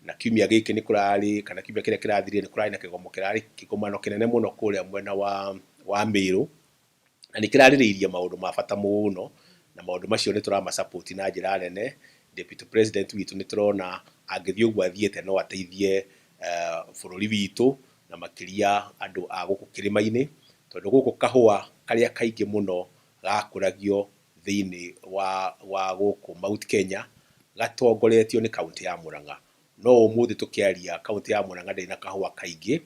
Na kiumia gĩkĩ nĩ kũrarĩ, kana kiumia kĩrĩa kĩrathirire, nĩ kũrarĩ na kĩgomo kĩrarĩ kĩgomano kĩnene mũno kũrĩa mwena wa Meru, na nĩ kĩrarĩrĩirie maũndũ ma bata mũno, na maũndũ macio nĩ tũrama support na njĩra nene. Deputy President witũ nĩ tũrona angĩthiĩ ũguo athiĩte no ateithie bũrũri witũ, na makĩria andũ a gũkũ kĩrĩma-inĩ, tondũ gũkũ kahũa karĩa kaingĩ mũno gakũragio thĩinĩ wa gũkũ Mount Kenya gatongoretio nĩ kaũntĩ ya Murang'a. No ũmũthĩ tũkĩaria, kaũntĩ ya Murang'a ndĩrĩ na kahũa kaingĩ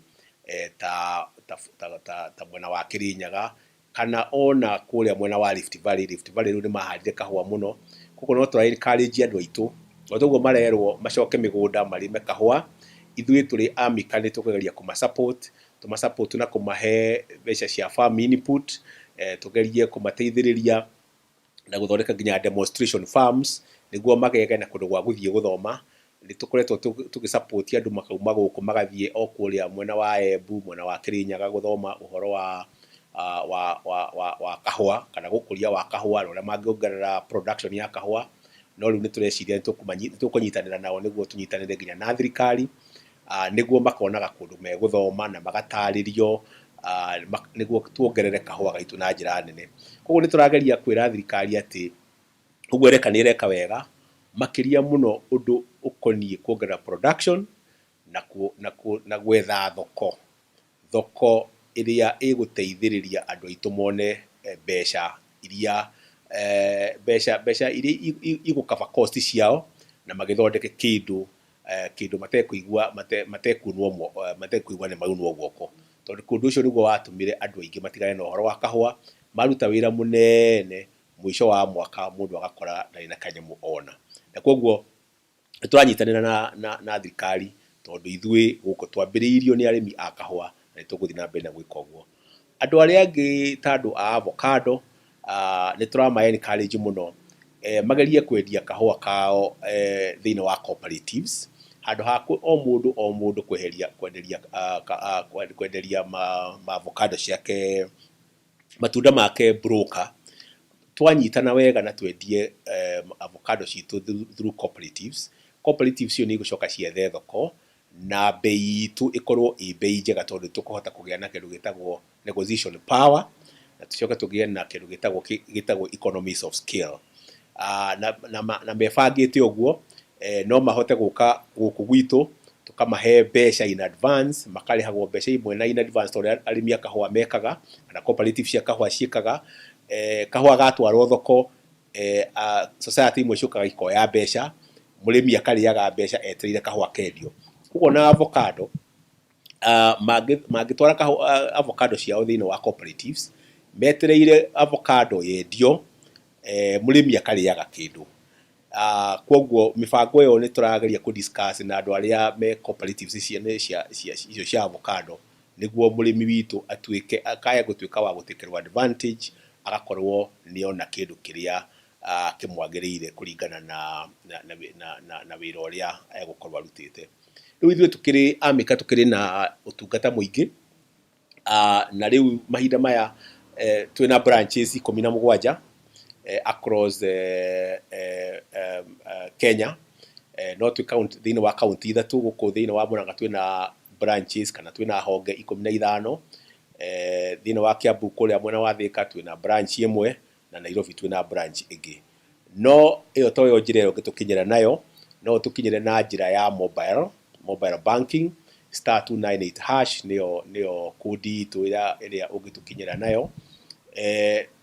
ta mwena wa Kĩrĩnyaga kana ona kũrĩa mwena wa Rift Valley. Rift Valley rĩu nĩ mahandire kahũa mũno. Koguo no tũra encourage andũ aitũ, o toguo marerwo macoke mĩgũnda marĩme kahũa, ithuĩ tũrĩ Amika nĩ tũkũgeria kũma support, tũma support na kũmahe mbeca cia farm input, tũgerie kũmateithĩrĩria na gũthondeka nginya demonstration farms nĩguo magege na kũndũ gwa gũthiĩ gũthoma. Nĩ tũkoretwo tũgĩ support andũ makauma gũkũ magathiĩ o kũrĩa mwena wa Embu, mwena wa Kĩrĩnyaga, gũthoma ũhoro wa kahũa kana gũkũria wa kahũa na ũrĩa mangĩongerera production ya kahũa. No rĩu nĩ tũreciria nĩ tũkũnyitanĩra nao nĩguo tũnyitanĩre nginya na thirikari, nĩguo makonaga kũndũ megũthoma na magatarĩrio, nĩguo tuongerere kahũa gaitũ na njĩra nene. Koguo nĩ tũrageria kwĩra thirikari atĩ ũguo ĩreka nĩ ĩreka wega, makĩria mũno ũndũ ũkoniĩ kuongerera production na gwetha thoko ĩrĩa ĩgũteithĩrĩria andũ aitũ mone mbeca iria mbeca iria igũ cover cost ciao na magĩthondeke kĩndũ matekũigua matekunwo, matekũigua nĩ maunwo guoko, tondũ kũndũ ũcio nĩguo watũmire andũ aingĩ matigane na ũhoro wa kahũa. Maruta wĩra mũnene, mũico wa mwaka mũndũ agakora ndarĩ na kanyamũ ona. Na koguo nĩ tũranyitanĩra na thirikari, tondũ ithuĩ gũkũ twambĩrĩirio nĩ arĩmi a kahũa na nĩ tũgũthiĩ na mbere na gwĩka ũguo. Andũ arĩa angĩ ta andũ a avocado, nĩ tũrama encourage mũno magerie kwendia kahũa kao thĩinĩ wa cooperatives, handũ ha o mũndũ o mũndũ kweheria kwenderia kwenderia ma avocado ciake, matunda make broker. Twanyitana wega na twendie avocado citũ through cooperatives, cooperatives icio nĩ igũcoka ciethe thoko na bei itũ ĩkorwo ĩ bei njega, tondũ tũkũhota kũgĩa na kĩndũ gĩtagwo negotiation power na tũcoke tũgĩe na kĩndũ gĩtagwo economies of scale. Na mebangĩte ũguo, no mahote gũka gũkũ gwitũ, tũkamahe mbeca in advance, makarĩhagwo mbeca imwe na in advance ta ũrĩa arĩmi a kahũa mekaga kana cooperative cia kahũa ciĩkaga. Kahũa gatwarwo thoko, society imwe ciũkaga ikoya mbeca, mũrĩmi akarĩaga mbeca etereire kahũa kendio. Koguo na avocado, mangĩtwara avocado ciao thĩinĩ wa cooperatives metereire avocado yendio, mũrĩmi akarĩaga kĩndũ. Koguo mĩbango ĩyo nĩ tũrageria kũ discuss na andũ arĩa me cooperatives cia icio cia avocado, nĩguo mũrĩmi witũ atuĩke akaya gũtuĩka wa gũtĩkĩrwo advantage, agakorwo nĩona kĩndũ kĩrĩa kĩmwagĩrĩire kũringana na wĩra ũrĩa egũkorwo arutĩte. Rĩu ithuĩ tũkĩrĩ Amika tũkĩrĩ na ũtungata mũingĩ, na rĩu mahinda maya twĩna branches 17 across Kenya. No twĩ county, thĩinĩ wa kaunti ithatũ gũkũ thĩinĩ wa Murang'a twĩna branches kana twĩna honge 15. Thĩinĩ wa Kiambu kũrĩa mwena wa Thika twĩna branch ĩmwe, na Nairobi twĩna branch ĩngĩ. No ĩyo toyo njĩra ĩyo ũngĩtũkinyĩra nayo. No ũtũkinyĩre na njĩra ya mobile banking, *298# nĩyo kũndi itũ ĩrĩa ũngĩtũkinyĩra nayo.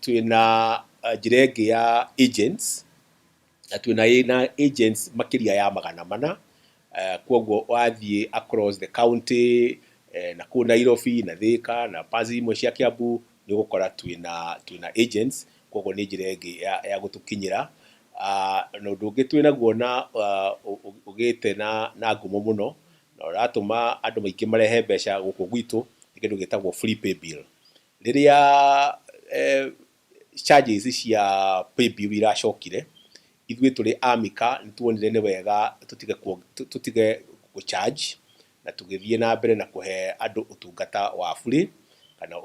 Twĩna njĩra ĩngĩ ya agents, na twĩna na agents makĩria ya 400. Koguo wathiĩ across the county, na kũu Nairobi na Thika na parts imwe cia Kiambu, nĩ ũgũkora twĩna agents. Koguo nĩ njĩra ĩngĩ ya gũtũkinyĩra. Na ũndũ ũngĩ twĩnaguo na ũgĩte na ngumo mũno na ũratũma andũ maingĩ marehe mbeca gũkũ gwitũ nĩ kĩndũ gĩtagwo free pay bill. Rĩrĩa charges cia pay bill iracokire, ithuĩ tũrĩ Amika nĩ tuonire nĩ wega tũtige gũ charge na tũgĩthiĩ na mbere na kũhe andũ ũtungata wa bure kana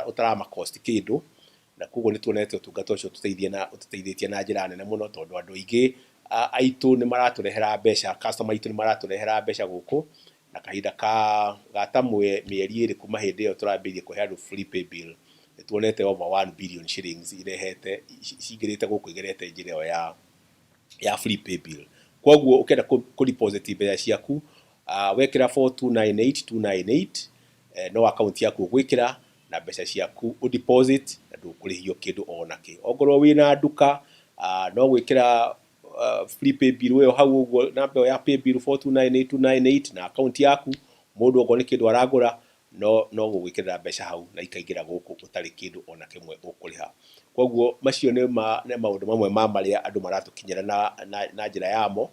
ũtarama cost kĩndũ. Na koguo nĩ tuonete ũtungata ũcio ũtũteithĩtie na njĩra nene mũno, tondũ andũ aingĩ aitũ nĩ maratũrehera mbeca, customer aitũ nĩ maratũrehera mbeca gũkũ, na kahinda ka ga ta mĩeri 2 kuma hĩndĩ ĩyo tũrambĩrĩirie kũhe andũ free pay bill, nĩ tuonete over 1 billion shillings irehete cingĩrĩte gũkũ igerete njĩra ĩyo ya free pay bill. Koguo ũkĩenda kũ deposit mbeca ciaku, wekĩra 4298298, no account yaku ũgwĩkĩra na mbeca ciaku ũ deposit na ndũkũrĩhio kĩndũ ona kĩ. Ongorwo wĩna nduka, no gwĩkĩra free pay bill ĩyo hau ũguo, namba ĩyo ya pay bill 4298298 na account yaku, mũndũ okorwo nĩ kĩndũ aragũra no gũgwĩkĩrĩra mbeca hau na ikaingĩra gũkũ ũtarĩ kĩndũ ona kĩmwe ũkũrĩha. Koguo macio nĩ maũndũ mamwe ma marĩa andũ maratũkinyĩra na njĩra yamo.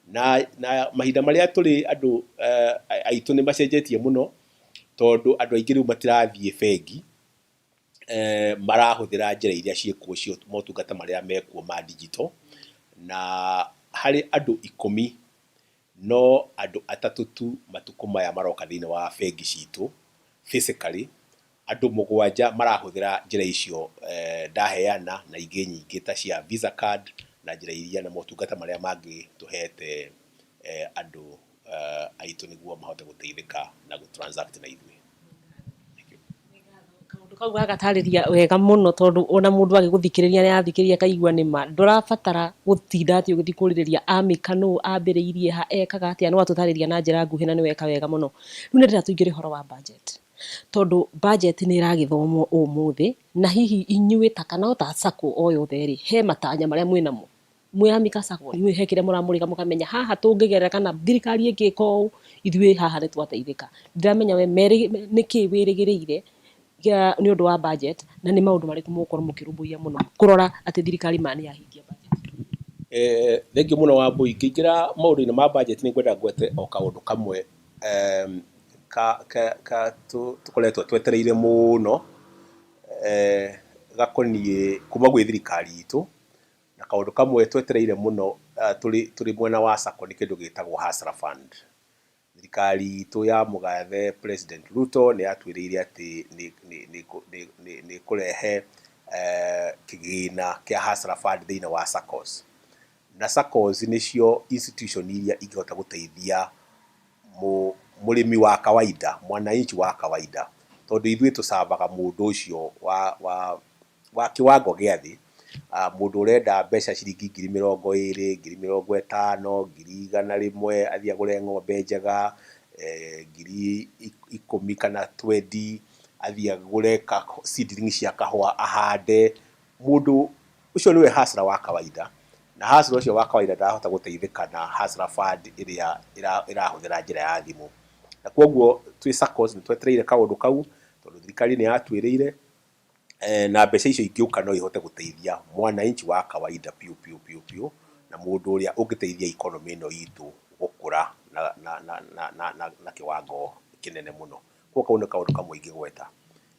Na mahinda marĩa tũrĩ andũ aitũ nĩ macenjetie mũno, tondũ andũ aingĩ rĩu matirathiĩ bengi, marahũthĩra njĩra iria ciĩkuo cio motungata marĩa mekuo ma digital. Na harĩ andũ 10 no andũ 3 tu matukũ maya maroka thĩinĩ wa bengi citũ physically, andũ 7 marahũthĩra njĩra icio ndaheana na ingĩ nyingĩ ta cia Visa card na njĩra iria na motungata marĩa mangĩ tũhete andũ aitũ nĩguo mahote gũteithĩka na gũ-transact na ithuĩ. Kaũndũ kau gagatarĩria wega mũno, tondũ ona mũndũ agĩgũthikĩrĩria nĩ athikĩrĩria akaigua nĩ ma ndũrabatara gũtinda atĩ ũgĩthiĩ kũrĩrĩria Amika nũ ambĩrĩirie ha ekaga atĩa, no atũtarĩria na njĩra nguhĩ na nĩ weka wega mũno. Rĩu nĩ ndĩrenda tũingĩre ũhoro wa budget, tondũ budget nĩ ĩragĩthomwo ũmũthĩ, na hihi inyuĩ ta kana o ta SACCO o yothe rĩ, he matanya marĩa mwĩnamo mwĩ Amika SACCO, inyuĩ he kĩrĩa mũramũrĩka mũkamenya haha tũngĩgerera kana thirikari ĩngĩka ũũ ithuĩ haha nĩ twateithĩka. Ndiramenya we nĩkĩ wĩrĩgĩrĩire nĩ ũndũ wa budget, na nĩ maũndũ marĩkũ mũgũkorwo mũkĩrũmbũiya mũno kũrora atĩ thirikari ma nĩ yahingia budget? Thengiũ mũno Wambui, ngĩingĩra maũndũ-inĩ ma budget nĩ ngwenda ngwete o kaũndũ kamwe ka tũkoretwo twetereire mũno, gakoniĩ kuma gwĩ thirikari itũ, na kaũndũ kamwe twetereire mũno tũrĩ mwena wa SACCO nĩ kĩndũ gĩtagwo Hustler Fund. Thirikari itũ ya mũgathe President Ruto nĩ yatwĩrĩire atĩ nĩ kũrehe kĩgĩna kĩa Hustler Fund thĩinĩ wa SACCOs. Na SACCOs nĩcio institution iria ingĩhota gũteithia mũrĩmi wa kawaida, mwananchi wa kawaida, tondũ ithuĩ tũcambaga mũndũ ũcio wa kiwango gĩa thĩ, mũndũ ũrenda mbeca ciringi 20,000, 50,000, 100,000 athiĩ agũre ng'ombe njega, 10,000 kana 20 athiĩ agũre seedling cia kahũa ahande. Mũndũ ũcio nĩwe hustler wa kawaida, na hustler ũcio wa kawaida ndarahota gũteithĩka na Hustler Fund ĩrĩa ĩrahũthĩra njĩra ya thimũ. Na koguo twĩ SACCOs nĩ twetereire kaũndũ kau, tondũ thirikari nĩ yatwĩrĩire, na mbeca icio ingĩũka no ihote gũteithia mwananchi wa kawaida piũ piũ piũ piũ, na mũndũ ũrĩa ũngĩteithia economy ĩno itũ gũkũra na kiwango kĩnene mũno. Koguo kau nĩ kaũndũ kamwe ingĩgweta.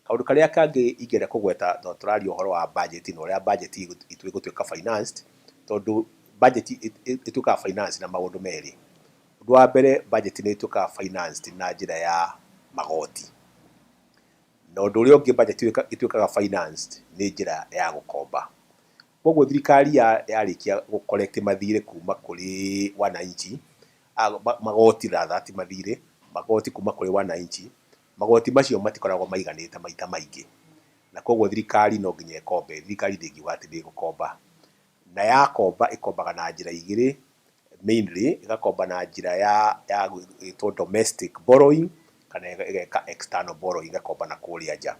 Kaũndũ karĩa kangĩ ingĩenda kũgweta tondũ tũraria ũhoro wa budget na ũrĩa budget itũ ĩgũtuĩka financed, tondũ budget ĩtuĩkaga financed na maũndũ merĩ. Ũndũ wa mbere, budget nĩ ĩtuĩkaga financed na njĩra ya magoti, na ũndũ ũrĩa ũngĩ budget ĩtuĩkaga financed nĩ njĩra ya gũkomba. Koguo thirikari yarĩkia gũ collect mathirĩ kuma kũrĩ wananchi, magoti rather ti mathirĩ, magoti kuma kũrĩ wananchi, magoti macio matikoragwo maiganĩte maita maingĩ, na koguo thirikari no nginya ĩkombe. Thirikari ndĩngiuga atĩ ndĩgũkomba, na yakomba ĩkombaga na njĩra igĩrĩ mainly, ĩgakomba na njĩra ya gwĩtwo domestic borrowing kana ĩgeka external borrowing, ĩgakomba na kũrĩa nja.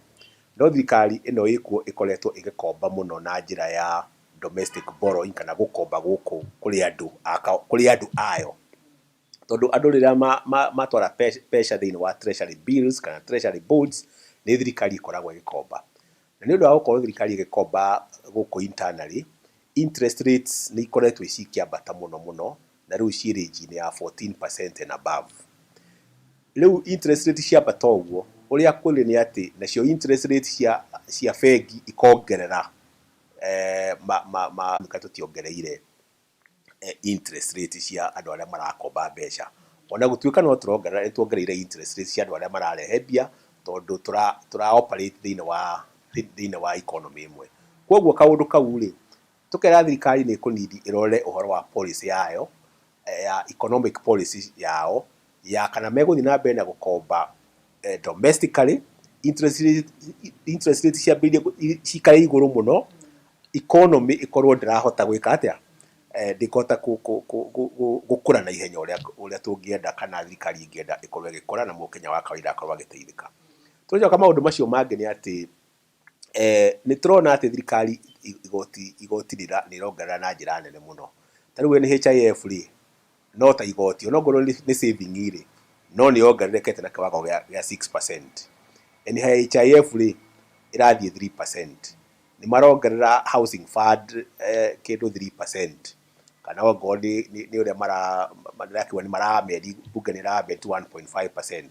No thirikari ĩno ĩkuo ĩkoretwo ĩgĩkomba mũno na njĩra ya domestic borrowing kana gũkomba gũkũ kũrĩ andũ kũrĩ andũ ayo, tondũ andũ rĩrĩa matwara mbeca thĩinĩ wa treasury bills kana treasury bonds, nĩ thirikari ĩkoragwo ĩgĩkomba. Na nĩ ũndũ wa gũkorwo thirikari ĩgĩkomba gũkũ internally, interest rates nĩ ikoretwo cikĩambata mũno mũno, na rĩu ciĩ range-inĩ ya 14% and above. Rĩu interest rate ciambata ũguo, ũrĩa kũrĩ nĩ atĩ nacio interest rate cia bengi ikongerera, tũtiongereire interest rate cia andũ arĩa marakomba mbeca. Ona gũtuĩka no tũrongerera, nĩ tuongereire interest rate cia andũ arĩa mararehe mbia, tondũ tũra operate thĩinĩ wa economy ĩmwe. Koguo kaũndũ kau rĩ, Tũkera thirikari nĩ ĩkũ need ĩrore ũhoro wa policy yayo ya economic policy yao ya kana megũthiĩ na mbere na gũkomba domestically, interest rate ciambĩrĩrie cikare igũrũ mũno, economy ĩkorwo ndĩrahota gwĩka atĩa, ndĩkũhota gũkũra na ihenya ũrĩa tũngĩenda kana thirikari ĩngĩenda ĩkorwo ĩgĩkũra na mũkenya wa kawaida akorwo agĩteithĩka. Tũgĩcoka maũndũ macio mangĩ nĩ atĩ nĩ tũrona atĩ thirikari igoti nĩ ĩrongerera na njĩra nene mũno. Ta rĩu NHIF rĩ, no ta igoti onokorwo nĩ saving rĩ, no nĩ yongererekete na kĩwango gĩa 6%. NHIF rĩ, ĩrathiĩ 3%. Nĩ marongerera housing fund kĩndũ 3%, kana okorwo nĩ ũrĩa ndĩrakiuga nĩ mara amend, bunge nĩ ĩra amend 1.5%.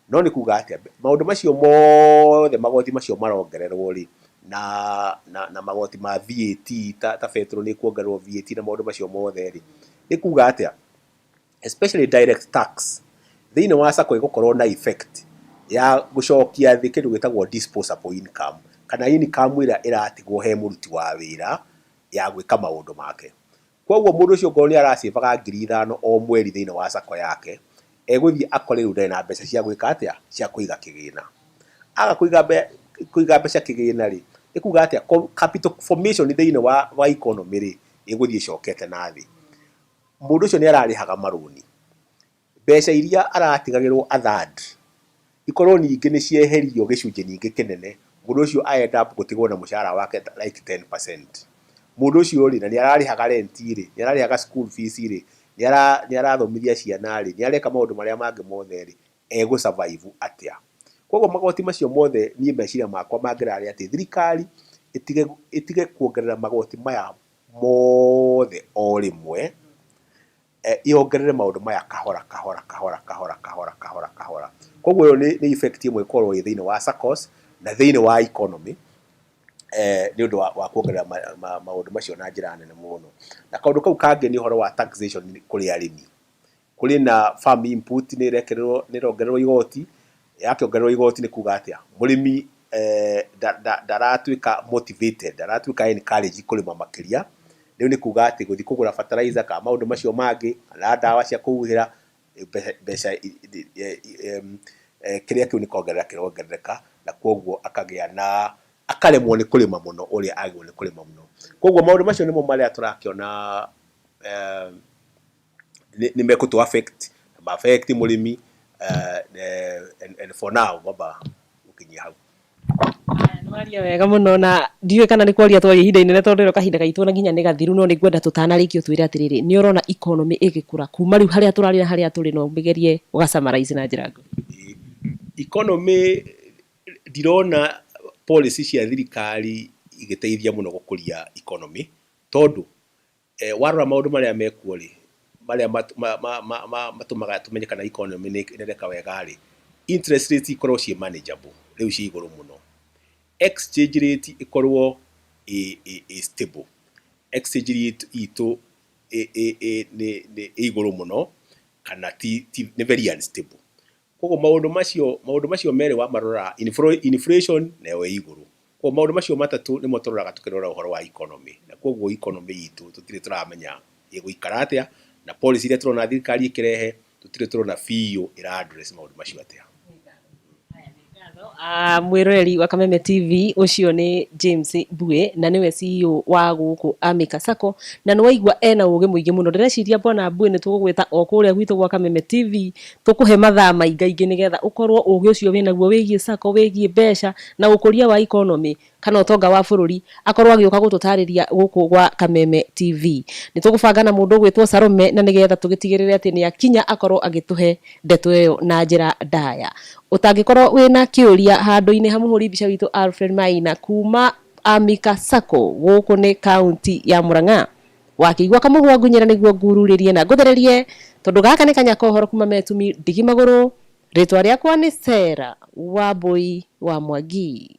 No nĩ kuga atĩa, maũndũ macio mothe, magoti macio marongererwo rĩ, na magoti ma VAT, ta betũrũ nĩ kuongererwo VAT na maũndũ macio mothe rĩ, nĩ kuga atĩa, especially direct tax thĩinĩ wa sacco ĩgũkorwo na effect ya gũcokia thĩ kĩndũ gĩtagwo disposable income, kana income ĩrĩa ĩratigwo he mũruti wa wĩra ya gwĩka maũndũ make. Koguo mũndũ ũcio okorwo nĩ aracĩbaga 5,000 o mweri thĩinĩ wa sacco yake, egũthiĩ akore rĩu ndarĩ na mbeca cia gwĩka atĩa, cia kũiga kĩgĩna. Aga kũiga mbeca kĩgĩna rĩ, nĩ kuga atĩa, capital formation thĩinĩ wa economy rĩ, ĩgũthiĩ ĩcokete na thĩ. Mũndũ ũcio nĩ ararĩhaga marũni, mbeca iria aratigagĩrwo a third ikorwo ningĩ nĩ cieherio gĩcunjĩ ningĩ kĩnene, mũndũ ũcio a end up gũtigwo na mũcara wake like 10%. Mũndũ ũcio rĩ, na nĩ ararĩhaga rent rĩ, nĩ ararĩhaga school fees rĩ, nĩ arathomithia ciana rĩ, nĩ areka maũndũ marĩa mangĩ mothe rĩ, egũ survive atĩa? Koguo magoti macio mothe, niĩ meciria makwa mangĩrarĩ atĩ thirikari ĩtige kuongerera magoti maya mothe o rĩmwe, yongerere maũndũ maya kahora kahora kahora kahora kahora kahora kahora. Koguo ĩyo nĩ effect ĩmwe ĩkorwo ĩ thĩinĩ wa SACCOS na thĩinĩ wa economy, nĩ ũndũ wa kuongerera maũndũ macio na njĩra nene mũno. Na kaũndũ kau kangĩ nĩ ũhoro wa taxation kũrĩ arĩmi. Kũrĩ na farm input nĩ ĩrekererwo, nĩ ĩrongererwo igoti. Yakĩongererwo igoti nĩ kuga atĩa, mũrĩmi ndaratuĩka motivated, ndaratuĩka encouraged kũrĩma makĩria. Rĩu nĩ kuga atĩ gũthiĩ kũgũra fertilizer kana maũndũ macio mangĩ kana ndawa cia kũhuhĩra mbeca, kĩrĩa kĩu nĩ kuongerera kĩrongerereka, na koguo akagĩa na akaremwo nĩ kũrĩma mũno ũrĩa agĩrĩirwo nĩ kũrĩma mũno. Koguo maũndũ macio nĩmo marĩa tũrakĩona nĩ mekũtũ affect, ma affect mũrĩmi, and for now ngwamba gũkinyia hau. Nĩwaria wega mũno, na ndiũĩ kana nĩ kwaria twaria ihinda inene tondũ ĩro kahinda gaitũ na nginya nĩ gathiru, no nĩ ngwenda tũtanarĩkia ũtwĩre atĩrĩrĩ, nĩ ũrona economy ĩgĩkũra kuma rĩu harĩa tũrarĩ na harĩa tũrĩ? No ũmĩgerie ũga summarize na njĩra nguhĩ. Economy, ndirona policy cia thirikari igĩteithia mũno gũkũria economy, tondũ warora maũndũ marĩa mekuo rĩ, marĩa matũmaga tũmenye kana economy nĩ ĩreka wega rĩ, interest rates ikorwo ciĩ manageable, rĩu ciĩ igũrũ mũno, exchange rate ĩkorwo ĩ stable, exchange rate itũ nĩ ĩ igũrũ mũno kana ti nĩ very unstable. Koguo maũndũ macio merĩ wamarora, inflation nayo ĩ igũrũ. Koguo maũndũ macio matatũ nĩmo tũroraga tũkĩrora ũhoro wa economy, na koguo economy itũ tũtirĩ tũramenya ĩgũikara atĩa, na policy iria tũrona thirikari ĩkĩrehe tũtirĩ tũrona biũ ĩra address maũndũ macio atĩa. Mwĩroreri wa Kameme TV, ũcio nĩ James Mbue na nĩwe CEO wa gũkũ Amika Sacco, na nĩ waigua ena ũgĩ mũingĩ mũno. Ndĩreciria bwana Mbue nĩ tũgũgwĩta o kũrĩa gwitũ gwa Kameme TV, tũkũhe mathaa maingaingĩ nĩgetha ũkorwo ũgĩ ũcio wĩnaguo wĩgiĩ sacco, wĩgiĩ mbeca na ũkũria wa economy kana ũtonga wa bũrũri, akorwo agĩũka gũtũtarĩria gũkũ gwa Kameme TV. Nĩ tũgũbanga na mũndũ ũgwĩtwo Salome na nĩgetha tũgĩtigĩrĩre atĩ nĩ akinya akorwo agĩtũhe ndeto ĩyo na njĩra ndaya. Ũtangĩkorwo wĩna kĩũria handũ-inĩ ha mũhũri mbica witũ Alfred Maina kuma Amika Sacco gũkũ nĩ kaunti ya Murang'a, wakĩigua kamũhwa ngunyĩra nĩguo ngururĩrie na ngũthererie, tondũ gaka nĩ kanya kohoro kuma metumi ndigi magũrũ. Rĩtwa rĩakwa nĩ Sarah Wambui wa Mwangi.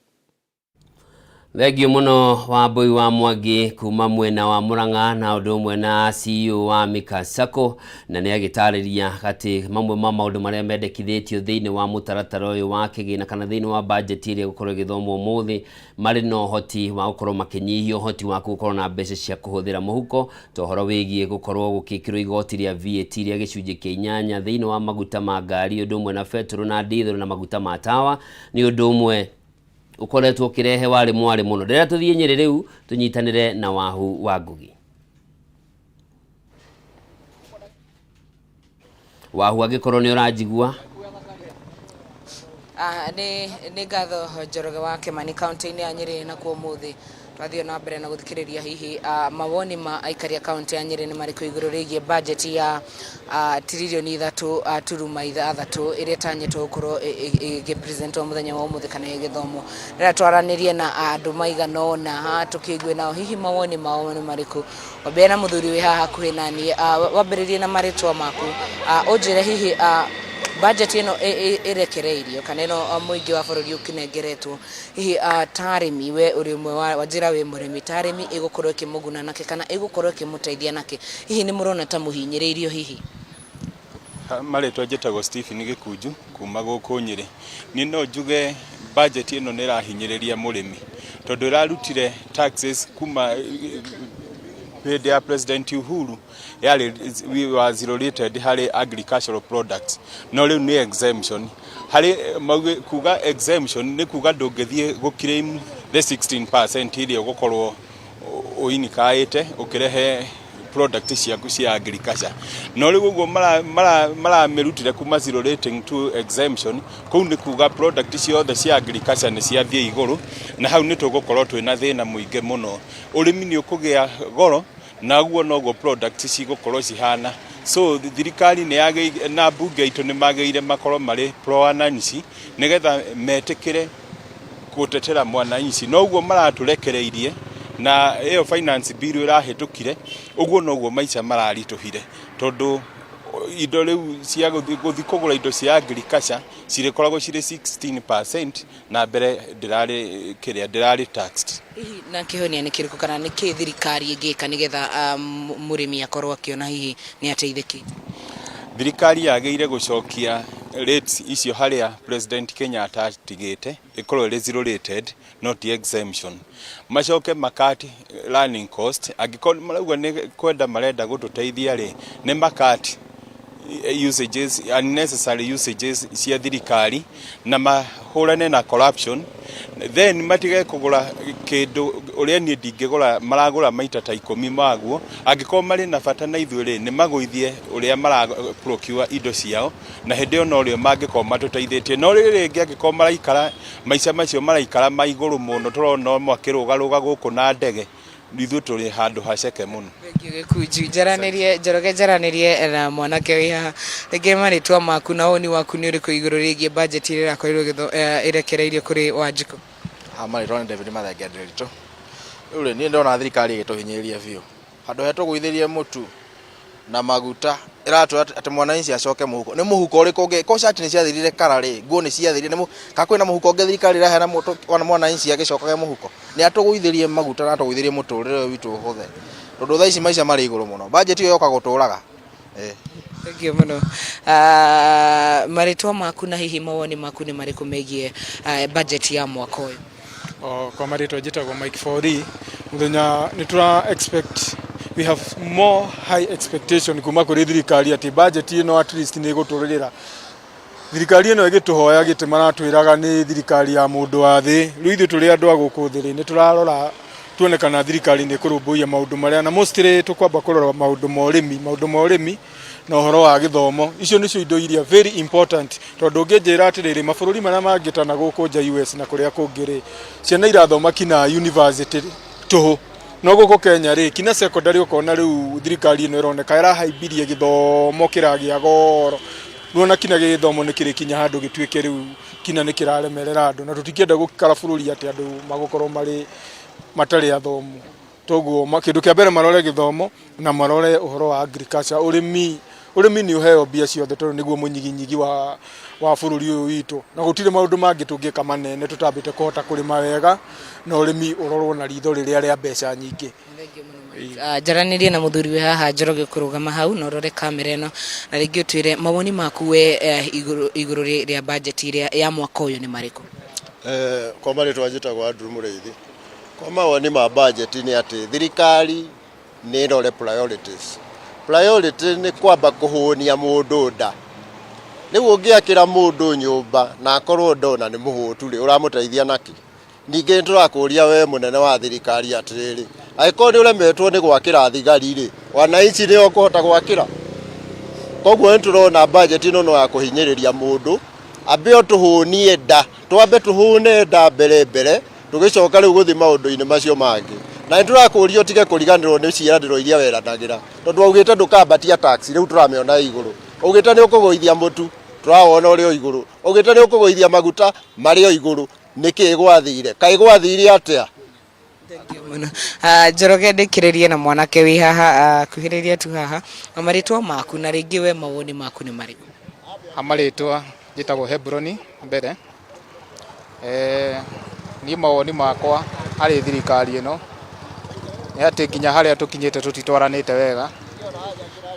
Thengiũ mũno Wambũi wa Mwangi kuma mwena wa Murang'a na ũndũ ũmwe na CEO wa Mika Sacco, na nĩ agĩtarĩria atĩ mamwe ma maũndũ marĩa mendekithĩtio thĩinĩ wa mũtaratara ũyũ wa kĩgĩna kana thĩinĩ wa bajeti ĩrĩa ĩgũkorwo ĩgĩthomwo ũmũthĩ, marĩ na ũhoti wa gũkorwo makĩnyihia ũhoti waku gũkorwo na mbeca cia kũhũthĩra mũhuko, ta ũhoro wĩgiĩ gũkorwo gũkĩkĩrwo igoti rĩa VAT rĩa 8% thĩinĩ wa maguta ma ngari, ũndũ ũmwe na betũrũ na ndithũrũ na maguta ma tawa, nĩ ũndũ ũmwe ũkoretwo ũkĩrehe warĩ mwarĩ mũno. Ndĩrenda tũthiĩ Nyĩrĩ rĩu tũnyitanĩre na Wahu wa Ngugi. Wahu, angĩkorwo nĩ ũranjigua. Nĩ ngatho Njoroge wa Kimani, kaunti-inĩ ya Nyĩrĩ. Nakuo ũmũthĩ twathiĩ na mbere na gũthikĩrĩria hihi mawoni ma aikari a kaunti ya Nyĩrĩ nĩ marĩkũ igũrũ rĩgiĩ bajeti ya 3.6 tiririoni ĩrĩa ĩtanyĩtwo gũkorwo ĩgĩpresentwo mũthenya wa ũmũthĩ kana ĩgĩthomwo. Rĩrĩa twaranĩrie na andũ maigana ũna tũkĩigue nao hihi mawoni mao nĩ marĩkũ. Wambĩrĩrie na mũthuri wĩ haha hakuhĩ naniĩ, wambĩrĩrie na marĩtwa maku, ũnjĩre hihi budget ĩno ĩrekereirio kana ĩno mũingĩ wa bũrũri ũkĩnengeretwo, hihi ta arĩmi, we ũrĩ ũmwe wa wanjĩra wĩ mũrĩmi, ta arĩmi ĩgũkorwo ĩkĩmũguna nakĩ kana ĩgũkorwo ĩkĩmũteithia nakĩ? Hihi nĩ mũrona ta mũhinyĩrĩirio hihi? Marĩtwa njĩtagwo Stephen Gĩkunju kuma gũkũ Nyĩrĩ. Niĩ no njuge budget ĩno nĩ ĩrahinyĩrĩria mũrĩmi tondũ ĩrarutire taxes kuma hĩndĩ ya President Uhuru yarĩ wa zero rated harĩ agricultural products, no rĩu nĩ exemption harĩ mauge. Kuga exemption nĩ kuga ndũngĩthiĩ gũ claim the 16% ĩrĩa ũgũkorwo ũinikaĩte ũkĩrehe product ciaku cia agriculture. No rĩu ũguo maramĩrutire kuma zero rating to exemption, kũu nĩ kuga product ciothe cia agriculture nĩ ciathiĩ igũrũ, na hau nĩ tũgũkorwo twĩna thĩna mũingĩ mũno. Ũrĩmi nĩ ũkũgĩa goro na ũguo noguo product cigũkorwo cihana. So thirikari nĩ yagĩrĩire na mbunge itũ nĩ magĩrĩire makorwo marĩ pro wananchi nĩgetha metĩkĩre gũtetera mwananchi. No ũguo maratũrekereirie na ĩyo finance bill ĩrahĩtũkire, ũguo noguo maica mararitũhire, tondũ indo rĩu cia gũthiĩ kũgũra indo cia agriculture cirĩkoragwo cirĩ 16% na mbere ndĩrarĩ kĩrĩa ndĩrarĩ taxed. Hihi na kĩhonia nĩ kĩrĩkũ kana nĩ kĩ thirikari ĩngĩka nĩgetha mũrĩmi akorwo akĩona hihi nĩ ateithĩkĩte? Thirikari yagĩrĩire gũcokia rates icio harĩa President Kenyatta atigĩte, ĩkorwo ĩrĩ zero rated, not exemption. Macoke macut running cost. Angĩkorwo marauga nĩ kwenda marenda gũtũteithia rĩ, nĩ macut usages, unnecessary usages cia thirikari, na mahũrane na corruption. Then matige kũgũra kĩndũ ũrĩa niĩ ndingĩgũra, maragũra maita ta 10 maguo. Angĩkorwo marĩ na bata na ithuĩ rĩ, nĩ magũithie ũrĩa mara procure indo ciao, na hĩndĩ ĩyo norĩo mangĩkorwo matũteithĩtie. No rĩrĩ rĩngĩ, angĩkorwo maraikara maica macio maraikara ma igũrũ mũno, tũrona ũmwe akĩrũgarũga gũkũ na ndege, ithuĩ tũrĩ handũ haceke mũno. Thengiũ Gĩkunju. Njaranĩrie Njoroge, njaranĩrie na mwanake wĩ haha. Rĩngĩ marĩtwa maku na woni waku nĩ ũrĩkũ igũrũ rĩgiĩ bajeti ĩrĩa ĩrakorirwo ĩrekereirio kũrĩ Wanjikũ? Ha marĩtwa nĩ David Mathenge Nderitu. Rĩu rĩ, niĩ ndona thirikari ĩgĩtũhinyĩrĩria biũ. Handũ he tũgũithĩrie mũtu na maguta, ĩratwĩra atĩ mwananchi acoke mũhuko. Nĩ mũhuko ũrĩkũ ũngĩ? Ko cati nĩ ciathirire kara rĩ, nguo nĩ ciathirire, kana kwĩna mũhuko ũngĩ thirikari ĩraheana mwananchi agĩcokage mũhuko? Nĩ atũgũithĩrie maguta na atũgũithĩrie mũtũrĩre ũyũ witũ ũhũthe. Tondũ thaa ici maica marĩ igũrũ mũno. Budget ĩyo yoka gũtũraga. Thengiũ mũno. Marĩtwa maku na hihi mawoni maku nĩ marĩkũ megiĩ budget ya mwaka ũyũ? O, kwa marĩtwa njĩtagwo Mike Fori. Mũthenya nĩ tũra expect, we have more high expectation kuma kũrĩ thirikari atĩ budget ĩno at least nĩ ĩgũtũrĩrĩra. Thirikari ĩno ĩgĩtũhoya gĩtĩ maratwĩraga nĩ thirikari ya mũndũ wa thĩ. Rĩu ithuĩ tũrĩ andũ a gũkũ thĩ rĩ, nĩ tũrarora tuone kana thirikari nĩ ĩkũrũmbũiya maũndũ marĩa, na mostly tũkwamba kũrora maũndũ ma ũrĩmi, maũndũ ma ũrĩmi na ũhoro wa gĩthomo. Icio nĩcio indo iria very important, tondũ ũngĩnjĩra atĩrĩrĩ, mabũrũri marĩa mangĩ ta na gũkũ nja, US na kũrĩa kũngĩ rĩ, ciana irathoma kinya university tũhũ. No gũkũ Kenya rĩ, kinya secondary ũkona rĩu thirikari ĩno ĩroneka ĩrahaimbirie gĩthomo kĩragĩa goro. Rĩu ona kinya gĩthomo nĩ kĩrĩkinya handũ gĩtuĩke rĩu kinya nĩ kĩraremerera andũ, na tũtingĩenda gũikara bũrũri atĩ andũ magũkorwo marĩ matarĩ athomu. Toguo kĩndũ kĩa mbere marore gĩthomo na marore ũhoro wa agriculture, ũrĩmi. Ũrĩmi nĩ ũheo mbia ciothe tondũ nĩguo mũnyiginyigi wa wa bũrũri ũyũ witũ, na gũtirĩ maũndũ mangĩ tũngĩka manene tũtambĩte kũhota kũrĩma wega na ũrĩmi ũrorwo na ritho rĩrĩa rĩa mbeca nyingĩ. Njaranĩrie na mũthuri wĩ haha Njoroge kũrũgama hau na ũrore kamera ĩno na rĩngĩ ũtwĩre mawoni maku we igũrũ igũrũ rĩa budget ĩrĩa ya mwaka ũyũ nĩ marĩkũ? Kwa marĩtwa njĩtagwo Andrew Mũrĩithi. Kwa mawoni ma budget nĩ atĩ thirikari nĩ ĩrore priorities. Priority nĩ kwamba kũhũnia mũndũ nda. Rĩu ũngĩakĩra mũndũ nyũmba na akorwo ndona nĩ mũhũtu rĩ, ũramũteithia nakĩ? Ningĩ nĩ tũrakũria we mũnene wa thirikari atĩrĩrĩ, angĩkorwo nĩ ũremetwo nĩ gwakĩra thigari rĩ, wananchi nĩo ũkũhota gwakĩra? Koguo nĩ tũrona budget ĩno no ya kũhinyĩrĩria mũndũ, ambe tũhũnie nda, twambe tũhũne nda mbere mbere, tũgĩcoka rĩu gũthiĩ maũndũ-inĩ macio mangĩ. Na nĩ tũrakũria ũtige kũriganĩrwo nĩ ciĩranĩro iria weranagĩra, tondũ waugĩte ndũkambatia tax, rĩu tũramĩona ĩ igũrũ. Waugĩte nĩ ũkũgũithia mũtu, tũrawona ũrĩ o igũrũ. Waugĩte nĩ ũkũgũithia maguta, marĩ o igũrũ. Nĩkĩ gwathire? Kaĩ gwathire atĩa? Thengiũ mũno. Njoroge ndĩkĩrĩrie na mwanake wĩ haha, kuhĩrĩria tu haha, na marĩtwa maku na rĩngĩ we mawoni maku nĩ marĩkũ? Ha marĩtwa njĩtagwo Hebroni mbere. Niĩ mawoni makwa harĩ thirikari ĩno nĩ atĩ nginya harĩa tũkinyĩte tũtitwaranĩte wega,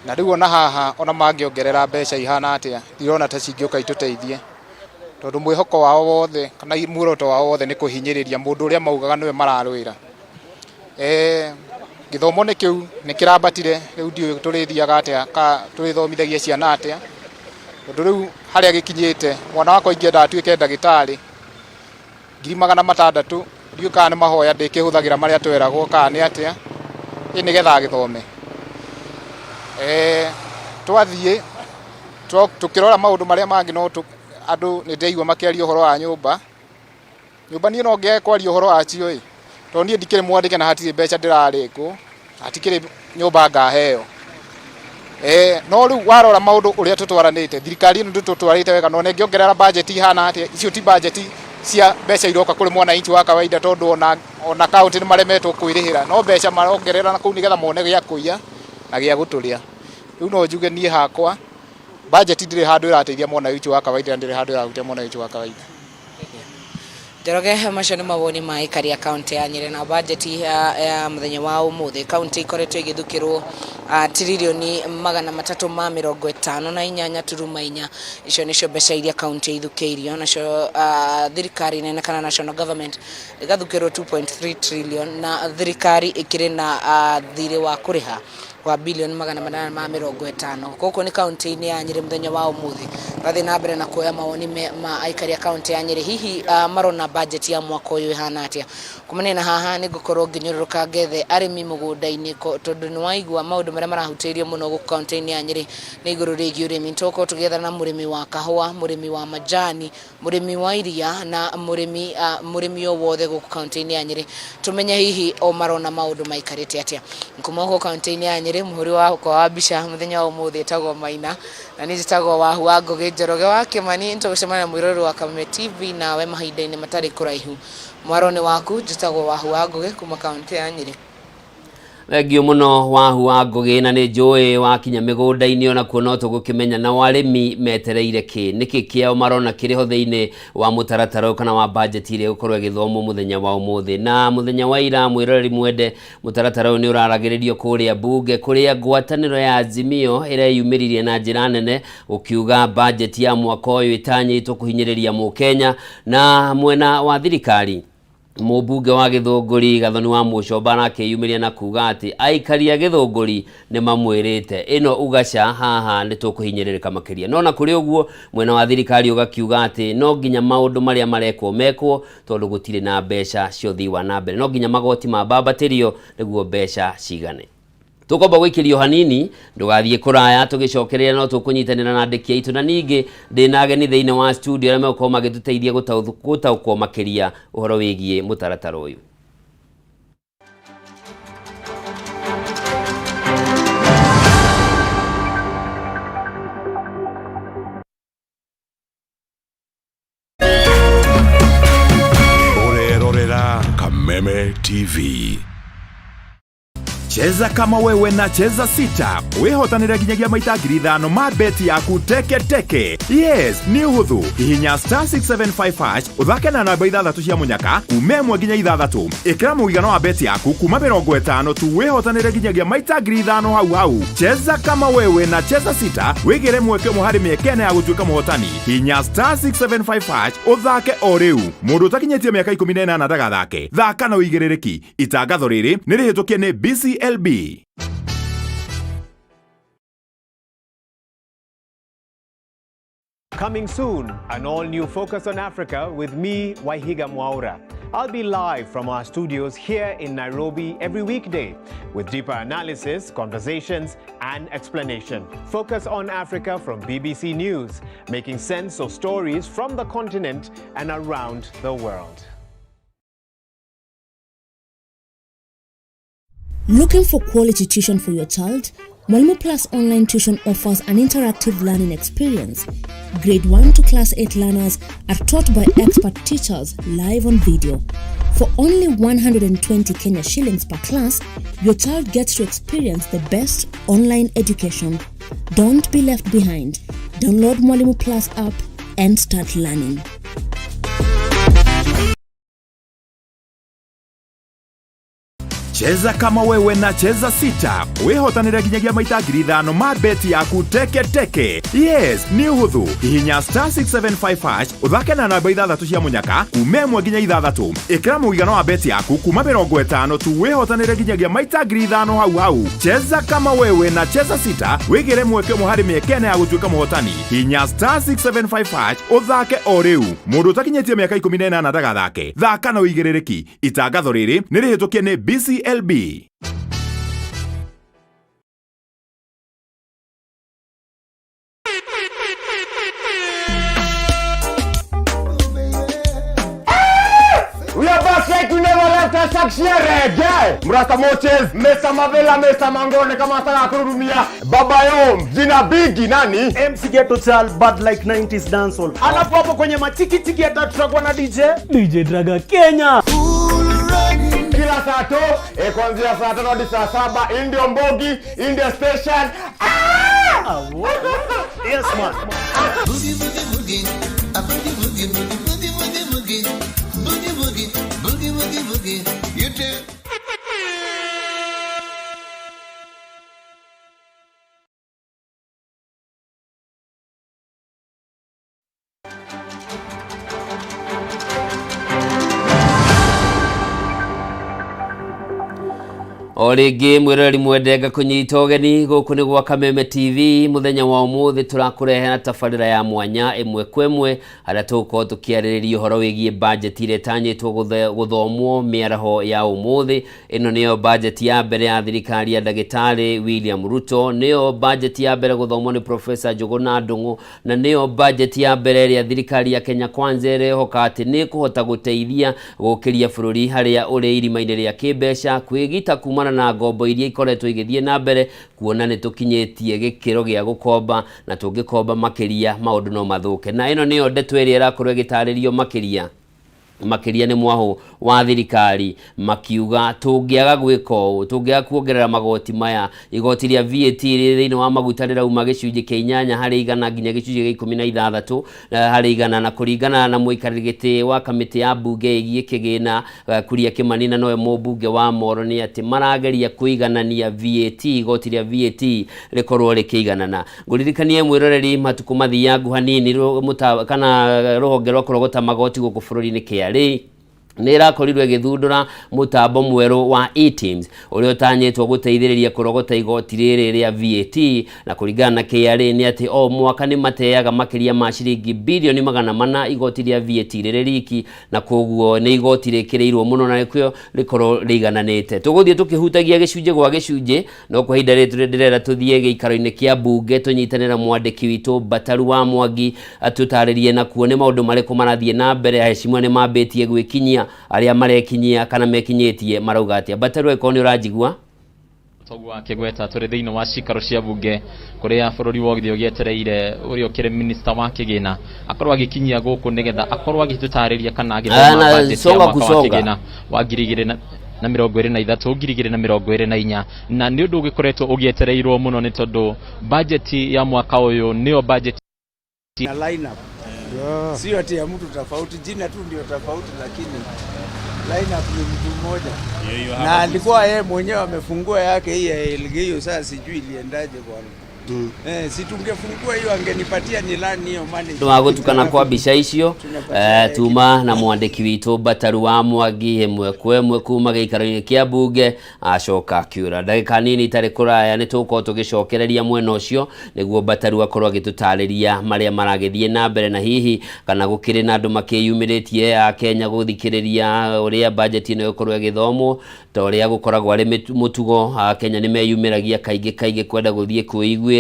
na rĩu ona haha ona mangĩongerera mbeca ihana atĩa ndirona ta cingĩũka itũteithie. Tondũ mwĩhoko wao wothe kana muoroto wao wothe nĩ kũhinyĩrĩria mũndũ ũrĩa maugaga nĩwe mararũĩra. Gĩthomo nĩ kĩu nĩ kĩrambatire, rĩu ndiũĩ tũrĩthiaga atĩa kana tũrĩthomithagia ciana atĩa, tondũ rĩu harĩa gĩkinyĩte mwana wakwa ingĩenda atuĩke ndagĩtarĩ, 600,000 ndiũĩ kana nĩ mahoya ndĩkĩhũthagĩra marĩa tweragwo kana nĩ atĩa, ĩ nĩgetha agĩthome. Twathiĩ tũkĩrora maũndũ marĩa mangĩ no andũ nĩ ndĩraigua makĩaria ũhoro wa nyũmba, nyũmba niĩ no ngĩage kwaria ũhoro wacio ĩ, tondũ niĩ ndikĩrĩ mwandĩke na hatirĩ mbeca ndĩrarengwo, hatikĩrĩ nyũmba ngaheo. No rĩu warora maũndũ ũrĩa tũtwaranĩte, thirikari ĩno ndĩtũtwarĩte wega na ona ĩngĩongerera budget ihana atĩa, icio ti budget cia mbeca iroka kũrĩ mwananchi wa kawaida tondũ ona kaũntĩ nĩ maremetwo kwĩrĩhĩra, no mbeca marongerera na kũu nĩgetha mone gĩa kũiya na gĩa gũtũrĩa. Rĩu no njuge niĩ hakwa budget ndĩrĩ handũ ĩrateithia mwananchi wa kawaida na ndĩrĩ handũ ĩrahutia mwananchi wa kawaida. Njoroge, macio nĩ mawoni ma aikari a kaunti ya Nyĩrĩ na bajeti ya, ya mũthenya wa ũmũthĩ. Kaunti ikoretwo ĩgĩthukĩrwo tiririoni 358.4. Icio nĩcio mbeca iria kaunti ithukĩirio nacio, thirikari nene kana national government ĩgathukĩrwo 2.3 trillion, na thirikari ĩkĩrĩ na thirĩ wa kũrĩha wa bilioni 850. Gũkũ nĩ kaunti-inĩ ya Nyĩrĩ mũthenya wa ũmũthĩ. Tũrathiĩ na mbere na kuoya mawoni ma aikari a kaunti ya Nyĩrĩ, hihi marona budget ya mwaka ũyũ ĩhana atĩa. Kumania na haha nĩ ngũkorwo ngĩnyũrũrũka ngethe arĩmi mũgũnda-inĩ, tondũ nĩ waigua maũndũ marĩa marahutĩirio mũno gũkũ kaunti-inĩ ya Nyĩrĩ nĩ igũrũ rĩgiĩ ũrĩmi. Nĩ tũgũkorwo tũgĩethana na mũrĩmi wa kahũa, mũrĩmi wa majani, mũrĩmi wa iria na mũrĩmi mũrĩmi o wothe gũkũ kaunti-inĩ ya Nyĩrĩ, tũmenye hihi o marona maũndũ maikarĩte atĩa. Kuma gũkũ kaunti-inĩ ya Nyĩrĩ, mũhũri wakwa wa mbica mũthenya wa ũmũthĩ etagwo Maina, na niĩ njĩtagwo Wahu wa Ngũgĩ Njoroge wa Kĩmani. Nĩtũgũcemania na mwĩroreri wa Kameme TV nawe mahinda-inĩ matarĩ kũraihu. Mwaro nĩ waku, njĩtagwo Wahu wa Ngũgĩ kuma kaunti ya Nyĩrĩ. Thengiũ mũno Wahu wa Ngũgĩ, na nĩ njũĩ wakinya mĩgũnda-inĩ onakuo no tũgũkĩmenya nao arĩmi metereire kĩ, nĩkĩ kĩao marona kĩrĩ ho thĩinĩ wa mũtaratara ũyũ kana wa bajeti ĩrĩa ĩgũkorwo ĩgĩthomwo mũthenya wa ũmũthĩ. Na mũthenya wa ira mwĩroreri mwende, mũtaratara ũyũ nĩ ũraragĩrĩrio kũrĩa mbunge kũrĩa ngwatanĩro ya Azimio ĩreyumĩririe na njĩra nene gũkiuga bajeti ya mwaka ũyũ ĩtanyĩtwo kũhinyĩrĩria mũkenya na mwena wa thirikari. Mũmbunge wa Gĩthũngũri Gathoni wa Mũcomba arakĩyumĩria na kuga atĩ aikari a Gĩthũngũri nĩ mamwĩrĩte ĩno ugaca haha nĩ tũkũhinyĩrĩrĩka makĩria. No na kũrĩ ũguo mwena wa thirikari ũgakiuga atĩ no nginya maũndũ marĩa marekwo mekwo tondũ gũtirĩ na mbeca cia ũthii wa na mbere, no nginya magoti mambambatĩrio nĩguo mbeca cigane. Tũkwamba gũikĩrio hanini, ndũgathiĩ kũraya, tũgĩcokereria no tũkũnyitanĩra na andĩki aitũ na ningĩ ndĩna ageni thĩinĩ wa studio arĩa megũkorwo magĩtũteithia gũtaũkwo makĩria ũhoro wĩgiĩ mũtaratara ũyũ. Ũrerorera Kameme TV. Cheza kama wewe na Cheza Sita wĩhotanĩre nginyagia maita 5,000 ma beti yaku teke teke. Yes, nĩ ũhũthũ. Hihinya star 675 hash ũthake na namba ithathatũ cia mũnyaka kuma 1 nginya 6. Ĩkĩra mũigana wa beti yaku kuma 50 tu wĩhotanĩre nginyagia maita 5,000 hau hau. Cheza kama wewe na Cheza Sita wĩgĩre mweke ũmwe harĩ mĩeke ĩna ya gũtuĩka mũhotani. Hihinya star 675 hash ũthake o rĩu. Mũndũ ũtakinyĩtie mĩaka 18 ndagathake. Thaka na ũigĩrĩrĩki. Itangatho rĩrĩ nĩ rĩhĩtũkie nĩ BCLB. Coming soon, an all-new Focus on Africa with me, Waihiga Mwaura. I'll be live from our studios here in Nairobi every weekday with deeper analysis, conversations, and explanation. Focus on Africa from BBC News, making sense of stories from the continent and around the world. Looking for quality tuition for your child? Mwalimu Plus Online Tuition offers an interactive learning experience. Grade 1 to Class 8 learners are taught by expert teachers live on video. For only 120 Kenya shillings per class, your child gets to experience the best online education. Don't be left behind. Download Mwalimu Plus app and start learning. Cheza kama wewe na Cheza Sita wĩhotanĩre nginyagia maita 5,000 ma beti yaku teke teke. Yes, nĩ ũhũthũ. Hihinya star 675 hash ũthake na namba ithathatũ cia mũnyaka kuma 1 nginya 6. Ĩkĩra mũigana wa beti yaku kuma 50 tu wĩhotanĩre nginyagia maita 5,000 hau hau. Cheza kama wewe na Cheza Sita wĩgĩre mweke ũmwe harĩ mĩeke ĩna ya gũtuĩka mũhotani. Hihinya star 675 hash ũthake o rĩu. Mũndũ ũtakinyĩtie mĩaka 18 ndagathake. Thaka na ũigĩrĩrĩki. Itangatho rĩrĩ nĩ rĩhĩtũkie nĩ BCLB. We are back like we never left us reggae. Mrasta Moches, Mr. Mavela, Mr. Mangone kama nataka kururumia. Baba Yom, jina bigi nani? MC Ghetto Child, bad like 90s dancehall. Alafu hapo kwenye machiki chiki hata tutakuwa na DJ DJ Draga Kenya. Kila saa to kuanzia saa 5 hadi saa 7, Indio Mbogi, India Station. Ah! Yes man. Boogie boogie boogie, a boogie boogie boogie boogie boogie boogie, boogie boogie boogie boogie boogie. You too. O rĩngĩ mwĩroreri mwende ngakũnyita ũgeni gũkũ nĩ gwa Kameme TV. Mũthenya wa ũmũthĩ tũrakũrehera tabarĩra ya mwanya ĩmwe kwa ĩmwe harĩa tũgũkorwo tũkĩarĩrĩria ũhoro wĩgiĩ bajeti ĩrĩa ĩtanyĩtwo gũthomwo mĩaraho ya ũmũthĩ. Ĩno nĩyo bajeti ya mbere ya thirikari ya ndagĩtarĩ William Ruto, nĩyo bajeti ya mbere gũthomwo nĩ Professor Njuguna Ndung'u, na nĩyo bajeti ya mbere ĩrĩa thirikari ya Kenya Kwanza ĩrehoka atĩ nĩ ĩkũhota gũteithia gũkĩria bũrũri harĩa ũrĩ irima-inĩ rĩa kĩmbeca, kwĩgita kumana na ngombo iria ikoretwo igĩthiĩ na mbere, kuona nĩ tũkinyĩtie gĩkĩro gĩa gũkomba, na tũngĩkomba makĩria maũndũ no mathũke. Na ĩno nĩyo ndeto ĩrĩa ĩrakorwo ĩgĩtarĩrio makĩria makĩria nĩ mwahũ wa thirikari, makiuga tũngĩaga gwĩka ũũ, tũngĩaga kuongerera magoti maya, igoti rĩa VAT rĩ thĩinĩ wa maguta rĩrauma gĩcunjĩ kĩa 8 harĩ igana nginya gĩcunjĩ kĩa 16 harĩ igana, na kũringana na mũikarĩri gĩtĩ wa kamĩtĩ ya mbunge ĩgiĩ kĩgĩna Kuria Kĩmani na nowe mũmbunge wa Moro, nĩ atĩ marageria kũiganania VAT, igoti rĩa VAT rĩkorwo rĩkĩiganana. Ngũririkanie mwĩroreri, matukũ mathiangu hanini kana rũhonge rwa kũrogota magoti gũkũ bũrũri-inĩ KRA nĩ ĩrakorirwo ĩgĩthundũra mũtambo mwerũ wa eTIMS ũrĩa ũtanyĩtwo gũteithĩrĩria kũrogota igoti rĩrĩ rĩa VAT, na kũringana na KRA nĩ atĩ o mwaka nĩ mateaga makĩria ma ciringi bilioni 400 igoti rĩa VAT rĩrĩ riki, na koguo nĩ igoti rĩkĩrĩirwo mũno na nĩkĩo rĩkorwo rĩigananĩte. Tũgũthiĩ tũkĩhutagia gĩcunjĩ gwa gĩcunjĩ, no kwa ihinda rĩrĩ ndĩrenda tũthiĩ gĩikaro-inĩ kĩa mbunge tũnyitane na mwandĩki witũ Bataru wa Mwangi atũtarĩrie nakuo nĩ maũndũ marĩkũ marathiĩ na mbere, aheshimiwa nĩ mambĩtie gwĩkinyia, arĩa marekinyia kana mekinyĩtie marauga atĩa. Bataru, angĩkorwo nĩ ũranjigua. Toguo akĩgweta tũrĩ thĩinĩ wa cikaro cia bunge kũrĩa bũrũri wothe ũgĩetereire ũrĩa ũkĩrĩ minister wa kĩgĩna akorwo agĩkinyia gũkũ nĩgetha akorwo agĩtũtarĩria kana agĩthoma Na budget ya songa mwaka wa kusonga. kĩgĩna wa ngiri igĩrĩ na na mĩrongo ĩrĩ na ithatũ 2024 na nĩ ũndũ ũgĩkoretwo ũgĩetereirwo mũno nĩ tondũ bajeti ya mwaka ũyũ nĩyo bajeti na lineup. Sio ati ya mtu tofauti, jina tu ndio tofauti, lakini lineup ni mtu mmoja, na alikuwa yeye mwenyewe amefungua yake hii ya Elgeyo. Sasa sijui iliendaje bwana. Si tungefungua hiyo angenipatia ni lani hiyo manager. Wa gutukana kwa mbica icio tuma na mwandĩki witũ Mbataru wa Mwangi ĩmwe kwa ĩmwe kuma gĩikaro-inĩ kĩa mbunge acoka akiũra. Ndagĩka nini itarĩ kũraya nĩ tũgũkorwo tũgĩcokereria mwena ũcio nĩguo Mbataru akorwo agĩtũtarĩria marĩa maragĩthiĩ na mbere na hihi kana gũkĩrĩ na andũ makĩyumĩrĩtie a Kenya gũthikĩrĩria ũrĩa bajeti ĩno ĩgũkorwo ĩgĩthomwo ta ũrĩa gũkoragwo arĩ mũtugo. Kenya nĩ meyumĩragia kaingĩ kaingĩ kwenda gũthiĩ kwĩiguĩra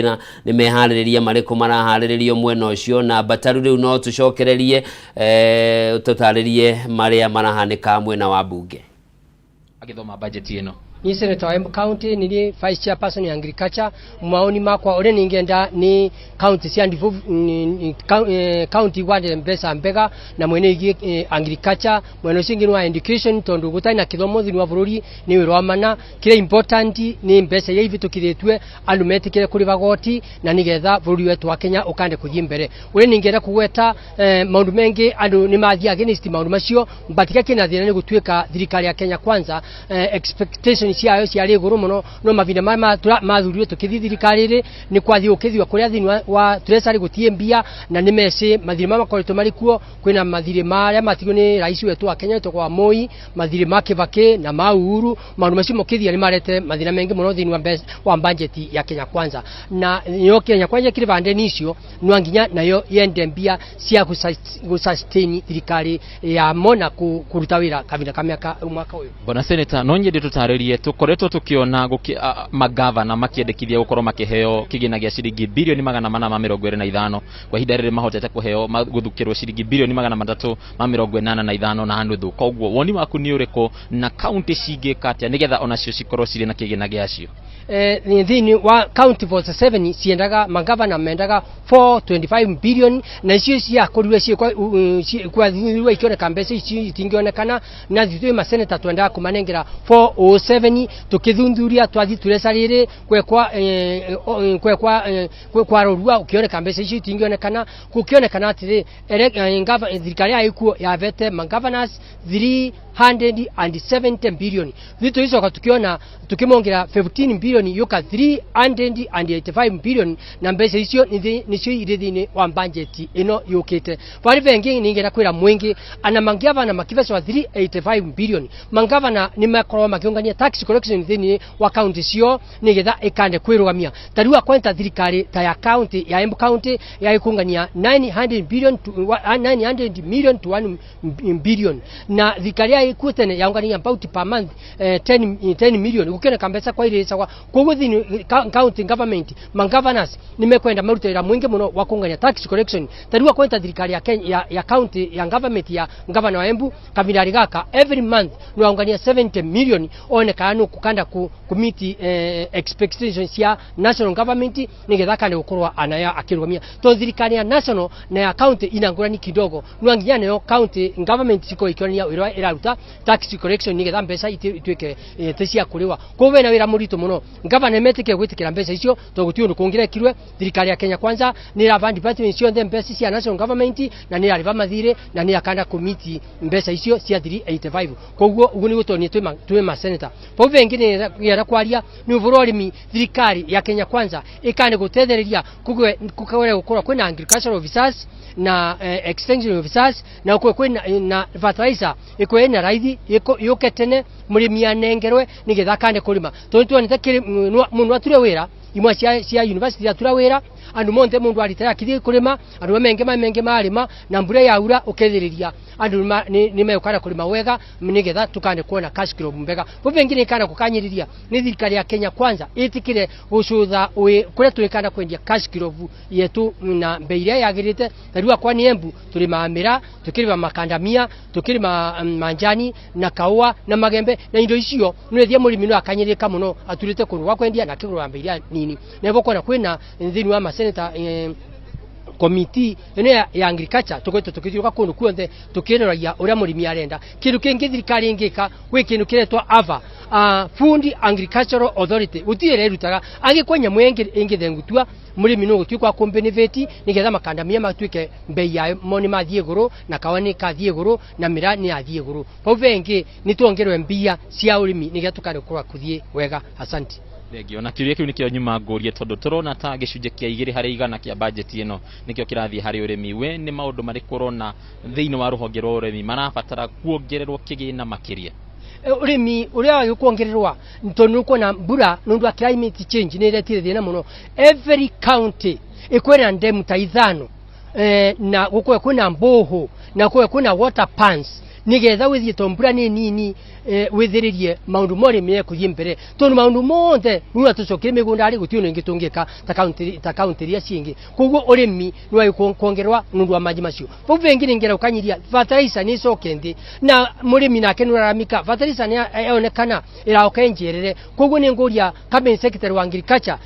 nĩ meharĩrĩria marĩkũ maraharĩrĩrio mwena ũcio. Na Mbataru rĩu no tũcokererie tũtarĩrie marĩa marahanĩka mwena wa mbunge agĩthoma bajeti ĩno. Ni senator wa Embu County, nili vice chairperson ya agriculture. Maoni makwa ure ningenda ni county cia county gwande mbeca mbega na mwene igi agriculture, mwene ucio ingi ni wa education, tondu gutari na kithomo thiini wa bururi ni wira wa mana. Kiria important ni mbeca iria ivitukithitue andu metikire kuriva goti na nigetha bururi wetu wa Kenya ukande kuthie mbere. Ure ningenda kugweta maundu mengi andu ni mathia against maundu macio, but kira kina thina ni gutuika thirikari ya Kenya Kwanza expectation ciayo ciarĩ igũrũ mũno, no mavinda maya mathurirwe tũkĩthiĩ thirikari-rĩ nĩ kwathiĩ gũkĩthiwa kũrĩa thĩinĩ wa treasury gũtiĩ mbia, na nĩ mecĩ mathirĩ marĩa makoretwo marĩ kuo. Kwĩna mathirĩ marĩa matigwo nĩ rais wetu wa Kenya wĩtagwo wa Moi, mathirĩ ma Kibaki na ma Uhuru. Maũndũ macio mũkĩthia nĩ marete mathĩna maingĩ mũno thĩinĩ wa budget ya Kenya Kwanza, na yo Kenya Kwanza ĩkĩrĩba ndeni icio no nginya nayo yende mbia cia gũsustain thirikari ya mona kũruta wĩra kavinda ka mĩaka mwaka ũyũ. Bwana Senator, no nyende tũtarĩrie tũkoretwo tũkĩona magavana makĩendekithia gũkorwo makĩheo kĩgĩna gĩa ciringi birioni 425 kwa ihinda rĩrĩ mahotete kũheo gũthukĩrwo ciringi birioni 385 na nuthu. Koguo woni waku nĩ ũrĩkũ na kaunti cingĩka atĩa nĩgetha onacio cikorwo cirĩ na kĩgĩna gĩacio? Thĩinĩ wa county 47 ciendaga magavana mendaga 425 billion, na icio ciakorirwe kwathurirwe ikioneka mbeca ici itingĩonekana, na ithuĩ maseneta twendaga kũmanengera 407. Tukithuthuria twathi treasury kwekwa kwekwa kwarorua ukioneka mbeca icio itingĩonekana, gũkĩonekana atĩrĩ thirikari ya ikuo yavete magovernors 370 billion. Vitu hizo tukiona tukimongera 15 billion yoka 385 billion, na mbeca icio nicio irĩ thĩinĩ wa budget ĩno yũkĩte. Bari bengi ningera kwĩra mwingi ana mangavana makivecwa 385 billion, mangavana nĩ makorwo makĩũngania tax collection thĩinĩ wa county cio nĩgetha ĩkande kwĩrũgamia. Ta rĩu akwenta thirikari ta ya county ya Embu County ya ĩkũngania 900 billion to 900 million to 1 billion, na thirikari ya ikuo tene yaungania about per month 10 million gukioneka mbeca kwa irĩcagwa. Koguo thĩinĩ county government magovernors nĩ mekwenda marute wĩra mwingĩ mũno wa kũngania tax collection. Ta rĩu akwenta thirikari ya Kenya ya county ya government ya governor wa Embu kavinda gaka every month nĩ waungania 70 million one kana nũ kukanda kumiti expectations ya national government nĩgetha kande gũkorwo anaya akĩrũgamia, to thirikari ya national na ya county ina ngũrani kidogo, no nginya nayo county government ciko ikĩonania wĩra ĩraruta tax collection nĩgetha mbeca ituĩke ti cia kũrĩwa. Koguo wĩna wĩra mũritũ mũno gavana metĩkĩre gwĩtĩkĩra mbeca icio to gũtirĩ ũndũ kũngĩrekirwe. Thirikari ya Kenya Kwanza nĩ ĩrava department ciothe mbeca cia national government na nĩ ĩrarĩba mathirĩ na nĩ ĩrakanda komiti mbeca icio cia 385. Koguo ũguo nĩguo tuonire twĩ ma senator. Bau bengi nĩ ĩrenda kwaria nĩ ũhoro wa ũrĩmi. Thirikari ya Kenya Kwanza ĩkande gũtethereria kũgwe gũkorwo kwĩna agricultural officers na extension officers na gũkorwo kwĩna na fertilizer ĩkorwo ĩna raithi yũke tene mũrĩmi anengerwe nĩgetha akande kũrĩma, tondũ tuonete mũndũ ature wĩra imwe cia university atura wĩra andu monthe mundu aritara akithie kurima andu menge menge marima na mbura yaura ukethiriria andu ni mekukana kurima wega nigetha tukane kuona cash crop mbega. Bo bengi kana kukanyiriria ni thirikari ya Kenya Kwanza itikire gucutha kuria twikana kwendia cash crop yetu na mbei iria yagirite. Ta riu akwa ni Embu turima mira, tukirima makandamia, tukirima manjani na kaua na magembe na indo icio nwethia murimi no akanyirika muno aturite kundu gwa kwendia na kigura mbei iria nini. Nebo kona kwina thini wa maseneta Komiti ĩno ya agriculture tũkoretwo tũkĩthiũrũka kũndũ kuothe tũkĩroragia ũrĩa mũrĩmi arenda. Kĩndũ kĩngĩ thirikari ĩngĩka, gwĩ kĩndũ kĩretwo AVA, Food Agricultural Authority, gũtirĩ ĩrerutaga. Angĩkorwo nyamũ ĩngĩthengutua mũrĩmi no gũtuĩka wa kũmbenefit, nĩgetha makandamia matuĩke mbei yamo nĩ mathiĩ igũrũ, na kawa nĩ kathiĩ igũrũ, na mĩraa nĩ yathiĩ igũrũ. Pau vengĩ nĩ tuongererwe mbia cia ũrĩmi nĩgetha tũkare gũkorwo kũthiĩ wega. Asante. Thengio. Na kĩũria kĩu nĩkĩo nyuma ngũrie, tondũ tũrona ta gĩcunjĩ kĩa 2% kĩa bajeti ĩno nĩkĩo kĩrathiĩ harĩ ũrĩmi. We nĩ maũndũ marĩkũ ũrona thĩinĩ wa rũhonge rwa ũrĩmi marabatara kuongererwo kĩgĩna makĩria? Ũrĩmi ũrĩa wagĩrĩirwo kuongererwa, tondũ nĩ ũkuona mbura nĩ ũndũ wa climate change nĩ ĩretire thĩna mũno. Every county ĩkwĩna ndemu ta 5, na gũkorwo kwĩna mboho na gũkorwo kwĩna water pans, nĩgetha wĩthiĩ, to mbura nĩ nini, wĩthĩrĩrie maũndũ ma ũrĩmi ekũthiĩ mbere, tondũ maũndũ mothe rĩu tũcokire mĩgũnda rĩ, gũtirĩ ũndũ ũngĩ tũngĩka ta county iria cingĩ. Koguo ũrĩmi nĩ wagĩrĩirwo kuongererwa nĩ ũndũ wa maji macio. Pau vengĩ nĩ ngera ũkanyiria fertilizer nĩ ĩcoke nthĩ, na mũrĩmi nake nĩ ũraramika fertilizer nĩ yonekana ĩraoka ĩnjerere. Koguo nĩ ngũria cabinet secretary wa agriculture,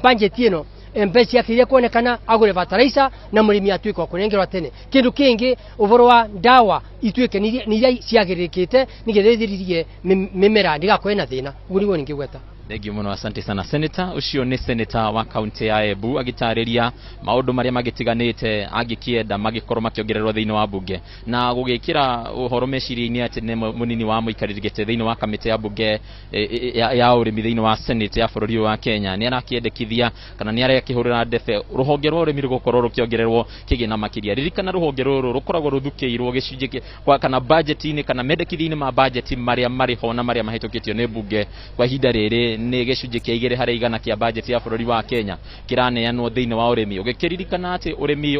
budget ĩno mbeca ciake iria kuonekana agũre fertilizer na mũrĩmi atuĩke wa kũnengerwa tene. Kĩndũ kĩngĩ, ũhoro wa ndawa ituĩke nĩ iria ciagĩrĩkĩte, nĩgetha ĩthiririe mĩmera ndĩgakorwo na thĩna. Ũguo nĩguo ningĩgweta. Thank you mũno, asante sana senator. Ũcio nĩ senator wa kaunti ya Embu agĩtarĩria maũndũ marĩa magĩtiganĩte angĩkĩenda magĩkorwo makĩongererwo thĩinĩ wa mbunge, na gũgĩkĩra ũhoro meciria-inĩ atĩ nĩ mũnini wa mũikarĩri gĩtĩ thĩinĩ wa kamĩtĩ ya mbunge ya ũrĩmi thĩinĩ wa Senate ya bũrũri ũyũ wa Kenya. Nĩ arakĩendekithia kana nĩ arakĩhũrĩra ndebe rũhonge rwa ũrĩmi rũgũkorwo rũkĩongererwo kĩgĩna makĩria. Ririkana rũhonge rũrũ rũkoragwo rũthukĩirwo gĩcunjĩ kwa kana budget-inĩ kana mendekithia-inĩ ma budget marĩa marĩ ho na marĩa mahĩtũkĩtio nĩ mbunge kwa ihinda rĩrĩ, nĩ gĩcunjĩ kĩa 2% kĩa budget ya bũrũri wa Kenya kĩraneanwo thĩinĩ wa ũrĩmi, ũgĩkĩririkana atĩ ũrĩmi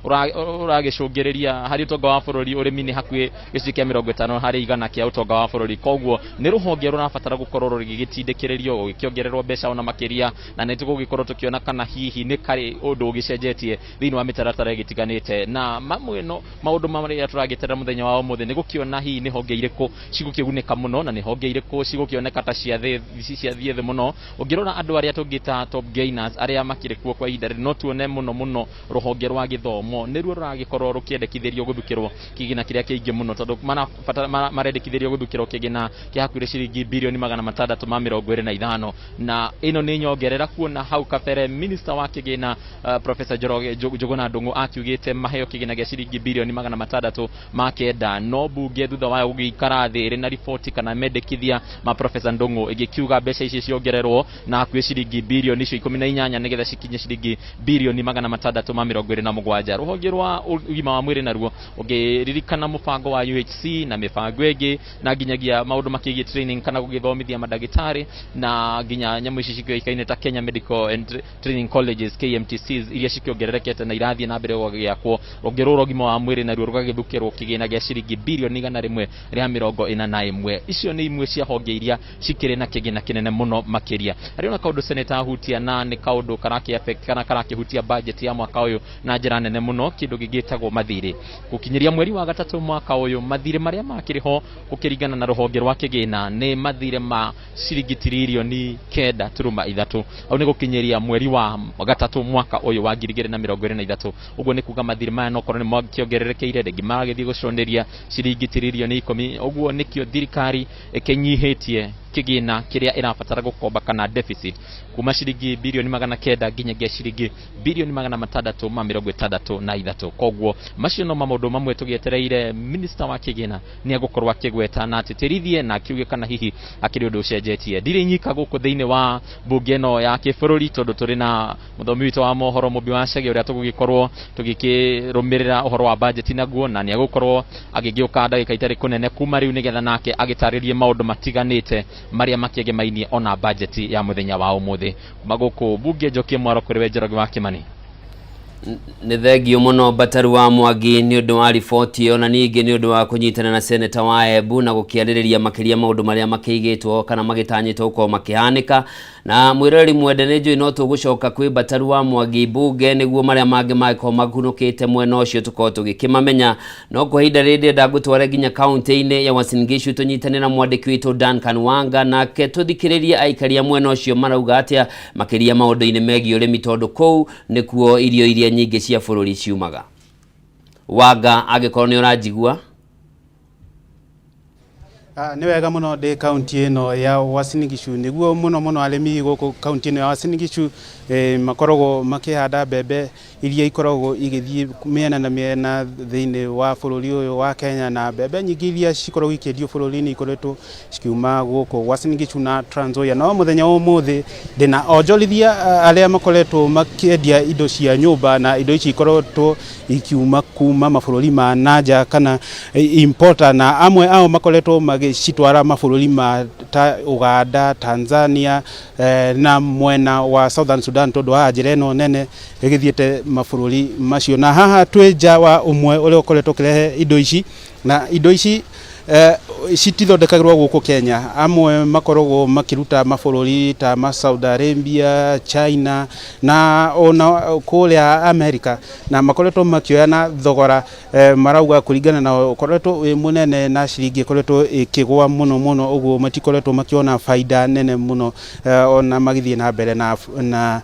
ũragĩcũngĩrĩria harĩ ũtonga wa bũrũri. Ũrĩmi nĩ hakuhĩ gĩcunjĩ kĩa 50% kĩa ũtonga wa bũrũri, koguo nĩ rũhonge rũrabatara gũkorwo rũgĩgĩtindĩkĩrĩrio gũgĩkĩongererwo mbeca ona makĩria, na nĩ tũgũgĩkorwo tũkĩona kana hihi nĩ karĩ ũndũ ũgĩcenjetie thĩinĩ wa mĩtaratara ĩgĩtiganĩte. Na mamwe no maũndũ marĩa tũragĩterera mũthenya wa ũmũthĩ nĩ gũkĩona hihi nĩ honge irĩkũ cigũkĩgunĩka mũno na nĩ honge irĩkũ cigũkĩoneka ta ciathiĩ thĩ mũno. Ũngĩrora andũ arĩa tũngĩta top gainers arĩa makĩrĩ kuo kwa ihinda rĩrĩ, no tuone mũno mũno rũhonge rwa gĩthomo nĩruo rũragĩkorwo rũkĩendekithĩrio gũthukĩrwo kĩgĩna kĩrĩa kĩingĩ mũno, tondũ marendekithĩrio gũthukĩrwo kĩgĩna kĩa hakuhĩ ciringi birioni 625, na ĩno nĩ nyongerera kuona hau kabere minister wa kĩgĩna, Professor Njoroge Njuguna Ndung'u akiugĩte maheo kĩgĩna gĩa ciringi birioni 609, no mbunge thutha wayo gũgĩikara thĩ ĩrĩ na riboti kana mendekithia ma Professor Ndung'u ĩgĩkiuga mbeca icio ciongererwo na hakuhĩ ciringi birioni icio 18, nĩgetha cikinye ciringi birioni 627. Rũhonge rwa ũgima wa mwĩrĩ naruo, ũngĩririkana mũbango wa UHC na mĩbango ĩngĩ na nginyagia maũndũ makĩgiĩ training kana gũgĩthomithia mandagĩtarĩ na nginya nyamũ ici cikĩũĩkaine ta Kenya Medical and Training Colleges, KMTCs, iria cikĩongererekete na irathiĩ na mbere gũgĩakwo, rũhonge rũrũ rwa ũgima wa mwĩrĩ naruo rũgagĩthukĩrwo kĩgĩna gĩa ciringi birioni 141. Icio nĩ imwe cia honge iria cikĩrĩ na kĩgĩna kĩnene mũno makĩria. Harĩ ona kaũndũ senator ahutia, na nĩ kaũndũ karakĩ affect kana karakĩhutia budget ya mwaka ũyũ na njĩra nene mũno, kĩndũ gĩgĩtagwo mathirĩ. Gũkinyĩria mweri wa gatatũ mwaka ũyũ, mathirĩ marĩa makĩrĩ ho gũkĩringana na rũhonge rwa kĩgĩna nĩ mathirĩ ma ciringi tiririoni 9.3. Hau nĩ gũkinyĩria mweri wa gatatũ mwaka ũyũ wa 2023. Ũguo nĩ kuga mathirĩ maya nokorwo nĩ makĩongererekeire, rĩngĩ maragĩthiĩ gũconĩria ciringi tiririoni 10. Ũguo nĩkĩo thirikari ĩkĩnyihĩtie kĩgĩna kĩrĩa ĩrabatara gũkomba kana deficit kuma ciringi birioni 900 nginyagia ciringi birioni 663. Koguo macio no maũndũ mamwe tũgĩetereire minister wa kĩgĩna nĩ egũkorwo akĩgweta na atĩtĩrithie na akiuge kana hihi akĩrĩ ũndũ ũcenjetie. Ndirĩ nyika gũkũ thĩinĩ wa mbunge ĩno ya kĩbũrũri, tondũ tũrĩ na mũthomi witũ wa mohoro Mũmbi wa Chege, ũrĩa tũgũgĩkorwo tũgĩkĩrũmĩrĩra ũhoro wa budget naguo, na nĩ egũkorwo agĩgĩũka ndagĩka itarĩ kũnene kuma rĩu, nĩgetha nake agĩtarĩrie maũndũ matiganĩte marĩa makĩegemainie ona budget ya mũthenya wa ũmũthĩ. Kuma gũkũ mbunge, njokie mwaro kũrĩ we Njoroge wa Kĩmani. Nĩ thengio mũno Mbataru wa Mwangi nĩ ũndũ wa riboti ĩyo, na ningĩ nĩ ũndũ wa kũnyitana na seneta wa Embu na gũkĩarĩrĩria makĩria maũndũ marĩa makĩigĩtwo kana magĩtanyĩtwo gũkorwo makĩhanĩka. Na mwĩroreri mwende, nĩ njũĩ no tũgũcoka kwĩ Mbataru wa Mwangi mbunge nĩguo marĩa mangĩ mangĩkorwo makunũkĩte mwena ũcio tũkorwo tũgĩkĩmamenya, no kwa ihinda rĩrĩ ndĩrenda ngũtware nginya kaunti-inĩ ya Uasin Gishu tũnyitane na mwandĩki witũ Duncan Wanga, nake tũthikĩrĩrie aikari a mwena ũcio marauga atĩa makĩria maũndũ-inĩ megiĩ ũrĩmi, tondũ kũu nĩkuo irio iria nyingĩ cia bũrũri ciumaga. Wanga angĩkorwo nĩ ũranjigua. Nĩ wega mũno ndĩ kaunti ĩno ya Uasin Gishu nĩguo mũno mũno arĩmi gũkũ kaunti ĩno ya Uasin Gishu eh, makoragwo makĩhanda mbembe iria ikoragwo igĩthiĩ mĩena na mĩena thĩinĩ wa bũrũri ũyũ wa Kenya na mbembe nyingĩ iria cikoragwo ikĩendio bũrũri-inĩ ikoretwo cikiuma gũkũ Uasin Gishu na Trans Nzoia. No mũthenya wa ũmũthĩ ndĩna onjorithia arĩa makoretwo makĩendia indo cia nyũmba na indo ici ikoretwo ikiuma kuma mabũrũri ma nanja kana importer na amwe ao makoretwo magĩcitwara mabũrũri ma ta Uganda, Tanzania eh, na mwena wa Southern Sudan tondũ haha njĩra ĩno nene ĩgĩthiĩte mabũrũri macio na haha twĩ nja wa ũmwe ũrĩa ũkoretwo ũkĩrehe indo ici na indo ici eh, citithondekagĩrwo gũkũ Kenya amwe makoragwo makĩruta mabũrũri ta ma Saudi Arabia, China na ona kũrĩa America na makoretwo makĩoya na thogora eh, marauga kũringana na ũkoretwo wĩ mũnene na ciringi ĩkoretwo ĩkĩgwa mũno mũno ũguo matikoretwo makĩona baida nene mũno eh, ona magĩthiĩ na mbere na, na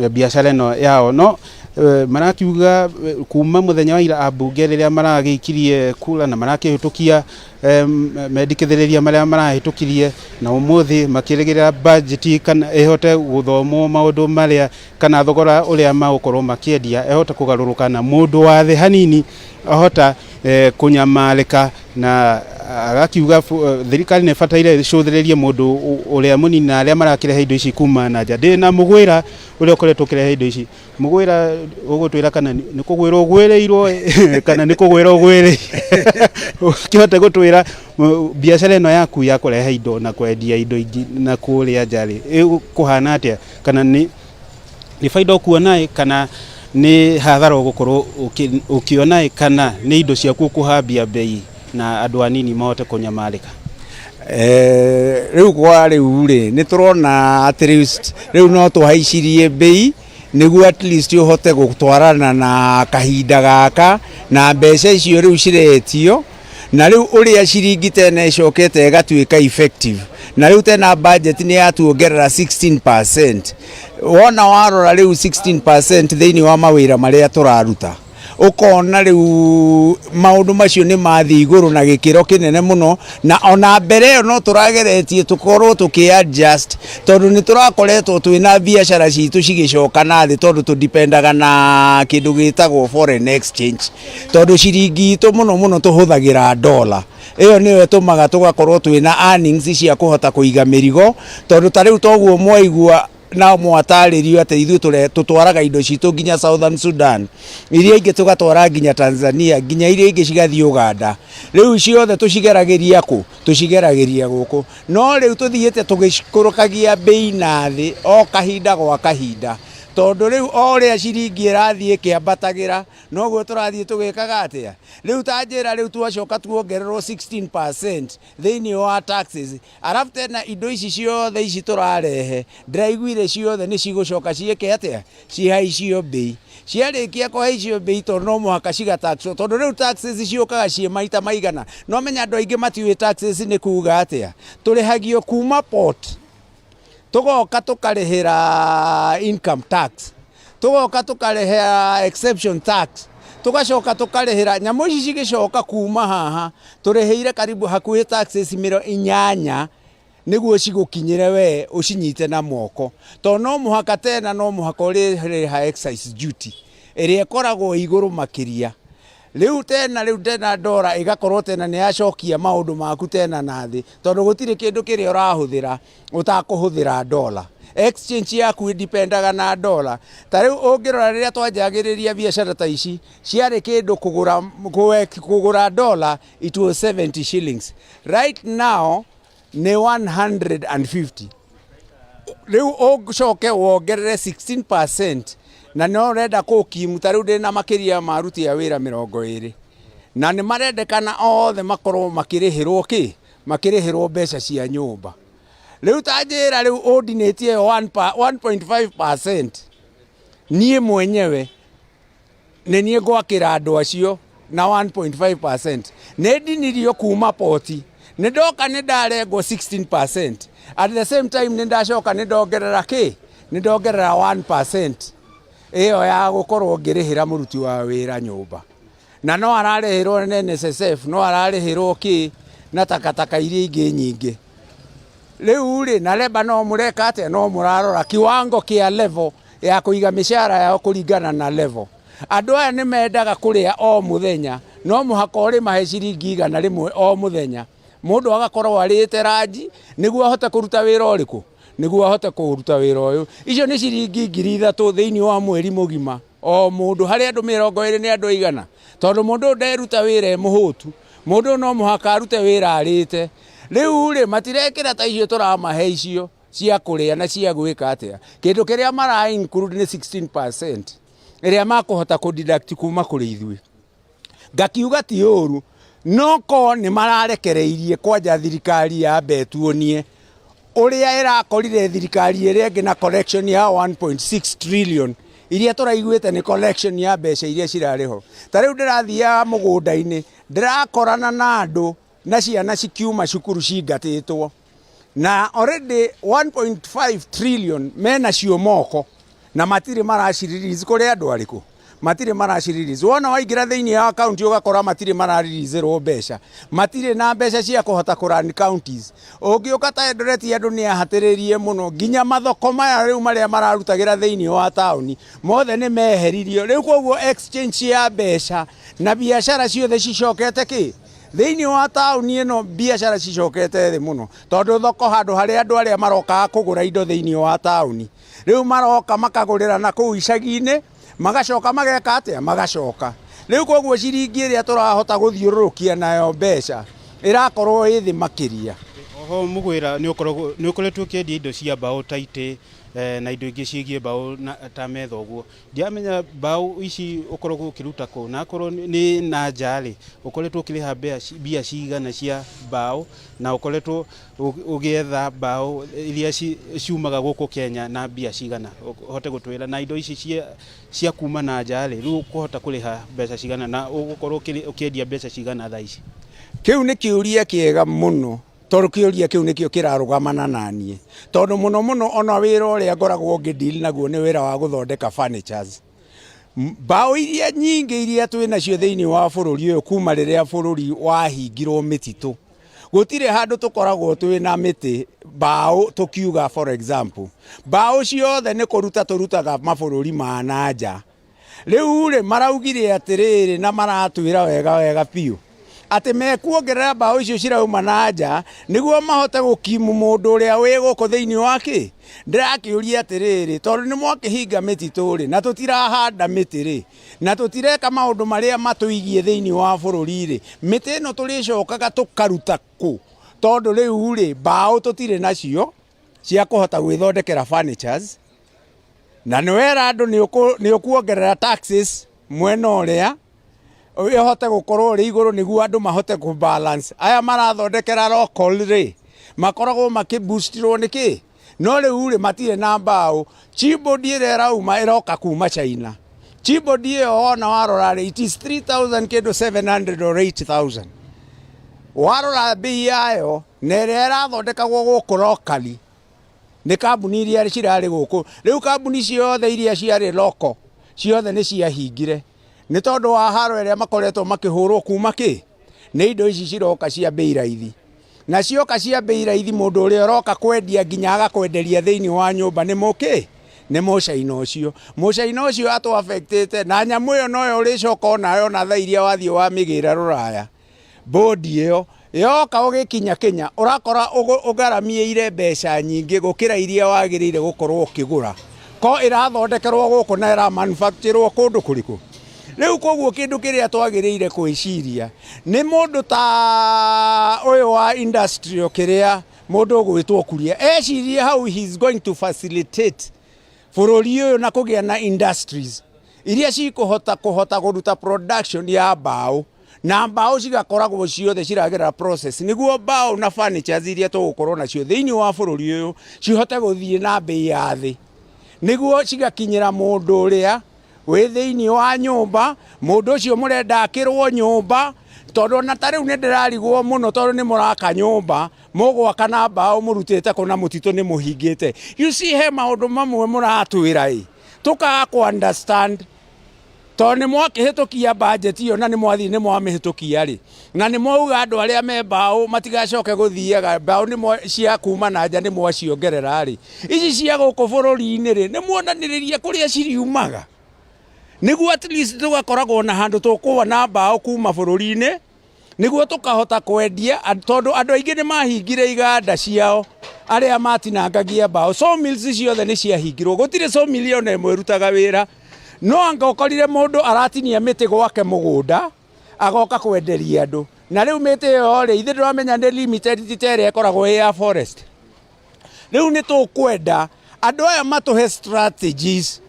biacara ĩno yao no eh, marakiuga eh, kuma mũthenya wa ira ambunge rĩrĩa maragĩikirie kura na marakĩhĩtũkia eh, mendekithĩrĩria marĩa marahĩtũkirie na ũmũthĩ makĩrĩgĩrĩra bajeti kana ĩhote gũthomwo maũndũ marĩa kana thogora ũrĩa magũkorwo makĩendia ĩhote kũgarũrũka na mũndũ wa thĩ hanini ahota eh, kũnyamarĩka na agakiuga thirikari nĩ ĩbataire ĩcũthĩrĩrie mũndũ ũrĩa mũnini na arĩa marakĩrehe indo ici kuma na nja. Ndĩ na mũgwĩra ũrĩa ũkoretwo ũkĩrehe indo ici. Mũgwĩra ũgũtwĩra kana nĩ kũgwĩra ũgwĩrĩirwo kana nĩ kũgwĩra ũgwĩrĩire ũkĩhote gũtwĩra biacara ĩno yaku ya kũrehe indo na kwendia indo ingĩ na kũrĩa nja rĩ ĩkũhana atĩa kana nĩ nĩ baida ũkuona ĩ kana nĩ hathara ũgũkorwo ũkĩona ĩ kana nĩ indo ciaku ũkũhambia mbei na andũ anini mahote kũnyamarĩka? Eh, rĩu kwa rĩu rĩ nĩ tũrona at least rĩu no tũhaicirie mbei nĩguo at least ũhote gũtwarana na kahinda gaka na mbeca icio rĩu ciretio na rĩu ũrĩa ciringi tena ĩcokete ĩgatuĩka effective na rĩu tena budget nĩ yatuongerera 16% wona warora rĩu 16% thĩinĩ wa mawĩra marĩa tũraruta ũkona rĩu maũndũ macio nĩ mathiĩ igũrũ na gĩkĩro kĩnene mũno na ona mbere ĩyo no tũrageretie tũkorwo tũkĩ adjust tondũ nĩ tũrakoretwo twĩna biacara citũ cigĩcoka na thĩ tondũ tũdipendaga na kĩndũ gĩtagwo foreign exchange tondũ ciringi itũ mũno mũno tũhũthagĩra dollar ĩyo nĩyo ĩtũmaga tũgakorwo twĩna earnings cia kũhota kũiga mĩrigo tondũ ta rĩu toguo mwaigua na mwatarĩrio atĩ ithuĩ tũtwaraga indo citũ nginya Southern Sudan iria ingĩ tũgatwara nginya Tanzania nginya iria ingĩ cigathiĩ Uganda rĩu ciothe tũcigeragĩria kũ tũcigeragĩria gũkũ no rĩu tũthiĩte tũgĩikũrũkagia mbei na thĩ o kahinda gwa kahinda tondũ rĩu o ũrĩa ciringi ĩrathiĩ ĩkĩambatagĩra noguo tũrathiĩ tũgĩkaga atĩa rĩu ta njĩra rĩu twacoka tuongererwo 16% thĩinĩ wa taxes arabu tena indo ici ciothe ici tũrarehe ndĩraiguire ciothe nĩ cigũcoka ciĩke atĩa cihaicio mbei ciarĩkia kũhaicio mbei tondũ no mũhaka cigataxwo tondũ rĩu taxes ciũkaga ciĩ maita maigana no menya andũ aingĩ matiũĩ taxes nĩ kuga atĩa tũrĩhagio kuma port tũgoka tũkarĩhĩra income tax tũgoka tũkarĩhĩra exception tax tũgacoka tũkarĩhĩra nyamũ ici cigĩcoka kuma haha tũrĩhĩire karibu hakuhĩ taxes mĩro inyanya nĩguo cigũkinyĩre we ũcinyite na moko tondũ no mũhaka tena no mũhaka ũrĩrĩha excise duty ĩrĩa ĩkoragwo igũrũ makĩria rĩu tena rĩu tena ndora ĩgakorwo tena nĩ yacokia maũndũ maku tena na thĩ tondũ gũtirĩ kĩndũ kĩrĩa ũrahũthĩra ũtakũhũthĩra dola exchange yaku ĩdipendaga na dola ta rĩu ũngĩrora rĩrĩa twanjagĩrĩria biacara ta ici ciarĩ kĩndũ kũgũra kũgũra dola it was 70 shillings right now nĩ 150 rĩu ũcoke wongerere 16% na no ũrenda kũkimu ta rĩu ndĩna makĩria ma aruti a wĩra 20 na nĩ marendekana othe makorwo makĩrĩhĩrwo kĩ makĩrĩhĩrwo mbeca cia nyũmba rĩu ta njĩra rĩu ũndinĩtie 1.5% niĩ mwenyewe nĩ niĩ ngwakĩra andũ acio na 1.5% nĩ ndinirio kuma poti nĩ ndoka nĩ ndarengwo 16% at the same time nĩ ndacoka nĩ ndongerera kĩ nĩ ndongerera 1% ĩyo ya gũkorwo ngĩrĩhĩra mũruti wa wĩra nyũmba na no ararĩhĩrwo nĩ NSSF no ararĩhĩrwo kĩ na takataka iria ingĩ nyingĩ rĩu rĩ na leba no mũreka atĩa no mũrarora kiwango kĩa level ya kũiga mĩcara yao kũringana na level andũ aya nĩ mendaga kũrĩa o mũthenya no mũhaka ũrĩmahe ciringi 100 o mũthenya mũndũ agakorwo arĩte ranji nĩguo ahote kũruta wĩra ũrĩkũ nĩguo ahote kũruta wĩra ũyũ icio nĩ ciringi 3,000 thĩinĩ wa mweri mũgima o mũndũ harĩ andũ 20 nĩ andũ aigana tondũ mũndũ ũyũ nderuta wĩra e mũhũtu mũndũ ũyũ no mũhaka arute wĩra arĩte rĩu rĩ matirekĩra ta icio tũramahe icio cia kũrĩa na cia gwĩka atĩa kĩndũ kĩrĩa mara include nĩ 16% ĩrĩa makũhota kũ deduct kuma kũrĩ ithuĩ ngakiuga ti ũru no ko nĩ mararekereirie kwanja thirikari yambe ĩtuonie ũrĩa ĩrakorire thirikari ĩrĩa ĩngĩ na collection ya 1.6 trillion iria tũraiguĩte nĩ collection ya mbeca iria cirarĩ ho ta rĩu ndĩrathiaga mũgũnda-inĩ ndĩrakorana na andũ na ciana cikiuma cukuru cingatĩtwo na already 1.5 trillion menacio moko na matirĩ maracirelease kũrĩ andũ arĩkũ matirĩ maracirelease wona waingĩra thĩinĩ wa kaunti ũgakora matirĩ marareleaserwo mbeca matirĩ na mbeca cia kũhota kũ run counties ũngĩũka ta Eldoret andũ nĩ ahatĩrĩrie mũno nginya mathoko maya rĩu marĩa mararutagĩra thĩinĩ wa taũni mothe nĩ meheririo rĩu koguo exchange ya mbeca na biacara ciothe cicokete kĩ thĩinĩ wa taũni ĩno biacara cicokete thĩ mũno tondũ thoko handũ harĩa andũ arĩa marokaga kũgũra indo thĩinĩ wa taũni rĩu maroka makagũrĩra na kũu icagi-inĩ magacoka mageka atĩa magacoka rĩu koguo ciringi ĩrĩa tũrahota gũthiũrũrũkia nayo mbeca ĩrakorwo ĩ thĩ makĩria Oho mũgwĩra nĩ ũkoretwo ũkĩendia indo cia mbaũ ta itĩ na indo ingĩ ciĩgiĩ mbaũ ta metha ũguo ndiramenya mbaũ ici ũkoragwo ũkĩruta kũ na akorwo nĩ na nja rĩ ũkoretwo ũkĩrĩha mbia cigana cia mbaũ na ũkoretwo ũgĩetha mbaũ iria ciumaga gũkũ Kenya na mbia cigana ũhote gũtwĩra na indo ici cia kuma na nja rĩ rĩu ũkũhota kũrĩha mbeca cigana na ũgũkorwo ũkĩendia mbeca cigana thaa ici Kĩu nĩ kĩũria kĩega mũno tondũ kĩũria kĩu nĩkĩo kĩrarũgamana naniĩ tondũ mũno mũno ona wĩra ũrĩa ngoragwo ngĩ deal naguo nĩ wĩra wa gũthondeka furnitures mbaũ iria nyingĩ iria twĩ nacio thĩinĩ wa bũrũri ũyũ kuma rĩrĩa bũrũri wahingirwo mĩtitũ gũtirĩ handũ tũkoragwo twĩ na mĩtĩ mbaũ tũkiuga for example mbaũ ciothe nĩ kũruta tũrutaga mabũrũri ma na nja rĩu rĩ maraugire atĩrĩrĩ na maratwĩra wega wega biũ atĩ mekuongerera mbaũ icio cirauma na nja nĩguo mahote gũkimu mũndũ ũrĩa wĩ gũkũ thĩinĩ wa kĩ ndĩrakĩũria atĩrĩrĩ tondũ nĩ mwakĩhinga mĩtitũ rĩ na tũtirahanda mĩtĩ rĩ na tũtireka maũndũ marĩa matũigie thĩinĩ wa bũrũri rĩ mĩtĩ ĩno tũrĩcokaga tũkaruta kũ tondũ rĩu rĩ mbaũ tũtirĩ nacio cia kũhota gwĩthondekera furnitures na nĩ wera andũ nĩ ũkuongerera taxes mwena ũrĩa ĩhote gũkorwo ũrĩ igũrũ nĩguo andũ mahote kũ balance aya marathondekera local rĩ makoragwo makĩboostirwo nĩ kĩ no rĩu rĩ matirĩ na mbaũ chipboard ĩrĩa ĩrauma ĩroka kuma China chipboard ĩyo wona warora rĩ it is 3000 kĩndũ 700 or 8000 warora mbei yayo na ĩrĩa ĩrathondekagwo gũkũ locally nĩ kambuni iria cirarĩ gũkũ rĩu kambuni ciothe iria ciarĩ local ciothe nĩ ciahingire nĩ tondũ wa haro ĩrĩa makoretwo makĩhũrwo kuma kĩ nĩ indo ici ciroka cia bei raithi na cioka cia bei raithi mũndũ ũrĩa ũroka kwendia nginya agakwenderia thĩinĩ wa nyũmba nĩ mũkĩ nĩ mũcaina ũcio mũcaina ũcio atũ affectĩte na nyamũ ĩyo noyo ũrĩcoka onayo na thaa iria wathiĩ wamĩgĩra rũraya bodi ĩyo yoka ũgĩkinya Kenya ũrakora ũgaramĩire mbeca nyingĩ gũkĩra iria wagĩrĩire gũkorwo ũkĩgũra ko ĩrathondekerwo gũkũ na ĩra manufacturwo kũndũ kũrĩkũ rĩu koguo kĩndũ kĩrĩa twagĩrĩire gwĩciria nĩ mũndũ ta ũyũ wa industrial kĩrĩa mũndũ ũgwĩtwo Kuria ecirie how he is going to facilitate bũrũri ũyũ na kũgĩa na industries iria cikũhota kũhota kũruta production ya mbaũ na mbaũ cigakoragwo ciothe ciragerera process nĩguo mbaũ na furnitures iria tũgũkorwo nacio thĩinĩ wa bũrũri ũyũ cihote gũthiĩ na mbei ya thĩ nĩguo cigakinyĩra mũndũ ũrĩa wĩ thĩinĩ wa nyũmba mũndũ ũcio mũrenda akĩrwo nyũmba tondũ ona ta rĩu nĩ ndĩrarigwo mũno tondũ nĩ mũraka nyũmba mũgwaka na mbaũ mũrutĩte kũ na mũtitũ nĩ mũhingĩte you see he maũndũ mamwe mũratwĩra ĩ Tũkaga kũ understand tondũ nĩ mwakĩhĩtũkia budget ĩyo na nĩ mwathiĩ nĩ mwamĩhĩtũkia rĩ, na nĩ mwauga andũ arĩa me mbaũ matigacoke gũthiaga mbaũ nĩ mwa, cia kuma na nja nĩ mwaciongerera rĩ, ici cia gũkũ bũrũri-inĩ rĩ, nĩ muonanĩrĩria kũrĩa ciriumaga nĩguo at least tũgakoragwo na handũ tũkuona mbaũ kuma bũrũri-inĩ nĩguo tũkahota kwendia tondũ andũ aingĩ nĩ mahingire iganda ciao arĩa matinangagia mbaũ. Sawmills ciothe nĩ ciahingirwo, gũtirĩ sawmill ona ĩmwe ĩrutaga wĩra. No anga ũkorire mũndũ aratinia mĩtĩ gwake mũgũnda agoka kwenderia andũ, na rĩu mĩtĩ ĩyo rĩ, ithuĩ ndĩramenya nĩ limited, ti ta ĩrĩa ĩkoragwo ĩ ya forest. Rĩu nĩ tũkwenda andũ aya matũhe strategies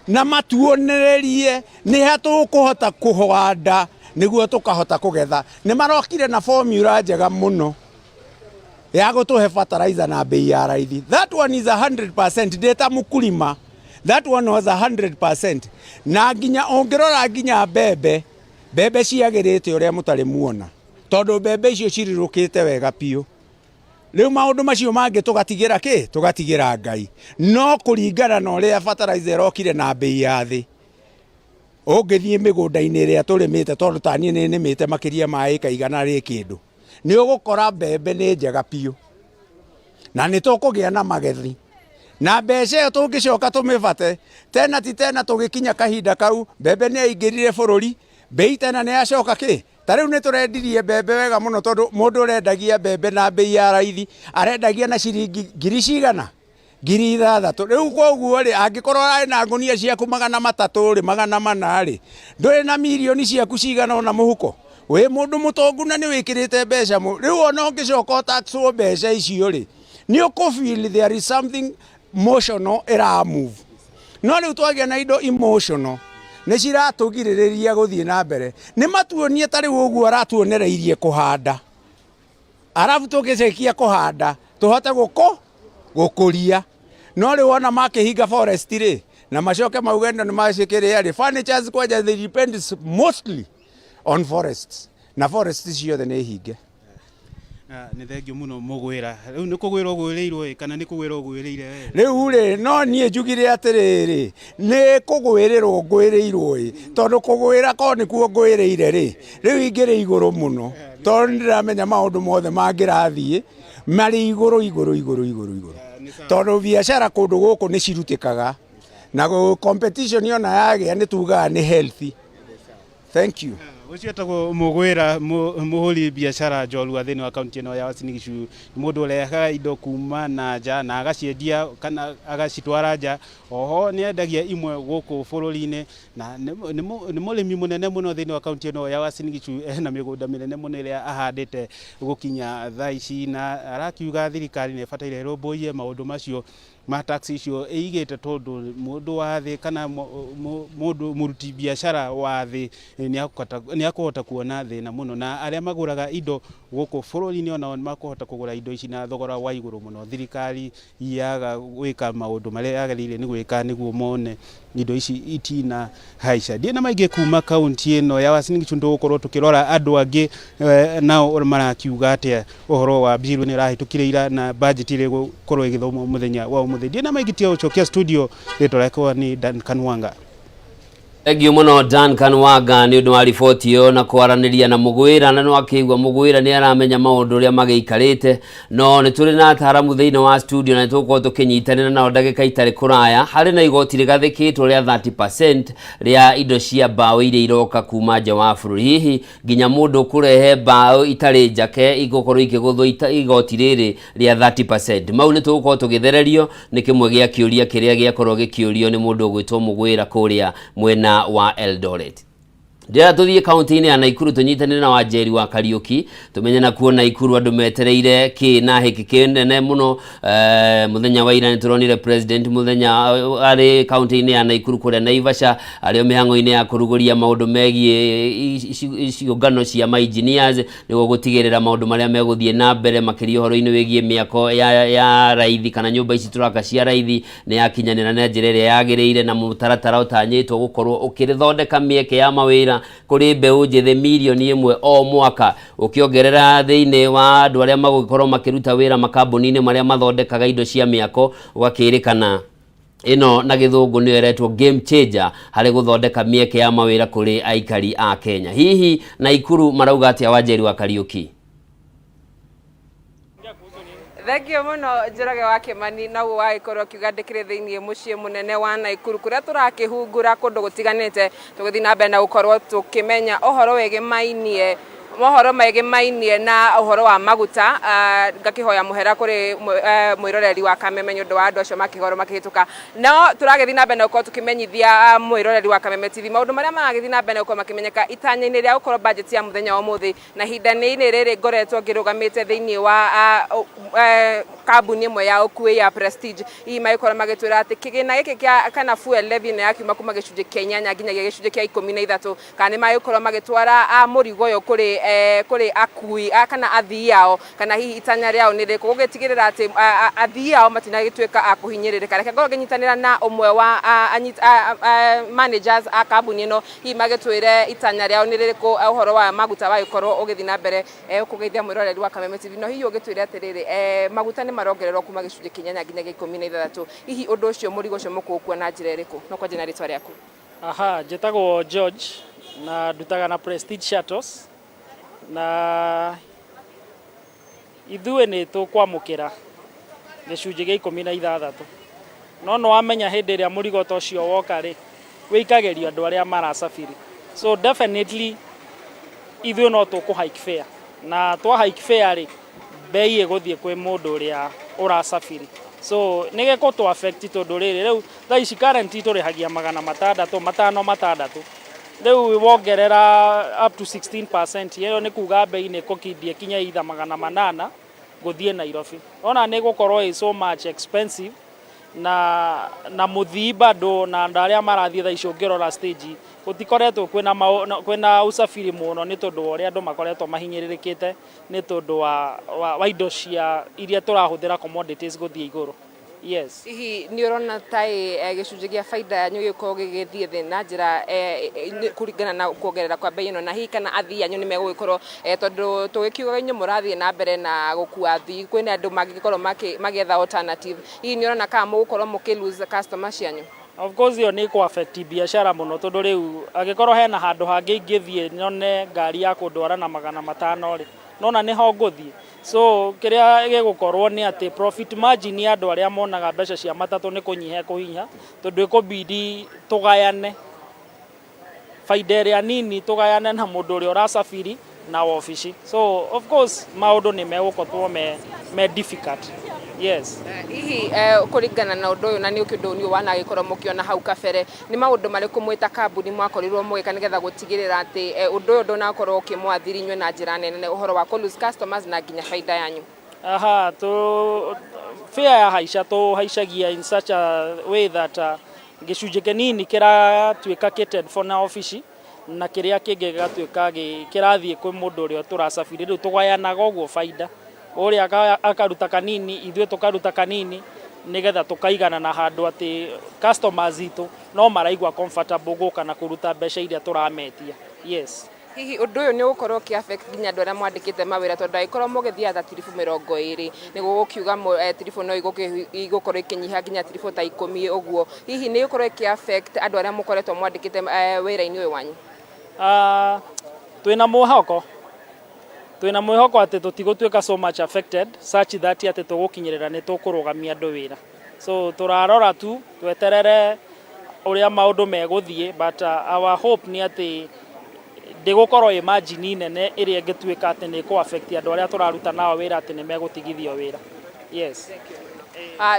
na matuonererie nĩ ha tũkũhota kũhanda nĩguo tũkahota kũgetha. Nĩ marokire na formula njega mũno ya gũtũhe fertilizer na bei ya raithi. That one is 100%, ndĩ ta mũkulima, that one was 100%. Na nginya ũngĩrora nginya mbembe, mbembe ciagĩrĩte ũrĩa mũtarĩ muona, tondũ mbembe icio cirirũkĩte wega biũ. Rĩu maũndũ macio mangĩ tũgatigĩra kĩ? Tũgatigĩra Ngai. No kũringana na ũrĩa fertilizer ĩrokire na mbei ya thĩ, ũngĩthiĩ mĩgũnda-inĩ ĩrĩa tũrĩmĩte, tondũ ta niĩ nĩ nĩmĩte makĩria ma ĩka igana rĩ kĩndũ, nĩ ũgũkora mbembe nĩ njega biũ na nĩ tũkũgĩa na magethi, na mbeca ĩyo tũngĩcoka tũmĩbate tena ti tena. Tũgĩkinya kahinda kau mbembe nĩ yaingĩrire bũrũri, mbei tena nĩ yacoka kĩ. Ta rĩu nĩ tũrendirie mbembe wega mũno, tondũ mũndũ ũrendagia mbembe na mbei ya raithi arendagia na ciringi ngiri cigana? 6000. Rĩu koguo rĩ, angĩkorwo ũrarĩ na ngũnia ciaku 300 rĩ, 400 rĩ, ndũrĩ na mirioni ciaku cigana ũna mũhuko, wĩ mũndũ mũtongu na nĩ wĩkĩrĩte mbeca. Rĩu ona ũngĩcoka ũtaxwo mbeca icio rĩ, nĩ ũkũ feel there is something emotional ĩra move. No rĩu twagĩa na indo emotional nĩ ciratũgirĩrĩria gũthiĩ na mbere. Nĩ matuonie ta rĩu ũguo aratuonereirie kũhanda, arabu tũgĩcokia kũhanda tũhote gũkũria. No rĩu ona makĩhinga forest rĩ, na macoke mauge ndo nĩ macĩkĩrĩa rĩ, furnitures kwanja they depend mostly on forests, na forest ciothe nĩ hinge. Nĩ thengio mũno mũgwĩra. Rĩu nĩ kũgwĩra ũgwĩrĩirwo ĩ, kana nĩ kũgwĩra ũgwĩrĩire we? Rĩu rĩ, no niĩ njugire atĩrĩrĩ, nĩ kũgwĩrĩrwo ngwĩrĩirwo ĩ, tondũ kũgwĩra korwo nĩkuo ngwĩrĩire rĩ, rĩu ingĩrĩ igũrũ mũno, tondũ nĩ ndĩramenya maũndũ mothe mangĩrathiĩ marĩ igũrũ igũrũ igũrũ igũrũ igũrũ, tondũ biacara kũndũ gũkũ nĩ cirutĩkaga na competition ona yagĩa nĩ tugaga nĩ healthy. Thank you. Ũcio etagwo Mũgwĩra, mũhũri biacara njorua thĩinĩ wa kaunti ĩno ya Uasin Gishu. Nĩ mũndũ ũrehaga indo kuma na nja na agaciendia kana agacitwara nja. Oho nĩ endagia imwe gũkũ bũrũri-inĩ, na nĩ mũrĩmi mũnene mũno thĩinĩ wa kaunti ĩno ya Uasin Gishu. Ena mĩgũnda mĩnene mũno ĩrĩa ahandĩte gũkinya thaa ici, na arakiuga thirikari nĩ ĩbataire ĩrũmbũiye maũndũ macio ma tax icio ĩigĩte, tondũ mũndũ wa thĩ kana mũndũ mũruti biacara wa thĩ nĩ akũhota kuona thĩna mũno, na arĩa magũraga indo gũkũ bũrũri-inĩ onao nĩ makũhota kũgũra indo ici na thogora wa igũrũ mũno thirikari yaga gwĩka maũndũ marĩa yagĩrĩire nĩ gwĩka nĩguo mone indo ici itina haica. Ndiĩ na maingĩ kuma kaunti ĩno ya Uasin Gishu. Tũgũkorwo tũkĩrora andũ angĩ nao marakiuga atĩa ũhoro wa bill nĩ ĩrahĩtũkire ira na budget ĩrĩa ĩgũkorwo ĩgĩthomwo mũthenya wa ũmũthĩ. Ndiĩ na maingĩ tiga gũcokia studio. Rĩtwa rĩakwa nĩ Duncan Wanga. Thengiũ mũno Duncan Wanga nĩ ũndũ wa riboti ĩyo na kwaranĩria na Mũgwĩra, na no akĩigua Mũgwĩra nĩ aramenya maũndũ ũrĩa magĩikarĩte. No nĩ tũrĩ na ataramu thĩinĩ wa studio na nĩ tũgũkorwo tũkĩnyitanĩra nao ndagĩka itarĩ kũraya. Harĩ na igoti rĩgathĩkĩtwo rĩa 30% rĩa indo cia mbaũ iria iroka kuma nja wa bũrũri. Hihi nginya mũndũ ũkũrehe mbaũ itarĩ njake igũkorwo ikĩgũthwo igoti rĩrĩ rĩa 30%? Mau nĩ tũgũkorwo tũgĩthererio nĩ kĩmwe gĩa kĩũria kĩrĩa gĩakorwo gĩkĩũrio nĩ mũndũ ũgwĩtwo Mũgwĩra kũrĩa mwena wa Eldoret. Ndĩrenda tũthiĩ kaunti-inĩ ya Naikuru tũnyitanĩre na Wanjeri wa Kariũki, tũmenye nakuo Naikuru andũ metereire kĩ na hĩkĩ kĩnene mũno. Mũthenya wa ira nĩ tũronire president mũthenya arĩ kaunti-inĩ ya Naikuru kũrĩa Naivasha, arĩ o mĩhang'o-inĩ ya kũrugũria maũndũ megiĩ ciũngano cia ma engineers nĩguo gũtigĩrĩra maũndũ marĩa megũthiĩ na mbere makĩria ũhoro-inĩ wĩgiĩ mĩako ya raithi kana nyũmba ici tũraka cia raithi nĩ yakinyanĩra na njĩra ĩrĩa yagĩrĩire, na mũtaratara ũtanyĩtwo gũkorwo ũkĩthondeka mĩeke ya mawĩra kũrĩ mbeũ njĩthĩ 1 million o mwaka, ũkĩongerera thĩinĩ wa andũ arĩa magũgĩkorwo makĩruta wĩra makambuni-inĩ marĩa mathondekaga indo cia mĩako. Ũgakĩrĩkana Ĩno na gĩthũngũ nĩyo ĩretwo game changer harĩ gũthondeka mĩeke ya mawĩra kũrĩ aikari a Kenya. Hihi Naikuru marauga atĩa Wanjeri wa Kariuki? Thengio mũno Njoroge wa Kĩmani na ũguo wagĩkorwo ũkiuga ndĩkĩrĩ thĩiniĩ mũciĩ mũnene wa Naikuru kũrĩa tũrakĩhungura kũndũ gũtiganĩte tũgĩthiĩ na mbere na gũkorwo tũkĩmenya ũhoro wĩgĩmainie mohoro megĩmainie na ũhoro wa maguta. Ngakĩhoya mũhera kũrĩ mwĩroreri wa Kameme nĩ ũndũ wa andũ acio makĩhoro makĩhĩtũka, no tũragĩthiĩ na mbere na gũkorwo tũkĩmenyithia mwĩroreri wa Kameme TV maũndũ marĩa maragĩthiĩ na mbere na gũkorwo makĩmenyeka itanya-inĩ rĩa gũkorwo budget ya mũthenya wa ũmũthĩ. Na ihinda-inĩ rĩrĩ ngoretwo ngĩrũgamĩte thĩinĩ wa kambuni ĩmwe ya ũkuui ya Prestige, hihi magĩkorwo magĩtwĩra atĩ kĩgĩna gĩkĩ kĩa kana fuel levy ĩno yakiuma kuma gĩcunjĩ kĩa 8 nginyagia gĩcunjĩ kĩa 13, kana nĩ magĩkorwo magĩtwara mũrigo ũyũ kũrĩ akui kana athii ao, kana hihi itanya rĩao nĩ rĩrĩkũ gũgĩtigĩrĩra atĩ athii ao matinagĩtuĩka a kũhinyĩrĩrĩka. Reke ngorwo ngĩnyitanĩra na ũmwe wa managers a kambuni ĩno, hihi magĩtwĩre itanya rĩao nĩ rĩrĩkũ ũhoro wa maguta wagĩkorwo ũgĩthiĩ na mbere. Kũgeithia mwĩroreri wa Kameme TV, no hihi ũgĩtwĩre atĩrĩrĩ, maguta nĩ marongererwo kuma gĩcunjĩ kĩa 8 nginyagia 16, hihi ũndũ ũcio mũrigo ũcio mũkũũkua na njĩra ĩrĩkũ? No kwanjia na rĩtwa rĩaku. Aha, njĩtagwo George na ndutaga na Prestige Shuttles, na ithuĩ nĩ tũkwamũkĩra gĩcunjĩ gĩa 16, no nĩ wamenya hĩndĩ ĩrĩa mũrigo ta ũcio woka rĩ, wĩikagĩrio andũ arĩa marasafiri, so definitely ithuĩ no tũkũ hike fare, na twa hike fare rĩ, bei ĩgũthiĩ kwĩ mũndũ ũrĩa ũrasafiri, so nĩ gĩkũtũ affect tondũ rĩrĩ rĩu thaa ici currently tũrĩhagia 600 560, rĩu wongerera up to 16%, ĩyo nĩ kuga bei nĩ ĩkũkindia kinya either 800 gũthiĩ Nairobi. Ona nĩ gũkorwo ĩ so much expensive na mũthii bado na andũ arĩa marathiĩ thaa ici ũngĩrora stage gũtikoretwo kwĩna usafiri mũno nĩ tondũ wa ũrĩa andũ makoretwo mahinyĩrĩrĩkĩte nĩ tondũ wa indo cia iria tũrahũthĩra commodities gũthiĩ igũrũ. Yes. Hihi nĩ ũrona ta gĩcunjĩ gĩa baida yanyu gĩgũkorwo gĩgĩthiĩ thĩ na njĩra kũringana na kuongerera kwa bei ĩno, na hihi kana athii anyu nĩ megũgĩkorwo, tondũ tũgĩkiugaga inyuĩ mũrathiĩ na mbere na gũkua athii, kwĩna andũ mangĩgĩkorwo magĩetha alternative, hihi nĩ ũrona kana mũgũkorwo mũkĩ lose customer cianyu? Of course ĩyo nĩ ĩkũ affect biacara mũno tondũ rĩu angĩkorwo hena handũ hangĩ ingĩthiĩ nyone ngari ya kũndwara na 500 rĩ, nona nĩho ngũthiĩ. So kĩrĩa gĩgũkorwo nĩ atĩ profit margin ya andũ arĩa monaga mbeca cia matatũ nĩ kũnyiha kũhinya, tondũ ĩkũbidi tũgayane baida ĩrĩa nini, tũgayane na mũndũ ũrĩa ũrasafiri na wabici. So of course maũndũ nĩ megũkorwo me difficult. Yes. Hihi kũringana na ũndũ ũyũ, na nĩ ũndũ nĩ wanagĩkorwo mũkĩona hau kabere, nĩ maũndũ marĩkũ mwĩ ta kambuni mwakorirwo mũgĩka nĩgetha gũtigĩrĩra atĩ ũndũ ũyũ ndũnakorwo ũkĩmwathiri inyuĩ na njĩra nene, ũhoro wa kũ lose customers na nginya baida yanyu? Aha, tu fare ya haica tũhaicagia in such a way that gĩcunjĩ kĩnini kĩratuĩka catered for na obici, na kĩrĩa kĩngĩ gĩgatuĩka kĩrathiĩ kwĩ mũndũ ũrĩa tũrasafiri. Rĩu tũgayanaga ũguo baida, ũrĩa akaruta kanini, ithuĩ tũkaruta kanini, nĩgetha tũkaigana na handũ atĩ customers itũ no maraigua comfortable gũka na kũruta mbeca iria tũrametia. Yes. Hihi ũndũ ũyũ nĩ ũgũkorwo ũkĩ affect nginya andũ arĩa mwandĩkĩte mawĩra, tondũ angĩkorwo mũgĩthiaga ta tiribũ 20, nĩ gũgũkiuga tiribũ no igũkorwo ikĩnyiha nginya tiribũ ta 10 ũguo, hihi nĩ ĩgũkorwo ĩkĩ affect andũ arĩa mũkoretwo mwandĩkĩte wĩra-inĩ ũyũ wanyu? Twĩna mwĩhoko atĩ tũtigũtuĩka so much affected such that atĩ tũgũkinyĩrĩra nĩ tũkũrũgamia andũ wĩra, so tũrarora tu tweterere ũrĩa maũndũ megũthiĩ, but our hope nĩ atĩ ndĩgũkorwo ĩ margin nene ĩrĩa ĩngĩtuĩka atĩ nĩ ĩkũ affect andũ arĩa tũraruta nao wĩra atĩ nĩ megũtigithio wĩra. Yes.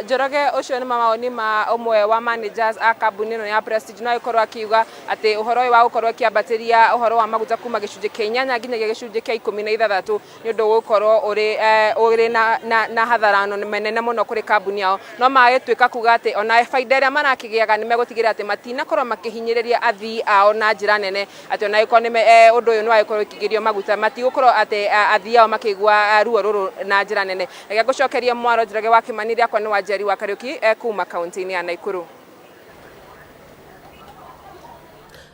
Njoroge, ũcio nĩ mawoni ma ũmwe wa managers a kambuni ĩno ya Prestige, no agĩkorwo akiuga atĩ ũhoro ũyũ wa gũkorwo ĩkĩambatĩria ũhoro wa maguta kuma gĩcunjĩ kĩa 8 nginyagia gĩcunjĩ kĩa 16 nĩ ũndũ ũgũkorwo ũrĩ na hathara nene mũno kũrĩ kambuni yao, no magĩtuĩka kuga atĩ ona baida ĩrĩa marakĩgĩaga nĩ megũtigĩrĩra atĩ matinakorwo makĩhinyĩrĩria athii ao na njĩra nene, atĩ ona angĩkorwo nĩ ũndũ ũyũ nĩ wagĩkorwo ũkĩgirio maguta, matigũkorwo atĩ athii ao makĩigua ruo rũrũ na njĩra nene. Reke ngũcokerie mwaro Njoroge wa Kĩmani, rĩakwa nĩ Wanjeri wa Kariuki kuma kaunti-inĩ ya Naikuru.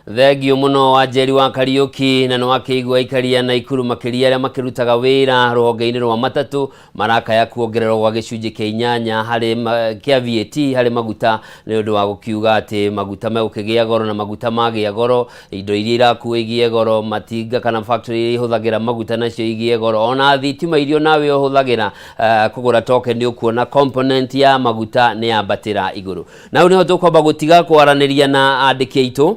Thengio mũno Wanjeri wa Kariũki, na nĩ wakĩigua aikari a Naikuru makĩria arĩa makĩrutaga wĩra rũhonge-inĩ rwa matatũ marakaya kuongererwo gwa gĩcunjĩ kĩa inyanya harĩ kĩa VAT harĩ maguta nĩ ũndũ wa gũkiuga atĩ maguta megũkĩgĩa goro na maguta magĩa goro indo iria irakuo igĩe goro, matinga kana factory iria ihũthagĩra maguta nacio igĩe goro, ona thitima iria onawe ũhũthagĩra kũgũra token nĩ ũkuona component ya maguta nĩ yambatĩra igũrũ. Na hau nĩho tũkwamba gũtiga kwaranĩria na andĩki aitũ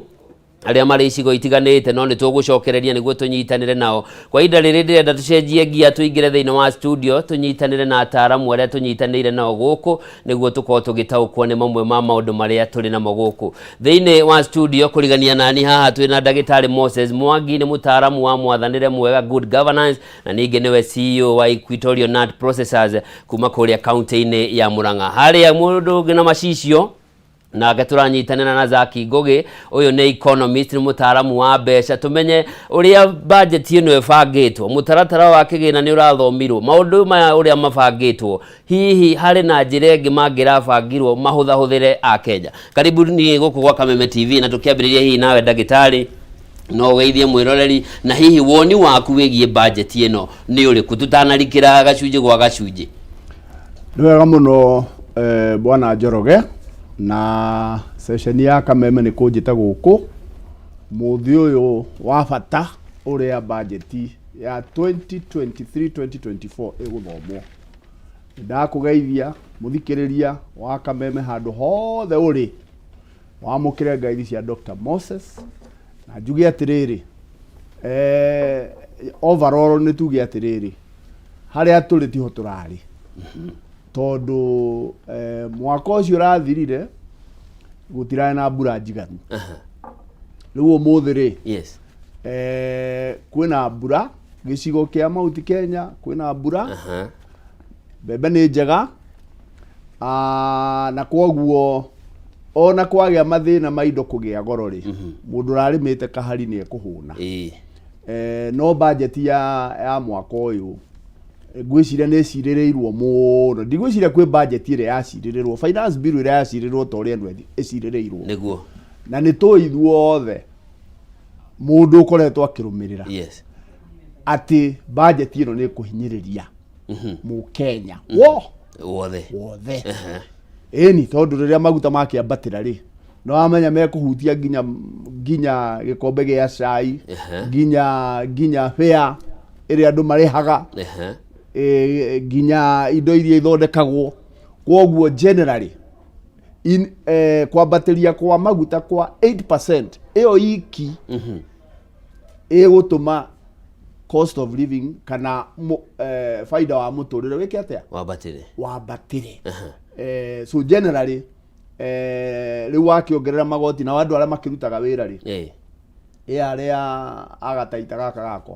arĩa marĩ icigo itiganĩte, no nĩ tũgũcokereria nĩguo tũnyitanĩre nao. Kwa ihinda rĩrĩ ndĩrenda tũcenjie ngia, tũingĩre thĩinĩ wa studio tũnyitanĩre na ataaramu arĩa tũnyitanĩire nao gũkũ nĩguo tũkorwo tũgĩtaũkwo nĩ mamwe ma maũndũ marĩa tũrĩ namo gũkũ thĩinĩ wa studio. Kũrigania nani haha twĩ na ndagĩtarĩ Moses Mwangi, nĩ mũtaaramu wa mwathanĩre mwega, good governance, na ningĩ nĩwe CEO wa Equatorial Nut Processors kuma kũrĩa kaunti-inĩ ya Murang'a. Harĩa mũndũ ũngĩ na macicio nake tũranyitanĩra na Zaki Ngũgĩ, ũyũ nĩ economist, nĩ mũtaaramu wa mbeca, tũmenye ũrĩa budget ĩno ĩbangĩtwo, mũtaratara wa kĩgĩna nĩ ũrathomirwo, maũndũ maya ũrĩa mabangĩtwo, hihi harĩ na njĩra ĩngĩ mangĩrabangirwo mahũthahũthĩre a Kenya. Karibu ni gũkũ gwa Kameme TV, na tũkĩambĩrĩria hihi nawe ndagĩtarĩ, no ũgeithie mwĩroreri na hihi woni waku wĩgiĩ budget ĩno nĩ ũrĩkũ tũtanarikĩra gacunjĩ gwa gacunjĩ. Nĩ wega mũno bwana Njoroge na ceceni ya Kameme nĩ kũnjĩta gũkũ mũthĩ ũyũ wa bata ũrĩa bajeti ya 2023-2024 ĩgũthomwo. Nĩ ndakũgeithia mũthikĩrĩria wa Kameme handũ hothe ũrĩ, wamũkĩre ngeithi cia Dr. Moses, na njuge atĩrĩrĩ, overall nĩ tuge atĩrĩrĩ, harĩa tũrĩ tiho tũrarĩ, tondũ mwaka ũcio ũrathirire gũtirarĩ na mbura njiganu. Rĩu ũmũthĩ rĩ, kwĩna mbura gĩcigo kĩa Mount Kenya, kwĩna mbura, mbembe nĩ njega, na kwoguo ona kwagĩa mathĩna ma indo kũgĩa goro rĩ, mũndũ ũrarĩmĩte kahari nĩ ekũhũna. No budget ya mwaka ũyũ ngwĩciria nĩ ĩcirĩrĩirwo mũno. Ndigwĩciria kwĩ budget ĩrĩa yacirĩrĩrwo, finance bill ĩrĩa yacirĩrĩrwo ta ũrĩa ĩno ĩcirĩrĩirwo. Na nĩ tũĩ ithuothe mũndũ ũkoretwo akĩrũmĩrĩra atĩ budget ĩno nĩ ĩkũhinyĩrĩria mũkenya wo wothe. Wothe. Ĩni, tondũ rĩrĩa maguta makĩambatĩra rĩ, nĩ wamenya mekũhutia nginya gĩkombe gĩa cai, nginya fare ĩrĩa andũ marĩhaga, nginya indo iria ithondekagwo. Kwoguo generally kwambatĩria kwa maguta kwa 8% ĩyo iki ĩgũtũma cost of living kana faida wa mũtũrĩre wĩke atĩa? Wambatĩre. Wambatĩre. So generally rĩu wakĩongerera magoti na andũ arĩa makĩrutaga wĩra rĩ, ĩ arĩa agataita gaka gakwa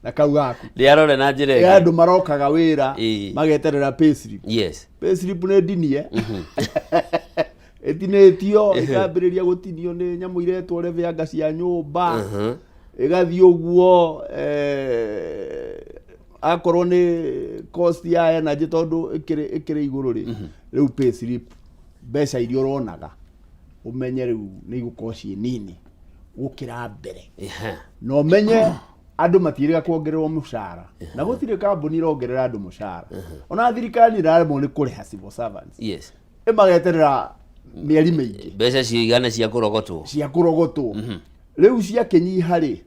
na kau gaku Ndĩarore na njĩra ĩ ĩngĩ. Andũ marokaga wĩra mageterera payslip. Payslip nĩ ndinie, ĩtinĩtio, ĩkambĩrĩria gũtinio nĩ nyamũ iretwo rebeanga cia nyũmba, ĩgathiĩ ũguo, akorwo nĩ cost ya energy tondũ ĩkĩrĩ igũrũ rĩ, rĩu payslip mbeca iria ũronaga ũmenye rĩu nĩ igũkorwo ciĩ nini gũkĩra mbere. Na ũmenye andũ matiĩrĩga kuongererwo mũcara, na gũtirĩ kambuni irongerera andũ mũcara, ona thirikari ĩraremwo nĩ kũrĩha civil servants, ĩmageterera mĩeri mĩingĩ. Mbeca cigana cia kũrogotwo. Cia kũrogotwo rĩu ciakĩnyiha rĩ,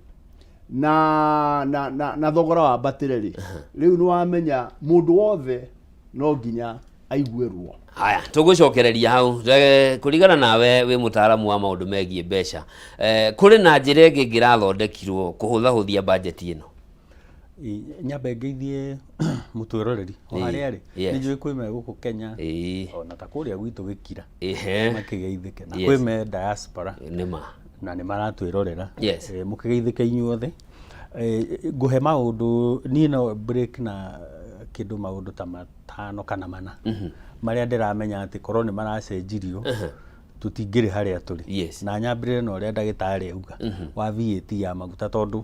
na thogora wambatĩre rĩ, rĩu nĩ wamenya mũndũ wothe no nginya aigue ruo. Haya, tũgũcokereria hau. Kũringana nawe wĩ mũtaaramu wa maũndũ megiĩ mbeca, kũrĩ na njĩra ĩngĩ ĩngĩrathondekirwo kũhũthahũthia bajeti ĩno? Nyambe ngeithie mũtwĩroreri o harĩa arĩ. Nĩ njũĩ kwĩ me gũkũ Kenya, ona ta kũrĩa gwitũ gĩkira, makĩgeithĩke, na kwĩ me diaspora Nĩma. Na nĩ maratwĩrorera. Mũkĩgeithĩke inyuothe. Ngũhe maũndũ niĩ no break na kĩndũ maũndũ ta matano kana mana marĩa ndĩramenya atĩ korwo nĩ maracenjirio tũtingĩrĩ harĩa tũrĩ. Na nyambĩrĩre na ũrĩa ndagĩtarĩ auga wa VAT ya maguta, tondũ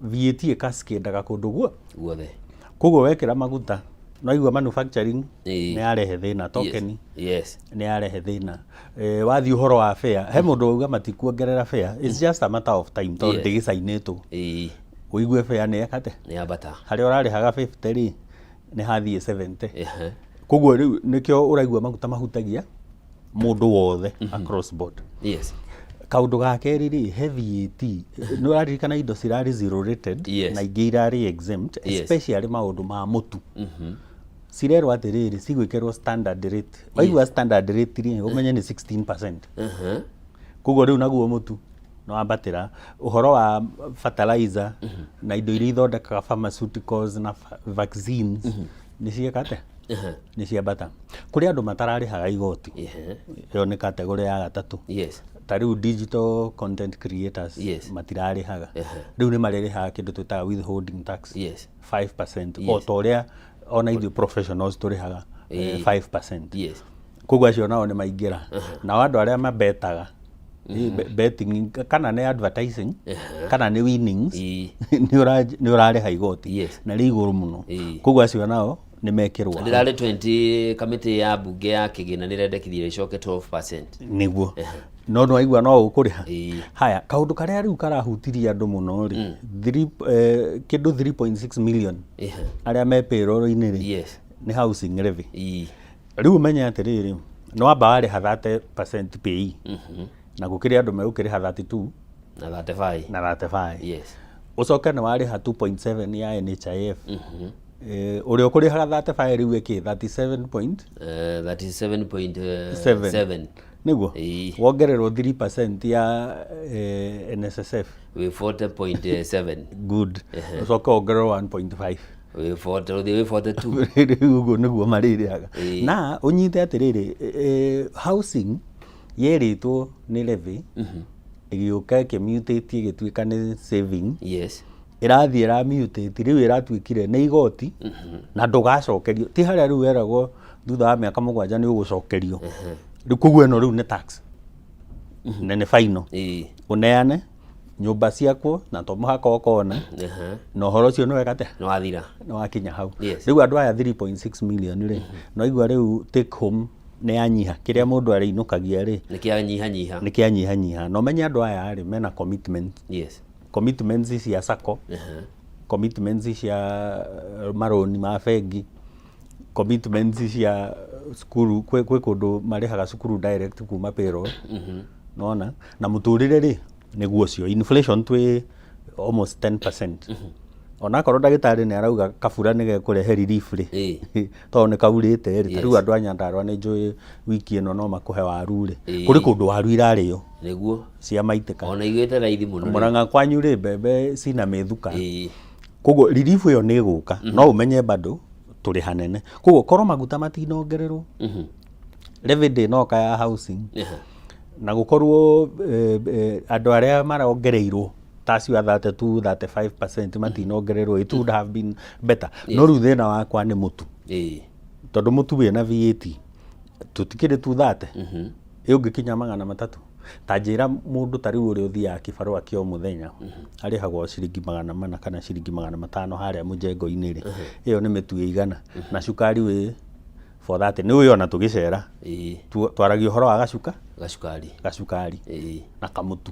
VAT ĩkaskĩndaga kũndũ guo guothe. Koguo wekĩra maguta No igua manufacturing nĩ yarehe thĩna, token nĩ yarehe thĩna. Eh, wathiĩ ũhoro wa fare, he mũndũ wauga matikuongerera fare, it's just a matter of time tondũ ndĩgĩcainĩtwo. Ũigue fare nĩ eka atĩa? Nĩ yambata. Harĩa ũrarĩhaga 50 rĩ, nĩ hathiĩ 70. Koguo rĩu nĩkĩo ũraigua maguta mahutagia mũndũ wothe across board. Kaũndũ ga kerĩ rĩ, he VAT, nĩ ũraririkana indo cirarĩ zero rated na ingĩ irarĩ exempt, especially maũndũ ma mũtu. Cirerwo atĩrĩrĩ, cigwĩkĩrwo standard rate. Waigua standard rate rĩ, ũmenye nĩ 16%. Koguo rĩu naguo mũtu nĩ wambatĩra. Ũhoro wa fertilizer na indo iria ithondekaga pharmaceuticals na vaccines nĩ cieka atĩa? Nĩ ciambata. Kũrĩ andũ matararĩhaga igoti. Ĩyo nĩ category ya gatatũ. Ta rĩu digital content creators matirarĩhaga. Rĩu nĩ marĩrĩhaga kĩndũ twĩtaga withholding tax 5% o ta ũrĩa ona ithuĩ professionals tũrĩhaga 5%. Koguo acio nao nĩ maingĩra. Nao andũ arĩa mabetaga, betting kana nĩ advertising kana nĩ winnings, nĩ ũrarĩha igoti na rĩ igũrũ mũno. Koguo acio nao nĩ mekĩrwo hau. Ndĩrarĩ 20, kamĩtĩ ya mbunge ya kĩgĩna nĩ ĩrendekithirie ĩcoke 12%. Nĩguo, no nĩwaigua no ũkũrĩha. Haya, kaũndũ karĩa rĩu karahutirie andũ mũno rĩ, kĩndũ 3.6 million arĩa me payroll-inĩ rĩ, nĩ housing levy. Rĩu ũmenye atĩrĩrĩ, nĩ wamba warĩha 30% PAYE, na gũkĩrĩ andũ megũkĩrĩha 32 na 35. Na 35. Ũcoke nĩ warĩha 2.7 ya NHIF. Ũrĩa ũkũrĩhaga 35 rĩu ĩkĩ 37 point 37.7. 7 nĩguo wongererwo 3% ya NSSF. Wĩ 40.7. Good. Ũcoke wongererwo 1.5. Wĩ 40, ũthiĩ wĩ 42. Rĩu ũguo nĩguo marĩrĩhaga. Na ũnyite atĩrĩrĩ, housing yerĩtwo nĩ levy, ĩgĩũka ĩkĩmutate ĩgĩtuĩka nĩ saving. Ĩrathiĩ ĩramutate, rĩu ĩratuĩkire nĩ igoti na ndũgacokerio, ti harĩa rĩu weragwo thutha wa mĩaka 7 nĩ ũgũcokerio. Rĩu koguo ĩno rĩu nĩ tax na nĩ final, ũneane nyũmba ciakwo na to mũhaka ũkona na ũhoro ũcio nĩ weka atĩa? Nĩ wathira. Nĩ wakinya hau. Rĩu andũ aya 3.6 million rĩ, no igua rĩu take home nĩ yanyiha, kĩrĩa mũndũ arĩinũkagia rĩ, nĩ kĩanyihanyiha. Nĩ kĩanyihanyiha. Na ũmenye andũ aya rĩ, mena commitment. Commitments cia sacco, commitments cia marũni ma bengi, commitments cia cukuru, kwĩ kũndũ marĩhaga cukuru direct kuma payroll. Nona na mũtũrĩre rĩ, nĩguo ũcio inflation twĩ almost 10%. Onakorwo ndagĩtarĩ nĩ arauga kabura nĩ gekũrehe relief rĩ, tondũ nĩ kaurĩte rĩ, ta rĩu andũ a Nyandarua nĩ njũĩ wiki ĩno no makũhe waru rĩ, kũrĩ kũndũ waru irarĩo cia maitĩka. Ona igĩte raithi mũno rĩ. Mũrang'a kwanyu rĩ, mbembe cina mĩthuka. Koguo relief ĩyo nĩ ĩgũka, no ũmenye bado tũrĩ hanene. Koguo korwo maguta matinongererwo, levy ndĩnoka ya housing, na gũkorwo andũ arĩa marongereirwo ta acio a 32 35% matinongererwo, it would have been better. No rĩu thĩna wakwa nĩ mũtu, tondũ mũtu wĩna VAT tũtikĩrĩ 230, ĩ ũngĩkinya 300. Ta njĩra mũndũ ta rĩu ũrĩa ũthiaga kĩbarũa kĩa o mũthenya arĩhagwo ciringi 400 kana ciringi 500 harĩa mũjengo-inĩ rĩ, ĩyo nĩ mĩtu ĩigana? Na cukari wĩ 430, nĩ ũĩ ona tũgĩcera twaragia ũhoro wa gacuka gacukari gacukari na kamũtu.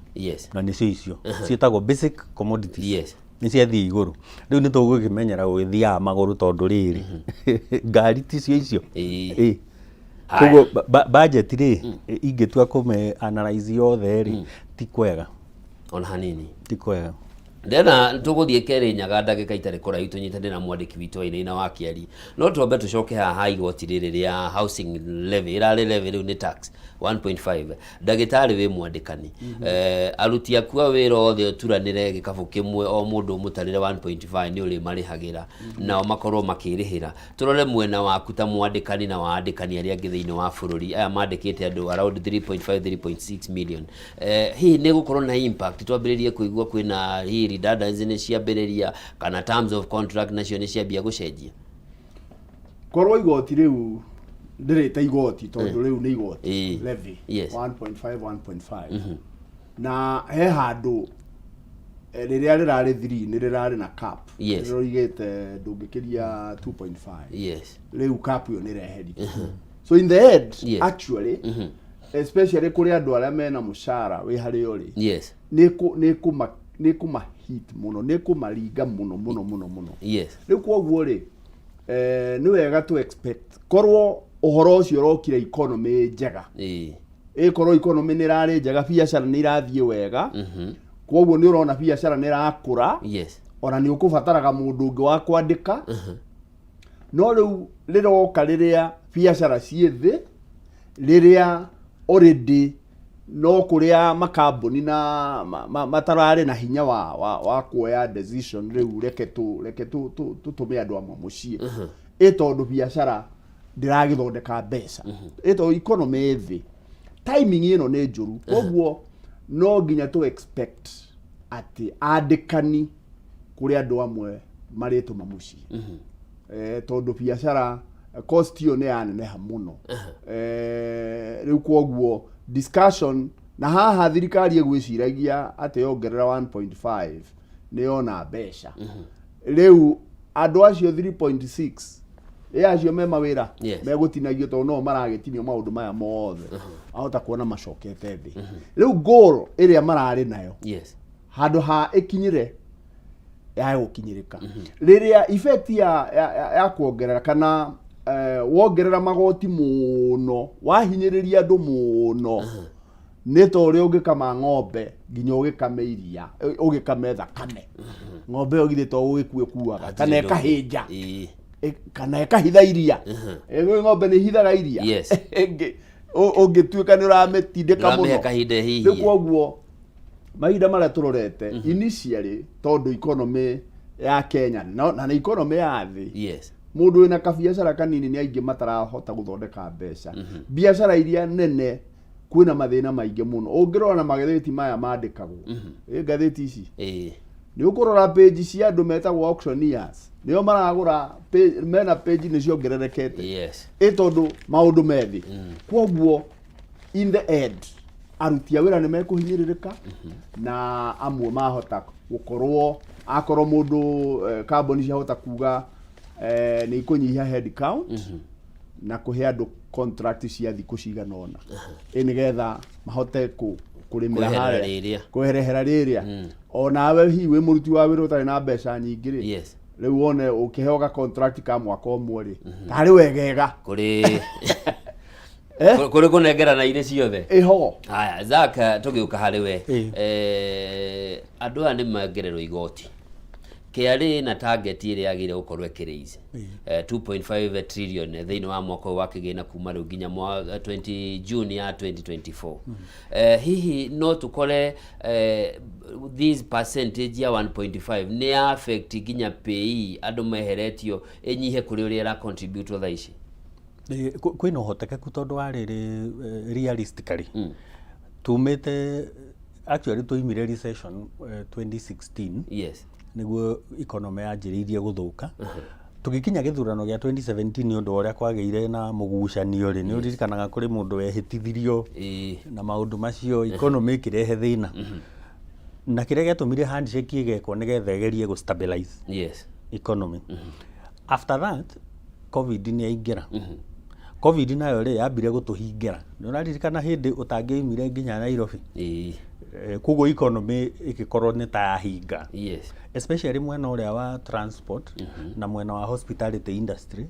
Na nĩcio icio ciĩtagwo basic commodities. Nĩ ciathiĩ igũrũ. Rĩu nĩ tũgũkĩmenyera gũgĩthiaga magũrũ, tondũ rĩrĩ ngari ticio icio. Koguo budget rĩ, ingĩtua kũme analyze yothe rĩ, ti kwega. Ona hanini. Ti kwega. Ndena tũgũthiĩ kerĩ nyaga ndagĩka itarĩ kũraihu tũnyitane na mwandĩki witũ Wainaina wa Kĩari, no twambe tũcoke haha igoti rĩrĩ rĩa housing levy, ĩrarĩ levy rĩu nĩ tax 1.5. Ndagĩtarĩ wĩ mwandĩkani, aruti aku a wĩra othe ũturanĩre gĩkabũ kĩmwe, o mũndũ ũmũtarĩre 1.5 nĩ ũrĩmarĩhagĩra, nao makorwo makĩrĩhĩra. Tũrore mwena waku ta mwandĩkani na waandĩkani arĩa angĩ thĩinĩ wa bũrũri aya mandĩkĩte andũ around 3.5 3.6 million, hihi nĩ gũkorwo na impact twambĩrĩrie kũigua kwĩna hihi redundancy nĩ ciambĩrĩria kana terms of contract nacio nĩ ciambia gũcenjia? Korwo igoti rĩu ndĩrĩte igoti, tondũ rĩu nĩ igoti, levy 1.5 1.5, na he handũ Rĩrĩa rĩrarĩ 3 nĩ rĩrarĩ na cap. Yes. Rĩroigĩte ndũngĩkĩria 2.5. Yes. Rĩu cap ĩyo nĩ ĩreherio. So in the end, Yes. actually, especially kũrĩ andũ arĩa mena mũcara wĩ harĩa ũrĩ, Yes. nĩ kũ- nĩ kũma nĩ kũma hit mũno, nĩ kũmaringa mũno mũno mũno mũno. Yes. Rĩu kwoguo rĩ, nĩ wega to expect korwo ũhoro ũcio ũrokire economy njega, Ĩĩ. ĩkorwo economy nĩ ĩrarĩ njega, biacara nĩ irathiĩ wega, kwoguo nĩ ũrona biacara nĩ ĩrakũra, Yes. ona nĩ ũkũbataraga mũndũ ũngĩ wa kwandĩka. No rĩu rĩroka rĩrĩa biacara ciĩ thĩ, rĩrĩa already no kũrĩa makambuni na matararĩ na hinya wa kuoya decision, rĩu reke tũ reke tũ tũ tũtũme andũ amwe mũciĩ, ĩ tondũ biacara ndĩragĩthondeka mbeca, ĩ tondũ economy ĩ thĩ, timing ĩno nĩ njũru. Koguo no nginya tũ expect atĩ andĩkani kũrĩ andũ amwe marĩtũma mũciĩ, tondũ biacara cost ĩyo nĩ yaneneha mũno. Rĩu kwoguo discussion na haha thirikari ĩgwĩciragia atĩ yongerera 1.5 nĩ yona mbeca. Rĩu andũ acio 3.6 ĩ acio me mawĩra megũtinagio, tondũ no maragĩtinio maũndũ maya mothe, ahota kuona macokete thĩ. Rĩu goal ĩrĩa mararĩ nayo, handũ ha ĩkinyĩre ya gũkinyĩrĩka rĩrĩa effect ya kuongerera kana wongerera magoti mũno, wahinyĩrĩria andũ mũno, nĩ ta ũrĩa ũngĩkama ng'ombe nginya ũgĩkame iria, ũgĩkame thakame. Ng'ombe ĩyo githĩ to gũgĩkua ĩkuaga, kana ĩkahĩnja, kana ĩkahitha iria. Ng'ombe nĩ ihithaga iria. Ũngĩtuĩka nĩ ũramĩtindĩka mũno. Ndũramĩhe kahinda ĩhihie. Rĩu kwoguo mahinda marĩa tũrorete initially, tondũ economy ya Kenya no, na nĩ economy ya thĩ, mũndũ wĩna kabiacara kanini nĩ aingĩ matarahota gũthondeka mbeca. Biacara iria nene kwĩna mathĩna maingĩ mũno. Ũngĩrora na magathĩti maya mandĩkagwo, ĩ ngathĩti ici, nĩ ũkũrora page cia andũ metagwo auctioneers, nĩo maragũra, mena page nĩ ciongererekete, ĩ tondũ maũndũ me thĩ. Kwoguo in the end aruti a wĩra nĩ mekũhinyĩrĩrĩka, na amwe mahota gũkorwo akorwo mũndũ, kambuni ciahota kuga nĩ ikũnyihia head count na kũhe andũ contract cia thikũ cigana ũna, ĩ nĩgetha mahote kũrĩmĩra Kweherera harĩa rĩrĩa. kweherera rĩrĩa. Onawe hihi wĩ mũruti wa wĩra ũtarĩ na mbeca nyingĩ rĩ, rĩu wone ũkĩheo ga contract ka mwaka ũmwe rĩ, tarĩ wegega. Kũrĩ kũrĩ kũnengerana irĩ ciothe. Ĩho. Haya, Zack, tũgĩũka harĩ we, andũ aya nĩ mongererwo igoti, KRA na target ĩrĩa yagĩrĩire gũkorwo ĩkĩraise 2.5 trillion thĩinĩ wa mwaka ũyũ wa kĩgĩna kuma rĩu nginya 20 June ya 2024. Hihi no tũkore this percentage ya 1.5 nĩ ya affect nginya PAYE andũ meheretio ĩnyihe kũrĩ ũrĩa ĩra contribute thaa ici? Kwĩna ũhotekeku, tondũ wa rĩrĩ, realistically tumĩte, actually twaimire recession 2016, nĩguo economy yanjĩrĩirie gũthũka. Tũgĩkinya gĩthurano gĩa 2017, nĩ ũndũ wa ũrĩa kwagĩire na mũgucanio rĩ, nĩ ũririkanaga kũrĩ mũndũ wehĩtithirio na maũndũ macio, economy ĩkĩrehe thĩna, na kĩrĩa gĩatũmire handshake ĩgekwo nĩgetha ĩgerie gũ stabilize economy. After that COVID nĩ yaingĩra. COVID nayo rĩ, yambire gũtũhingĩra. Nĩ ũraririkana hĩndĩ ũtangĩoimire nginya Nairobi? Koguo economy ĩgĩkorwo nĩ ta yahinga, especially mwena ũrĩa wa transport na mwena wa hospitality industry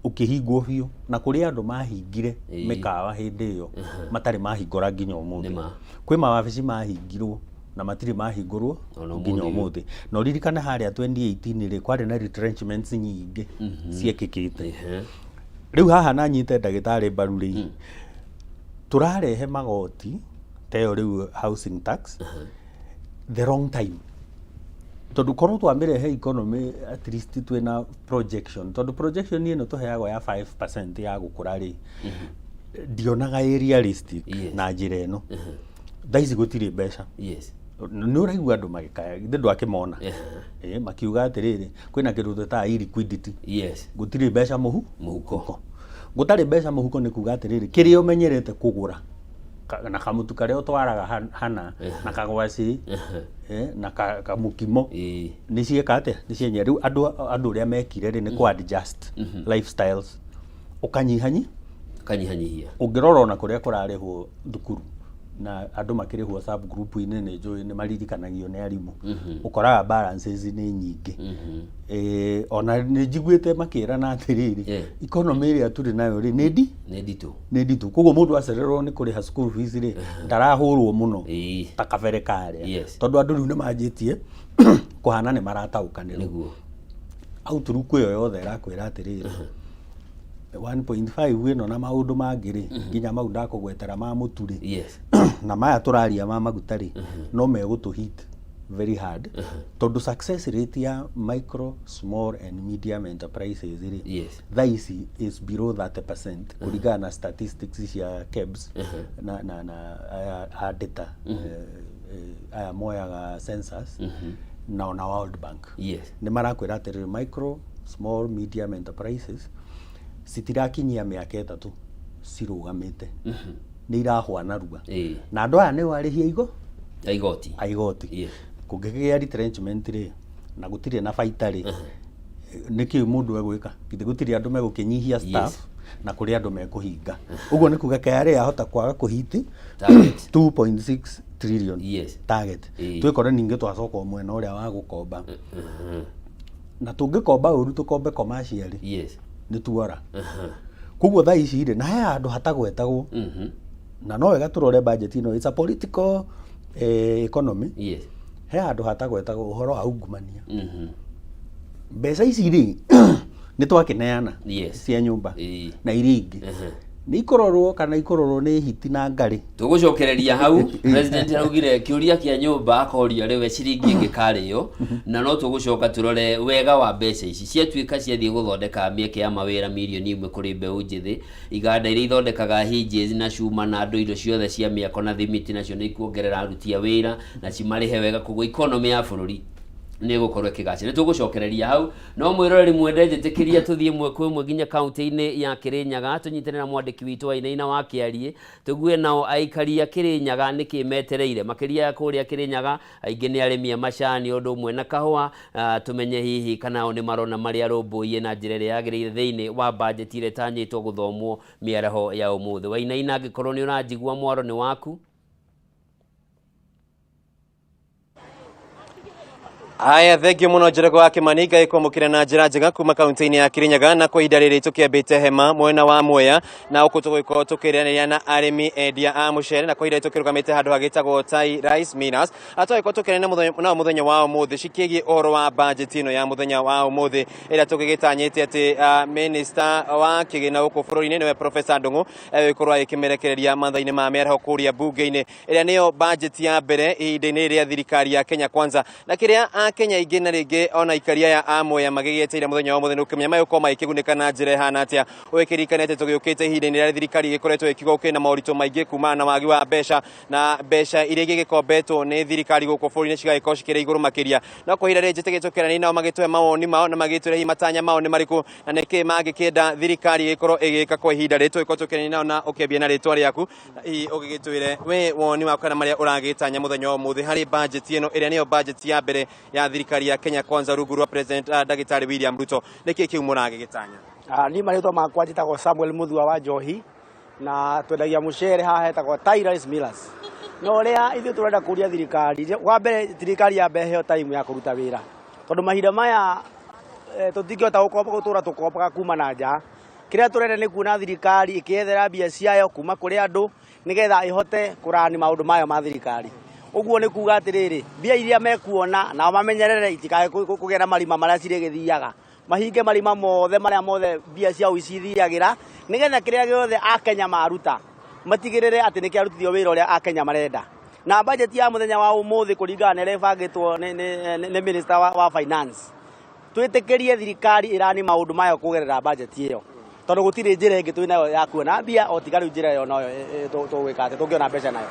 ũkĩhingwo biũ, na kũrĩ andũ mahingire mĩkawa hĩndĩ ĩyo matarĩ mahingũra nginya ũmũthĩ. Nĩma. Kwĩ mawabici mahingirwo na matirĩ mahingũrwo Ona nginya ũmũthĩ. Ũmũthĩ. Na ũririkane harĩa 2018 rĩ, kwarĩ na retrenchments nyingĩ ciekĩkĩte. Rĩu haha na nyite ndagĩtarĩ mbaru rĩ, tũrarehe magoti ta ĩyo rĩu housing tax the wrong time, tondũ korwo twamĩrehe economy at least twĩna projection, tondũ projection ĩno tũheagwo ya 5% ya gũkũra rĩ, ndionaga ĩ realistic na njĩra ĩno. Thaa ici gũtirĩ mbeca. Nĩ ũraigua andũ magĩkaya, githĩ ndwakĩmona? Makiuga atĩrĩrĩ, kwĩna kĩndũ twĩtaga illiquidity. Gũtirĩ mbeca mũhu mũhuko. Gũtarĩ mbeca mũhuko nĩ kuga atĩrĩrĩ, kĩrĩa ũmenyerete kũgũra Na kamũtu karĩa ũtwaraga hana na kagwacĩ na kamũkimo nĩ cieka atĩa, nĩ cienye. Rĩu andũ ũrĩa mekire rĩ, nĩ kũ adjust lifestyles, ũkanyihanyi Ũkanyihanyihia. Ũngĩrora ona kũrĩa kũrarĩhwo thukuru na andũ makĩrĩhwo sub group-inĩ, nĩ njũĩ nĩ maririkanagio nĩ arimũ, ũkoraga balances nĩ nyingĩ. Ona nĩ njiguĩte makĩrana atĩrĩrĩ, economy ĩrĩa tũrĩ nayo rĩ, nĩ ndi Nĩ nditũ. Nĩ nditũ, koguo mũndũ acererwo nĩ kũrĩha school fees rĩ, ndarahũrwo mũno ta kabere karĩa, tondũ andũ rĩu nĩ manjĩtie kũhana nĩ marataũkanĩrwo. Outlook ĩyo yothe ĩrakwĩra atĩrĩrĩ, 1.5 ĩno na maũndũ mangĩ rĩ, nginya mau ndakũgwetera ma mũtu rĩ, na maya tũraria ma maguta rĩ, no megũtũ hit very hard, tondũ success rate ya micro, small and medium enterprises rĩ, thaa ici is below 30% kũringana na statistics cia KEBS na aya a data, aya moyaga census, na ona World Bank nĩ marakwĩra atĩrĩrĩ, micro, small, medium enterprises citirakinyia mĩaka 3 cirũgamĩte, nĩ irahwa narua, na andũ aya nĩo arĩhi a igo A igoti. A igoti. Kũngĩkĩgĩa retrenchment rĩ, na gũtirĩ na baita rĩ, nĩkĩ mũndũ egwĩka? Githĩ gũtirĩ andũ megũkĩnyihia staff na kũrĩ andũ mekũhinga? Ũguo nĩ kuga KRA yahota kwaga kũhiti Target. 2.6 trillion target. Twĩkore ningĩ twacoka o mwena ũrĩa wa gũkomba, na tũngĩkomba ũru, tũkombe commercially, nĩ tuora. Koguo thaa ici rĩ, na he handũ hatagwetagwo, na no wega tũrore budget ĩno, it's a political economy. He handũ hatagwetagwo, ũhoro wa ungumania. Mbeca ici rĩ, nĩ twakĩneana cia nyũmba na iria ingĩ, nĩ ikororwo kana ikororwo nĩ hiti na ngarĩ. Tũgũcokereria hau. President araugire kĩũria kĩa nyũmba akoria rĩwe ciringi ĩngĩkarĩo, na no tũgũcoka tũrore wega wa mbeca ici ciatuĩka ciathiĩ gũthondeka mĩeke ya mawĩra 1 million kũrĩ mbeũ njĩthĩ, iganda iria ithondekaga hinges na cuma na andũ indo ciothe cia mĩako na thimiti, nacio nĩ ikuongerera aruti a wĩra na cimarĩhe wega, koguo economy ya bũrũri nĩ ĩgũkorwo ĩkĩgacĩra. Nĩ tũgũcokereria hau, no mwĩroreri mwende, njĩtĩkĩria tũthiĩ ĩmwe kwa ĩmwe nginya kaunti-inĩ ya Kĩrĩnyaga, tũnyitane na mwandĩki witũ Wainaina wa Kĩariĩ, tũgue nao aikari a Kĩrĩnyaga nĩkĩ metereire makĩria. Kũrĩa Kĩrĩnyaga aingĩ nĩ arĩmi a macani ũndũ ũmwe na kahũa. Tũmenye hihi kana o nĩ marona marĩa arũmbũiye na njĩra ĩrĩa yagĩrĩire thĩinĩ wa bajeti ĩrĩa ĩtanyĩtwo gũthomwo mĩaraho ya ũmũthĩ. Wainaina, angĩkorwo nĩ ũranjigua, mwaro nĩ waku. Aya, thengio muno Njoroge wa Kimani, Ngai kwamũkĩra na njĩra njega kuma kaunti-inĩ ya Kirinyaga. Na kwa ihinda rĩrĩ tũkĩambĩte hema mwena wa Mwea, na gũkũ tũgũgĩkorwo tũkĩrĩanĩria na arĩmi endia a mũcere, na kwa ihinda rĩrĩ tũkĩrũgamĩte handũ hagĩtagwo Tai Rice Millers. Tũgagĩkorwo tũkĩaria nao mũthenya wa ũmũthĩ cikĩgiĩ ũhoro wa budget ĩno ya mũthenya wa ũmũthĩ, ĩrĩa tũgĩgĩtanyĩte atĩ minister wa kĩgĩna gũkũ bũrũri-inĩ, nĩwe Professor Ndung'u, egũgĩkorwo agĩkĩmĩrekereria mathaa-inĩ ma mĩaraho kũrĩa mbunge-inĩ, ĩrĩa nĩyo budget ya mbere ihinda-inĩ rĩa thirikari ya Kenya Kwanza. Na kĩrĩa akenya aingĩ na rĩngĩ ona aikari aya a Mwea magĩgĩeteire mũthenya wa ũmũthĩ nĩ ũkĩmenya magũkorwo magĩkĩgunĩka na njĩra ĩhana atĩa, ũgĩkĩririkana atĩ tũgĩũkĩte ihinda-inĩ rĩrĩa thirikari ĩgĩkoretwo ĩkiuga gũkĩrĩ na moritũ maingĩ kumana na wagi wa mbeca, na mbeca iria igĩgĩkombetwo nĩ thirikari gũkũ bũrũri-inĩ cigagĩkorwo cikĩrĩ igũrũ makĩria. No kwa ihinda rĩrĩ njĩtĩkĩtie tũkĩaranĩria nao magĩtũhe mawoni mao na magĩtwĩre hihi matanya mao nĩ marĩkũ na nĩkĩ mangĩkĩenda thirikari ĩgĩkorwo ĩgĩka kwa ihinda rĩrĩ. Tũgĩkorwo tũkĩaranĩria nao, na ũkĩambia na rĩtwa rĩaku, hihi ũgĩgĩtwĩre we woni waku kana marĩa ũragĩtanya mũthenya wa ũmũthĩ harĩ budget ĩno, ĩrĩa nĩyo budget ya mbere ya thirikari ya Kenya Kwanza rungu rwa President Ndagĩtarĩ William Ruto. Nĩkĩ kĩu mũragĩgĩtanya? Niĩ marĩtwa makwa njĩtagwo Samuel Muthua wa Njohi, na twendagia mũcere haha hetagwo Tai Rice Millers. Na ũrĩa ithuĩ tũrenda kũria thirikari, wa mbere thirikari yambe ĩheo time ya kũruta wĩra, tondũ mahinda maya tũtingĩhota gũtũra tũkombaga kuma na nja. Kĩrĩa tũrenda nĩ kuona thirikari ĩkĩethera mbia ciayo kuma kũrĩ andũ, nĩgetha ĩhote kũrani maũndũ mayo ma thirikari. Ũguo nĩ kuga atĩrĩrĩ, mbia iria mekuona nao mamenyerere itikae kũgĩa na marima marĩa cirĩgĩthiaga, mahinge marima mothe marĩa mothe mbia cia ũici ithiagĩra, nĩgetha kĩrĩa gĩothe akenya maruta matigĩrĩre atĩ nĩ kĩarutithio wĩra ũrĩa akenya marenda. Na budget ya mũthenya wa ũmũthĩ, kũringana na ĩrĩa ĩbangĩtwo nĩ minister wa finance, twĩtĩkĩrie thirikari ĩrani maũndũ mayo kũgerera budget ĩyo, tondũ gũtirĩ njĩra ĩngĩ twĩ nayo ya kuona mbia o tiga rĩu njĩra ĩyo noyo tũgwĩka atĩ tũngĩona mbeca nayo.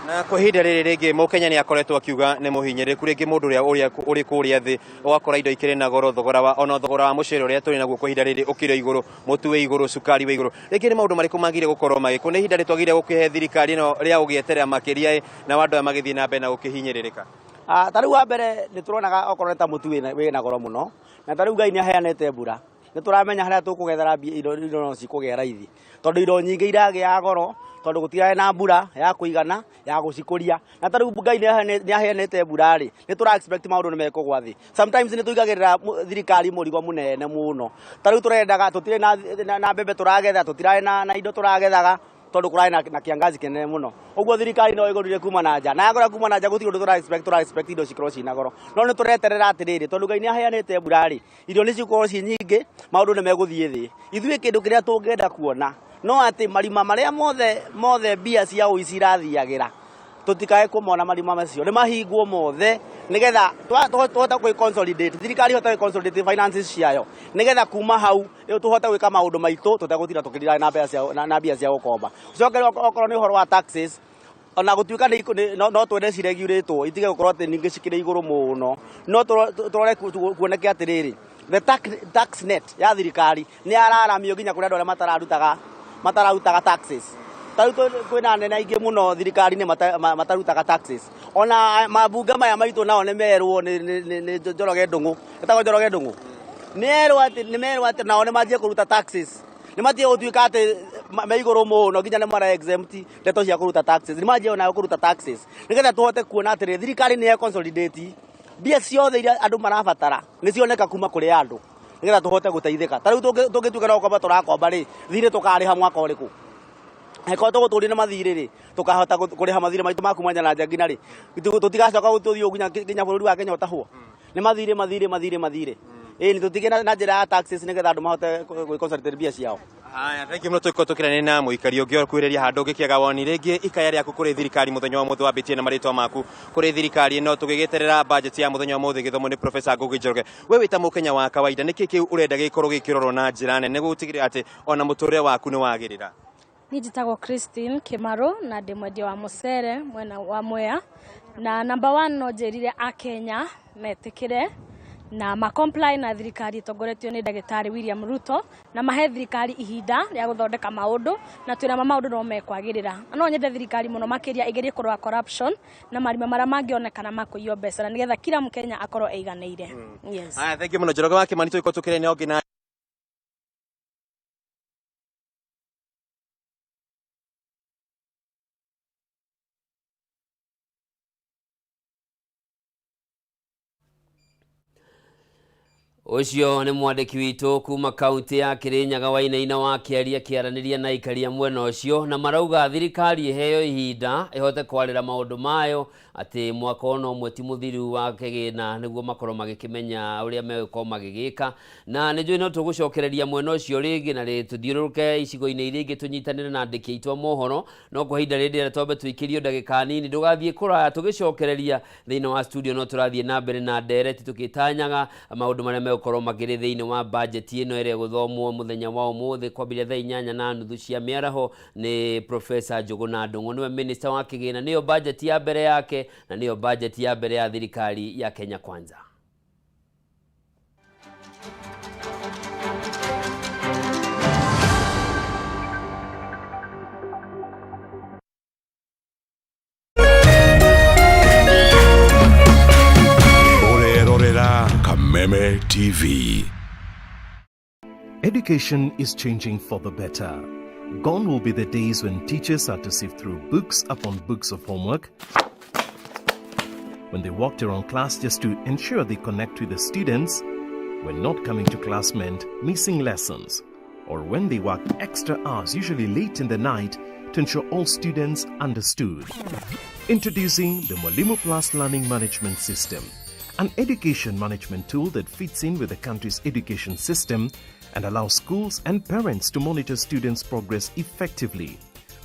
Na kwa ihinda rĩrĩ rĩngĩ mũkenya nĩ akoretwo akiuga nĩ mũhinyĩrĩrĩku rĩngĩ mũndũ ũrĩa ũrĩa ũrĩ kũrĩa thĩ ũgakora indo ikĩrĩ na goro thogora wa ona thogora wa mũcere ũrĩa tũrĩ naguo kwa ihinda rĩrĩ ũkĩrĩ igũrũ mũtu wĩ igũrũ cukari wĩ igũrũ rĩngĩ nĩ maũndũ marĩkũ magire gũkorwo magĩkwo nĩ ihinda rĩtwagire gũkĩhe thirikari ĩno rĩa gũgĩeterera makĩria ĩ na andũ aya magĩthiĩ na mbere na gũkĩhinyĩrĩrĩka? Ah, ta rĩu wa mbere nĩ tũronaga okorwo nĩ ta mũtu wĩna wĩna goro mũno na ta rĩu Ngai nĩ aheanĩte mbura nĩ tũramenya harĩa tũkũgethera mbia indo indo no cikũgĩa raithi tondũ indo nyingĩ iragĩa goro tondũ gũtirarĩ na mbura ya kũigana ya gũcikũria na ta rĩu Ngai nĩ aheanĩte mbura rĩ nĩ tũra expect maũndũ nĩ mekũgwa thĩ sometimes nĩ tũigagĩrĩra thirikari mũrigo mũnene mũno ta rĩu tũrendaga tũtirĩ na, na, na mbembe tũragetha tũtirarĩ na, na indo tũragethaga tondũ kũrarĩ na, na kiangazi kĩnene mũno ũguo thirikari no ĩgũrire kuma na nja na yagũra kuma na nja gũtirĩ ũndũ tũra expect tũra expect indo cikorwo ciĩna goro no nĩ tũreterera atĩrĩrĩ tondũ Ngai nĩ aheanĩte mbura rĩ irio nĩ cigũkorwo ciĩ nyingĩ maũndũ nĩ megũthiĩ thĩ ithuĩ kĩndũ kĩrĩa tũngĩenda kuona no atĩ marima marĩa mothe mothe mbia cia ũici irathiagĩra tũtikae kũmona marima macio nĩ mahingwo mothe nĩgetha tũhote gwĩ consolidate thirikari ihote gwĩ consolidate finances ciayo nĩgetha kuma hau rĩu tũhote gwĩka maũndũ maitũ tũtegũtinda tũkĩrira na mbeca cia na mbia cia gũkomba ũcoke okorwo nĩ ũhoro wa taxes ona gũtuĩka nĩ no twende ciregulatwo itige gũkorwo atĩ ningĩ cikĩrĩ igũrũ mũno no tũrore kuoneke atĩrĩrĩ the tax, tax net ya thirikari nĩ yararamio nginya kũrĩ andũ arĩa matararutaga matararutaga taxes ta rĩu kwĩna anene aingĩ mũno thirikari-inĩ matarutaga taxes ona mambunge maya maitũ nao nĩ merwo nĩ Njoroge Ndung'u etagwo Njoroge Ndung'u nĩ erwo atĩ nĩ merwo atĩ nao nĩ manjie kũruta taxes nĩ matige gũtuĩka atĩ me igũrũ mũno nginya nĩ mara exempt ndeto cia kũruta taxes nĩ manjie onao kũruta taxes nĩgetha tũhote kuona atĩrĩ thirikari nĩ consolidate mbia ciothe iria andũ marabatara nĩ cioneka kuma kũrĩ andũ nĩgetha tũhote gũteithĩka ta rĩu tũngĩtuĩka no gũkomba tũrakomba rĩ thirĩ tũkarĩha mwaka ũrĩkũ angĩkorwo tũgũtũrio na mathirĩ rĩ tũkahota kũrĩha mathirĩ maitũ ma kuma na nja nginya rĩ tũtigacoka gũthiĩ nginya nginya bũrũri wa Kenya ũtahwo nĩ mathirĩ mathirĩ mathirĩ mathirĩ ĩĩ tũtige na njĩra ya taxes nĩgetha andũ mahote gwĩ concentrate mbia ciao. Haya, thank you mũno tũgĩkorwo tũkĩrania na mũikari ũngĩ ũkuhĩrĩria handũ ũngĩkĩaga woni rĩngĩ ikaya rĩaku kũrĩ thirikari mũthenya wa ũmũthĩ wambĩtie na marĩtwa maku kũrĩ thirikari ĩno tũgĩgĩeterera budget ya mũthenya wa ũmũthĩ gĩthomwo nĩ Professor Ngugi Njoroge we wĩ ta mũkenya wa kawaida nĩkĩ kĩu ũrenda gĩkorwo gĩkĩrorwo na njĩra nene nĩguo gũtigĩrĩra atĩ ona mũtũrĩre waku nĩ wagĩrĩra? Niĩ njĩtagwo Christine Kĩmarũ na ndĩ mwendia wa mũcere mwena wa Mwea na number one no njĩrire akenya metĩkĩre na ma comply na thirikari ĩtongoretio nĩ ndagĩtarĩ William Ruto na mahe thirikari ihinda rĩa gũthondeka maũndũ na twĩna ma maũndũ no mekwagĩrĩra. Na no nyende thirikari mũno makĩria ĩgerie kũrũa corruption na marima marĩa mangĩonekana ma kũiywo mbeca na nĩgetha kila mũkenya akorwo eiganĩire. Yes. Haya, thank you mũno Njoroge wa Kĩmani tũgĩkorwo tũkĩrania ũngĩ na Ũcio nĩ mwandĩki witũ kuma kaunti ya Kĩrĩnyaga Wainaina wa Kĩaria akĩaranĩria na aikari a mwena ũcio na marauga thirikari ĩheo ihinda ĩhote kwarĩra maũndũ mayo atĩ mwaka ona ũmwe ti mũthiru wa kĩgĩna nĩguo makorwo magĩkĩmenya ũrĩa megũkorwo magĩgĩka na nĩ njũĩ no tũgũcokereria mwena ũcio rĩngĩ na tũthiũrũrũke icigo-inĩ iria ingĩ tũnyitanĩre na andĩki aitũ a mohoro no kwa ihinda rĩrĩ ndĩrenda twambe tũikĩrio ndagĩka nini ndũgathiĩ kũraya tũgĩcokereria thĩinĩ wa studio no tũrathiĩ na mbere na ndereti tũkĩtanyaga maũndũ marĩa megũkorwo makĩrĩ thĩinĩ wa bajeti ĩno ĩrĩa ĩgũthomwo mũthenya wa ũmũthĩ kwambĩrĩria thaa inyanya na nuthu cia mĩaraho nĩ Professor Njũgũna Ndung'u nĩwe minister wa kĩgĩna nĩyo bajeti ya mbere yake na nĩyo bajeti ya mbere ya thirikari ya Kenya Kwanza. Ũrerorera Kameme TV. Education is changing for the better. Gone will be the days when teachers had to sift through books upon books of homework, when they walked around class just to ensure they connect with the students, when not coming to class meant missing lessons, or when they worked extra hours, usually late in the night, to ensure all students understood. Introducing the Mwalimu Plus Learning Management System, an education management tool that fits in with the country's education system and allows schools and parents to monitor students' progress effectively.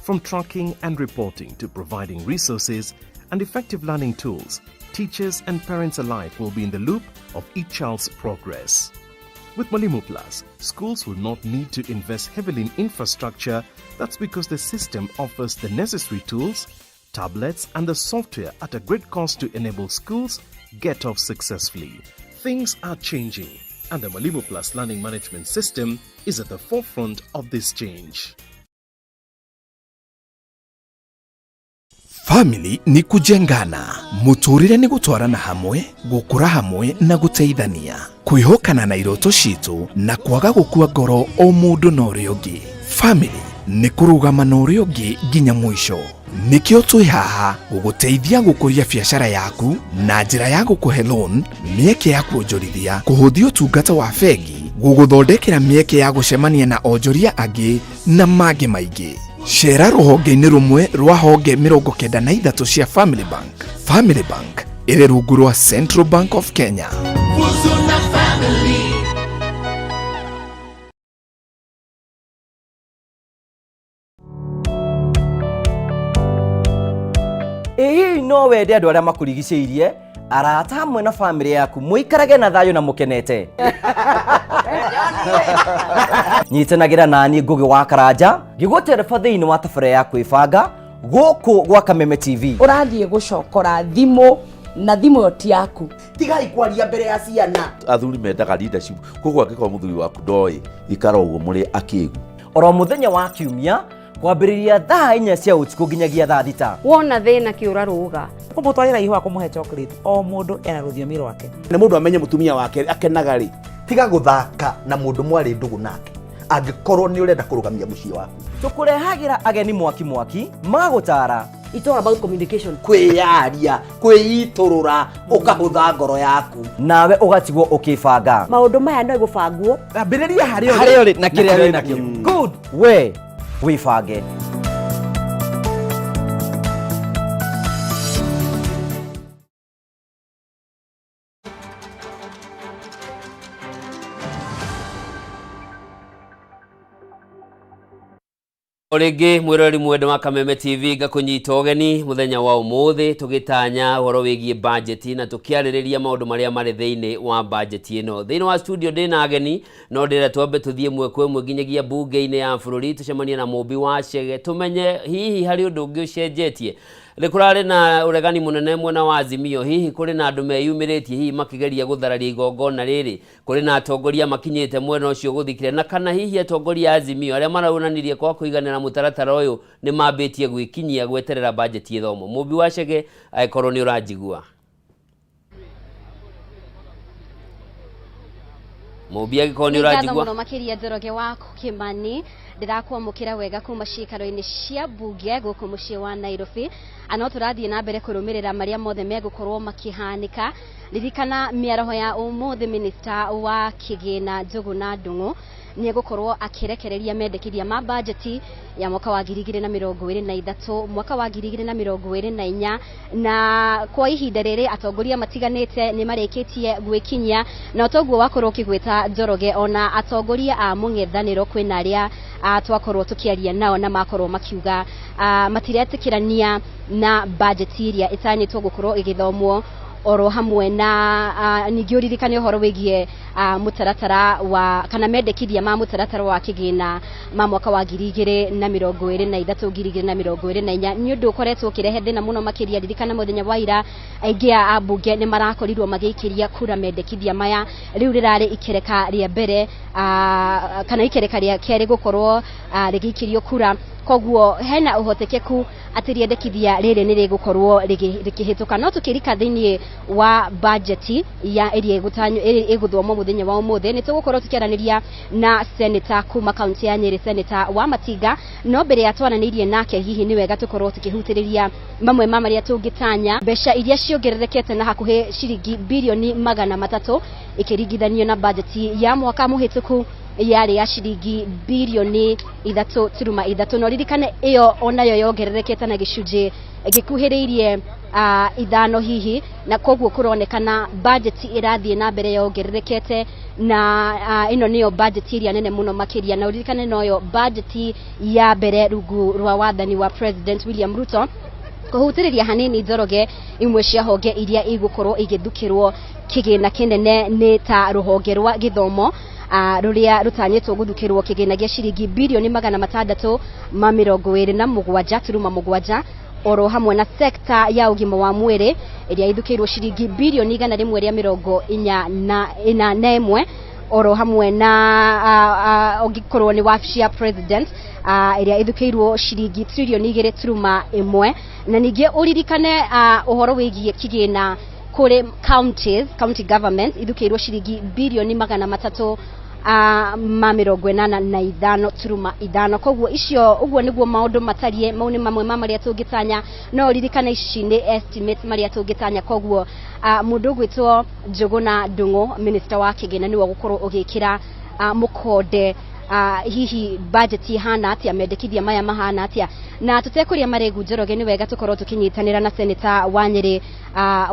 From tracking and reporting to providing resources and effective learning tools, teachers and parents alike will be in the loop of each child's progress. With Mwalimu Plus, schools will not need to invest heavily in infrastructure. That's because the system offers the necessary tools, tablets, and the software at a great cost to enable schools get off successfully. Things are changing, and the Mwalimu Plus Learning Management System is at the forefront of this change. Family ni kujengana, muturire ni gutwarana hamwe, gukura hamwe na guteithania, kwihokana na iroto citu na kwaga gukua ngoro o mundu na uria ungi. Family ni kurugama na uria ungi nginya mwisho. Nikio twi haha guguteithia gukuria biacara yaku na njira ya gukuhe loan, mieke ya kuonjorithia, kuhuthia utungata wa bengi, guguthondekera mieke ya gucemania na onjoria angi na mangi maingi. Cera rũhonge-inĩ rũmwe rwa honge 93 cia Family Bank. Family Bank ĩrĩ rungu rwa Central Bank of Kenya. Huzuna family. Ĩ hihi no wende andũ arĩa makũrigicĩirie, arata hamwe na bamĩrĩ yaku mũikarage na thayũ na mũkenete? Nyitanagĩra nani Ngũgĩ wa Karanja ngĩgũtereba thĩinĩ wa tabarĩra ya kwĩbanga gũkũ gwa Kameme TV. Ũrathiĩ gũcokora thimũ na thimũ ĩyo ti yaku. Tigai kwaria mbere ya ciana. Athuri mendaga leadership, koguo angĩkorwo mũthuri waku ndoĩ, ikara ũguo mũrĩ akĩgu. Oro mũthenya wa kiumia kwambĩrĩria thaa 4 cia ũtukũ nginyagia thaa 6. Wona thĩna kĩũra rũga. Kũmũtwarĩra ihũa, kũmũhe chocolate, o mũndũ ena rũthiomi rwake. Nĩ mũndũ amenye mũtumia wake akenaga rĩ. Tiga gũthaka na mũndũ mwarĩ ndũgũ nake angĩkorwo nĩ ũrenda kũrũgamia mũciĩ waku. Tũkũrehagĩra ageni mwaki mwaki magũtara. It's all about communication. Kwĩyaria, kwĩitũrũra, ũkahũtha ngoro yaku. Nawe ũgatigwo ũkĩbanga. Maũndũ maya no gũbangwo. Ambĩrĩria harĩa ũrĩ. Harĩa ũrĩ na kĩrĩa wĩ nakĩo. Good. We wĩbange. O rĩngĩ mwĩroreri mwendwa wa Kameme TV, ngakũnyita ũgeni mũthenya wa ũmũthĩ tũgĩtanya ũhoro wĩgiĩ bajeti na tũkĩarĩrĩria maũndũ marĩa marĩ thĩinĩ wa bajeti ĩno. Thĩinĩ wa studio ndĩna ageni, no ndĩrenda twambe tũthiĩ ĩmwe kwa ĩmwe nginyagia mbunge-inĩ ya bũrũri, tũcemanie na Mũmbi wa Chege, tũmenye hihi harĩ ũndũ ũngĩ ũcenjetie. Nĩ kũrarĩ na ũregani mũnene mwena wa Azimio, hihi kũrĩ na andũ meyumĩrĩtie hihi makĩgeria gũthararia igongona rĩrĩ, kũrĩ na atongoria makinyĩte mwena ũcio gũthikĩrĩria, na kana hihi atongoria a Azimio arĩa maraonanirie kwa kũiganĩra mũtaratara ũyũ nĩ mambĩtie gwĩkinyia gweterera bajeti ĩthomwo. Mũmbi wa Chege, angĩkorwo nĩ ũranjigua. Mũmbi, angĩkorwo nĩ Nĩ ngatho ũranjigua. Mũno makĩria Njoroge wa Kimani, ndĩrakwamũkĩra wega kuma ciikaro-inĩ cia mbunge gũkũ mũciĩ wa Nairobi. No tũrathiĩ na mbere kũrũmĩrĩra marĩa mothe megũkorwo makĩhanĩka. Ririkana mĩaraho ya ũmũthĩ, minista wa kĩgĩna Njũgũna Ndung'u nĩ egũkorwo akĩrekereria mendekithia ma bajeti ya mwaka wa 2023, mwaka wa 2024, na kwa ihinda rĩrĩ atongoria matiganĩte nĩ marĩkĩtie gwĩkinyia, na toguo wakorwo ũkĩgwĩta Njoroge, ona atongoria a mũng'ethanĩro kwĩna arĩa twakorwo tũkĩaria nao na makorwo makiuga matiretĩkĩrania na bajeti ĩrĩa ĩtanyĩtwo gũkorwo ĩgĩthomwo, oro hamwe na ningĩ ũririkane ũhoro wĩgiĩ mũtaratara wa kana mendekithia ma mũtaratara wa kĩgĩna ma mwaka wa 2023, 2024, nĩ ũndũ ũkoretwo ũkĩrehe thĩna mũno makĩria. Ririkana mũthenya wa ira aingĩ a ambunge nĩ marakorirwo magĩikĩria kura mendekithia maya. Rĩu rĩrarĩ ikereka rĩa mbere kana ikereka rĩa kerĩ gũkorwo rĩgĩikĩrio kura, koguo hena ũhotekeku atĩ rĩendekithia rĩrĩ nĩ rĩgũkorwo rĩkĩhĩtũka. No tũkĩrika thĩinĩ wa bajeti ya ĩrĩa ĩgũthomwo mũthenya wa ũmũthĩ, nĩ tũgũkorwo tũkĩaranĩria na seneta kuma kaunti ya Nyĩrĩ, Seneta wa Matinga. No mbere ya twaranĩirie nake, hihi nĩ wega tũkorwo tũkĩhutĩrĩria mamwe ma marĩa tũngĩtanya, mbeca iria ciongererekete na hakuhĩ ciringi birioni 300 ĩkĩringithanio na bajeti ya mwaka mũhĩtũku yarĩ ya ciringi birioni 3.3. No ririkane ĩyo onayo yongererekete na gĩcunjĩ gĩkuhĩrĩirie 5 hihi, na koguo kũronekana bajeti ĩrathiĩ na mbere yongererekete, na ĩno nĩyo bajeti ĩrĩa nene mũno makĩria, na ũririkane noyo bajeti ya mbere rungu rwa wathani wa President William Ruto. Kũhutĩrĩria hanini Njoroge, imwe cia honge iria igũkorwo igĩthukĩrwo kĩgĩna kĩnene nĩ ta rũhonge rwa gĩthomo, rũrĩa rũtanyĩtwo gũthukĩrwo kĩgĩna gĩa ciringi birioni 627.7. Oro hamwe na sekta ya ũgima wa mwĩrĩ ĩrĩa ithukĩirwo ciringi birioni 141 oro hamwe na ũngĩkorwo nĩ wabici ya president ĩrĩa ithukĩirwo ciringi tririoni 2.1. Na ningĩ ũririkane ũhoro wĩgiĩ kĩgĩna kũrĩ counties, county government ithukĩirwo ciringi birioni 385.5. Koguo icio ũguo nĩguo maũndũ matariĩ. Mau nĩ mamwe ma marĩa tũngĩtanya, no ũririkane ici nĩ estimates marĩa tũngĩtanya. Koguo mũndũ ũgwĩtwo Njũgũna Ndung'u, minister wa kĩgĩna, nĩwe ũgũkorwo ũgĩkĩra mũkonde hihi budget ihana atĩa, mendekithia maya mahana atĩa. Na tũtekũrĩa marĩgu, Njoroge, nĩ wega tũkorwo tũkĩnyitanĩra na senator wa Nyĩrĩ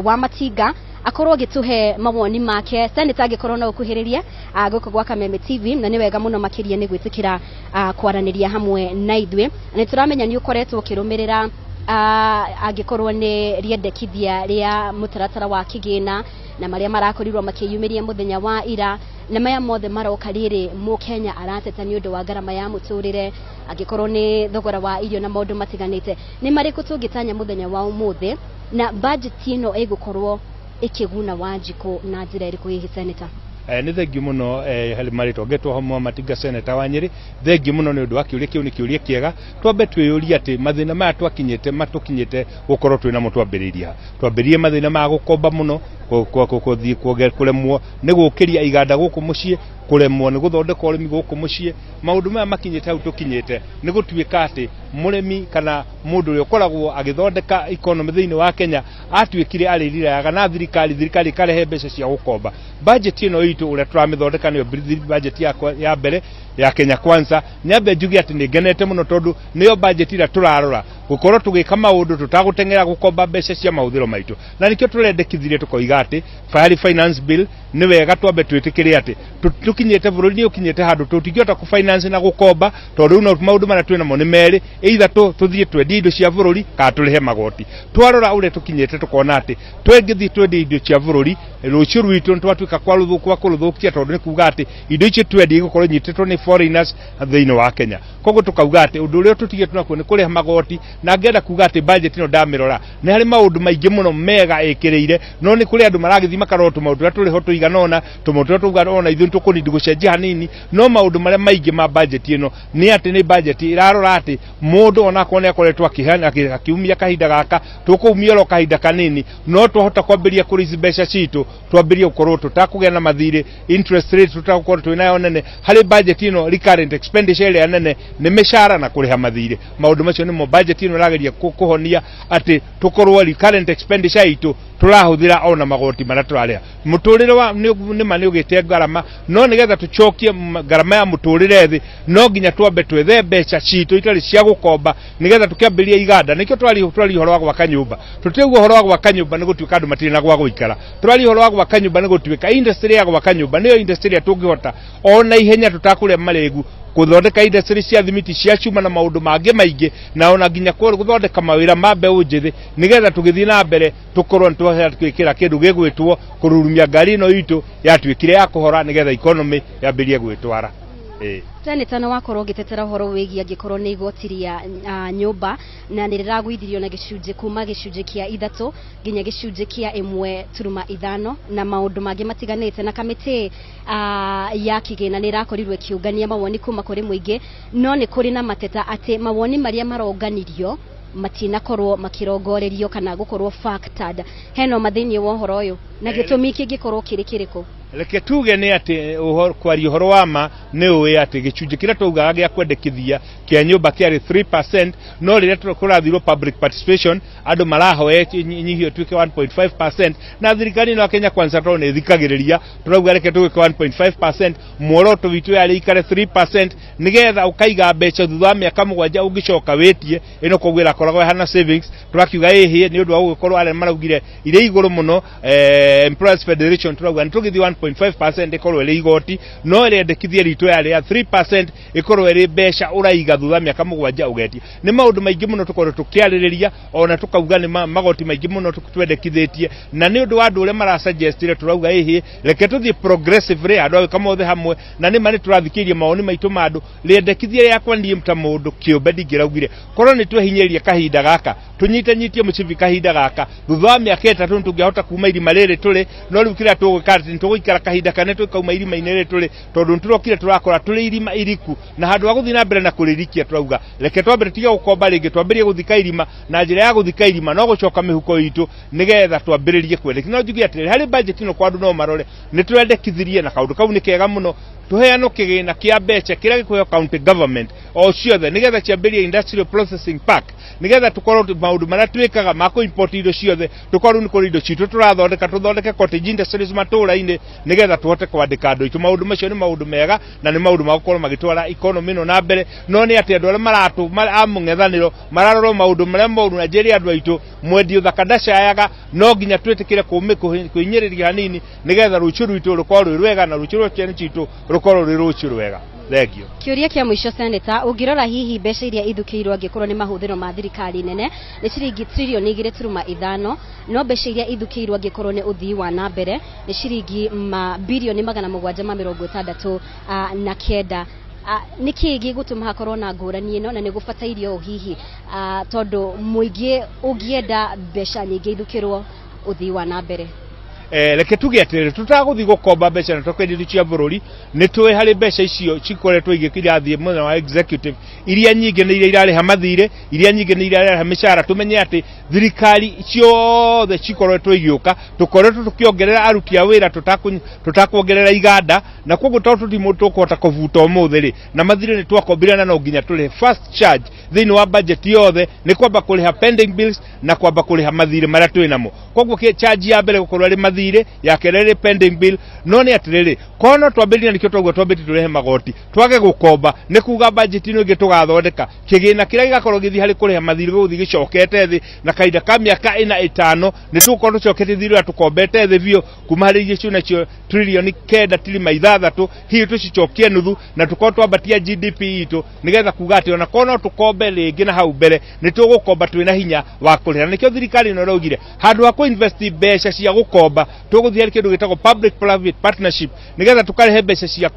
wa Matinga akorwo agĩtũhe mawoni make. Senator, angĩkorwo no ũkuhĩrĩrie gũkũ gwa Kameme TV, na nĩ wega mũno makĩria nĩ gwĩtĩkĩra kwaranĩria hamwe na ithuĩ. Nĩ tũramenya nĩ ũkoretwo ũkĩrũmĩrĩra angĩkorwo nĩ rĩendekithia rĩa mũtaratara wa kĩgĩna na marĩa marakorirwo makĩyumĩria mũthenya wa ira, na maya mothe maroka rĩrĩ mũkenya arateta nĩ ũndũ wa ngarama ya mũtũrĩre, angĩkorwo nĩ thogora wa irio na maũndũ matiganĩte. Nĩ marĩkũ tũngĩtanya mũthenya wa ũmũthĩ, na budget ĩno ĩgũkorwo ĩkĩguna Wanjikũ na njĩra ĩrĩkũ hihi, senator? Nĩ thengiũ mũno harĩ marĩtwa ngetwo Homo Matinga, senator wa Nyĩrĩ. Thengiũ mũno nĩ ũndũ wa kĩũria kĩu, nĩ kĩũria kĩega. Twambe twĩyũrie atĩ mathĩna maya twakinyĩte matũkinyĩte gũkorwo twĩ namo twambĩrĩirie ha? Twambĩrĩrie mathĩna ma gũkomba mũno, gũthiĩ kũremwo nĩ gũkĩria iganda gũkũ mũciĩ, kũremwo nĩ gũthondeka ũrĩmi gũkũ mũciĩ. Maũndũ maya makinyĩte hau tũkinyĩte nĩ gũtuĩka atĩ mũrĩmi kana mũndũ ũrĩa ũkoragwo agĩthondeka economy thĩinĩ wa Kenya atuĩkire arĩrirayaga na thirikari, thirikari ĩkarehe mbeca cia gũkomba. Budget ĩno itũ ũrĩa tũramĩthondeka nĩyo budget yakwa ya mbere ya Kenya Kwanza. Nyambe njuge atĩ nĩ ngenete mũno tondũ nĩyo budget ĩrĩa tũrarora gũkorwo tũgĩka maũndũ tũtagũteng'era gũkomba mbeca cia mahũthĩro maitũ, na nĩkĩo tũrendekithirie tũkoiga atĩ Fire Finance Bill nĩ wega twambe twĩtĩkĩre atĩ tũkinyĩte bũrũri nĩ ũkinyĩte handũ tũtingĩhota kũ finance na gũkomba, tondũ rĩu no maũndũ marĩa twĩ namo nĩ merĩ, either tũthiĩ twendie indo cia bũrũri kana tũrĩhe magoti. Twarora ũrĩa tũkinyĩte tũkona atĩ twengĩthiĩ twendie indo cia bũrũri, rũciũ rwitũ nĩ twatuĩka kwa kũrũthũkia, tondũ nĩ kuga atĩ indo icio twendie igũkorwo inyitĩtwo nĩ foreigners thĩinĩ wa Kenya. Koguo tũkauga atĩ ũndũ ũrĩa tũtigĩtwo nakuo nĩ kũrĩha magoti. Na ngenda kuga atĩ budget ĩno ndamĩrora nĩ harĩ maũndũ maingĩ mũno mega ĩkĩrĩire, no nĩ kũrĩ andũ maragĩthiĩ makarora tũmaũndũ tũrĩa tũrĩ ho tũigana ũna, tũmaũndũ tũrĩa tũuga ona ithuĩ nĩ tũkũnindi gũcenjia hanini. No maũndũ marĩa maingĩ ma budget ĩno nĩ atĩ nĩ budget ĩrarora atĩ mũndũ onakorwo nĩ akoretwo akiumia kahinda gaka, tũkũumia oro kahinda kanini, no twahota kwambĩrĩria kũraise mbeca citũ, twambĩrĩrie gũkorwo tũtakũgĩa na mathirĩ, interest rate tũtagũkorwo twĩ nayo nene. Harĩ budget ĩno recurrent expenditure ĩrĩa nene nĩ mĩcara na kũrĩha mathirĩ. Maũndũ macio nĩmo budget ĩno ĩrageria kũhonia, atĩ tũkorwo recurrent expenditure itũ tũrahũthĩra ona magoti marĩa tũrarĩha. Mũtũrĩre wa nĩma nĩ ũgĩte ngarama, no nĩgetha tũcokie ngarama ya mũtũrĩre thĩ, no nginya twambe twethe mbeca citũ itarĩ cia gũkomba, nĩgetha tũkĩambĩrĩria iganda. Nĩkĩo twaria ũhoro wa gwaka nyũmba. Tũtirauga ũhoro wa gwaka nyũmba nĩ gũtuĩka andũ matirĩ na gwa gũikara. Tũraria ũhoro wa gwaka nyũmba nĩ gũtuĩka industry ya gwaka nyũmba nĩyo industry ĩrĩa tũngĩhota ona ihenya tũtakũrĩa marĩgu gũthondeka industry cia thimiti, cia cuma na maũndũ mangĩ maingĩ, na ona nginya gũthondeka mawĩra ma mbeũ njĩthĩ, nĩgetha tũgĩthiĩ na mbere tũkorwo nĩ twahota gwĩkĩra kĩndũ gĩgwĩtwo kũrurumia ngari ĩno itũ yatuĩkire ya kũhora, nĩgetha economy yambĩrĩrie gwĩtwara. Ĩĩ. Senator, nĩ wakorwo ũgĩtetera ũhoro wĩgiĩ angĩkorwo nĩ igoti rĩa nyũmba, na nĩ rĩragũithirio na gĩcunjĩ kuma gĩcunjĩ kĩa 3 nginya gĩcunjĩ kĩa 1.5 na maũndũ mangĩ matiganĩte. Na kamĩtĩ ya kĩgĩna nĩ ĩrakorirwo ĩkĩũngania mawoni kuma kũrĩ mũingĩ, no nĩ kũrĩ na mateta atĩ mawoni marĩa maronganirio matinakorwo makĩrongorerio kana gũkorwo factored. Hena ũma thĩinĩ wa ũhoro ũyũ, na gĩtũmi kĩngĩkorwo kĩrĩ kĩrĩkũ? Reke tuge nĩ atĩ kwaria ũhoro wa ma, nĩ ũĩ atĩ gĩcunjĩ kĩrĩa twaugaga gĩa kwendekithia kĩa nyũmba kĩarĩ 3%, no rĩrĩa kũrathirwo public participation, andũ marahoya nyihio ĩtuĩke 1.5%. Na thirikari ĩno ya Kenya Kwanza, tondũ nĩ ĩthikagĩrĩria, tũrauga reke tũgĩke 1.5%. Muoroto witũ yarĩ ikare 3%, nĩgetha ũkaiga mbeca thutha wa mĩaka 7 ũngĩcoka wĩtie ĩno, koguo ĩrakoragwo ĩhana savings. Tũrakiuga ĩhĩ nĩ ũndũ wa gũgĩkorwo arĩa maraugire irĩ igũrũ mũno, Employers Federation, tũrauga nĩ tũgĩthiĩ. 0.5% ĩkorwo ĩrĩ igoti, no rĩendekithia ritũ yarĩ ya 3% ĩkorwo ĩrĩ mbeca ũraiga thutha wa mĩaka 7 ũgetia. Nĩ maũndũ maingĩ mũno tũkoretwo tũkĩarĩrĩria, ona tũkauga nĩ magoti maingĩ mũno twendekithĩtie, na nĩ ũndũ wa andũ ũrĩa marasuggestire tũrauga ĩhĩ, reke tũthiĩ progressively handũ ha gwĩka mothe hamwe, na nĩ ma nĩ tũrathikĩrĩria mawoni maitũ ma andũ. Rĩendekithia rĩakwa niĩ ta mũndũ kĩũmbe ndingĩraugire korwo nĩ twehinyĩrĩria kahinda gaka, tũnyite nyitie mũcibi kahinda gaka, thutha wa mĩaka 3 nĩ tũngĩahota kuma irima rĩrĩ tũrĩ. No rĩu kĩrĩa tũgwĩka atĩ nĩ tũgũikara kahinda kanene tũkauma irima-inĩ rĩrĩ tũrĩ, tondũ nĩ tũrokire tũrakora tũrĩ irima iriku, na handũ ha gũthiĩ na mbere na kũrĩrikia tũrauga reke twambe tũtige gũkomba rĩngĩ, twambĩrĩrie gũthika irima, na njĩra ya gũthika irima no gũcoka mĩhuko itũ nĩgetha twambĩrĩrie kwendekithia. No njuge atĩrĩrĩ, harĩ budget ĩno kwa andũ no marore nĩ twendekithirie, na kaũndũ kau nĩ kega mũno, tũheanwo kĩgĩna kĩa mbeca kĩrĩa gĩkũheo county government o ciothe nĩgetha ciambĩrĩrie industrial processing park, nĩgetha tũkorwo maũndũ marĩa twĩkaga ma kũ-import indo ciothe tũkorwo rĩu nĩ kũrĩ indo citũ tũrathondeka, tũthondeke cottage industries matũũra-inĩ nĩgetha tũhote kwandĩka andũ aitũ. Maũndũ macio nĩ maũndũ mega na nĩ maũndũ ma gũkorwo magĩtwara economy ĩno na mbere, no nĩ atĩ andũ arĩa maratũ a mũng'ethanĩro mararora maũndũ marĩa moru, na njĩre andũ aitũ mwendi ũthaka ndacayaga, no nginya twĩtĩkĩre kwĩhinyĩrĩria hanini nĩgetha rũciũ rwitũ rũkorwo rwĩ rwega na rũciũ rwa ciana citũ rũkorwo rwĩ rũciũ rwega. Thank you. Kĩũria kĩa mũico, Senator, ũngĩrora hihi mbeca iria ithukĩirwo angĩkorwo nĩ mahũthĩro ma thirikari nene nĩ ciringi tririoni 2.5, no mbeca iria ithukĩirwo angĩkorwo nĩ ũthii wa na mbere nĩ ciringi ma birioni 769, nĩ kĩĩ gĩgũtũma hakorwo na ngũrani ĩno, na nĩ gũbatairio ũũ hihi, tondũ mũingĩ ũngĩenda mbeca nyingĩ ithukĩrwo ũthii wa na mbere? Reke tuge atĩrĩrĩ, tũtagũthiĩ gũkomba mbeca na tũkendia indo cia bũrũri, nĩ tũĩ harĩ mbeca icio cikoretwo igĩkirathiĩ mwena wa executive, iria nyingĩ nĩ iria irarĩha mathirĩ, iria nyingĩ nĩ iria irarĩha mĩcara. Tũmenye atĩ thirikari ciothe cikoretwo igĩũka tũkoretwo tũkĩongerera aruti a wĩra tũtakuongerera iganda, na koguo tondũ tũtirĩ mũndũ tũkũhota kũbuta ũmũthĩ rĩ, na mathirĩ nĩ twakombire na no nginya tũrĩhe. First charge thĩinĩ wa budget yothe nĩ kwamba kũrĩha pending bills na kwamba kũrĩha mathirĩ marĩa twĩ namo. Koguo charge ya mbere gũkorwo arĩ mathirĩ, ya kerĩ ĩrĩ pending bill. No nĩ atĩrĩrĩ, korwo no twambĩrĩrie, nĩkĩo twaguo twambĩtie tũrehe magoti twage gũkomba, nĩ kuga budget ĩno ĩngĩ tũgathondeka kĩgĩna kĩrĩa gĩgakorwo gĩthiĩ harĩ kũrĩha mathirĩ gũgũthiĩ gĩcokete thĩ, na kahinda ka mĩaka 4 5 nĩ tũgũkorwo tũcoketie thirĩ ũrĩa tũkombete thĩ biũ, kuma harĩ iria ciũ nacio tririoni 9.6, hihi tũcicokie nuthu na tũkorwo twambatia GDP itũ, nĩgetha kuga atĩ ona korwo no tũkombe rĩngĩ na hau mbere nĩ tũgũkomba twĩna hinya wa kũrĩha. Na nĩkĩo thirikari ĩno ĩraugire handũ ha kũinvest mbeca cia gũkomba tũgũthiĩ harĩ kĩndũ gĩtagwo public private partnership, nĩgetha tũkarehe mbeca cia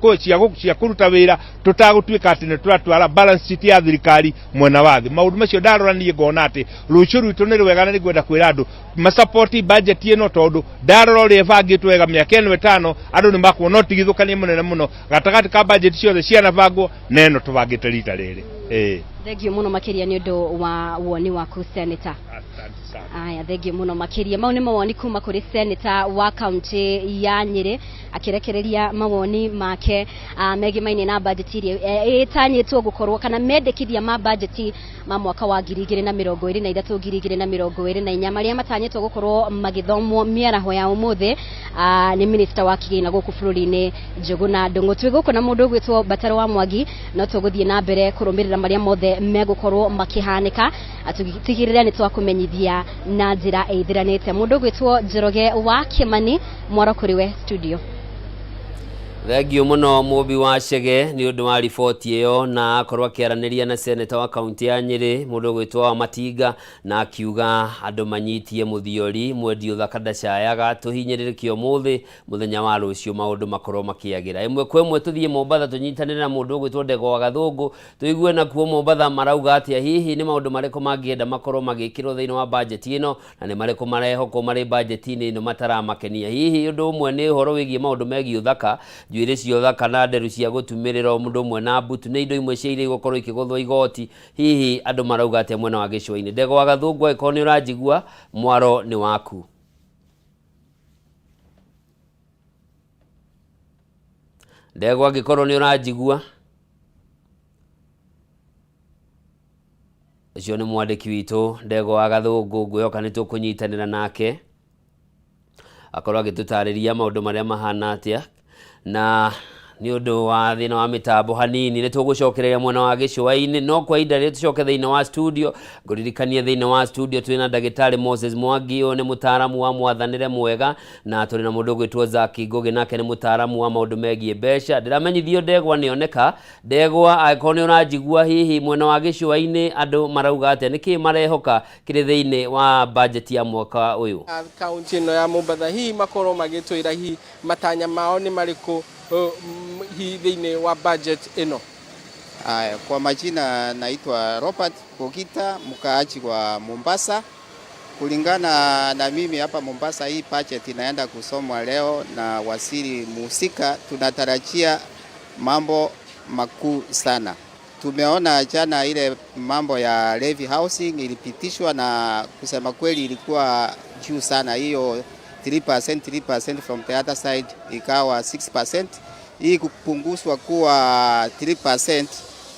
kũruta wĩra tũtagũtuĩka atĩ nĩ tũratwara balance sheet ya thirikari mwena wa thĩ. Maũndũ macio ndarora niĩ ngona atĩ rũciũ rwitũ nĩ rwega, na nĩngwenda kwĩra andũ masapoti budget ĩno, tondũ ndarora ũrĩa ĩbangĩtwo wega, mĩaka ĩno 5 andũ nĩ makuona ũtigithũkania mũnene mũno gatagatĩ ka budget ciothe cianabangwo na ĩno tũbangĩte rita rĩrĩ. Ĩĩ. Thengiũ mũno makĩria nĩ ũndũ wa woni waku, Senator. Aya, thengiũ mũno makĩria. Mau nĩ mawoni kuma kũrĩ Senator wa kaunti ya Nyĩrĩ akĩrekereria mawoni make megimaine na budget iria ĩtanyĩtwo gũkorwo kana mendekithia ma budget ma mwaka wa 2023 2024 marĩa matanyĩtwo gũkorwo magĩthomwo mĩaraho ya ũmũthĩ nĩ minister wa kĩgĩna gũkũ bũrũri-inĩ Njũgũna Ndung'u. Twĩ gũkũ na mũndũ ũgwĩtwo Mbataro wa Mwangi, no tũgũthiĩ na mbere kũrũmĩrĩra marĩa mothe megũkorwo makĩhanĩka, tũtigĩrĩre nĩ twakũmenyithia na njĩra ĩithiranĩte. Mũndũ ũgwĩtwo Njoroge wa Kĩmani, mwaro kũrĩ we studio. Thengiũ mũno Mũmbi wa Chege nĩ ũndũ wa riboti ĩyo, na akorwo akĩaranĩria na seneta wa kaunti ya Nyĩrĩ mũndũ ũgwĩtwo wa Matinga, na akiuga andũ manyitie mũthiori mwendi ũthaka ndacayaga, tũhinyĩrĩrĩke ũmũthĩ mũthenya wa rũciũ maũndũ makorwo makĩagĩra. Ĩmwe kwa ĩmwe tũthiĩ Mombatha tũnyitanĩre na mũndũ ũgwĩtwo Ndegwa wa Gathũngũ, tũigue nakuo Mombatha marauga atĩa, hihi nĩ maũndũ marĩkũ mangĩenda makorwo magĩkĩrwo thĩinĩ wa bajeti ĩno, na nĩ marĩkũ marehokwo marĩ bajeti-inĩ ĩno mataramakenia. Hihi ũndũ ũmwe nĩ ũhoro wĩgiĩ maũndũ megiĩ ũthaka, njuĩrĩ cia ũthaka na nderu cia gũtumĩrĩra, ũndũ ũmwe na mbutu, nĩ indo imwe cia iria igũkorwo ikĩgũthwo igoti. Hihi andũ marauga atĩa mwena wa gĩcũa-inĩ? Ndegwa wa Gathũngũ, angĩkorwo nĩ ũranjigua, mwaro nĩ waku. Ndegwa, angĩkorwo nĩ ũranjigua, ũcio nĩ mwandĩki witũ Ndegwa wa Gathũngũ, ngwĩhoka nĩ tũkũnyitanĩra nake akorwo agĩtũtarĩria maũndũ marĩa mahana atĩa, na Nĩ ũndũ wa thĩna wa mĩtambo hanini nĩ tũgũcokereria mwena wa gĩcũa-inĩ, no kwa ihinda rĩrĩ tũcoke thĩinĩ wa studio. Ngũririkanie thĩinĩ wa studio twĩna ndagĩtarĩ Moses Mwangi, ũyũ nĩ mũtaaramu wa mwathanĩre mwega, na tũrĩ na mũndũ ũgwĩtwo Zaki Ngũgĩ, nake nĩ mũtaaramu wa maũndũ megiĩ mbeca. Ndĩramenyithio ndegwa nĩoneka. Ndegwa, angĩkorwo nĩ ũranjigua, hihi mwena wa gĩcũa-inĩ andũ marauga atĩa? Nĩkĩĩ marehoka kĩrĩ thĩinĩ wa bajeti ya mwaka ũyũ? Kaunti ĩno ya Mombatha hihi makorwo magĩtwĩra hihi matanya mao nĩ marĩkũ hihi thĩinĩ wa budget ĩno. Aya, kwa majina naitwa Robert Bogita, mkaaji wa Mombasa. Kulingana na mimi hapa Mombasa, hii budget inaenda kusomwa leo na waziri muhusika, tunatarajia mambo makuu sana. Tumeona jana ile mambo ya levy housing ilipitishwa, na kusema kweli ilikuwa juu sana hiyo 3%, 3% from the other side ikawa 6%. Hii kupunguzwa kuwa 3%,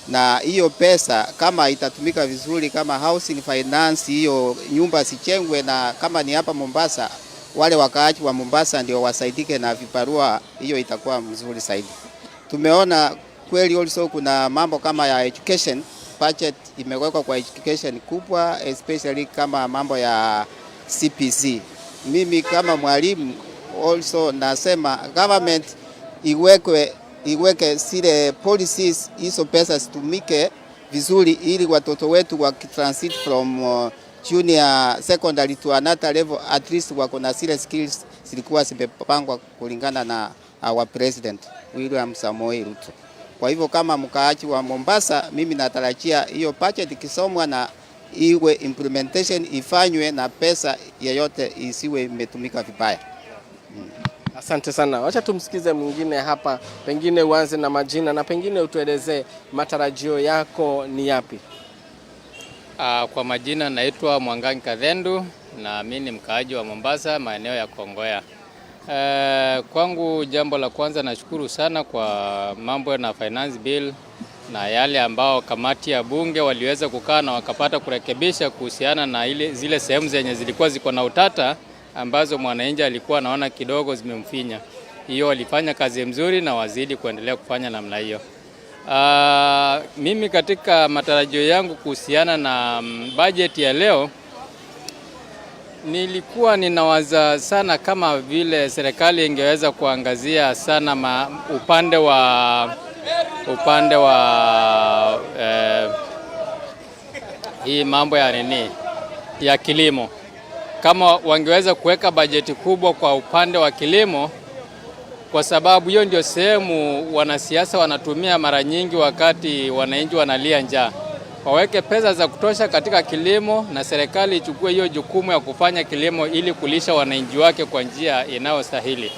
na hiyo pesa kama itatumika vizuri kama housing finance, hiyo nyumba zijengwe, na kama ni hapa Mombasa, wale wakaaji wa Mombasa ndio wasaidike na vibarua, hiyo itakuwa mzuri zaidi. Tumeona kweli also kuna mambo kama ya education, budget imewekwa kwa education kubwa, especially kama mambo ya CBC. Mimi kama mwalimu also nasema government iweke zile policies, hizo pesa zitumike vizuri ili watoto wetu wakitransit from junior secondary to another level, at least wako na zile skills zilikuwa zimepangwa kulingana na our president William Samoei Ruto. Kwa hivyo kama mkaaji wa Mombasa, mimi natarajia hiyo budget ikisomwa na iwe implementation ifanywe na pesa yeyote isiwe imetumika vibaya. Asante sana. Wacha tumsikize mwingine hapa, pengine uanze na majina na pengine utuelezee matarajio yako ni yapi. Kwa majina naitwa Mwangangi Kathendu na mimi ni mkaaji wa Mombasa, maeneo ya Kongowea. Kwangu jambo la kwanza nashukuru sana kwa mambo na finance bill na yale ambao kamati ya bunge waliweza kukaa na wakapata kurekebisha kuhusiana na zile sehemu zenye zilikuwa ziko na utata ambazo mwananchi alikuwa anaona kidogo zimemfinya. Hiyo walifanya kazi mzuri na wazidi kuendelea kufanya namna hiyo. Mimi katika matarajio yangu kuhusiana na budget ya leo, nilikuwa ninawaza sana kama vile serikali ingeweza kuangazia sana upande wa hii mambo ya nini ya kilimo. Kama wangeweza kuweka bajeti kubwa kwa upande wa kilimo, kwa sababu hiyo ndio sehemu wanasiasa wanatumia mara nyingi wakati wananchi wanalia njaa. Waweke pesa za kutosha katika kilimo na serikali ichukue hiyo jukumu ya kufanya kilimo ili kulisha wananchi wake kwa njia inayostahili.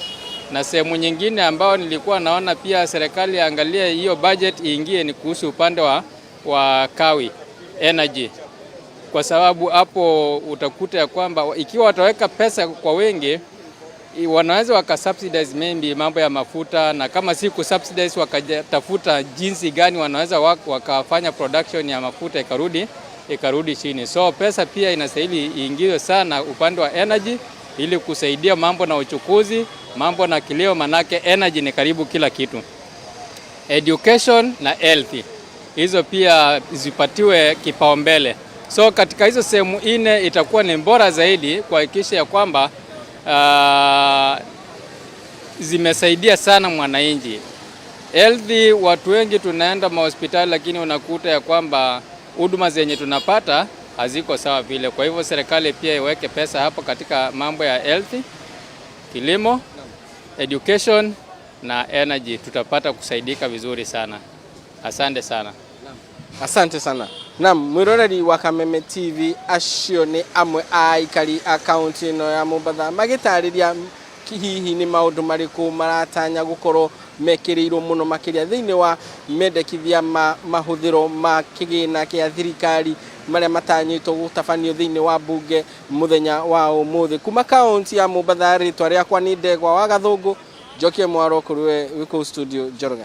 Na sehemu nyingine ambayo nilikuwa naona pia serikali iangalie hiyo budget iingie ni kuhusu upande wa kawi energy, kwa sababu hapo utakuta ya kwamba ikiwa wataweka pesa kwa wingi wanaweza wakasubsidize maybe mambo ya mafuta, na kama si kusubsidize wakatafuta jinsi gani wanaweza wakafanya production ya mafuta ikarudi chini. So pesa pia inastahili iingizwe sana upande wa energy ili kusaidia mambo na uchukuzi, mambo na kilimo, manake energy ni karibu kila kitu. Education na health hizo pia zipatiwe kipaumbele. So katika hizo sehemu nne itakuwa ni bora zaidi kuhakikisha ya kwamba zimesaidia sana mwananchi. Health, watu wengi tunaenda mahospitali, lakini unakuta ya kwamba huduma zenye tunapata haziko sawa vile. Kwa hivyo serikali pia iweke pesa hapo katika mambo ya health, kilimo, education na energy, tutapata kusaidika vizuri sana. Asante sana. Asante sana. Naam, mwiroreri wa Kameme TV, acio nĩ amwe a aikari a kaunti ĩno ya Mombatha magĩtarĩria hihi nĩ maũndũ marĩkũ maratanya gũkorwo mekĩrĩirwo mũno makĩria thĩinĩ wa mendekithia ma mahũthĩro ma kĩgĩna kĩa thirikari marĩa matanyĩtwo gũtabanio thĩinĩ wa mbunge mũthenya wa ũmũthĩ. Kuma kaunti ya Mombatha, rĩtwa rĩakwa nĩ Ndegwa wa Gathũngũ. Njokie mwaro kũrĩ we wĩ kũu studio Njoroge.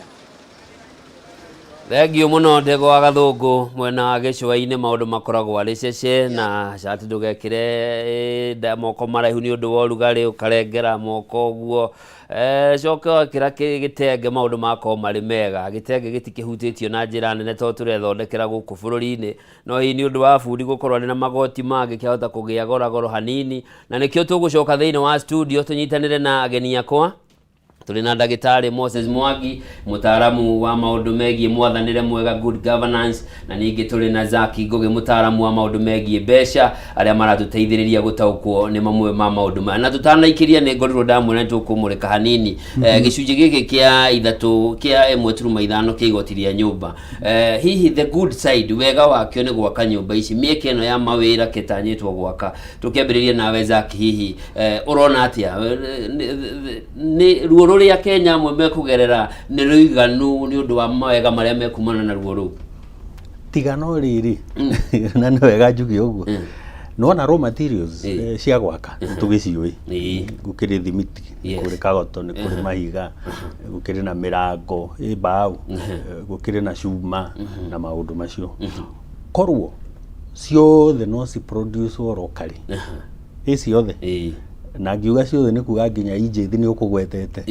Thengiũ mũno Ndegwa wa Gathũngũ, mwena wa gĩcũa-inĩ maũndũ makoragwo arĩ cece na cati ndũgekĩre eh, nda- moko maraihu nĩ ũndũ wa ũrugarĩ ũkarengera moko ũguo Eh, coke wekĩra gĩtenge maũndũ makorwo marĩ mega. Gĩtenge gĩtikĩhutĩtio na njĩra nene tondũ tũrethondekera gũkũ bũrũri-inĩ, no hihi nĩ ũndũ wa bundi gũkorwo arĩ na magoti mangĩ kĩahota kũgĩa goragoro hanini, na nĩkĩo tũgũcoka thĩinĩ wa studio tũnyitanĩre na ageni akwa. Tũrĩ na ndagĩtarĩ Moses Mwangi, mũtaaramu wa maũndũ megiĩ mwathanĩre mwega good governance, na ningĩ tũrĩ na Zaki Ngũgĩ, mũtaaramu wa maũndũ megiĩ mbeca, arĩa maratũteithĩrĩria gũtaũkwo nĩ mamwe ma maũndũ maya. Na tũtanaikĩria nĩ ngorirwo ndamwĩra nĩ tũkũmũrĩka hanini gĩcunjĩ gĩkĩ kĩa ithatũ kĩa 1.5 kĩa igoti rĩa nyũmba. Hihi the good side, wega wakĩo nĩ gwaka nyũmba ici, mĩeke ĩno ya mawĩra kĩtanyĩtwo gwaka. Tũkĩambĩrĩria nawe Zaki, hihi ũrona atĩa nĩ ruo rũrĩa Kenya amwe mekũgerera nĩ rũiganu nĩ ũndũ wa mawega marĩa mekumana na ruo rũu? Tiga no rĩrĩ, na nĩ wega njuge ũguo, nĩwona raw materials cia gwaka tũgĩciũĩ, gũkĩrĩ thimiti, nĩ kũrĩ kagoto, nĩ kũrĩ mahiga, gũkĩrĩ na mĩrango ĩ mbaũ, gũkĩrĩ na cuma na maũndũ macio. Korwo ciothe no ci produce locally, ĩ ciothe, na ngiuga ciothe nĩ kuga nginya injĩthi nĩ ũkũgwetete,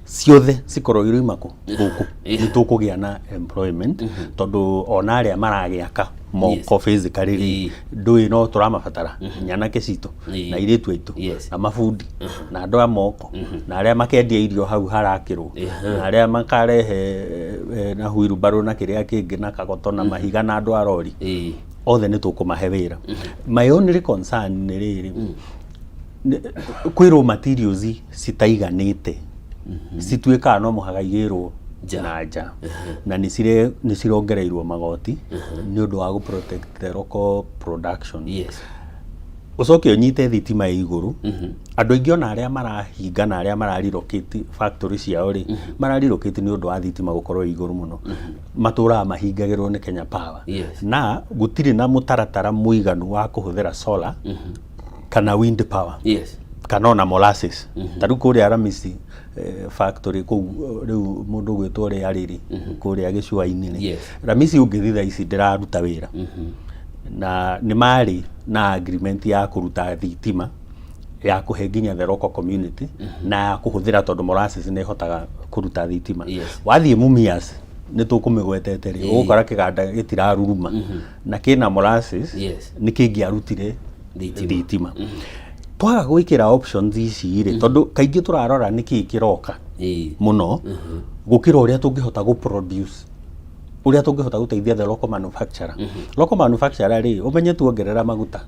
ciothe cikorwo iroima kũ gũkũ, nĩ tũkũgĩa na employment, tondũ ona arĩa maragĩaka moko physically rĩ, ndũĩ no tũramabatara, nyanake citũ na airĩtu aitũ na mabundi na andũ a moko na arĩa makendia irio hau harakĩrwo na arĩa makarehe na wheelbarrow na kĩrĩa kĩngĩ na kagoto na mahiga na andũ a rori, othe nĩ tũkũmahe wĩra. My only concern nĩ rĩrĩ, kwĩ raw materials citaiganĩte, cituĩkaga no mũhaka igĩrwo na nja, na nĩ cirongereirwo magoti nĩ ũndũ wa gũ protect the local production. Ũcoke ũnyite thitima ĩ igũrũ, andũ aingĩ ona arĩa marahinga na arĩa mara relocate factory ciao rĩ, mara relocate nĩ ũndũ wa thitima gũkorwo ĩ igũrũ mũno. Matũraga mahingagĩrwo nĩ Kenya Power. Na gũtirĩ na mũtaratara mũiganu wa kũhũthĩra solar kana wind power kana ona molasses. Ta rĩu kũrĩa Ramisi factory kũu, rĩu mũndũ ũgwĩtwo ũrĩa rĩrĩ kũrĩa gĩcũa-inĩ rĩ, Ramisi ũngĩthiĩ thaa ici ndĩraruta wĩra, na nĩ marĩ na agreement ya kũruta thitima ya kũhe nginya the local community na ya kũhũthĩra, tondũ molasses nĩ ĩhotaga kũruta thitima. Wathiĩ Mumias, nĩ tũkũmĩgwetete rĩ, ũgũkora kĩganda gĩtiraruruma na kĩna molasses, nĩ kĩngĩarutire thitima. Twaga gwĩkĩra options ici rĩ, tondũ kaingĩ tũrarora nĩkĩĩ kĩroka mũno gũkĩra ũrĩa tũngĩhota gũ produce, ũrĩa tũngĩhota gũteithia the local manufacturer. Local manufacturer rĩ, ũmenye tuongerera maguta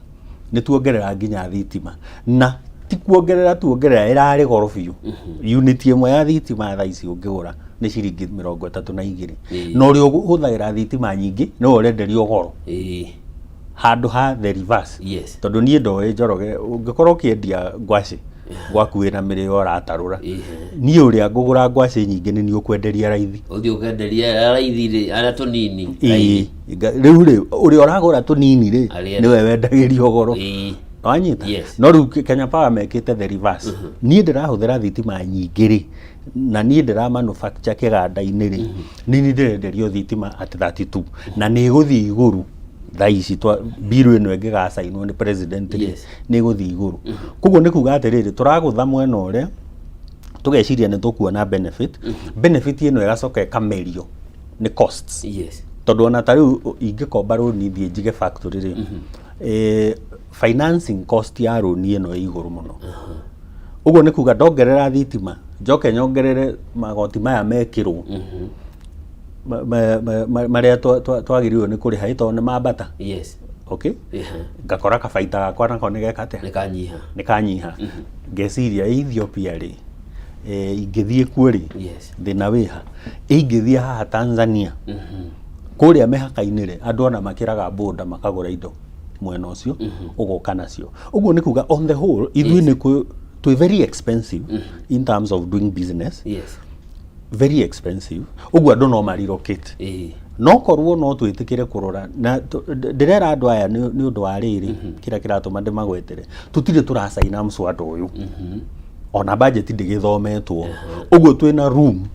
nĩ tuongerera nginya thitima, na ti kuongerera tuongerera ĩrarĩ goro biũ. Unit ĩmwe ya thitima thaa ici ũngĩgũra nĩ ciringi 32, na ũrĩa ũhũthagĩra thitima nyingĩ nĩwe ũrenderio goro handũ ha the reverse. Tondũ niĩ ndoĩ Njoroge, ũngĩkorwo ũkĩendia ngwacĩ gwaku wĩna mĩrĩo ũratarũra, niĩ ũrĩa ngũgũra ngwacĩ nyingĩ nĩ niĩ ũkwenderia raithi. Ũthiĩ ũkenderia raithi rĩ, arĩa tũnini. Ĩĩ, rĩu rĩ, ũrĩa ũragũra tũnini rĩ, Arĩa- nĩwe wendagĩrio goro. Wanyita? No rĩu Kenya Power mekĩte the reverse. Niĩ ndĩrahũthĩra thitima nyingĩ rĩ, na niĩ ndĩra manufacture kĩganda-inĩ rĩ, nĩ niĩ ndĩrenderio thitima at 32, na nĩ ĩgũthiĩ igũrũ thaa ici bill ĩno ĩngĩgacainwo nĩ president rĩ, nĩ ĩgũthiĩ igũrũ. Koguo nĩ kuga atĩrĩrĩ, tũragũtha mwena ũrĩa tũgeciria nĩ tũkuona benefit, benefit ĩno ĩgacoka ĩkamerio nĩ costs. Tondũ ona ta rĩu ingĩkomba rũni thiĩ njige factory rĩ, financing cost ya rũni ĩno ĩ igũrũ mũno. Ũguo nĩ kuga ndongerera thitima, njoke nyongerere magoti maya mekĩrwo marĩa twagĩrĩirwo nĩ kũrĩha ĩ, tondũ nĩ mambata. Okay, ngakora kabaita gakwa nako nĩ geka atĩa? Nĩ kanyiha. Nĩ kanyiha. Ngeciria ĩ Ethiopia rĩ, ingĩthiĩ kuo rĩ, thĩna wĩha? Ingĩthiĩ haha Tanzania, kũrĩa mĩhaka-inĩ rĩ, andũ ona makĩraga boda makagũra indo mwena ũcio, ũgoka nacio. Ũguo nĩ kuga on the whole ithuĩ nĩ twĩ very expensive in terms of doing business. Very expensive. Ũguo andũ no ma relocate. No korwo no twĩtĩkĩre kũrora na ndĩrera andũ aya nĩ ũndũ wa rĩrĩ, kĩrĩa kĩratũma ndĩmagwetere, tũtirĩ tũracaina mswada ũyũ, ona budget ndĩgĩthometwo, ũguo twĩna room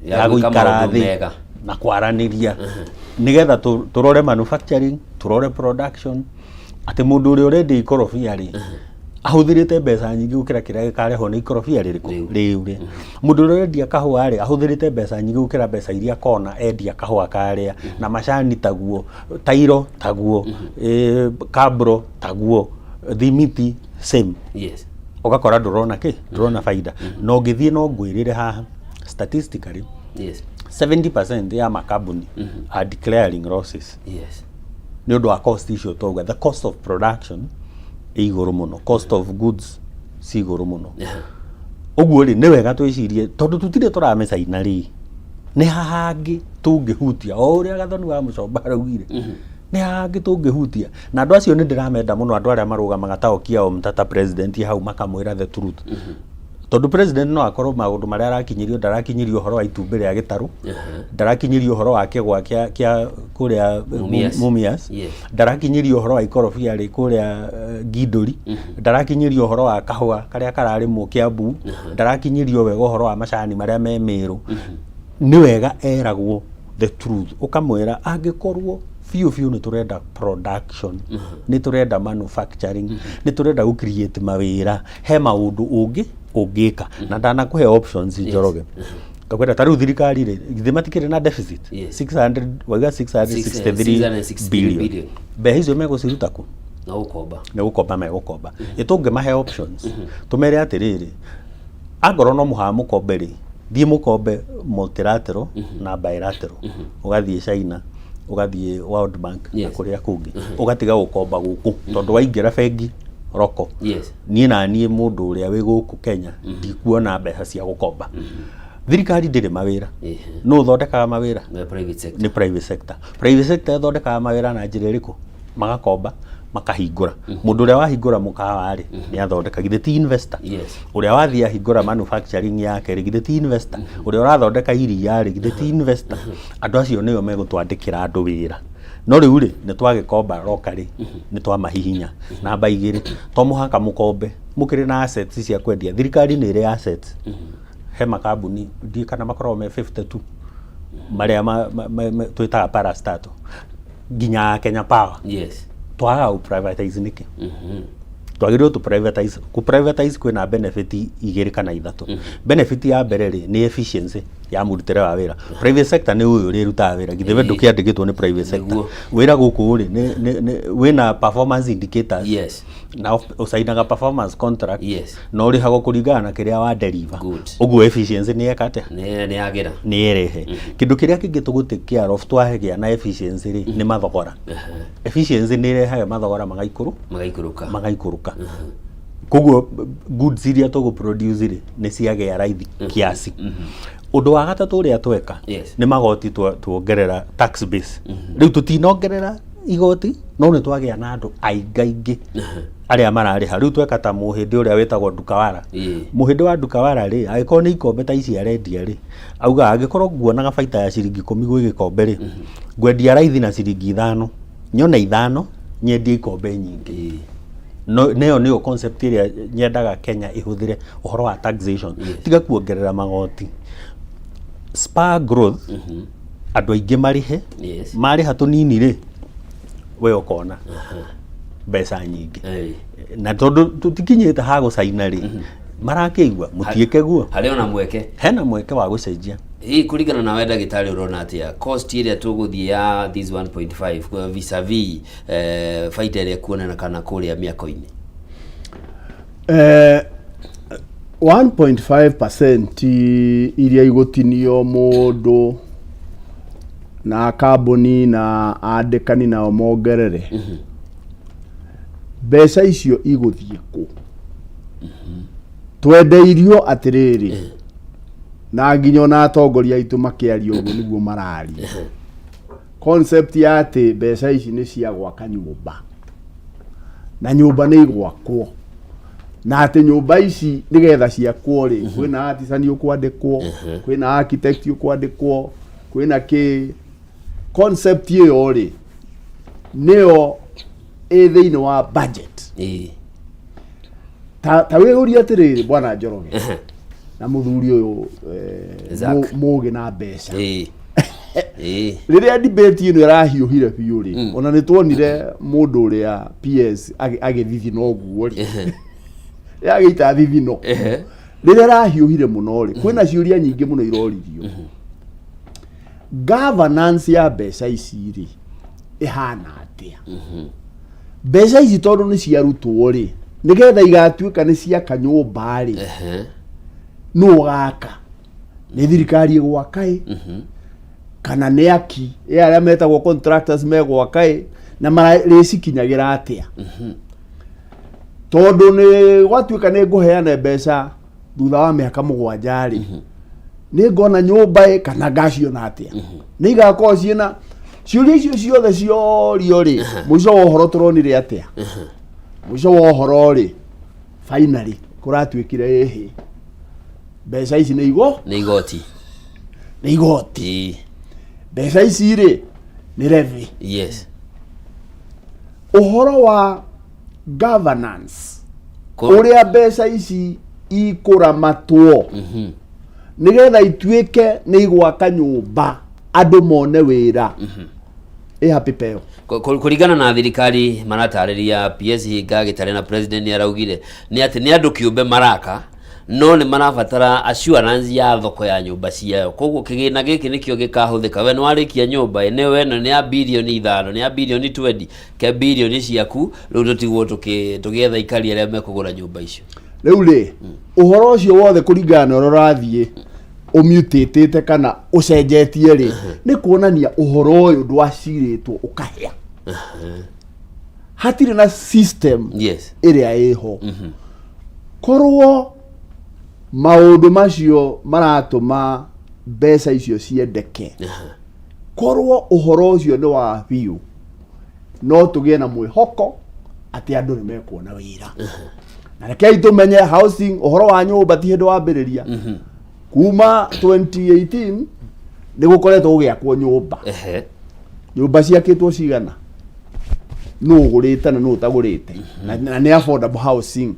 ya ya gwĩka gũikara maũndũ thĩ mega. Na kwaranĩria nĩgetha tũrore manufacturing, tũrore production, atĩ mũndũ ũrĩa ũrendia ikorobia rĩ, ahũthĩrĩte mbeca nyingĩ gũkĩra kĩrĩa gĩkarehwo nĩ ikorobia rĩrĩkũ rĩu rĩ. Mũndũ ũrĩa ũrendia kahũa rĩ, ahũthĩrĩte mbeca nyingĩ gũkĩra mbeca iria akona endia kahũa karĩa, na macani taguo, tairo taguo, kabro taguo, thimiti same. Ũgakora ndũrona kĩ, ndũrona baida. Na ũngĩthiĩ no ngwĩrĩre haha statistically, 70% ya makambuni are declaring losses nĩ ũndũ wa cost icio twauga. The cost of production ĩ igũrũ mũno, cost of goods ci igũrũ mũno. Ũguo rĩ, nĩ wega twĩcirie, tondũ tũtirĩ tũramĩcaina rĩ, nĩ haha hangĩ tũngĩhutia, o ũrĩa Gathoni wa Mũcomba araugire, nĩ haha hangĩ tũngĩhutia. Na andũ acio nĩ ndĩramenda mũno, andũ arĩa marũgamaga ta Okiya Omtatah president hau makamwĩra the truth, tondũ president no akorwo maũndũ marĩa arakinyĩrio, ndarakinyĩrio ũhoro wa itumbĩ rĩa gĩtarũ, ndarakinyĩrio ũhoro wa kĩgwa kĩa kũrĩa Mumias. Mumias. Ndarakinyĩrio ũhoro wa ikorobia rĩ kũrĩa Ngindũri, ndarakinyĩrio ũhoro wa kahũa karĩa kararĩmwo Kiambu, ndarakinyĩrio wega ũhoro wa macani marĩa me Mĩrũ. Nĩ wega eragwo the truth, ũkamwĩra angĩkorwo biũ biũ nĩ tũrenda production, nĩ tũrenda manufacturing, nĩ tũrenda gũ create mawĩra, he maũndũ ũngĩ ũngĩka, na ndanakũhe options. Njoroge, ngakwĩra ta rĩu thirikari rĩ, githĩ matikĩrĩ na deficit? 600, waiga 663 663 billion. Billion. Mbeca icio megũciruta kũ? Na gũkomba. Nĩ gũkomba megũkomba. Ĩ tũngĩmahe options, tũmere atĩrĩrĩ, angorwo no mũhaka mũkombe rĩ, thiĩ mũkombe multilateral na bilateral, ũgathiĩ China, ũgathiĩ World Bank na kũrĩa kũngĩ, ũgatiga gũkomba gũkũ, tondũ waingĩra bengi roko, niĩ na niĩ mũndũ ũrĩa wĩ gũkũ Kenya ndikuona mbeca cia gũkomba. Thirikari ndĩrĩ mawĩra. Nũ ũthondekaga mawĩra? Nĩ private sector. Nĩ private sector. Private sector ĩthondekaga mawĩra na njĩra ĩrĩkũ? Magakomba, makahingũra. Mũndũ ũrĩa wahingũra mũkawa rĩ, nĩ athondeka, githĩ ti investor? Ũrĩa wathiĩ ahingũra manufacturing yake rĩ, githĩ ti investor? Ũrĩa ũrathondeka iria rĩ, githĩ ti investor? Andũ acio nĩo megũtwandĩkĩra andũ wĩra. No rĩu rĩ, nĩ twagĩkomba roka rĩ, nĩ twamahihinya. Namba igĩrĩ, to mũhaka mũkombe, mũkĩrĩ na assets cia kwendia. Thirikari nĩ ĩrĩ assets. He makambuni ndiĩ kana makoragwo me 52 marĩa twĩtaga parastatal, nginya Kenya Power. Twagaga gũ privatize nĩkĩ? Twagĩrĩirwo tũ privatize. Kũ privatize kwĩna benefit igĩrĩ kana ithatũ. Benefit ya mbere rĩ, nĩ efficiency ya mũrutĩre wa wĩra. Private sector nĩ ũyũ ũrĩrutaga wĩra, githĩ we ndũkĩandĩkĩtwo nĩ private sector wĩra gũkũ rĩ, nĩ wĩna performance indicators na ũcainaga performance contract na ũrĩhagwo kũringana na kĩrĩa wa deliver. Ũguo efficiency nĩ eka atĩa? Nĩ yagĩra. Nĩ ĩrehe kĩndũ kĩrĩa kĩngĩ tũgũ take care of twagĩa na efficiency rĩ, nĩ mathogora. Efficiency nĩ ĩrehaga mathogora magaikũrũ Magaikũrũka. Magaikũrũka. Koguo goods iria tũgũ produce rĩ, nĩ ciagĩa raithi kiasi. Ũndũ wa gatatũ ũrĩa tweka nĩ magoti tuongerera tax base. Rĩu tũtinongerera igoti, no nĩ twagĩa na andũ aingaingĩ arĩa mararĩha. Rĩu tweka ta mũhĩndĩ ũrĩa wĩtagwo Ndukawara. Mũhĩndĩ wa Ndukawara rĩ, angĩkorwo nĩ ikombe ta ici arendia rĩ, augaga angĩkorwo nguonaga baita ya ciringi 10 gwĩ gĩkombe rĩ, ngwendia raithi na ciringi 5, nyone 5, nyendie ikombe nyingĩ. No nĩyo nĩyo concept ĩrĩa nyendaga Kenya ĩhũthĩre, ũhoro wa taxation. Tiga kuongerera magoti, spur growth, andũ aingĩ marĩhe. Marĩha tũnini rĩ, we ũkona mbeca nyingĩ. Na tondũ tũtikinyĩte ha gũcaina rĩ, marakĩigua mũtiĩke guo. Harĩ ona mweke. Hena mweke wa gũcenjia. Hii kũringana nawe ndagĩtarĩ, ũrona atĩa cost ĩrĩa tũgũthiĩ ya this 1.5 kwa vis-a-vis baita ĩrĩa ĩkuonekana kũrĩa mĩako-inĩ? 1.5% iria igũtinio mũndũ na kambuni na andĩkani nao mongerere mbeca icio, igũthiĩ kũ? Twendeirio atĩrĩrĩ, na nginya ona atongoria aitũ makĩaria ũguo nĩguo mararia, concept ya atĩ mbeca ici nĩ cia gwaka nyũmba, na nyũmba nĩ igwakwo, na atĩ nyũmba ici nĩgetha ciakwo rĩ, kwĩna artisan ũkwandĩkwo, kwĩna architect ũkwandĩkwo, kwĩna kĩ. Concept ĩyo rĩ, nĩyo ĩ thĩinĩ wa budget. Ta wĩyũrie atĩrĩrĩ, bwana Njoroge na mũthuri ũyũ Zack. Mũgĩ na mbeca. Ĩĩ. Rĩrĩa debate ĩno ĩrahiũhire biũ rĩ, ona nĩ tuonire mũndũ ũrĩa PS agĩthithina ũguo rĩ, yagĩita thithino. Rĩrĩa ĩrahiũhire mũno rĩ, kwĩna ciũria nyingĩ mũno iroririo. Governance ya mbeca ici rĩ, ĩhana atĩa? Mbeca ici tondũ nĩ ciarutwo rĩ, nĩgetha igatuĩka nĩ ciaka nyũmba rĩ, nũ ũgaka? Nĩ thirikari ĩgwaka ĩ, kana nĩ aki ĩ arĩa metagwo contractors megwaka ĩ, na marĩcikinyagĩra atĩa? Tondũ nĩ gwatuĩka nĩ ngũheana mbeca thutha wa mĩaka 7 rĩ, nĩ ngona nyũmba ĩ kana ngaciona atĩa? Nĩ igakorwo ciĩna ciũria icio ciothe ciorio rĩ, mũico wa ũhoro tũronire atĩa? Mũico wa ũhoro rĩ, finally kũratuĩkire ĩhĩ, mbeca ici nĩ igo Nĩ igoti. Nĩ igoti. Mbeca ici rĩ, nĩ levy. Ũhoro wa governance, ũrĩa mbeca ici ikũramatwo nĩgetha ituĩke nĩ igwaka nyũmba, andũ mone wĩra, ĩ happy peo. Kũringana na thirikari maratarĩria, PS Hinga Gĩtarĩ na president nĩ araugire nĩ atĩ nĩ andũ kĩũmbe maraka, no nĩ marabatara assurance ya thoko ya nyũmba ciao. Koguo kĩgĩna gĩkĩ nĩkĩo gĩkahũthĩka. We nĩ warĩkia nyũmba ĩ, nĩ ĩno nĩ ya birioni 5, nĩ ya birioni 20, ke birioni ciaku rĩu tũtigwo tũgĩetha ikari arĩa mekũgũra nyũmba icio. Rĩu rĩ, ũhoro ũcio wothe kũringana na ũrĩa ũrathiĩ ũmutĩtĩte kana ũcenjetie rĩ, nĩ kuonania ũhoro ũyũ ndwacirĩtwo ũkahĩa, hatirĩ na system ĩrĩa ĩho. Korwo maũndũ macio maratũma mbeca icio ciendeke, korwo ũhoro ũcio nĩ wa biũ, no tũgĩe na mwĩhoko atĩ andũ nĩ mekuona wĩra. Na rekei tũmenye housing, ũhoro wa nyũmba ti hĩndĩ wambĩrĩria. Kuma 2018 nĩ gũkoretwo gũgĩakwo nyũmba. Nyũmba ciakĩtwo cigana? Nũ ũgũrĩte na nũ ũtagũrĩte? Na nĩ affordable housing.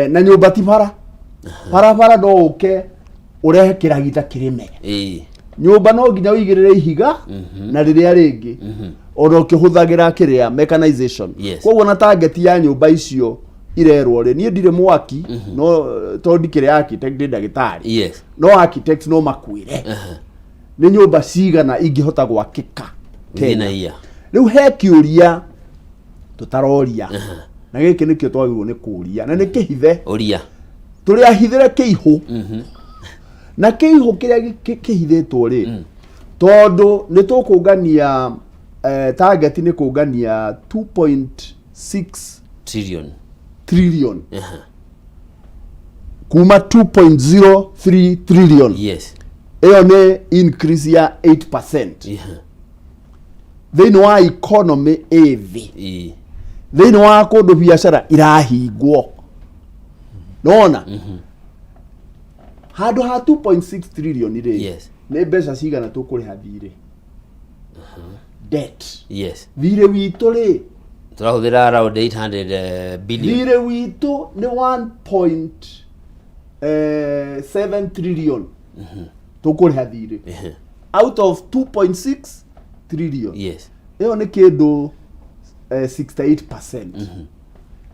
Na nyũmba ti bara barabara, no ũke ũrehe kĩragita kĩrĩme. Nyũmba no nginya ũigĩrĩre ihiga na rĩrĩa rĩngĩ ona ũkĩhũthagĩra kĩrĩa mechanization. Koguo na target ya nyũmba icio irerwo rĩ, niĩ ndirĩ mwaki, no tondũ ndikĩrĩ architect, ndĩ ndagĩtarĩ. No architect no makwĩre nĩ nyũmba cigana ingĩhota gwakĩka Within a Kenya. year. Rĩu he kĩũria tũtaroria, na gĩkĩ nĩkĩo twagĩrĩirwo nĩ kũria, na nĩ kĩhithe. Ũria. Tũrĩ ahithĩre kĩihũ, na kĩihũ kĩrĩa kĩhithĩtwo rĩ, tondũ nĩ tũkũngania, target nĩ kũngania 2.6 trillion. Trillion kuma 2.03 trillion. Ĩyo nĩ increase ya 8% thĩinĩ wa economy ĩ thĩ, thĩinĩ wa kũndũ biacara irahingwo. Nona handũ ha 2.6 trillion rĩ, nĩ mbeca cigana tũkũrĩha thirĩ, debt? Thirĩ witũ rĩ, Tũrahũthĩra around 800 billion. Thirĩ witũ nĩ 1.7 trillion tũkũrĩha thirĩ out of 2.6 trillion. Ĩyo nĩ kĩndũ 68%.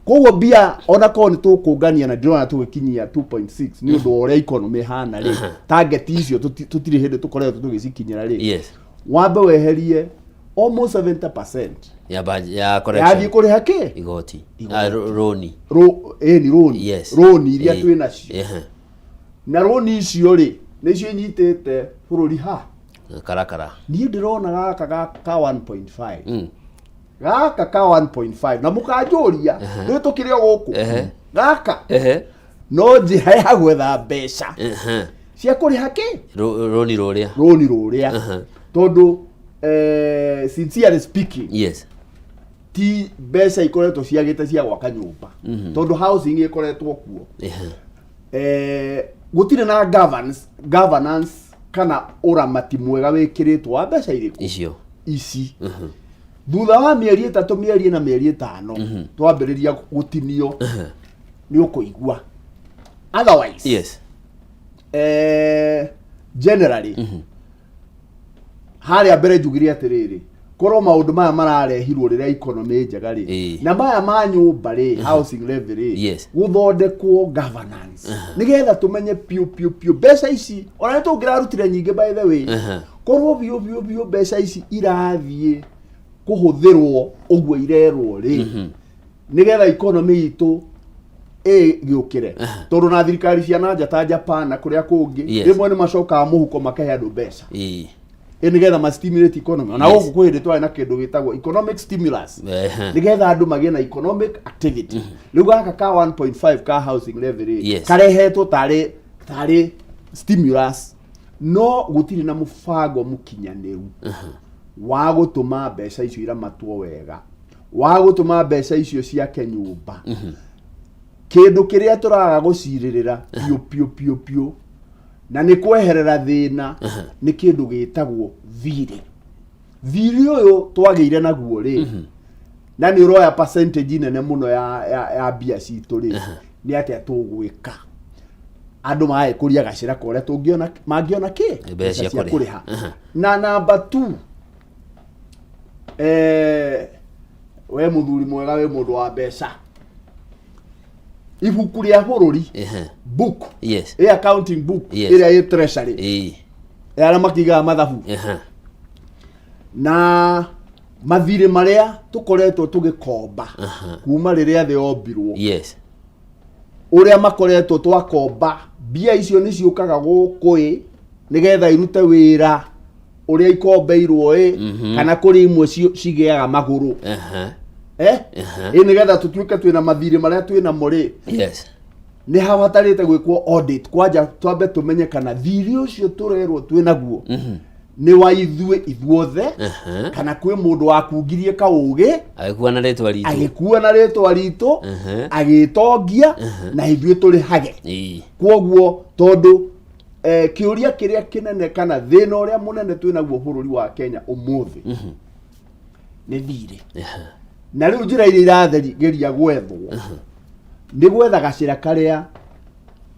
Koguo mbia ona korwo nĩ tũkũngania, na ndĩrona tũgĩkinyia 2.6 nĩ ũndũ wa ũrĩa economy ĩhana rĩ, target icio tũtirĩ hĩndĩ tũkoretwo tũgĩcikinyĩra rĩ, wambe weherie almost 70% ya ya correction. Yathiĩ kũrĩha kĩ? Igoti. Ah, rũni. Ĩni rũni. Rũni iria twĩ nacio. Na rũni icio rĩ, nĩcio inyitĩte bũrũri ha Karakara. Niĩ ndĩrona gaka ka 1.5, gaka ka 1.5, na mũkanjũria rĩu tũkĩrĩ o gũkũ, gaka no njĩra ya gwetha mbeca cia kũrĩha kĩ? Rũni rũrĩa. Rũni rũrĩa. Tondũ sincerely speaking, ti mbeca ikoretwo ciagĩte cia gwaka nyũmba, tondũ housing ĩkoretwo kuo. Gũtirĩ na governance kana ũramati mwega wĩkĩrĩtwo wa mbeca irĩkũ? Icio. Ici. Thutha wa mĩeri 3, mĩeri 4, mĩeri 5, twambĩrĩria gũtinio nĩ ũkũigua. Otherwise, generally Harĩa mbere njugire atĩrĩrĩ, korwo maũndũ maya mararehirwo rĩrĩa economy njega rĩ, na maya ma nyũmba rĩ, housing levy rĩ, gũthondekwo governance nĩgetha tũmenye piũ piũ piũ mbeca ici, ona nĩ tũngĩrarutire nyingĩ by the way, korwo biũ biũ biũ mbeca ici irathiĩ kũhũthĩrwo ũguo irerwo rĩ, nĩgetha economy itũ ĩgĩũkĩre, tondũ na thirikari cia na nja ta Japan na kũrĩa kũngĩ, rĩmwe nĩ macokaga mũhuko makahe andũ mbeca ĩ nĩgetha ma stimulate economy. Ona gũkũ kwĩ hĩndĩ twarĩ na kĩndũ gĩtagwo economic stimulus nĩgetha andũ magĩe na economic activity. Rĩu gaka ka 1.5 ka housing levy rĩ, karehetwo tarĩ stimulus, no gũtirĩ na mũbango mũkinyanĩru wa gũtũma mbeca icio iramatwo wega, wa gũtũma mbeca icio ciake nyũmba. Kĩndũ kĩrĩa tũraga gũcirĩrĩra piũ piũ piũ piũ na nĩ kweherera thĩna nĩ kĩndũ gĩtagwo thirĩ. Thirĩ ũyũ twagĩire naguo rĩ, na nĩ ũroya percentage nene mũno ya mbia citũ rĩ, nĩ atĩa tũgwĩka andũ magagĩkũria gacĩra ka ũrĩa tũngĩona mangĩona kĩ Mbeca cia kũrĩha. Kũrĩha. Na namba 2, we mũthuri mwega, wĩ mũndũ wa mbeca, ibuku rĩa bũrũri, book, ĩ accounting book, ĩrĩa ĩ treasury, ya arĩa makigaga mathabu na mathirĩ marĩa tũkoretwo tũgĩkomba kuma rĩrĩa thĩ yombirwo, ũrĩa makoretwo twakomba mbia icio nĩ ciũkaga gũkũ ĩ nĩgetha irute wĩra ũrĩa ikombeirwo ĩ, kana kũrĩ imwe cigĩaga magũrũ, ĩ nĩgetha tũtuĩke twĩna mathirĩ marĩa twĩnamo rĩ, nĩ habatarĩte gwĩkwo audit kwanja, twambe tũmenye kana thirĩ ũcio tũrerwo twĩ naguo nĩ wa ithuĩ ithuothe, kana kwĩ mũndũ wakungirie kaũgĩ agĩkua na rĩtwa ritũ, agĩkua na rĩtwa ritũ, agĩtongia na ithuĩ tũrĩhage. Kwoguo tondũ kĩũria kĩrĩa kĩnene kana thĩna ũrĩa mũnene twĩ naguo bũrũri wa Kenya ũmũthĩ nĩ thirĩ. Na rĩu njĩra iria irageria gwethwo nĩ gwetha gacĩra karĩa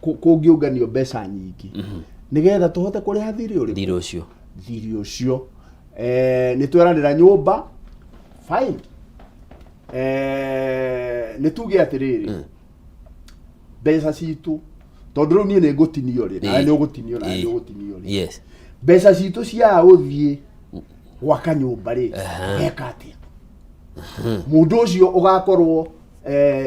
kũngĩũnganio mbeca nyingĩ nĩgetha tũhote kũrĩha thirĩ ũrĩkũ? Thirĩ ũcio. Thirĩ ũcio. Nĩ tweranĩra nyũmba, fine. Nĩ tuge atĩrĩrĩ, mbeca citũ, tondũ rĩu niĩ nĩ ngũtinio rĩ, nawe nĩ ũgũtinio, nawe nĩ ũgũtinio rĩ, mbeca citũ cia gũthiĩ gwaka nyũmba rĩ, geka atĩa? Mũndũ ũcio ũgakorwo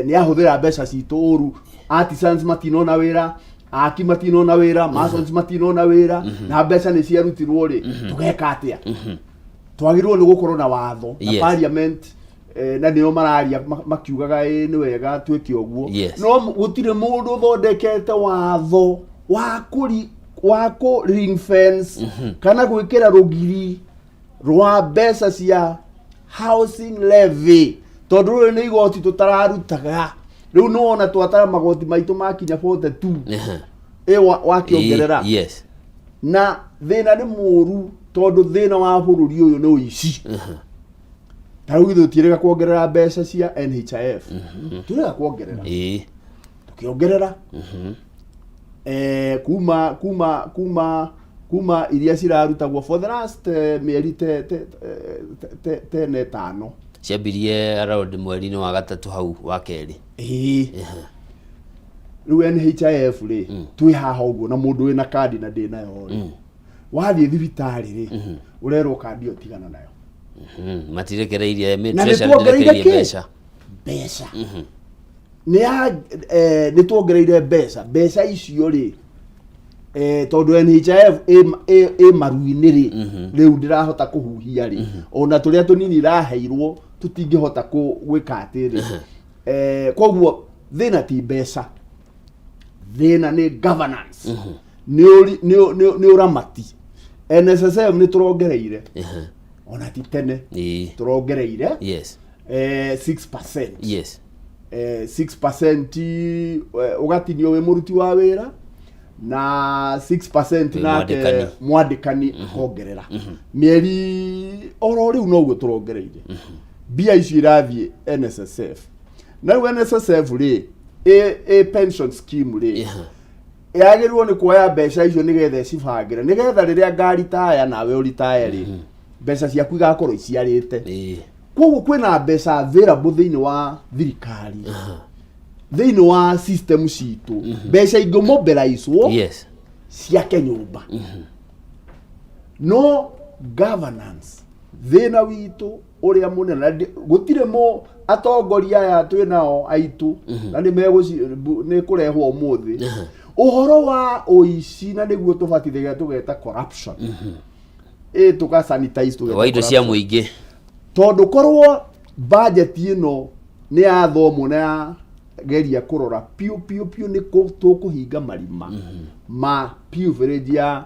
nĩ ahũthĩra mbeca citũ ũru, artisans matinona wĩra, aki matinona wĩra, masons matinona wĩra, na mbeca nĩ ciarutirwo rĩ, tũgeka atĩa? Twagĩrĩirwo nĩ gũkorwo na watho na parliament, na nĩo mararia makiugaga ĩ nĩ wega twĩke ũguo. No gũtirĩ mũndũ ũthondekete watho wa kũ ring fence kana gwĩkĩra rũgiri rwa mbeca cia housing levy, tondũ rũrĩ nĩ igoti tũtararutaga. Rĩu nĩ wona twatara magoti maitũ makinya 42 ĩ wakĩongerera. Na thĩna nĩ mũru, tondũ thĩna wa bũrũri ũyũ nĩ ũici. Ta rĩu ithuĩ tũtiĩrĩga kuongerera mbeca cia NHIF, tũrĩga kuongerera, tũkĩongerera kuma iria cirarutagwo for the last mĩeri tene ĩtano. Ciambirie around mweri-inĩ wa gatatũ hau wa kerĩ. Ĩĩ, rĩu NHIF rĩ, twĩ haha ũguo na mũndũ wĩna kandi na ndĩ nayo rĩ, wathiĩ thibitarĩ rĩ, ũrerwo kandi ĩyo tigana nayo. Matirekereirie Na nĩ Treasury tuongereire ndĩrekereirie kĩ? mbeca. Mbeca nĩ ya nĩ tuongereire mbeca. Mbeca icio rĩ, tondũ NHIF ĩ maru-inĩ rĩ, rĩu ndĩrahota kũhuhia rĩ, ona tũrĩa tũnini iraheirwo tũtingĩhota gwĩka atĩ rĩ. Koguo thĩna ti mbeca, thĩna nĩ governance, nĩ ũramati. NSSF nĩ tũrongereire, ona ti tene tũrongereire 6%. 6% ũgatinio wĩ mũruti wa wĩra na 6% Wĩ nake mwandĩkani. Mwandĩkani akongerera mĩeri oro rĩu noguo tũrongereire. Mbia icio irathiĩ NSSF, na rĩu NSSF rĩ, ĩ pension scheme rĩ, yagĩrĩirwo nĩ kuoya mbeca icio nĩgetha ĩcibangĩre, nĩgetha rĩrĩa ngaritaya nawe ũritaya rĩ. Mbeca ciaku igakorwo iciarĩte. Koguo kwĩna mbeca available thĩinĩ wa thirikari, thĩinĩ wa system citũ, mbeca ingĩmobilizwo ciake nyũmba. No governance, thĩna witũ ũrĩa mũnene na gũtirĩ mũ atongoria aya twĩ nao aitũ na nĩ nĩ kũrehwo ũmũthĩ ũhoro wa ũici, na nĩguo tũbatithagia tũgeta corruption, ĩ tũka sanitize tũgeta wa indo cia corruption. Mũingĩ. Tondũ korwo budget ĩno nĩ yathomwo na yageria kũrora piũ piũ piũ nĩ tũkũhinga marima ma pilferage ya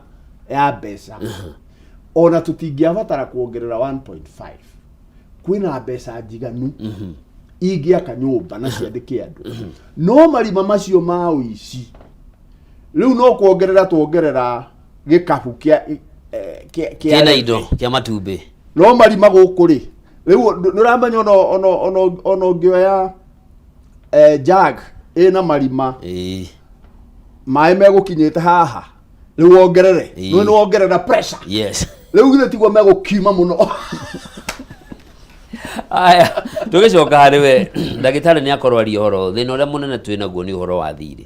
mbeca, ona tũtingĩabatara kuongerera 1.5. Kwĩna mbeca njiganu ingĩaka nyũmba na ciandĩke andũ, no marima macio ma ũici rĩu no kuongerera tuongerera gĩkabu kĩa kĩa kĩna indo kĩa matumbĩ. No marima gũkũ rĩ, rĩu nĩ ũramenya ona ũngĩoya jag ĩna marima, maĩ megũkinyĩte haha, rĩu wongerere nĩ wongerera pressure. Rĩu githĩ tiguo megũkiuma mũno? Aya, tũgĩcoka harĩ we ndagĩtarĩ, nĩ akorwo aria ũhoro thĩna ũrĩa mũnene twĩ naguo nĩ ũhoro wa thirĩ,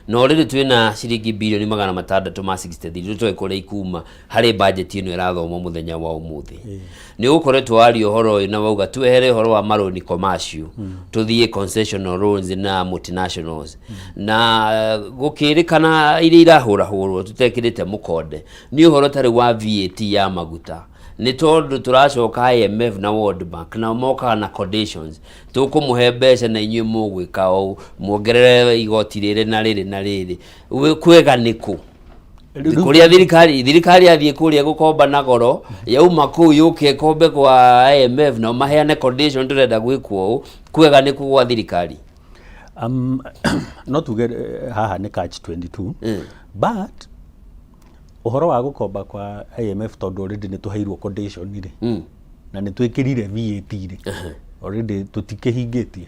na already twĩna ciringi birioni 663 tũtoĩ kũrĩa ikuma harĩ bajeti ĩno ĩrathomwo mũthenya wa ũmũthĩ. Nĩ ũgũkoretwo waria ũhoro ũyũ na wauga twehere ũhoro wa marũni commercial, tũthiĩ concessional loans na multinationals, na gũkĩrĩkana iria irahũrahũrwo tũtekĩrĩte mũkonde nĩ ũhoro tarĩ wa VAT ya maguta, nĩ tondũ tũracoka IMF na World Bank nao mokaga na conditions, tũkũmũhe mbeca na inyuĩ mũgwĩka ũũ, muongerere igoti rĩrĩ na rĩrĩ na rĩrĩ. Kwega nĩ kũ kũrĩa thirikari yathiĩ kũrĩa gũkomba na goro, yauma kũu yũke ĩkombe kwa IMF nao maheane condition tũrenda gwĩkwo ũũ, kwega nĩ kũ gwa thirikari? No tuge haha nĩ catch 22, but ũhoro wa gũkomba kwa IMF, tondũ already nĩ tũheirwo condition rĩ, na nĩ twĩkĩrire VAT rĩ, already tũtikĩhingĩtie.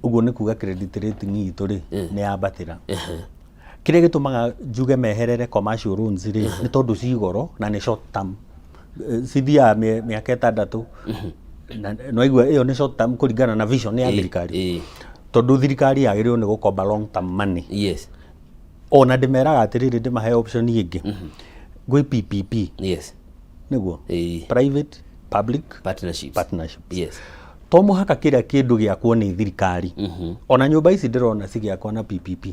Ũguo nĩ kuga credit rating itũ rĩ nĩ yambatĩra. Kĩrĩa gĩtũmaga njuge meherere commercial loans rĩ, nĩ tondũ ci goro na nĩ short term. Cithiaga mĩaka 6, na nĩwaigua ĩyo nĩ short term kũringana na vision ya thirikari, tondũ thirikari yagĩrĩirwo nĩ gũkomba long term money. Ona ndĩmeraga atĩrĩrĩ, ndĩmahe option ĩngĩ gwĩ PPP. Nĩguo private public partnerships. Partnerships. To mũhaka kĩrĩa kĩndũ gĩakwo nĩ thirikari. Ona nyũmba ici ndĩrona cigĩakwo na PPP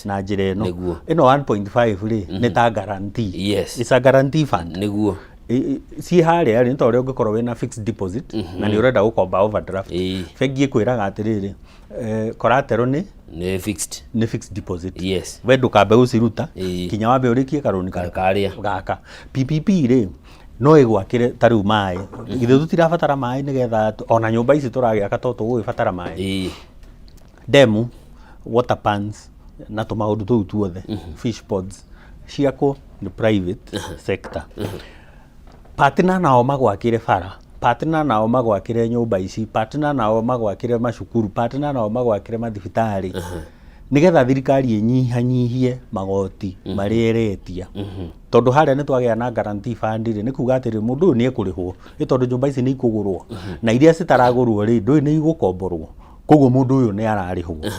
na njĩra ĩno. Ĩno 1.5 rĩ, nĩ ta guarantee. It's a guarantee fund. Ciĩ harĩa rĩ, nĩ ta ũrĩa ũngĩkorwo wĩna fixed deposit na nĩ ũrenda gũkomba overdraft, bengi ĩkwĩraga atĩrĩrĩ, collateral nĩ nĩ fixed. Nĩ fixed deposit. We ndũkambe gũciruta kinya wambe ũrĩkie karũni karĩa. Gaka PPP rĩ, no ĩgwakĩre ta rĩu maĩ. Githĩ tũtirabatara maĩ nĩgetha ona nyũmba ici tũragĩaka to tũgũgĩbatara maĩ, demu, water pans na tũmaũndũ tũu tuothe, fish ponds, ciakwo nĩ private sector. Partner nao magwakĩre bara, partner nao magwakĩre nyũmba ici, partner nao magwakĩre macukuru, partner nao magwakĩre mathibitarĩ, nĩgetha thirikari ĩnyihanyihie magoti marĩa ĩretia, tondũ harĩa nĩ twagĩa na guarantee fund rĩ, nĩ kuga atĩrĩ, mũndũ ũyũ nĩ ekũrĩhwo, ĩ tondũ nyũmba ici nĩ ikũgũrwo, na iria citaragũrwo rĩ, ndũĩ nĩ igũkomborwo, koguo mũndũ ũyũ nĩ ararĩhwo.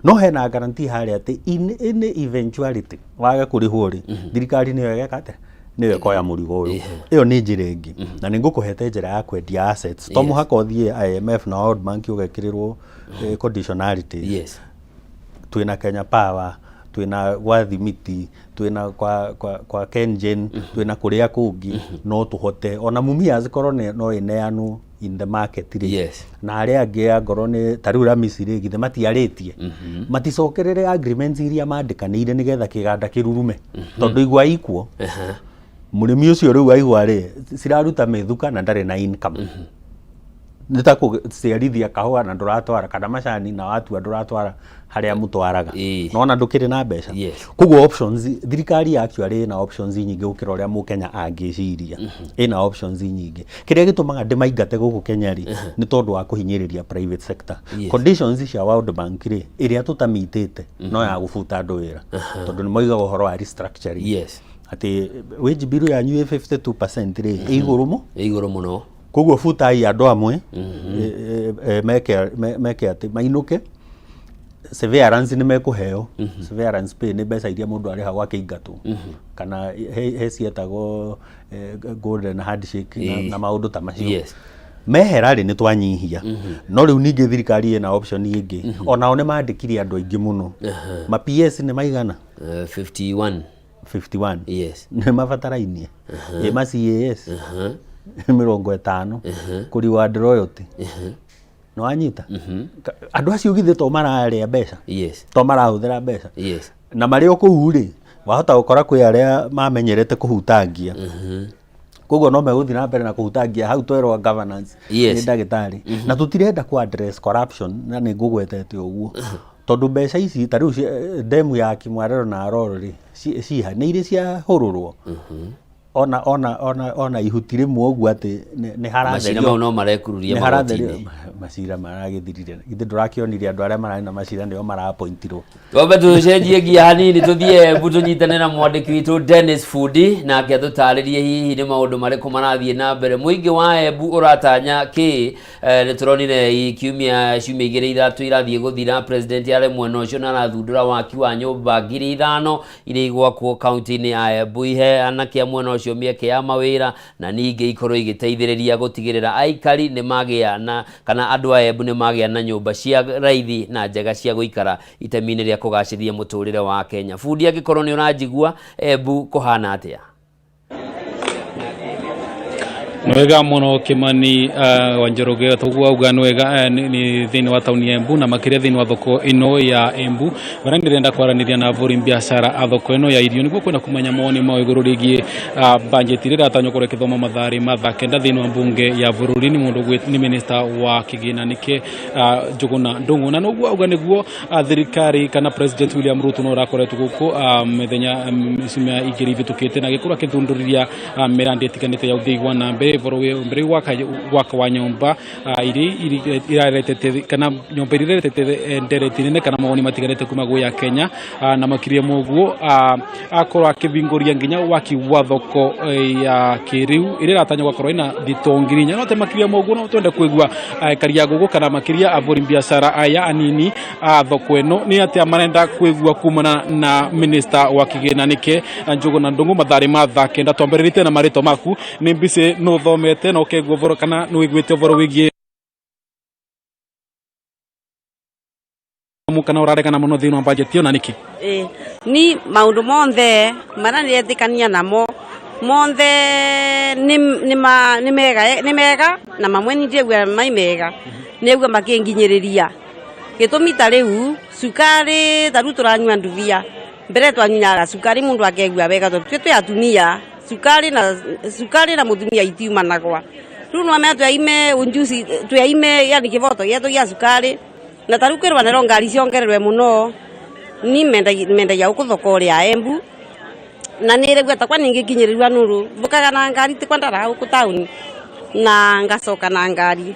No hena guarantee harĩa atĩ in any eventuality wage kũrĩhwo rĩ, thirikari nĩyo ĩgeka atĩa? Nĩyo ĩkoya mũrigo ũyũ. Ĩyo nĩ njĩra ĩngĩ, na nĩ ngũkũhete njĩra ya kwendia assets. To mũhaka ũthiĩ IMF na World Bank ũgekĩrĩrwo conditionalities. Twĩna Kenya Power, twĩna gwa Thimiti, twĩna kwa KenGen, twĩna kũrĩa kũngĩ. No tũhote ona Mumias korwo no ĩneanwo in the market rĩ, na arĩa angĩ angorwo nĩ ta rĩu Ramisi rĩ, githĩ matiarĩtie maticokerere agreements iria mandĩkanĩire nĩgetha kĩganda kĩrurume, tondũ igwa ikuo mũrĩmi ũcio rĩu aigua rĩ, ciraruta mĩthuka na ndarĩ na income. Nĩ ta kũciarithia kahũa na ndũratwara, kana macani na watua ndũratwara harĩa mũtwaraga, nona ndũkĩrĩ na mbeca. Koguo options, thirikari actually ĩna options nyingĩ gũkĩra ũrĩa mũkenya angĩciria. Ĩna options nyingĩ. Kĩrĩa gĩtũmaga ndĩmaingate gũkũ Kenya rĩ, nĩ tondũ wa kũhinyĩrĩria private sector. Conditions cia World Bank rĩ, ĩrĩa tũtamitĩte no ya gũbuta andũ wĩra, tondũ nĩ moigaga ũhoro wa restructuring. Atĩ wage bill yanyu ĩ 52% rĩ, ĩ igũrũ mũ Ĩ igũrũ mũno. Koguo butai andũ amwe, meke atĩ mainũke, severance nĩ mekũheo. Severance pay nĩ mbeca iria mũndũ arĩhagwo akĩingatwo, kana he cietagwo golden handshake na maũndũ ta macio. Mehera rĩ, nĩ twanyihia. No rĩu ningĩ thirikari ĩna option ĩngĩ, onao nĩ mandĩkire andũ aingĩ mũno. Ma PS nĩ maigana? 51. 51. Yes. Nĩ mabatarainie. Ĩ ma CAS 50 kũ reward royalty, nĩ wanyita? Andũ acio githĩ to mararĩa mbeca? Yes. To marahũthĩra mbeca? Yes. Na marĩ o kũu rĩ, wahota gũkora kwĩ arĩa mamenyerete kũhutangia, koguo no megũthiĩ na mbere na kũhutangia hau twerwo governance. Nĩ ndagĩtarĩ, na tũtirenda ku address corruption, na nĩ ngũgwetete ũguo tondũ mbeca ici ta rĩu demu ya Kimwarero na Aroro rĩ, ciha nĩ irĩ ciahũrũrwo ona ihuti rĩmwe ũguo atĩ nĩ Macira haratherio? Mau no marekururia Nĩ haratherio. magoti-inĩ. Macira maragĩthirire. Githĩ ndũrakĩonire andũ arĩa mararĩ na macira nĩo marapointirwo? Twambe tũcenjie ngia hanini, tũthiĩ Embu tũnyitane na mwandĩki witũ Dennis Fundi, nake atũtarĩrie hihi nĩ maũndũ marĩkũ marathiĩ na mbere. Mũingĩ wa Embu ũratanya kĩ? Nĩ tũronire kiumia, ciumia igĩrĩ ithatũ irathiĩ gũthira, president arĩ mwena ũcio na arathundũra waki wa nyũmba 5000 iria igwakwo kaunti-inĩ ya Embu, ihe anake a mwena ũcio mĩeke ya mawĩra, na ningĩ ikorwo igĩteithĩrĩria gũtigĩrĩra aikari nĩ magĩa na, kana andũ a Embu nĩ magĩa na nyũmba cia raithi na njega cia gũikara, itemi-inĩ rĩa kũgacĩrithia mũtũrĩre wa Kenya. Bundi, angĩkorwo nĩ ũranjigua, Embu kũhana atĩa? Nĩ wega mũno, Kĩmani wa Njoroge. Toguo auga nĩ wega, nĩ thĩinĩ wa taũni ya Embu na makĩria thĩinĩ wa thoko ĩno ya Embu, barĩa ndĩrenda kwaranĩria na ahũri biacara a thoko ĩno ya irio nĩguo kwenda kũmenya mawoni mao igũrũ rĩgiĩ budget ĩrĩa ĩratanywo gũkorwo ĩkĩthoma mathaa ma thaa 9 thĩinĩ wa mbunge ya bũrũri. Nĩ mũndũ nĩ minister wa kĩgĩna, nĩkĩ Njũgũna Ndung'u, na noguo auga nĩguo thirikari kana President William Ruto no ũrakoretwo gũkũ mĩthenya ciumia 2 ivĩtũkĩte na gĩkorwo akĩthundũrithia mĩrandi ĩtiganĩte ya ũthii wa na mbere, ũhoro wĩ mbere gwaka wa nyũmba iria iraretete, kana nyũmba iria iretete ndereti nene kana mawoni matiganĩte kuma gwĩ ya Kenya, na makĩria moguo akorwo akĩthingũria nginya waki wa thoko ya kĩrĩu ĩrĩa ĩratanywo gũkorwo ĩna thitoo 4000. No te makĩria moguo, no twende kũigua aikari a gũkũ kana makĩria ahũri biacara aya anini a thoko ĩno nĩ atĩa marenda kwĩgua kumana na minister wa kĩgĩna, nĩke Njũgũna Ndung'u, mathaa ma thaa 9. Twambĩrĩrĩte na marĩtwa maku. Nĩ mbici nĩ ũthomete na ũkegua ũhoro kana nĩ ũiguĩte ũhoro wĩgiĩ kana ũraregana mũno thĩinĩ wa budget ĩyo, na nĩkĩ? Ĩ, ni maundu monthe maria niretĩkania namo monthe nĩ mega, nĩ mega, na mamwe nĩ mai mega nĩguo makĩnginyĩrĩria gĩtũmi. Ta rĩu cukari, ta rĩu tũranyua ndubia, mbere twanyunyaga cukari mũndũ akegua wega, tondũ twĩ atumia, cukari na mũtumia itiumanagwa. Rĩu nĩwamenya tweime unjusi, tweime yani kĩboto gĩetũ gĩa cukari. Na ta rĩu kwĩrwo nero ngari ciongererwe mũno, ni mendagia gũkũ thoko ya Embu, na nĩregua takwa ningĩkinyĩrĩrua nũrũ mbũkaga na ngari, tikwa ndaraga gũkũ taũni na ngacoka na ngari.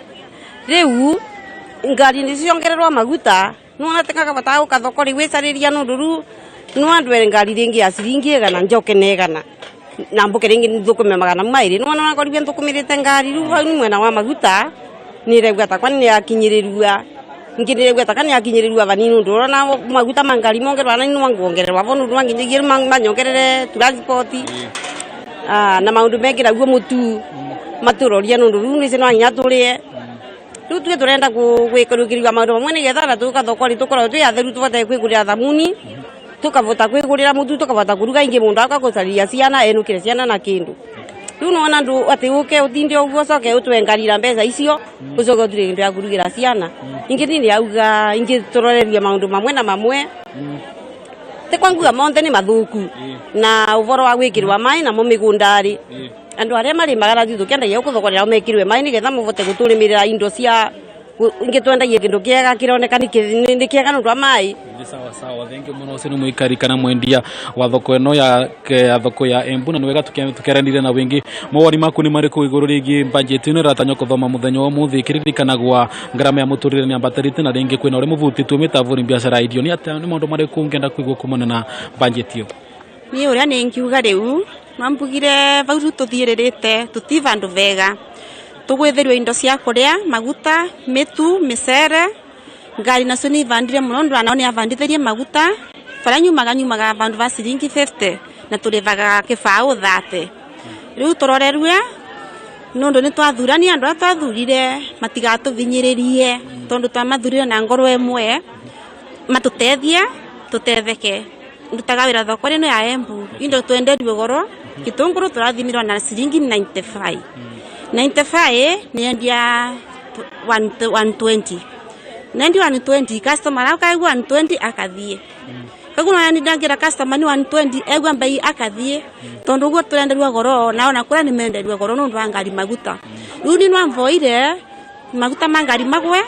Rĩu ngari nĩ ciongererwo maguta, nĩwona tĩngakabata gũka thoko rĩu gwĩcarĩria, nũndũ rĩu no andwere ngari rĩngĩ ya ciringi 100, njoke na 100 na mbũke rĩngĩ nthũkũme 200. Nĩwona nakorirwe nthũkũmĩrĩte ngari. Rĩu hau nĩ mwena wa maguta, nĩregua takwa nĩyakinyĩrĩrua, ingĩ nĩregua taka nĩyakinyĩrĩrua vanini, nũndũ ũrona maguta ma ngari mongererwa na nĩwanguongererwa vo, nũndũ wanginyagia rĩu manyongerere transport na maũndũ mengĩ. Naguo mũtu matũrorie, nũndũ rĩu nĩcio no nginya tũrĩe. Rĩu tuge tũrenda gwĩkĩrĩria maũndũ mamwe nĩgetha na tũka thoko rĩ tũkorwo twĩ atheru, tũbote kwĩgũrĩra thamuni, tũkavota kwĩgũrĩra mũtu, tũkavota kũruga. Ingĩ mũndũ agoka gũcarĩria ciana, enũkĩre ciana na kĩndũ. Rĩu nĩwona ndũ atĩ ũke ũtinde ũguo, ũcoke ũtwe ngari na mbeca icio, ũcoke ũture kĩndũ ya kũrugĩra ciana. Ingĩ niĩ nĩauga ingĩ tũrorerie maũndũ mamwe na mamwe, ti kwa nguga monthe nĩ mathũku. Na ũboro wa gwĩkĩrwa maĩ namo mĩgũnda rĩ, andũ arĩa marĩmaga na ithuĩ tũkĩendagia gũkũ thoko nao mekĩrwe maĩ nĩgetha mũvote gũtũrĩmĩrĩra indo cia ingĩ, twendagie kĩndũ kĩega kĩroneka nĩ kĩega nĩ ũndũ wa maĩ. Nĩ sawa sawa, thengiũ mũno. Ũcio nĩ mũikari kana mwendia wa thoko ĩno ya thoko ya Embu, na nĩ wega tũkĩaranĩria na wĩngĩ. Mawoni maku nĩ marĩkũ igũrũ rĩgiĩ budget ĩno ĩratanywo kũthoma mũthenya wa ũmũthĩ, ĩkĩririkanagwa ngarama ya mũtũrĩre nĩ ambatĩrĩte na rĩngĩ kwĩna ũrĩa mũvutĩtwo mĩtabũri biacara ya irio? Nĩ atĩa, nĩ maũndũ marĩkũ ũngĩenda kũigua kumana na budget ĩyo? Niĩ ũrĩa nĩ ngiuga rĩu no mbugire vau rĩu tũthiĩrĩrĩte tũti vandũ vega, tũgwĩthĩrio indo cia kũrĩa, maguta, mĩtu, mĩcere, ngari nacio nĩ ivandire mũno nĩ nao nĩ avandithĩrie maguta, barĩa nyumaga nyumaga vandũ va ciringi 50 na tũrĩvaga kĩbaũ 30. Rĩu tũrorerue nĩ ũndũ nĩ twathurania andũ arĩa twathurire matigatũvinyĩrĩrie tondũ twamathurire na ngoro ĩmwe, matũtethie tũtetheke. Ndutaga wĩra thoko ĩno ya Embu, indo twenderio goro, gĩtũngũrũ tũrathimirwo na ciringi 95. 95 nĩendia 120. Nendia 120 customer akaigua 120 akathiĩ. Koguo nĩ ndangĩra customer nĩ 120 egua mbei akathiĩ, tondũ ũguo tũrenderio goro na ona kũrĩa nĩ menderio goro nĩ ũndũ wa ngari maguta. Rĩu niĩ no mboire maguta ma ngari magwe,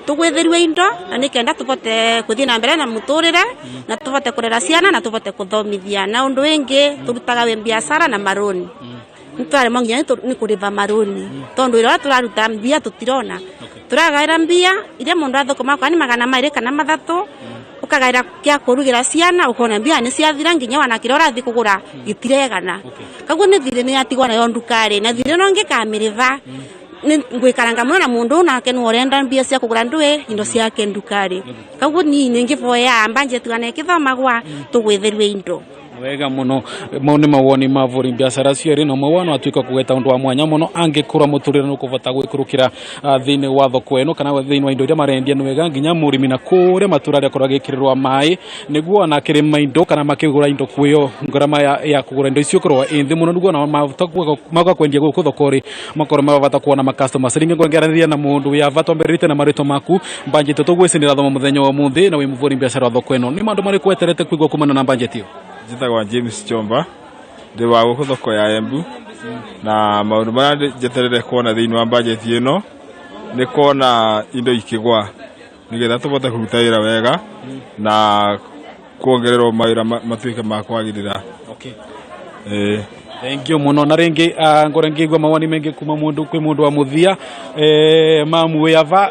tũgwĩthĩrue indo na nĩ kenda tũbote gũthiĩ na mbere na mũtũrĩre na tũbote kũrera ciana na tũbote kũthomithia. Na ũndũ wĩngĩ tũrutaga wĩ biacara na marũni, nĩ twaremwo nginya nĩ kũrĩba marũni tondũ wĩra ũrĩa tũraruta mbia tũtirona. Tũragaĩra mbia iria mũndũ athũkũma okorwo nĩ 200 kana 300, ũkagaĩra kĩa kũrugĩra ciana, ũkona mbia nĩ ciathira nginya wana kĩrĩa ũrathiĩ kũgũra gĩtiregana. Koguo nĩ thirĩ nĩ yatigwo nayo nduka-rĩ, na thirĩ no ngĩkamĩrĩba nĩ ngwĩkaranga mũno na mũndũ nake nĩwe ũrenda mbia cia kũgũra ndũĩ indo ciake nduka-rĩ. Koguo niĩ nĩ ngĩboya budget kana ĩkĩthomagwa tũgwĩthĩrue indo. Wega muno, mau nĩ mawoni ma bũri biacara cierĩ, na ũmwe wao no atuĩka kũgweta ũndũ wa mwanya mũno angĩkorwo mũtũrĩre nĩ ũkũbota gwĩkũrũkĩra thĩinĩ wa thoko ĩno kana thĩinĩ wa indo iria marendia. Nĩ wega nginya mũrĩmi na kũrĩa matũra arĩa akorwo agĩkĩrĩrwo maĩ nĩguo ona akĩrĩma indo kana makĩgũra indo kwĩyo ngarama ya kũgũra indo icio ĩkorwo ĩ thĩ mũno, nĩguo ona mahota magoka kwendia gũkũ thoko-rĩ makorwo mabata kuona ma customers. Rĩngĩ ngwengeranĩria na mũndũ wĩ ava, twambĩrĩrĩte na marĩtwa maku. Budget tũgwĩcinĩra thoma mũthenya wa ũmũthĩ na wĩ mũbũri biacara wa thoko ĩno, nĩ maũndũ marĩkũ weterete kũigua kumana na budget ĩyo? Njĩtagwo James Chomba, ndĩ wa gũkũ thoko ya Embu, na maũndũ marĩa njeterere kuona thĩinĩ wa bajeti ĩno nĩ kuona indo ikĩgwa nĩgetha tũbote kũruta wĩra wega na kuongererwo mawĩra matuĩke ma kwagĩrĩra. Ĩĩ. Thank you muno. Na ringi ngore ngigua mawoni mengi kuma mundu kwi mundu wa muthia, mamu wi ava,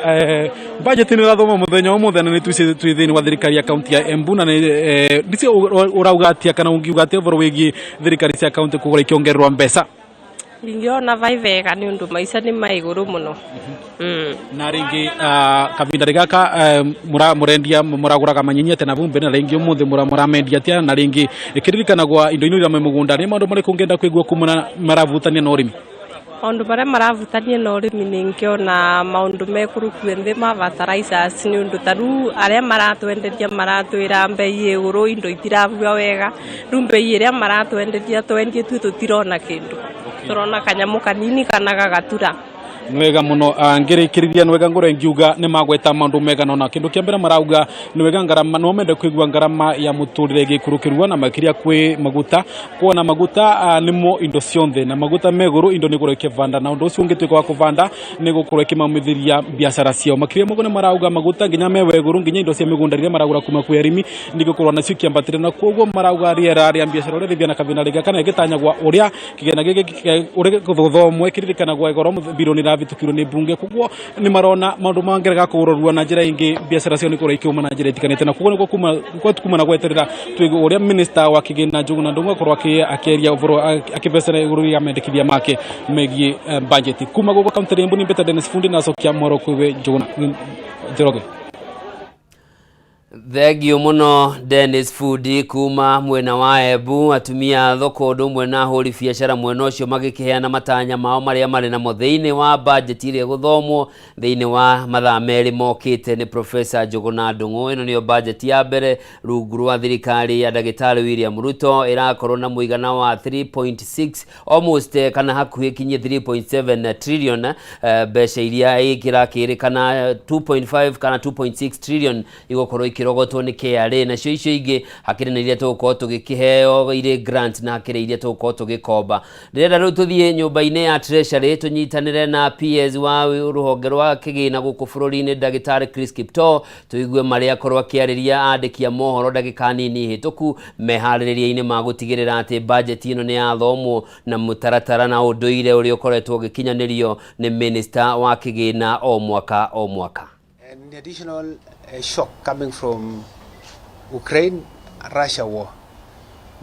budget ni rathoma muthenya umuthi na nĩ twi thiini wa thirikari ya kaunti ya Embu, na ndici urauga atia kana ungiuga atia ũhoro wĩgiĩ thirikari cia kaunti kũgũra ikĩongererwo mbeca? Ndingĩona vai wega nĩ ũndũ maica nĩ ma igũrũ mũno. Na rĩngĩ kavinda gaka mũrendia mũragũraga manyinyi atĩa na vumbi, na rĩngĩ ũmũthĩ mũramendia atĩa, na rĩngĩ ĩkĩririkanagwa indo ino iria me mũgũnda, nĩ maũndũ marĩkũ ũngĩenda kũigua kumana maravutania na ũrĩmi? Maũndũ marĩa maravutania na ũrĩmi, nĩ ngĩona maũndũ mekũrukue nthĩ ma fertilizers, nĩ ũndũ ta rĩu arĩa maratwenderia maratwĩra mbei ĩgũrũ, indo itiravua wega. Rĩu mbei ĩrĩa maratwenderia twendie tu tũtirona kĩndũ, tũrona kanyamũ kanini kana gagatura. Nĩ wega mũno. Ngĩrĩkĩrĩria, nĩ wega ngũre ngiuga nĩ magweta maũndũ mega nona kĩndũ kĩa mbere marauga nĩ wega ngarama, no mende kũigua ngarama ya mũtũrĩre ĩgĩkũrũkĩrwo na makĩria kwĩ maguta, kuona maguta nĩmo indo cionthe, na maguta megũrũ indo nĩ gũkorwo ikĩbanda, na ũndũ ũcio ũngĩtuĩka wa kũbanda nĩ gũkorwo ĩkĩmaumithĩria biacara ciao. Makĩria mũno nĩ marauga maguta nginya me wegũrũ, nginya indo cia mĩgũnda rĩrĩa maragũra kuma kwĩ arĩmi nĩ gũkorwo nacio ikĩambatĩra, na koguo marauga rĩera rĩa biacara ũrĩa rĩthiana kavinda rĩngĩ kana ĩgĩtanyagwa ũrĩa kĩgĩna gĩkĩ ũrĩa gũthomwo ĩkĩririkanagwo ĩgoro mbirũ nĩ ĩravĩtũkirwo nĩ mbunge. Koguo nĩ marona maũndũ mangĩrega kũrorua na njĩra ĩngĩ, biacara ciao nĩ ikorwo ikĩũma na njĩra itiganĩte, na koguo nĩguo kuma na gweterera tũigue ũrĩa minister wa kĩgĩna Njuguna Ndung'u akorwo akĩaria ũhoro akĩbecera igũrũ rĩa mendekithia make megiĩ budget. Kuma gũkũ kaunti ya Embu nĩ Mbete Dennis Fundi, na cokia mwaro kwĩwe Njuguna Njoroge. Thengio mũno Dennis Fundi kuma mwena wa Embu. Atumia a thoko ũndũ ũmwe na ahũri biacara mwena ũcio magĩkĩheana matanya mao marĩa marĩ namo thĩinĩ wa budget ĩrĩa ĩgũthomwo thĩinĩ wa mathaa 2 mokĩte nĩ Professor Njuguna Ndung'u. Ĩno nĩyo budget ya mbere rungu rwa thirikari ya ndagĩtarĩ William Ruto, ĩrakorwo na mũigana wa 3.6 almost kana hakuhĩ kinyie 3.7 trillion, mbeca iria ĩkĩrakĩrĩkana 2.5 kana 2.6 trillion igũkorwo ikĩrogotwo nĩ KRA, nacio icio ingĩ hakĩrĩ na iria tũgũkorwo tũgĩkĩheo irĩ grant na hakĩrĩ iria tũgũkorwo tũgĩkomba. Ndĩrenda rĩu tũthiĩ nyũmba-inĩ ya Treasury tũnyitanĩre na PS wa rũhonge rwa kĩgĩna gũkũ bũrũri-inĩ ndagĩtarĩ Chris Kiptoo, tũigue marĩa akorwo akĩarĩria andĩki a mohoro ndagĩka nini hĩtũku meharĩrĩria-inĩ ma gũtigĩrĩra atĩ budget ĩno nĩ yathomwo na mũtaratara na ũndũire ũrĩa ũkoretwo ũgĩkinyanĩrio nĩ minister wa kĩgĩna o mwaka o mwaka. An additional shock coming from Ukraine-Russia war.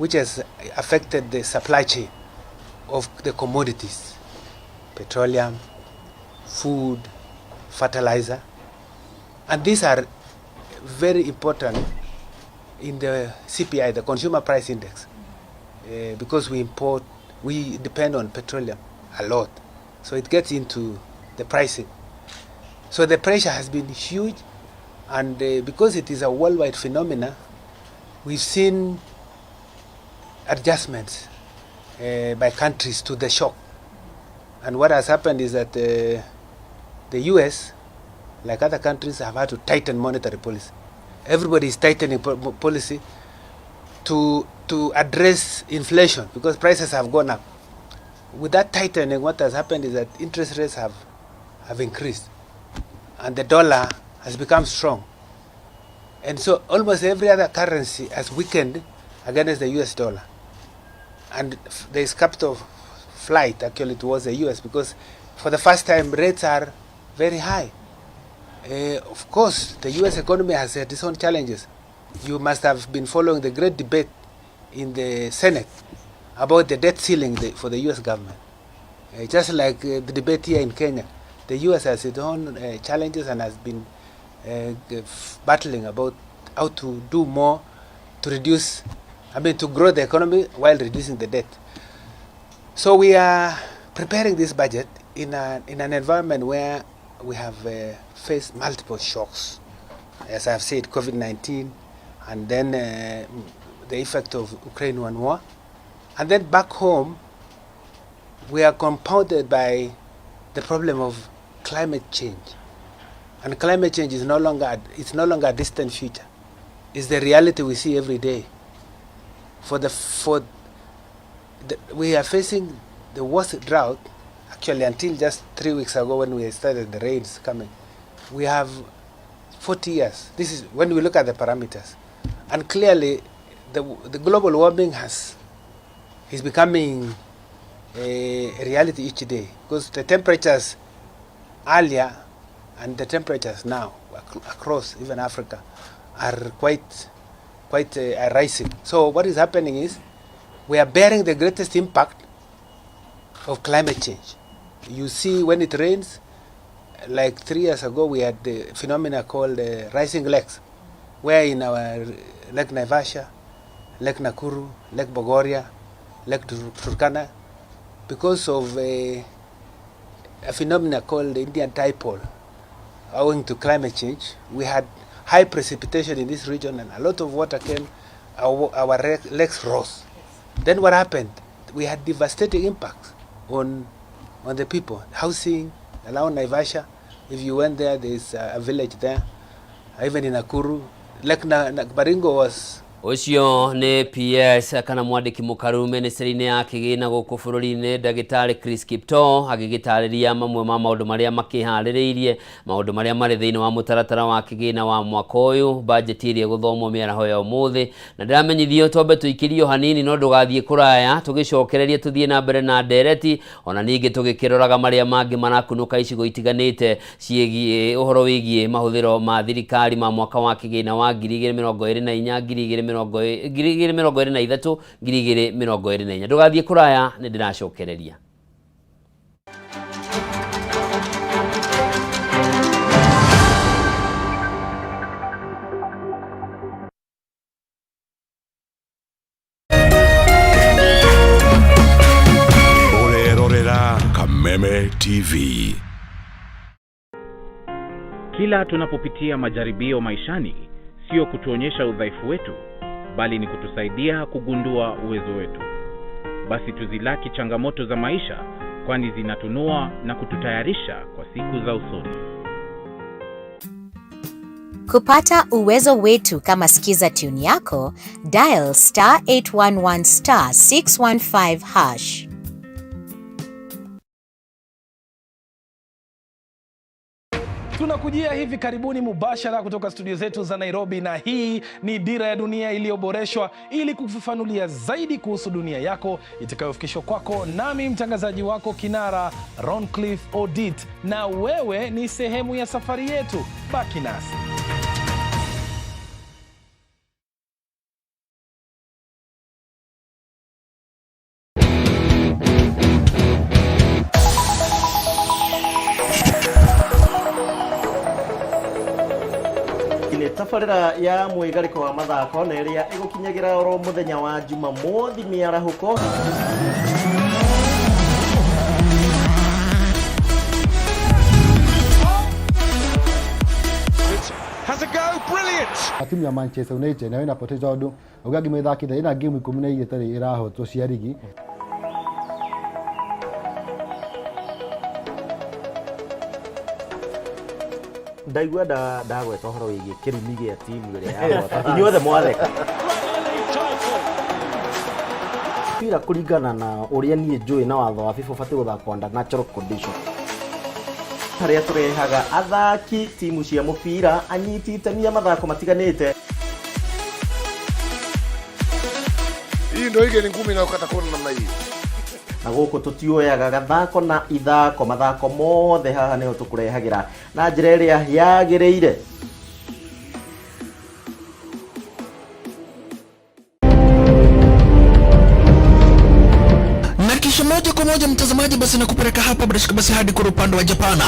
which has affected the supply chain of the commodities, petroleum, food, fertilizer. And these are very important in the CPI, the Consumer Price Index, because we depend on petroleum a lot. So it gets into the pricing. So the pressure has been huge, and because it is a worldwide phenomena, we've seen adjustments by countries to the shock. And what has happened is that the US, like other countries, have had to tighten monetary policy. Everybody is tightening policy to address inflation because prices have gone up. With that tightening, what has happened is that interest rates have increased and the dollar has become strong. And so almost every other currency has weakened against the US dollar. And there is capital flight actually towards the US because for the first time rates are very high. Of course, the US economy has had its own challenges. You must have been following the great debate in the Senate about the debt ceiling for the US government. Just like the debate here in Kenya, the US has its own challenges and has been battling about how to do more to reduce, I mean, to grow the economy while reducing the debt. So we are preparing this budget in an environment where we have faced multiple shocks. As I've said, COVID-19, and then the effect of Ukrainian war. And then back home, we are compounded by the problem of climate change. And climate change is no longer a distant future. It's the reality we see every day. We are facing the worst drought, actually, until just 3 weeks ago when we started the rains coming. We have 40 years. This is when we look at the parameters. And clearly, the global warming is becoming a reality each day, because the temperatures earlier and the temperatures now across even Africa are quite rising. So what is happening is we are bearing the greatest impact of climate change. You see, when it rains, like 3 years ago, we had the phenomena called rising lakes, where in our Lake Naivasha, Lake Nakuru, Lake Bogoria, Lake Turkana, because of a phenomena called the Indian dipole, owing to climate change, we had high precipitation in this region and a lot of water came, our lakes rose. Then what happened? We had devastating impacts on the people. Housing, around Naivasha, if you went there, there's a village there. Even in Nakuru, Lake Baringo was Ũcio nĩ PS kana mwandĩki mũkaru ministry-inĩ ya kĩgĩna gũkũ bũrũri-inĩ, ndagĩtarĩ Chris Kiptoo, agĩgĩtarĩria mamwe ma maũndũ marĩa makĩharĩrĩirie, maũndũ marĩa marĩ thĩinĩ wa mũtaratara wa kĩgĩna wa mwaka ũyũ, bajeti ĩrĩa ĩgũthomwo mĩaraho ya ũmũthĩ. Na ndĩramenyithio twambe tũikĩrio hanini, no ndũgathiĩ kũraya, tũgĩcokererie tũthiĩ na mbere na ndereti, ona ningĩ tũgĩkĩroraga marĩa mangĩ marakunũka icigo itiganĩte ciĩgiĩ ũhoro wĩgiĩ mahũthĩro ma thirikari ma mwaka wa kĩgĩna wa 2024, 2023, 2024. Ndũgathiĩ kũraya, nĩ ndĩracokereria. Ũrerorera Kameme TV. Kila tunapopitia majaribio maishani, sio kutuonyesha udhaifu wetu, bali ni kutusaidia kugundua uwezo wetu. Basi tuzilaki changamoto za maisha, kwani zinatunua na kututayarisha kwa siku za usoni. Kupata uwezo wetu kama Skiza tune yako, dial star 811 star 615 hash. Tunakujia hivi karibuni mubashara kutoka studio zetu za Nairobi, na hii ni Dira ya Dunia iliyoboreshwa ili kukufafanulia zaidi kuhusu dunia yako, itakayofikishwa kwako nami mtangazaji wako kinara Roncliffe Odit, na wewe ni sehemu ya safari yetu. Baki nasi. Tabarĩra ya mwĩgarĩko wa mathako na ĩrĩa ĩgũkinyagĩra oro mũthenya wa Jumamothi mĩarahũko. Has a go, brilliant! Timu ya Manchester United nayo inapoteza tondũ uga ngima ĩthakĩte ĩna game 12 ĩtarĩ ĩrahotwo cia rigi. Ndaigua ndagweta ũhoro wĩgiĩ kĩrumi gĩa timu ĩrĩa yahota inyuothe mwatheka. Mpira kũringana na ũrĩa niĩ njũĩ na watho wa FIFA ũbatiĩ gũthakwo under natural condition, harĩa tũrehaga athaki timu cia mũbira, anyiti itemi a mathako matiganĩte. Hii ndio ile ngumi inayokata kona namna hii. Na gũkũ tũtioyaga gathako na ithako, mathako mothe haha nĩho tũkũrehagĩra na njĩra ĩrĩa yagĩrĩire. Na kisha moja kwa moja mtazamaji, basi nakupeleka hapa bila shaka basi hadi kwa upande wa Japana.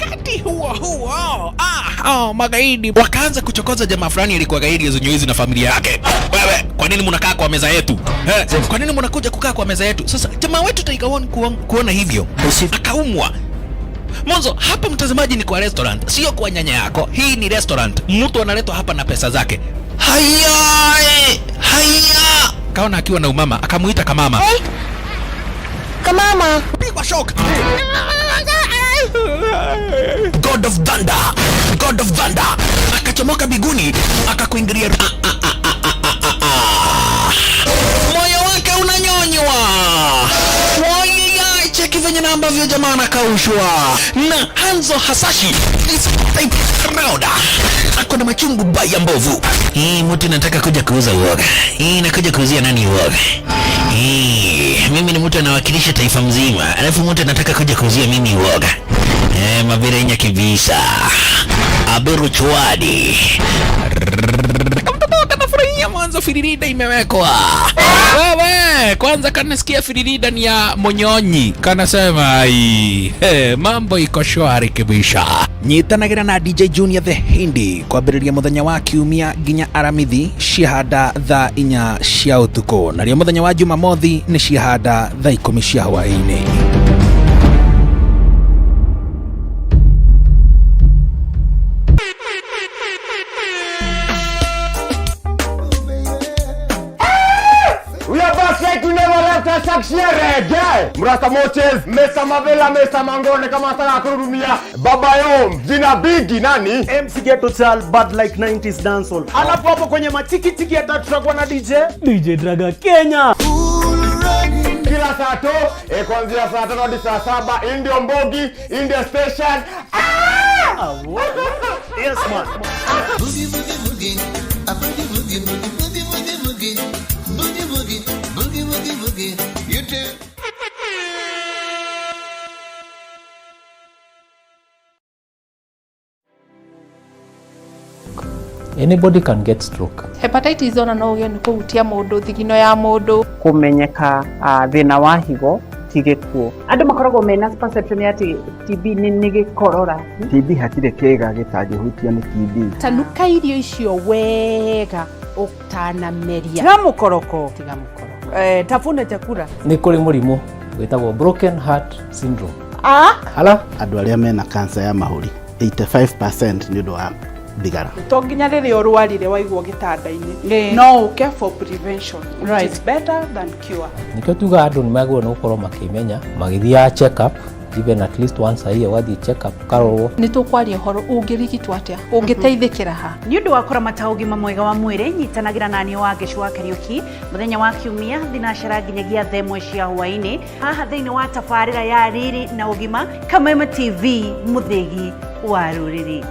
Wakati huo huo, magaidi wakaanza kuchokoza jamaa fulani alikuwa gaidi zenye na familia yake. Wewe, kwa nini mnakaa kwa meza yetu? Kwa nini mnakuja kukaa kwa meza yetu? Sasa jamaa wetu Tiger One kuona hivyo akaumwa. Mwanzo hapa mtazamaji ni kwa restaurant, sio kwa nyanya yako. Hii ni restaurant. Mtu analetwa hapa na pesa zake. Haya, haya. Kaona akiwa na umama, akamuita kamama. Hey. Kamama. Pigwa shock. God of Thunder, God of Thunder. Akachomoka biguni, akakuingilia. Moyo wake unanyonywa. Wai, cheki venye na ambavyo jamaa anakaushwa. Na Hanzo Hasashi this type round. Ako na machungu baya mbovu. Hii mtu nataka kuja kuuza uoga. Hii nakuja kuuzia nani uoga? Hii mimi ni mtu anawakilisha taifa mzima. Alafu mtu anataka kuja kuuzia mimi uoga. Mabirenya kibisa. Aberu chwadi. Mtoto kanafurahia mwanzo firirida imewekwa. Wewe, kwanza kanasikia firirida ni ya monyonyi. Kanasema ai, mambo iko shwari kibisha. Nyitanagira na DJ Junior the Hindi kwambĩrĩria mũthenya wa kiumia nginya aramithi ciahanda thaa 4 cia ũtukũ, narĩo mũthenya wa Jumamothi nĩ ciahanda thaa 10 cia hwaĩ-inĩ. Mrasta Moches, Mesa Mavela, Mesa Mangone kama sana kururumia. Baba Yom, jina bigi nani? MC Ghetto Child, bad like 90s dancehall. Alafu hapo kwenye matiki tiki ya tatu tutakuwa na DJ DJ Draga Kenya. Kila saa to, kuanzia saa 5 hadi saa 7, Indio Mbogi, India Station. Yes man. Boogie boogie boogie, a boogie boogie boogie boogie boogie boogie boogie boogie boogie boogie. You too. Anybody can get stroke. Hepatitis ona no ũgĩe nĩ kũhutia mũndũ thigino ya mũndũ. Kũmenyeka thĩna wa higo ti gĩkuũ. Andũ makoragwo mena perception ya atĩ TB nĩ gĩkorora. TB hatirĩ kĩĩga gĩtangĩhutio nĩ TB. Tanuka irio icio wega ũtanameria. Tiga mũkoroko. Tiga mũkoroko. Tafuna chakula. Nĩ kũrĩ mũrimũ wĩtagwo broken heart syndrome. Hala andũ arĩa mena cancer ya mahũri 85% nĩ ũndũ wa thigara. To nginya rĩrĩa ũrwarire waigwo gĩtanda-inĩ, no ũke for prevention, which is better than cure. Nĩkĩo tugaga andũ nĩ magĩrĩirwo nĩ gũkorwo makĩmenya, magĩthiaga check up even at least once a year, ũgathiĩ check up ũkarorwo. Nĩ tũkwaria ũhoro ũngĩrigitwo atĩa, ũngĩteithĩkĩra ha. Nĩ ũndũ wa kũramata ũgima mwega wa mwĩrĩ, nyitanagĩra na niĩ wa Ngĩcu wa Kariũki mũthenya wa kiumia thinacara nginyagia thaa 1 cia hwaĩ-inĩ haha thĩinĩ wa tabarĩra ya Riri na Ũgima, Kameme TV, mũthĩgi wa rũrĩrĩ.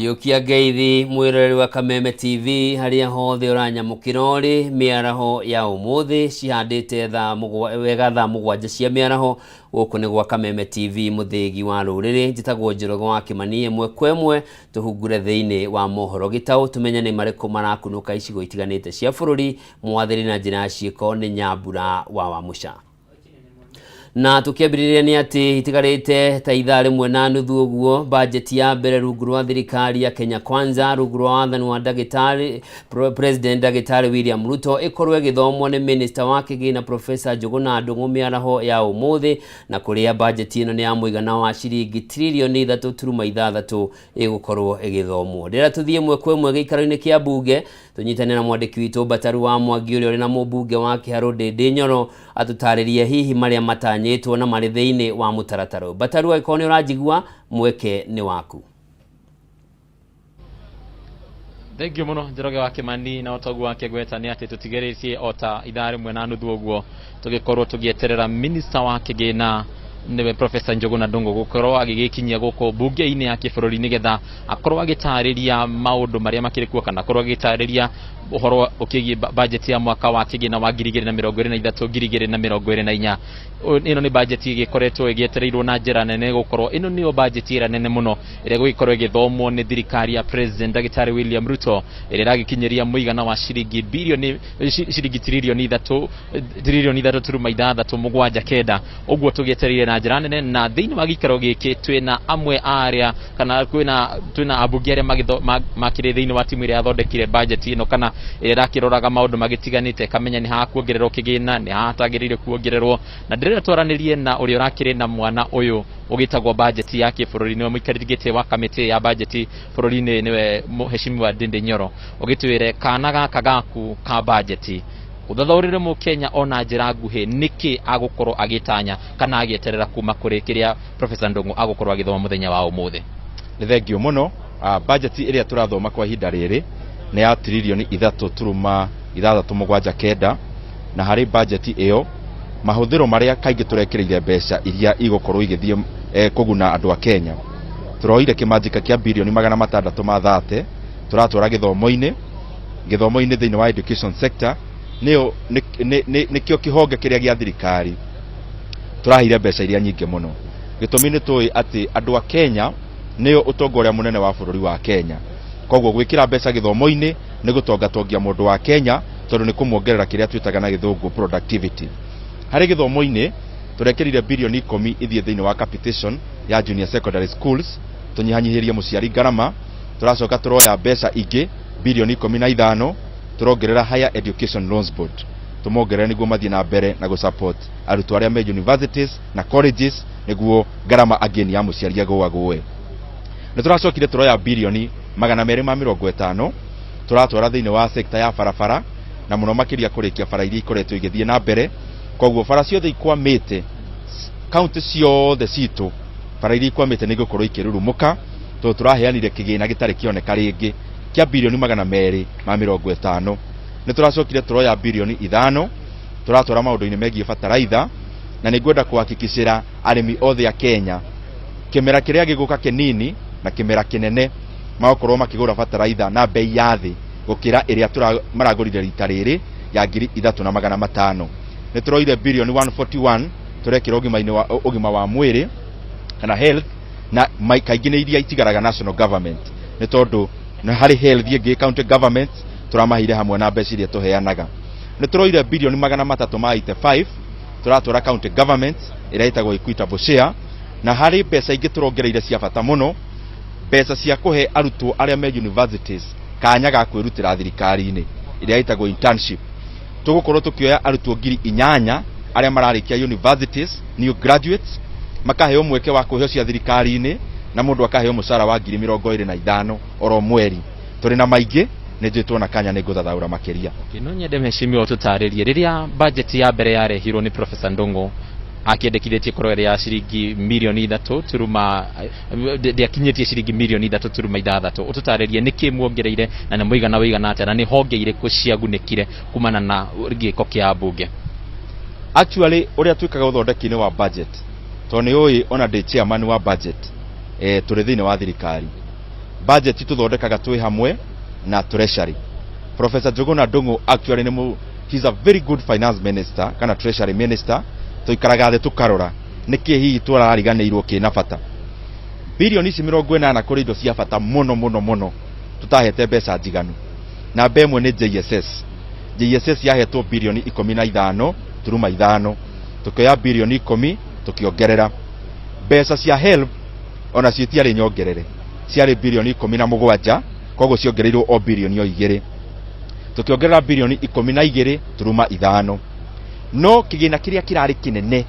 Riũkia ngeithi mwĩroreri wa Kameme TV harĩa hothe ũranyamũkĩra ũrĩ mĩaraho ya ũmũthĩ cihandĩte thaa wega thaa 7 cia mĩaraho. Gũkũ nĩ gwa Kameme TV, mũthĩgi wa rũrĩrĩ. Njĩtagwo Njoroge wa Kĩmani. Ĩmwe kwa ĩmwe tũhungure thĩinĩ wa mohoro gĩtaũ, tũmenye nĩ marĩkũ marakunũka icigo itiganĩte cia bũrũri. Mwathĩri na njĩra ya ciĩko nĩ Nyambura wa Wamũca. Na tũkĩambĩrĩria nĩ atĩ itigarĩte ta ithaa 1.5 ũguo bajeti ya mbere rungu rwa thirikari ya Kenya Kwanza, rungu rwa wathani wa ndagĩtarĩ President ndagĩtarĩ William Ruto, ĩkorwo ĩgĩthomwo nĩ minister wa kĩgĩna Professor Njũgũna Ndung'u mĩaraho ya ũmũthĩ, na kũrĩa bajeti ĩno nĩ ya mũigana wa ciringi tiririoni 3.6 ĩgũkorwo ĩgĩthomwo. Rĩrĩa tũthiĩ ĩmwe kwa ĩmwe gĩikaro-inĩ kĩa mbunge, tũnyitane na mwandĩki witũ Mbataru wa Mwangi, ũrĩa ũrĩ na mũmbunge wa Kĩharũ Ndĩndĩ Nyoro, atũtarĩrie hihi marĩa matanyĩtwo na marĩ thĩinĩ wa mũtaratara ũyũ. Mbataru, angĩkorwo nĩ ũranjigua, mweke nĩ waku. Thengiũ mũno, Njoroge wa Kĩmani. Na ũtoguo wa kĩgweta nĩ atĩ tũtigĩrĩtie o ta ithaa 1.5 ũguo tũgĩkorwo tũgĩeterera minista wa kĩgĩna, nĩwe Professor Njũgũna Ndung'u, gũkorwo agĩgĩkinyia gũkũ mbunge-inĩ ya kĩbũrũri nĩgetha akorwo agĩtarĩria maũndũ marĩa makĩrĩ kuo, kana akorwo agĩtarĩria ũhoro ũkĩgiĩ bajeti ya mwaka wa kĩgĩna wa 2023 2024. Ĩno nĩ bajeti ĩgĩkoretwo ĩgĩetereirwo na njĩra nene, gũkorwo ĩno nĩyo bajeti ĩrĩa nene mũno ĩrĩa gũgĩkorwo ĩgĩthomwo nĩ thirikari ya President ndagĩtarĩ William Ruto, ĩrĩa ĩragĩkinyĩria mũigana wa ciringi bilioni ciringi tiririoni 3, tiririoni 3.679. Ũguo tũgĩetereire na njĩra nene. Na thĩinĩ wa gĩikaro gĩkĩ twĩna amwe a arĩa, kana twĩna ambunge arĩa makĩrĩ thĩinĩ wa timu ĩrĩa yathondekire bajeti ĩno, kana ĩrĩa ĩrakĩroraga maũndũ magĩtiganĩte, ĩkamenya nĩ hakuongererwo kĩgĩna, nĩ hatagĩrĩire kuongererwo. Na ndĩrenda twaranĩrie na ũrĩa ũrakĩrĩ na mwana ũyũ ũgĩtagwo bajeti ya kĩbũrũri, nĩwe mũikarĩri gĩtĩ wa kamĩtĩ ya bajeti bũrũri-inĩ, nĩwe Mheshimiwa Ndindi Nyoro. Ũgĩtwĩre kana gaka gaku ka bajeti, ũthathaũrĩre mũkenya ona njĩra nguhĩ nĩkĩ agũkorwo agĩtanya kana agĩeterera kuma kũrĩ kĩrĩa Professor Ndung'u agũkorwo agĩthoma mũthenya wa ũmũthĩ. Nĩ thengio mũno. Budget ĩrĩa tũrathoma kwa ihinda rĩrĩ nĩ ya tiririoni 3.679, na harĩ budget ĩyo mahũthĩro marĩa kaingĩ tũrekĩrĩire mbeca iria igũkorwo igĩthiĩ kũguna andũ a Kenya, tũroire kĩmanjĩka kĩa birioni 630 tũratwara gĩthomo-inĩ thĩinĩ wa education sector, nĩyo nĩkĩo kĩhonge kĩrĩa gĩa thirikari tũraheire mbeca iria nyingĩ mũno. Gĩtũmi nĩ tũĩ atĩ andũ a Kenya nĩo ũtonga ũrĩa mũnene wa bũrũri wa Kenya, koguo gwĩkĩra mbeca gĩthomo-inĩ nĩ gũtongatongia mũndũ wa Kenya, tondũ nĩ kũmuongerera kĩrĩa twĩtaga na gĩthũngũ productivity. Harĩ gĩthomo-inĩ tũrekĩrire birioni 10 ithiĩ thĩinĩ wa capitation ya junior secondary schools, tũnyihanyihĩrie mũciari ngarama. Tũracoka tũroya mbeca ingĩ birioni 15 tũrongerera Higher Education Loans Board, tũmongerere nĩguo mathiĩ na mbere na gũsupport arutwo arĩa me universities na colleges, nĩguo ngarama again ya mũciari ĩgũagũe. Nĩ tũracokire tũroya birioni 250 tũratwara thĩinĩ wa sector ya barabara, na mũno makĩria kũrĩkia bara iria ikoretwo igĩthiĩ na mbere. Koguo bara ciothe ikwamĩte kaunti ciothe citũ, bara iria ikwamĩte nĩ igũkorwo ikĩrurumũka, tondũ tũraheanire kĩgĩna gĩtarĩ kĩoneka rĩngĩ kĩa birioni 250. Nĩ tũracokire tũroya birioni 5 tũratwara maũndũ-inĩ megiĩ bataraitha, na nĩ ngwenda kũhakikicĩra arĩmi othe a Kenya kĩmera kĩrĩa gĩgũka kĩnini na kĩmera kĩnene magũkorwo makĩgũra bataraitha na bei ya thĩ gũkĩra ĩrĩa maragũrire rita rĩrĩ ya 3,500. Nĩ tũroire birioni 141 tũrekĩra ũgima-inĩ wa ũgima wa mwĩrĩ kana health, na kaingĩ nĩ iria itigaraga national government, nĩ tondũ na harĩ health ĩngĩ county government tũramaheire hamwe na mbeca iria tũheanaga. Nĩ tũroire birioni 385 tũratwara county government ĩrĩa ĩtagwo equitable share, na harĩ mbeca ingĩ tũrongereire cia bata mũno, mbeca cia kũhe arutwo arĩa me universities kanya ga kwĩrutĩra thirikari-inĩ ĩrĩa ĩtagwo internship. Tũgũkorwo tũkĩoya arutwo 8,000 arĩa mararĩkia universities, new graduates, makaheo mweke wa kũheo cia thirikari-inĩ, na mũndũ akaheo mũcara wa 25,000 oro mweri. Tũrĩ na maingĩ, nĩ njũĩ tuona kanya nĩ ngũthathaũra makĩria. Okay, no nyende mheshimiwa ũtũtarĩrie rĩrĩa budget ya mbere yarehirwo nĩ Professor Ndung'u akĩendekithĩtie korwo ĩrĩ ya ciringi mirioni 3 turuma ndĩakinyĩtie ciringi mirioni 3.6. Ũtũtarĩrie nĩkĩ muongereire na nĩ mũigana ũigana atĩa, na nĩ honge irĩkũ ciagunĩkire kumana na gĩko kĩa mbunge. Actually, ũrĩa twĩkaga ũthondeki-inĩ wa budget, tondũ nĩ ũĩ ona ndĩ chairman wa budget, tũrĩ thĩinĩ wa thirikari, Budget tũthondekaga twĩ hamwe na Treasury. Professor Njuguna Ndung'u actually nĩ mũ he's a very good finance minister kana treasury minister. Tũikaraga thĩ tũkarora nĩkĩ hihi tũrariganĩirwo kĩna bata. Birioni ici 80 kũrĩ indo cia bata mũno mũno mũno tũtahete mbeca njiganu. Namba ĩmwe nĩ JSS. JSS yahetwo birioni 15.5, tũkĩoya birioni 10 tũkĩongerera. Mbeca cia HELB onacio itiarĩ nyongerere, ciarĩ birioni 17, koguo ciongereirwo o birioni o 2, tũkĩongerera birioni 12.5. No kĩgĩna kĩrĩa kĩrarĩ kĩnene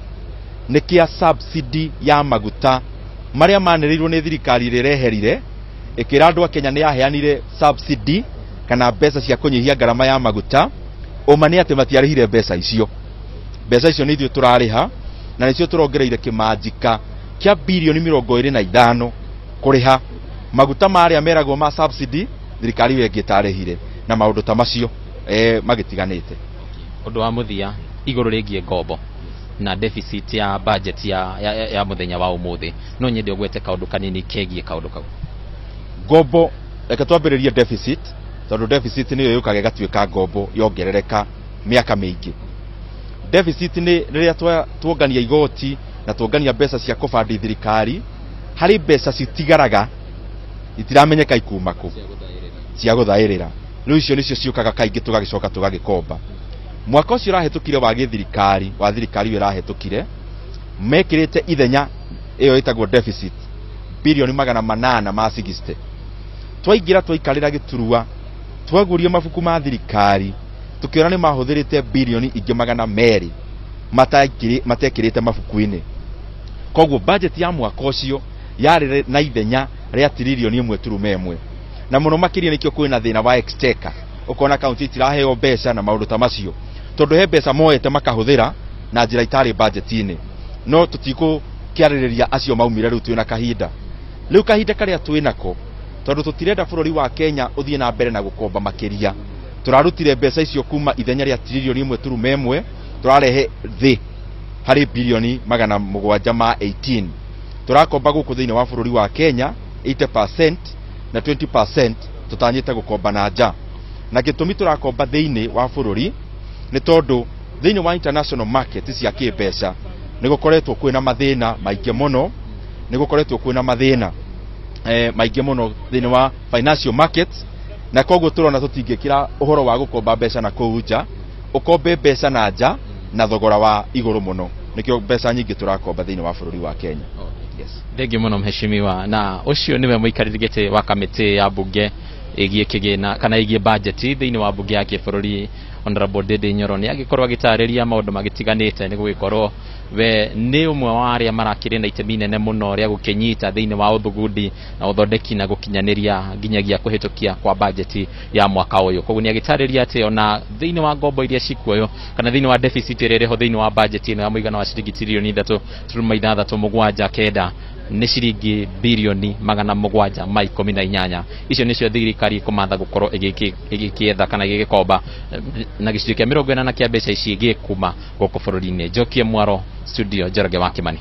nĩ kĩa subsidy ya maguta marĩa manĩrĩirwo nĩ thirikari ĩrĩa ĩreherire, ĩkĩra andũ a Kenya nĩ yaheanire subsidy kana mbeca cia kũnyihia ngarama ya maguta. Ũma nĩ atĩ matiarĩhire mbeca icio. Mbeca icio nĩ ithuĩ tũrarĩha, na nĩcio tũrongereire kĩmanjika kĩa birioni 25 kũrĩha maguta marĩa meragwo ma subsidy thirikari ĩyo ĩngĩ ĩtarĩhire, na maũndũ ta macio magĩtiganĩte. Ũndũ wa mũthia igũrũ rĩgiĩ ngombo na deficit ya budget ya mũthenya wa ũmũthĩ, no nyende ũgwete kaũndũ kanini kegiĩ kaũndũ kau. Ngombo, reke twambĩrĩrie deficit, tondũ deficit nĩyo yũkaga ĩgatuĩka ngombo yongerereka mĩaka mĩingĩ. Deficit nĩ rĩrĩa tuongania igoti na tuongania mbeca cia kũbandi thirikari, harĩ mbeca citigaraga itiramenyeka ikuma kũ, cia gũthaĩrĩra. Rĩu icio nĩcio ciũkaga kaingĩ tũgagĩcoka tũgagĩkomba. Mwaka ũcio ũrahĩtũkire wa gĩthirikari, wa thirikari ĩyo ĩrahĩtũkire, mekĩrĩte ithenya ĩyo ĩtagwo deficit birioni 860. Twaingĩra twaikarĩra gĩturwa, twaguria mabuku ma thirikari, tũkĩona nĩ mahũthĩrĩte birioni ingĩ 200 matekĩrĩte mabuku-inĩ. Koguo budget ya mwaka ũcio yarĩ na ithenya rĩa tiririoni 1.1, na mũno makĩria nĩkĩo kwĩna thĩna wa exchequer. Ũkona kaunti itiraheo mbeca na maũndũ ta macio, tondũ he mbeca moete makahũthĩra na njĩra itarĩ budget-inĩ. No tũtikũkĩarĩrĩria acio maumire rĩu twĩna kahinda. Rĩu kahinda karĩa twĩnako, tondũ tũtirenda bũrũri wa Kenya ũthiĩ na mbere na gũkomba makĩria, tũrarutire mbeca icio kuma ithenya rĩa tiririoni 1.1, tũrarehe thĩ harĩ birioni 718. Tũrakomba gũkũ thĩinĩ wa bũrũri wa Kenya 80% na 20% tũtanyĩte gũkomba na nja. Na gĩtũmi tũrakomba thĩinĩ wa bũrũri nĩ tondũ thĩinĩ wa international market cia kĩmbeca nĩ gũkoretwo kwĩna mathĩna maingĩ mũno, nĩ gũkoretwo kwĩna mathĩna maingĩ mũno thĩinĩ wa financial markets, na koguo tũrona tũtingĩkĩra ũhoro wa gũkomba mbeca na kũu nja, ũkombe mbeca na nja na thogora wa igũrũ mũno. Nĩkĩo mbeca nyingĩ tũrakomba thĩinĩ wa bũrũri wa Kenya. Yes. Thengiũ mũno mheshimiwa. Na ũcio nĩwe mũikarĩri gĩtĩ wa kamĩtĩ ya mbunge ĩgiĩ kĩgĩna kana ĩgiĩ budget thĩinĩ wa mbunge ya kĩbũrũri, Honorable Ndindi Nyoro, nĩ agĩkorwo agĩtarĩria maũndũ magĩtiganĩte, nĩ gũgĩkorwo we nĩ ũmwe wa arĩa marakĩrĩ na itemi inene mũno rĩa gũkĩnyita thĩinĩ wa ũthugundi na ũthondeki na gũkinyanĩria nginyagia kũhĩtũkia kwa budget ya mwaka ũyũ. Koguo nĩ agĩtarĩria atĩ ona thĩinĩ wa ngombo iria cikuoywo kana thĩinĩ wa deficit ĩrĩa ĩrĩho thĩinĩ wa budget ĩno ya mũigana wa ciringi tiririoni 3.679 nĩ ciringi birioni 718. Icio nĩcio thirikari ĩkũmatha gũkorwo ĩgĩkĩetha kana ĩgĩgĩkomba, na gĩcunjĩ kĩa 80 kĩa mbeca ici gĩkuma gũkũ bũrũri-inĩ. Njokie mwaro studio, Njoroge wa Kimani.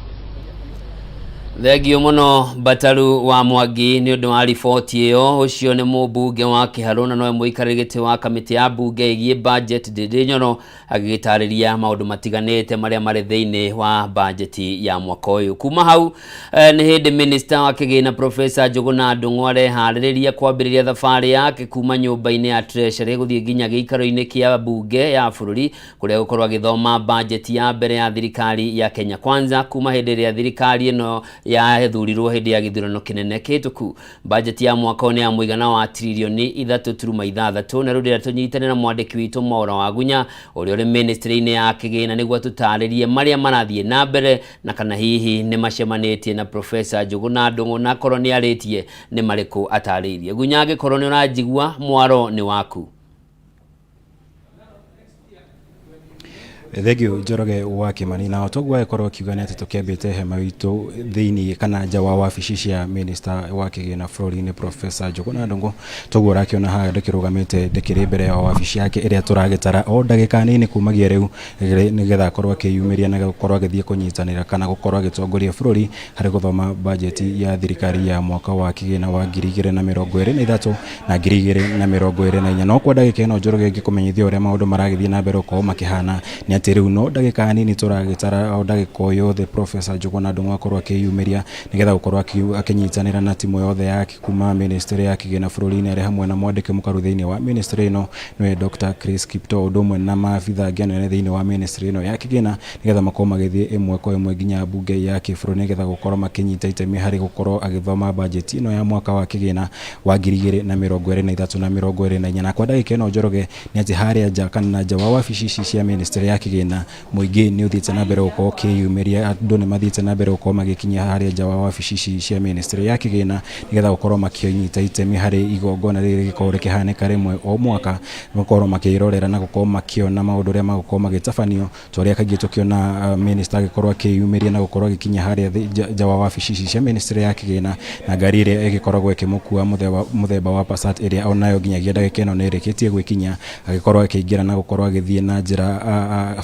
Thengio mũno Bataru wa Mwangi nĩ ũndũ wa riboti ĩyo. Ũcio nĩ mũmbunge wa Kĩharũ na nowe mũikarĩri gĩtĩ wa kamĩtĩ ya mbunge ĩgiĩ budget, Ndindi Nyoro, agĩgĩtarĩria maũndũ matiganĩte marĩa marĩ thĩinĩ wa bajeti ya mwaka ũyũ. Kuma hau nĩ hĩndĩ minista wa kĩgĩna Professor Njuguna Ndung'u areharĩrĩria kwambĩrĩria thabarĩ yake kuma nyũmba-inĩ ya Treasury gũthiĩ nginya gĩikaro-inĩ kĩa mbunge ya bũrũri, kũrĩa gũkorwo agĩthoma bajeti ya mbere ya thirikari ya Kenya Kwanza kuma hĩndĩ ĩrĩa thirikari ĩno yathurirwo hĩndĩ ya gĩthurano kĩnene kĩhĩtũku. Bajeti ya mwaka ũyũ nĩ ya mũigana wa tiririoni 3.6, na rĩu ndĩrenda tũnyitane na mwandĩki witũ Mwaura Wagunya ũrĩa ũrĩ ministry-inĩ ya kĩgĩna nĩguo tũtarĩrie marĩa marathiĩ na mbere na kana hihi nĩ macemanĩtie na Professor Njuguna Ndung'u, na akorwo nĩ arĩtie nĩ marĩkũ atarĩirie. Gunya, angĩkorwo nĩ ũranjigua, mwaro nĩ waku. Thank you Njoroge wa Kimani. Na toguo agĩkorwo akiuga nĩ atĩ tũkĩambĩte hema witũ thĩinĩ kana nja wa wabici cia minister wa kĩgĩna bũrũri-inĩ Professor Njuguna Ndung'u. Toguo ũrakĩona haha ndĩkĩrũgamĩte ndĩkĩrĩ mbere ya wabici yake ĩrĩa tũragĩtara o ndagĩka nini kumagia rĩu nĩgetha akorwo akĩyumĩria na gũkorwo agĩthiĩ kũnyitanĩra kana gũkorwo agĩtongoria bũrũri harĩ gũthoma bajeti ya thirikari ya mwaka wa kĩgĩna wa 2023 na 2024. No kwa ndagĩka ĩno Njoroge ngĩkũmenyithia ũrĩa maũndũ maragĩthiĩ na mbere gũkorwo makĩhana nĩ atĩ rĩu no ndagĩka nini tũragĩtara o ndagĩka o yothe Professor Njuguna Ndung'u akorwo akĩyumĩria nĩgetha gũkorwo akĩnyitanĩra na timu yothe yake kuma ministry ya kĩgĩna bũrũri-inĩ arĩ hamwe na mwandĩki mũkaru thĩinĩ wa ministry ĩno nĩwe Dr. Chris Kiptoo, ũndũ ũmwe na maabitha angĩ anene thĩinĩ wa ministry ĩno ya kĩgĩna nĩgetha makorwo magĩthiĩ ĩmwe kwa ĩmwe nginya mbunge ya kĩbũrũri nĩgetha gũkorwo makĩnyita itemi harĩ gũkorwo agĩthoma bajeti ĩno ya mwaka wa kĩgĩna wa 2023 na 24. Na kwa ndagĩka ĩno Njoroge nĩ atĩ harĩa nja kana nja wa wabici ici cia ministry ya kĩgĩna mũingĩ nĩ ũthiĩte na mbere gũkorwo ũkĩyumĩria, andũ nĩ mathiĩte na mbere gũkorwo magĩkinya harĩa nja wa wabici ici cia ministry ya kĩgĩna nĩgetha gũkorwo makĩnyita itemi harĩ igongona rĩrĩ rĩgĩkorwo rĩkĩhanĩka rĩmwe o mwaka, gũkorwo makĩrorera na gũkorwo makĩona maũndũ ũrĩa magũkorwo magĩtabanio ta ũrĩa kaingĩ tũkĩona minister agĩkorwo akĩyumĩria na gũkorwo agĩkinya harĩa nja wa wabici ici cia ministry ya kĩgĩna na ngari ĩrĩa ĩgĩkoragwo ĩkĩmũkua mũthemba wa Passat ĩrĩa onayo nginyagia ndagĩka ĩno nĩ ĩrĩkĩtie gwĩkinya, agĩkorwo akĩingĩra na gũkorwo agĩthiĩ na njĩra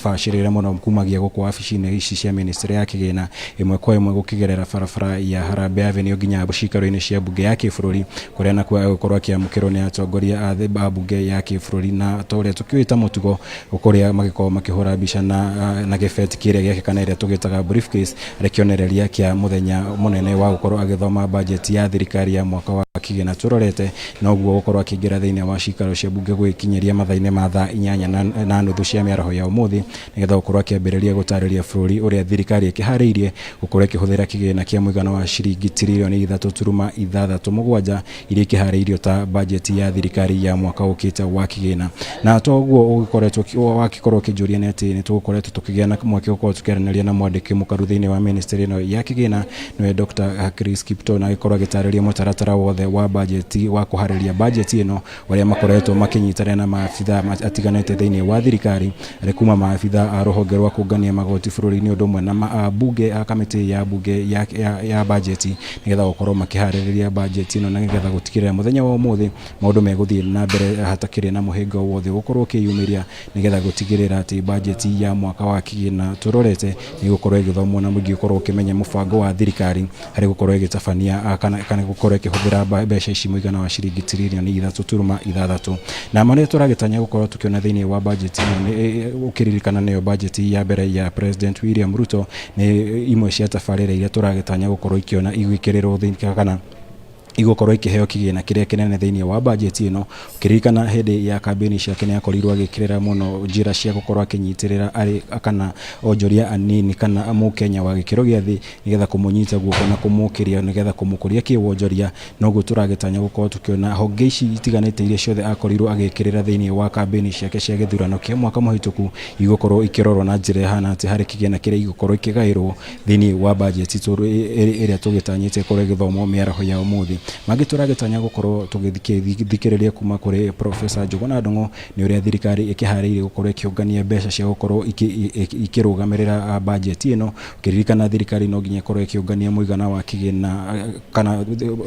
bacĩrĩre mũno kumagia gũkũ wabici-inĩ ici cia ministry ya kĩgĩna ĩmwe kwa ĩmwe gũkĩgerera barabara ya Harambee Avenue nginya cikaro-inĩ cia mbunge ya kĩbũrũri kũrĩa nakuo agũkorwo akĩamũkĩrwo nĩ atongoria a mbunge ya kĩbũrũri na ta ũrĩa tũkĩũĩ ta mũtugo kũrĩa magĩkorwo makĩhũra mbica na gĩbeti kĩrĩa gĩake kana ĩrĩa tũgĩtaga briefcase arĩ kĩonereria kĩa mũthenya mũnene wa gũkorwo agĩthoma bajeti ya thirikari ya mwaka wa kĩgĩna tũrorete, noguo gũkorwo akĩingĩra thĩinĩ wa cikaro cia mbunge gũgĩkinyĩria mathaa-inĩ ma thaa 8:30 cia mĩaraho ya ũmũthĩ nĩgetha gũkorwo akĩambĩrĩria gũtarĩria bũrũri ũrĩa thirikari ĩkĩharĩirie gũkorwo ĩkĩhũthĩra kĩgĩna kĩa mũigana wa ciringi tiririoni 3.67 iria ikĩharĩirio ta bajeti ya thirikari ya mwaka ũkĩte wa kĩgĩna. Na toguo ũgĩkoretwo wakĩkorwo ũkĩnjũria nĩ atĩ nĩ tũgũkoretwo tũkĩgĩa na mweke gũkorwo tũkĩaranĩria na mwandĩki mũkaru thĩinĩ wa ministry ĩno ya kĩgĩna nĩwe Dr. Chris Kiptoo, na agĩkorwo agĩtarĩria mũtaratara wothe wa bajeti wa kũharĩria bajeti ĩno ũrĩa makoretwo makĩnyitanĩra na maabitha atiganĩte thĩinĩ wa thirikari arĩ kuma maabitha a rũhonge rwa kũngania magoti bũrũri-inĩ ũndũ ũmwe na mbunge a kamĩtĩ ya mbunge ya bajeti nĩgetha gũkorwo makĩharĩrĩria bajeti ĩno na nĩgetha gũtigĩrĩra mũthenya wa ũmũthĩ maũndũ megũthiĩ na mbere hatakĩrĩ na mũhĩnga wothe gũkorwo ũkĩyumĩria nĩgetha gũtigĩrĩra atĩ bajeti ya mwaka wa kĩgĩna tũrorete nĩ gũkorwo ĩgĩthomwo na mũingĩ ũkorwo ũkĩmenya mũbango wa thirikari harĩ gũkorwo ĩgĩtabania kana gũkorwo ĩkĩhũthĩra mbeca ici mũigana wa ciringi tiririoni 3.6. Na marĩa tũragĩtanya gũkorwo tũkĩona thĩinĩ wa bajeti ĩno ũkĩririkana nĩyo bajeti ya mbere ya President William Ruto nĩ imwe cia tabarĩra iria tũragĩtanya gũkorwo ikĩona igĩkĩrĩrwo thĩinĩ kana igũkorwo ikĩheo kĩgĩna kĩrĩa kĩnene thĩinĩ wa bajeti ĩno. Ũkĩririkana hĩndĩ ya kambĩini ciake nĩ akorirwo agĩkĩrĩra mũno njĩra cia gũkorwo akĩnyitĩrĩra arĩ kana onjoria anini kana mũkenya wa gĩkĩro gĩa thĩ nĩgetha kũmũnyita guoko na kũmũkĩria nĩgetha kũmũkũria kĩwonjoria, noguo tũragĩtanya gũkorwo tũkĩona honge ici itiganĩte iria ciothe akorirwo agĩkĩrĩra thĩinĩ wa kambĩini ciake cia gĩthurano kĩa mwaka mũhĩtũku igũkorwo ikĩrorwo na njĩra ĩhana atĩ harĩ kĩgĩna kĩrĩa igũkorwo ikĩgaĩrwo thĩinĩ wa bajeti ĩrĩa tũgĩtanyĩte ĩkorwo ĩgĩthomwo mĩaraho ya ũmũthĩ. Mangĩ tũragĩtanya gũkorwo tũgĩthikĩrĩria kuma kũrĩ Professor Njuguna Ndung'u nĩ ũrĩa thirikari ĩkĩharĩirie gũkorwo ĩkĩũngania mbeca cia gũkorwo ikĩrũgamĩrĩra bajeti ĩno. Ũkĩririkana thirikari no nginya ĩkorwo ĩkĩũngania mũigana wa kĩgĩna kana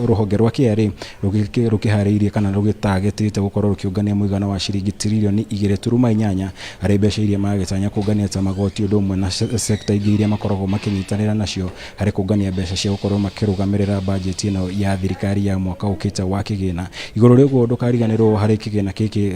rũhonge rwa KRA rũkĩharĩirie kana rũgĩtagĩtĩte gũkorwo rũkĩũngania mũigana wa ciringi tiririoni 2.8 harĩ mbeca iria maragĩtanya kũngania ta magoti ũndũ ũmwe na sekta ingĩ iria makoragwo makĩnyitanĩra nacio harĩ kũngania mbeca cia gũkorwo makĩrũgamĩrĩra bajeti ĩno ya thirikari ya mwaka ũkĩte wa kĩgĩna. Igũrũ rĩa ũguo ndũkariganĩrwo harĩ kĩgĩna gĩkĩ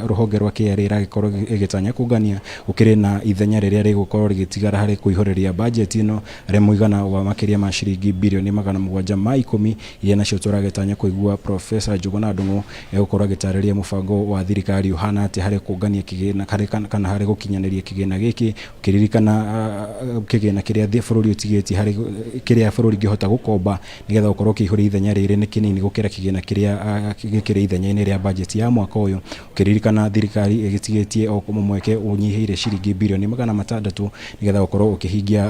rũhonge rwa KRA ĩragĩkorwo ĩgĩtanya kũngania gũkĩrĩ na ithenya rĩrĩa rĩgũkorwo rĩgĩtigara harĩ kũihũrĩria bajeti ĩno harĩ mũigana wa makĩria ma ciringi birioni 710 iria nacio tũragĩtanya kũigua Professor Njuguna Ndung'u egũkorwo agĩtarĩria mũbango wa thirikari ũhana atĩa harĩ kũngania kĩgĩna kana harĩ gũkinyanĩria kĩgĩna gĩkĩ ũkĩririkana kĩgĩna kĩrĩa bũrũri ũtigĩtie harĩ kĩrĩa bũrũri ũngĩhota gũkomba nĩgetha ũkorwo ũkĩihũria ithenya rĩrĩ igĩrĩ nĩ kĩnini gũkĩra kĩgĩna kĩrĩa gĩkĩrĩ ithenya-inĩ rĩa bajeti ya mwaka ũyũ, ũkĩririkana thirikari ĩgĩtigĩtie o mweke ũnyihĩire ciringi birioni 600 nĩgetha ũkorwo ũkĩhingia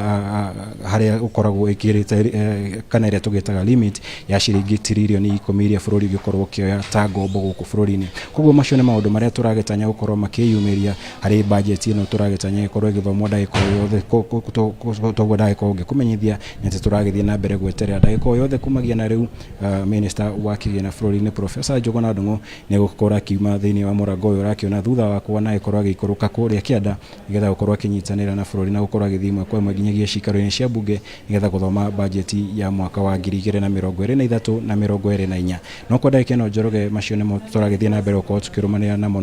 harĩa ũkoragwo ĩkĩrĩte kana ĩrĩa tũgĩtaga limit ya ciringi tiririoni 10 iria bũrũri ũngĩkorwo ũkĩoya ta ngombo gũkũ bũrũri-inĩ. Koguo macio nĩ maũndũ marĩa tũragĩtanya gũkorwo makĩyumĩria harĩ bajeti ĩno tũragĩtanya ĩkorwo ĩgĩthomwo ndagĩka o yothe, toguo ndagĩkorwo ngĩkũmenyithia nĩ atĩ tũragĩthiĩ na mbere gweterera ndagĩka o yothe kumagia na rĩu Minister wa kĩgĩna bũrũri-inĩ Professor Njuguna Ndung'u nĩ egũkorwo akiuma thĩinĩ wa mũrango ũyũ ũrakĩona thutha wakwa na agĩkorwo agĩikũrũka kũrĩa kĩanda nĩgetha gũkorwo akĩnyitanĩra na bũrũri na gũkorwo agĩthiĩ ĩmwe kwa ĩmwe nginyagia ciikaro-inĩ cia mbunge nĩgetha gũthoma bajeti ya mwaka wa 2023 na 24. No kwa ndagĩka ĩno Njoroge, macio nĩmo tũragĩthiĩ na mbere gũkorwo tũkĩrũmanĩra namo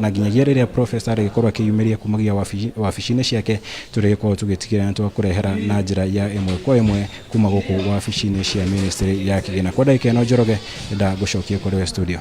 na nginyagia rĩrĩa Professor arĩgĩkorwo akĩyumĩria kumagia wabici-inĩ ciake tũrĩgĩkorwo tũgĩtigĩrĩra nĩ twakũrehera na njĩra ya ĩmwe kwa ĩmwe kuma gũkũ wabici-inĩ cia ministry ya kĩgĩna. Kwa ndagĩka ĩno Njoroge, ndenda ngũcokie kũrĩ we studio.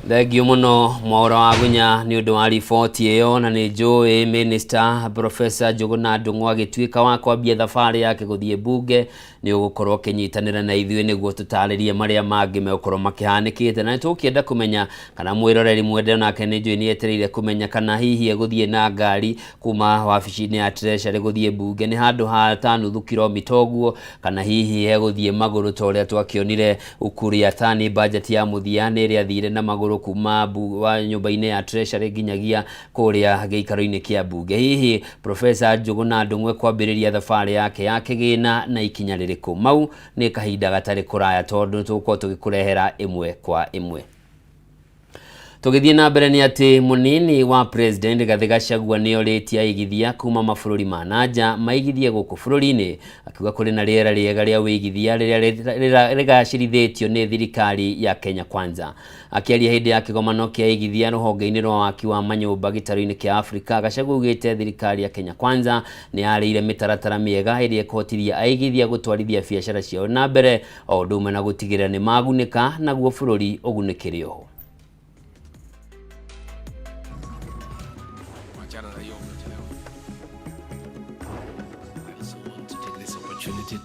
Thengio mũno Mwaũra wa Gunya nĩ ũndũ wa riboti ĩyo, na nĩ njũĩ Minister Professor Njuguna Ndung'u agĩtuĩka wa kwambia thabarĩ yake gũthiĩ mbunge nĩ ũgũkorwo ũkĩnyitanĩra na ithuĩ nĩguo tũtarĩrie marĩa mangĩ megũkorwo makĩhanĩkĩte, na nĩ tũgũkĩenda kũmenya kana mwĩroreri mwende nake nĩ njũĩ nĩ etereire kũmenya kana hihi egũthiĩ na ngari kuma wabici-inĩ ya Treasury gũthiĩ mbunge nĩ handũ ha ta nuthu kilomita ũguo, kana hihi egũthiĩ magũrũ ta ũrĩa twakĩonire Ukur Yatani budget ya mũthia nĩ ĩrĩa athire na magũrũ kuma wa nyũmba-inĩ ya Treasury nginyagia kũrĩa gĩikaro-inĩ kĩa mbunge. Hihi Professor Njuguna Ndung'u ekwambĩrĩria thabarĩ yake ya kĩgĩna na ikinya rĩrĩkũ? Mau nĩ kahinda gatarĩ kũraya tondũ tũgũkorwo tũgĩkũrehera ĩmwe kwa ĩmwe. Tũgĩthiĩ na mbere nĩ atĩ mũnini wa President Rigathĩ Gachagua nĩ orĩtie aigithia kuma mabũrũri ma nanja maigithie gũkũ bũrũri-inĩ, akiuga kũrĩ na rĩera rĩega rĩa wĩigithia rĩrĩa rĩgacĩrithĩtio nĩ thirikari ya Kenya Kwanza. Akĩaria hĩndĩ ya kĩgomano kĩa aigithia rũhonge-inĩ rwa waki wa manyũmba gĩtarũ-inĩ kĩa Afrika, Gachagua augĩte thirikari ya Kenya Kwanza nĩ yarĩire mĩtaratara mĩega ĩrĩa ĩkũhotithia aigithia gũtwarithia biacara ciao na mbere o ũndũ ũmwe na gũtigĩrĩra nĩ magunĩka naguo bũrũri ũgunĩkĩre oho.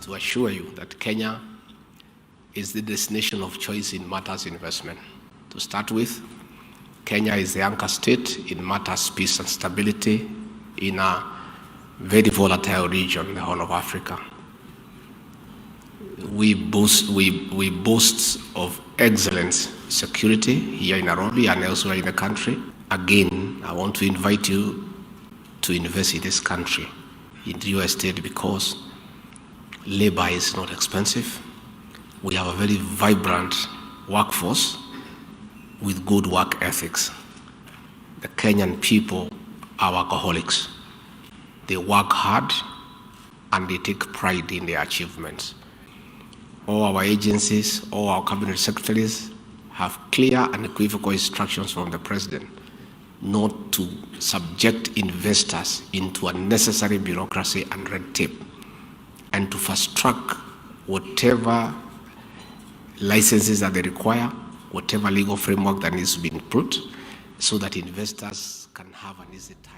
To assure you that Kenya is the destination of choice in matters investment. To start with, Kenya is the anchor state in matters peace and stability in a very volatile region, the Horn of Africa. We boast of excellent security here in Nairobi and elsewhere in the country. Again, I want to invite you to invest in this country, in the real estate, because labor is not expensive. We have a very vibrant workforce with good work ethics. The Kenyan people are workaholics. They work hard and they take pride in their achievements. All our agencies, all our cabinet secretaries have clear and unequivocal instructions from the president not to subject investors into unnecessary bureaucracy and red tape, and to fast track whatever licenses that they require, whatever legal framework that needs to be put, so that investors can have an easy time.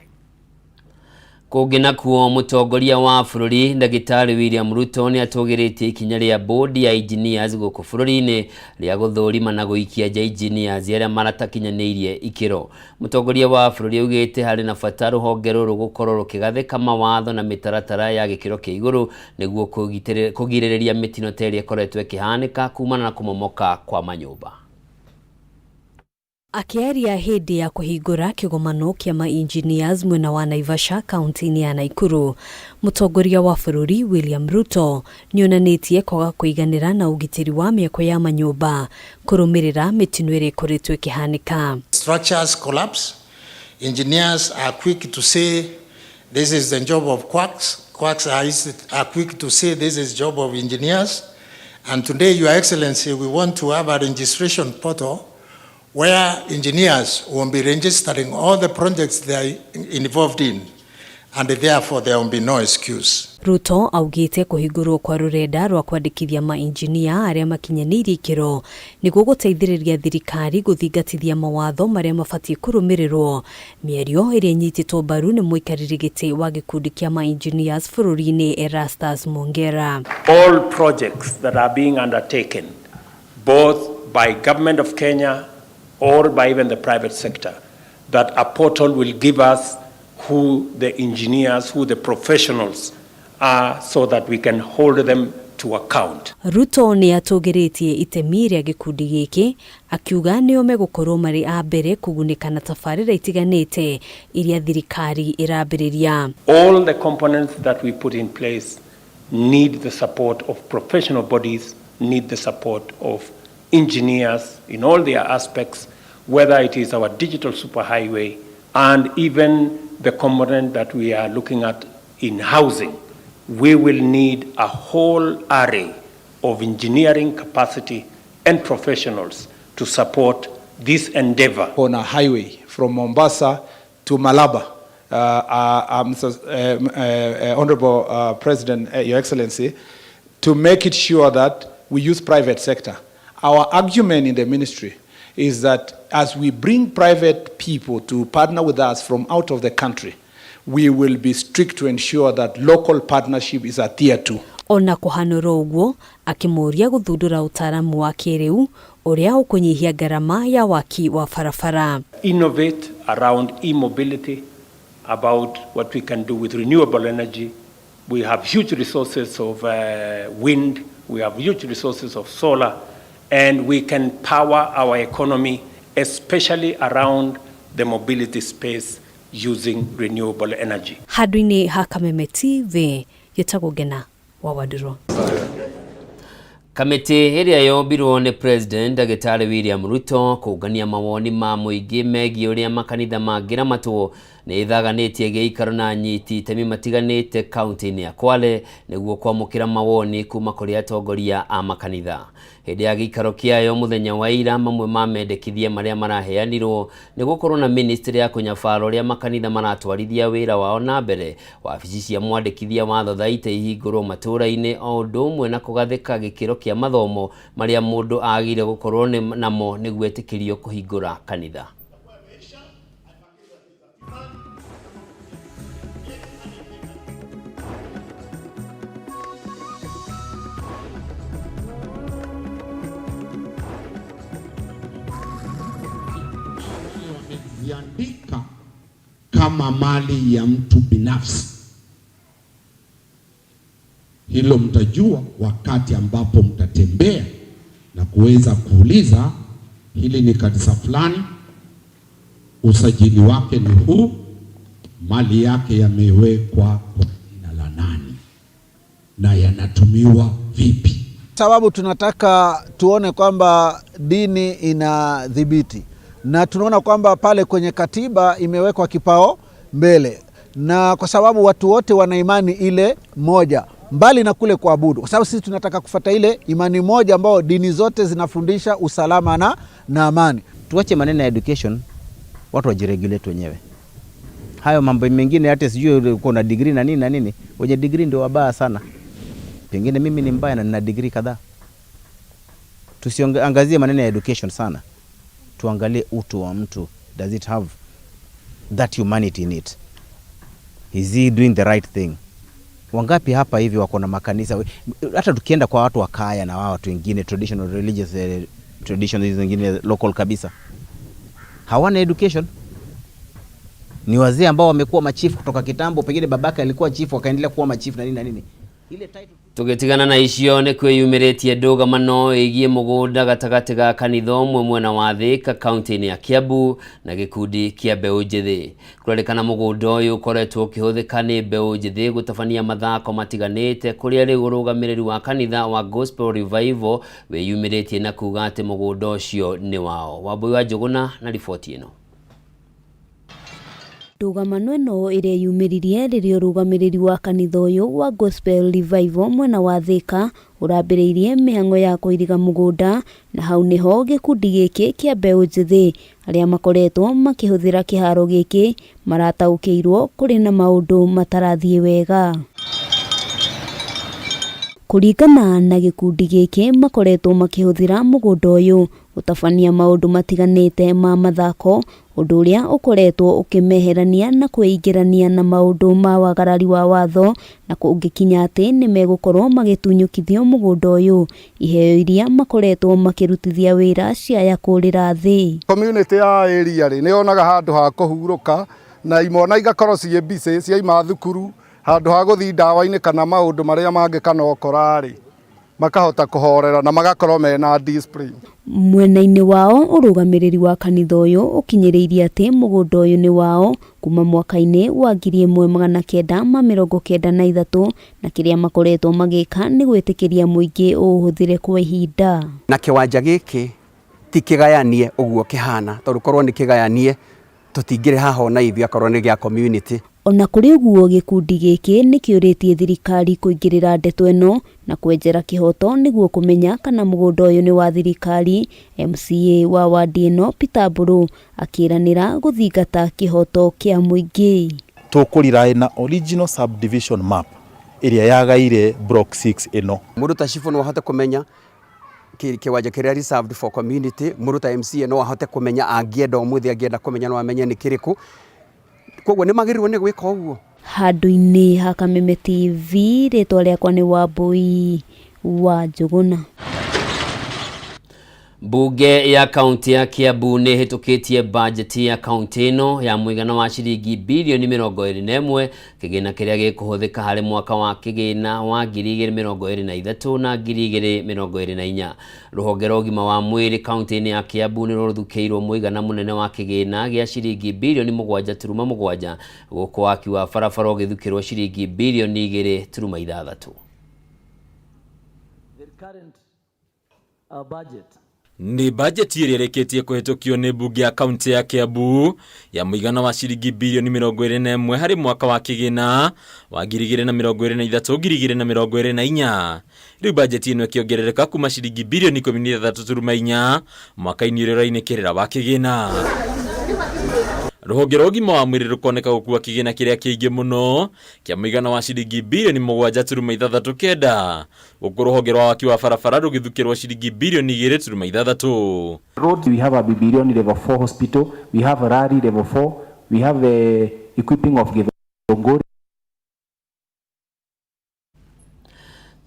Kũngĩ nakuo mũtongoria wa bũrũri Ndagĩtarĩ William Ruto nĩ atũgĩrĩtie ikinya rĩa board ya engineers gũkũ bũrũri-inĩ rĩa gũthũrima na gũikia nja engineers arĩa maratakinyanĩirie ikĩro. Mũtongoria wa bũrũri augĩte harĩ na bata rũhonge rũrũ gũkorwo rũkĩgathĩka mawatho na mĩtaratara ya gĩkĩro kĩa igũrũ nĩguo kũgirĩrĩria mĩtino ta ĩrĩa ĩkoretwo ĩkĩhanĩka kumana na kũmomoka kwa manyũmba. Akĩaria hĩndĩ ya kũhingũra kĩgomano kĩa ma-engineers mwena wa Naivasha kaunti-inĩ ya Nakuru, mũtongoria wa bũrũri William Ruto nĩonanĩtie kwaga kũiganĩra na ũgitĩri wa mĩako ya manyũmba kũrũmĩrĩra mĩtino ĩrĩa ĩkoretwo ĩkĩhanĩka. Structures collapse. Engineers are quick to say this is the job of quacks. Quacks are quick to say this is job of engineers. And today, Your Excellency, we want to have a registration portal where engineers will be registering all the projects they are involved in, and therefore there will be no excuse. Ruto augite kũhingũrwo kwa rũrenda rwa kwandĩkithia mainjinia arĩa makinyanĩirie ikĩro nĩguo gũteithĩrĩria thirikari gũthingatithia mawatho marĩa mabatiĩ kũrũmĩrĩrwo. Mĩario ĩrĩa ĩnyitĩtwo mbaru nĩ mũikarĩri gĩtĩ wa gĩkundi kĩa ma-engineers bũrũri-inĩ Erastus Mongera. All projects that are being undertaken both by government of Kenya or by even the private sector, that a portal will give us who the engineers, who the professionals are, so that we can hold them to account. Ruto nĩ atũgĩrĩtie itemi rĩa gĩkundi gĩkĩ akiuga nĩo megũkorwo marĩ a mbere kũgunĩka na tabarĩra itiganĩte iria thirikari ĩrambĩrĩria. All the components that we put in place need the support of professional bodies, need the support of engineers in all their aspects, whether it is our digital superhighway and even the component that we are looking at in housing. We will need a whole array of engineering capacity and professionals to support this endeavor. On a highway from Mombasa to Malaba, Mr. Honorable President, Your Excellency, to make it sure that we use private sector. Our argument in the ministry is that as we bring private people to partner with us from out of the country, we will be strict to ensure that local partnership is adhered to. Ona kũhanũra ũguo akĩmũria gũthundũra ũtaaramu wa kĩrĩu ũrĩa ũkũnyihia ngarama ya waki wa barabara. Innovate around e-mobility, about what we can do with renewable energy. We have huge resources of wind, we have huge resources of solar, and we can power our economy, especially around the mobility space, using renewable energy. Handũ-inĩ ha Kameme TV gĩtagwo Ngena wa Wandũrũ. Kamĩtĩ ĩrĩa yombirwo nĩ President Ndagĩtarĩ William Ruto kũngania mawoni ma mũingĩ megiĩ ũrĩa makanitha mangĩramatwo nĩ ĩthaganĩtie gĩikaro na anyiti itemi matiganĩte kaunti-inĩ ya Kwale nĩguo kwamũkĩra mawoni kuma kũrĩ atongoria a makanitha. Hĩndĩ ya gĩikaro kĩayo mũthenya wa ira, mamwe ma mendekithia marĩa maraheanirwo nĩ gũkorwo na ministry ya kũnyabara ũrĩa makanitha maratwarithia wĩra wao na mbere, wabici cia mwandĩkithia wa thothaitĩ ihingũrwo matũũra-inĩ, o ũndũ ũmwe na kũgathĩka gĩkĩro kĩa mathomo marĩa mũndũ agĩrĩire gũkorwo namo nĩguo etĩkĩrio kũhingũra kanitha. Wameziandika kama mali ya mtu binafsi. Hilo mtajua wakati ambapo mtatembea na kuweza kuuliza, hili ni kanisa fulani, usajili wake ni huu, mali yake yamewekwa kwa jina la nani na yanatumiwa vipi. Sababu tunataka tuone kwamba dini inadhibiti, na tunaona kwamba pale kwenye katiba imewekwa kipao mbele, na kwa sababu watu wote wana imani ile moja, mbali na kule kuabudu, kwa sababu sisi tunataka kufuata ile imani moja ambayo dini zote zinafundisha usalama na amani. Tuache maneno ya education, watu wajiregulate wenyewe. Hayo mambo mengine hata sijui uko na degree na nini na nini, wenye degree ndio wabaya sana. Pengine mimi ni mbaya na nina degree kadhaa. Tusiangazie maneno ya education sana. Tuangalie utu wa mtu. Does it have that humanity in it? Is he doing the right thing? Wangapi hapa hivi wako na makanisa? Hata tukienda kwa watu wa kaya na watu wengine traditional religious traditions zingine local kabisa, hawana education. Ni wazee ambao wamekuwa machifu kutoka kitambo, pengine babaka alikuwa chifu akaendelea kuwa machifu na nini na nini. Ile title Tũgĩtigana na icio nĩ kwĩyumĩrĩtie ndũgamano ĩgiĩ mũgũnda gatagatĩ ga kanitha ũmwe mwena wa Thĩka kaunti-inĩ ya Kiambu na gĩkundi kĩa mbeũ njĩthĩ. Kũrerĩkana mũgũnda ũyũ ũkoretwo ũkĩhũthĩka nĩ mbeũ njĩthĩ gũtabania mathako matiganĩte, kũrĩa rĩu ũrũgamĩrĩri wa kanitha wa Gospel Revival wĩyumĩrĩtie na kuga atĩ mũgũnda ũcio nĩ wao. Wambui wa Njũgũna na riboti ĩno. Ndũgamano ĩno ĩrĩa yumĩririe rĩrĩa ũrũgamĩrĩri wa kanitha ũyũ wa Gospel Revival mwena wa Thĩka ũrambĩrĩirie mĩhang'o ya kũiriga mũgũnda, na hau nĩho gĩkundi gĩkĩ kĩa mbeũ njĩthĩ arĩa makoretwo makĩhũthĩra kĩharo gĩkĩ marataũkĩirwo kũrĩ na maũndũ matarathiĩ wega. Kũringana na gĩkundi gĩkĩ makoretwo makĩhũthĩra mũgũnda ũyũ gũtabania maũndũ matiganĩte ma mathako Ũndũ ũrĩa ũkoretwo ũkĩmeherania na kwĩingĩrania na maũndũ ma wagarari wa watho na kũngĩkinya atĩ nĩ megũkorwo magĩtunyũkithio mũgũnda ũyũ, iheo iria makoretwo makĩrutithia wĩra ciaya kũrĩra thĩ. Community ya area rĩ, nĩ yonaga handũ ha kũhurũka na imwana igakorwo ciĩ busy ciaima thukuru handũ ha gũthiĩ ndawa-inĩ kana maũndũ marĩa mangĩ kana ũkora rĩ, makahota kũhorera na magakorwo mena discipline. Mwena-inĩ wao ũrũgamĩrĩri wa kanitha ũyũ ũkinyĩrĩirie atĩ mũgũnda ũyũ nĩ wao kuma mwaka-inĩ wa 1993 na kĩrĩa makoretwo magĩka nĩ gwĩtĩkĩria mũingĩ ũũhũthĩre kwa ihinda. Na kĩwanja gĩkĩ ti kĩgayanie ũguo kĩhana, tondũ korwo nĩ kĩgayanie tũtingĩrĩ haha ona ithuĩ akorwo nĩ gĩa community. Ona kũrĩ ũguo gĩkundi gĩkĩ nĩ kĩũrĩtie thirikari kũingĩrĩra ndeto ĩno na kwenjera kĩhoto nĩguo kũmenya kana mũgũnda ũyũ nĩ wa thirikari. MCA wa wandi ĩno Peter Mbũrũ akĩranĩra gũthingata kĩhoto kĩa mũingĩ. Tũkũrely na original subdivision map ĩrĩa yagaire block 6 ĩno. Mũndũ ta cibũ no ahote kũmenya kĩwanja kĩrĩa reserved for community, mũndũ ta MCA no ahote kũmenya angĩenda ũmũthĩ angĩenda kũmenya no amenye nĩ kĩrĩkũ. Koguo nĩ magĩrĩirwo nĩ gwĩka ũguo. Handũ-inĩ ha Kameme TV, rĩtwa rĩakwa nĩ Wambui wa Njũgũna. Mbunge ya kaunti ya Kiambu nĩ ĩhĩtũkĩtie bajeti ya kaunti ĩno ya mũigana wa ciringi bilioni 21, kĩgĩna kĩrĩa gĩkũhũthĩka harĩ mwaka wa kĩgĩna wa 2023 na 2024. Rũhonge rwa ũgima wa mwĩrĩ kaunti-inĩ ya Kiambu nĩ rũthukĩirwo mũigana mũnene wa kĩgĩna gĩa ciringi bilioni 7.7, gũkũ waki wa barabara ũgĩthukĩrwo ciringi bilioni 2.6. Nĩ bajeti ĩrĩa ĩrĩkĩtie kũhĩtũkio nĩ mbunge ya kaunti ya Kiambu ya mũigana wa ciringi bilioni 21 harĩ mwaka wa kĩgĩna wa 2023 2024. Rĩu bajeti ĩno ĩkĩongerereka kuma ciringi bilioni 16.4 mwaka-inĩ ũrĩa ũrainĩkĩrĩra wa kĩgĩna. Rũhonge rwa ũgima wa mwĩrĩ rũkoneka gũkua kĩgĩna kĩrĩa kĩingĩ mũno kĩa mũigana wa ciringi bilioni 7.69, gũkũ rũhonge rwa waki wa barabara rũgĩthukĩrwo ciringi bilioni 2.6. Roads, we have a Bibilioni level 4 hospital, we have a Rari level 4, we have the equipping of Githunguri.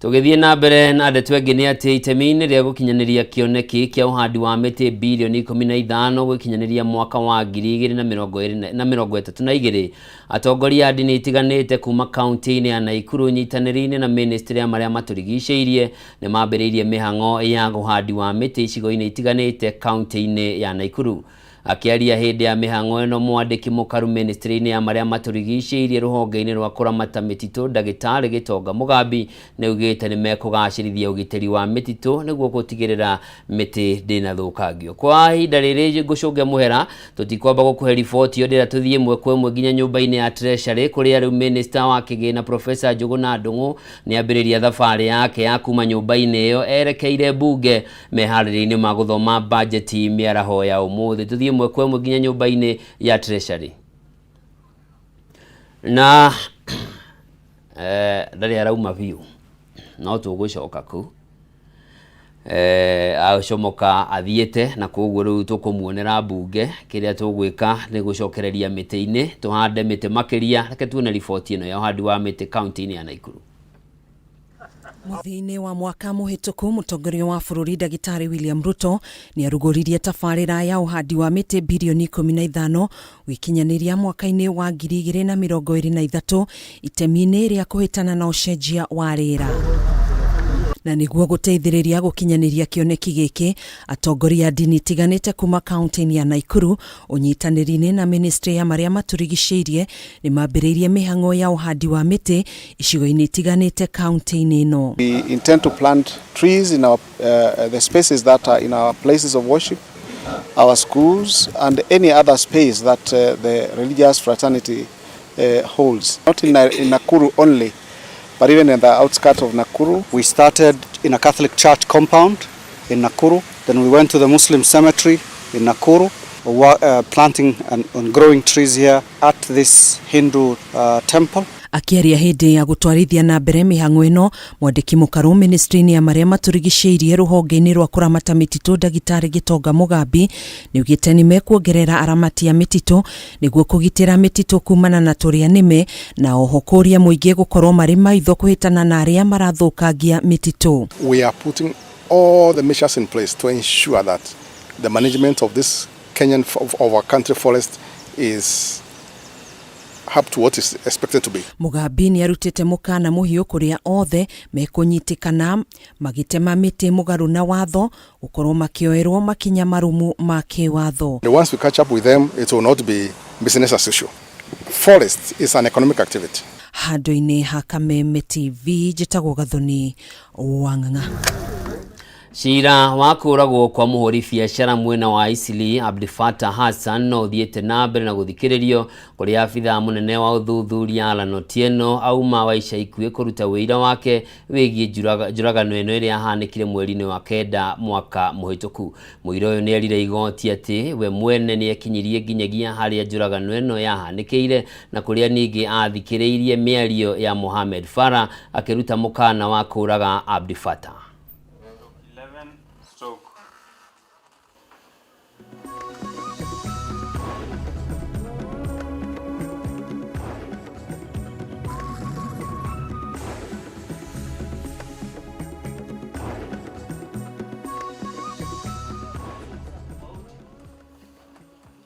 Tũgĩthiĩ na mbere na ndeto ĩngĩ nĩ atĩ itemi-inĩ rĩa gũkinyanĩria kĩoneki kĩa ũhandi wa mĩtĩ bilioni 15 gũkinyanĩria mwaka wa 2032, atongoria a ndini itiganĩte kuma kaunti-inĩ ya Naikuru nyitanĩri-inĩ na ministry ya marĩa matũrigicĩirie nĩ mambĩrĩirie mĩhang'o ya ũhandi wa mĩtĩ icigo-inĩ itiganĩte kaunti-inĩ ya Naikuru. Akĩaria hĩndĩ ya mĩhang'o ĩno, mwandĩki mũkaru ministry-inĩ ya marĩa matũrigicĩirie rũhonge-inĩ rwa kũramata mĩtitũ ndagĩtarĩ Gĩtonga Mũgambi nĩ augĩte nĩ mekũgacĩrithia ũgitĩri wa mĩtitũ nĩguo gũtigĩrĩra mĩtĩ ndĩnathũkangio. Kwa ihinda rĩrĩ ngũcũnge mũhera, tũtikwamba gũkũhe riboti ĩyo, ndĩra tũthiĩ ĩmwe kwa ĩmwe nginya nyũmba-inĩ ya Treasury kũrĩa rĩu minister wa kĩgĩna Professor Njũgũna Ndung'u nĩ ambĩrĩria thabarĩ yake ya kuma nyũmba-inĩ ĩyo erekeire mbunge meharĩria-inĩ ma gũthoma bajeti mĩaraho ya ũmũthĩ. Tũthiĩ ĩmwe kwa ĩmwe nginya nyũmba-inĩ ya Treasury na ndarĩ arauma biũ, no tũgũcoka kũu acomoka athiĩte, na koguo rĩu tũkũmuonera mbunge. Kĩrĩa tũgwĩka nĩ gũcokereria mĩtĩ-inĩ, tũhande mĩtĩ makĩria. Reke tuone riboti ĩno ya ũhandi wa mĩtĩ kaunti-inĩ ya Naikuru. Mũthia-inĩ wa mwaka mũhĩtũku, mũtongoria wa bũrũri ndagĩtarĩ William Ruto nĩ arugũririe tabarĩra ya ũhandi wa mĩtĩ bilioni 15 gũikinyanĩria mwaka-inĩ wa 2023 itemi-inĩ rĩa kũhĩtana na ũcenjia wa rĩera. Na nĩguo gũteithĩrĩria gũkinyanĩria kĩoneki gĩkĩ, atongoria a ndini itiganĩte kuma kaunti-inĩ ya Naikuru ũnyitanĩri-inĩ na ministry ya marĩa matũrigicĩirie nĩ mambĩrĩirie mĩhang'o ya ũhandi wa mĩtĩ icigo-inĩ itiganĩte kaunti-inĩ ĩno. We intend to plant trees in our, the spaces that are in our places of worship, our schools, and any other space that the religious fraternity holds. Not in Nakuru only, but even in the outskirts of Nakuru. We started in a Catholic church compound in Nakuru, then we went to the Muslim cemetery in Nakuru, planting and growing trees here at this Hindu temple. Akĩaria hĩndĩ ya gũtwarithia na mbere mĩhang'o ĩno, mwandĩki mũkarũ ministry-inĩ ya marĩa matũrigicĩirie rũhonge-inĩ rwa kũramata mĩtitũ ndagĩtarĩ Gĩtonga Mũgambi nĩaugĩte nĩ mekuongerera aramati a mĩtitũ nĩguo kũgitĩra mĩtitũ kumana na tũrĩa nĩme na oho kũria mũingĩ gũkorwo marĩ maitho kũhĩtana na arĩa marathũkangia mĩtitũ. We are putting all the measures in place to ensure that the management of this Kenyan of our country forest is up to what is expected to be. Mugambi nĩ arutĩte mũkana mũhiũ kũrĩa othe mekũnyitĩkana magĩtema mĩtĩ mũgarũ na watho gũkorwo makĩoerwo makinya marũmu ma kĩwatho. Once we catch up with them, it will not be business as usual. Forest is an economic activity. Handũ-inĩ ha Kameme TV njĩtagwo Gathoni Wang'ang'a. Cira wa kũragwo kwa mũhũri biacara mwena wa Isili Abdifatah Hassan no ũthiĩte na mbere na gũthikĩrĩrio kũrĩa abithaa mũnene wa ũthuthuria Alan Otieno auma wa ica ikuhĩ kũruta wĩira wake wĩgiĩ njũragano ĩno ĩrĩa yahanĩkire mweri-inĩ wa kenda mwaka mũhĩtũku. Mũira ũyũ nĩerire igoti atĩ we mwene nĩekinyirie nginyagia harĩa njũragano ĩno yahanĩkĩire na kũrĩa ningĩ athikĩrĩirie mĩario ya Mohamed Farah akĩruta mũkana wa kũraga Abdifatah.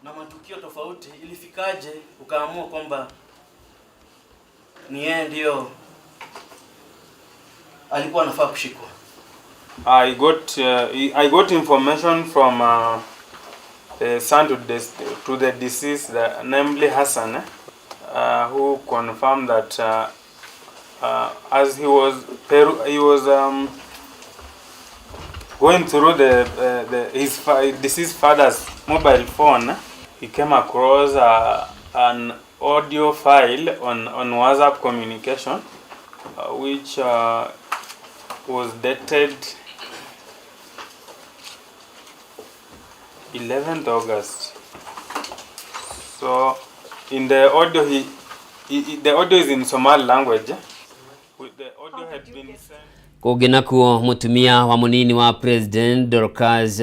Na matukio tofauti, ilifikaje ukaamua kwamba ni yeye ndio alikuwa anafaa kushikwa? I got information from the son to the deceased, namely Hassan, who confirmed that as he was going through his deceased father's mobile phone, he came across an audio file on WhatsApp communication, which was dated 11th August. So in the audio, the audio is in Somali language. The audio had been sent. Kũngĩ nakuo mũtumia wa mũnini wa President Dorcas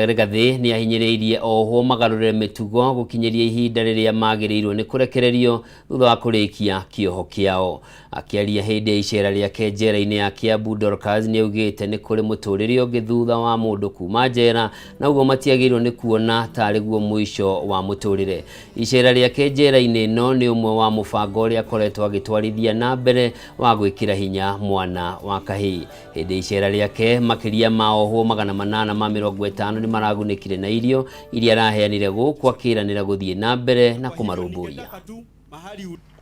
Rigathi nĩ ahinyĩrĩirie ohwo magarũrĩre mĩtugo gũkinyĩria ihinda rĩrĩa magĩrĩirwo nĩ kũrekererio thutha wa kũrĩkia kĩoho kĩao. Akĩaria hĩndĩ ya icera rĩake njera-inĩ ya Kiambu, Dorcas nĩ augĩte nĩ kũrĩ mũtũrĩre ũngĩ thutha wa mũndũ kuma njera na ũguo matiagĩrĩirwo nĩ kuona tarĩ guo mũico wa mũtũrĩre. Icera rĩake njera-inĩ ĩno nĩ ũmwe wa mũbango ũrĩa akoretwo agĩtwarithia na mbere wa gwĩkĩra hinya mwana wa kahĩĩ. Hĩndĩ icera rĩake makĩria ma ohwo 850 nĩ maragunĩkire na irio iria araheanire gũkũ akĩranĩra gũthiĩ na mbere na kũmarũmbũiya.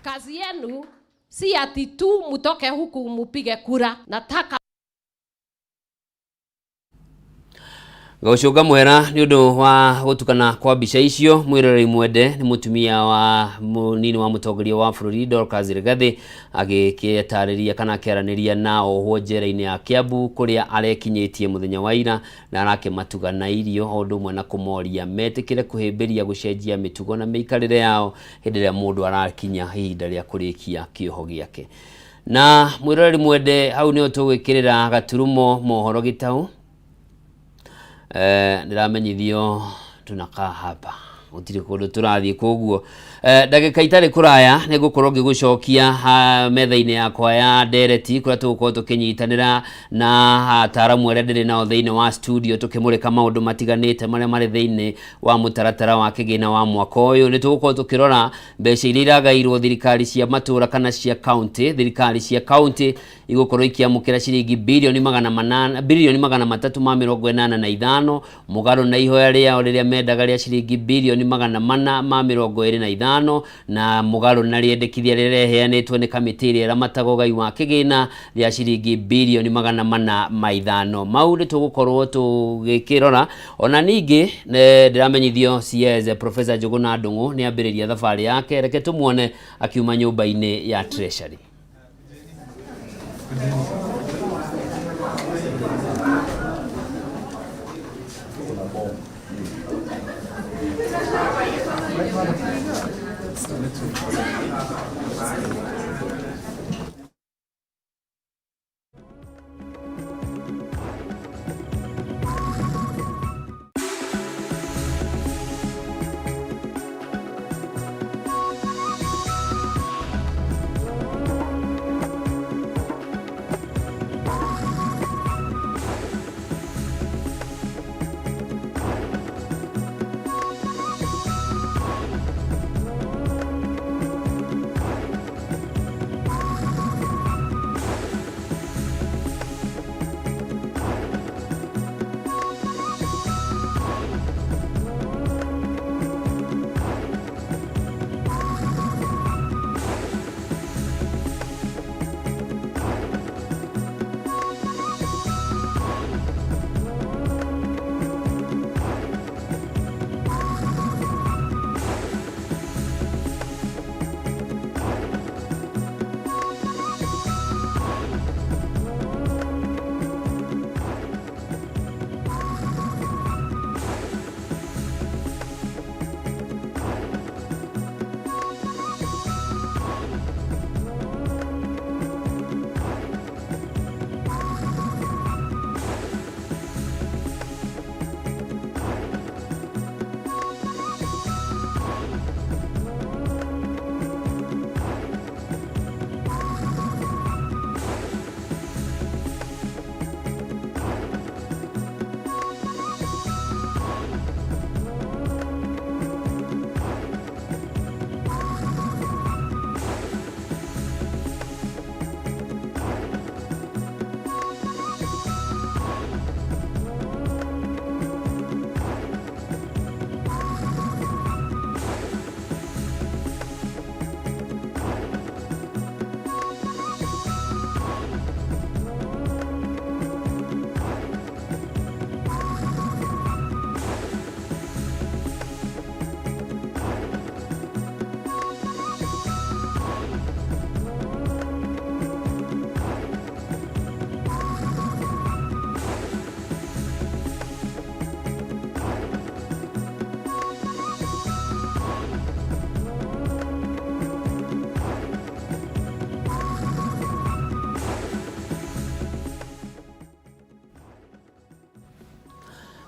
Kazi yenu si ati tu mutoke huku mupige kura. Nataka Gũcũnga mwera nĩ ũndũ wa gũtukana kwa mbica icio. Mwĩroreri mwende nĩ mũtumia wa mũnini wa mũtongoria wa bũrũri Dorcas Rigathi agĩkĩtarĩria kana akĩaranĩria na ohwo njera-inĩ ya Kiambu kũrĩa arekinyĩtie mũthenya wa ira na arakĩmatuga na irio o ũndũ ũmwe na kũmoria metĩkĩre kũhĩmbĩria gũcenjia mĩtugo na mĩikarĩre yao hĩndĩ ĩrĩa mũndũ arakinya ihinda rĩa kũrĩkia kĩoho gĩake. Na mwĩroreri mwende hau nĩho tũgwĩkĩrĩra gaturumo mohoro gĩtau. Ndĩramenyithio tunakaa hapa gũtirĩ kũndũ tũrathiĩ koguo ndagĩka itarĩ kũraya nĩ ngũkorwo ngĩgũcokia metha-inĩ yakwa ya ndereti kũrĩa tũgũkorwo tũkĩnyitanĩra na ataaramu arĩa ndĩrĩ nao thĩinĩ wa studio tũkĩmũrĩka maũndũ matiganĩte marĩa marĩ thĩinĩ wa mũtaratara wa kĩgĩna wa mwaka ũyũ. Nĩ tũgũkorwo tũkĩrora mbeca iria iragairwo thirikari cia matũra kana cia county. Thirikari cia county igũkorwo ikĩamũkĩra ciringi bilioni 385 mũgarũ na ihoya rĩao rĩrĩa mendaga rĩa ciringi bilioni 425 na mũgarũ na rĩendekithia rĩrĩa rĩheanĩtwo nĩ kamĩtĩ ĩrĩa ĩramataga ũgai wa kĩgĩna rĩa ciringi bilioni 405. Mau nĩ tũgũkorwo tũgĩkĩrora. Ona ningĩ ndĩramenyithio CS Professor Njuguna Ndung'u nĩ ambĩrĩria thabarĩ yake. Reke tũmuone akiuma nyũmba-inĩ ya Treasury.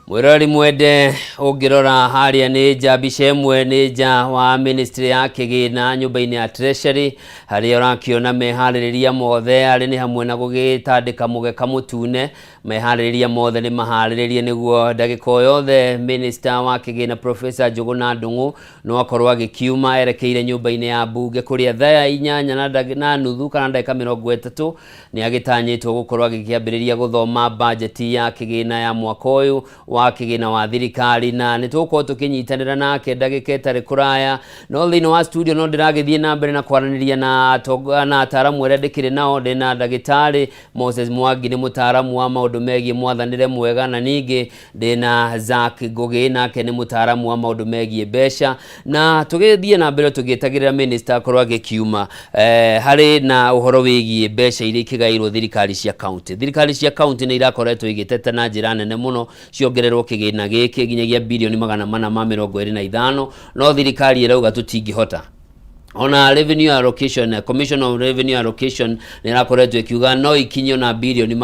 Mwĩroreri mwende, ũngĩrora harĩa nĩ nja, mbica ĩmwe nĩ nja wa ministry ya kĩgĩna nyũmba-inĩ ya treasury, harĩa ũrakĩona meharĩrĩria mothe arĩ nĩ hamwe na gũgĩtandĩka mũgeka mũtune. Meharĩrĩria mothe nĩ maharĩrĩrie nĩguo ndagĩka o yothe minister wa kĩgĩna Professor Njũgũna Ndung'u no akorwo agĩkiuma erekeire nyũmba-inĩ ya mbunge kũrĩa thaa 8 na nuthu kana ndagĩka 30 nĩ agĩtanyĩtwo gũkorwo agĩkĩambĩrĩria gũthoma bajeti ya kĩgĩna ya mwaka ũyũ wa kĩgĩna wa thirikari, na nĩ tũgũkorwo tũkĩnyitanĩra nake ndagĩka ĩtarĩ kũraya. No thĩinĩ wa studio no ndĩragĩthiĩ na mbere na kwaranĩria na ataramu arĩa ndĩkĩrĩ nao. Ndĩ na ndagĩtarĩ Moses Mwangi, nĩ mũtaaramu wa maũndũ megiĩ mwathanĩre mwega, na ningĩ ndĩna Zack Ngũgĩ, nake nĩ mũtaaramu wa maũndũ megiĩ mbeca. Na tũgĩthiĩ na mbere tũgĩetagĩrĩra minister akorwo agĩkiuma, harĩ na ũhoro wĩgiĩ mbeca iria ikĩgaĩirwo thirikari cia county. Thirikari cia county nĩ irakoretwo igĩteta na njĩra nene mũno ciongererwo kĩgĩna gĩkĩ nginyagia 425 bilioni, no thirikari ĩrauga tũtingĩhota. Ona revenue allocation, Commission of Revenue Allocation nĩ ĩrakoretwo ĩkiuga no ikinyio na 405 bilioni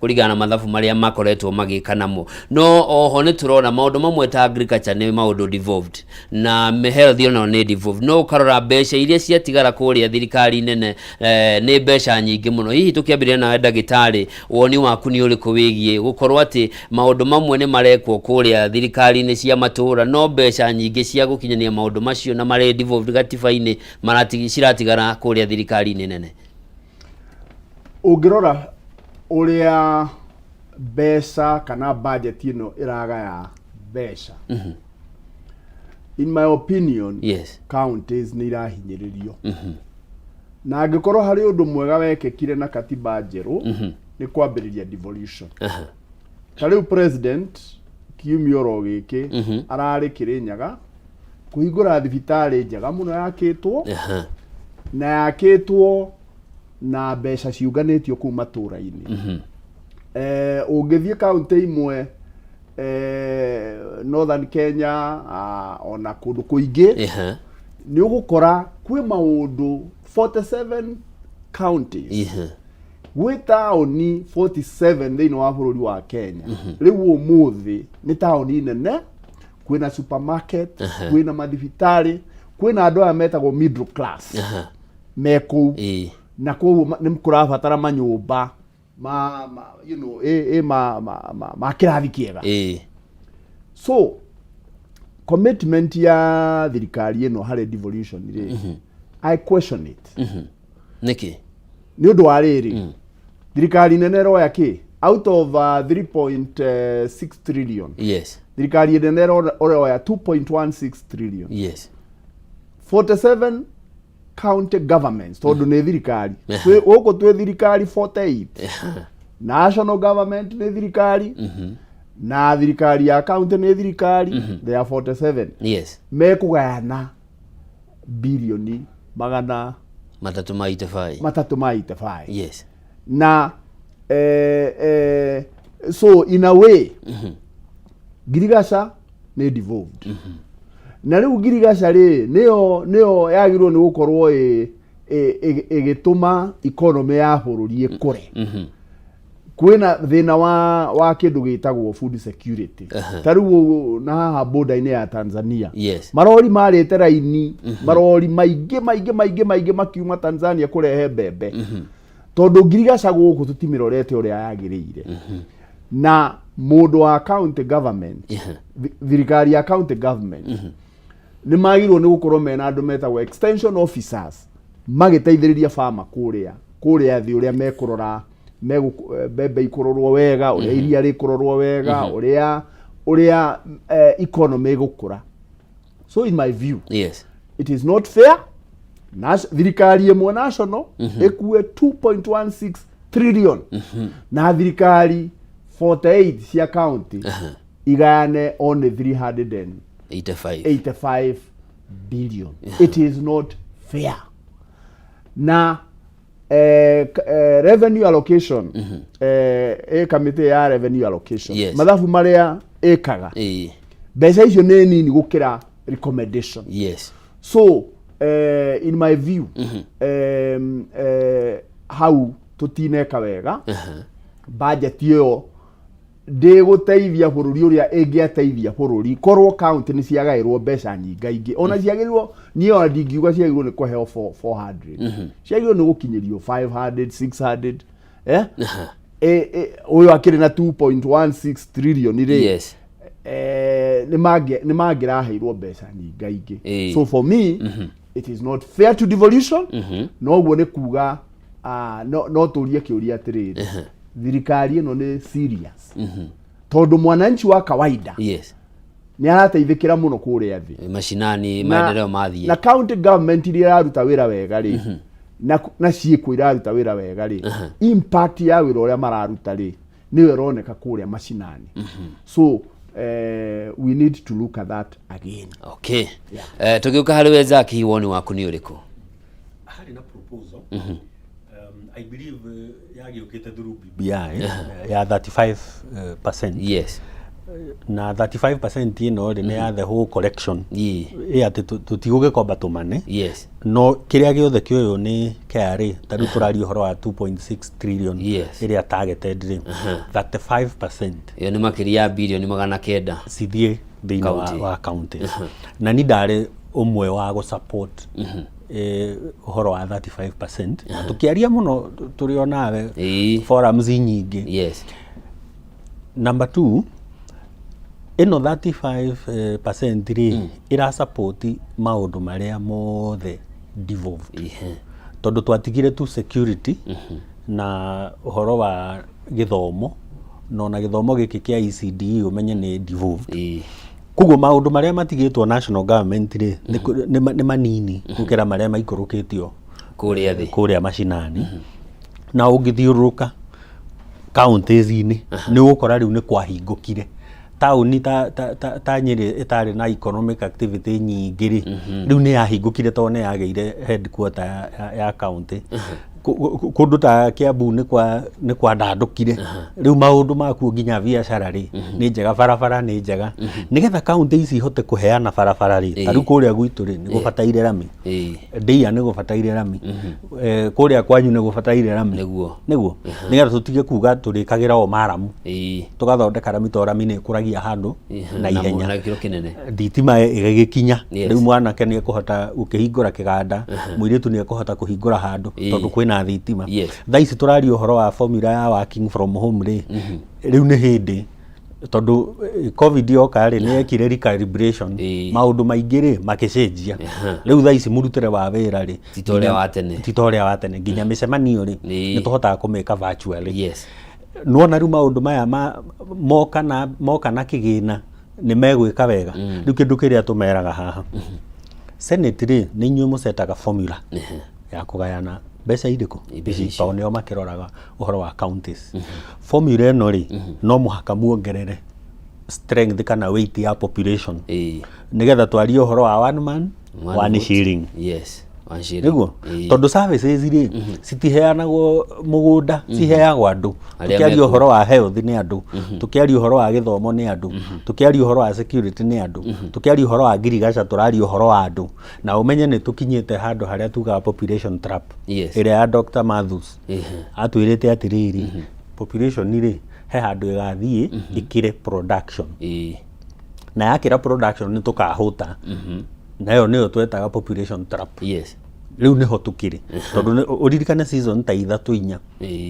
kũringana na mathabu marĩa makoretwo magĩka namo. No oho nĩ tũrona maũndũ mamwe ta agriculture nĩ maũndũ devolved, na health onayo nĩ devolved, no ũkarora mbeca iria ciatigara kũrĩa thirikari nene nĩ mbeca nyingĩ mũno. Hihi tũkĩambĩrĩria nawe ndagĩtarĩ, woni waku nĩ ũrĩkũ wĩgiĩ gũkorwo atĩ maũndũ mamwe nĩ marekwo kũrĩa thirikari-inĩ cia matũũra, no mbeca nyingĩ cia gũkinyania maũndũ macio na marĩ devolved gatiba-inĩ ciratigara kũrĩa thirikari-inĩ nene? Ũngĩrora ũrĩa mbeca kana budget ĩno ĩragaya mbeca, in my opinion, counties nĩ irahinyĩrĩrio. Na angĩkorwo harĩ ũndũ mwega wekĩkire na katiba njerũ, nĩ kwambĩrĩria devolution. Ta rĩu president kiumia oro gĩkĩ ararĩ Kĩrĩnyaga kũhingũra thibitarĩ njega mũno yakĩtwo na yakĩtwo na mbeca ciũnganĩtio kũu matũũra-inĩ. Ũngĩthiĩ kaunti imwe, Northern Kenya, ona kũndũ kũingĩ, nĩ ũgũkora kwĩ maũndũ 47 counties, gwĩ taũni 47 thĩinĩ wa bũrũri wa Kenya. Rĩu ũmũthĩ nĩ taũni nene, kwĩna supermarket, kwĩna mathibitarĩ, kwĩna andũ aya metagwo middle class me kũu, na koguo nĩ kũrabatara manyũmba ma you know ĩ ma kĩrathi kĩega. So commitment ya thirikari ĩno harĩ devolution rĩ, I question it. Nĩkĩ? Nĩ ũndũ wa rĩrĩ, thirikari nene ĩroya kĩ out of 3.6 trillion? Thirikari nene ĩroya 2.16 trillion. 47 county governments, tondũ nĩ thirikari gũkũ twĩ thirikari 48, national government nĩ thirikari na thirikari ya county nĩ thirikari, they are 47. Mekũgayana bilioni magana 385 385. Na so in a way ngirigaca nĩ devolved, na rĩu ngirigaca rĩ nĩyo yagĩrĩirwo nĩ gũkorwo ĩgĩtũma economy ya bũrũri ĩkũre. Kwĩna thĩna wa kĩndũ gĩtagwo food security. Ta rĩu na haha border-inĩ ya Tanzania, marori marĩte raini, marori maingĩ maingĩ maingĩ maingĩ makiuma Tanzania kũrehe mbembe, tondũ ngirigaca gũkũ tũtimĩrorete ũrĩa yagĩrĩire. Na mũndũ wa county government, thirikari ya county government nĩ magĩrĩirwo nĩ gũkorwo mena andũ metagwo extension officers magĩteithĩrĩria farmer kũrĩa thĩ, ũrĩa mekũrora mbembe ikũrorwo wega, ũrĩa iria rĩkũrorwo wega, ũrĩa economy ĩgũkũra. So in my view, it is not fair. Thirikari ĩmwe national ĩkue 2.16 trillion na thirikari 48 cia county igayane only 385 85 billion. It is not fair. Na revenue allocation, kamĩtĩ ya revenue allocation, mathabu marĩa ĩkaga, mbeca icio nĩ nini gũkĩra recommendation. So in my view, hau tũtineka wega. Budget ĩyo Ndĩgũteithia bũrũri ũrĩa ĩngĩateithia bũrũri korwo county nĩ ciagaĩrwo mbeca nyingaingĩ ona ciagĩrĩirwo, niĩ ona ndingiuga ciagĩrĩirwo nĩ kũheo 400, ciagĩrĩirwo nĩ gũkinyĩrio 500, 600, eh? Ũyũ akĩrĩ na 2.16 trillion rĩ, nĩ mangĩraheirwo mbeca nyingaingĩ. So for me, it is not fair to devolution. Noguo nĩ kuga, no tũrie kĩũria atĩrĩrĩ, thirikari ĩno nĩ serious? Tondũ mwananchi wa kawaida nĩ arateithĩkĩra mũno kũrĩa thĩ mashinani, maendeleo mathiĩ. Na county government iria iraruta wĩra wega rĩ, na ciĩkwo iraruta wĩra wega rĩ, impact ya wĩra ũrĩa mararuta rĩ, nĩyo ĩroneka kũrĩa macinani. So we need to look at that again. Okay, tũgĩũka harĩ we Zaki, woni waku nĩ ũrĩkũ? Harĩ na proposal, I believe yagĩũkĩte through BBI ya 35%. Na 35% ĩno rĩ, nĩ ya the whole collection, ĩ atĩ tũtigũgĩkomba tũmane, no kĩrĩa gĩothe kĩoywo nĩ KRA, ta rĩu tũraria ũhoro wa 2.6 trillion ĩrĩa targeted rĩ, 35%. Ĩyo nĩ makĩria ya birioni 900. Cithiĩ thĩinĩ wa, County. Wa counties. Na ni ndarĩ ũmwe wa gũ support ũhoro wa 35%, na tũkĩaria mũno tũrĩ o nawe forums nyingĩ. Number two, ĩno 35% rĩ, ĩra support maũndũ marĩa mothe devolved, tondũ twatigire tu security na ũhoro wa gĩthomo, na ona gĩthomo gĩkĩ kĩa ECDE ũmenye nĩ devolved. Koguo maũndũ marĩa matigĩtwo national government rĩ, nĩ manini gũkĩra marĩa maikũrũkĩtio kũrĩa thĩ. Kũrĩa macinani. Na ũngĩthiũrũrũka counties-inĩ, nĩ ũgũkora rĩu nĩ kwahingũkire taũni ta Nyĩrĩ ĩtarĩ na economic activity nyingĩ rĩ, rĩu nĩ yahingũkire tondũ nĩ yagĩire headquarter ya county. Kũndũ ta Kiambu nĩ kwandandũkire, rĩu maũndũ makuo nginya biacara rĩ, nĩ njega, barabara nĩ njega. Nĩgetha county ici ihote kũheana barabara rĩ, ta rĩu kũrĩa gwitũ rĩ, nĩ gũbataire rami, Ndeia nĩ gũbataire rami, kũrĩa kwanyu nĩ gũbataire rami. Nĩguo nĩgetha tũtige kuga tũrĩkagĩra o maramu, tũgathondeka rami, to rami nĩ ĩkũragia handũ na ihenya. Na gĩkĩro kĩnene. Thitima ĩgĩgĩkinya, rĩu mwanake nĩ ekũhota gũkĩhingũra kĩganda, mũirĩtu nĩ ekũhota kũhingũra handũ tondũ kwĩna thitima. Thaa ici tũraria ũhoro wa formula ya working from home rĩ, rĩu nĩ hĩndĩ, tondũ COVID yoka rĩ, nĩ yekire recalibration, maũndũ maingĩ rĩ makĩcenjia. Rĩu thaa ici mũrutĩre wa wĩra rĩ, Ti ta ũrĩa wa tene. Ti ta ũrĩa wa tene. Nginya mĩcemanio rĩ, nĩ tũhotaga kũmĩka virtually. Nĩwona rĩu maũndũ maya moka na kĩgĩna nĩ megwĩka wega. Rĩu kĩndũ kĩrĩa tũmeraga haha Senate rĩ, nĩ inyuĩ mũcetaga formula ya kũgayana mbeca irĩkũ Mbeca ici, ici. tondũ nĩo makĩroraga ũhoro wa counties. Formula ĩno rĩ, no mũhaka muongerere strength kana weight ya population, nĩgetha twarie ũhoro wa one man one one vote. shilling. Yes, one shilling. Nĩguo, tondũ services rĩ, citiheanagwo mũgũnda, ciheagwo andũ. Arĩa Tũkĩaria mekuo. ũhoro wa health nĩ andũ, tũkĩaria ũhoro wa gĩthomo nĩ andũ, tũkĩaria ũhoro wa security nĩ andũ, tũkĩaria ũhoro wa ngirigaca tũraria ũhoro wa andũ. Na ũmenye nĩ tũkinyĩte handũ harĩa tugaga population trap, ĩrĩa ya Dr. Matthews atwĩrĩte atĩrĩrĩ, population rĩ, he handũ ĩgathiĩ ĩkĩre production, na yakĩra production nĩ tũkahũta, nayo nĩyo twetaga population trap. Rĩu nĩho tũkĩrĩ, tondũ ũririkane season ta ithatũ inya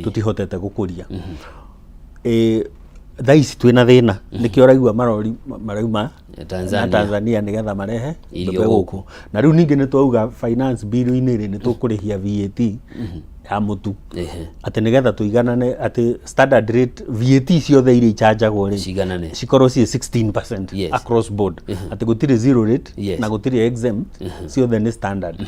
tũtihotete gũkũria. Thaa ici twĩna thĩna, nĩkĩo ũraigua marori marauma Tanzania. Na Tanzania nĩgetha marehe irio mbembe gũkũ. Gũkũ. Na rĩu ningĩ nĩ twauga finance bill-inĩ rĩ, nĩ tũkũrĩhia VAT ya mũtu, atĩ nĩgetha tũiganane, atĩ standard rate VAT ciothe iria ichanjagwo rĩ, ciganane, cikorwo ciĩ 16% across board, atĩ gũtirĩ zero rate na gũtirĩ exempt, ciothe nĩ standard.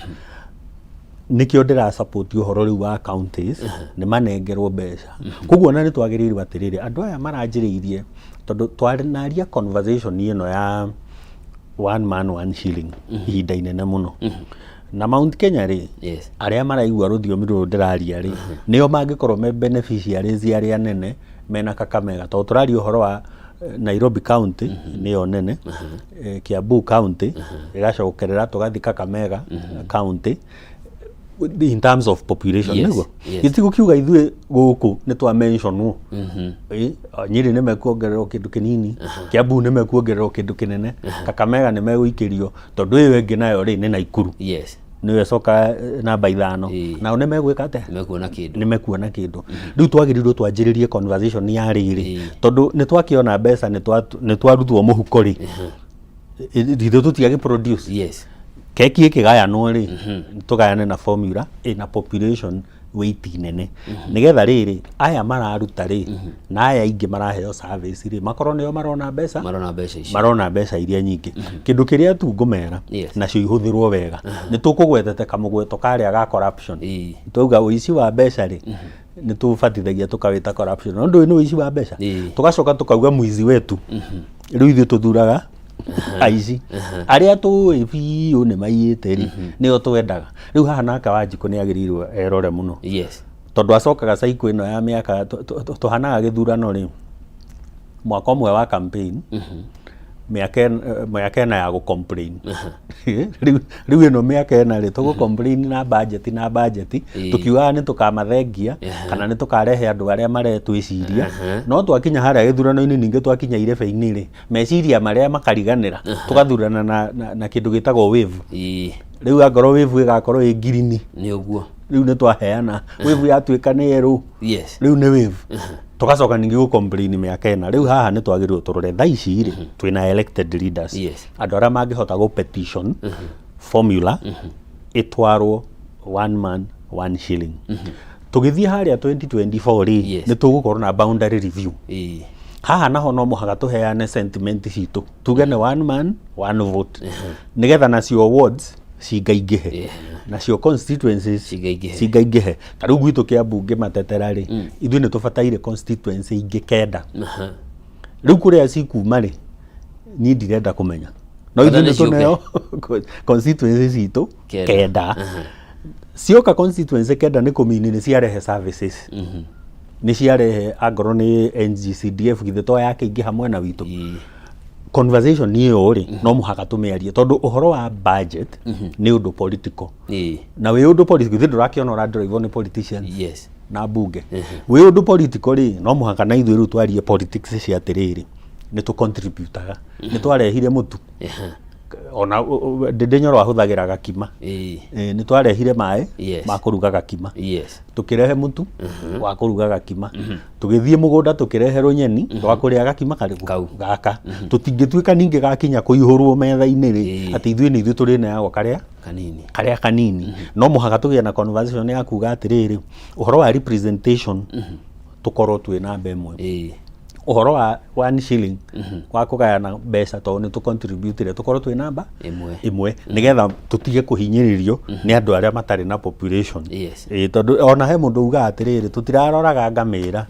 Nĩkĩo ndĩra support ũhoro rĩu wa counties nĩ manengerwo mbeca. Koguo ona nĩ twagĩrĩirwo atĩrĩrĩ, andũ aya maranjĩrĩirie, tondũ twarĩnaria conversation ĩno ya one man one shilling ihinda inene mũno na Mount Kenya rĩ, arĩa maraigua rũthiomi rũrũ ndĩraria rĩ, nĩo mangĩkorwo me beneficiaries arĩa nene mena Kakamega, tondũ tũraria ũhoro wa Nairobi County nĩyo nene, Kiambu County ĩgacokerera, tũgathi Kakamega County. In terms of population, nĩguo gĩtigũkiuga ithuĩ gũkũ nĩ twa mentionwo. Nyĩrĩ nĩ mekuongererwo kĩndũ kĩnini, Kiambu nĩ mekuongererwo kĩndũ kĩnene, Kakamega nĩ megũikĩrio, tondũ ĩyo ĩngĩ nayo rĩ nĩ Naikuru, nĩyo ĩcoka namba 5, nao nĩ megwĩka atĩa? Mekuona kĩndũ. Nĩ mekuona kĩndũ. Rĩu twagĩrĩirwo twanjĩrĩrie conversation ya rĩrĩ, tondũ nĩ twakĩona mbeca, nĩ twarutwo mũhuko rĩ, ithuĩ tũtiagĩ produce. Keki ĩkĩgayanwo rĩ, tũgayane na formula ĩna population weight nene, nĩgetha rĩrĩ aya mararuta rĩ na aya aingĩ maraheo service rĩ, makorwo nĩo marona mbeca. Marona mbeca icio. Marona mbeca iria nyingĩ. Kĩndũ kĩrĩa tu ngũmera, nacio ihũthĩrwo wega, nĩ tũkũgwetete kamũgweto karĩa ga corruption. Twauga ũici wa mbeca rĩ, nĩ tũbatithagia tũkawĩta corruption, no ndũĩ nĩ ũici wa mbeca. Tũgacoka tũkauga mwizi wetu. Rĩu ithuĩ tũthuraga aici arĩa tũĩ biũ nĩ maiyĩte rĩ, nĩo twendaga. Rĩu haha nake Wanjikũ nĩ agĩrĩirwo erore mũno, tondũ acokaga cycle ĩno ya mĩaka tũhanaga gĩthurano rĩ, mwaka ũmwe wa campaign, mĩaka 4 ya gũ complain. Rĩu ĩno mĩaka 4 rĩ, tũgũ complain na budget na budget, tũkiugaga nĩ tũkamathengia kana nĩ tũkarehe andũ arĩa maretwĩciria, no twakinya harĩa gĩthurano-inĩ, ningĩ twakinya irebe-inĩ rĩ, meciria marĩa makariganĩra, tũgathurana na kĩndũ gĩtagwo wave. Rĩu angorwo wave ĩgakorwo ĩ ngirini, Nĩ ũguo. Rĩu nĩ twaheana wave, yatuĩka nĩ yerũ, rĩu nĩ wave, tũgacoka ningĩ gũ complain mĩaka 4. Rĩu haha nĩ twagĩrĩirwo tũrore thaa ici rĩ, twĩna elected leaders, andũ arĩa mangĩhota gũ petition formula ĩtwarwo one man one shilling. Tũgĩthiĩ harĩa 2024 rĩ, nĩ tũgũkorwo na boundary review. Haha naho no mũhaka tũheane sentiment citũ, tuge nĩ one man one vote, nĩgetha nacio wards cingaingĩhe, nacio constituencies cingaingĩhe. Ta rĩu gwitũ Kĩambu ngĩmatetera rĩ, ithuĩ nĩ tũbataire constituency ingĩ 9. Rĩu kũrĩa cikuma rĩ, niĩ ndirenda kũmenya, no Bata ithuĩ nĩ nĩ tũneo constituency citũ 9. 9. Cioka constituency 9, nĩ kũmini nĩ ciarehe services, nĩ ciarehe angorwo nĩ NGCDF, githĩ to yakĩingĩha mwena witũ? Conversation ĩyo rĩ, no mũhaka tũmĩarie, tondũ ũhoro wa budget nĩ ũndũ political, na wĩ ũndũ political, ithuĩ ndũrakĩona ũradrive nĩ politicians na mbunge. Wĩ ũndũ political rĩ, no mũhaka na ithuĩ rĩu twarie politics cia atĩrĩrĩ, nĩ tũ contributaga, nĩ twarehire mũtu, ona Ndĩndĩ Nyoro ahũthagĩra gakima. Nĩ twarehire maĩ ma kũruga gakima, tũkĩrehe mũtu wa kũruga gakima, tũgĩthiĩ mũgũnda tũkĩrehe rũnyeni rwa kũrĩa gakima karĩkũ gaka. Tũtingĩtuĩka ningĩ gakinya kũihũrwo metha-inĩ rĩ, atĩ ithuĩ nĩ ithuĩ tũrĩneagwo karĩa kanini. Karĩa kanini. No mũhaka tũgĩe na conversation ya kuga atĩrĩrĩ, ũhoro wa representation tũkorwo twĩ namba 1, ũhoro wa one shilling wa kũgayana mbeca, tondũ nĩ tũcontributire, tũkorwo twĩ namba 1. 1, nĩgetha tũtige kũhinyĩrĩrio nĩ andũ arĩa matarĩ na population. Ĩĩ, tondũ ona he mũndũ ugaga atĩrĩrĩ, tũtiraroraga ngamĩra,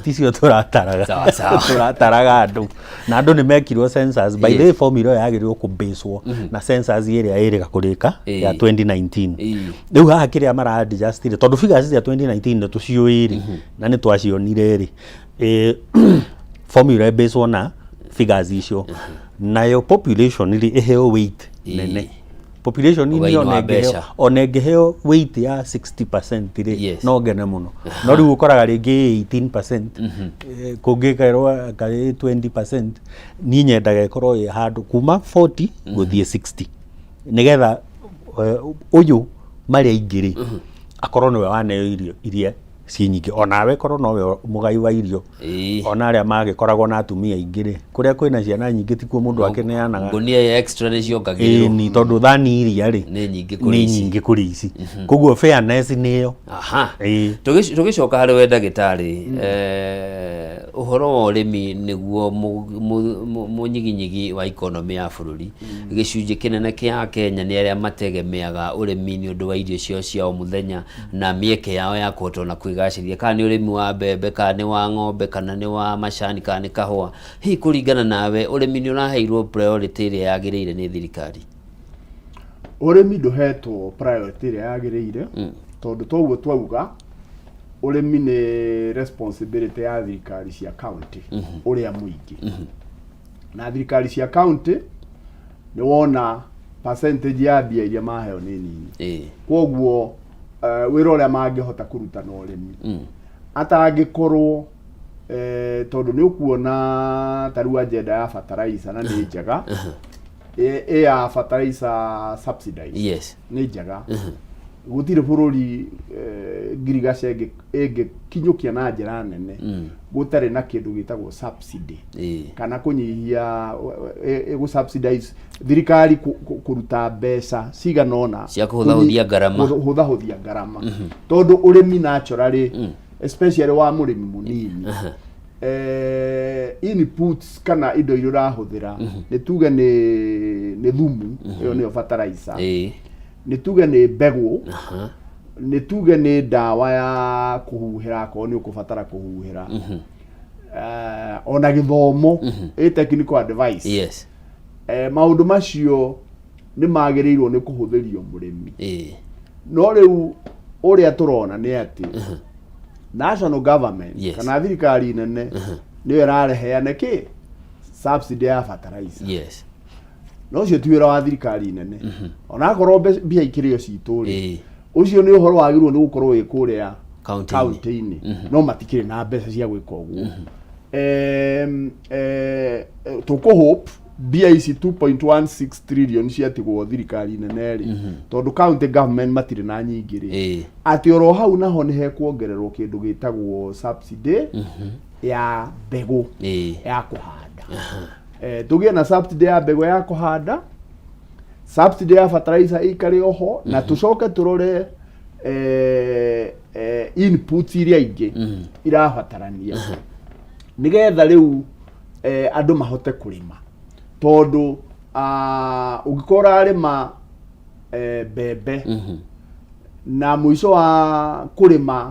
ticio tũrataraga. Sawa, sawa. Tũrataraga andũ, na andũ nĩ mekirwo census. By the way, formula ĩyo yagĩrĩirwo kũbaswo na census ĩrĩa ĩrĩga kũrĩka ya 2019. Rĩu haha kĩrĩa mara adjust rĩ, tondũ figures cia 2019 nĩ tũciũĩ rĩ, na nĩ twacionire rĩ, formula ĩbaswo na figures icio, nayo population rĩ ĩheo weight nene. Population Ũgai nĩ wa ona ĩngĩheo mbeca. Ona ĩngĩheo weight ya 60% rĩ, no ngene mũno. No rĩu ũkoraga rĩngĩ 18%, kũngĩkerwo karĩ 20%, niĩ nyendaga ĩkorwo ĩ handũ kuma 40 gũthiĩ 60, nĩgetha ũyũ marĩa aingĩ rĩ, akorwo nĩwe waneo irio iria ciĩ nyingĩ, onawe korwo nowe mũgai wa irio. Ona arĩa magĩkoragwo na atumia aingĩ rĩ, kũrĩa kwĩna ciana nyingĩ tikuo mũndũ akĩneanaga. Ngunia ya extra nĩ ciongagĩrĩrwo. Ĩni, tondũ thani iria rĩ nĩ nyingĩ kũrĩ nĩ ici. Nyingĩ kũrĩ ici, koguo fairness nĩyo. Aha. Tũgĩcoka harĩ we ndagĩtarĩ, ũhoro wa ũrĩmi nĩguo mũnyiginyigi wa ikonomĩ ya bũrũri. Gĩcunjĩ kĩnene kĩa Kenya nĩ arĩa mategemeaga ũrĩmi nĩ ũndũ wa irio ciao cia o mũthenya na mĩeke yao ya kũhota ona kwĩgacĩria, kana nĩ ũrĩmi wa mbembe, kana nĩ wa ng'ombe, kana nĩ wa macani, kana nĩ kahũa. Hihi kũringana nawe, ũrĩmi nĩ ũraheirwo priority ĩrĩa yagĩrĩire nĩ thirikari? Ũrĩmi ndũhetwo priority ĩrĩa yagĩrĩire, tondũ toguo twauga, ũrĩmi nĩ responsibility ya thirikari cia county ũrĩa mũingĩ, na thirikari cia county nĩ wona percentage ya mbia iria maheo nĩ nini. Koguo Wĩra ũrĩa mangĩhota kũruta na ũrĩmi atangĩkorwo tondũ nĩ ũkuona ta rĩu agenda ya fertilizer na nĩ njega, ĩ ya fertilizer subsidized nĩ njega. Gũtirĩ bũrũri ngirigaca ĩngĩkinyũkia na njĩra nene gũtarĩ na kĩndũ gĩtagwo subsidy kana kũnyihia gũ subsidize, thirikari kũruta mbeca cigana ũna cia kũhũthahũthia ngarama. Kũhũthahũthia ngarama, tondũ ũrĩmi naturally, especially wa mũrĩmi mũnini, inputs kana indo iria ũrahũthĩra, nĩ tuge nĩ thumu, ĩyo nĩyo fertilizer, nĩ tuge nĩ mbegũ, nĩ tuge nĩ ndawa ya kũhuhĩra akorwo nĩ ũkũbatara kũhuhĩra, ona gĩthomo, ĩ technical advice. Maũndũ macio nĩ magĩrĩirwo nĩ kũhũthĩrio mũrĩmi. No rĩu ũrĩa tũrona nĩ atĩ national government kana thirikari nene nĩyo ĩrareheane kĩ subsidy ya fertilizer. No ũcio ti wĩra wa thirikari nene, onakorwo mbia ikĩrĩ o citũ rĩ, ũcio nĩ ũhoro wagĩrĩirwo nĩ gũkorwo wĩ kũrĩa County-inĩ. County-inĩ, no matikĩrĩ na mbeca cia gwĩka ũguo. Tũkũ hope mbia ici 2.16 trillion ciatigwo thirikari nene rĩ, tondũ county government matirĩ na nyingĩ rĩ, atĩ oro hau naho nĩ hekuongererwo kĩndũ gĩtagwo subsidy ya mbegũ ya kũhanda. Tũgĩe na subsidy ya mbegũ ya kũhanda, subsidy ya fertilizer ĩikare oho, na tũcoke tũrore inputs iria ingĩ irabatarania nĩgetha rĩu andũ mahote kũrĩma, tondũ ũngĩkorwo ũrarĩma mbembe na mũico wa kũrĩma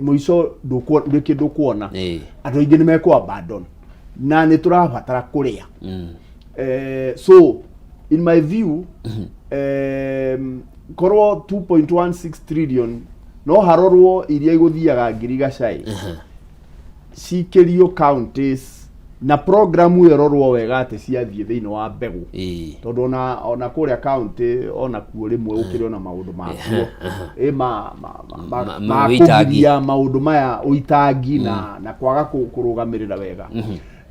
mũico ndũrĩ kĩndũ ũkuona, andũ aingĩ nĩ mekũ abandon, na nĩ tũrabatara kũrĩa. So in my view, korwo 2.16 trillion no harorwo iria igũthiaga ngirigaca cikĩrio counties na program ĩyo ĩrorwo wega atĩ ciathiĩ thĩinĩ wa mbegũ, tondũ ona kũrĩa county ona kuo rĩmwe gũkĩrĩ ona maũndũ makuo ĩ ma ma ũitangi. Kũgiria maũndũ maya, ũitangi na kwaga kũrũgamĩrĩra wega.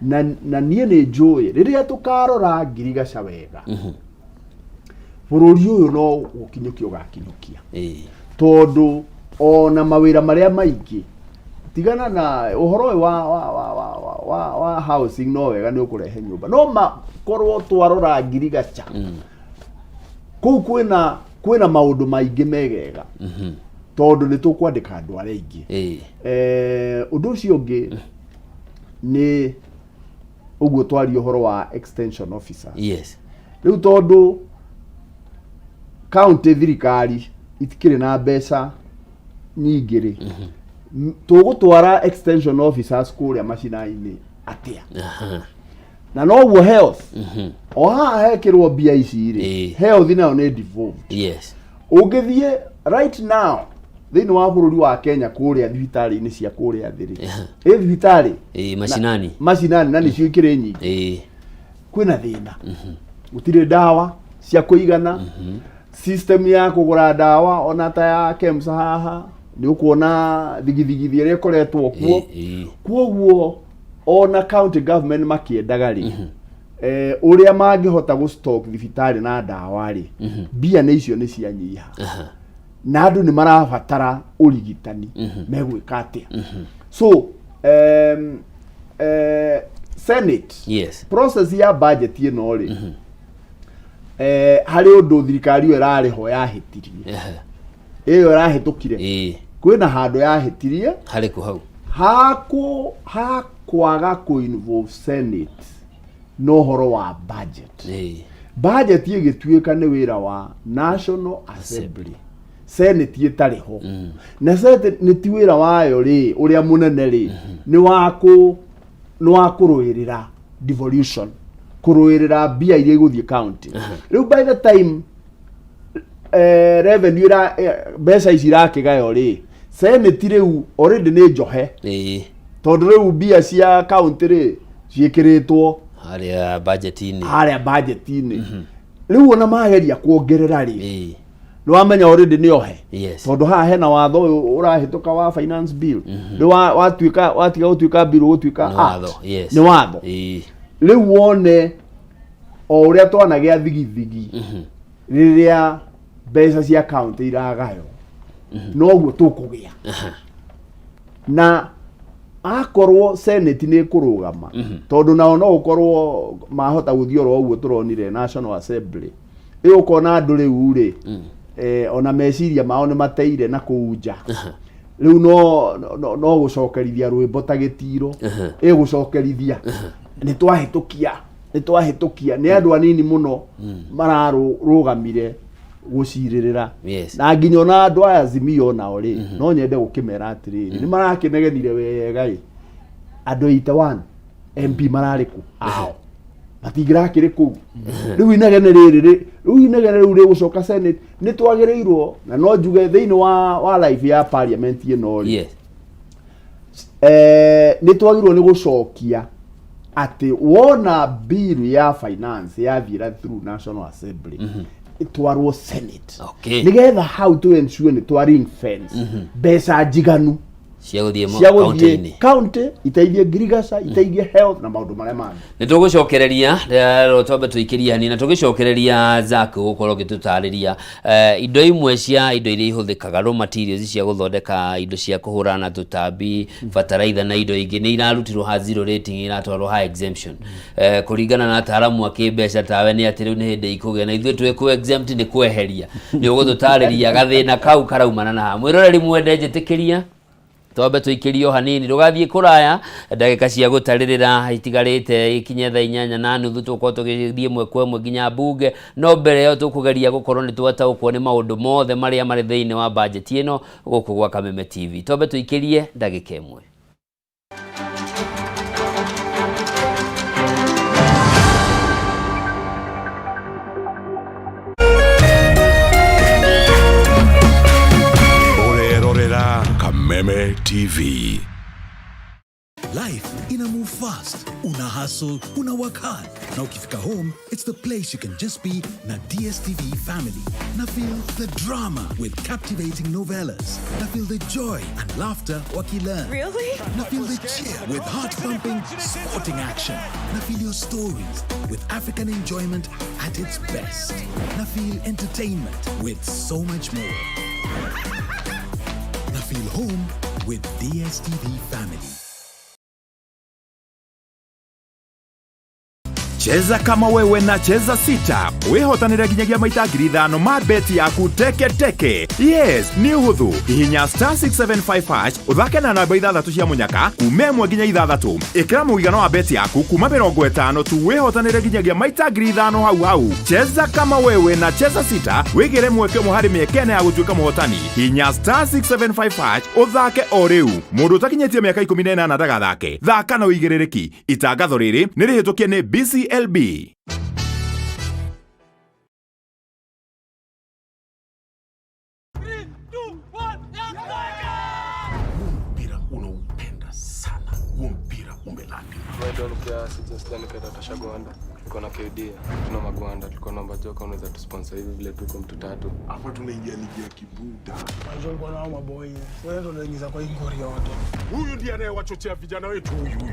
Na niĩ nĩ njũĩ rĩrĩa tũkarora ngirigaca wega, bũrũri ũyũ no gũkinyũkia ũgakinyũkia, tondũ ona mawĩra marĩa maingĩ, tigana na ũhoro ũyũ wa housing, no wega nĩ ũkũrehe nyũmba, no makorwo twarora ngirigaca kũu kwĩna maũndũ maingĩ megega, tondũ nĩ tũkwandĩka andũ arĩa aingĩ. Ũndũ ũcio ũngĩ nĩ ũguo twaria ũhoro wa extension officers. Rĩu tondũ county thirikari itikĩrĩ na mbeca nyingĩ rĩ, tũgũtwara extension officers kũrĩa macina-inĩ atĩa? Na noguo health, o haha hekĩrwo mbia ici rĩ, health nayo nĩ devolved. Ũngĩthiĩ right now thĩinĩ wa bũrũri wa Kenya kũrĩa thibitarĩ-inĩ cia kũrĩa thĩ rĩ, ĩ thibitarĩ macinani. Macinani, na nĩcio ikĩrĩ nyingĩ, kwĩna thĩna, gũtirĩ ndawa cia kũigana. System ya kũgũra ndawa ona ta ya KEMSA haha nĩ ũkuona thigithigithi ĩrĩa ĩkoretwo kuo. Kuoguo ona county government makĩendaga rĩ, ũrĩa mangĩhota gũ stock thibitarĩ na ndawa rĩ, mbia nĩ icio nĩ cianyiha na andũ nĩ marabatara ũrigitani, megwĩka atĩa? So senate process ya budget ĩno rĩ, harĩ ũndũ thirikari ĩyo ĩrarĩ ho yahĩtirie, ĩyo ĩrahĩtũkire, kwĩna handũ yahĩtirie. Harĩ kũ hau? Hakwaga kũ involve senate na ũhoro wa budget. Budget ĩgĩtuĩka nĩ wĩra wa National Assembly, senate ĩtarĩ ho, na senate nĩ ti wĩra wayo rĩ, ũrĩa mũnene rĩ, nĩ wa kũrũĩrĩra devolution, kũrũĩrĩra mbia iria igũthiĩ county. Rĩu by the time revenue mbeca ici irakĩgayo rĩ, senate rĩu already nĩ njohe, tondũ rĩu mbia cia county rĩ ciĩkĩrĩtwo harĩa budget-inĩ. Harĩa budget-inĩ. Rĩu ona mageria kuongerera rĩ, Nĩ wamenya already nĩ ohe. Yes. Tondũ haha hena watho ũyũ ũrahĩtũka wa finance bill. Rĩu watuĩka watiga gũtuĩka bill ũgũtuĩka Nĩ act. watho, yes. Nĩ watho. Ĩĩ. Rĩu wone o ũrĩa twanagĩa thigithigi rĩrĩa mbeca cia kaunti iragayo, noguo tũkũgĩa. Na akorwo senate nĩ ĩkũrũgama, tondũ nao no ũkorwo mahota gũthiĩ oro ũguo tũronire National Assembly ĩ, ũkona andũ rĩu rĩ, ona meciria mao nĩ mateire na kũu nja. Rĩu no gũcokerithia rwĩmbo ta gĩtiro ĩ gũcokerithia nĩ twahĩtũkia, nĩ twahĩtũkia. Nĩ andũ anini mũno mararũgamire gũcirĩrĩra. Na nginya ona andũ aya Azimio nao rĩ, no nyende gũkĩmera atĩrĩrĩ, nĩ marakĩnegenire wega ĩ, andũ 81 MP mararĩ kũ ao? Matingĩrakĩrĩ kũu. Rĩu inegene rĩrĩ rĩu inegene rĩu rĩgũcoka Senate. Nĩ twagĩrĩirwo, na no njuge thĩinĩ wa life ya parliament ĩno rĩ, nĩ twagĩrĩirwo nĩ gũcokia atĩ wona bill ya finance yathiĩra through National Assembly, ĩtwarwo Senate, nĩgetha hau tu ensure nĩ twa ring fence mbeca njiganu cia gũthiĩ cia gũthiĩ kaunti-inĩ. County, iteithie ngirigaca, iteithie health na maũndũ marĩa mangĩ. Nĩ tũgũcokereria rero, twambe tũikĩrie hanini na tũgĩcokereria Zack gũkorwo ũgĩtũtarĩria indo imwe cia indo iria ihũthĩkaga, raw materials cia gũthondeka indo cia kũhũrana na tũtambi, bataraitha na indo ingĩ, nĩ irarutirwo ha zero rating iratwarwo ha exemption. Kũringana na ataaramu a kĩmbeca tawe, nĩ atĩ rĩu nĩ hĩndĩ ikũgĩa na ithuĩ twĩ kũ exempt nĩ kweheria. Nĩ ũgũtũtarĩria gathĩna kau karaumana na ha. Mwĩroreri mwende, njĩtĩkĩria twambe tũikĩrio hanini, ndũgathiĩ kũraya. Ndagĩka cia gũtarĩrĩra itigarĩte ikinye thaa 8:30, tũgũkorwo tũgĩthiĩ ĩmwe kwa ĩmwe nginya mbunge, no mbere ĩyo tũkũgeria gũkorwo nĩ twataũkwo nĩ maũndũ mothe marĩa marĩ thĩinĩ wa bajeti ĩno gũkũ gwa Kameme TV. Twambe tũikĩrie ndagĩka ĩmwe. Ũrerorera Kameme TV. Life ina move fast. Una hustle, una work hard. Na ukifika home, it's the place you can just be na DSTV family. Na feel the drama with captivating novellas. Na feel the joy and laughter wakilearn. Really? Na feel the cheer with heart-pumping sporting action. Na feel your stories with African enjoyment at its best. Na feel entertainment with so much more. Na feel home with DSTV family. Cheza kama wewe na Cheza Sita, wĩhotanĩre nginyagia maita 5,000 ma beti yaku teke teke. Yes, nĩ ũhũthũ. Hihinya *675# ũthake na namba ithathatũ cia mũnyaka kuma 1 nginya 6. Ĩkĩra mũigana wa beti yaku kuma 50 tu, wĩhotanĩre nginyagia maita 5,000 hau hau. Cheza kama wewe na Cheza Sita, wĩgĩre mweke ũmwe harĩ mĩeke ĩna ya gũtuĩka mũhotani. Hihinya *675# ũthake o rĩu. Mũndũ ũtakinyĩtie mĩaka 18 ndagathake. Thaka na ũigĩrĩrĩki. Itangatho rĩrĩ nĩ rĩhĩtũkie nĩ BCLB. Mpira unaupenda sana, huo mpira umelani. Don kiasi just then katatosha gwanda. Tuko na KD, tuna magwanda, tuko naomba joka unaweza tusponsor hivi vile tuko mtu tatu. Hapa tunaingia ligi ya kibuda. Mwanzo ulikuwa na hao maboi. Wewe ndio unaingiza kwa hii ngori yote. Huyu ndiye anayewachochea vijana wetu huyu huyu.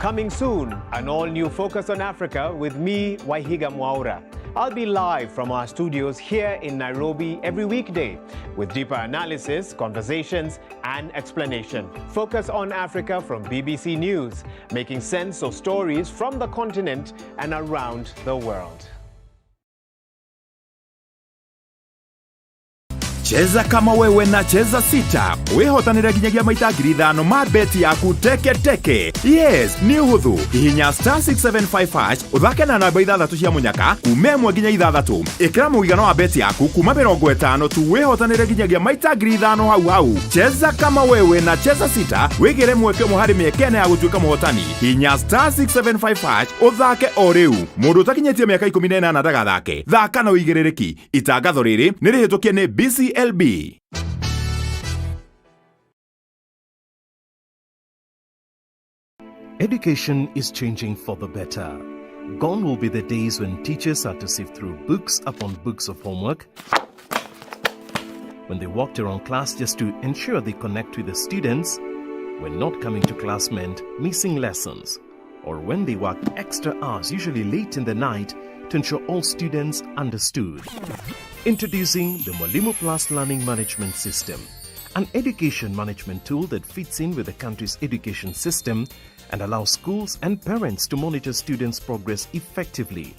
Coming soon, an all new Focus on Africa with me, Waihiga Mwaura. I'll be live from our studios here in Nairobi every weekday with deeper analysis, conversations, and explanation. Focus on Africa from BBC News, making sense of stories from the continent and around the world. Cheza kama wewe na Cheza Sita, wĩhotanĩre nginyagia maita 5,000 ma beti yaku teke teke. Yes, nĩ ũhũthũ. Hihinya *675# ũthake na namba ithathatũ cia mũnyaka kuma 1 nginya 6. Ĩkĩra mũigana wa beti yaku kuma 50 tu, wĩhotanĩre nginyagia maita 5,000 hau hau. Cheza kama wewe na Cheza Sita, wĩgĩre mweke ũmwe harĩ mĩeke ĩna ya gũtuĩka mũhotani. Hihinya *675# ũthake o rĩu. Mũndũ ũtakinyĩtie mĩaka 18 ndagathake. Thaka na ũigĩrĩrĩki. Itangatho rĩrĩ nĩ rĩhĩtũkie nĩ BCLB. Education is changing for the better. Gone will be the days when teachers had to sift through books upon books of homework, when they walked around class just to ensure they connect with the students, when not coming to class meant missing lessons, or when they worked extra hours, usually late in the night, to ensure all students understood. Introducing the Mwalimu Plus Learning Management System, an education management tool that fits in with the country's education system and allows schools and parents to monitor students' progress effectively.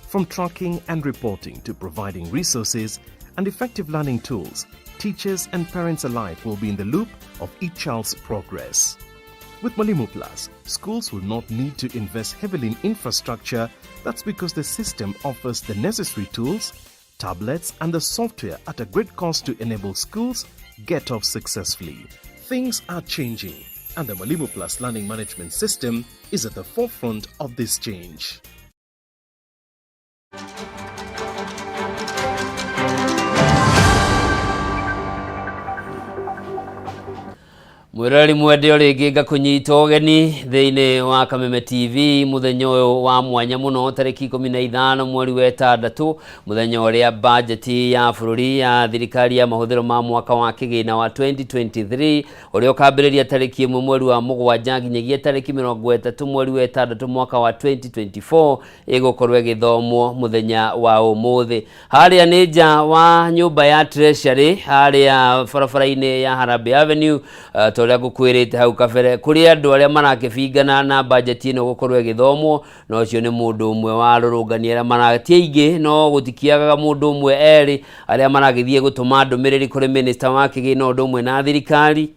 From tracking and reporting to providing resources and effective learning tools, teachers and parents alike will be in the loop of each child's progress. With Mwalimu Plus, schools will not need to invest heavily in infrastructure. That's because the system offers the necessary tools, tablets, and the software at a great cost to enable schools get off successfully. Things are changing, and the Mwalimu Plus Learning Management System is at the forefront of this change. Mwiroreri mwende o rĩngĩ ngakũnyita ũgeni thĩinĩ wa Kameme TV mũthenya ũyũ wa mwanya mũno tarĩki 15 mweri wa ĩtandatũ, mũthenya ũrĩa bajeti ya bũrũri ya thirikari ya mahũthĩro ma mwaka wa kĩgĩna wa 2023 ũrĩa ũkambĩrĩria tarĩki 1 mweri wa mũgwanja nginyagia tarĩki 30 mweri wa ĩtandatũ mwaka wa 2024 ĩgũkorwo ĩgĩthomwo mũthenya wa ũmũthĩ. Harĩa nĩ nja wa nyũmba ya Treasury harĩa barabara-inĩ ya Harambee Avenue, ta ũrĩa ngũkwĩrĩte hau kabere, kũrĩ andũ arĩa marakĩbingana na bajeti ĩno gũkorwo ĩgĩthomwo, na ũcio nĩ mũndũ ũmwe wa arũrũngani arĩa maratia aingĩ, no gũtikiagaga mũndũ ũmwe erĩ arĩa maragĩthiĩ gũtũma ndũmĩrĩri kũrĩ minister wa kĩgĩna ũndũ ũmwe na thirikari.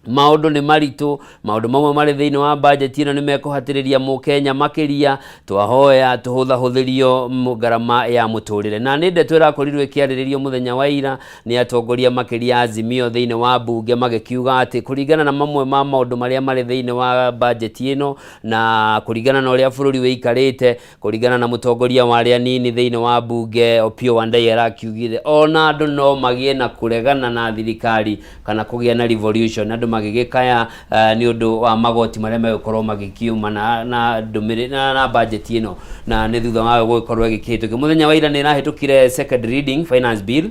Maũndũ nĩ maritũ, maũndũ mamwe marĩ thĩinĩ wa bajeti ĩno nĩ mekũhatĩrĩria mũkenya makĩria, twahoya tũhũthahũthĩrio ngarama ya mũtũrĩre. Na nĩ ndeto ĩrakorirwo ĩkĩarĩrĩrio mũthenya wa ira nĩ atongoria makĩria Azimio thĩinĩ wa mbunge, magĩkiuga atĩ kũringana na mamwe ma maũndũ marĩa marĩ thĩinĩ wa bajeti ĩno na kũringana na ũrĩa bũrũri wĩikarĩte, kũringana na mũtongoria wa arĩa anini thĩinĩ wa mbunge Opiyo Wandayi arakiugire ona andũ no magĩe na kũregana na thirikari kana kũgĩa na revolution, andũ magĩgĩkaya nĩ ũndũ wa magoti marĩa megũkorwo magĩkiuma na ndũmĩrĩri na bajeti ĩno, na nĩ thutha wa gũgĩkorwo ĩgĩkĩhĩtũkio. Mũthenya wa ira nĩ ĩrahĩtũkire second reading finance bill.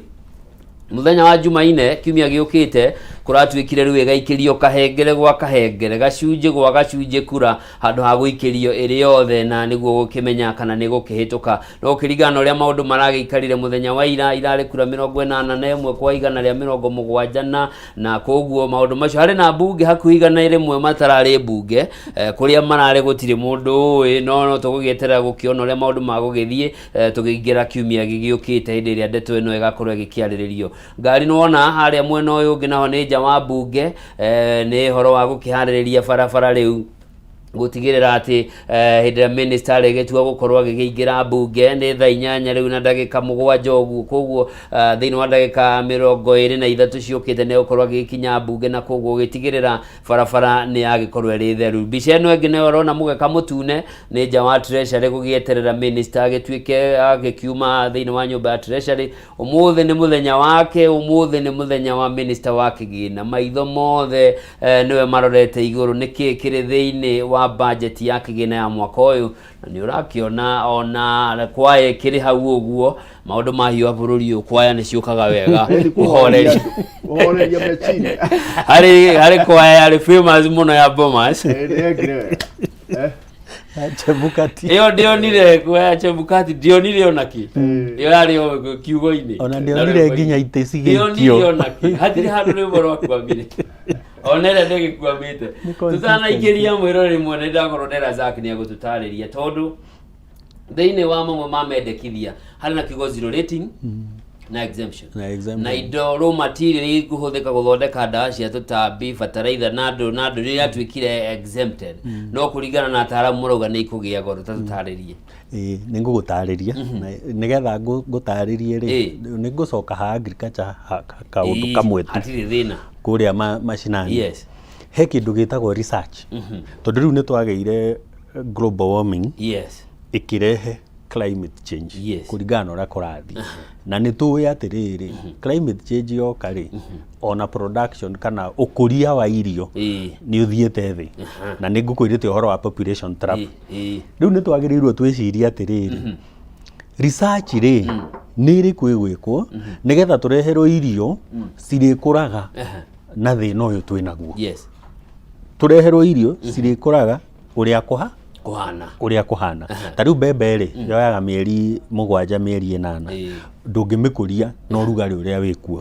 Mũthenya wa Jumaine kiumia gĩũkĩte kũratuĩkire rĩu ĩgaikĩrio kahengere gwa kahengere, gacunjĩ gwa gacunjĩ kura handũ ha gũikĩrio ĩrĩ yothe, na nĩguo gũkĩmenya kana nĩ gũkĩhĩtũka. No ũkĩringana na ũrĩa maũndũ maragĩikarire mũthenya wa ira, irarĩ kura 81 kwa 170 na koguo maũndũ macio harĩ na mbunge hakuhĩ 100 matararĩ mbunge, kũrĩa mararĩ gũtirĩ mũndũ ũĩ, no tũgũgĩeterera gũkĩona ũrĩa maũndũ magũgĩthiĩ, tũkĩingĩra kiumia gĩgĩũkĩte hĩndĩ ĩrĩa ndeto ĩno ĩgakorwo ĩgĩkĩarĩrĩrio. Ngari nĩwona harĩa mwena ũyũ ũngĩ naho nĩ nja wa mbunge, nĩ ũhoro wa gũkĩharĩrĩria barabara rĩu gũtigĩrĩra atĩ hĩndĩ ĩrĩa minister arĩgĩtua gũkorwo agĩkĩingĩra mbunge nĩ thaa 8 rĩu na ndagĩka 7 ũguo, koguo thĩinĩ wa ndagĩka 23 ciũkĩte nĩ egũkorwo agĩgĩkinya mbunge, na koguo gũgĩtigĩrĩra barabara nĩ yagĩkorwo ĩrĩ theru. Mbica ĩno ĩngĩ nayo ũrona mũgeka mũtune nĩ nja wa Treasury gũgĩeterera minister agĩtuĩke agĩkiuma thĩinĩ wa nyũmba ya Treasury. Ũmũthĩ nĩ mũthenya wake, ũmũthĩ nĩ mũthenya wa minister wa kĩgĩna, maitho mothe nĩwe marorete igũrũ nĩkĩ kĩrĩ thĩinĩ wa bajeti ya kĩgĩna ya mwaka ũyũ, na nĩ ũrakĩona ona kwaya ĩkĩrĩ hau ũguo maũndũ mahiũha bũrũri ũyũ, kwaya nĩ ciũkaga wega kũhoreria kũhoreria meciria. Harĩ kwaya yarĩ famous mũno ya Bomas. Chebukati. Ĩyo ndĩonire kwaya Chebukati, ndĩonire ona kĩ. Ĩyo yarĩ o kiugo-inĩ. Ona ndĩonire nginya itĩ cigĩikio. Ndĩonire ona kĩ. Hatirĩ handũ rwĩmbo rwakwamire. Ona ĩrĩa ndĩgĩkwamĩte. Nĩ consistent. Tũtanaingĩria mwĩroreri mwene ndakorwo ndera Zack nĩ egũtũtarĩria tondũ thĩinĩ wa mamwe ma mendekithia harĩ na kiugo zero rating na exemption. Na exemption. Na indo raw material ikũhũthĩka gũthondeka ndawa cia tũtambi, bataraitha na andũ na andũ rĩrĩa yatuĩkire exempted. No kũringana na ataaramu marauga nĩ ikũgĩa goro, ta tũtarĩrie. Ĩĩ, nĩ ngũgũtarĩria. Na nĩgetha ngũtarĩrie rĩ, nĩ ngũcoka ha agriculture kaũndũ kamwe tu. Hatirĩ thĩna. Kũrĩa macinani. He kĩndũ gĩtagwo research. Tondũ rĩu nĩ twagĩire global warming. Ĩkĩrehe climate change kũringana na ũrĩa kũrathiĩ na nĩ tũĩ atĩrĩrĩ climate change yoka rĩ ona production kana ũkũria wa irio nĩ ũthiĩte thĩ na nĩ ngũkwĩrĩte ũhoro wa population trap rĩu nĩ twagĩrĩirwo twĩcirie atĩrĩrĩ research rĩ nĩ ĩrĩkũ ĩgwĩkwo nĩgetha tũreherwo irio cirĩkũraga na thĩna ũyũ twĩ naguo Yes. tũreherwo irio cirĩkũraga ũrĩa kũha Kũhana. ũrĩa kũhana ta rĩu mbembe rĩ yoyaga mĩeri mũgwanja mĩeri ĩnana ndũngĩmĩkũria na ũrugarĩ ũrĩa wĩkuo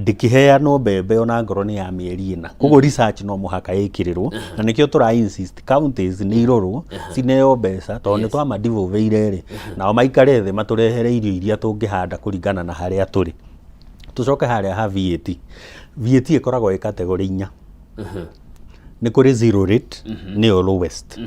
ndĩkĩheanwo mbembe ona ngorwo nĩ ya mĩeri ĩna koguo research no mũhaka ĩkĩrĩrwo na nĩkĩo tũra insist counties nĩ irorwo cineo mbeca tondũ nĩ twamadivolveire rĩ nao maikare thĩ matũrehere irio iria tũngĩhanda kũringana na harĩa tũrĩ tũcoke harĩa ha VAT VAT ĩkoragwo ĩ category inya nĩ kũrĩ zero rate nĩyo lowest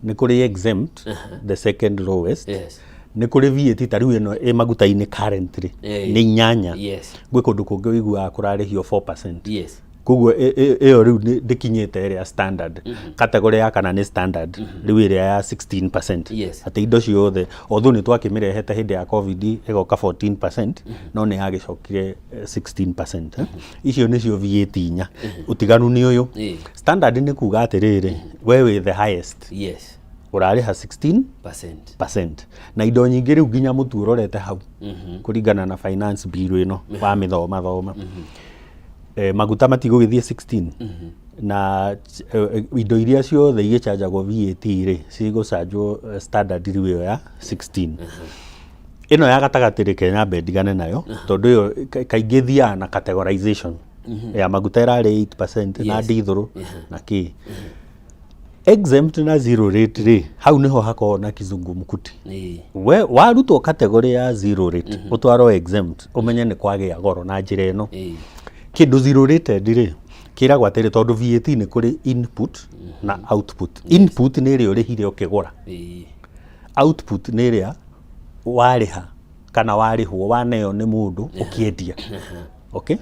nĩ kũrĩ exempt the second lowest Yes. nĩ kũrĩ VAT ta rĩu ĩno ĩ maguta-inĩ currently nĩ inyanya Yes. gwĩ kũndũ kũngĩ ũiguaga kũrarĩhio 4% Yes. koguo ĩyo rĩu ndĩkinyĩte ĩrĩa standard category ya kana nĩ standard rĩu ĩrĩa ya 16% Yes. atĩ indo ciothe although nĩ twakĩmĩrehete hĩndĩ ya covid ĩgoka 14% no nĩ yagĩcokire 16% eh. Icio nĩcio VAT inya ũtiganu nĩ ũyũ standard nĩ kuga atĩrĩrĩ we wĩ the highest Yes. ũrarĩha 16 Percent. percent na indo nyingĩ rĩu nginya mũtu ũrorete hau kũringana na finance bill ĩno wa mĩthoma thoma maguta matigũgĩthiĩ 16 na indo iria ciothe igĩcanjagwo VAT rĩ cigũcanjwo standard rĩu ĩyo ya 16 ĩno ya gatagatĩ reke nyambe ndigane nayo tondũ ĩyo kaingĩ ĩthiaga na categorization ya maguta ĩrarĩ 8% na Yes. ndithũrũ na kĩ exempt na zero rate rĩ hau nĩho hakoragwo na kizungumkuti we warutwo category ya zero rate ũtwarwo exempt ũmenye nĩ kwagĩa goro na njĩra ĩno kĩndũ zero rated rĩ kĩragwo atĩrĩ tondũ VAT nĩ kũrĩ input na output input nĩ ĩrĩa ũrĩhire ũkĩgũra output nĩ ĩrĩa warĩha kana warĩhwo waneo nĩ mũndũ ũkĩendia okay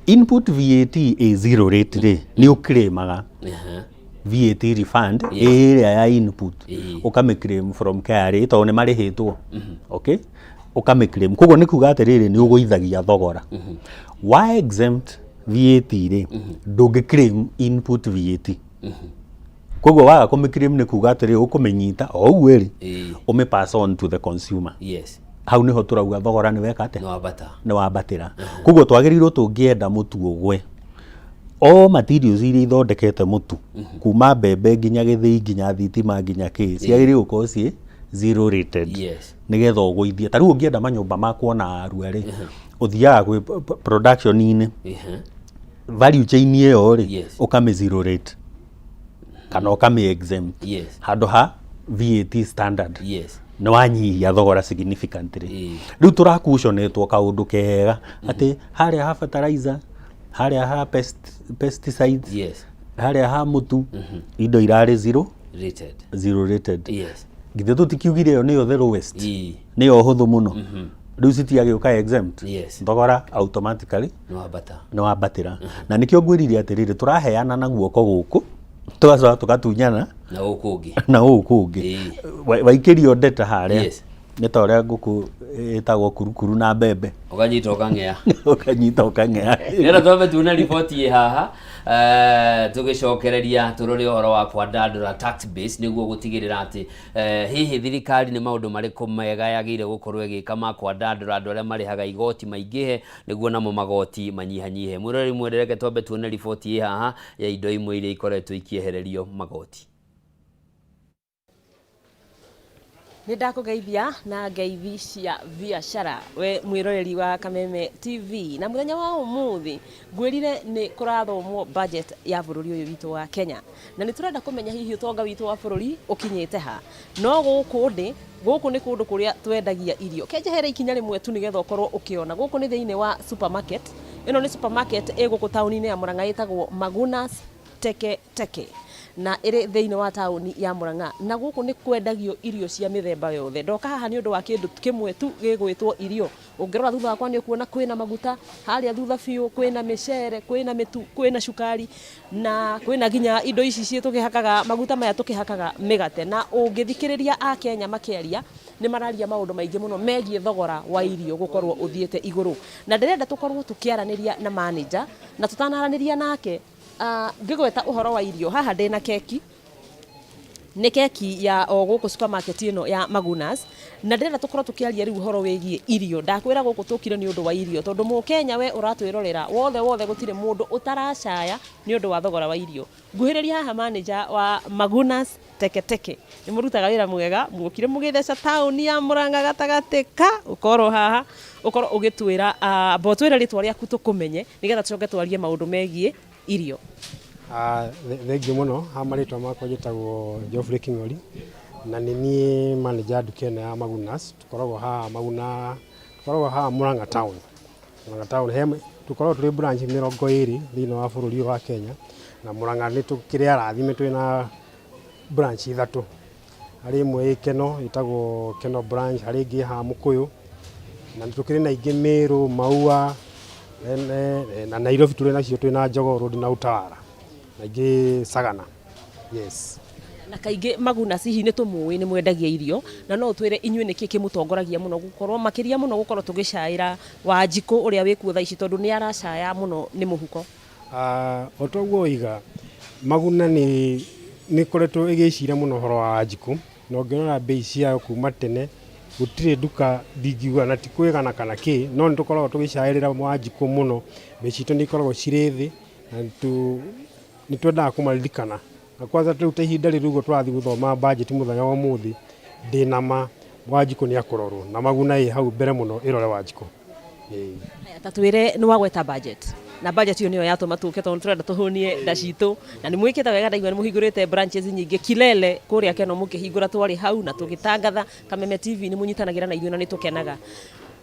input VAT ĩ zero rate rĩ nĩ ũclaimaga VAT refund ĩrĩa ya input ũkamĩ claim from KRA tondũ nĩ marĩhĩtwo okay ũkamĩ claim koguo nĩ kuga atĩrĩrĩ nĩ ũgũithagia thogora wa exempt VAT rĩ ndũngĩ claim input VAT koguo waga kũmĩ claim nĩ kuga atĩrĩrĩ ũkũmĩnyita o ũguo ĩrĩ ũmĩ pass on to the consumer Yes. hau nĩho tũrauga thogora nĩ weka atĩa Nĩ wambata. nĩ wambatĩra koguo twagĩrĩirwo tũngĩenda mũtu ũgwe o materials iria ithondekete mũtu kuma mbembe nginya gĩthĩi nginya thitima nginya kĩ ciagĩrĩirwo gũkorwo ciĩ zero rated Yes. nĩgetha ũgũithie ta rĩu ũngĩenda manyũmba ma kuona arua rĩ ũthiaga gwĩ production-inĩ value chain ĩyo rĩ Yes. ũkamĩ zero rate kana ũkamĩ exempt Yes. handũ ha VAT standard Yes. nĩ wanyihia thogora significantly rĩu tũrakuconetwo kaũndũ kega atĩ harĩa ha fertilizer harĩa ha pesticides Yes. harĩa ha mũtu indo irarĩ zero Rated. zero rated Yes. githĩ tũtikiugire ĩyo nĩyo the lowest nĩyo hũthũ mũno rĩu citiagĩũka exempt Yes. thogora automatically Nĩ wambata. nĩ wambatĩra na nĩkĩo ngwĩrire atĩrĩrĩ tũraheana na guoko gũkũ tũgacoka tũgatunyana Na gũkũ ũngĩ. na gũkũ ũngĩ Waikĩrio ndeta harĩa Yes. nĩ ta ũrĩa ngũkũ ĩtagwo kurukuru na mbembe Ũkanyita ũkang'ea. ũkanyita ũkang'ea Nĩgetha twambe tuone riboti ĩ haha tũgĩcokereria tũrore ũhoro wa kwandandũra tax base nĩguo gũtigĩrĩra atĩ hihi thirikari nĩ maũndũ marĩkũ mega yagĩrĩire gũkorwo ĩgĩka ma kwandandũra andũ arĩa marĩhaga igoti maingĩhe nĩguo namo magoti manyihanyihe. Mwĩroreri mwende reke twambe tuone riboti ĩ haha ya indo imwe iria ikoretwo ikĩehererio magoti. Nĩ ndakũgeithia na ngeithi cia biacara we mwĩroreri wa Kameme TV na mũthenya wa ũmũthĩ ngwĩrire nĩ kũrathomwo budget ya bũrũri ũyũ witũ wa Kenya na nĩ tũrenda kũmenya hihi ũtonga witũ wa bũrũri ũkinyĩte ha no gũkũ ndĩ gũkũ nĩ kũndũ kũrĩa twendagia irio kenjehere ikinya rĩmwe tu nĩgetha ũkorwo ũkĩona gũkũ nĩ thĩinĩ wa supermarket ĩno nĩ supermarket ĩ gũkũ taũni-inĩ ya Murang'a ĩtagwo Magunas Teke Teke Na ĩrĩ thĩinĩ wa taũni ya Murang'a. Na gũkũ nĩ kwendagio irio cia mĩthemba yothe. Ndoka haha nĩ ũndũ wa kĩndũ kĩmwe tu gĩgwĩtwo irio. Ũngĩrora thutha wakwa nĩ ũkuona kwĩna maguta, harĩa thutha biũ kwĩna mĩcere, kwĩna mĩtu, kwĩna cukari na kwĩna nginya indo ici ciĩ tũkĩhakaga maguta maya tũkĩhakaga mĩgate. Na ũngĩthikĩrĩria Akenya makĩaria nĩ mararia maũndũ maingĩ mũno megiĩ thogora wa irio gũkorwo ũthiĩte igũrũ. Na ndĩrenda tũkorwo tũkĩaranĩria na manager na tũtanaranĩria nake ngĩgweta ũhoro wa irio haha ndĩna keki nĩ keki ya o gũkũ supermarket ĩno ya Magunas na ndĩrenda tũkorwo tũkĩaria rĩu ũhoro wĩgiĩ irio. Ndakwĩra gũkũ tũkire nĩ ũndũ wa irio tondũ mũkenya we ũratwĩrorera wothe wothe gũtirĩ mũndũ ũtaracaya nĩ ũndũ wa thogora wa irio. Nguhĩrĩria haha manager wa Magunas Teke Teke nĩ mũrutaga wĩra mwega muokire mũgĩtheca taũni ya Murang'a gatagatĩ ka ũkorwo haha ũkorwo ũgĩtwĩra amba ũtwĩre rĩtwa rĩaku tũkũmenye nĩgetha tũcoke twarie maũndũ megiĩ irio. Thengiũ mũno, ha marĩtwa makwa njĩtagwo Geoffrey King'ori na nĩ niĩ manager nduka ĩno ya Magunas. Tũkoragwo haha Maguna, tũkoragwo haha Murang'a town. Murang'a town he tũkoragwo tũrĩ branch 20 thĩinĩ wa bũrũri ũyũ wa Kenya na Murang'a nĩ tũkĩrĩ arathime twĩna branch ithatũ. Harĩ ĩmwe ĩ Keno ĩtagwo Keno branch, harĩ ĩngĩ ĩ haha Mũkũyũ na nĩ tũkĩrĩ na ingĩ Mĩrũ, Maua na Nairobi tũrĩ nacio twĩna Jogoo Road na Utawala na ingĩ Sagana. Yes. Na kaingĩ Magunas hihi nĩ tũmũĩ nĩ mwendagia irio na no ũtwĩre inyuĩ nĩkĩ kĩmũtongoragia mũno gũkorwo makĩria mũno gũkorwo tũgĩcaĩra Wanjikũ ũrĩa wĩkuo thaa ici tondũ nĩ aracaya mũno nĩ mũhuko. O ta ũguo woiga, Maguna nĩ ĩkoretwo ĩgĩciria mũno ũhoro wa Wanjikũ na ũngĩrora mbei ciayo kuma tene gũtirĩ nduka ndingiuga na ti kwĩgana kana kĩ, no nĩ tũkoragwo tũgĩcaĩrĩra Wanjikũ mũno, mbei citũ nĩ ikoragwo cirĩ thĩ na nĩ twendaga kũmaririkana. Na kwanza rĩu ta ihinda rĩrĩ ũguo tũrathiĩ gũthoma budget mũthenya wa ũmũthĩ, ndĩna ma Wanjikũ nĩ akũrorwo na Maguna ĩ hau mbere mũno ĩrore Wanjikũ. Ĩĩ. Haya, ta twĩre nĩ wagweta budget na budget ĩyo nĩyo yatũma tũke tondũ tũrenda tũhũnie nda citũ na nĩ mwĩkĩte wega ndaigua nĩ mũhingũrĩte branches nyingĩ Kilele kũrĩa Keno mũkĩhingũra twarĩ hau na tũgĩtangatha Kameme TV nĩ mũnyitanagĩra na ithuĩ na nĩ tũkenaga.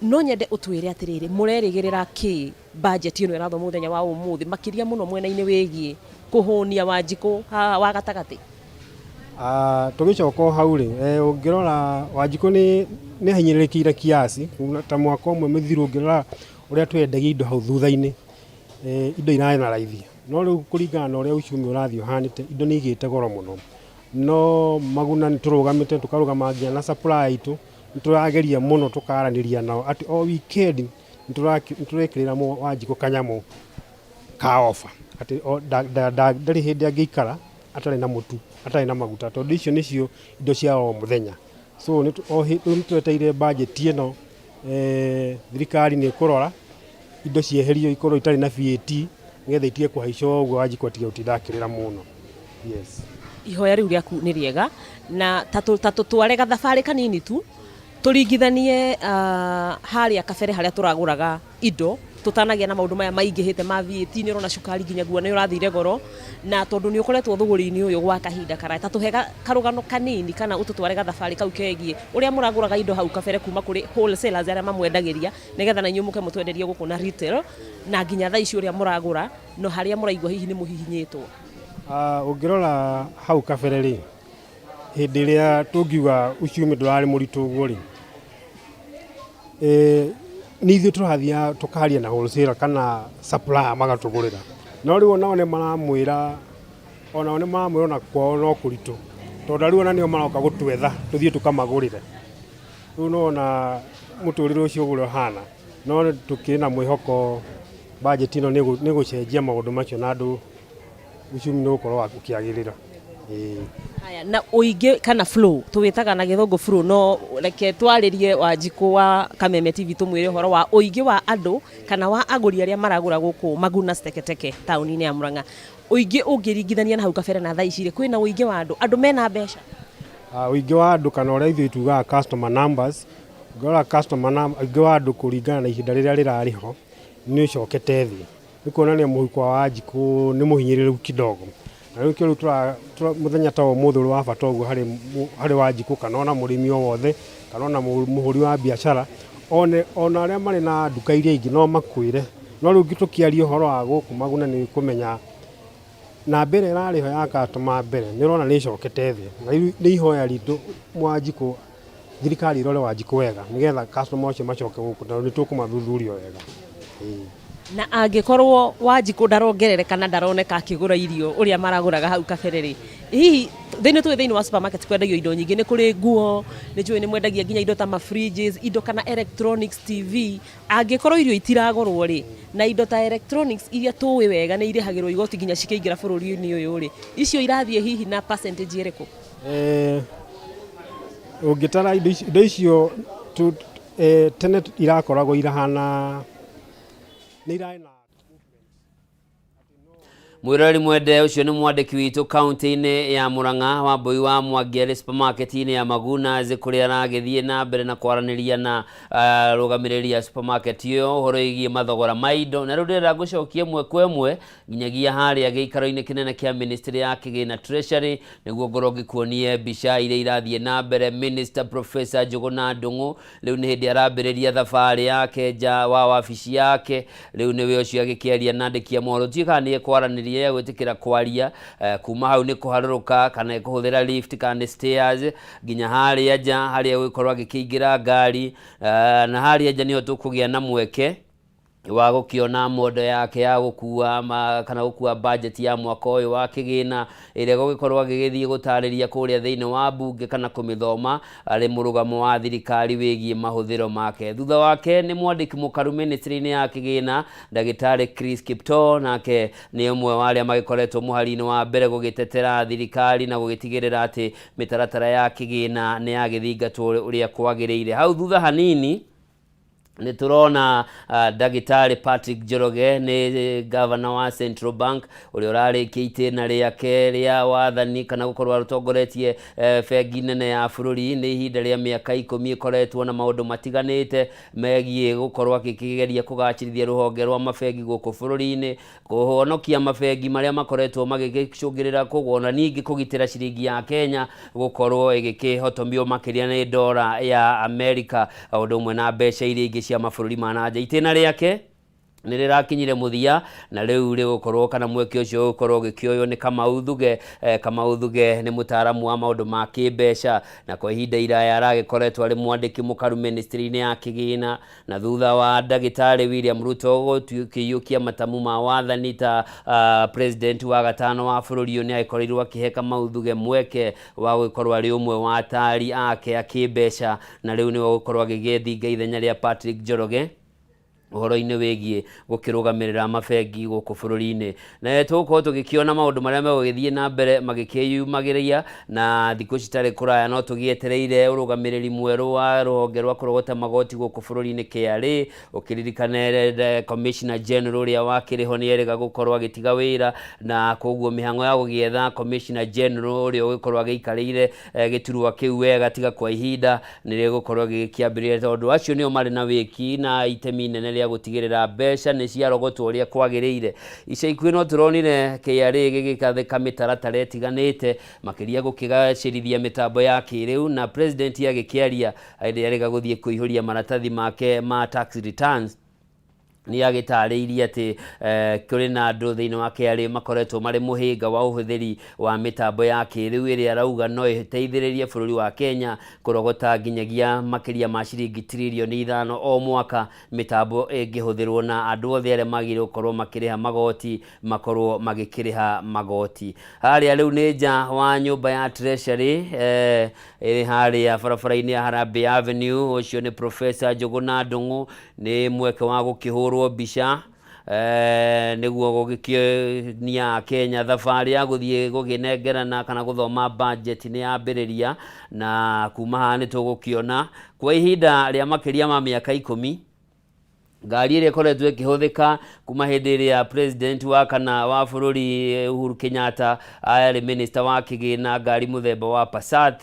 No nyende ũtwĩre atĩrĩrĩ, mũrerĩgĩrĩra kĩ budget ĩno ĩrathomwo mũthenya wa ũmũthĩ makĩria mũno mwena-inĩ wĩgiĩ kũhũnia Wanjikũ haha wa gatagatĩ? Tũgĩcoka o hau rĩ, ũngĩrora Wanjikũ nĩ ahinyĩrĩrĩkĩire kiasi ta mwaka ũmwe mũthiru ũngĩrora ũrĩa twendagia indo hau thutha-inĩ, indo irarĩ na raithi. No rĩu kũringana na ũrĩa uchumi ũrathiĩ ũhanĩte, indo nĩ igĩte goro mũno. No Maguna nĩ tũrũgamĩte, tũkarũgama nginya na supplier aitũ, nĩ tũrageria mũno tũkaranĩria nao atĩ o weekend nĩ tũrekĩrĩra Wanjikũ kanyamũ ka offer atĩ ndarĩ hĩndĩ angĩikara atarĩ na mũtu, atarĩ na maguta tondũ icio nĩcio indo cia o mũthenya. So rĩu nĩ twetereire budget ĩno thirikari nĩ ĩkũrora indo cieherio ikorwo itarĩ na VAT nĩgetha itige kũhaica ũguo Wanjikũ atige gũtinda akĩrĩra mũno. Yes. Ihoya rĩu rĩaku nĩ rĩega na ta tũtware gathabarĩ kanini tu tũringithanie harĩa kabere harĩa tũragũraga indo tũtanagĩa na maũndũ maya maingĩhĩte ma VAT nĩ ũrona cukari nginya guo nĩ ũrathire goro na tondũ nĩ ũkoretwo thũgũrĩ-inĩ ũyũ gwa kahinda karaya ta tũhe karũgano kanini kana ũtũtware gathabarĩ kau kegiĩ ũrĩa mũragũraga indo hau kabere kuma kũrĩ wholesalers arĩa mamwendagĩria nĩgetha na inyuĩ mũke mũtwenderie gũkũ na retail na nginya thaa ici ũrĩa mũragũra no harĩa mũraigua hihi nĩ mũhihinyĩtwo. Ũngĩrora hau kabere rĩ, hĩndĩ ĩrĩa tũngiuga uchumi ndũrarĩ mũritũ ũguo rĩ, nĩ ithuĩ tũrathiaga tũkaria na wholesaler kana supplier magatũgũrĩra. No rĩu onao nĩ maramwĩra onao nĩ maramwĩra ona kwao no kũritũ tondũ rĩu ona nĩo maroka gũtwetha tũthiĩ tũkamagũrĩre. Rĩu nĩ wona mũtũrĩre ũcio ũrĩa ũhana, no tũkĩrĩ na mwĩhoko budget ĩno nĩ ĩgũcenjia maũndũ macio na andũ uchumi nĩ ũgũkorwo ũkĩagĩrĩra. Ĩĩ. Haya, na ũingĩ kana flow tũwĩtaga na gĩthũngũ flow no reke twarĩrie Wanjikũ wa Kameme TV tũmwĩre ũhoro wa ũingĩ wa andũ kana wa agũri arĩa maragũra gũkũ Magunas Teke Teke taũni-inĩ ya Murang'a. Ũingĩ ũngĩringithania na hau kabere na thaa ici rĩ, kwĩna ũingĩ wa andũ, andũ mena mbeca? Ũingĩ wa andũ kana ũrĩa ithuĩ tugaga customer numbers, ũngĩrora customer number, ũingĩ wa andũ kũringana na ihinda rĩrĩa rĩrarĩ ho nĩ ũcokete thĩ. Nĩ kuonania mũhuko wa Wanjikũ nĩ mũhinyĩrĩrĩku kidogo. Na rĩu kĩo rĩu mũthenya ta ũmũthĩ ũrĩ wa bata ũguo harĩ Wanjikũ kana ona mũrĩmi o wothe kana ona mũhũri wa biacara one ona arĩa marĩ na nduka iria ingĩ no makwĩre. No rĩu tũkĩaria ũhoro wa gũkũ Maguna nĩ kũmenya Namba ĩrĩa ĩrarĩ ho ya customer mbere nĩ ũrona nĩ ĩcokete thĩ, na rĩu nĩ ihoya ritũ Wanjikũ, thirikari ĩrore Wanjikũ wega nĩgetha customer acio macoke gũkũ tondũ nĩ tũkũmathuthuria wega. Ĩĩ. Na angĩkorwo Wanjikũ ndarongerereka na ndaroneka akĩgũra irio ũrĩa maragũraga hau kabere rĩ, hihi thĩinĩ tũĩ thĩinĩ wa supermarket kwendagio indo nyingĩ, nĩ kũrĩ nguo, nĩ njũĩ nĩ mwendagia nginya indo ta ma fridges, indo kana electronics, TV, angĩkorwo irio itiragũrwo rĩ, na indo ta electronics iria tũĩ wega nĩ irĩhagĩrwo igoti nginya cikĩingĩra bũrũri-inĩ ũyũ rĩ, icio irathiĩ hihi na percentage ĩrĩkũ? Eh, ũngĩtara indo icio, indo icio tu, eh, tene irakoragwo irahana nĩ irarĩ na Mwĩroreri mwende, ũcio nĩ mwandĩki witũ kaunti-inĩ ya Murang'a, Wambui wa Mwangi, arĩ supermarket-inĩ ya Magunas, kũrĩa aragĩthiĩ na mbere na kwaranĩria na arũgamĩrĩri a supermarket ĩyo ũhoro ĩgiĩ mathogora ma indo. Na rĩu ndĩrenda ngũcokie ĩmwe kwa ĩmwe nginyagia harĩa gĩikaro-inĩ kĩnene kĩa ministry ya kĩgĩna, Treasury, nĩguo ngorwo ngĩkuonie mbica iria irathiĩ na mbere. Minister Professor Njũgũna Ndung'u rĩu nĩ hĩndĩ arambĩrĩria thabarĩ yake nja wa wabici yake. Rĩu nĩwe ũcio agĩkĩaria na andĩki a mohoro. Tũtiũĩ kana nĩ ekwaranĩria, egwĩtĩkĩra kwaria. Kuma hau nĩ kũharũrũka kana ekũhũthĩra lift kana nĩ stairs nginya harĩa nja harĩa egũgĩkorwo agĩkĩingĩra ngari, na harĩa nja nĩho tũkũgĩa na mweke wa gũkĩona mondo yake ya gũkua ma, kana gũkua budget ya mwaka ũyũ wa kĩgĩna, ĩrĩa gũgĩkorwo agĩgĩthiĩ gũtarĩria kũrĩa thĩinĩ wa mbunge kana kũmĩthoma arĩ mũrũgamo wa thirikari wĩgiĩ mahũthĩro make. Thutha wake nĩ mwandĩki mũkaru ministry-inĩ ya kĩgĩna, Ndagĩtarĩ Chris Kiptoo, nake nĩ ũmwe wa arĩa magĩkoretwo mũhari-inĩ wa mbere gũgĩtetera thirikari na gũgĩtigĩrĩra atĩ mĩtaratara ya kĩgĩna nĩ yagĩthingatwo ũrĩa kwagĩrĩire. Hau thutha hanini nĩ tũrona ndagĩtarĩ Patrick Njoroge, nĩ gavana wa Central Bank, ũrĩa ũrarĩkia itĩna rĩake rĩa wathani kana gũkorwo arũtongoretie bengi nene ya bũrũri nĩ ihinda rĩa mĩaka 10 ĩkoretwo na maũndũ matiganĩte megiĩ gũkorwo akĩgeria kũgacĩrithia rũhonge rwa mabengi gũkũ bũrũri-inĩ, kũhonokia mabengi marĩa makoretwo magĩgĩcũngĩrĩra kũgwa, na ningĩ kũgitĩra ciringi ya Kenya gũkorwo ĩgĩkĩhotomio makĩria nĩ ndora ya Amerika, o ũndũ ũmwe na mbeca iria ingĩ cia mabũrũri ma na nja. Itĩna rĩake nĩ rĩrakinyire mũthia na rĩu rĩgũkorwo kana mweke ũcio ũgũkorwo ũgĩkĩoywo nĩ Kamau Thuge. Kamau Thuge nĩ mũtaaramu wa maũndũ ma kĩmbeca na kwa ihinda iraya aragĩkoretwo arĩ mwandĩki mũkaru ministry-inĩ ya kĩgĩna, na thutha wa ndagĩtarĩ William Ruto gũkĩiyũkia matamu ma wathani ta president wa gatano wa bũrũri ũyũ, nĩ agĩkorirwo akĩhe Kamau Thuge mweke wa gũgĩkorwo arĩ ũmwe wa atari ake a kĩmbeca, na rĩu nĩwe ũgũkorwo agĩgĩthinga ithenya rĩa Patrick Njoroge ũhoro-inĩ wĩgiĩ gũkĩrũgamĩrĩra mabengi gũkũ bũrũri-inĩ. Na tũgũkorwo tũgĩkĩona maũndũ marĩa megũgĩthiĩ na mbere magĩkĩyumagĩria na thikũ citarĩ kũraya, no tũgĩetereire ũrũgamĩrĩri mwerũ wa rũhonge rwa kũrogota magoti gũkũ bũrũri-inĩ, KRA. Ũkĩririkane Commissioner General ũrĩa wakĩrĩ ho nĩ erĩga gũkorwo agĩtiga wĩra, na koguo mĩhang'o ya gũgĩetha Commissioner General ũrĩa ũgũkorwo agĩikarĩire gĩturwa kĩu wega tiga kwa ihinda nĩ rĩgũkorwo gĩgĩkĩambĩrĩria, tondũ acio nĩo marĩ na wĩki na itemi inene rĩa gũtigĩrĩra mbeca nĩ ciarogotwo ũrĩa kwagĩrĩire. Ica ikuhĩ no tũronire KRA gĩgĩgathĩka mĩtaratara ĩtiganĩte, makĩria gũkĩgacĩrithia mĩtambo ya kĩrĩu, na president agĩkĩaria hĩndĩ ĩrĩa arĩga gũthiĩ kũihũria maratathi make ma tax returns, nĩ agĩtarĩirie atĩ kũrĩ na andũ thĩinĩ wa KRA makoretwo marĩ mũhĩnga wa ũhũthĩri wa mĩtambo ya kĩrĩu, ĩrĩa arauga no ĩteithĩrĩrie bũrũri wa Kenya kũrogota nginyagia makĩria ma ciringi tiririoni 5 o mwaka mĩtambo ĩngĩhũthĩrwo na andũ othe arĩa magĩrĩirwo gũkorwo makĩrĩha magoti makorwo magĩkĩrĩha magoti. Harĩa rĩu nĩ nja wa nyũmba ya Treasury, ĩrĩ harĩa barabara-inĩ ya Harambee Avenue. Ũcio nĩ Professor Njũgũna Ndung'u, nĩ mweke wa gũkĩhũrwo mbica nĩguo gũgĩkĩonia Kenya thabarĩ ya gũthiĩ gũkĩnengerana kana gũthoma budget nĩ yambĩrĩria. Na kuma haha nĩ tũgũkĩona kwa ihinda rĩa makĩria ma mĩaka 10 ngari ĩrĩa ĩkoretwo ĩkĩhũthĩka kuma hĩndĩ ĩrĩa president wa kana wa bũrũri Uhuru Kenyatta arĩ minister wa kĩgĩna, ngari mũthemba wa Passat,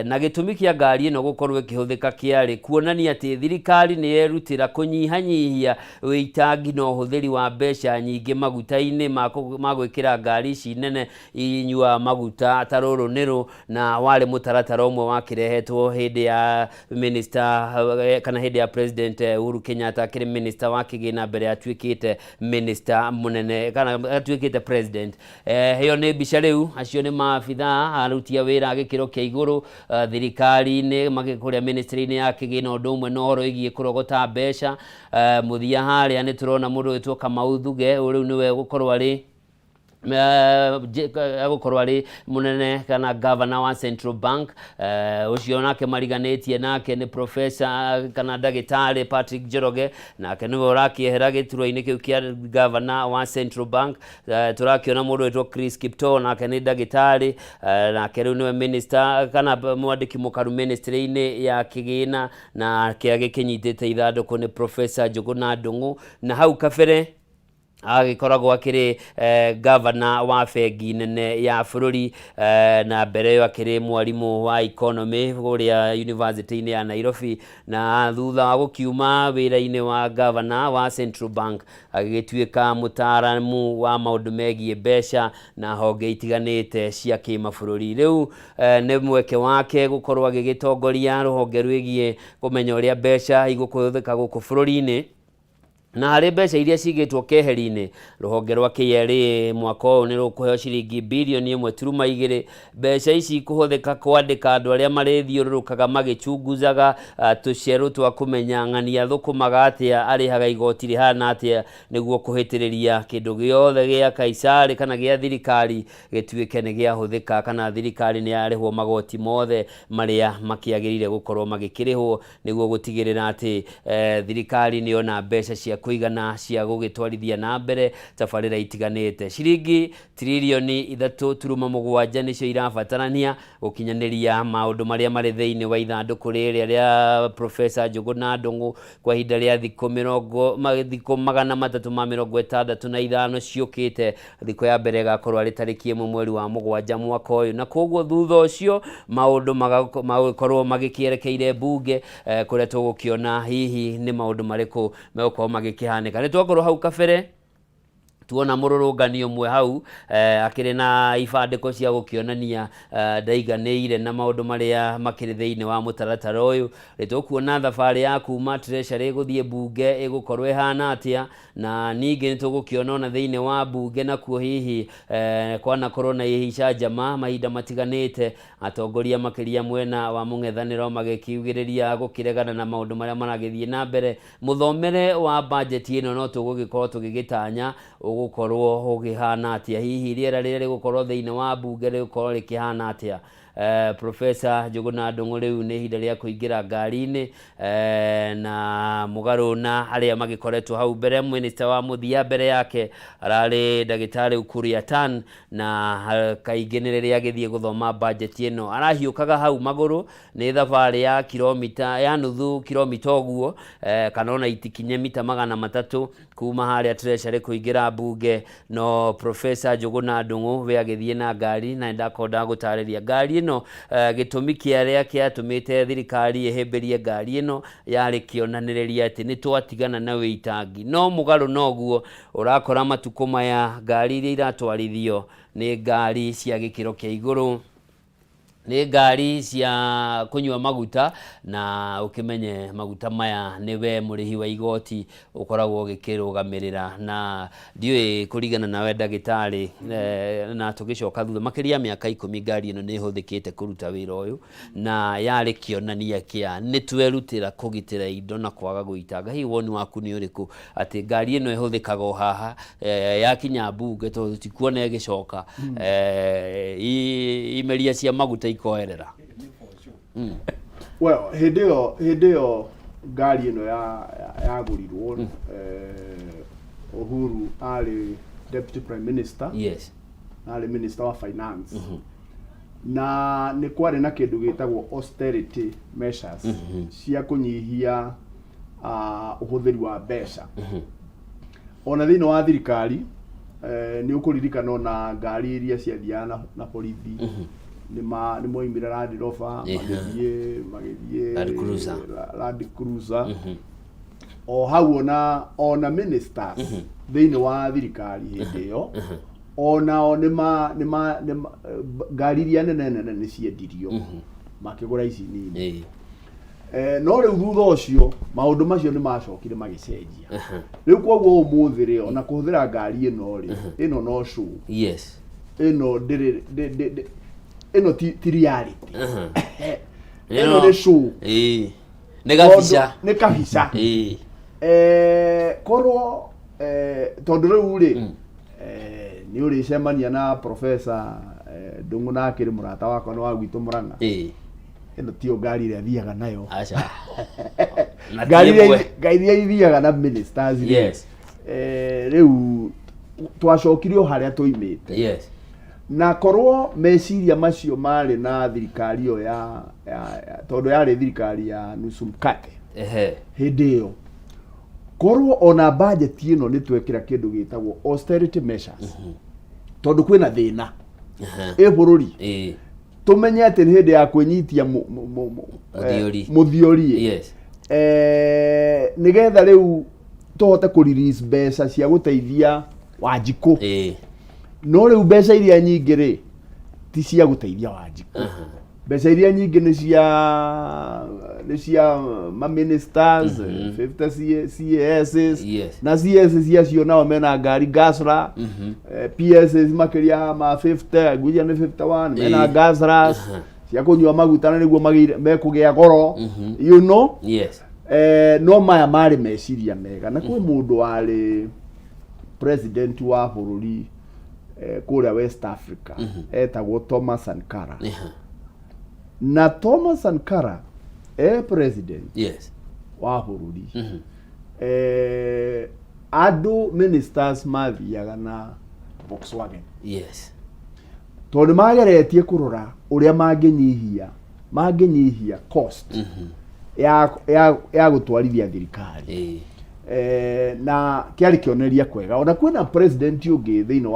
na gĩtũmi kĩa ngari ĩno gũkorwo ĩkĩhũthĩka kĩarĩ kuonania atĩ thirikari nĩ yerutĩra kũnyihanyihia wĩitangi na ũhũthĩri wa mbeca nyingĩ maguta-inĩ ma gwĩkĩra ngari ici nene inyuaga maguta ta rũrũ nĩrũ, na warĩ mũtaratara ũmwe wakĩrehetwo hĩndĩ ya minister kana hĩndĩ ya president Uhuru Kenyatta akĩrĩ minister wa kĩgĩna mbere atuĩkĩte minister mũnene kana atuĩkĩte president. Ĩyo nĩ mbica rĩu, acio nĩ maabithaa aruti a wĩra a gĩkĩro kĩa igũrũ thirikari-inĩ kũrĩa ministry-inĩ ya kĩgĩna ũndũ ũmwe na ũhoro wĩgiĩ kũrogota mbeca. Mũthia harĩa nĩ tũrona mũndũ wĩtwo Kamau Thuge, ũyũ rĩu nĩwe ũgũkorwo arĩ egũkorwo arĩ mũnene kana governor wa Central Bank. Ũcio nake mariganĩtie nake nĩ professor kana ndagĩtarĩ Patrick Njoroge, nake nĩwe ũrakĩehera gĩturwa-inĩ kĩu kĩa governor wa Central Bank. Tũrakĩona mũndũ wĩtwo Chris Kiptoo, nake nĩ ndagĩtarĩ, nake rĩu nĩwe minister kana mwandĩki mũkaru ministry-inĩ ya kĩgĩna, nake agĩkĩnyitĩte ithandũkũ nĩ Professor Njũgũna Ndung'u, na hau kabere agĩkoragwo akĩrĩ governor wa bengi nene ya bũrũri, na mbere ĩyo akĩrĩ mwarimũ wa economy kũrĩa university-inĩ ya Nairobi, na thutha wa gũkiuma wĩra-inĩ wa governor wa Central Bank agĩgĩtuĩka mũtaaramu wa maũndũ megiĩ mbeca na honge itiganĩte cia kĩmabũrũri. Rĩu nĩ mweke wake gũkorwo agĩgĩtongoria rũhonge rwĩgiĩ kũmenya ũrĩa mbeca igũkũhũthĩka gũkũ bũrũri-inĩ. Na harĩ mbeca iria cigĩtwo keheri-inĩ, rũhonge rwa KRA mwaka ũyũ nĩ rũkũheo ciringi birioni 1.2. Mbeca ici ikũhũthĩka kwandĩka andũ arĩa marĩthiũrũrũkaga magĩchunguzaga tũcerũ twa kũmenya ng'ania thũkũmaga atĩa, arĩhaga igoti rĩhana atĩa, nĩguo kũhĩtĩrĩria kĩndũ gĩothe gĩa Kaisari kana gĩa thirikari gĩtuĩke nĩ gĩahũthĩka, kana thirikari nĩ yarĩhwo magoti mothe marĩa makĩagĩrĩire gũkorwo magĩkĩrĩhwo, nĩguo gũtigĩrĩra atĩ thirikari nĩ yona mbeca cia kũigana cia gũgĩtwarithia na mbere tabarĩra itiganĩte. Ciringi tiririoni 3.7 nĩcio irabatarania gũkinyanĩria maũndũ marĩa marĩ thĩinĩ wa ithandũkũ rĩrĩa rĩa Professor Njũgũna Ndung'u kwa ihinda rĩa thikũ mĩrongo thikũ 365 ciũkĩte. Thikũ ya mbere ĩgakorwo arĩ tarĩki 1 mweri wa 7 mwaka ũyũ, na koguo thutha ũcio maũndũ magũkorwo magĩkĩerekeire mbunge, kũrĩa tũgũkĩona hihi nĩ maũndũ marĩkũ megũkorwo magĩkĩhanĩka. Nĩ twakorwo hau kabere tuona mũrũrũngani ũmwe hau akĩrĩ na ibandĩko cia gũkĩonania ndaiganĩire na maũndũ marĩa makĩrĩ thĩinĩ wa mũtaratara ũyũ. Nĩ tũkuona thabarĩ ya kuma Treasury gũthiĩ mbunge ĩgũkorwo ĩhana atĩa, na ningĩ nĩ tũgũkĩona ona thĩinĩ wa mbunge nakuo hihi kwanakorwo na icanjama mahinda matiganĩte, atongoria makĩria mwena wa mũng'ethanĩro magĩkiugĩrĩria gũkĩregana na maũndũ marĩa maragĩthiĩ na mbere. Mũthomere wa bajeti ĩno no tũgũgĩkorwo tũgĩgĩtanya ũgũkorwo ũkĩhana atĩa, hihi rĩera rĩrĩa rĩgũkorwo thĩinĩ wa mbunge rĩgũkorwo rĩkĩhana atĩa. Professor Njũgũna Ndung'u rĩu nĩ ihinda rĩa kũingĩra ngari-inĩ, na mũgarũ na arĩa magĩkoretwo hau mbere. Minister wa mũthia mbere yake ararĩ ndagĩtarĩ Ukur Yatani, na kaingĩ nĩ rĩrĩa agĩthiĩ gũthoma bajeti ĩno arahiũkaga hau magũrũ, nĩ thabarĩ ya kilomita ya nuthu kilomita ũguo, kana ona itikinye mita 300 kuma harĩa Treasury kũingĩra mbunge. No Professor Njũgũna Ndung'u we agĩthiĩ na ngari, na ndakorwo ndagũtarĩria ngari ĩno, gĩtũmi kĩarĩa kĩatũmĩte thirikari ĩhĩmbĩrie ngari ĩno yarĩ kĩonanĩrĩria atĩ nĩ twatigana na wĩitangi. No mũgarũ noguo ũrakora matukũ maya ngari iria iratwarithio nĩ ngari cia gĩkĩro kĩa igũrũ, nĩ ngari cia kũnyua maguta, na ũkĩmenye maguta maya nĩ we mũrĩhi wa igoti ũkoragwo ũgĩkĩrũgamĩrĩra. Na ndiũĩ kũringana nawe ndagĩtarĩ, na tũgĩcoka thutha makĩria ya mĩaka 10 ngari ĩno nĩ ĩhũthĩkĩte kũruta wĩra ũyũ, na yarĩ kĩonania kĩa nĩ twerutĩra kũgitĩra indo na kwaga gũitanga. Hihi woni waku nĩ ũrĩkũ atĩ ngari ĩno ĩhũthĩkaga o haha, yakinya mbunge tondũ tikuona ĩgĩcoka, imeria cia maguta ikoerera? Well, hĩndĩ ĩyo ngari ĩno yagũrirwo, Uhuru arĩ deputy prime minister, arĩ minister wa finance, na nĩ kwarĩ na kĩndũ gĩtagwo austerity measures cia kũnyihia ũhũthĩri wa mbeca ona thĩinĩ wa thirikari. Nĩ ũkũririkana ona ngari iria ciathiaga na borithi nĩ moimire Land Rover, magĩthiĩ Land Cruiser. Land Cruiser. O hau ona ministers thĩinĩ wa thirikari hĩndĩ ĩyo onao nĩ ma ngari iria nene nene nĩ ciendirio, makĩgũra ici nini. No rĩu thutha ũcio maũndũ macio nĩ macokire magĩcenjia. Rĩu koguo ũmũthĩ rĩ, ona kũhũthĩra ngari ĩno rĩ, ĩno no show. Ĩno ndĩrĩ ĩno ti reality. Ĩno nĩ show. Ĩĩ. Nĩ gabica. Tondũ nĩ kabica. Korwo tondũ rĩu rĩ, nĩ ũrĩcemania na professor Ndung'u na akĩrĩ mũrata wakwa nĩ wa gwitũ Mũrang'a. Ĩno tiyo ngari ĩrĩa thiaga nayo. Aca. Na ti Ngari ĩmwe. ngari iria ithiaga na ministers rĩ, rĩu twacokire o harĩa tũimĩte. Na korwo meciria macio marĩ na thirikari ĩyo ya tondũ yarĩ thirikari ya nusu mkate hĩndĩ ĩyo, korwo ona budget ĩno nĩ twekĩra kĩndũ gĩtagwo austerity measures, tondũ kwĩna thĩna ĩ bũrũri, tũmenye atĩ nĩ hĩndĩ ya kwĩnyitia Mũthiori. Mũthiori. Nĩgetha rĩu tũhote kũ release mbeca cia gũteithia Wanjikũ. No rĩu mbeca iria nyingĩ rĩ, ti cia gũteithia Wanjikũ. Mbeca iria nyingĩ nĩ cia ma ministers, 50 CASs, na CAS ciacio nao mena ngari Guzzler, PSs makĩria ma 50, ngwĩciria nĩ 51, mena Guzzlers cia kũnyua maguta na nĩguo mekũgĩa goro. No maya marĩ meciria mega, na kwĩ mũndũ warĩ president wa bũrũri kũrĩa West Africa etagwo Thomas Sankara. Na Thomas Sankara e president wa bũrũri, andũ ministers mathiaga na Volkswagen, tondũ nĩ mageretie kũrora ũrĩa mangĩnyihia cost ya gũtwarithia thirikari. Na kĩarĩ kĩonereria kwega. Ona kwĩna president ũngĩ thĩinĩ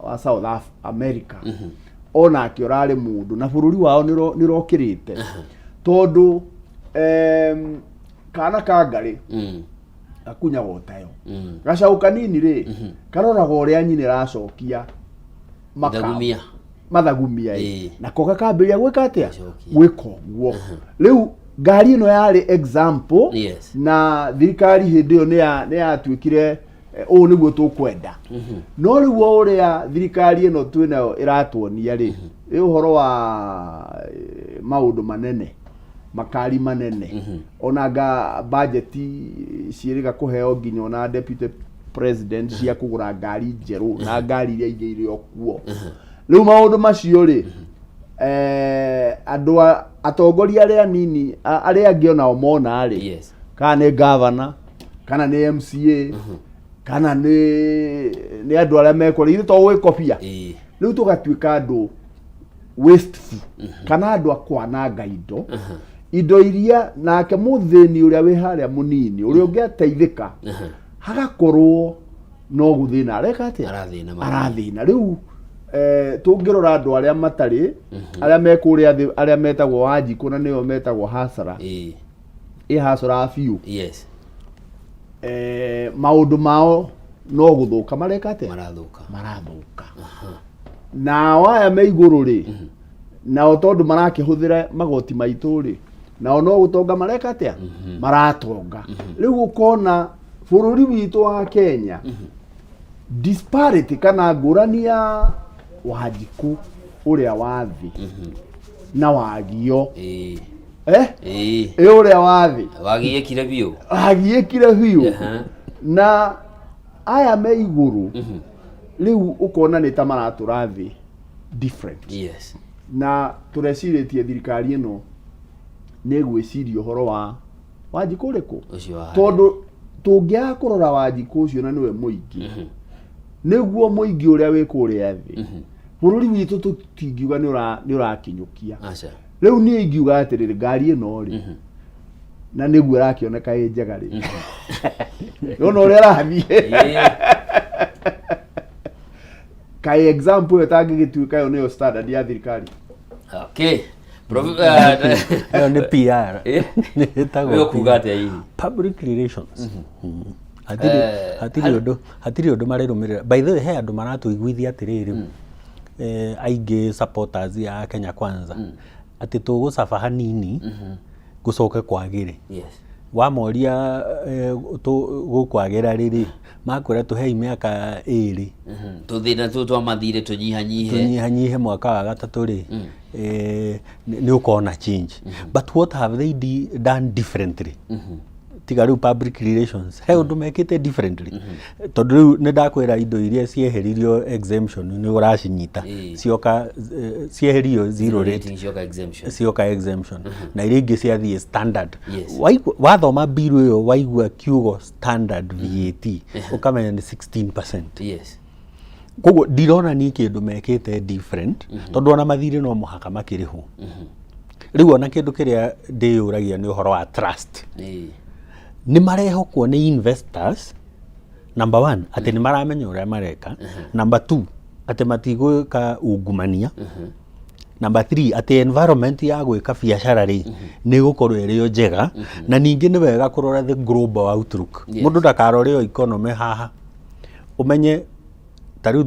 wa South America, onake ũrarĩ mũndũ na bũrũri wao nĩ ũrokĩrĩte, tondũ kana ka ngarĩ gakunyaga ũtayo. Gacaũ kanini rĩ, karoraga ũrĩa nyina ĩracokia Mathagumia. Mathagumia ĩ, nako gakambĩrĩria gwĩka atĩa? Gwĩka ũguo. Rĩu ngari ĩno yarĩ example. Na thirikari hĩndĩ ĩyo nĩ yatuĩkire ũũ nĩguo tũkwenda. No rĩu o ũrĩa thirikari ĩno twĩnayo ĩratuonia rĩ, ĩ ũhoro wa maũndũ manene, makari manene, ona nga budget ciĩrĩga kũheo nginya ona deputy president cia kũgũra ngari njerũ na ngari iria ingĩ irĩ o kuo. Rĩu maũndũ macio rĩ, andũ atongoria arĩa anini arĩa angĩ onao mona rĩ, kana nĩ governor, kana nĩ MCA, kana nĩ andũ arĩa mekũrĩa, ithuĩ to gwĩkobia. Rĩu tũgatuĩka andũ wasteful, kana andũ a kwananga indo iria nake mũthĩni ũrĩa wĩ harĩa mũnini ũrĩa ũngĩateithĩka hagakorwo no gũthĩna areka atĩa? Arathĩna makĩria. Arathĩna. Rĩu tũngĩrora andũ arĩa matarĩ, arĩa me kũrĩa thĩ, arĩa metagwo Wanjikũ na nĩo metagwo hasara, ĩ hasara biũ. Maũndũ mao no gũthũka mareka atĩa? Marathũka. Marathũka. Nao aya me igũrũ rĩ, nao tondũ marakĩhũthĩra magoti maitũ rĩ, nao no gũtonga mareka atĩa? Maratonga. Rĩu ũkona bũrũri witũ wa Kenya, disparity kana ngũrani ya Wanjikũ ũrĩa wa thĩ na wagio, ĩ ũrĩa wa thĩ Wagiĩkire biũ. Wagiĩkire biũ, na aya me igũrũ rĩu ũkona nĩ ta maratũra thĩ different. Na tũrecirĩtie thirikari ĩno nĩ ĩgwĩciria ũhoro wa Wanjikũ ũrĩkũ? Ũcio wa Tondũ tũngĩaga kũrora Wanjikũ ũcio, na nĩwe mũingĩ, nĩguo mũingĩ ũrĩa wĩ kũrĩa thĩ, bũrũri witũ tũtingiuga nĩ ũrakinyũkia. Aca. Rĩu niĩ ingiuga atĩrĩrĩ, ngari ĩno rĩ, na nĩguo ĩrakĩoneka ĩ njega rĩ, nona ũrĩa ĩrathiĩ, kaĩ example ĩyo ĩtangĩgĩtuĩka ĩyo nĩyo standard ya thirikari? Okay. Ĩyo nĩ PR. Ĩtagwo Wewe ũkuga PR. atĩa hihi? Public relations. Hatirĩ hatirĩ ũndũ, hatirĩ ũndũ marĩrũmĩrĩra. By the way, he andũ maratũiguithia atĩrĩrĩ, aingĩ supporters ya Kenya Kwanza, atĩ tũgũcaba hanini. Gũcoke kwagĩre. Yes. Wamoria eh, gũkwagĩra rĩrĩ, makwĩra tũhei mĩaka ĩrĩ. Tũthĩna tũtũ twa mathirĩ tũnyihanyihe. Tũnyihanyihe mwaka wa gatatũ rĩ, eh, nĩ ũkona change. But what have they done differently? Tiga rĩu public relations, he ũndũ mekĩte differently? Tondũ rĩu nĩ ndakwĩra indo iria cieheririo exemption nĩ ũracinyita. Cioka eh, cieherio zero rate, rating cioka exemption. Cioka exemption na iria ingĩ ciathiĩ standard. Yes. Wathoma bill ĩyo waigua kiugo standard VAT ũkamenya nĩ 16%. Yes. Koguo ndirona niĩ kĩndũ mekĩte different, tondũ ona mathirĩ no mũhaka makĩrĩhwo. Rĩu ona kĩndũ kĩrĩa ndĩyũragia nĩ ũhoro wa trust. Nĩ marehokwo nĩ investors, number one, atĩ nĩ maramenya ũrĩa mareka, number two, atĩ matigwĩka ungumania, number three, atĩ environment ya gwĩka biacara rĩ nĩ ĩgũkorwo ĩrĩ o njega. Na ningĩ nĩ wega kũrora the global outlook. Mũndũ ndakarore o economy haha, ũmenye ta rĩu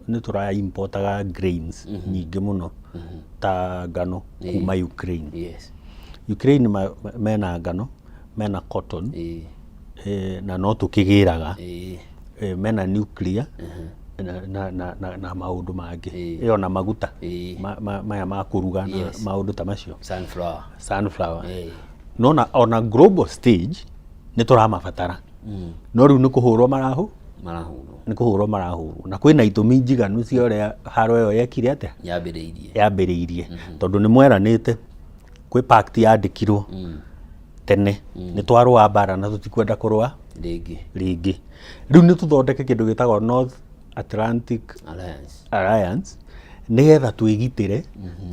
nĩ tũra importaga grains nyingĩ mũno ta ngano kuma Ukraine. Ukraine mena ngano, mena cotton, na no tũkĩgĩraga, mena nuclear na maũndũ mangĩ, ĩyo na maguta maya ma kũruga na maũndũ ta macio. Sunflower. Sunflower. No na ona global stage nĩ tũramabatara, no rĩu nĩ kũhũrwo marahũ marahũrwo. Nĩ kũhũrwo marahũrwo, na kwĩna itũmi njiganu cia ũrĩa haro ĩyo yekire atĩa. Yambĩrĩirie. Yambĩrĩirie tondũ nĩ mweranĩte, kwĩ pact yandĩkirwo tene, nĩ twarũa mbara na tũtikwenda kũrũa rĩngĩ. Rĩngĩ. Rĩu nĩ tũthondeke kĩndũ gĩtagwo North Atlantic Alliance. Alliance nĩgetha twĩgitĩre,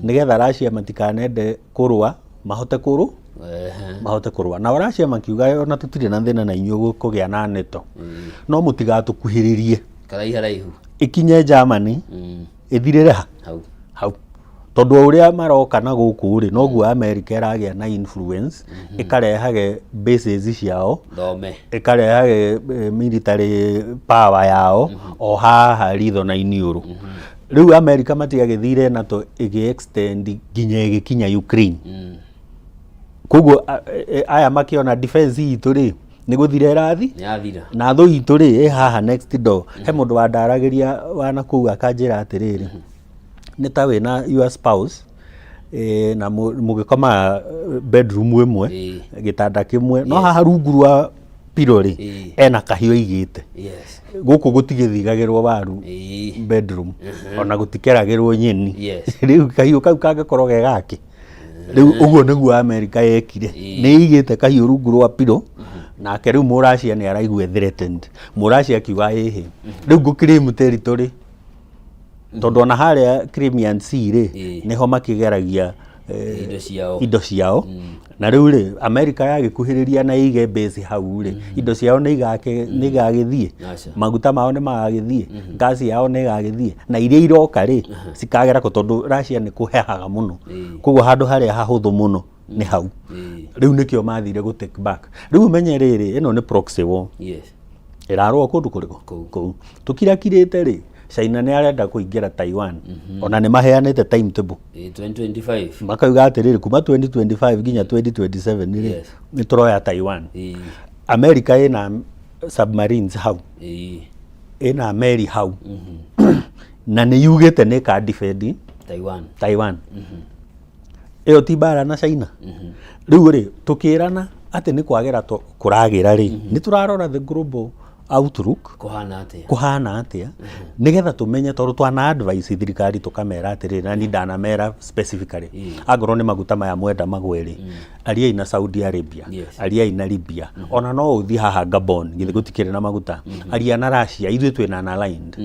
nĩgetha Russia matikanende kũrũa, mahote kũrũ mahote kũrũa na Russia makiuga ona tũtirĩ na thĩna na inyuĩ kũgĩa na NATO, no mũtigatũkuhĩrĩrie. Karaiha raihu. Ĩkinye Germany, ĩthirĩre ha? Hau. Hau, tondũ o ũrĩa maroka na gũkũ rĩ, noguo America ĩragĩa na influence, ĩkarehage bases ciao, thome, ĩkarehage military power yao o haha ritho na iniũrũ. Rĩu America matiagĩthire NATO ĩgĩ extend nginya ĩgĩkinya Ukraine. Koguo aya makĩona defense itũ rĩ nĩ gũthira ĩrathi. Nĩ yathira. Na thũ itũ rĩ ĩ haha next door. He mũndũ wandaragĩria wana kũu akanjĩra atĩrĩrĩ, nĩ ta wĩna your spouse na mũgĩkomaga bedroom ĩmwe, gĩtanda kĩmwe, no haha rungu rwa pillow rĩ ena kahiũ aigĩte. Gũkũ gũtigĩthigagĩrwo waru bedroom, ona gũtikeragĩrwo nyeni. Rĩu kahiũ kau kangĩkorwo ge gake rĩu, ũguo nĩguo America yekire, nĩ ĩigĩte kahiũ rungu rwa pillow. Nake rĩu Mũracia nĩ araigua threatened. Mũracia akiuga ĩhĩ, rĩu ngũ-claim territory, tondũ ona harĩa Crimean Sea rĩ nĩho makĩgeragia indo ciao. Indo ciao. Na rĩu rĩ America yagĩkuhĩrĩria na ĩige base hau rĩ, indo ciao nĩ nĩ igagĩthiĩ. Aca. Maguta mao nĩ magagĩthiĩ, ngasi yao nĩ ĩgagĩthiĩ, na iria iroka rĩ cikagera kũ? Tondũ Russia nĩ kũhehaga mũno, koguo handũ harĩa hahũthũ mũno nĩ hau. Rĩu nĩkĩo mathire gũ take back. Rĩu ũmenye rĩrĩ, ĩno nĩ proxy war. Ĩrarũa kũndũ kũrĩkũ? Kũu tũkirakirĩte rĩ, China nĩ arenda kũingĩra Taiwan. Ona nĩ maheanĩte timetable. 2025. Makauga atĩrĩrĩ, kuma 2025 nginya 2027 rĩ, nĩ tũroya Taiwan. America ĩna submarines hau, ĩna meri hau, na nĩ yugĩte nĩ ĩka defend Taiwan. Taiwan. Ĩyo ti mbara na China? Rĩu rĩ tũkĩrana atĩ nĩ kwagĩra kũragĩra rĩ, nĩ tũrarora the global outlook. Kũhana atĩa? Kũhana atĩa, nĩgetha tũmenye, tondũ twana advice thirikari tũkamera atĩrĩrĩ, na niĩ ndanamera specifically, angorwo nĩ maguta maya mwenda magwe rĩ, ariai na Saudi Arabia, ariai na Libya, ona no ũthiĩ haha Gabon, githĩ gũtikĩrĩ na maguta? Aria na Russia, ithuĩ twĩna na aligned.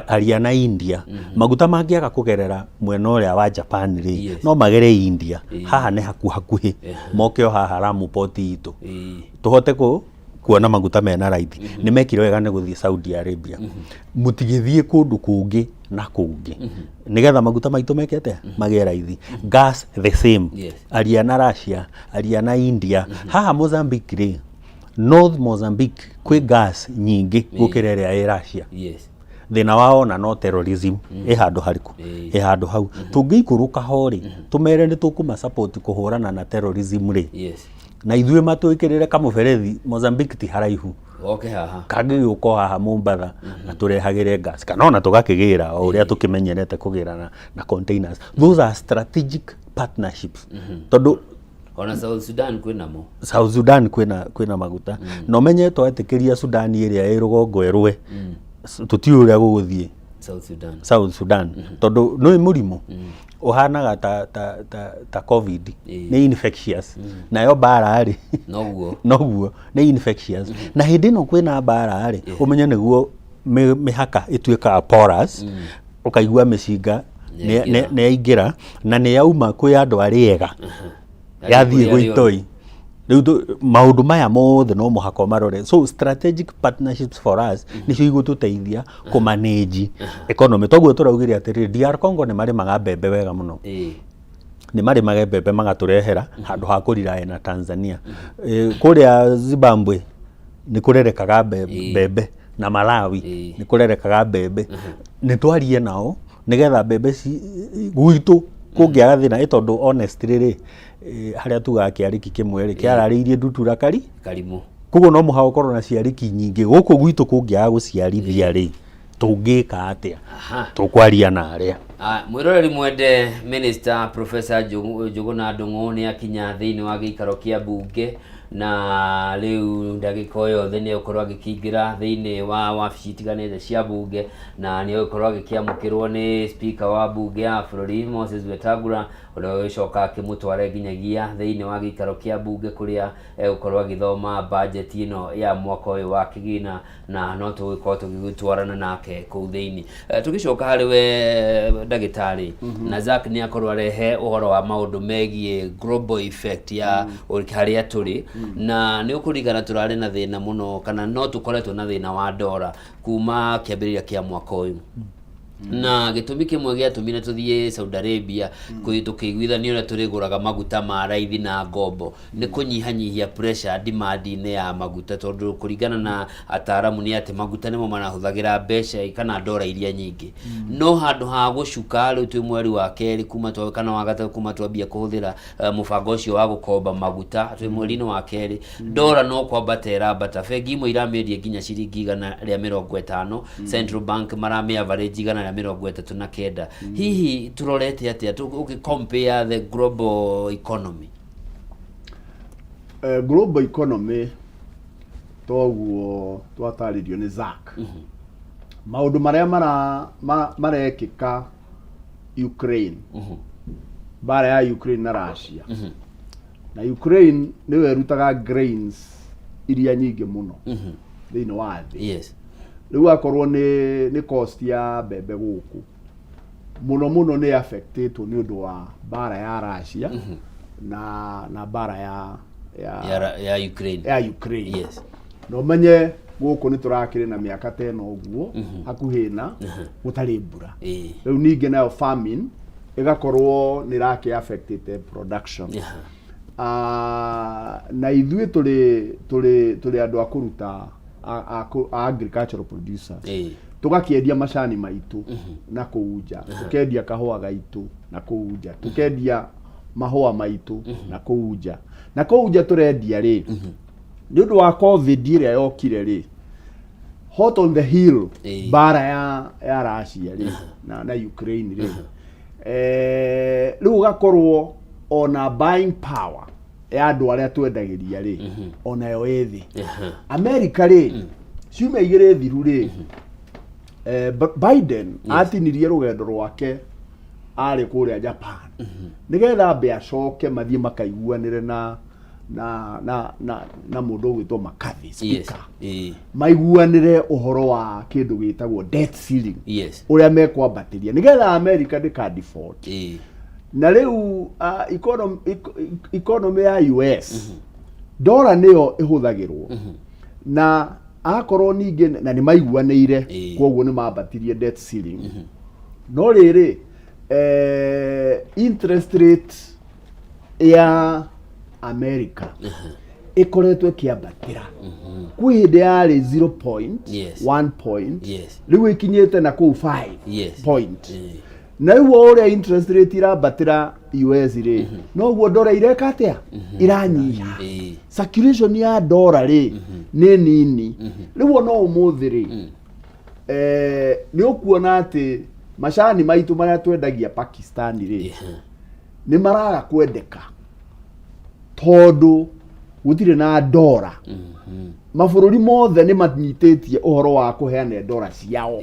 Aria na India. Maguta mangĩaga kũgerera mwena ũrĩa wa Japan rĩ, no magere India. Haha nĩ hakuhakuhĩ, moke o haha Lamu port itũ, tũhote kũ kuona maguta mena raithi. Nĩ mekire wega nĩ gũthiĩ Saudi Arabia, mũtigĩthiĩ kũndũ kũngĩ na kũngĩ, nĩgetha maguta maitũ meke atĩa? Magĩe raithi. Gas the same. Aria na Russia, aria na India. Haha Mozambique rĩ, North Mozambique kwĩ gas nyingĩ gũkĩra ĩrĩa ĩ Russia. Thĩna wao ona no terrorism ĩ handũ harĩkũ? Ĩ handũ hau. Tũngĩikũrũka ho rĩ, tũmere nĩ tũkũma support kũhũrana na terrorism rĩ, na ithuĩ matwĩkĩrĩre kamũberethi Mozambique ti haraihu, Goke haha. Kangĩgĩũka o haha Mombatha gatũrehagĩre gas, kana ona tũgakĩgĩra o ũrĩa tũkĩmenyerete kũgĩra na containers. Those are strategic partnerships, tondũ Ona South Sudan kwĩ namo. South Sudan kwĩna maguta, na ũmenye twetĩkĩria Sudan ĩrĩa ĩ rũgongo ĩrũe, tũtiũĩ ũrĩa gũgũthiĩ. South Sudan. South Sudan, tondũ nĩ mũrimũ ũhanaga ta COVID, nĩ infectious, nayo mbara rĩ, Noguo. Noguo nĩ infectious, na hĩndĩ ĩno kwĩna mbara rĩ, ũmenye nĩguo mĩhaka ĩtuĩkaga porous, ũkaigua mĩcinga Nĩ nĩ yaingĩra na nĩ yauma kwĩ andũ arĩa ega, yathiĩ kũrĩ gwĩ arĩa itoi. Rĩu maũndũ maya mothe no mũhaka ũmarore. So strategic partnerships for us nĩcio igũtũteithia kũmanage economy. Toguo tũraugire atĩrĩrĩ, DR Congo nĩ marĩmaga mbembe wega mũno, nĩ marĩmaga mbembe magatũrehera handũ ha kũrirae na Tanzania. Kũrĩa Zimbabwe nĩ kũrerekaga mbembe, na Malawi nĩ kũrerekaga mbembe. Nĩ twarie nao nĩgetha mbembe gwitũ kũngĩaga thĩna, ĩ tondũ honestly rĩ, harĩa tugaga kĩarĩki kĩmwe rĩ, kĩararĩirie ndutura kari Karimũ. Koguo no mũhaka ũkorwo na ciarĩki nyingĩ. Gũkũ gwitũ kũngĩaga gũciarithia rĩ, tũngĩka atĩa? Tũkwaria na arĩa. Ah, mwĩroreri mwende, Minister Professor Njũgũna Ndung'u nĩ akinya thĩinĩ wa gĩikaro kĩa mbunge, na rĩu ndagĩka o yothe nĩ egũkorwo agĩkĩingĩra thĩinĩ wa wabici itiganĩte cia mbunge, na nĩ egũkorwo agĩkĩamũkĩrwo nĩ speaker wa mbunge ya bũrũri Moses Wetangula, ũrĩa ũgĩcoka akĩmũtware nginyagia thĩinĩ wa gĩikaro kĩa mbunge kũrĩa egũkorwo agĩthoma budget ĩno ya mwaka ũyũ wa kĩgĩna, na no tũgĩkorwo tũgĩgĩtwarana nake kũu thĩinĩ. Tũgĩcoka harĩ we ndagĩtarĩ, na Zack nĩ akorwo arehe ũhoro wa maũndũ megiĩ global effect ya harĩa tũrĩ, na nĩ ũkũririkana tũrarĩ na thĩna mũno, kana no tũkoretwo na thĩna wa ndora kuma kĩambĩrĩria kĩa mwaka ũyũ, na gĩtũmi kĩmwe gĩatũmire tũthiĩ Saudi Arabia tũkĩiguithania ũrĩa tũrĩgũraga maguta ma raithi na ngombo nĩ kũnyihanyihia pressure demand-inĩ ya maguta, tondũ kũringana na ataaramu nĩ atĩ maguta nĩmo marahũthagĩra mbeca kana ndora iria nyingĩ. No handũ ha gũcuka, rĩu twĩ mweri wa kerĩ kuma twa kana wa gatatũ kuma twambia kũhũthĩra mũbango ũcio wa gũkomba maguta, twĩ mweri-inĩ wa kerĩ, ndora no kwambata ĩrambata. Bengi imwe iramĩendia nginya ciringi 150, Central Bank maramĩ average 139. Hihi tũrorete atĩa ũgĩ compare the global economy? Global economy, toguo twatarĩrio nĩ Zack, maũndũ marĩa marekĩka Ukraine, mbara ya Ukraine na Russia, na Ukraine nĩyo ĩrutaga grains iria nyingĩ mũno thĩinĩ wa thĩ. Rĩu akorwo nĩ cost ya mbembe gũkũ mũno mũno nĩ affectĩtwo nĩ ũndũ wa mbara ya Russia na mbara ya Ya Ukraine. Ya Ukraine. Na ũmenye gũkũ nĩ tũrakĩrĩ na mĩaka ta ĩno ũguo hakuhĩ na gũtarĩ mbura. Rĩu ningĩ nayo famine ĩgakorwo nĩ ĩrakĩ affectĩte production. Ah, na ithuĩ tũrĩ andũ a kũruta a agricultural producers, tũgakĩendia macani maitũ na kũu nja, tũkendia kahũa gaitũ na kũu nja, tũkendia mahũa maitũ na kũu nja. Na kũu nja tũrendia rĩ, nĩ ũndũ wa COVID ĩrĩa yokire rĩ, hot on the heel mbara ya Russia rĩ na Ukraine rĩ, rĩu ũgakorwo ona buying power ya andũ arĩa twendagĩria rĩ, onayo ĩ thĩ. America rĩ, ciumia 2 thiru rĩ, Biden atinirie rũgendo rwake arĩ kũrĩa Japan nĩgetha ambe acoke mathiĩ makaiguanĩre na mũndũ ũgwĩtwo McCarthy, speaker, maiguanĩre ũhoro wa kĩndũ gĩtagwo debt ceiling, ũrĩa mekwambatĩria nĩgetha America ndĩka default. Na rĩu economy ya US, ndora nĩyo ĩhũthagĩrwo, na akorwo ningĩ na nĩ maiguanĩire, koguo nĩ mambatirie debt ceiling. No rĩrĩ, interest rate ya America Ĩkoretwo ĩkĩambatĩra. Kwĩ hĩndĩ yarĩ 0 point, 1 point, rĩu ĩkinyĩte na kũu 5 point. Na rĩu o ũrĩa interest rate irambatĩra US rĩ, noguo ndora ireka atĩa? Iranyiha. Circulation ya ndora rĩ nĩ nini. Rĩu ona ũmũthĩ rĩ, nĩ ũkuona atĩ macani maitũ marĩa twendagia Pakistan rĩ, nĩ maraga kwendeka tondũ gũtirĩ na ndora. Mabũrũri mothe nĩ manyitĩtie ũhoro wa kũheana ndora ciao.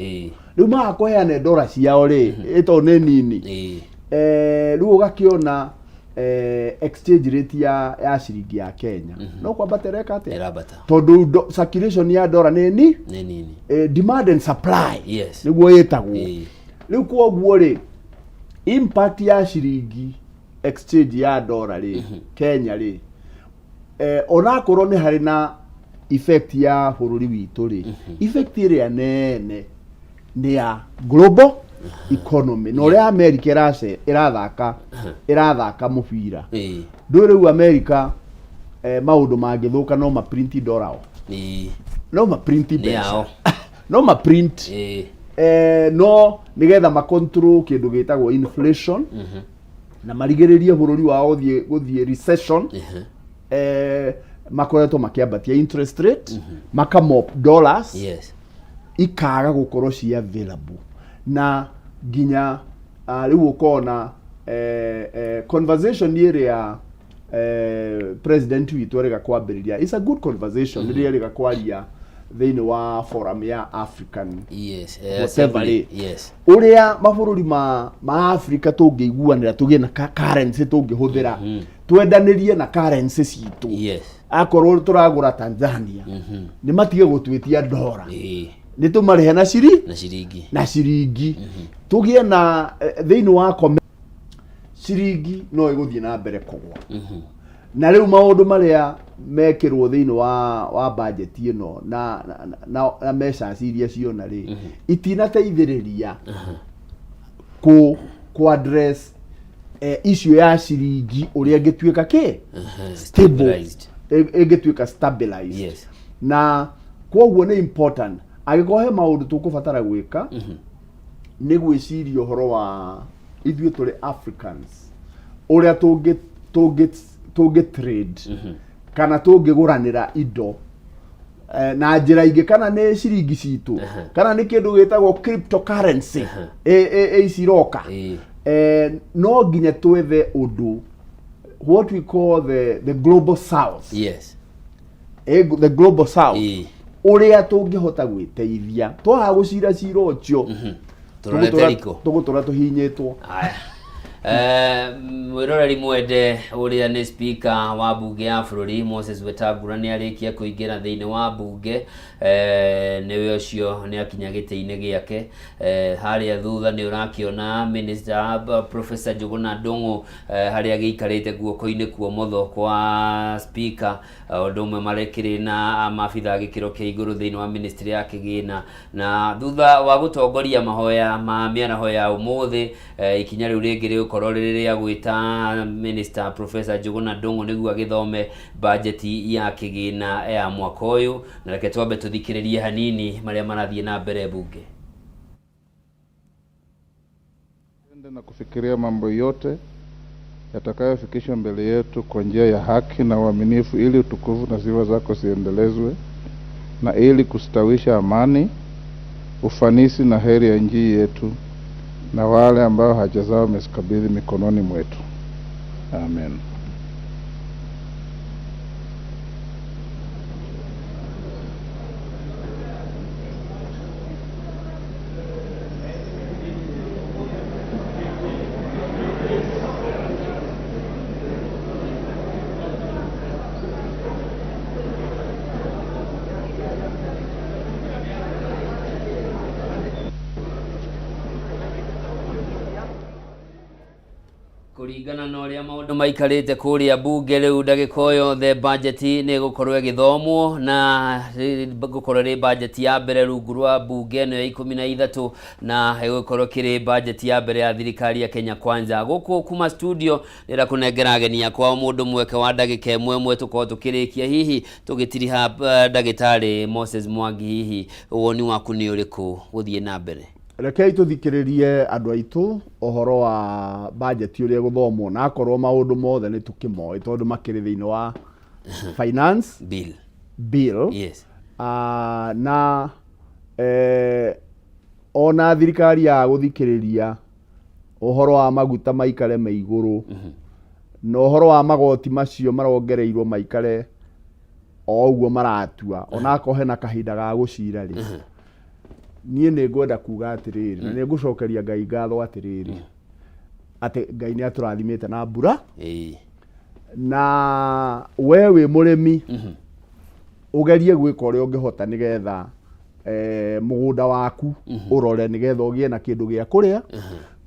Rĩu maga kũheana ndora ciao rĩ, ĩ tondũ nĩ nini, rĩu ũgakĩona exchange rate ya ciringi ya Kenya no kwambata ĩreka atĩa? Ĩrambata. Tondũ circulation ya ndora nĩ ni Nĩ nini. Demand and supply nĩguo ĩtagwo. Rĩu kwoguo rĩ, impact ya ciringi exchange ya ndora rĩ Kenya rĩ, onakorwo nĩ harĩ na effect ya bũrũri witũ rĩ, effect ĩrĩa nene nĩ ya global economy na ũrĩa America ĩrathaka mũbira. Ndũĩ rĩu America, maũndũ mangĩthũka no maprint ndora o no maprint Nĩ mbeca yao. No maprint, no nĩgetha macontrol kĩndũ gĩtagwo inflation na marigĩrĩrie bũrũri wao gũthiĩ recession, makoretwo makĩambatia interest rate, makamop dollars, ikaga gũkorwo ci available. Na nginya rĩu ũkona conversation ĩrĩa president witũ erĩga kwambĩrĩria, it's a good conversation, rĩrĩa erĩga kwaria thĩinĩ wa forum ya African whatever assembly. Rĩ, ũrĩa mabũrũri ma Africa tũngĩiguanĩra tũgĩe na currency tũngĩhũthĩra, twendanĩrie na currency citũ. Akorwo tũragũra Tanzania, nĩ matige gũtwĩtia ndora, nĩ tũmarĩhe na ciri na ciringi. Na ciringi. Tũgĩe na thĩinĩ wa ciringi no ĩgũthiĩ na mbere kũgwa. Na rĩu maũndũ marĩa mekĩrwo thĩinĩ wa budget ĩno na measures iria ciona rĩ, itinateithĩrĩria kũ address issue ya ciringi ũrĩa ĩngĩtuĩka kĩ stable. Stabilized. Ĩngĩtuĩka stabilized. Na kwoguo nĩ important, angĩkorwo he maũndũ tũkũbatara gwĩka, nĩ gwĩciria ũhoro wa ithuĩ tũrĩ Africans ũrĩa tũngĩ trade kana tũngĩgũranĩra indo na njĩra ingĩ, kana nĩ ciringi citũ, kana nĩ kĩndũ gĩtagwo cryptocurrency ici iroka. No nginya twethe ũndũ what we call the global south, the global south, ũrĩa tũngĩhota gwĩteithia twaga gũcira cira ũcio, Tũrorete riko. Tũgũtũra tũhinyĩtwo. Aya. Mwĩroreri mwende, ũrĩa nĩ speaker wa mbunge ya bũrũri Moses Wetangula nĩ arĩkia kũingĩra thĩinĩ wa mbunge. Nĩwe ũcio nĩ akinya gĩtĩ-inĩ gĩake. Harĩa thutha nĩ ũrakĩona minister Professor Njuguna Ndung'u, harĩa agĩikarĩte guoko-inĩ kuomotho kwa speaker, ũndũ ũmwe marekĩrĩ na maabitha a gĩkĩro kĩa igũrũ thĩinĩ wa ministry ya kĩgĩna. Na thutha wa gũtongoria mahoya ma mĩaraho ya ũmũthĩ, ikinya rĩu rĩngĩ rĩgũkorwo rĩrĩ rĩa gwĩta minister Professor Njuguna Ndung'u nĩguo agĩthome bajeti ya kĩgĩna ya mwaka ũyũ. Na reke twambe tũthikĩrĩrie hanini marĩa marathiĩ na mbere mbunge. Tende na kufikiria mambo yote yatakayofikishwa mbele yetu kwa njia ya haki na uaminifu, ili utukufu na sifa zako ziendelezwe na ili kustawisha amani, ufanisi na heri ya nchi yetu na wale ambao haja zao wamezikabidhi mikononi mwetu. Amen. Kũringana na ũrĩa maũndũ maikarĩte kũrĩa mbunge rĩu ndagĩka o yothe budget nĩ ĩgũkorwo ĩgĩthomwo na gũkorwo ĩrĩ budget ya mbere rungu rwa mbunge ĩno ya 13 na ĩgũkorwo ĩkĩrĩ budget ya mbere ya thirikari ya Kenya Kwanza. Gũkũ kuma studio ndĩrenda kũnengera ageni akwa o mũndũ mweke wa ndagĩka ĩmwe ĩmwe tũkorwo tũkĩrĩkia hihi tũgĩtiriha ndagĩtarĩ Moses Mwangi, hihi woni waku nĩ ũrĩkũ gũthiĩ na mbere? Rekei tũthikĩrĩrie andũ aitũ ũhoro wa budget ũrĩa ĩgũthomwo, na akorwo maũndũ mothe nĩ tũkĩmoĩ tondũ makĩrĩ thĩinĩ wa finance bill, bill. Yes. Na ona thirikari ya gũthikĩrĩria ũhoro wa maguta maikare me igũrũ, na ũhoro wa magoti macio marongereirwo maikare o ũguo maratua, onakorwo hena kahinda ga gũcira rĩ, niĩ nĩ ngwenda kuga atĩrĩrĩ, na nĩ ngũcokeria Ngai ngatho atĩrĩrĩ, atĩ Ngai nĩ atũrathimĩte na mbura, na we wĩ mũrĩmi ũgerie gwĩka ũrĩa ũngĩhota nĩgetha mũgũnda waku ũrore nĩgetha ũgĩe na kĩndũ gĩa kũrĩa.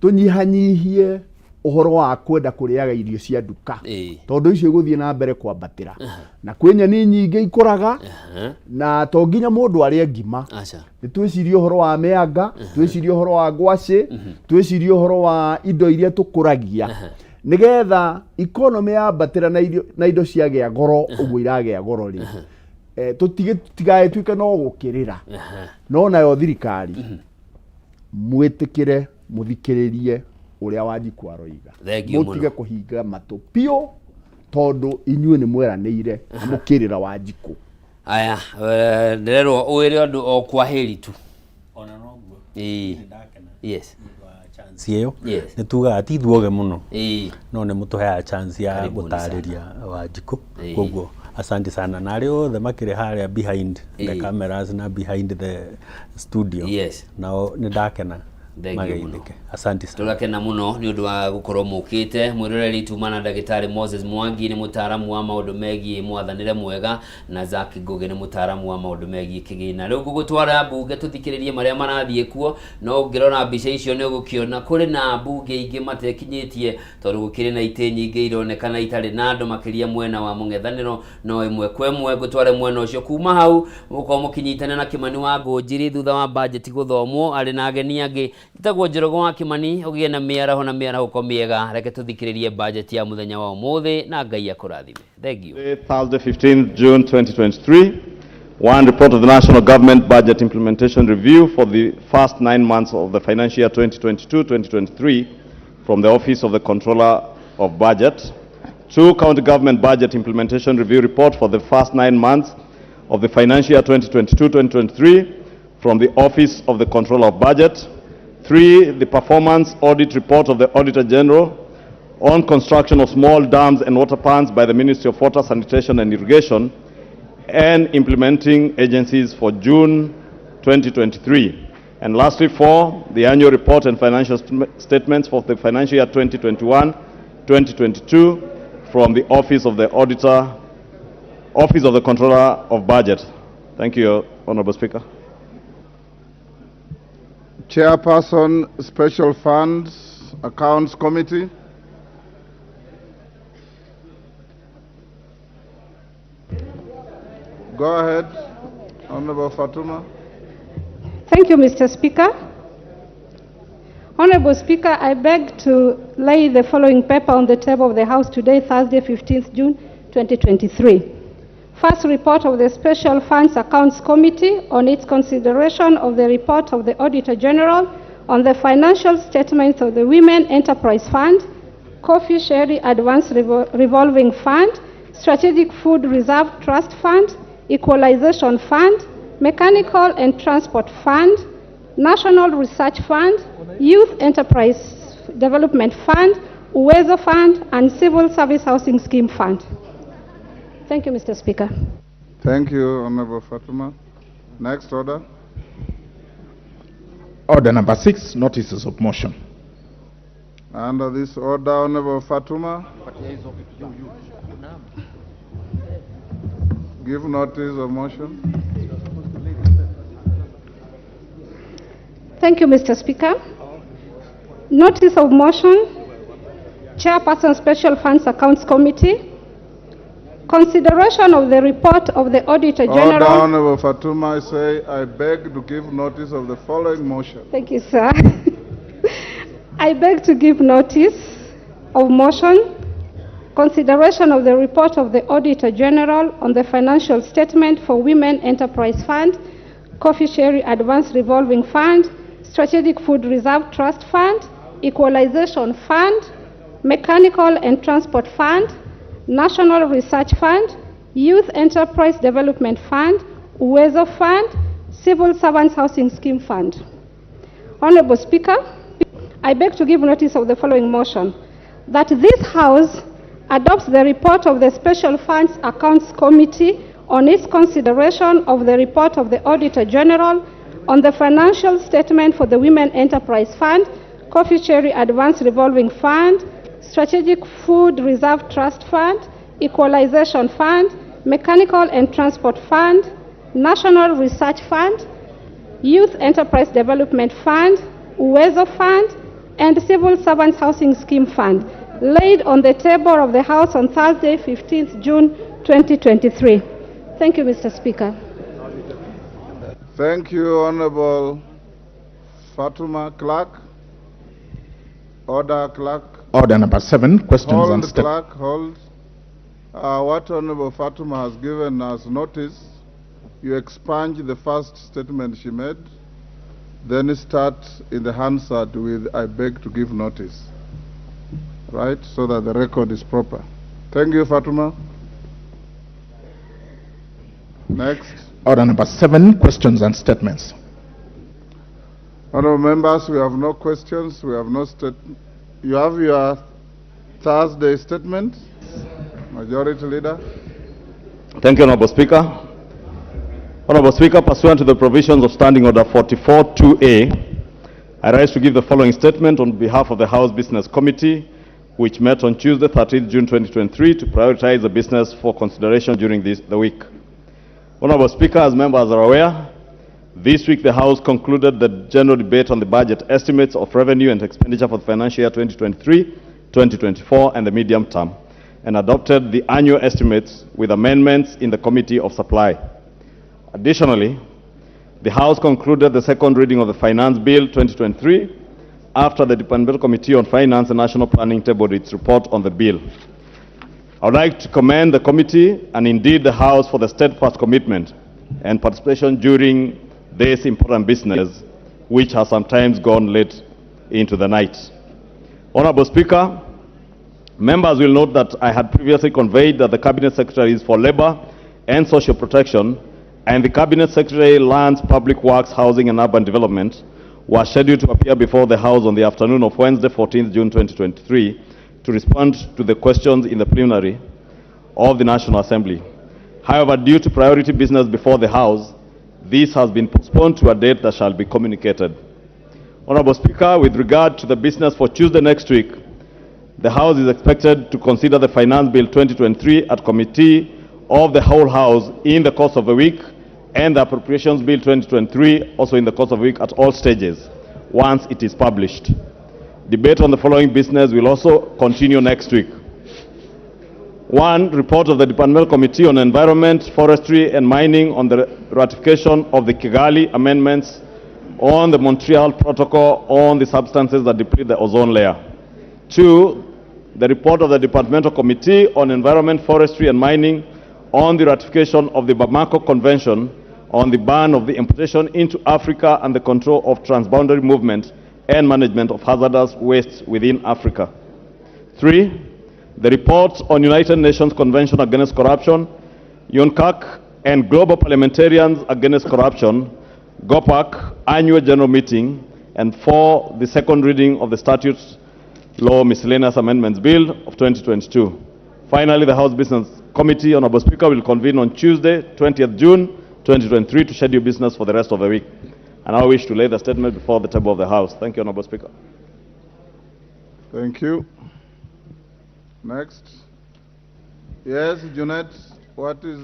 Tũnyihanyihie ũhoro wa kwenda kũrĩaga irio cia nduka, tondũ icio igũthiĩ na mbere kwambatĩra, na kwĩ nyeni nyingĩ ikũraga, na to nginya mũndũ arĩe ngima. Nĩ twĩcirie ũhoro wa mĩanga, twĩcirie ũhoro wa ngwacĩ, twĩcirie ũhoro wa indo iria tũkũragia, nĩgetha economy yambatĩra na irio na indo ciagĩa goro ũguo iragĩa goro rĩ, tũtigagĩtuĩke no gũkĩrĩra. No nayo thirikari mwĩtĩkĩre mũthikĩrĩrie ũrĩa Wanjikũ aroiga, Thengiũ mũno. Mũtige kũhinga matũ biũ, tondũ inyuĩ nĩ mweranĩire na mũkĩrĩra Wanjikũ. Aya, ndĩrerwo ũĩre andũ o kwaheri tu. Ona noguo. Ĩĩ. Yes. Chance ĩyo Yes. nĩ tugaga ti ithuothe mũno, Ĩĩ. no nĩ mũtũheaga chance ya Karibuni sana. gũtarĩria Wanjikũ. Ĩĩ. Koguo asante sana, na arĩa othe makĩrĩ harĩa behind the Ĩĩ. cameras na behind the studio. Yes. Nao nĩ ndakena. Thengiũ mũno. Mageithĩke, asante sana. Tũgakena mũno nĩ ũndũ wa gũkorwo mũkĩte mwĩroreri. Tuma na ndagĩtarĩ Moses Mwangi, nĩ mũtaaramu wa maũndũ megiĩ mwathanĩre mwega, na Zack Ngugi nĩ mũtaaramu wa maũndũ megiĩ kĩgĩna. Rĩu ngũgũtwara mbunge tũthikĩrĩrie marĩa marathiĩ kuo, no ũngĩrora mbica icio nĩ ũgũkĩona kũrĩ na mbunge ingĩ matekinyĩtie tondũ gũkĩrĩ na itĩ nyingĩ ironekana itarĩ na andũ makĩria mwena wa mũng'ethanĩro, no ĩmwe kwa ĩmwe ngũtware mwena ũcio. Kuma hau mũkorwo mũkĩnyitana na Kĩmani wa Ngũnjiri thutha wa budget gũthomwo arĩ na ageni angĩ. Njĩtagwo Njoroge wa Kĩmani, ũgĩe na mĩaraho na mĩarahũko mĩega. Reke tũthikĩrĩrie budget ya mũthenya wa ũmũthĩ na Ngai akũrathime. Thank you. Thursday, 15th June 2023. One, report of the National Government Budget Implementation Review for the first 9 months of the financial year 2022-2023 from the Office of the Controller of Budget. Two, County Government Budget Implementation Review Report for the first 9 months of the financial year 2022-2023 from the Office of the Controller of Budget. Three, the Performance Audit Report of the Auditor General on construction of small dams and water plants by the Ministry of Water, Sanitation and Irrigation and implementing agencies for June 2023. And lastly, four, the annual report and financial statements for the financial year 2021-2022 from the Office of the Auditor, Office of the Controller of Budget. Thank you, Honorable Speaker. Chairperson, Special Funds Accounts Committee. Go ahead, Honorable Fatuma. Thank you, Mr. Speaker. Honorable Speaker, I beg to lay the following paper on the table of the House today, Thursday, 15th June 2023. First, report of the Special Funds Accounts Committee on its consideration of the report of the Auditor General on the financial statements of the Women Enterprise Fund, Coffee Sherry Advance Revolving Fund, Strategic Food Reserve Trust Fund, Equalization Fund, Mechanical and Transport Fund, National Research Fund, Youth Enterprise Development Fund, Uwezo Fund, and Civil Service Housing Scheme Fund. Thank you, Mr. Speaker. Thank you, Honorable Fatuma. Next order. Order number 6, notices of motion. Under this order, Honorable Fatuma, give notice of motion. Thank you, Mr. Speaker. Notice of motion. Chairperson, Special Funds Accounts Committee. Consideration of the report of the Auditor Order, General. Honorable Fatuma, I say I beg to give notice of the following motion. Thank you, sir. I beg to give notice of motion, consideration of the report of the Auditor General on the financial statement for Women Enterprise Fund, Coffee Cherry Advance Revolving Fund, Strategic Food Reserve Trust Fund, Equalization Fund, Mechanical and Transport Fund, National Research Fund, Youth Enterprise Development Fund, Uwezo Fund, Civil Servants Housing Scheme Fund. Honorable Speaker, I beg to give notice of the following motion, that this House adopts the report of the Special Funds Accounts Committee on its consideration of the report of the Auditor General on the financial statement for the Women Enterprise Fund, Coffee Cherry Advance Revolving Fund, Strategic Food Reserve Trust Fund, Equalization Fund, Mechanical and Transport Fund, National Research Fund, Youth Enterprise Development Fund, Uwezo Fund, and Civil Servants Housing Scheme Fund, laid on the table of the House on Thursday, 15th June 2023. Thank you, Mr. Speaker. Thank you, Honorable Fatuma. Clerk. Order, Clerk. Order number 7, questions Hold, and statements. Clerk, hold. What Honorable Fatuma has given us notice, you expunge the first statement she made, then start in the Hansard with, I beg to give notice. Right? So that the record is proper. Thank you, Fatuma. Next. Order number 7, questions and statements. Honorable members, we have no questions, we have no statement. You have your Thursday statement, Majority Leader. Thank you, Honorable Speaker. Honorable Speaker, pursuant to the provisions of Standing Order 44-2A, I rise to give the following statement on behalf of the House Business Committee, which met on Tuesday, 13th June 2023, to prioritize the business for consideration during the week. Honorable Speaker, as members are aware, this week the House concluded the general debate on the budget estimates of revenue and expenditure for the financial year 2023-2024 and the medium term, and adopted the annual estimates with amendments in the Committee of Supply. Additionally, the House concluded the second reading of the Finance Bill 2023 after the Departmental Committee on Finance and National Planning tabled its report on the bill. I would like to commend the committee and indeed the House for the steadfast commitment and participation during this important business, which has sometimes gone late into the night. Honorable Speaker, members will note that I had previously conveyed that the Cabinet Secretaries for Labour and Social Protection and the Cabinet Secretary Lands, Public Works, Housing and Urban Development were scheduled to appear before the House on the afternoon of Wednesday, 14th June 2023, to respond to the questions in the plenary of the National Assembly. However, due to priority business before the House, this has been postponed to a date that shall be communicated. Honorable Speaker, with regard to the business for Tuesday next week, the House is expected to consider the Finance Bill 2023 at Committee of the whole House in the course of a week, and the Appropriations Bill 2023 also in the course of a week at all stages, once it is published. Debate on the following business will also continue next week. 1, report of the Departmental Committee on Environment, Forestry and Mining on the ratification of the Kigali Amendments on the Montreal Protocol on the substances that deplete the ozone layer. 2, the report of the Departmental Committee on Environment, Forestry and Mining on the ratification of the Bamako Convention on the ban of the importation into Africa and the control of transboundary movement and management of hazardous wastes within Africa. 3, the report on United Nations Convention Against Corruption, UNCAC, and Global Parliamentarians Against Corruption, GOPAC, Annual General Meeting, and 4, the second reading of the Statutes Law Miscellaneous Amendments Bill of 2022. Finally, the House Business Committee, Honorable Speaker, will convene on Tuesday, 20th June 2023, to schedule business for the rest of the week. And I wish to lay the statement before the table of the House. Thank you, Honorable Speaker. Thank you. Next. Yes, Junet, what is...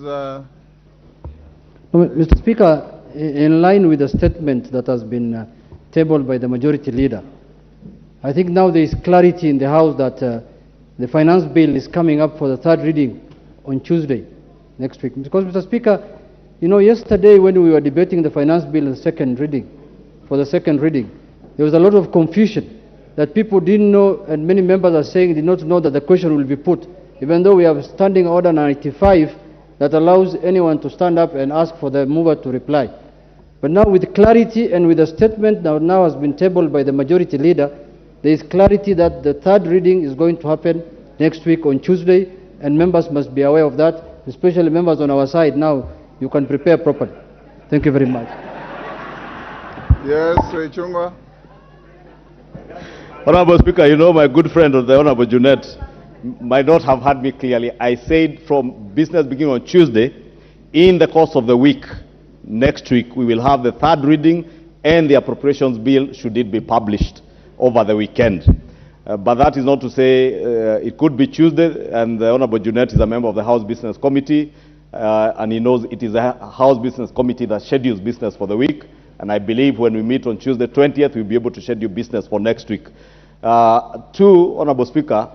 Mr. Speaker, in line with the statement that has been tabled by the Majority Leader, I think now there is clarity in the House that the finance bill is coming up for the third reading on Tuesday next week. Because, Mr. Speaker, you know, yesterday when we were debating the finance bill in the second reading, for the second reading, there was a lot of confusion that people didn't know, and many members are saying did not know that the question will be put, even though we have Standing Order 95 that allows anyone to stand up and ask for the mover to reply. But now with clarity and with a statement that now has been tabled by the majority leader, there is clarity that the third reading is going to happen next week on Tuesday, and members must be aware of that, especially members on our side now. You can prepare properly. Thank you very much. Yes, Ichung'wah. Honorable Speaker, you know my good friend, the Honorable Junet, might not have heard me clearly. I said from business beginning on Tuesday, in the course of the week, next week, we will have the third reading and the appropriations bill, should it be published over the weekend. But that is not to say it could be Tuesday, and the Honorable Junet is a member of the House Business Committee, and he knows it is a House Business Committee that schedules business for the week. And I believe when we meet on Tuesday 20th, we'll be able to schedule business for next week. Two, Honorable Speaker,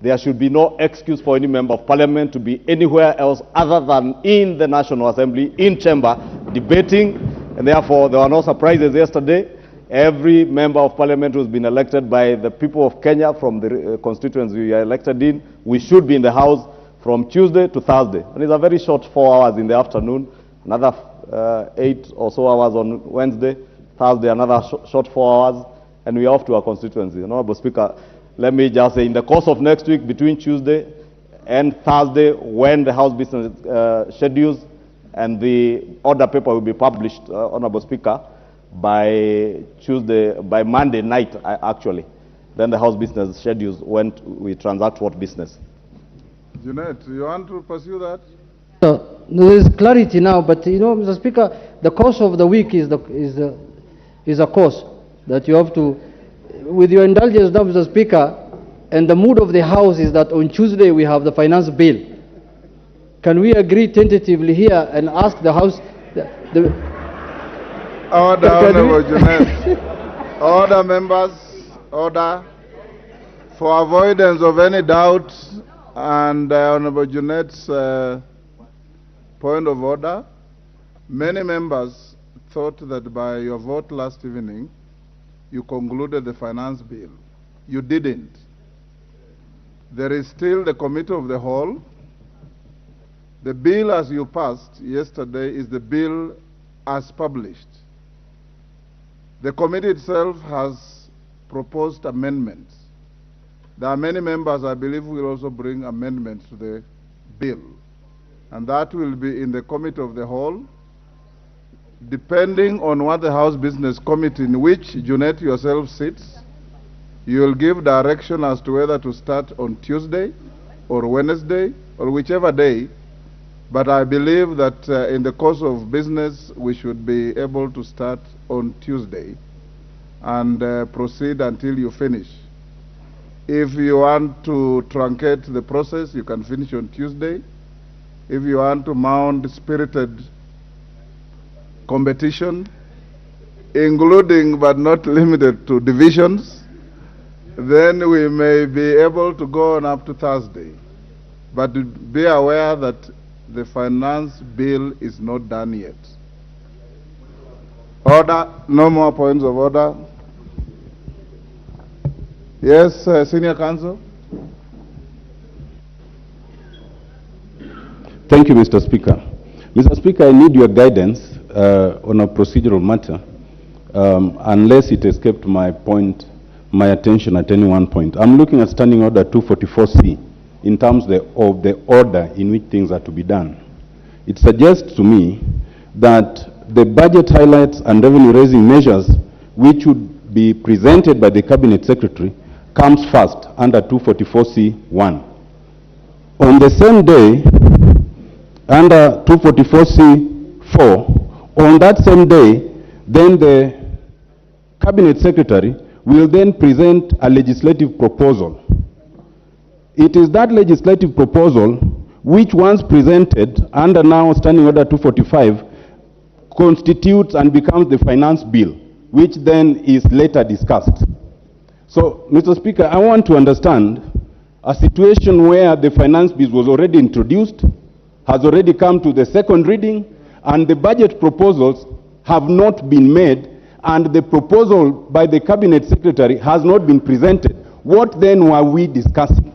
there should be no excuse for any member of parliament to be anywhere else other than in the National Assembly, in chamber, debating. And therefore, there were no surprises yesterday. Every member of parliament who has been elected by the people of Kenya from the constituency we are elected in, we should be in the House from Tuesday to Thursday. And it's a very short 4 hours in the afternoon, another 8 or so hours on Wednesday, Thursday, another short 4 hours, and we are off to our constituency. Honorable Speaker, let me just say, in the course of next week, between Tuesday and Thursday, when the House business schedules and the order paper will be published, Honorable Speaker, by Tuesday, by Monday night, actually, then the House business schedules when we transact what business. Junet, you want to pursue that? There is clarity now, but you know, Mr. Speaker, the course of the week is a course that you have to, with your indulgence now, Mr. Speaker, and the mood of the House is that on Tuesday we have the finance bill. Can we agree tentatively here and ask the House? Order, Honorable Junet. Order, members, order. For avoidance of any doubt and Honorable Junet's point of order, many members thought that by your vote last evening, you concluded the finance bill. You didn't. There is still the committee of the whole. The bill as you passed yesterday is the bill as published. The committee itself has proposed amendments. There are many members, I believe, who will also bring amendments to the bill. And that will be in the committee of the whole, depending on what the House Business Committee, in which Junet yourself sits, you will give direction as to whether to start on Tuesday or Wednesday or whichever day. But I believe that in the course of business, we should be able to start on Tuesday and proceed until you finish. If you want to truncate the process, you can finish on Tuesday. If you want to mount spirited competition, including but not limited to divisions, then we may be able to go on up to Thursday. But be aware that the finance bill is not done yet. Order. No more points of order. Yes, Senior Counsel. Thank you, Mr. Speaker. Mr. Speaker, I need your guidance on a procedural matter, unless it escaped my attention at any one point. I'm looking at Standing Order 244C in terms of the order in which things are to be done. It suggests to me that the budget highlights and revenue-raising measures which would be presented by the Cabinet Secretary comes first under 244C1. On the same day, under 244C4, on that same day, then the Cabinet Secretary will then present a legislative proposal. It is that legislative proposal which, once presented under now Standing Order 245, constitutes and becomes the finance bill, which then is later discussed. So, Mr. Speaker, I want to understand A situation where the finance bill was already introduced, has already come to the second reading, and the budget proposals have not been made, and the proposal by the cabinet secretary has not been presented. What then were we discussing?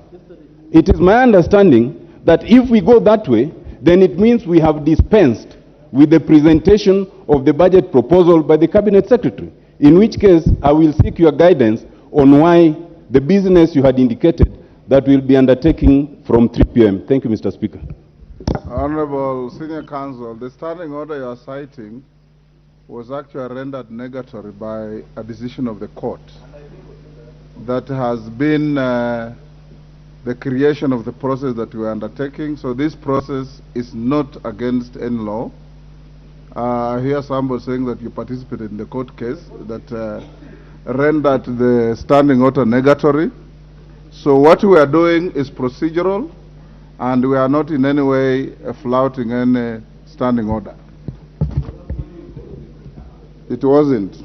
It is my understanding that if we go that way, then it means we have dispensed with the presentation of the budget proposal by the cabinet secretary, in which case I will seek your guidance on why the business you had indicated that we'll be undertaking from 3 p.m. Thank you, Mr. Speaker. Honorable Senior Counsel, the standing order you are citing was actually rendered negatory by a decision of the court that has been the creation of the process that we are undertaking. So this process is not against any law. I hear somebody saying that you participated in the court case that rendered the standing order negatory. So what we are doing is procedural, and we are not in any way flouting any standing order. It wasn't.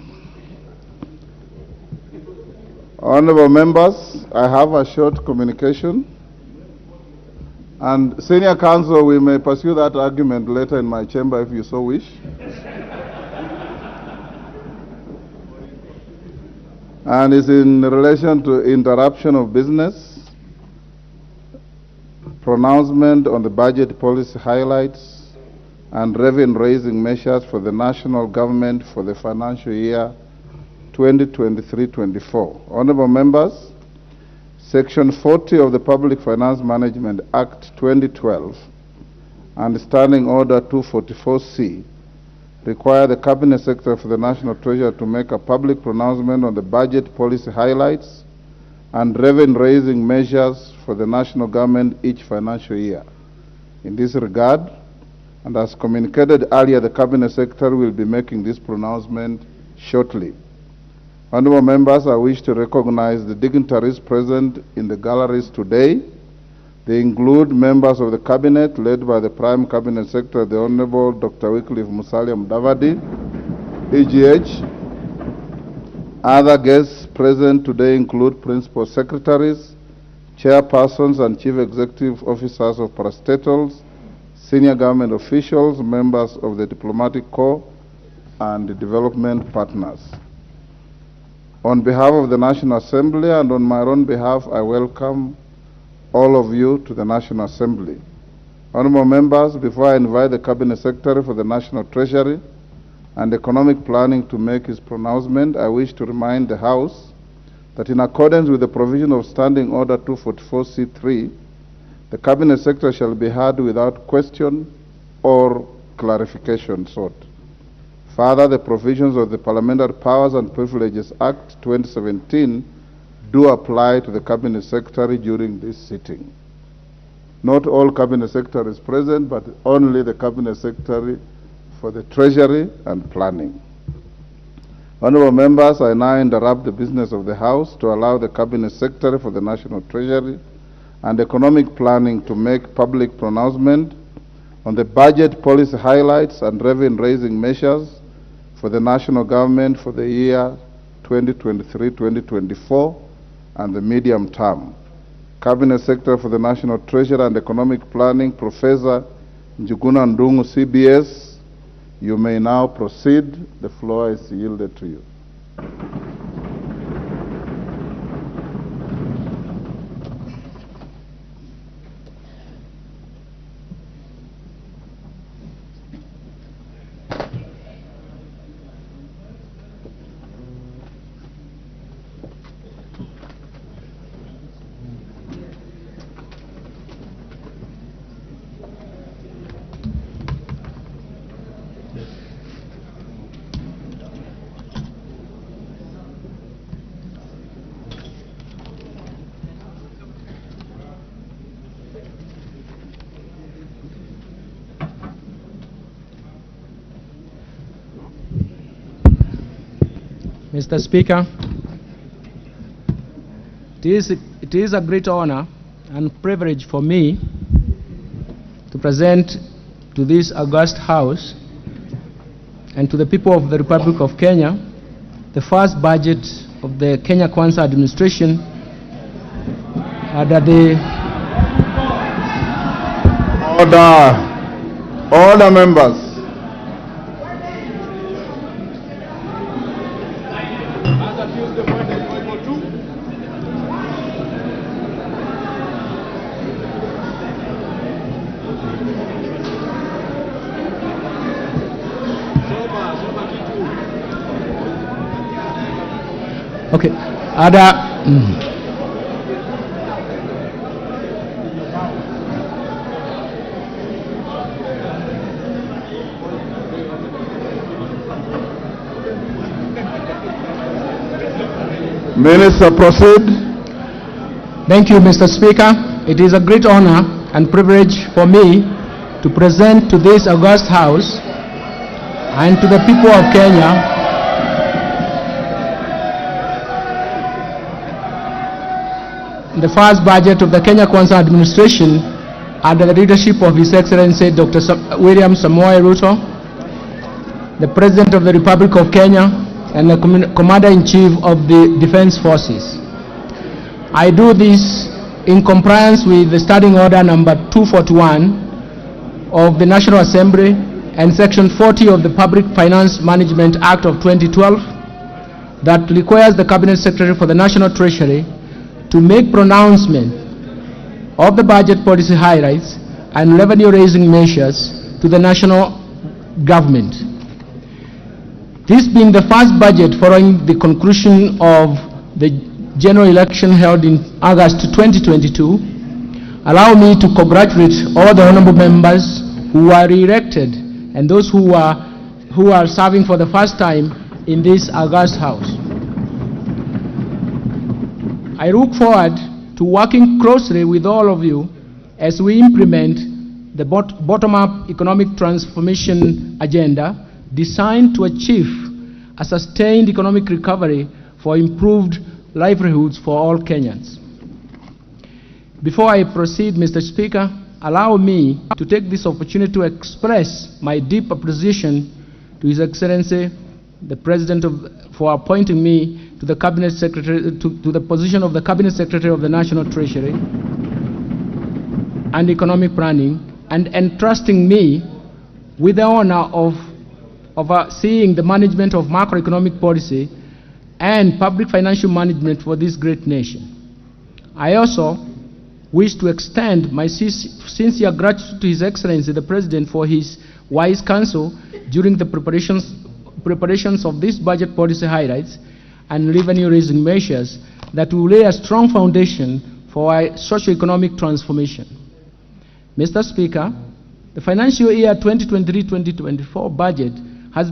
Honorable members, I have a short communication. And Senior Counsel, we may pursue that argument later in my chamber if you so wish. And it's in relation to interruption of business, pronouncement on the budget policy highlights, and revenue-raising measures for the national government for the financial year 2023-24. Honorable members, Section 40 of the Public Finance Management Act 2012 and Standing Order 244C require the Cabinet Secretary for the National Treasury to make a public pronouncement on the budget policy highlights and revenue-raising measures for the national government each financial year. In this regard, and as communicated earlier, the Cabinet Secretary will be making this pronouncement shortly. Honorable members, I wish to recognize the dignitaries present in the galleries today. They include members of the Cabinet, led by the Prime Cabinet Secretary, the Honorable Dr. Wycliffe Musalia Mudavadi, EGH. Other guests present today include principal secretaries, chairpersons and chief executive officers of parastatals, senior government officials, members of the diplomatic corps, and the development partners. On behalf of the National Assembly and on my own behalf, I welcome all of you to the National Assembly. Honorable members, before I invite the Cabinet Secretary for the National Treasury and Economic Planning to make his pronouncement, I wish to remind the House that in accordance with the provision of Standing Order 244C3, the Cabinet Secretary shall be heard without question or clarification sought. Further, the provisions of the Parliamentary Powers and Privileges Act 2017 do apply to the Cabinet Secretary during this sitting. Not all Cabinet Secretaries present, but only the Cabinet Secretary for the Treasury and Planning. Honorable members, I now interrupt the business of the House to allow the Cabinet Secretary for the National Treasury and Economic Planning to make public pronouncement on the budget policy highlights and revenue-raising measures for the national government for the year 2023-2024 and the medium term. Cabinet Secretary for the National Treasury and Economic Planning, Professor Njuguna Ndung'u, CBS, you may now proceed. The floor is yielded to you. Mr. Speaker, it is a great honor and privilege for me to present to this august House and to the people of the Republic of Kenya the first budget of the Kenya Kwanza administration Under the Order. Order, members. Okay. Other. Minister, proceed. Thank you, Mr. Speaker. It is a great honor and privilege for me to present to this august House and to the people of Kenya the first budget of the Kenya Kwanza administration under the leadership of His Excellency Dr. William Samoei Ruto, the President of the Republic of Kenya and the Commander-in-Chief of the Defense Forces. I do this in compliance with the Standing Order number 241 of the National Assembly and Section 40 of the Public Finance Management Act of 2012 that requires the Cabinet Secretary for the National Treasury to make pronouncement of the budget policy highlights and revenue-raising measures to the national government. This being the first budget following the conclusion of the general election held in August 2022, allow me to congratulate all the honorable members who were re-elected and those who are serving for the first time in this august House. I look forward to working closely with all of you as we implement the bottom-up economic transformation agenda designed to achieve a sustained economic recovery for improved livelihoods for all Kenyans. Before I proceed, Mr. Speaker, allow me to take this opportunity to express my deep appreciation to His Excellency, the President, for appointing me to the Cabinet Secretary, to the position of the Cabinet Secretary of the National Treasury and Economic Planning, and entrusting me with the honor of overseeing the management of macroeconomic policy and public financial management for this great nation. I also wish to extend my sincere gratitude to His Excellency the President for his wise counsel during the preparations of this budget policy highlights and revenue-raising measures that will lay a strong foundation for our socio-economic transformation. Mr. Speaker, the financial year 2023-2024 budget has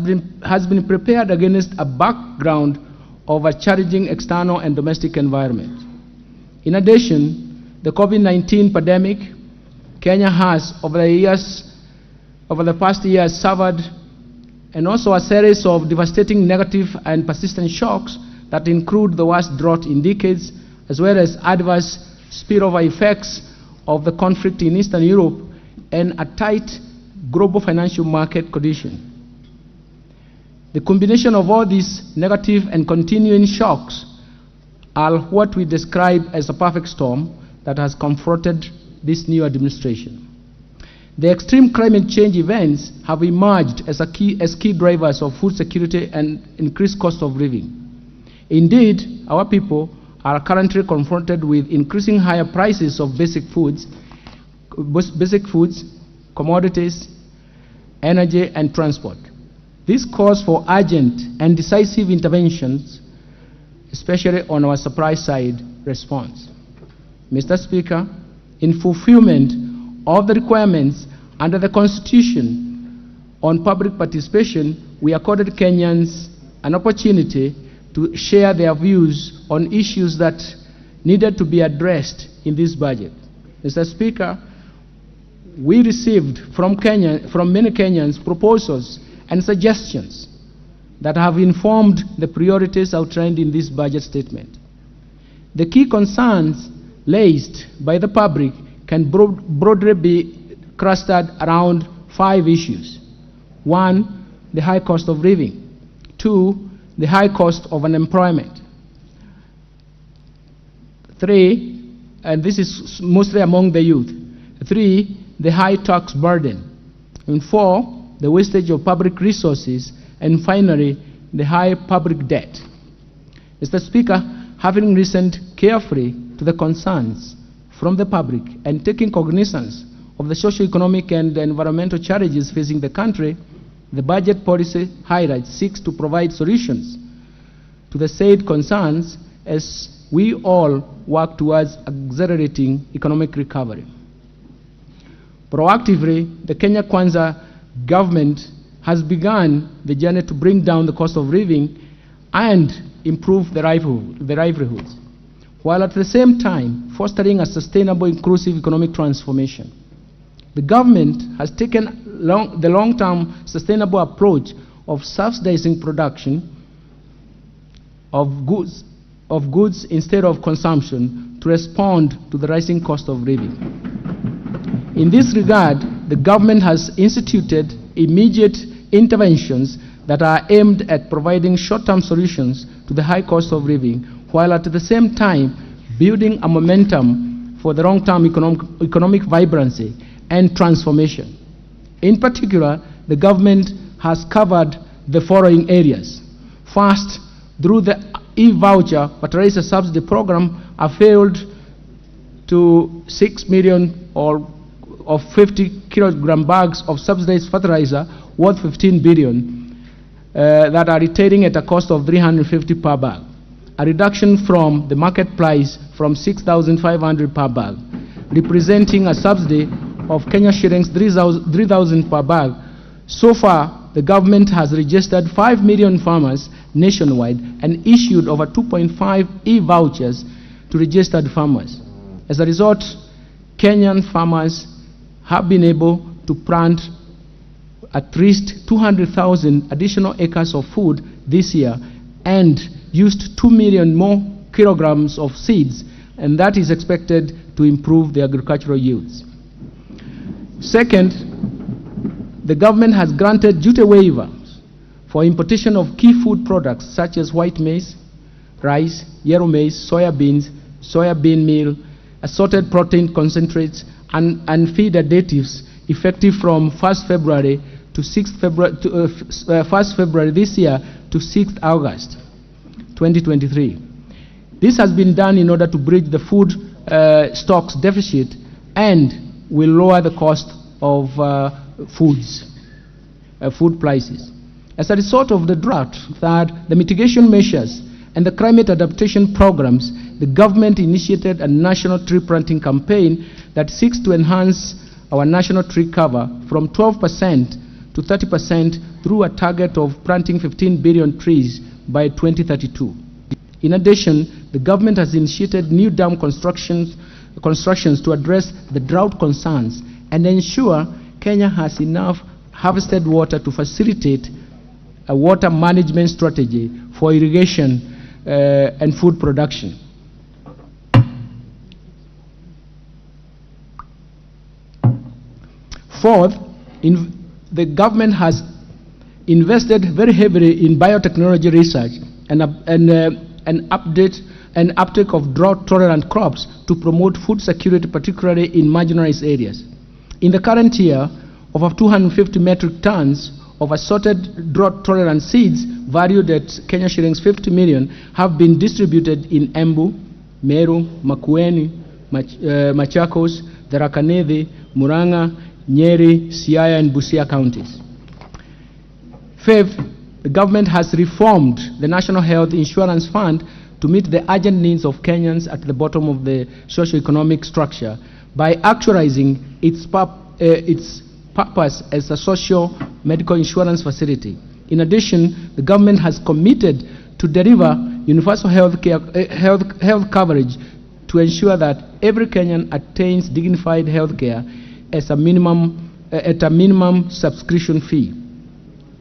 been prepared against a background of a challenging external and domestic environment. In addition, the COVID-19 pandemic, Kenya has, over the past years, suffered, and also a series of devastating negative and persistent shocks that include the worst drought in decades, as well as adverse spillover effects of the conflict in Eastern Europe and a tight global financial market condition. The combination of all these negative and continuing shocks are what we describe as a perfect storm that has confronted this new administration. The extreme climate change events have emerged as key drivers of food security and increased cost of living. Indeed, our people are currently confronted with increasing higher prices of basic foods, commodities, energy, and transport. This calls for urgent and decisive interventions, especially on our supply side response. Mr. Speaker, in fulfillment of the requirements under the Constitution on public participation, we accorded Kenyans an opportunity to share their views on issues that needed to be addressed in this budget. Mr. Speaker, we received from many Kenyans proposals and suggestions that have informed the priorities outlined in this budget statement. The key concerns raised by the public can broadly be clustered around 5 issues. 1, the high cost of living. 2, the high cost of unemployment. 3, and this is mostly among the youth. 3, the high tax burden. And 4, the wastage of public resources. And finally, the high public debt. Mr. Speaker, having listened carefully to the concerns from the public and taking cognizance of the socio-economic and environmental challenges facing the country, the budget policy highlights seeks to provide solutions to the said concerns as we all work towards accelerating economic recovery. Proactively, the Kenya Kwanza government has begun the journey to bring down the cost of living and improve the livelihoods, while at the same time fostering a sustainable, inclusive economic transformation. The government has taken the long-term sustainable approach of subsidizing production of goods instead of consumption to respond to the rising cost of living. In this regard, the government has instituted immediate interventions that are aimed at providing short-term solutions to the high cost of living, while at the same time building a momentum for the long-term economic vibrancy and transformation. In particular, the government has covered the following areas. First, through the e-voucher fertilizer subsidy program, availed to 6 million or of 50 kilogram bags of subsidized fertilizer worth 15 billion that are retailing at a cost of 350 per bag, a reduction from the market price from 6,500 per bag, representing a subsidy of Kenya shillings 3,000 per bag. So far, the government has registered 5 million farmers nationwide and issued over 2.5 e-vouchers to registered farmers. As a result, Kenyan farmers have been able to plant at least 200,000 additional acres of food this year and used 2 million more kilograms of seeds, and that is expected to improve the agricultural yields. Second, the government has granted duty waivers for importation of key food products such as white maize, rice, yellow maize, soya beans, soya bean meal, assorted protein concentrates, and feed additives effective from 1st February to 6th February, 1st February this year to 6th August 2023. This has been done in order to bridge the food stocks deficit and will lower the cost of food prices. As a result of the drought, third, the mitigation measures and the climate adaptation programs, the government initiated a national tree planting campaign that seeks to enhance our national tree cover from 12% to 30% through a target of planting 15 billion trees by 2032. In addition, the government has initiated new dam constructions to address the drought concerns and ensure Kenya has enough harvested water to facilitate a water management strategy for irrigation and food production. Fourth, the government has invested very heavily in biotechnology research and an uptake of drought-tolerant crops to promote food security, particularly in marginalized areas. In the current year, over 250 metric tons of assorted drought-tolerant seeds valued at Kenya shillings 50 million have been distributed in Embu, Meru, Makueni, Machakos, Tharaka Nithi, Murang'a, Nyeri, Siaya, and Busia counties. Fifth, the government has reformed the National Health Insurance Fund to meet the urgent needs of Kenyans at the bottom of the socio-economic structure by actualizing its purpose as a social medical insurance facility. In addition, the government has committed to deliver universal health coverage to ensure that every Kenyan attains dignified health care as a minimum, at a minimum subscription fee.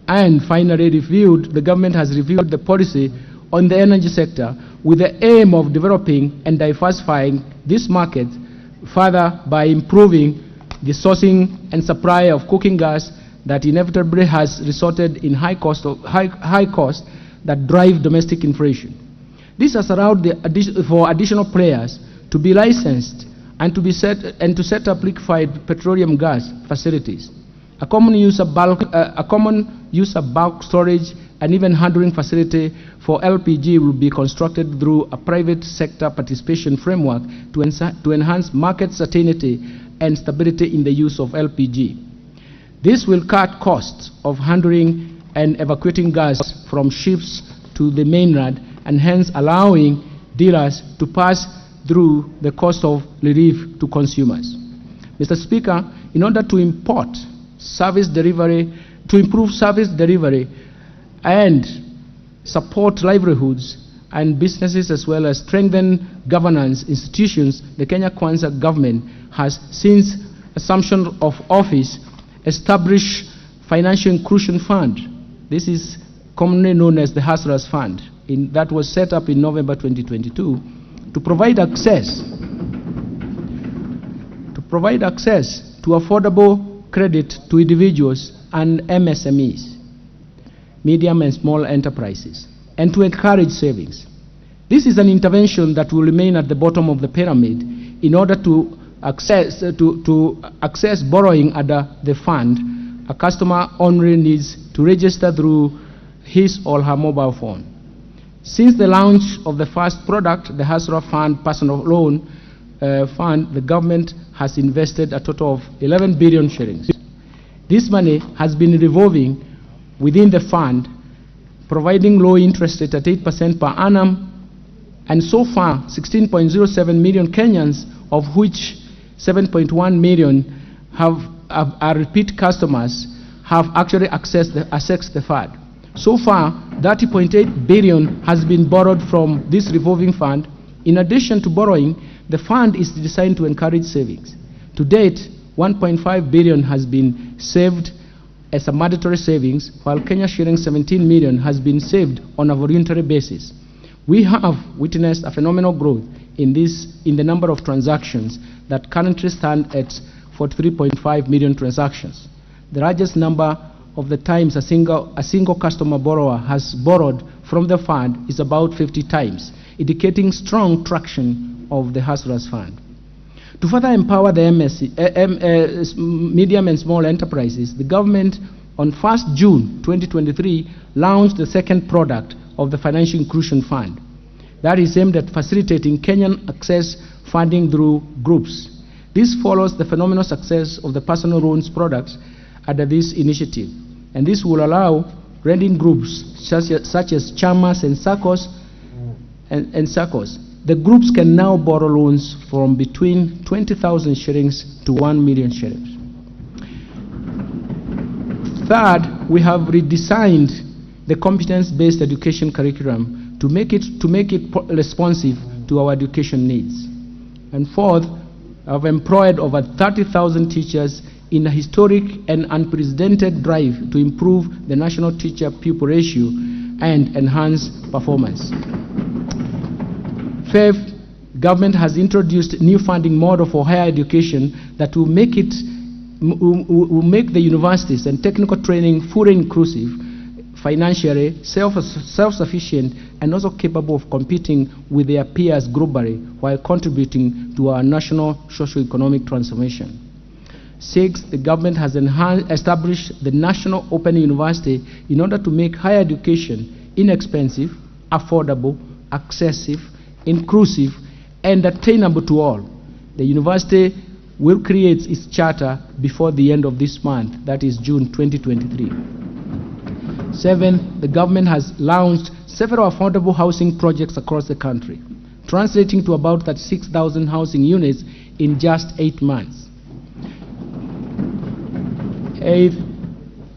And finally, the government has reviewed the policy on the energy sector with the aim of developing and diversifying this market further by improving the sourcing and supply of cooking gas that inevitably has resulted in high cost that drive domestic inflation. This has allowed for additional players to be licensed and to set up liquefied petroleum gas facilities. A common use of bulk storage and even handling facility for LPG will be constructed through a private sector participation framework to enhance market certainty and stability in the use of LPG. This will cut costs of handling and evacuating gas from ships to the mainland, and hence allowing dealers to pass through the cost of relief to consumers. Mr. Speaker, in order to improve service delivery and support livelihoods and businesses, as well as strengthen governance institutions, the Kenya Kwanza government has, since assumption of office, established Financial Inclusion Fund. This is commonly known as the Hustlers Fund. That was set up in November 2022 to provide access to affordable credit to individuals and MSMEs, medium and small enterprises, and to encourage savings. This is an intervention that will remain at the bottom of the pyramid in order to access, to access borrowing under the fund. A customer only needs to register through his or her mobile phone. Since the launch of the first product, the Hustler Fund Personal Loan Fund, the government has invested a total of 11 billion shillings. This money has been revolving within the fund, providing low interest rate at 8% per annum, and so far 16.07 million Kenyans, of which 7.1 million are repeat customers, have actually accessed the fund. So far, 30.8 billion has been borrowed from this revolving fund. In addition to borrowing, the fund is designed to encourage savings. To date, 1.5 billion has been saved as a mandatory savings, while Kenya shilling 17 million has been saved on a voluntary basis. We have witnessed a phenomenal growth in the number of transactions that currently stand at 43.5 million transactions. The largest number of the times a single customer borrower has borrowed from the fund is about 50 times, indicating strong traction of the Hustlers Fund. To further empower the medium and small enterprises, the government on 1st June 2023 launched the second product of the Financial Inclusion Fund that is aimed at facilitating Kenyan access funding through groups. This follows the phenomenal success of the personal loans products under this initiative, and this will allow lending groups such as Chamas and SACCOs and SACCOs. The groups can now borrow loans from between 20,000 shillings to 1 million shillings. Third, we have redesigned the competence-based education curriculum to make it responsive to our education needs. And fourth, I've employed over 30,000 teachers in a historic and unprecedented drive to improve the national teacher-pupil ratio and enhance performance. Fifth, government has introduced new funding model for higher education that will make the universities and technical training fully inclusive, financially self-sufficient, and also capable of competing with their peers globally while contributing to our national socio-economic transformation. Sixth, the government has established the National Open University in order to make higher education inexpensive, affordable, accessible, inclusive, and attainable to all. The university will create its charter before the end of this month, that is June 2023. Seventh, the government has launched several affordable housing projects across the country, translating to about 36,000 housing units in just 8 months. Eighth,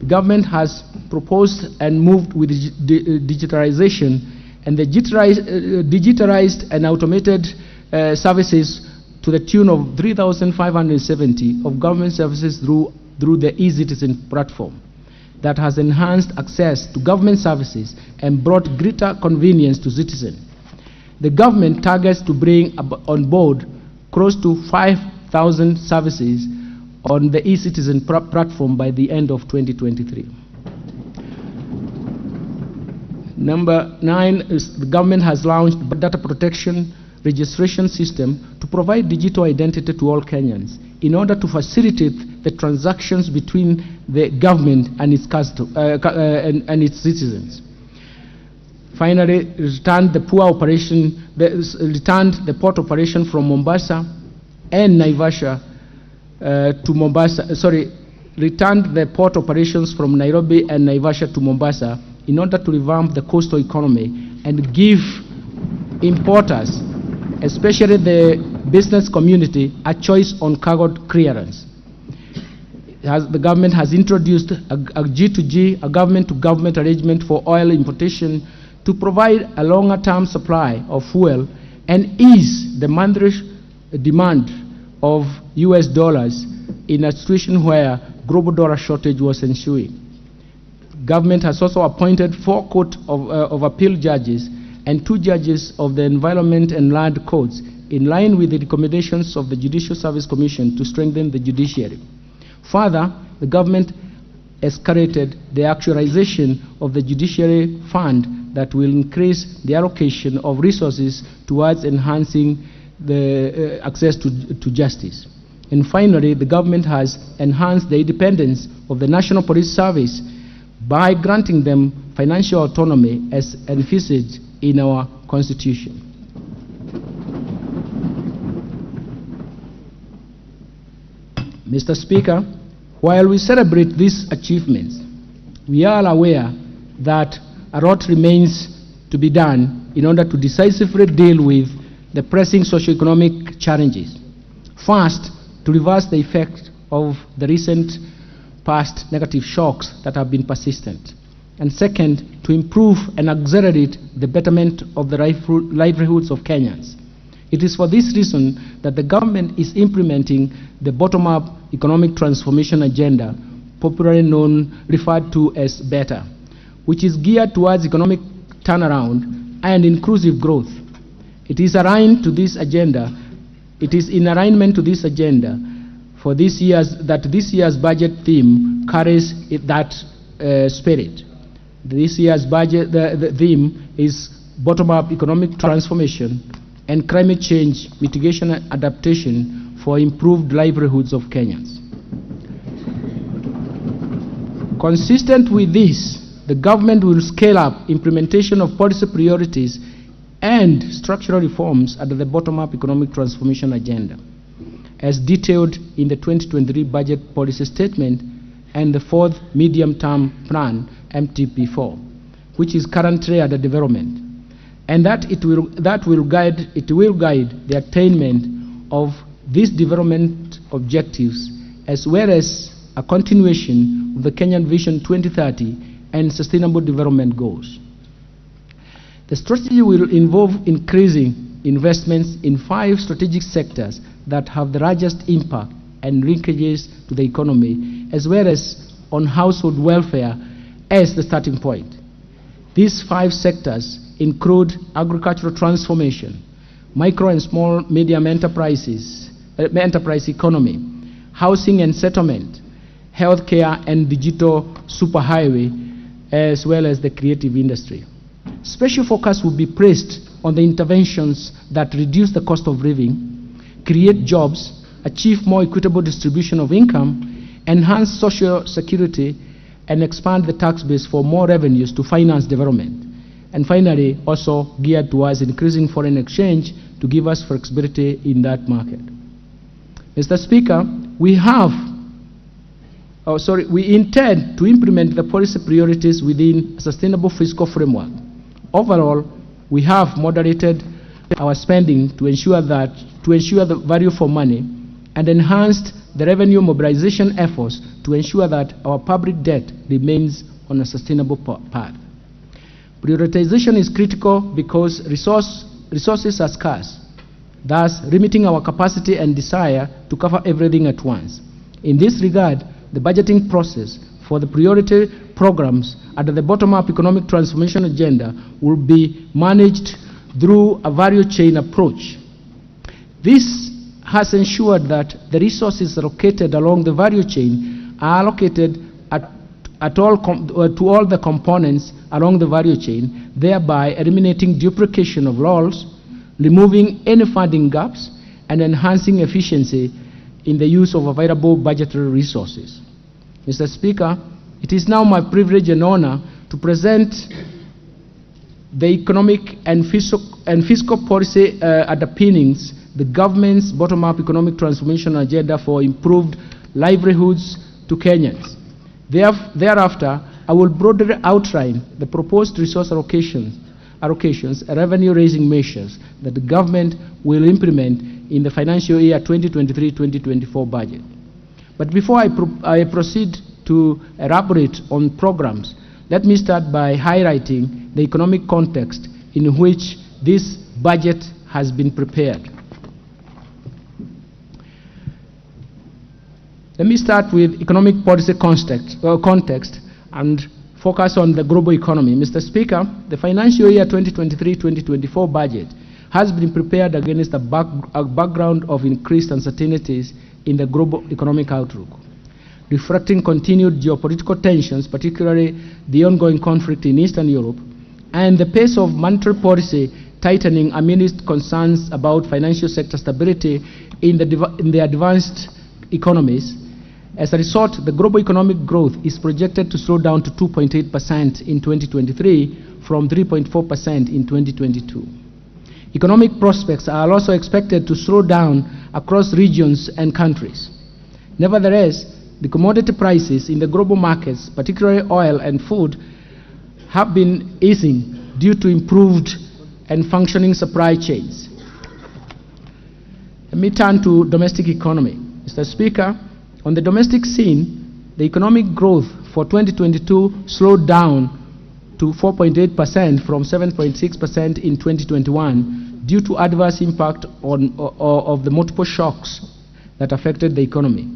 the government has proposed and moved with digitalization and the digitalized and automated services to the tune of 3,570 of government services through the eCitizen platform that has enhanced access to government services and brought greater convenience to citizens. The government targets to bring on board close to 5,000 services on the eCitizen platform by the end of 2023. Number 9 is the government has launched data protection registration system to provide digital identity to all Kenyans in order to facilitate the transactions between the government and its, and its citizens. Finally, returned the port operation from Mombasa and Naivasha to Mombasa, returned the port operations from Nairobi and Naivasha to Mombasa in order to revamp the coastal economy and give importers, especially the business community, a choice on cargo clearance. The government has introduced a G2G, a government-to-government arrangement for oil importation to provide a longer-term supply of fuel and ease the monthly demand of US dollars in a situation where global dollar shortage was ensuing. Government has also appointed 4 Court of Appeal judges and 2 judges of the Environment and Land Courts in line with the recommendations of the Judicial Service Commission to strengthen the judiciary. Further, the government escalated the actualization of the judiciary fund that will increase the allocation of resources towards enhancing the access to justice. And finally, the government has enhanced the independence of the National Police Service by granting them financial autonomy as envisaged in our Constitution. Mr. Speaker, while we celebrate these achievements, we are aware that a lot remains to be done in order to decisively deal with the pressing socioeconomic challenges. First, to reverse the effect of the recent past negative shocks that have been persistent. And second, to improve and accelerate the betterment of the livelihoods of Kenyans. It is for this reason that the government is implementing the bottom-up economic transformation agenda, popularly known, referred to as BETTER, which is geared towards economic turnaround and inclusive growth. It is aligned to this agenda. It is in alignment to this agenda for this year's, that this year's budget theme carries that spirit. This year's budget, the theme is bottom-up economic transformation and climate change mitigation and adaptation for improved livelihoods of Kenyans. Consistent with this, the government will scale up implementation of policy priorities and structural reforms under the bottom-up economic transformation agenda, as detailed in the 2023 budget policy statement and the fourth medium-term plan, MTP4, which is currently under development, and that it will guide the attainment of these development objectives, as well as a continuation of the Kenyan Vision 2030 and Sustainable Development Goals. The strategy will involve increasing investments in 5 strategic sectors that have the largest impact and linkages to the economy, as well as on household welfare as the starting point. These 5 sectors include agricultural transformation, micro and small medium enterprises, enterprise economy, housing and settlement, healthcare and digital superhighway, as well as the creative industry. Special focus will be placed on the interventions that reduce the cost of living, create jobs, achieve more equitable distribution of income, enhance social security, and expand the tax base for more revenues to finance development. And finally, also geared towards increasing foreign exchange to give us flexibility in that market. Mr. Speaker, we intend to implement the policy priorities within a sustainable fiscal framework. Overall, we have moderated our spending to ensure the value for money and enhanced the revenue mobilization efforts to ensure that our public debt remains on a sustainable path. Prioritization is critical because resources are scarce, thus limiting our capacity and desire to cover everything at once. In this regard, the budgeting process for the priority programs under the bottom-up economic transformation agenda will be managed through a value chain approach. This has ensured that the resources allocated along the value chain are allocated to all the components along the value chain, thereby eliminating duplication of roles, removing any funding gaps and enhancing efficiency in the use of available budgetary resources. Mr. Speaker, it is now my privilege and honor to present the economic and fiscal policy underpinnings the government's bottom-up economic transformation agenda for improved livelihoods to Kenyans. Thereafter, I will broadly outline the proposed resource allocations and revenue-raising measures that the government will implement in the financial year 2023-2024 budget. But before I proceed to elaborate on programs, let me start by highlighting the economic context in which this budget has been prepared. Let me start with economic policy context and focus on the global economy. Mr. Speaker, the financial year 2023-2024 budget has been prepared against a background of increased uncertainties in the global economic outlook, reflecting continued geopolitical tensions, particularly the ongoing conflict in Eastern Europe, and the pace of monetary policy tightening amidst concerns about financial sector stability in the advanced economies. As a result, the global economic growth is projected to slow down to 2.8% in 2023 from 3.4% in 2022. Economic prospects are also expected to slow down across regions and countries. Nevertheless, the commodity prices in the global markets, particularly oil and food, have been easing due to improved and functioning supply chains. Let me turn to domestic economy. Mr. Speaker, on the domestic scene, the economic growth for 2022 slowed down to 4.8% from 7.6% in 2021 due to adverse impact of the multiple shocks that affected the economy.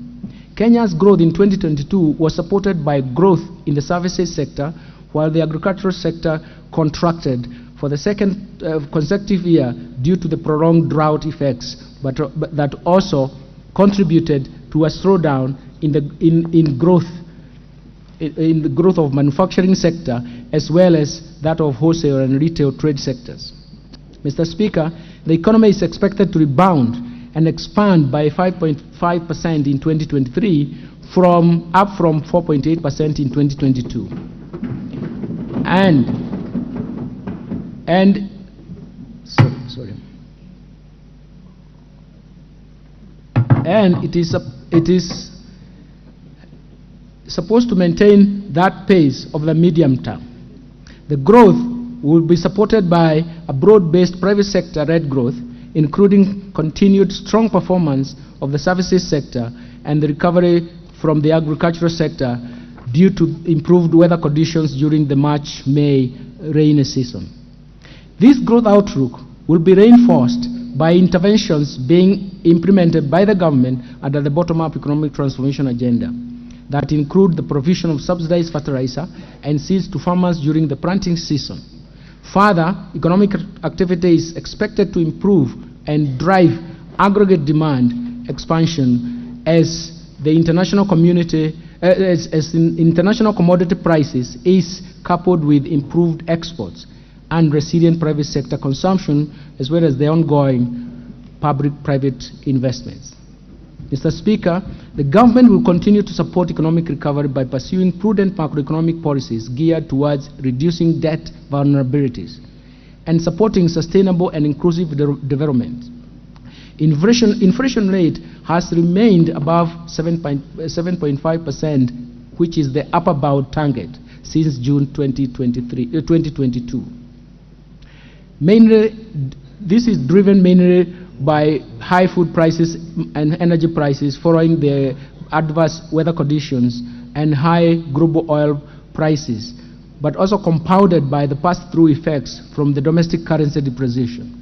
Kenya's growth in 2022 was supported by growth in the services sector, while the agricultural sector contracted for the second consecutive year due to the prolonged drought effects, but that also contributed to a slowdown in the growth of manufacturing sector, as well as that of wholesale and retail trade sectors. Mr. Speaker, the economy is expected to rebound and expand by 5.5% in 2023, up from 4.8% in 2022. And it is supposed to maintain that pace of the medium term. The growth will be supported by a broad-based private sector-led growth, including continued strong performance of the services sector and the recovery from the agricultural sector due to improved weather conditions during the March-May rainy season. This growth outlook will be reinforced by interventions being implemented by the government under the bottom-up economic transformation agenda that include the provision of subsidized fertilizer and seeds to farmers during the planting season. Further, economic activity is expected to improve and drive aggregate demand expansion as the international community, as international commodity prices is coupled with improved exports and resilient private sector consumption, as well as the ongoing public-private investments. Mr. Speaker, the government will continue to support economic recovery by pursuing prudent macroeconomic policies geared towards reducing debt vulnerabilities and supporting sustainable and inclusive development. Inflation rate has remained above 7.5%, which is the upper bound target since June 2022. Mainly, this is driven mainly by high food prices and energy prices following the adverse weather conditions and high global oil prices, but also compounded by the pass-through effects from the domestic currency depreciation.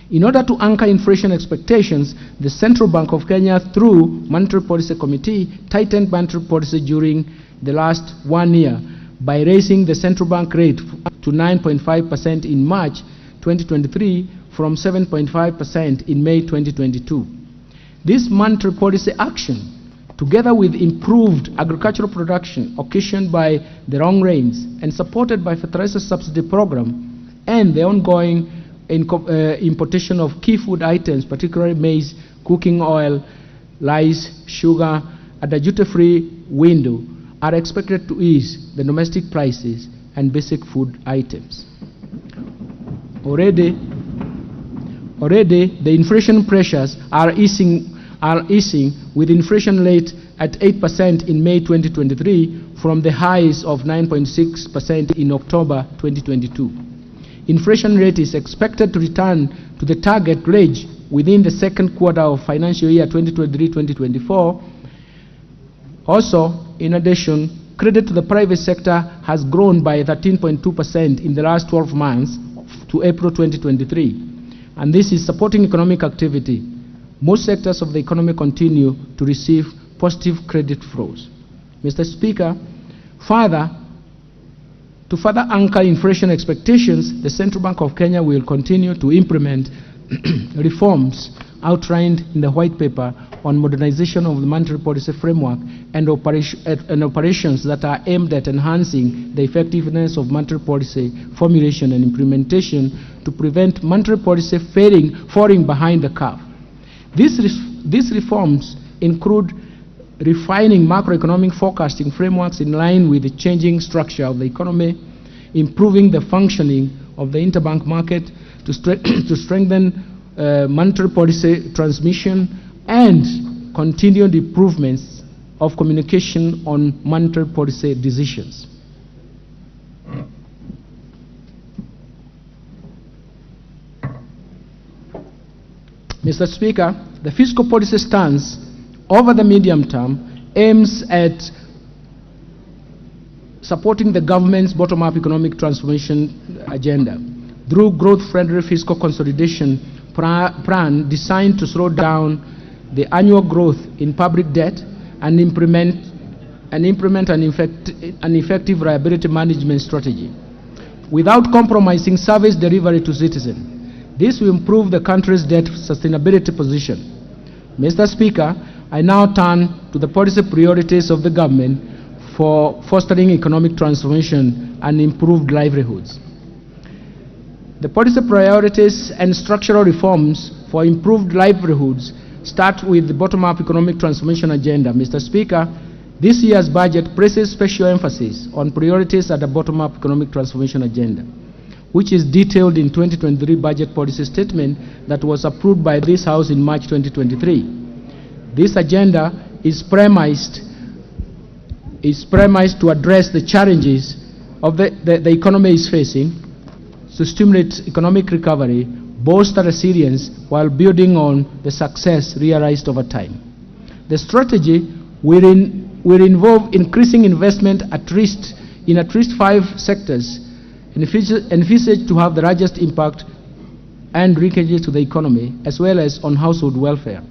In order to anchor inflation expectations, the Central Bank of Kenya, through Monetary Policy Committee, tightened monetary policy during the last 1 year by raising the central bank rate to 9.5% in March 2023 from 7.5% in May 2022. This monetary policy action, together with improved agricultural production occasioned by the long rains and supported by fertilizer subsidy program and the ongoing importation of key food items, particularly maize, cooking oil, rice, sugar, at the duty-free window, are expected to ease the domestic prices and basic food items. Already, the inflation pressures are easing with inflation rate at 8% in May 2023 from the highs of 9.6% in October 2022. Inflation rate is expected to return to the target range within the second quarter of financial year 2023-2024. Also, in addition, credit to the private sector has grown by 13.2% in the last 12 months to April 2023, and this is supporting economic activity. Most sectors of the economy continue to receive positive credit flows. Mr. Speaker, to further anchor inflation expectations, the Central Bank of Kenya will continue to implement reforms outlined in the white paper on modernization of the monetary policy framework and operations that are aimed at enhancing the effectiveness of monetary policy formulation and implementation to prevent monetary policy falling behind the curve. These reforms include refining macroeconomic forecasting frameworks in line with the changing structure of the economy, improving the functioning of the interbank market to strengthen monetary policy transmission, and continued improvements of communication on monetary policy decisions. Mr. Speaker, the fiscal policy stance over the medium term aims at supporting the government's bottom-up economic transformation agenda through growth-friendly fiscal consolidation plan designed to slow down the annual growth in public debt and implement an effective liability management strategy without compromising service delivery to citizens. This will improve the country's debt sustainability position. Mr. Speaker, I now turn to the policy priorities of the government for fostering economic transformation and improved livelihoods. The policy priorities and structural reforms for improved livelihoods start with the bottom-up economic transformation agenda. Mr. Speaker, this year's budget places special emphasis on priorities at the bottom-up economic transformation agenda, which is detailed in 2023 budget policy statement that was approved by this House in March 2023. This agenda is premised to address the challenges of the economy is facing, to stimulate economic recovery, bolster resilience while building on the success realized over time. The strategy will involve increasing investment in at least 5 sectors envisaged to have the largest impact and linkages to the economy, as well as on household welfare.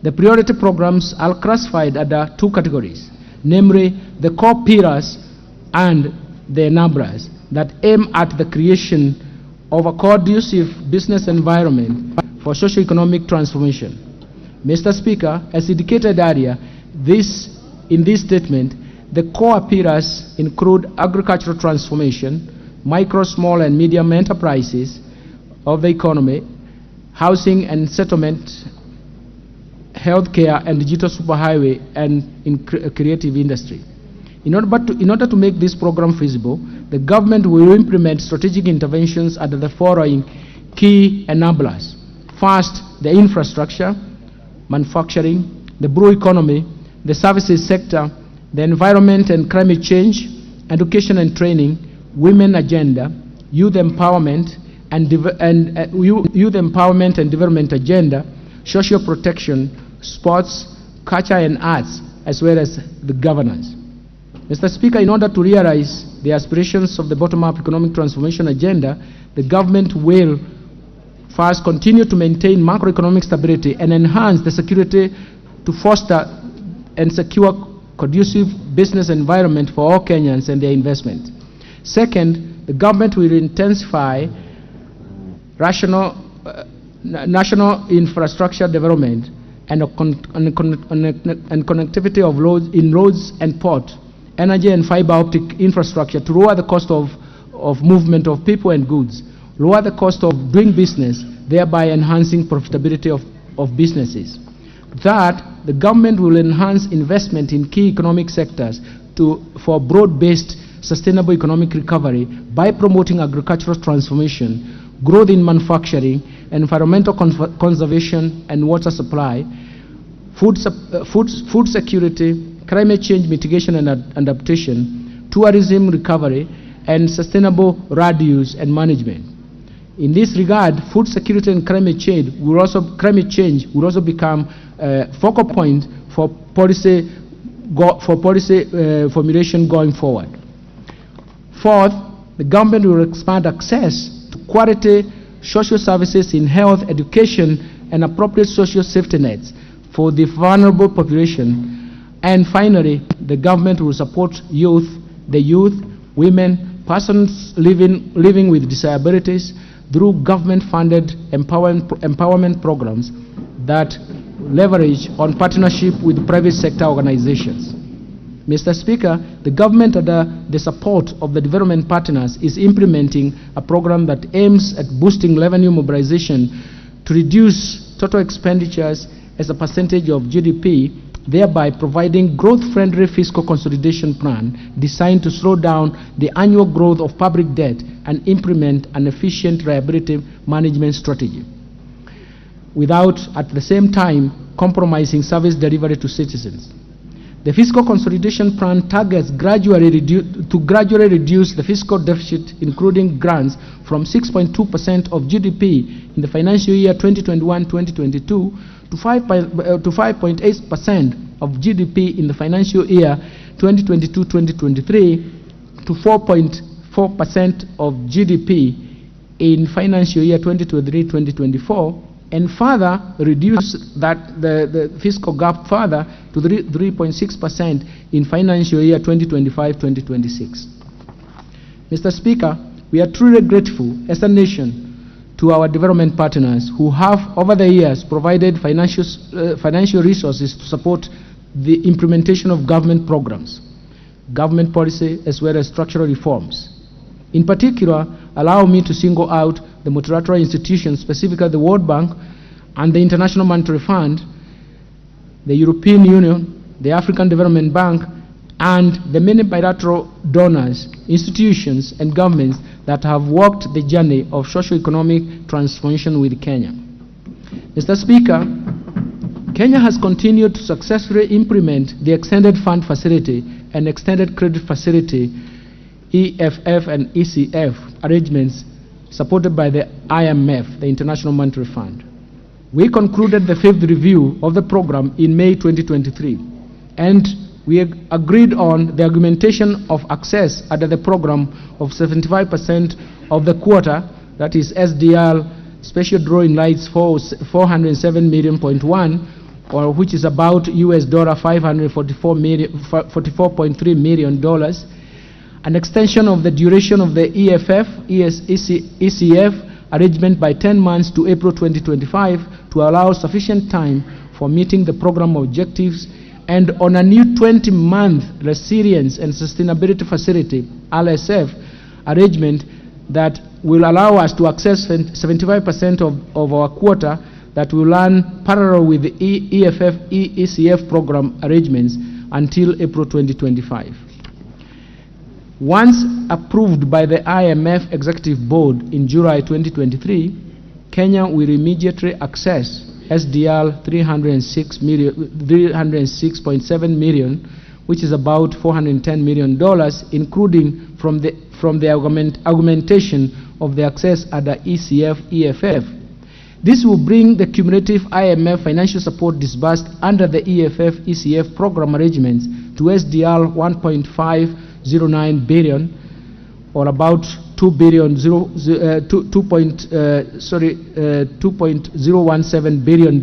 The priority programs are classified under 2 categories, namely the core pillars and the enablers that aim at the creation of a conducive business environment for socio-economic transformation. Mr. Speaker, as indicated earlier, in this statement, the core pillars include agricultural transformation, micro, small, and medium enterprises of the economy, housing and settlement, healthcare and digital superhighway, and in creative industry. In order to make this program feasible, the government will implement strategic interventions under the following key enablers. First, the infrastructure, manufacturing, the blue economy, the services sector, the environment and climate change, education and training, women agenda, youth empowerment and development agenda, social protection, sports, culture and arts, as well as the governance. Mr. Speaker, in order to realize the aspirations of the bottom-up economic transformation agenda, the government will first continue to maintain macroeconomic stability and enhance the security to foster and secure conducive business environment for all Kenyans and their investment. Second, the government will intensify national infrastructure development and connectivity of roads, in roads and port, energy and fiber optic infrastructure to lower the cost of movement of people and goods, lower the cost of doing business, thereby enhancing profitability of businesses. Third, the government will enhance investment in key economic sectors for broad-based sustainable economic recovery by promoting agricultural transformation, growth in manufacturing, environmental conservation and water supply, food security, climate change mitigation and adaptation, tourism recovery, and sustainable land use and management. In this regard, food security and climate change will also become a focal point for policy formulation going forward. Fourth, the government will expand access to quality social services in health, education, and appropriate social safety nets for the vulnerable population. And finally, the government will support the youth, women, persons living with disabilities through government-funded empowerment programs that leverage on partnership with private sector organizations. Mr. Speaker, the government, under the support of the development partners, is implementing a program that aims at boosting revenue mobilization to reduce total expenditures as a percentage of GDP, thereby providing growth-friendly fiscal consolidation plan designed to slow down the annual growth of public debt and implement an efficient liability management strategy, without, at the same time, compromising service delivery to citizens. The fiscal consolidation plan targets to gradually reduce the fiscal deficit, including grants, from 6.2% of GDP in the financial year 2021-2022 to 5.8% of GDP in the financial year 2022-2023 to 4.4% of GDP in financial year 2023-2024, and further reduce that the fiscal gap further to 3.6% in financial year 2025-2026. Mr. Speaker, we are truly grateful as a nation to our development partners who have over the years provided financial resources to support the implementation of government programs, government policy, as well as structural reforms. In particular, allow me to single out the multilateral institutions, specifically the World Bank and the International Monetary Fund, the European Union, the African Development Bank, and the many bilateral donors, institutions, and governments that have walked the journey of socio-economic transformation with Kenya. Mr. Speaker, Kenya has continued to successfully implement the Extended Fund Facility and Extended Credit Facility, EFF and ECF arrangements supported by the IMF, the International Monetary Fund. We concluded the fifth review of the program in May 2023, and we agreed on the augmentation of access under the program of 75% of the quota, that is SDR Special Drawing Rights 407.1 million, or which is about US dollar $544.3 million, an extension of the duration of the EFF, ECF arrangement by 10 months to April 2025 to allow sufficient time for meeting the program objectives, and on a new 20-month Resilience and Sustainability Facility, RSF, arrangement that will allow us to access 75% of our quota that will run parallel with the EFF, ECF program arrangements until April 2025. Once approved by the IMF Executive Board in July 2023, Kenya will immediately access SDR 306.7 million, which is about $410 million, including from the augmentation of the access under ECF, EFF. This will bring the cumulative IMF financial support disbursed under the EFF, ECF program arrangements to SDR 1.509 billion, or about $2.017 billion.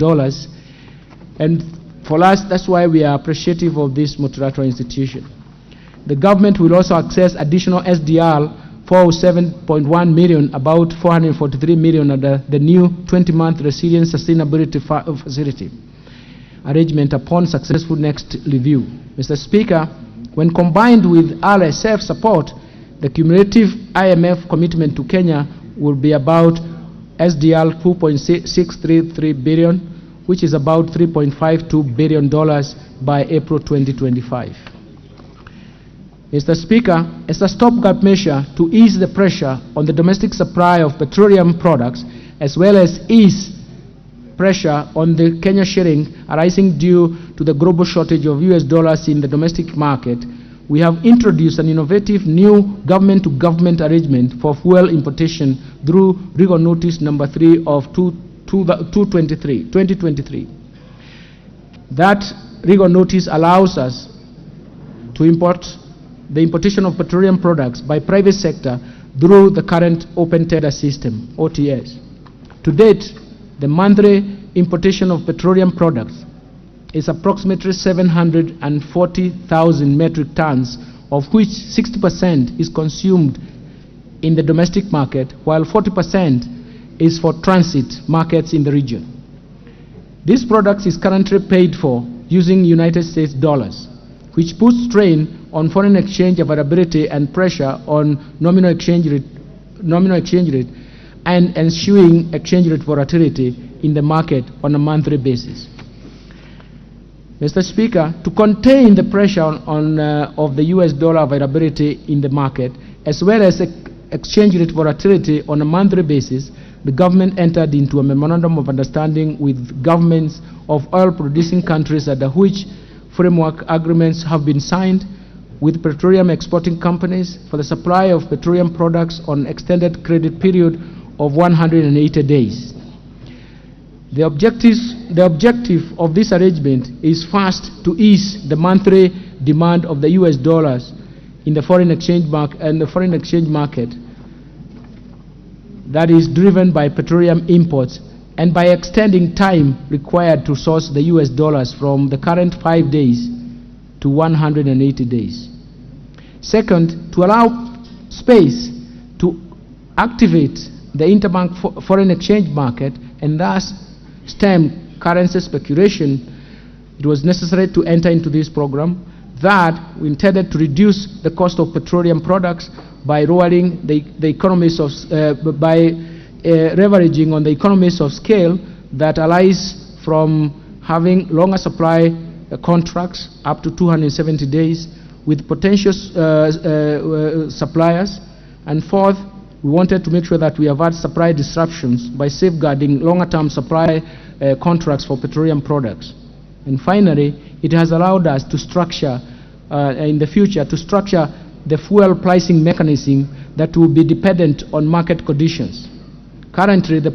And for us, that's why we are appreciative of this multilateral institution. The government will also access additional SDR 407.1 million, about 443 million under the new 20-month Resilience Sustainability Facility arrangement upon successful next review. Mr. Speaker, when combined with RSF support, the cumulative IMF commitment to Kenya will be about SDR 2.633 billion, which is about $3.52 billion by April 2025. Mr. Speaker, as a stopgap measure to ease the pressure on the domestic supply of petroleum products, as well as ease pressure on the Kenya shilling arising due to the global shortage of US dollars in the domestic market, we have introduced an innovative new government-to-government arrangement for fuel importation through Legal Notice Number 3 of 2023. That legal notice allows us to import the importation of petroleum products by private sector through the current open tender system, OTS. To date, the monthly importation of petroleum products is approximately 740,000 metric tons, of which 60% is consumed in the domestic market, while 40% is for transit markets in the region. This product is currently paid for using United States dollars, which puts strain on foreign exchange availability and pressure on nominal exchange rate and ensuing exchange rate volatility in the market on a monthly basis. Mr. Speaker, to contain the pressure of the US dollar availability in the market, as well as exchange rate volatility on a monthly basis, the government entered into a memorandum of understanding with governments of oil-producing countries under which framework agreements have been signed with petroleum exporting companies for the supply of petroleum products on extended credit period of 180 days. The objective of this arrangement is first to ease the monthly demand of the US dollars in the foreign exchange market and the foreign exchange market that is driven by petroleum imports, and by extending time required to source the US dollars from the current 5 days to 180 days. Second, to allow space to activate the interbank foreign exchange market and thus stem currency speculation, it was necessary to enter into this program that we intended to reduce the cost of petroleum products by lowering the economies of, by leveraging on the economies of scale that arise from having longer supply contracts up to 270 days with potential suppliers. And fourth, we wanted to make sure that we avert supply disruptions by safeguarding longer-term supply contracts for petroleum products. And finally, it has allowed us to structure, in the future, to structure the fuel pricing mechanism that will be dependent on market conditions. Currently, the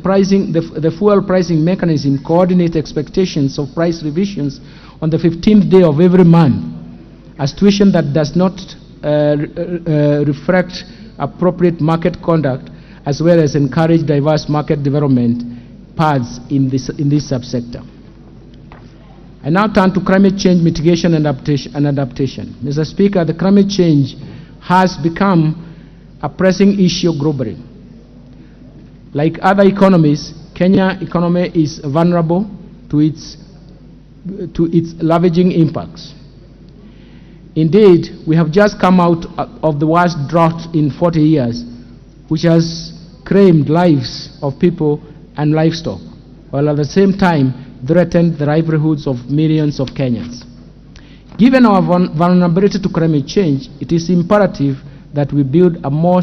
fuel pricing mechanism coordinates expectations of price revisions on the 15th day of every month, a situation that does not reflect appropriate market conduct, as well as encourage diverse market development paths in this subsector. I now turn to climate change mitigation and adaptation. Mr. Speaker, the climate change has become a pressing issue globally. Like other economies, Kenya economy is vulnerable to its ravaging impacts. Indeed, we have just come out of the worst drought in 40 years, which has claimed lives of people and livestock, while at the same time threatened the livelihoods of millions of Kenyans. Given our vulnerability to climate change, it is imperative that we build a more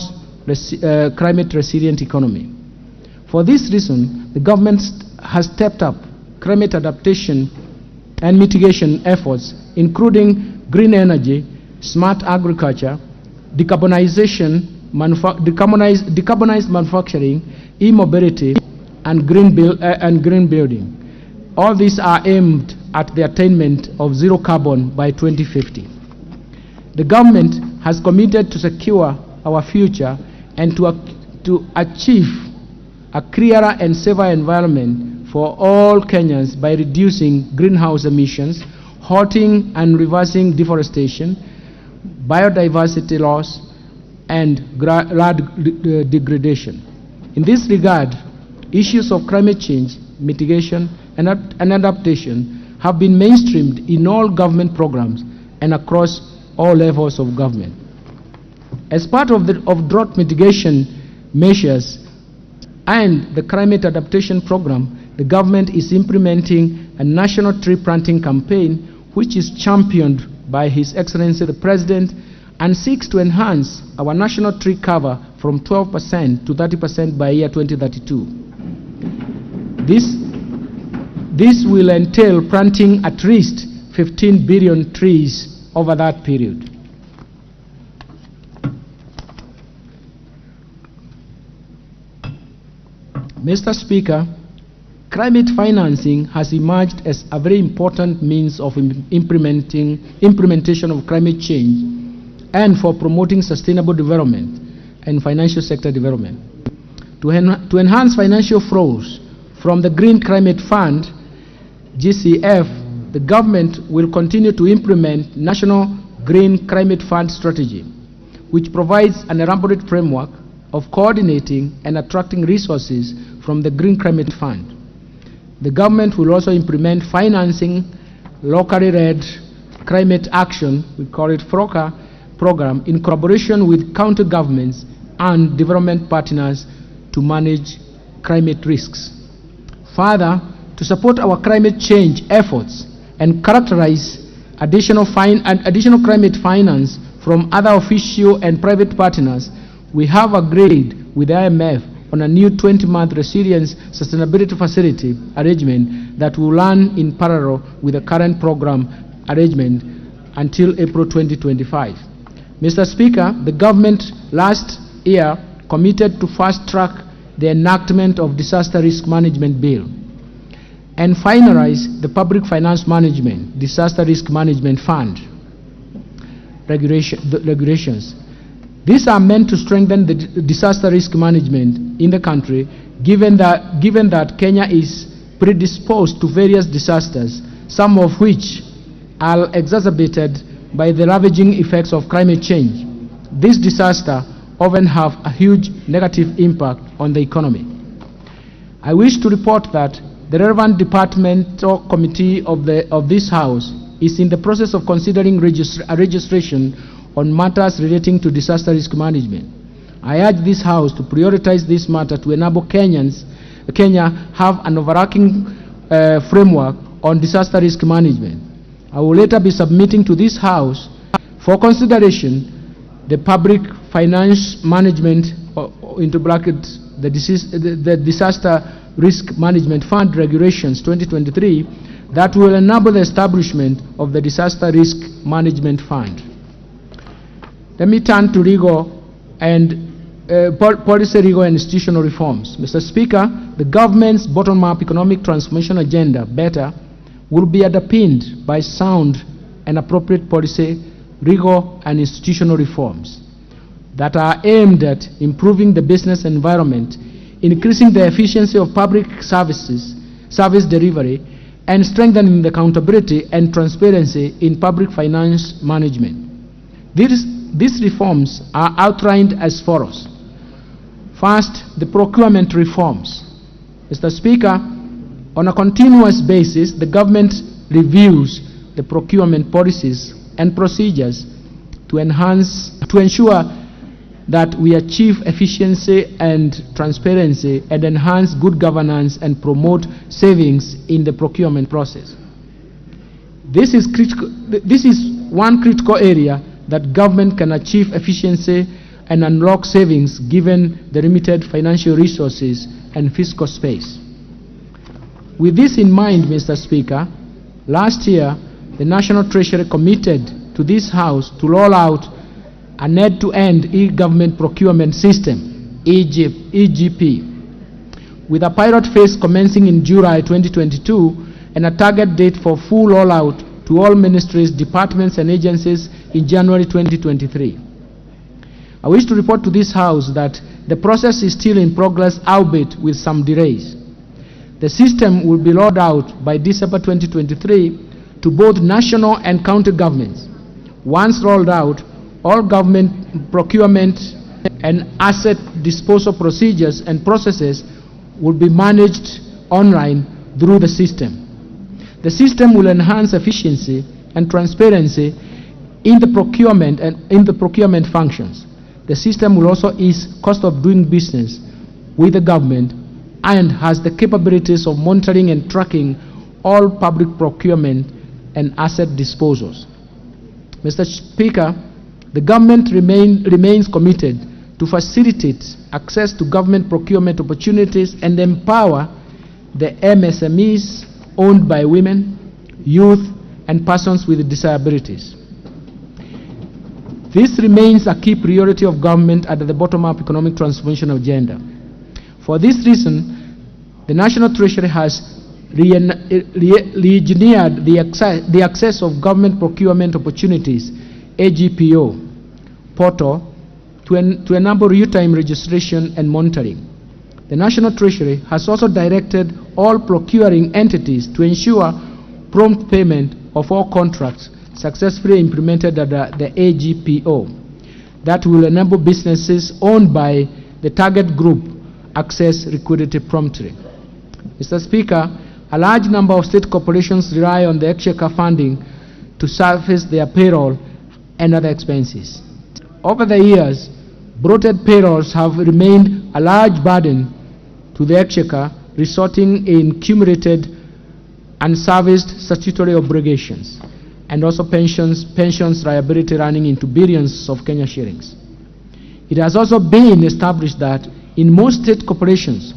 climate resilient economy. For this reason, the government has stepped up climate adaptation and mitigation efforts, including green energy, smart agriculture, decarbonized manufacturing, e-mobility, and green building. All these are aimed at the attainment of zero carbon by 2050. The government has committed to secure our future and to achieve a clearer and safer environment for all Kenyans by reducing greenhouse emissions, halting and reversing deforestation, biodiversity loss, and land degradation. In this regard, issues of climate change mitigation and adaptation have been mainstreamed in all government programs and across all levels of government. As part of drought mitigation measures, and the Climate Adaptation Program, the government is implementing a national tree planting campaign which is championed by His Excellency the President and seeks to enhance our national tree cover from 12% to 30% by year 2032. This will entail planting at least 15 billion trees over that period. Mr. Speaker, climate financing has emerged as a very important means of implementation of climate change and for promoting sustainable development and financial sector development. To enhance financial flows from the Green Climate Fund, GCF, the government will continue to implement National Green Climate Fund Strategy, which provides an elaborate framework of coordinating and attracting resources from the Green Climate Fund. The government will also implement financing locally led climate action, we call it FROCA, program in collaboration with county governments and development partners to manage climate risks. Further, to support our climate change efforts and characterize additional climate finance from other official and private partners, we have agreed with the IMF on a new 20-month resilience sustainability facility arrangement that will run in parallel with the current program arrangement until April 2025. Mr. Speaker, the government last year committed to fast-track the enactment of Disaster Risk Management Bill and finalize the Public Finance Management Disaster Risk Management Fund regulations. These are meant to strengthen the disaster risk management in the country, given that Kenya is predisposed to various disasters, some of which are exacerbated by the ravaging effects of climate change. These disasters often have a huge negative impact on the economy. I wish to report that the relevant departmental committee of this House is in the process of considering a registration on matters relating to disaster risk management. I urge this House to prioritize this matter to enable Kenya have an overarching framework on disaster risk management. I will later be submitting to this House for consideration the Public Finance Management, into brackets, the Disaster Risk Management Fund Regulations 2023 that will enable the establishment of the Disaster Risk Management Fund. Let me turn to legal and policy, legal and institutional reforms. Mr. Speaker, the government's bottom-up economic transformation agenda, BETA, will be underpinned by sound and appropriate policy, legal and institutional reforms that are aimed at improving the business environment, increasing the efficiency of public services, service delivery, and strengthening the accountability and transparency in public finance management. These reforms are outlined as follows. First, the procurement reforms. Mr. Speaker, on a continuous basis, the government reviews the procurement policies and procedures to ensure that we achieve efficiency and transparency and enhance good governance and promote savings in the procurement process. This is critical. This is one critical area that government can achieve efficiency and unlock savings given the limited financial resources and fiscal space. With this in mind, Mr. Speaker, last year the National Treasury committed to this House to roll out an end-to-end e-government procurement system, EGP, with a pilot phase commencing in July 2022 and a target date for full rollout to all ministries, departments and agencies in January 2023. I wish to report to this House that the process is still in progress, albeit with some delays. The system will be rolled out by December 2023 to both national and county governments. Once rolled out, all government procurement and asset disposal procedures and processes will be managed online through the system. The system will enhance efficiency and transparency in the procurement and in the procurement functions. The system will also ease cost of doing business with the government and has the capabilities of monitoring and tracking all public procurement and asset disposals. Mr. Speaker, the government remains committed to facilitate access to government procurement opportunities and empower the MSMEs owned by women, youth, and persons with disabilities. This remains a key priority of government under the bottom-up economic transformation agenda. For this reason, the National Treasury has re-engineered the access of government procurement opportunities, AGPO, portal, to enable real-time registration and monitoring. The National Treasury has also directed all procuring entities to ensure prompt payment of all contracts successfully implemented under the AGPO. That will enable businesses owned by the target group access liquidity promptly. Mr. Speaker, a large number of state corporations rely on the exchequer funding to service their payroll and other expenses. Over the years, bloated payrolls have remained a large burden to the exchequer, resulting in cumulated unserviced statutory obligations and also pensions liability running into billions of Kenya shillings. It has also been established that in most state corporations,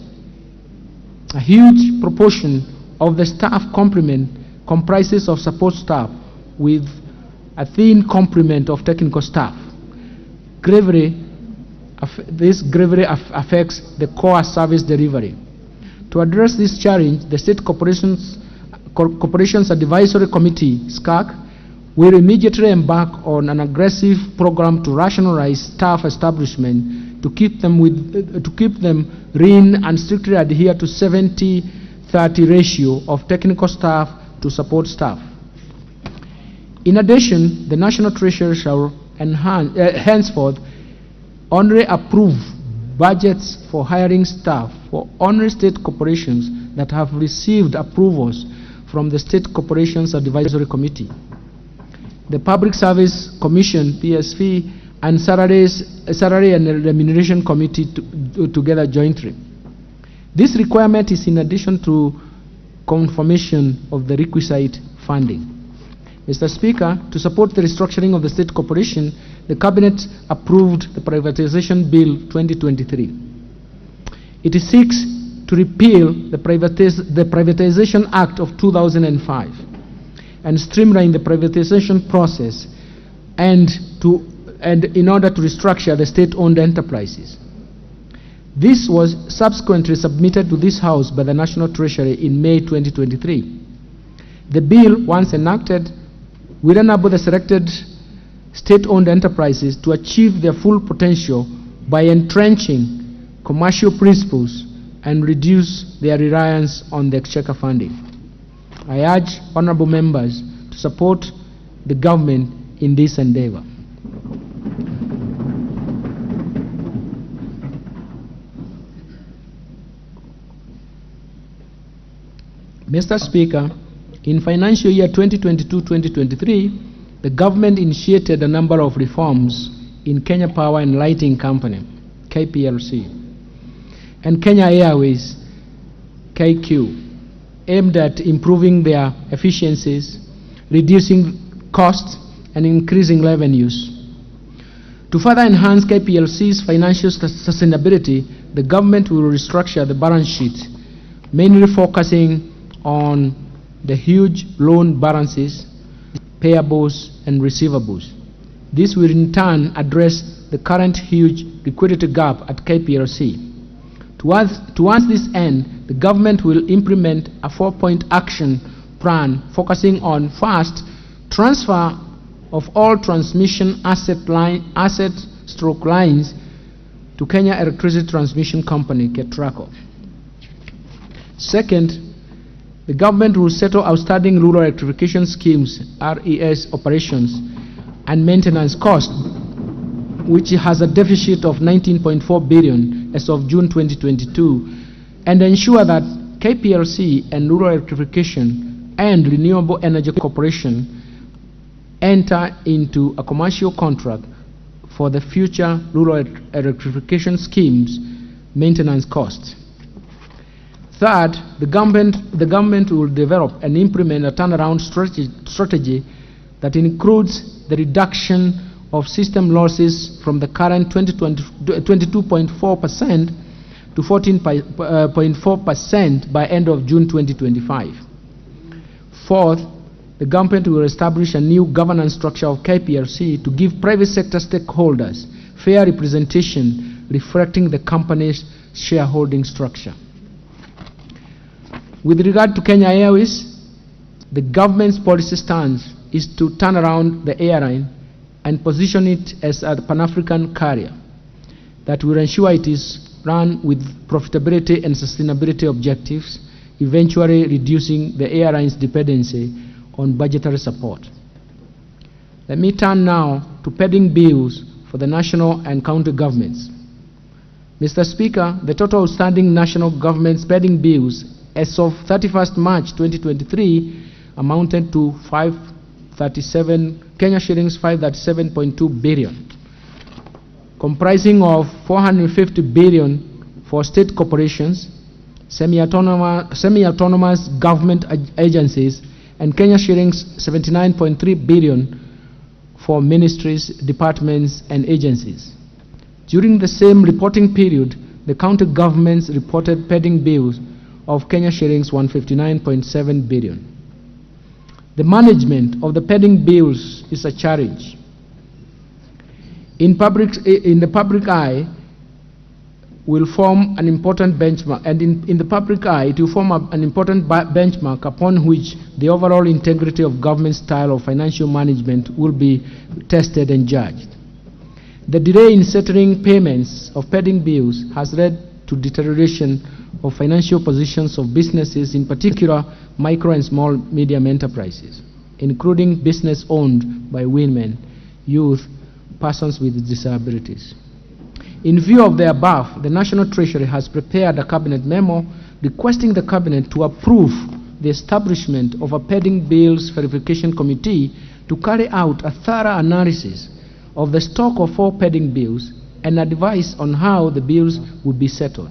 a huge proportion of the staff complement comprises of support staff with a thin complement of technical staff. This gravely affects the core service delivery. To address this challenge, the State Corporations Advisory Committee, SCAC, will immediately embark on an aggressive program to rationalize staff establishment to keep them lean and strictly adhere to 70-30 ratio of technical staff to support staff. In addition, the National Treasury shall henceforth only approve budgets for hiring staff for only state corporations that have received approvals from the State Corporations Advisory Committee, the Public Service Commission, PSC, and Salary and Remuneration Committee together jointly. This requirement is in addition to confirmation of the requisite funding. Mr. Speaker, to support the restructuring of the state corporation, the Cabinet approved the Privatization Bill 2023. It seeks to repeal the Privatization Act of 2005 and streamline the privatization process and in order to restructure the state-owned enterprises. This was subsequently submitted to this House by the National Treasury in May 2023. The bill, once enacted, will enable the selected state-owned enterprises to achieve their full potential by entrenching commercial principles and reduce their reliance on the exchequer funding. I urge honorable members to support the government in this endeavor. Mr. Speaker, in financial year 2022-2023, the government initiated a number of reforms in Kenya Power and Lighting Company, KPLC, and Kenya Airways, KQ, aimed at improving their efficiencies, reducing costs, and increasing revenues. To further enhance KPLC's financial sustainability, the government will restructure the balance sheet, mainly focusing on the huge loan balances, payables, and receivables. This will in turn address the current huge liquidity gap at KPLC. Towards this end, the government will implement a 4-point action plan focusing on, first, transfer of all transmission asset stroke lines to Kenya Electricity Transmission Company, KETRACO. Second, the government will settle outstanding rural electrification schemes, RES operations, and maintenance costs, which has a deficit of 19.4 billion as of June 2022, and ensure that KPLC and Rural Electrification and Renewable Energy Corporation enter into a commercial contract for the future rural electrification schemes maintenance costs. Third, the government will develop and implement a turnaround strategy that includes the reduction of system losses from the current 22.4% to 14.4% by end of June 2025. Fourth, the government will establish a new governance structure of KPLC to give private sector stakeholders fair representation reflecting the company's shareholding structure. With regard to Kenya Airways, the government's policy stance is to turn around the airline and position it as a Pan-African carrier that will ensure it is run with profitability and sustainability objectives, eventually reducing the airline's dependency on budgetary support. Let me turn now to pending bills for the national and county governments. Mr. Speaker, the total outstanding national government spending bills as of 31st March 2023 amounted to 537 Kenya shillings 537.2 billion, comprising of 450 billion for state corporations, semi-autonomous government agencies, and Kenya shillings 79.3 billion for ministries, departments, and agencies. During the same reporting period, the county governments reported pending bills of Kenya shillings 159.7 billion. The management of the pending bills is a challenge. In the public eye, will form an important benchmark, and in the public eye, it will form an important benchmark upon which the overall integrity of government style of financial management will be tested and judged. The delay in settling payments of pending bills has led to deterioration of financial positions of businesses, in particular micro and small medium enterprises, including business owned by women, youth, persons with disabilities. In view of the above, the National Treasury has prepared a cabinet memo requesting the cabinet to approve the establishment of a pending bills verification committee to carry out a thorough analysis of the stock of all pending bills and advise on how the bills would be settled.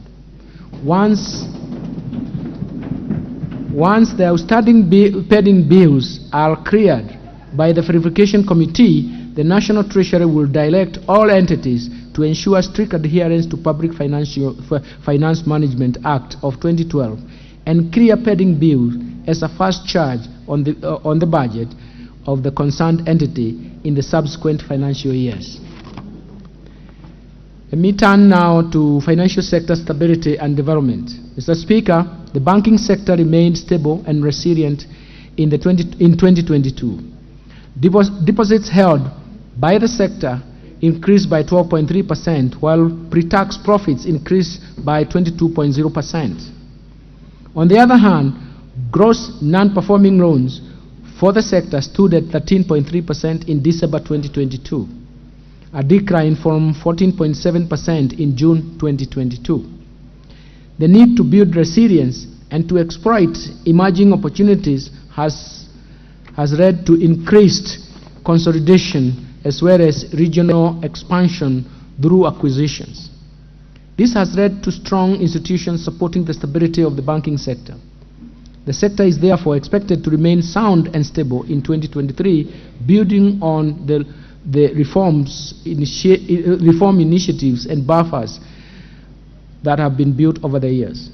Once the outstanding pending bills are cleared by the verification committee, the National Treasury will direct all entities to ensure strict adherence to Public Finance Management Act of 2012 and clear pending bills as a first charge on the budget of the concerned entity in the subsequent financial years. Let me turn now to financial sector stability and development. Mr. Speaker, the banking sector remained stable and resilient in 2022. Deposits held by the sector increased by 12.3%, while pre-tax profits increased by 22.0%. On the other hand, gross non-performing loans for the sector stood at 13.3% in December 2022, a decline from 14.7% in June 2022. The need to build resilience and to exploit emerging opportunities has led to increased consolidation as well as regional expansion through acquisitions. This has led to strong institutions supporting the stability of the banking sector. The sector is therefore expected to remain sound and stable in 2023, building on the reform initiatives and buffers that have been built over the years.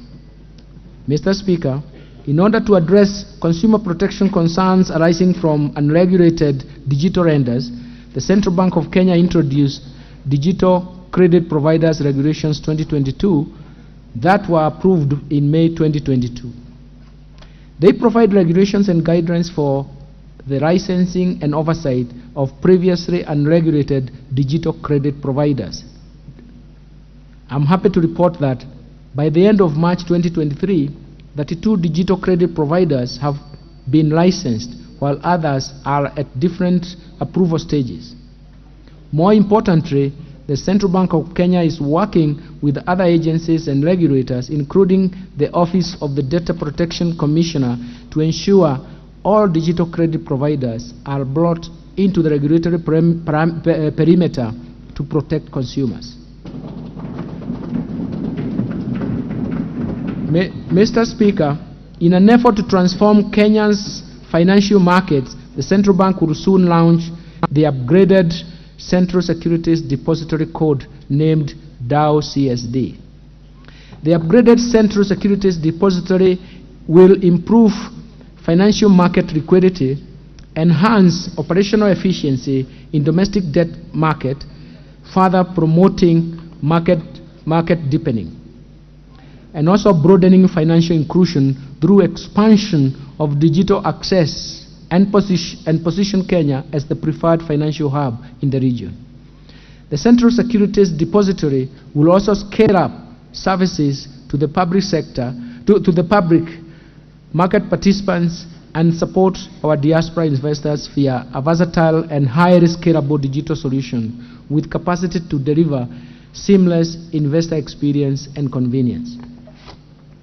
Mr. Speaker, in order to address consumer protection concerns arising from unregulated digital lenders, the Central Bank of Kenya introduced Digital Credit Providers Regulations 2022 that were approved in May 2022. They provide regulations and guidelines for the licensing and oversight of previously unregulated digital credit providers. I'm happy to report that by the end of March 2023, 32 digital credit providers have been licensed, while others are at different approval stages. More importantly, the Central Bank of Kenya is working with other agencies and regulators, including the Office of the Data Protection Commissioner, to ensure all digital credit providers are brought into the regulatory perimeter to protect consumers. Mr. Speaker, in an effort to transform Kenya's financial markets, the Central Bank will soon launch the upgraded Central Securities Depository Code named DAO CSD. The upgraded Central Securities Depository will improve financial market liquidity, enhance operational efficiency in domestic debt market, further promoting market deepening, and also broadening financial inclusion through expansion of digital access and position Kenya as the preferred financial hub in the region. The Central Securities Depository will also scale up services to the public sector, to the public market participants, and support our diaspora investors via a versatile and highly scalable digital solution with capacity to deliver seamless investor experience and convenience.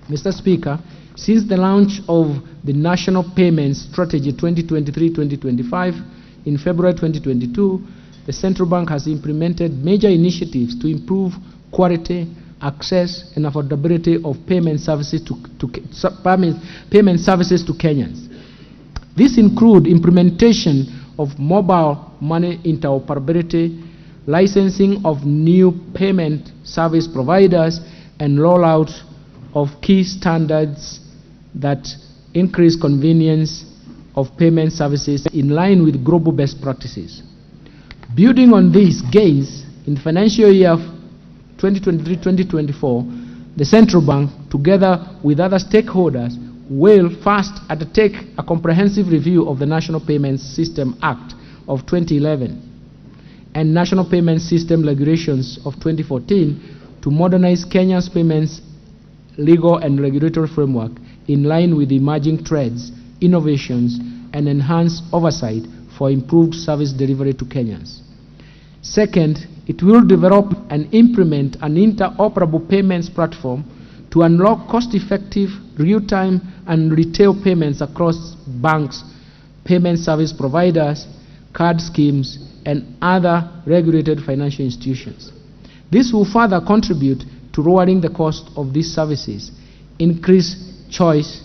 Mr. Speaker, since the launch of the National Payments Strategy 2023-2025 in February 2022, the Central Bank has implemented major initiatives to improve quality, access, and affordability of payment services to Kenyans. This includes implementation of mobile money interoperability, licensing of new payment service providers, and rollout of key standards that increase convenience of payment services in line with global best practices. Building on these gains, in the financial year 2023-2024, the Central Bank, together with other stakeholders, will first undertake a comprehensive review of the National Payments System Act of 2011 and National Payment System Regulations of 2014 to modernize Kenya's payments legal and regulatory framework in line with emerging trends, innovations, and enhanced oversight for improved service delivery to Kenyans. Second, it will develop and implement an interoperable payments platform to unlock cost-effective, real-time, and retail payments across banks, payment service providers, card schemes, and other regulated financial institutions. This will further contribute to lowering the cost of these services, increase choice,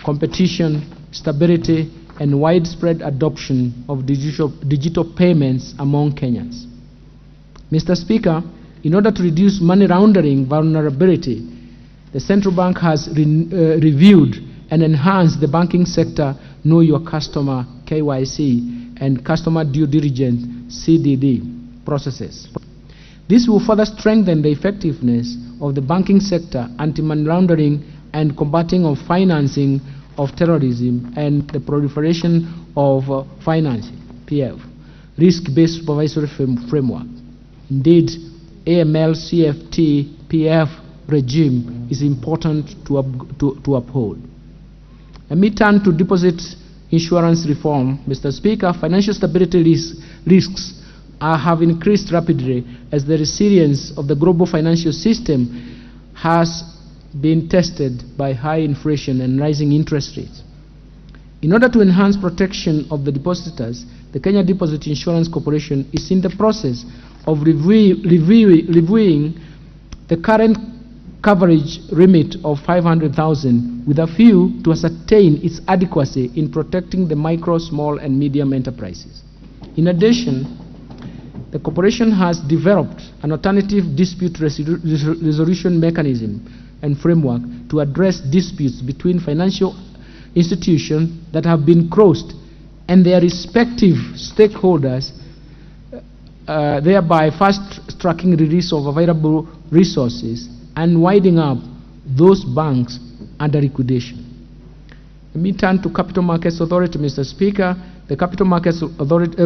competition, stability, and widespread adoption of digital payments among Kenyans. Mr. Speaker, in order to reduce money laundering vulnerability, the Central Bank has reviewed and enhanced the banking sector Know Your Customer KYC and Customer Due Diligence CDD processes. This will further strengthen the effectiveness of the banking sector, anti-money laundering, and combating of financing of terrorism and the proliferation of financing, PF, risk-based supervisory framework. Indeed, AML, CFT, PF regime is important to uphold. Let me turn to deposit insurance reform. Mr. Speaker, financial stability risks have increased rapidly as the resilience of the global financial system has been tested by high inflation and rising interest rates. In order to enhance protection of the depositors, the Kenya Deposit Insurance Corporation is in the process of reviewing the current coverage limit of 500,000 with a view to ascertain its adequacy in protecting the micro, small, and medium enterprises. In addition, the corporation has developed an alternative dispute resolution mechanism and framework to address disputes between financial institutions that have been closed and their respective stakeholders, thereby fast-tracking release of available resources and winding up those banks under liquidation. Let me turn to Capital Markets Authority, Mr. Speaker. The Capital Markets Authority,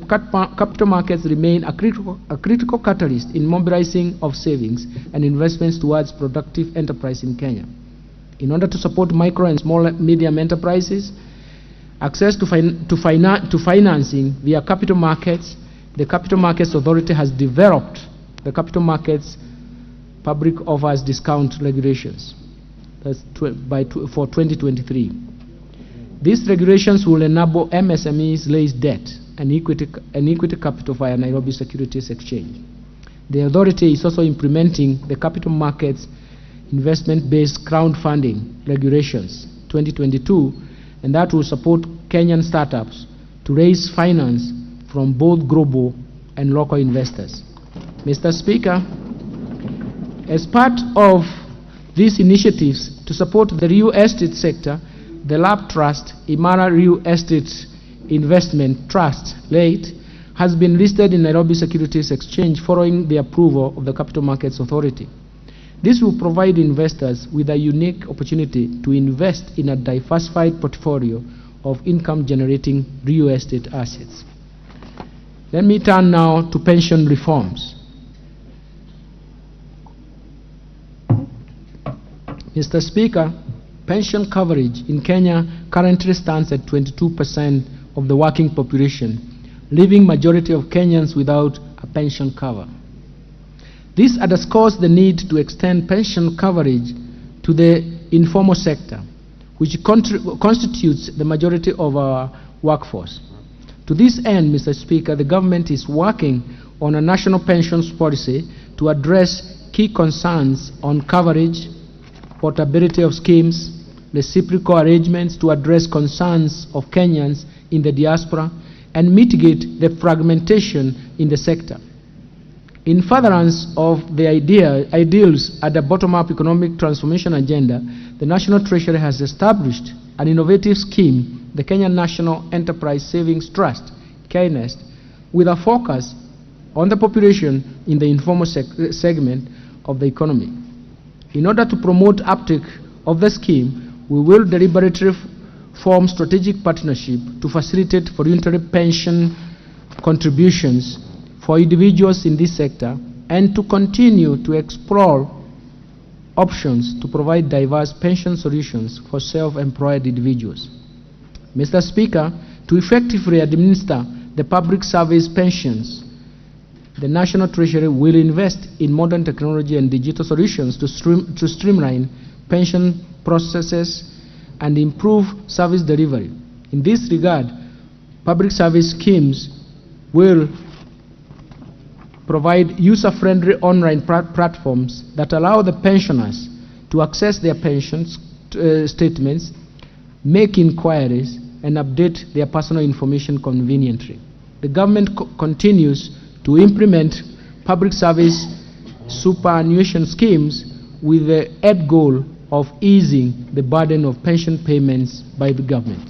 capital markets remain a critical catalyst in mobilizing of savings and investments towards productive enterprise in Kenya. In order to support micro and small medium enterprises, access to financing via capital markets, the Capital Markets Authority has developed the Capital Markets Public Offers Discount Regulations. That's for 2023. These regulations will enable MSMEs raise debt and equity capital via Nairobi Securities Exchange. The authority is also implementing the Capital Markets Investment-Based Crowdfunding Regulations 2022, and that will support Kenyan startups to raise finance from both global and local investors. Mr. Speaker, as part of these initiatives to support the real estate sector, the LAP Trust, Imara Real Estate Investment Trust, LATE, has been listed in Nairobi Securities Exchange following the approval of the Capital Markets Authority. This will provide investors with a unique opportunity to invest in a diversified portfolio of income-generating real estate assets. Let me turn now to pension reforms. Mr. Speaker, pension coverage in Kenya currently stands at 22% of the working population, leaving majority of Kenyans without a pension cover. This underscores the need to extend pension coverage to the informal sector, which constitutes the majority of our workforce. To this end, Mr. Speaker, the government is working on a national pensions policy to address key concerns on coverage, portability of schemes, reciprocal arrangements to address concerns of Kenyans in the diaspora, and mitigate the fragmentation in the sector. In furtherance of the ideals at the bottom-up economic transformation agenda, the National Treasury has established an innovative scheme, the Kenya National Enterprise Savings Trust, KNEST, with a focus on the population in the informal segment of the economy. In order to promote uptake of the scheme, we will deliberately form strategic partnership to facilitate voluntary pension contributions for individuals in this sector and to continue to explore options to provide diverse pension solutions for self-employed individuals. Mr. Speaker, to effectively administer the public service pensions, the National Treasury will invest in modern technology and digital solutions to streamline pension processes and improve service delivery. In this regard, public service schemes will provide user-friendly online platforms that allow the pensioners to access their pensions statements, make inquiries, and update their personal information conveniently. The government continues to implement public service superannuation schemes with the end goal of easing the burden of pension payments by the government.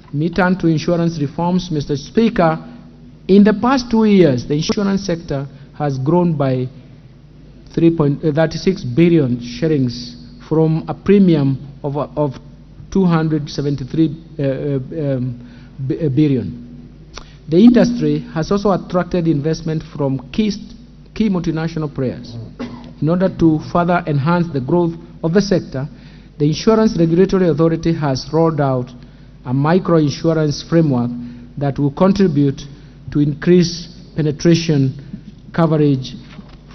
Let me turn to insurance reforms, Mr. Speaker. In the past 2 years, the insurance sector has grown by 3.36 billion shillings from a premium of 273 billion. The industry has also attracted investment from key multinational players. In order to further enhance the growth of the sector, the Insurance Regulatory Authority has rolled out a micro-insurance framework that will contribute to increase penetration coverage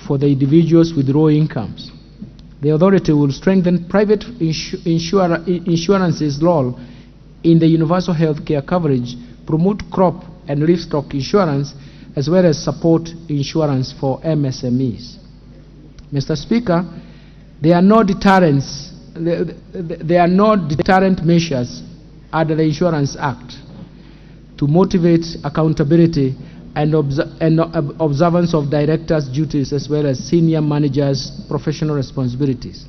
for the individuals with low incomes. The authority will strengthen private insurance's role in the universal health care coverage, promote crop and livestock insurance, as well as support insurance for MSMEs. Mr. Speaker, there are no deterrents, there are no deterrent measures under the Insurance Act to motivate accountability and observance of directors' duties as well as senior managers' professional responsibilities.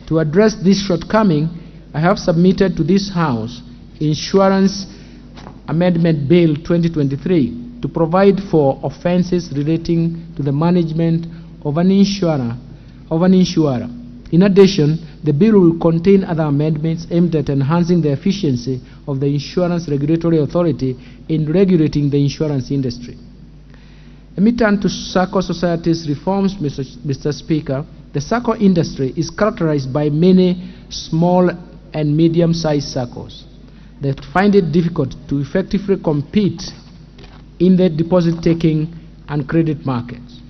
To address this shortcoming, I have submitted to this House Insurance Amendment Bill 2023 to provide for offenses relating to the management of an insurer. In addition, the bill will contain other amendments aimed at enhancing the efficiency of the Insurance Regulatory Authority in regulating the insurance industry. Let me turn to SACCO Societies reforms, Mr. Speaker. The SACCO industry is characterized by many small and medium-sized SACCOs that find it difficult to effectively compete in the deposit-taking and credit markets.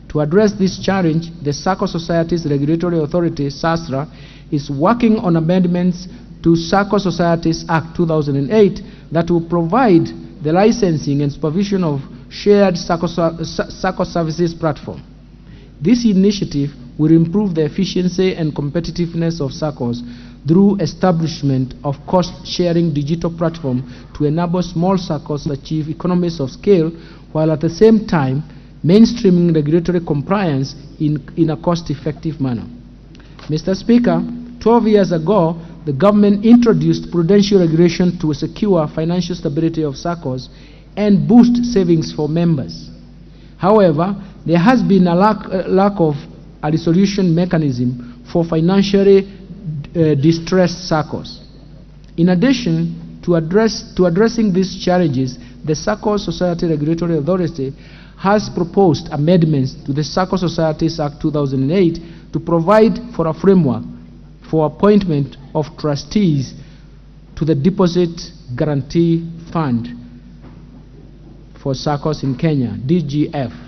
To address this challenge, the SACCO Societies Regulatory Authority, SASRA, is working on amendments to SACCO Societies Act 2008 that will provide the licensing and supervision of shared SACCO services platform. This initiative will improve the efficiency and competitiveness of SACCOs through establishment of cost-sharing digital platform to enable small SACCOs to achieve economies of scale, while at the same time mainstreaming regulatory compliance in a cost-effective manner. Mr. Speaker, 12 years ago, the government introduced prudential regulation to secure financial stability of SACCOs and boost savings for members. However, there has been a lack of a resolution mechanism for financially distressed SACCOs. In addition to addressing these challenges, the SACCO Society Regulatory Authority has proposed amendments to the SACCO Societies Act 2008 to provide for a framework for appointment of trustees to the Deposit Guarantee Fund for SACCOs in Kenya, DGF.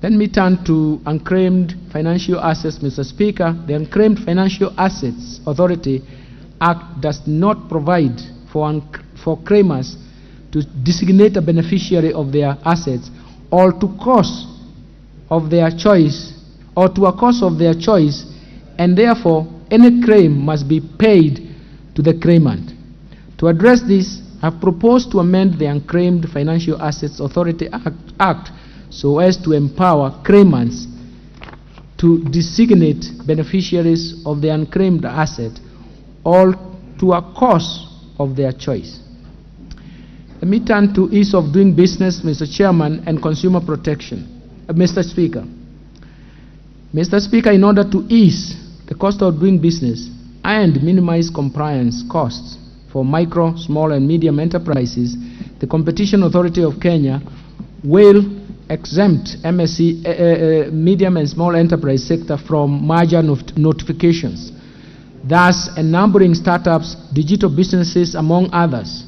Let me turn to unclaimed financial assets, Mr. Speaker. The Unclaimed Financial Assets Authority Act does not provide for claimers to designate a beneficiary of their assets or to cause of their choice, or to a cause of their choice, and therefore any claim must be paid to the claimant. To address this, I have proposed to amend the Unclaimed Financial Assets Authority Act so as to empower claimants to designate beneficiaries of the unclaimed asset or to a cause of their choice. Let me turn to ease of doing business, Mr. Chairman, and consumer protection. Mr. Speaker. Mr. Speaker, in order to ease the cost of doing business and minimize compliance costs for micro, small, and medium enterprises, the Competition Authority of Kenya will exempt MSE, medium and small enterprise sector from merger notifications, thus enabling startups, digital businesses, among others.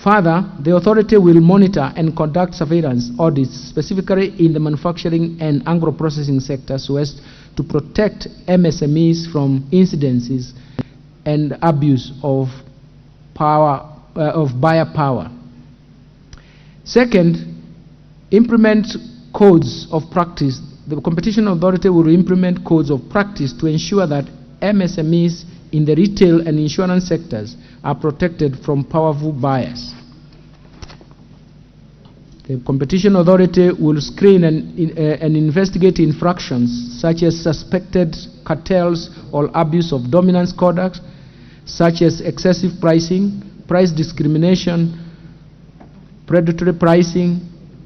Further, the authority will monitor and conduct surveillance audits specifically in the manufacturing and agro-processing sector so as to protect MSMEs from incidences and abuse of power, of buyer power. Second, implement codes of practice. The Competition Authority will implement codes of practice to ensure that MSMEs in the retail and insurance sectors are protected from powerful buyers. The Competition Authority will screen and investigate infractions such as suspected cartels or abuse of dominance conduct, such as excessive pricing, price discrimination, predatory pricing,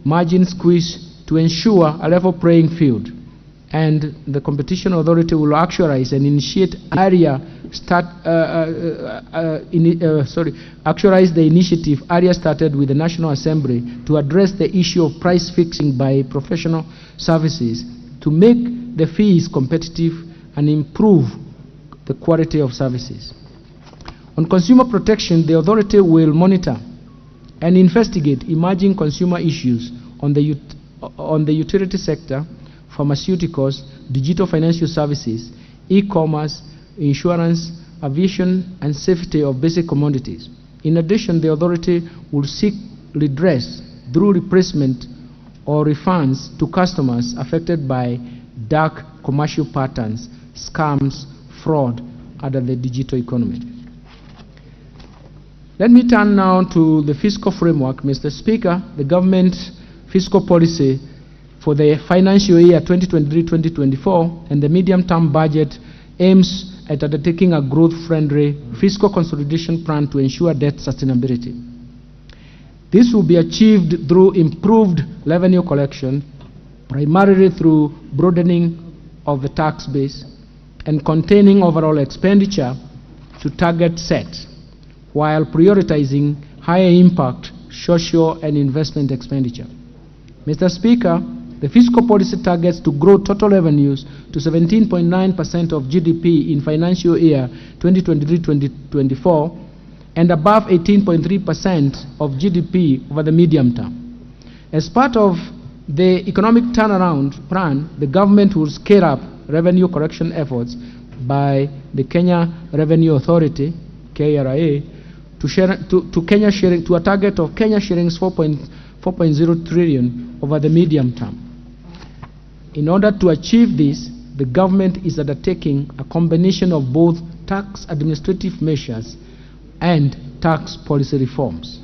margin squeeze, to ensure a level playing field. And the Competition Authority will actualize and initiate actualize the initiative area started with the National Assembly to address the issue of price fixing by professional services to make the fees competitive and improve the quality of services. On consumer protection, the authority will monitor and investigate emerging consumer issues on the utility sector, pharmaceuticals, digital financial services, e-commerce, insurance, aviation, and safety of basic commodities. In addition, the authority will seek redress through replacement or refunds to customers affected by dark commercial patterns, scams, fraud under the digital economy. Let me turn now to the fiscal framework. Mr. Speaker, the government fiscal policy for the financial year 2023-2024 and the medium-term budget aims at undertaking a growth-friendly fiscal consolidation plan to ensure debt sustainability. This will be achieved through improved revenue collection, primarily through broadening of the tax base and containing overall expenditure to target set, while prioritizing higher impact social and investment expenditure. Mr. Speaker, the fiscal policy targets to grow total revenues to 17.9% of GDP in financial year 2023-2024 and above 18.3% of GDP over the medium term. As part of the economic turnaround plan, the government will scale up revenue collection efforts by the Kenya Revenue Authority, KRA, to a target of Kenya shillings 4.0 trillion over the medium term. In order to achieve this, the government is undertaking a combination of both tax administrative measures and tax policy reforms.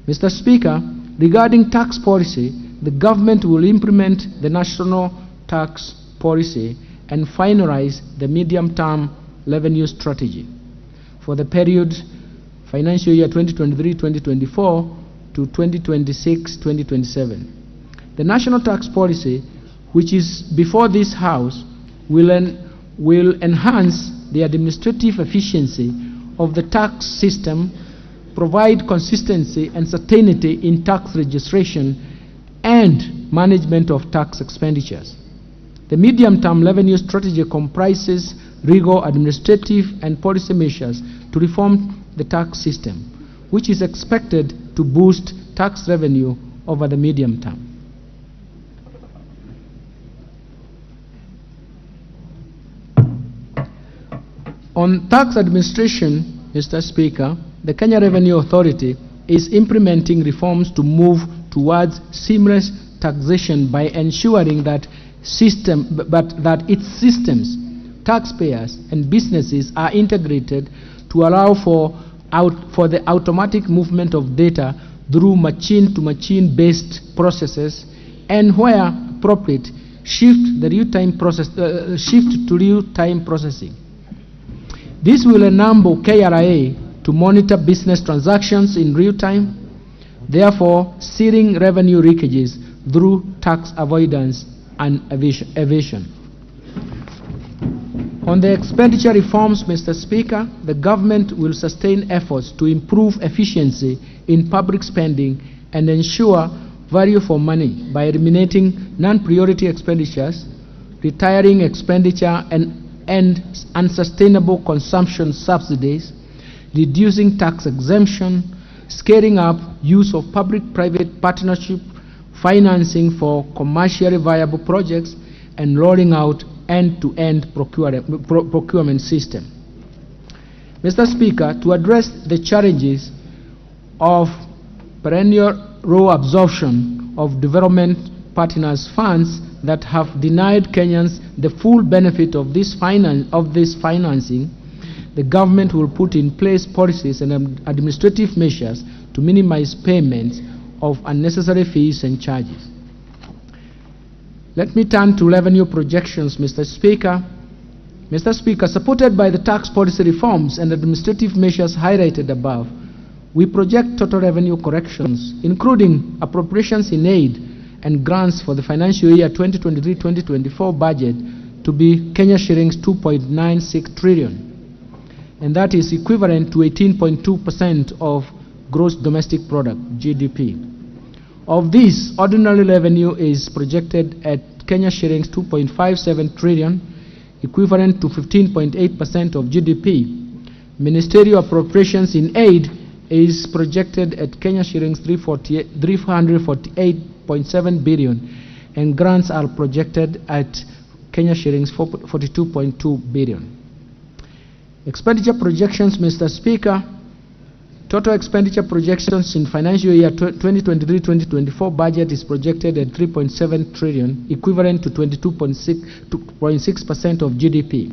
Mr. Speaker, regarding tax policy, the government will implement the national tax policy and finalize the medium-term revenue strategy for the period financial year 2023-2024 to 2026-2027. The national tax policy, which is before this House, will enhance the administrative efficiency of the tax system, provide consistency and certainty in tax registration and management of tax expenditures. The medium-term revenue strategy comprises rigor administrative and policy measures to reform the tax system, which is expected to boost tax revenue over the medium term. On tax administration, Mr. Speaker, the Kenya Revenue Authority is implementing reforms to move towards seamless taxation by ensuring that its systems, taxpayers, and businesses are integrated to allow for the automatic movement of data through machine-to-machine based processes, and where appropriate, shift to real-time processing. This will enable KRA to monitor business transactions in real time, therefore sealing revenue leakages through tax avoidance and evasion. On the expenditure reforms, Mr. Speaker, the government will sustain efforts to improve efficiency in public spending and ensure value for money by eliminating non-priority expenditures, retiring expenditure and unsustainable consumption subsidies, reducing tax exemption, scaling up use of public-private partnership financing for commercially viable projects, and rolling out end-to-end procurement system. Mr. Speaker, to address the challenges of perennial low absorption of development partners' funds that have denied Kenyans the full benefit of this financing, the government will put in place policies and administrative measures to minimize payments of unnecessary fees and charges. Let me turn to revenue projections, Mr. Speaker. Mr. Speaker, supported by the tax policy reforms and administrative measures highlighted above, we project total revenue corrections, including appropriations in aid and grants for the financial year 2023-2024 budget to be Kenya shillings 2.96 trillion, and that is equivalent to 18.2% of gross domestic product, GDP. Of this, ordinary revenue is projected at Kenya shillings 2.57 trillion, equivalent to 15.8% of GDP. Ministerial appropriations in aid is projected at Kenya shillings 348.7 billion, and grants are projected at Kenya shillings 42.2 billion. Expenditure projections, Mr. Speaker. Total expenditure projections in financial year 2023-2024 budget is projected at 3.7 trillion, equivalent to 22.6% of GDP.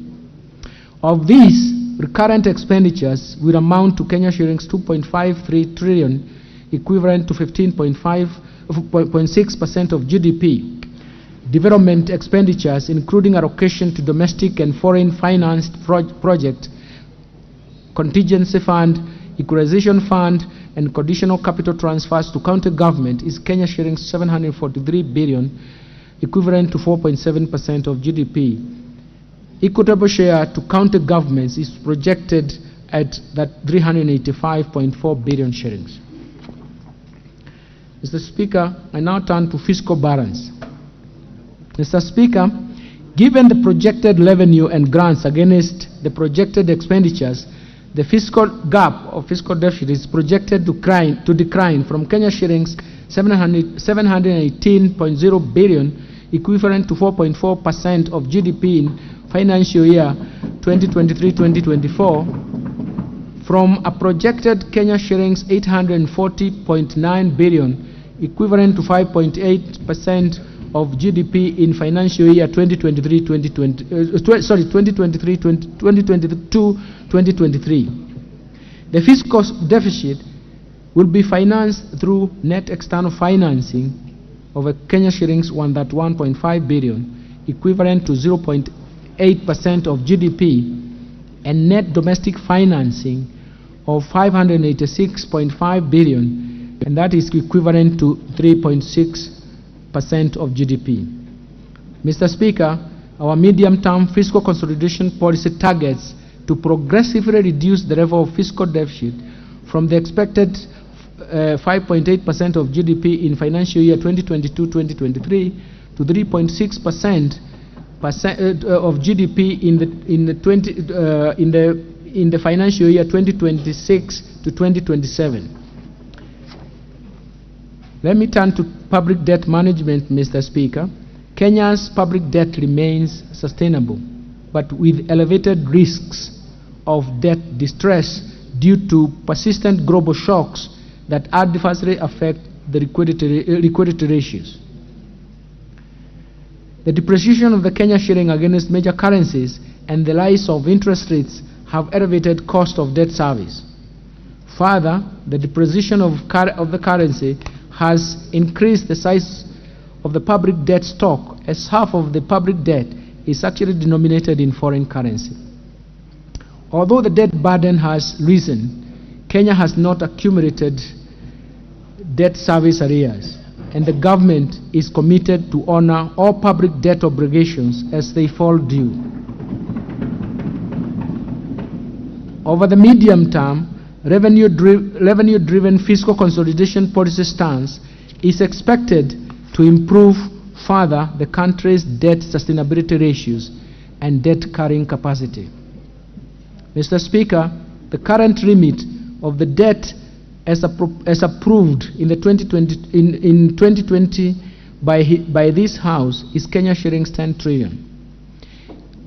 Of these, recurrent expenditures will amount to Kenya shillings 2.53 trillion, equivalent to 15.6% of GDP. Development expenditures, including allocation to domestic and foreign financed projects, contingency fund, equalization fund, and conditional capital transfers to county government is Kenya shillings 743 billion, equivalent to 4.7% of GDP. Equitable share to county governments is projected at that 385.4 billion shillings. Mr. Speaker, I now turn to fiscal balance. Mr. Speaker, given the projected revenue and grants against the projected expenditures, the fiscal gap of fiscal deficit is projected to decline from Kenya shillings 718.0 billion, equivalent to 4.4% of GDP in financial year 2023-2024, from a projected Kenya shillings 840.9 billion, equivalent to 5.8% of GDP in financial year 2023, 2020, sorry, 2023, 2022, 2023. The fiscal deficit will be financed through net external financing of a Kenya shillings 131.5 billion, equivalent to 0.8% of GDP, and net domestic financing of 586.5 billion, and that is equivalent to 3.6% of GDP. Mr. Speaker, our medium-term fiscal consolidation policy targets to progressively reduce the level of fiscal deficit from the expected 5.8% of GDP in financial year 2022-2023 to 3.6% of GDP in the financial year 2026 to 2027. Let me turn to public debt management, Mr. Speaker. Kenya's public debt remains sustainable, but with elevated risks of debt distress due to persistent global shocks that adversely affect the liquidity ratios. The depreciation of the Kenya shilling against major currencies and the rise of interest rates have elevated cost of debt service. Further, the depreciation of the currency has increased the size of the public debt stock, as half of the public debt is actually denominated in foreign currency. Although the debt burden has risen, Kenya has not accumulated debt service arrears, and the government is committed to honor all public debt obligations as they fall due. Over the medium term, revenue-driven fiscal consolidation policy stance is expected to improve further the country's debt sustainability ratios and debt carrying capacity. Mr. Speaker, the current remit of the debt as approved in the in 2020 by this House is Kenya shillings 10 trillion.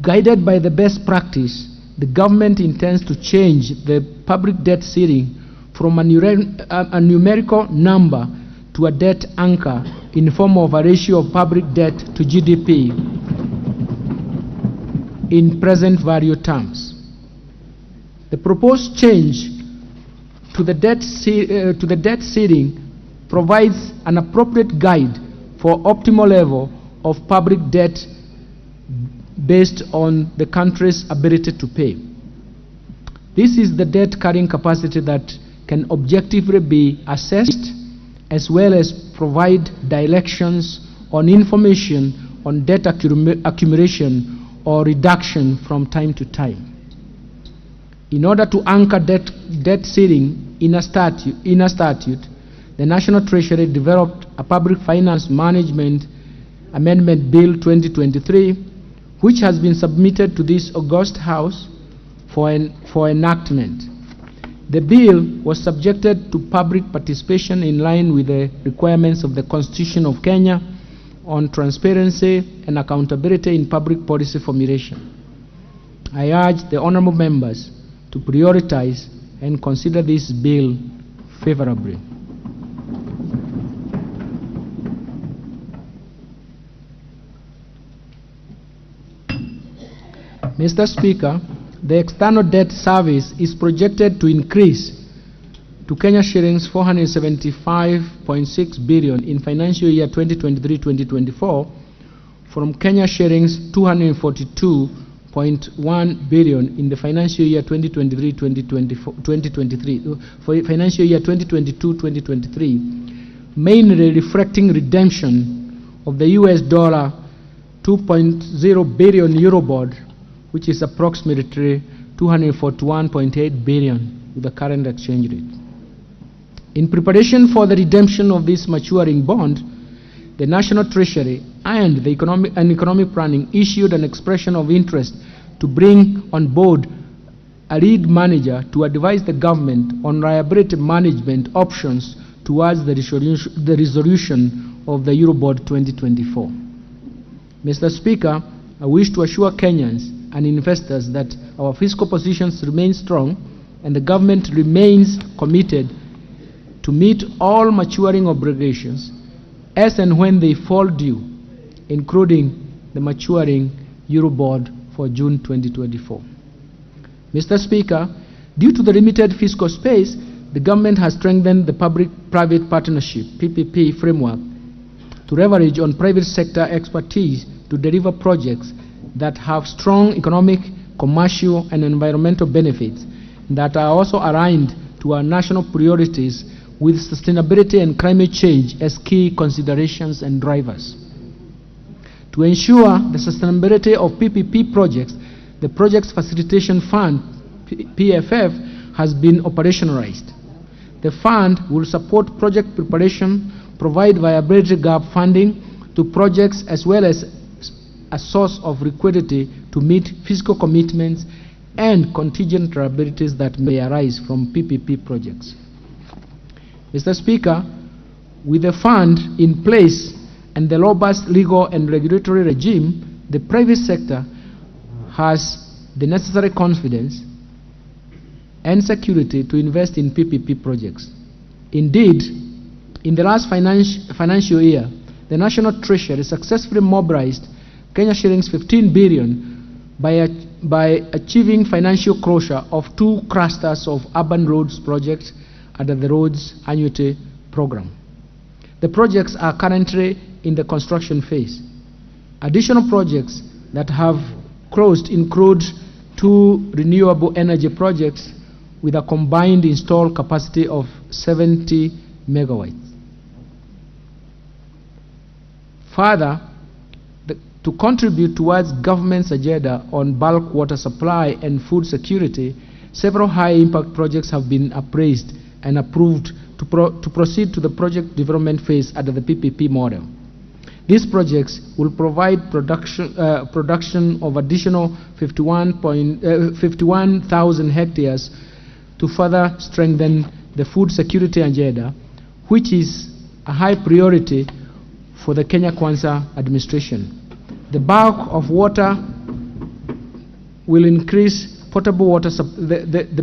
Guided by the best practice, the government intends to change the public debt ceiling from a numerical number to a debt anchor in form of a ratio of public debt to GDP in present value terms. The proposed change to the debt ceiling provides an appropriate guide for optimal level of public debt based on the country's ability to pay. This is the debt carrying capacity that can objectively be assessed, as well as provide directions on information on debt accumulation or reduction from time to time. In order to anchor debt ceiling in a statute, the National Treasury developed a Public Finance Management Amendment Bill 2023, which has been submitted to this august House for enactment. The bill was subjected to public participation in line with the requirements of the Constitution of Kenya on transparency and accountability in public policy formulation. I urge the honorable members to prioritize and consider this bill favorably. Mr. Speaker, the external debt service is projected to increase to Kenya shillings 475.6 billion in financial year 2023-2024 from Kenya shillings 242.1 billion in the financial year 2023-2024, for financial year 2022-2023, mainly reflecting redemption of the US dollar 2.0 billion Eurobond, which is approximately 241.8 billion with the current exchange rate. In preparation for the redemption of this maturing bond, the National Treasury and the Economic Planning issued an expression of interest to bring on board a lead manager to advise the government on liability management options towards the resolution of the Eurobond 2024. Mr. Speaker, I wish to assure Kenyans and investors that our fiscal positions remain strong and the government remains committed to meet all maturing obligations as and when they fall due, including the maturing Eurobond for June 2024. Mr. Speaker, due to the limited fiscal space, the government has strengthened the Public-Private Partnership (PPP) framework to leverage on private sector expertise to deliver projects that have strong economic, commercial, and environmental benefits that are also aligned to our national priorities with sustainability and climate change as key considerations and drivers. To ensure the sustainability of PPP projects, the Projects Facilitation Fund, PFF, has been operationalized. The fund will support project preparation, provide viability gap funding to projects, as well as a source of liquidity to meet fiscal commitments and contingent liabilities that may arise from PPP projects. Mr. Speaker, with the fund in place and the robust legal and regulatory regime, the private sector has the necessary confidence and security to invest in PPP projects. Indeed, in the last financial year, the National Treasury successfully mobilized Kenya shillings 15 billion by achieving financial closure of 2 clusters of urban roads projects under the Roads Annuity Program. The projects are currently in the construction phase. Additional projects that have closed include 2 renewable energy projects with a combined installed capacity of 70 megawatts. Further, to contribute towards government's agenda on bulk water supply and food security, several high-impact projects have been appraised and approved to proceed to the project development phase under the PPP model. These projects will provide production of additional 51,000 hectares to further strengthen the food security agenda, which is a high priority for the Kenya Kwanza administration. The bulk of water will increase potable water. The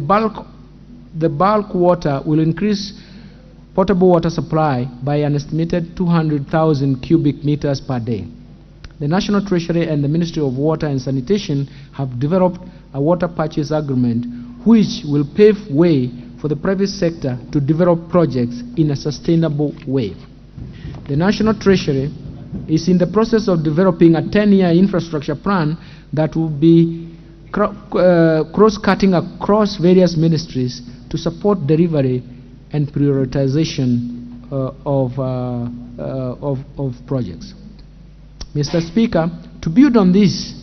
bulk water will increase potable water supply by an estimated 200,000 cubic meters per day. The National Treasury and the Ministry of Water and Sanitation have developed a water purchase agreement which will pave way for the private sector to develop projects in a sustainable way. The National Treasury is in the process of developing a 10-year infrastructure plan that will be cross-cutting across various ministries to support delivery and prioritization of projects. Mr. Speaker, to build on this,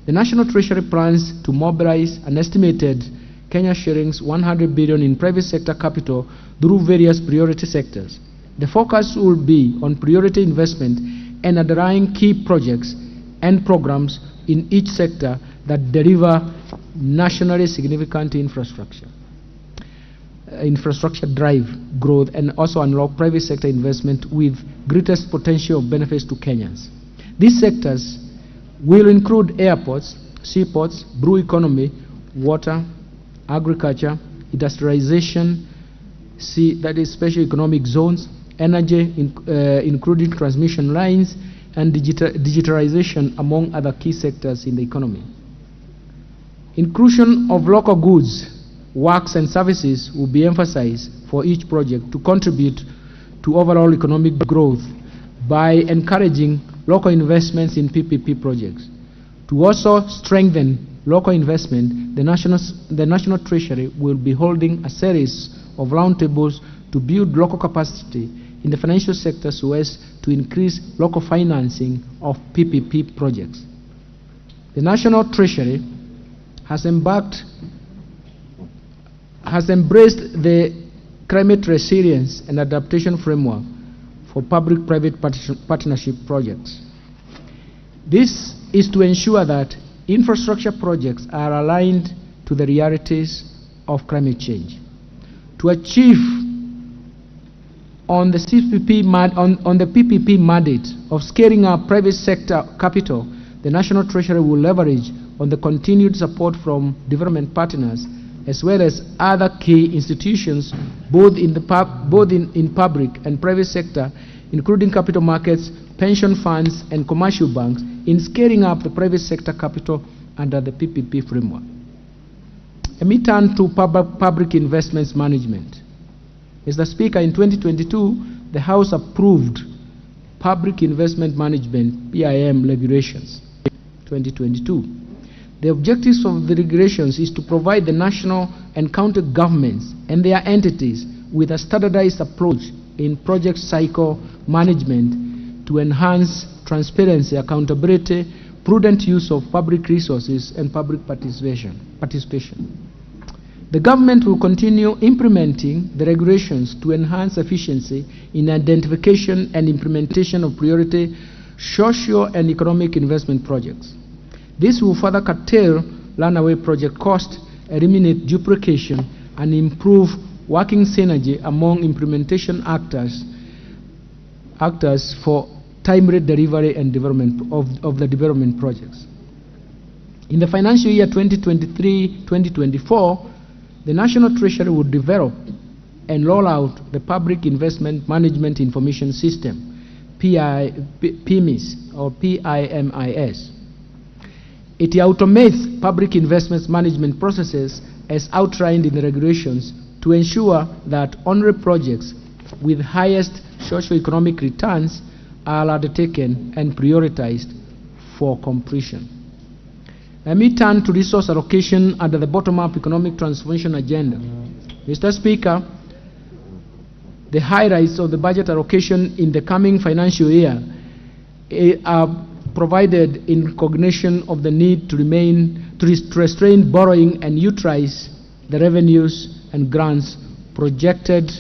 the National Treasury plans to mobilize an estimated Kenya shillings 100 billion in private sector capital through various priority sectors. The focus will be on priority investment and underlying key projects and programs in each sector that deliver nationally significant infrastructure. Infrastructure drive growth and also unlock private sector investment with greatest potential of benefits to Kenyans. These sectors will include airports, seaports, blue economy, water, agriculture, industrialization, that is special economic zones, energy, including transmission lines, and digitalization, among other key sectors in the economy. Inclusion of local goods, works and services will be emphasized for each project to contribute to overall economic growth by encouraging local investments in PPP projects. To also strengthen local investment, the National Treasury will be holding a series of roundtables to build local capacity in the financial sector so as to increase local financing of PPP projects. The National Treasury has embraced the climate resilience and adaptation framework for public-private partnership projects. This is to ensure that infrastructure projects are aligned to the realities of climate change. To achieve on the PPP mandate of scaling up private sector capital, the National Treasury will leverage on the continued support from development partners as well as other key institutions, both in public and private sector, including capital markets pension funds, and commercial banks in scaling up the private sector capital under the PPP framework. Let me turn to public investments management. Mr. Speaker, in 2022, the House approved Public Investment Management, PIM, regulations, 2022. The objectives of the regulations is to provide the national and county governments and their entities with a standardized approach in project cycle management to enhance transparency, accountability, prudent use of public resources, and public participation. The government will continue implementing the regulations to enhance efficiency in identification and implementation of priority social and economic investment projects. This will further curtail runaway project costs, eliminate duplication, and improve working synergy among implementation actors for timely delivery and development of the development projects. In the financial year 2023-2024, the National Treasury will develop and roll out the Public Investment Management Information System, PIMIS or PIMIS. It automates public investments management processes as outlined in the regulations to ensure that only projects with highest socio-economic returns are undertaken and prioritized for completion. Let me turn to resource allocation under the bottom-up economic transformation agenda. Mr. Speaker, the highlights of the budget allocation in the coming financial year are provided in recognition of the need to restrain borrowing and utilize the revenues and grants projected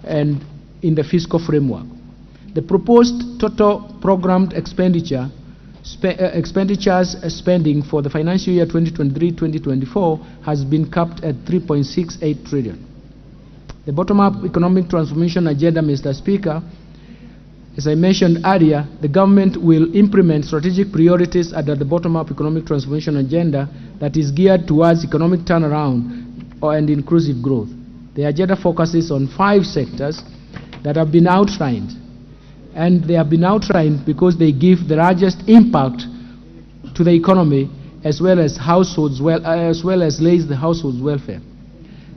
and in the fiscal framework. The proposed total programmed expenditures spending for the financial year 2023-2024 has been capped at 3.68 trillion. The bottom-up economic transformation agenda, Mr. Speaker, as I mentioned earlier, the government will implement strategic priorities under the bottom-up economic transformation agenda that is geared towards economic turnaround and inclusive growth. The agenda focuses on 5 sectors that have been outlined, and they have been outlined because they give the largest impact to the economy as well as households, as well as raise the households' welfare.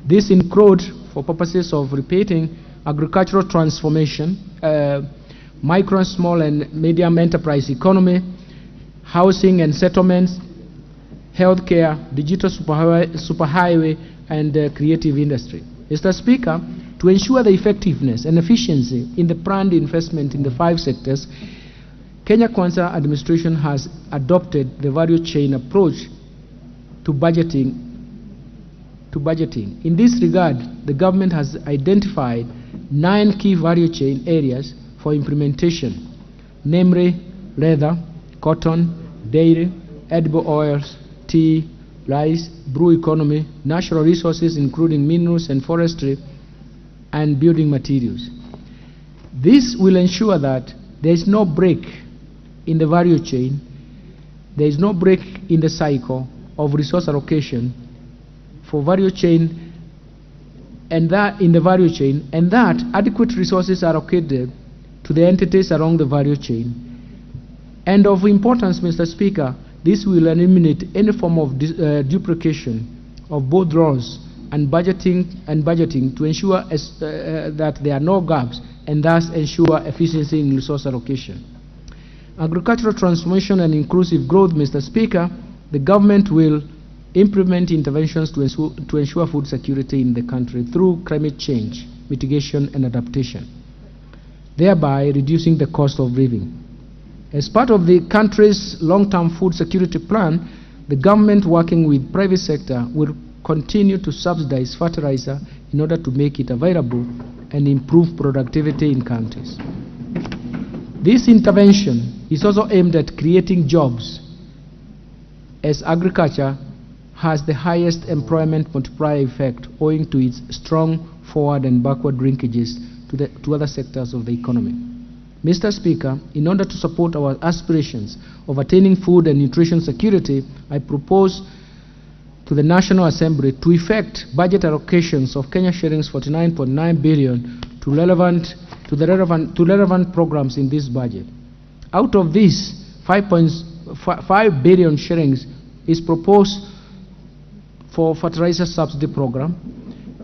This includes, for purposes of repeating, agricultural transformation, micro, small, and medium enterprise economy, housing and settlements, healthcare, digital superhighway, and creative industry. Mr. Speaker, to ensure the effectiveness and efficiency in the planned investment in the 5 sectors, Kenya Kwanza administration has adopted the value chain approach to budgeting. In this regard, the government has identified 9 key value chain areas for implementation, namely leather, cotton, dairy, edible oils, tea, rice, blue economy, natural resources including minerals and forestry, and building materials. This will ensure that there is no break in the value chain, there is no break in the cycle of resource allocation for value chain, and that in the value chain, and that adequate resources are allocated to the entities along the value chain. And of importance, Mr. Speaker, this will eliminate any form of duplication of both roles and budgeting to ensure that there are no gaps and thus ensure efficiency in resource allocation. Agricultural transformation and inclusive growth, Mr. Speaker, the government will implement interventions to ensure food security in the country through climate change mitigation and adaptation, thereby reducing the cost of living. As part of the country's long-term food security plan, the government, working with private sector, will continue to subsidize fertilizer in order to make it available and improve productivity in countries. This intervention is also aimed at creating jobs, as agriculture has the highest employment multiplier effect owing to its strong forward and backward linkages to other sectors of the economy. Mr. Speaker, in order to support our aspirations of attaining food and nutrition security, I propose to the National Assembly to effect budget allocations of Kenya shillings 49.9 billion to relevant programs in this budget. Out of this, 5.5 billion shillings is proposed for fertilizer subsidy program,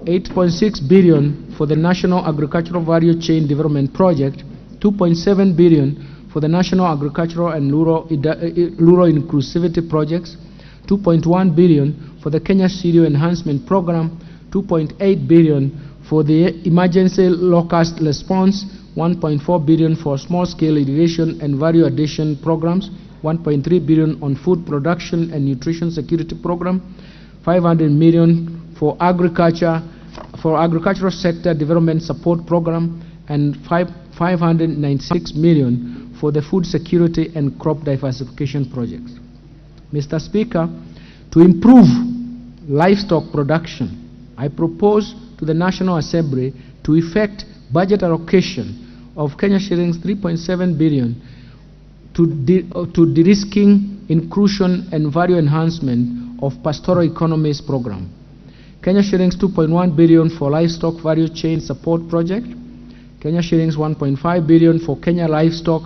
8.6 billion for the National Agricultural Value Chain Development Project, 2.7 billion for the National Agricultural and Rural Inclusivity Projects, 2.1 billion for the Kenya Cereal Enhancement Program, 2.8 billion for the Emergency Locust Response, 1.4 billion for small-scale irrigation and value addition programs, 1.3 billion on food production and nutrition security program, 500 million for agriculture, for agricultural sector development support program, and 596 million for the food security and crop diversification projects. Mr. Speaker, to improve livestock production, I propose to the National Assembly to effect budget allocation of Kenya shillings 3.7 billion to de-risking, inclusion and value enhancement of pastoral economies program. Kenya shillings 2.1 billion for livestock value chain support project, Kenya shillings 1.5 billion for Kenya livestock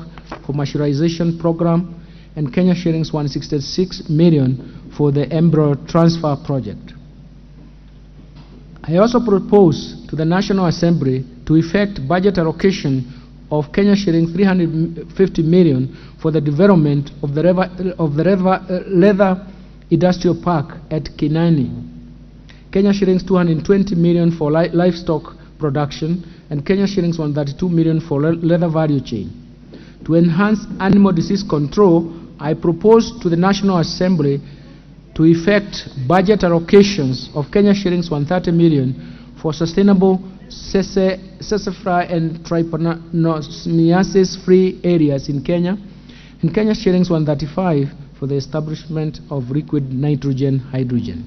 commercialization program, and Kenya shillings 166 million for the embryo transfer project. I also propose to the National Assembly to effect budget allocation of Kenya shillings 350 million for the development of the leather industrial park at Kinani, Kenya shillings 220 million for livestock production, and Kenya shillings 132 million for leather value chain. To enhance animal disease control, I propose to the National Assembly to effect budget allocations of Kenya shillings 130 million for sustainable tsetse and trypanosomiasis-free areas in Kenya, and Kenya shillings 135 for the establishment of liquid nitrogen hydrogen.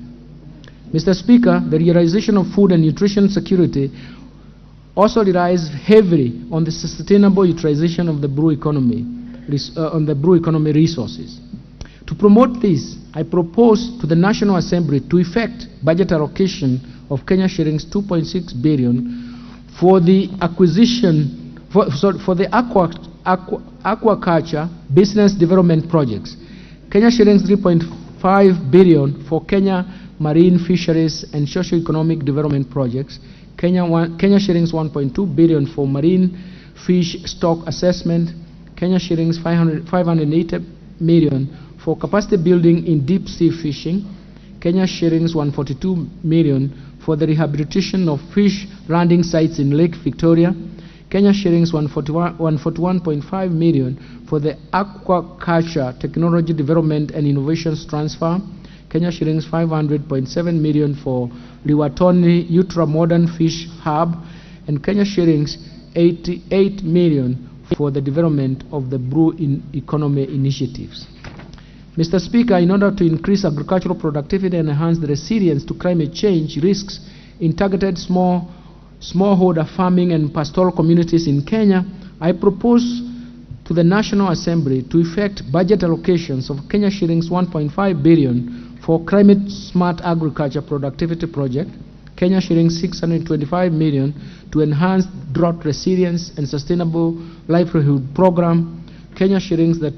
Mr. Speaker, the realization of food and nutrition security also relies heavily on the sustainable utilization of the blue economy, on the blue economy resources. To promote this, I propose to the National Assembly to effect budget allocation of Kenya shillings 2.6 billion for the acquisition, for the aquaculture business development projects, Kenya shillings 3.5 billion for Kenya marine fisheries and socio-economic development projects, Kenya shillings 1.2 billion for marine fish stock assessment, Kenya shillings 580 million for capacity building in deep sea fishing, Kenya shillings 142 million for the rehabilitation of fish landing sites in Lake Victoria, Kenya shillings 141.5 million for the aquaculture technology development and innovations transfer, Kenya shillings 500.7 million for Liwatoni Ultra Modern Fish Hub, and Kenya shillings 88 million for the development of the blue economy initiatives. Mr. Speaker, in order to increase agricultural productivity and enhance the resilience to climate change risks in targeted smallholder farming and pastoral communities in Kenya, I propose to the National Assembly to effect budget allocations of Kenya shillings 1.5 billion for climate smart agriculture productivity project, Kenya shillings 625 million to enhance drought resilience and sustainable livelihood program, Kenya shillings that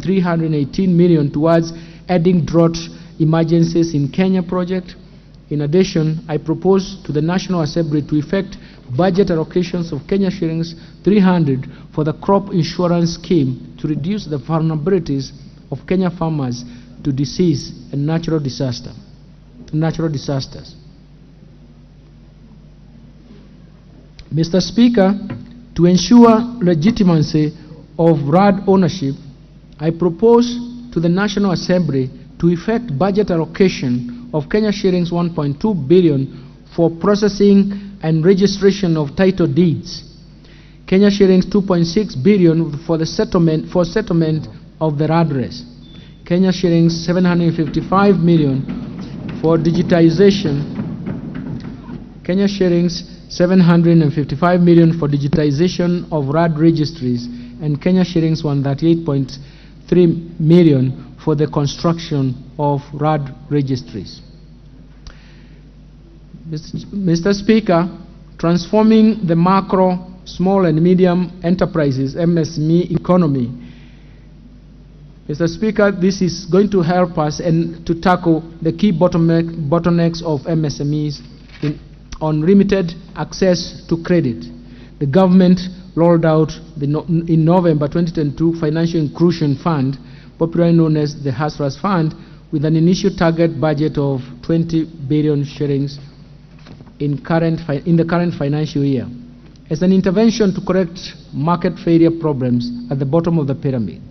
318 million towards adding drought emergencies in Kenya project. In addition, I propose to the National Assembly to effect budget allocations of Kenya shillings 300 for the crop insurance scheme to reduce the vulnerabilities of Kenya farmers to disease and natural disasters. Mr. Speaker, to ensure legitimacy of RAD ownership, I propose to the National Assembly to effect budget allocation of Kenya shillings 1.2 billion for processing and registration of title deeds, Kenya shillings 2.6 billion for the settlement of the RADRES, Kenya shillings 755 million for digitization, Kenya shillings 755 million for digitization of RAD registries, and Kenya shillings 138.3 million for the construction of RAD registries. Mr. Speaker, transforming the macro, small and medium enterprises, MSME economy Mr. Speaker, this is going to help us and to tackle the key bottlenecks of MSMEs on limited access to credit. The government rolled out in November 2022 Financial Inclusion Fund, popularly known as the Hustlers Fund, with an initial target budget of 20 billion shillings in the current financial year, as an intervention to correct market failure problems at the bottom of the pyramid.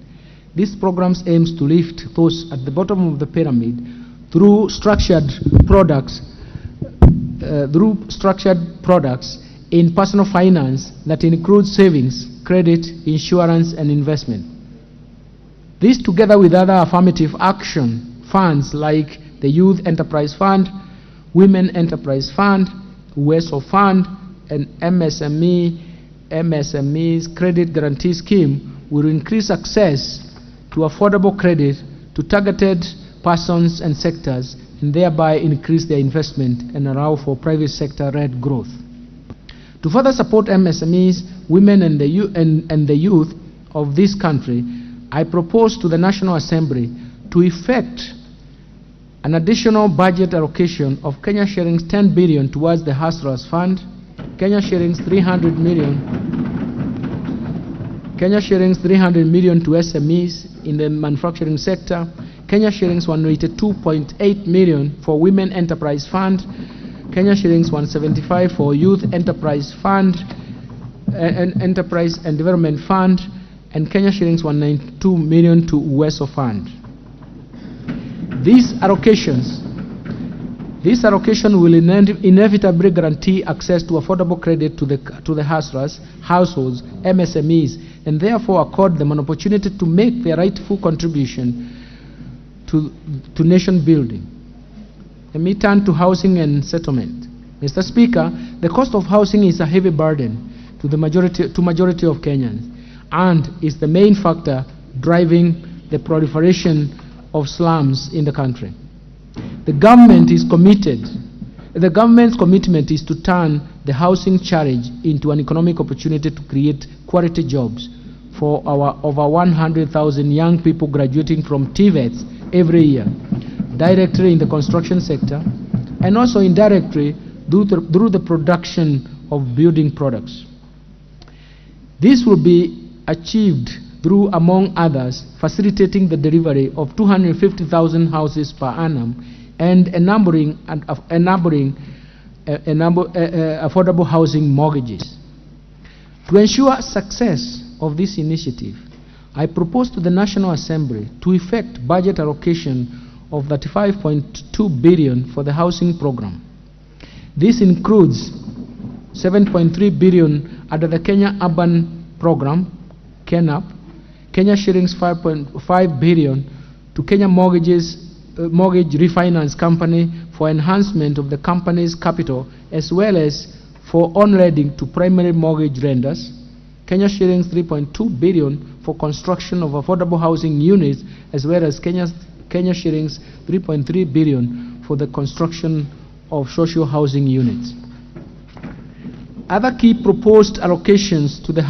This program aims to lift those at the bottom of the pyramid through structured products in personal finance that include savings, credit, insurance, and investment. This, together with other affirmative action funds like the Youth Enterprise Fund, Women Enterprise Fund, Uwezo Fund, and MSME's Credit Guarantee Scheme, will increase access to affordable credit to targeted persons and sectors, and thereby increase their investment and allow for private sector-led growth. To further support MSMEs, women, and the youth of this country, I propose to the National Assembly to effect an additional budget allocation of Kenya shillings 10 billion towards the Hustlers Fund, Kenya shillings 300 million, Kenya shillings 300 million to SMEs in the manufacturing sector, Kenya shillings 182.8 million for Women Enterprise Fund, Kenya shillings 175 for Youth Enterprise Fund, and Enterprise and Development Fund, and Kenya shillings 192 million to Uwezo Fund. These allocation will inevitably guarantee access to affordable credit to the hustlers, households, MSMEs, and therefore accord them an opportunity to make their rightful contribution to nation building. Let me turn to housing and settlement. Mr. Speaker, the cost of housing is a heavy burden to the majority of Kenyans, and is the main factor driving the proliferation of slums in the country. The government is committed. The government's commitment is to turn the housing challenge into an economic opportunity to create quality jobs for our over 100,000 young people graduating from TVETs every year, directly in the construction sector and also indirectly through the production of building products. This will be achieved through, among others, facilitating the delivery of 250,000 houses per annum and enabling affordable housing mortgages. To ensure success of this initiative, I propose to the National Assembly to effect budget allocation of 35.2 billion for the housing program. This includes 7.3 billion under the Kenya Urban Program, KENUP, Kenya shillings 5.5 billion to Kenya Mortgage Refinance Company for enhancement of the company's capital, as well as for on-lending to primary mortgage lenders, Kenya shillings 3.2 billion for construction of affordable housing units, as well as Kenya shillings 3.3 billion for the construction of social housing units. Other key proposed allocations to the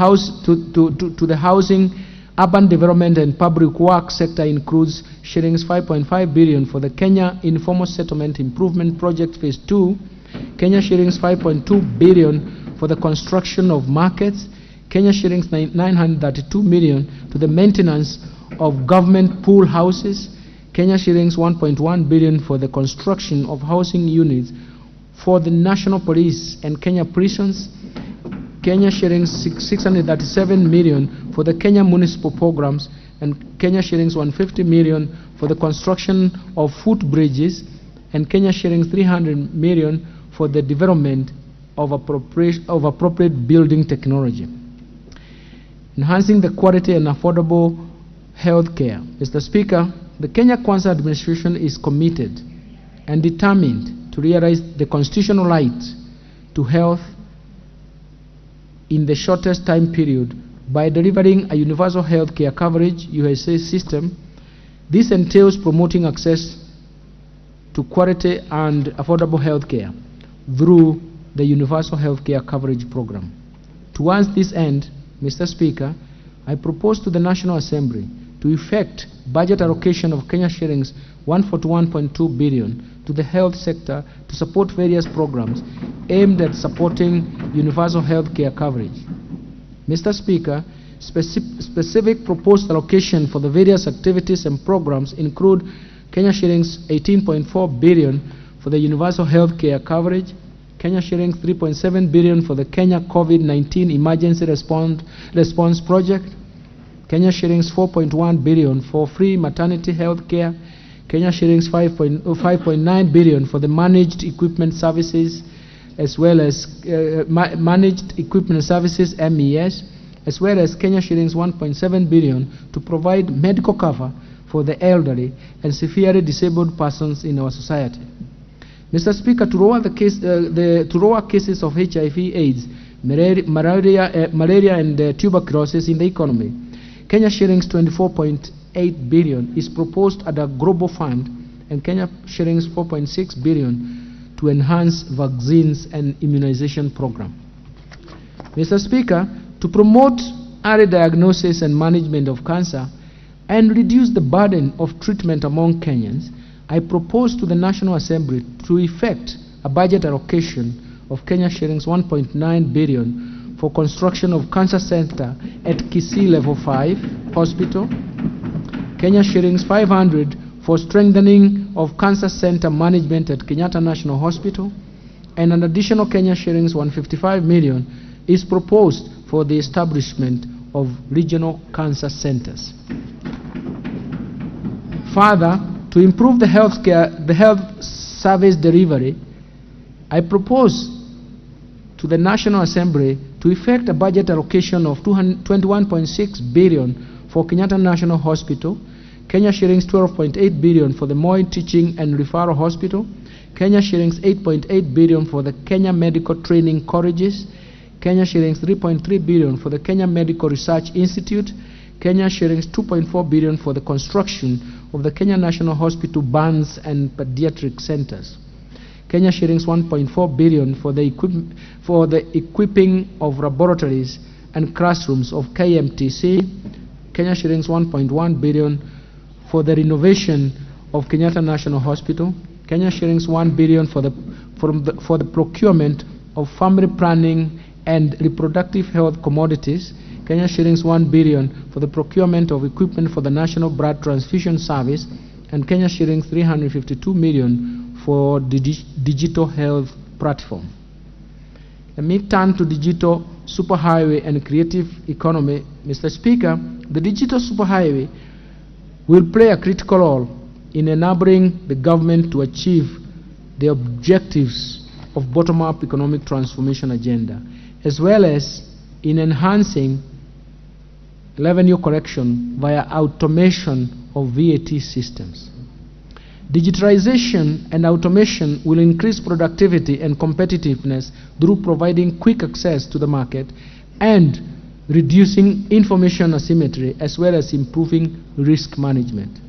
to the housing, urban development and public works sector includes shillings 5.5 billion for the Kenya Informal Settlement Improvement Project Phase 2, Kenya shillings 5.2 billion for the construction of markets, Kenya shillings 932 million to the maintenance of government pool houses, Kenya shillings 1.1 billion for the construction of housing units for the National Police and Kenya prisons, Kenya shillings 637 million for the Kenya municipal programs, and Kenya shillings 150 million for the construction of footbridges, and Kenya shillings 300 million for the development of appropriate building technology. Enhancing the quality and affordable health care. Mr. Speaker, the Kenya Kwanza administration is committed and determined to realize the constitutional right to health in the shortest time period by delivering a universal health care coverage USA system. This entails promoting access to quality and affordable health care through the Universal Health Care Coverage Program. Towards this end, Mr. Speaker, I propose to the National Assembly to to effect budget allocation of Kenya shillings 141.2 billion to the health sector to support various programs aimed at supporting universal health care coverage. Mr. Speaker, specific proposed allocation for the various activities and programs include Kenya shillings 18.4 billion for the universal health care coverage, Kenya shillings 3.7 billion for the Kenya COVID-19 emergency response project, Kenya shillings 4.1 billion for free maternity health care, Kenya shillings 5.9 billion for the managed equipment services, as well as managed equipment services MES, as well as Kenya shillings 1.7 billion to provide medical cover for the elderly and severely disabled persons in our society. Mr. Speaker, to lower to lower cases of HIV/AIDS, malaria and tuberculosis in the economy, Kenya shillings 24.8 billion is proposed at a global fund, and Kenya shillings 4.6 billion to enhance vaccines and immunization program. Mr. Speaker, to promote early diagnosis and management of cancer and reduce the burden of treatment among Kenyans, I propose to the National Assembly to effect a budget allocation of Kenya shillings 1.9 billion for construction of cancer center at Kisii Level 5 Hospital, Kenya shillings 500 for strengthening of cancer center management at Kenyatta National Hospital, and an additional Kenya shillings 155 million is proposed for the establishment of regional cancer centers. Further, to improve the health service delivery, I propose to the National Assembly to effect a budget allocation of 21.6 billion for Kenyatta National Hospital, Kenya shillings 12.8 billion for the Moi Teaching and Referral Hospital, Kenya shillings 8.8 billion for the Kenya Medical Training Colleges, Kenya shillings 3.3 billion for the Kenya Medical Research Institute, Kenya shillings 2.4 billion for the construction of the Kenya National Hospital Burns and Pediatric Centers, Kenya shillings 1.4 billion for the equipping of laboratories and classrooms of KMTC, Kenya shillings 1.1 billion for the renovation of Kenyatta National Hospital, Kenya shillings 1 billion for the procurement of family planning and reproductive health commodities, Kenya shillings 1 billion for the procurement of equipment for the National Blood Transfusion Service, and Kenya shillings 352 million for the digital health platform. Let me turn to digital superhighway and creative economy. Mr. Speaker, the digital superhighway will play a critical role in enabling the government to achieve the objectives of bottom-up economic transformation agenda, as well as in enhancing revenue collection via automation of VAT systems. Digitalization and automation will increase productivity and competitiveness through providing quick access to the market and reducing information asymmetry, as well as improving risk management.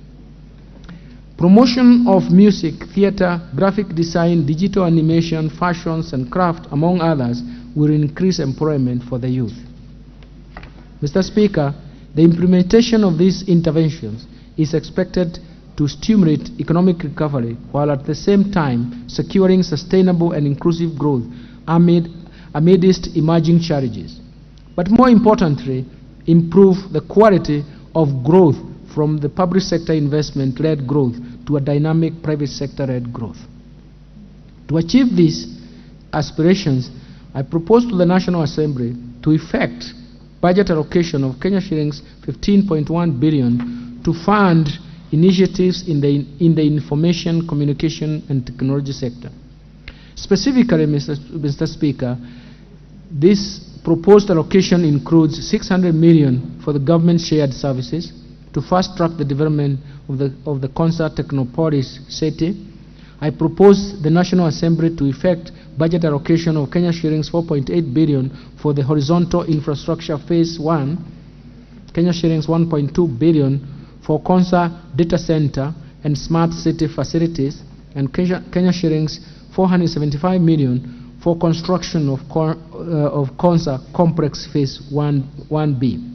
Promotion of music, theater, graphic design, digital animation, fashions, and craft, among others, will increase employment for the youth. Mr. Speaker, the implementation of these interventions is expected to stimulate economic recovery while at the same time securing sustainable and inclusive growth amidst emerging challenges. But more importantly, improve the quality of growth from the public sector investment-led growth to a dynamic private sector-led growth. To achieve these aspirations, I propose to the National Assembly to effect budget allocation of Kenya shillings 15.1 billion to fund initiatives in the information, communication, and technology sector. Specifically, Mr. Speaker, this proposed allocation includes 600 million for the government shared services to fast-track the development of the Konza Technopolis City. I propose the National Assembly to effect budget allocation of Kenya shillings 4.8 billion for the horizontal infrastructure phase 1, Kenya shillings 1.2 billion for Konza data center and smart city facilities, and Kenya shillings 475 million for construction of Konza complex phase 1B.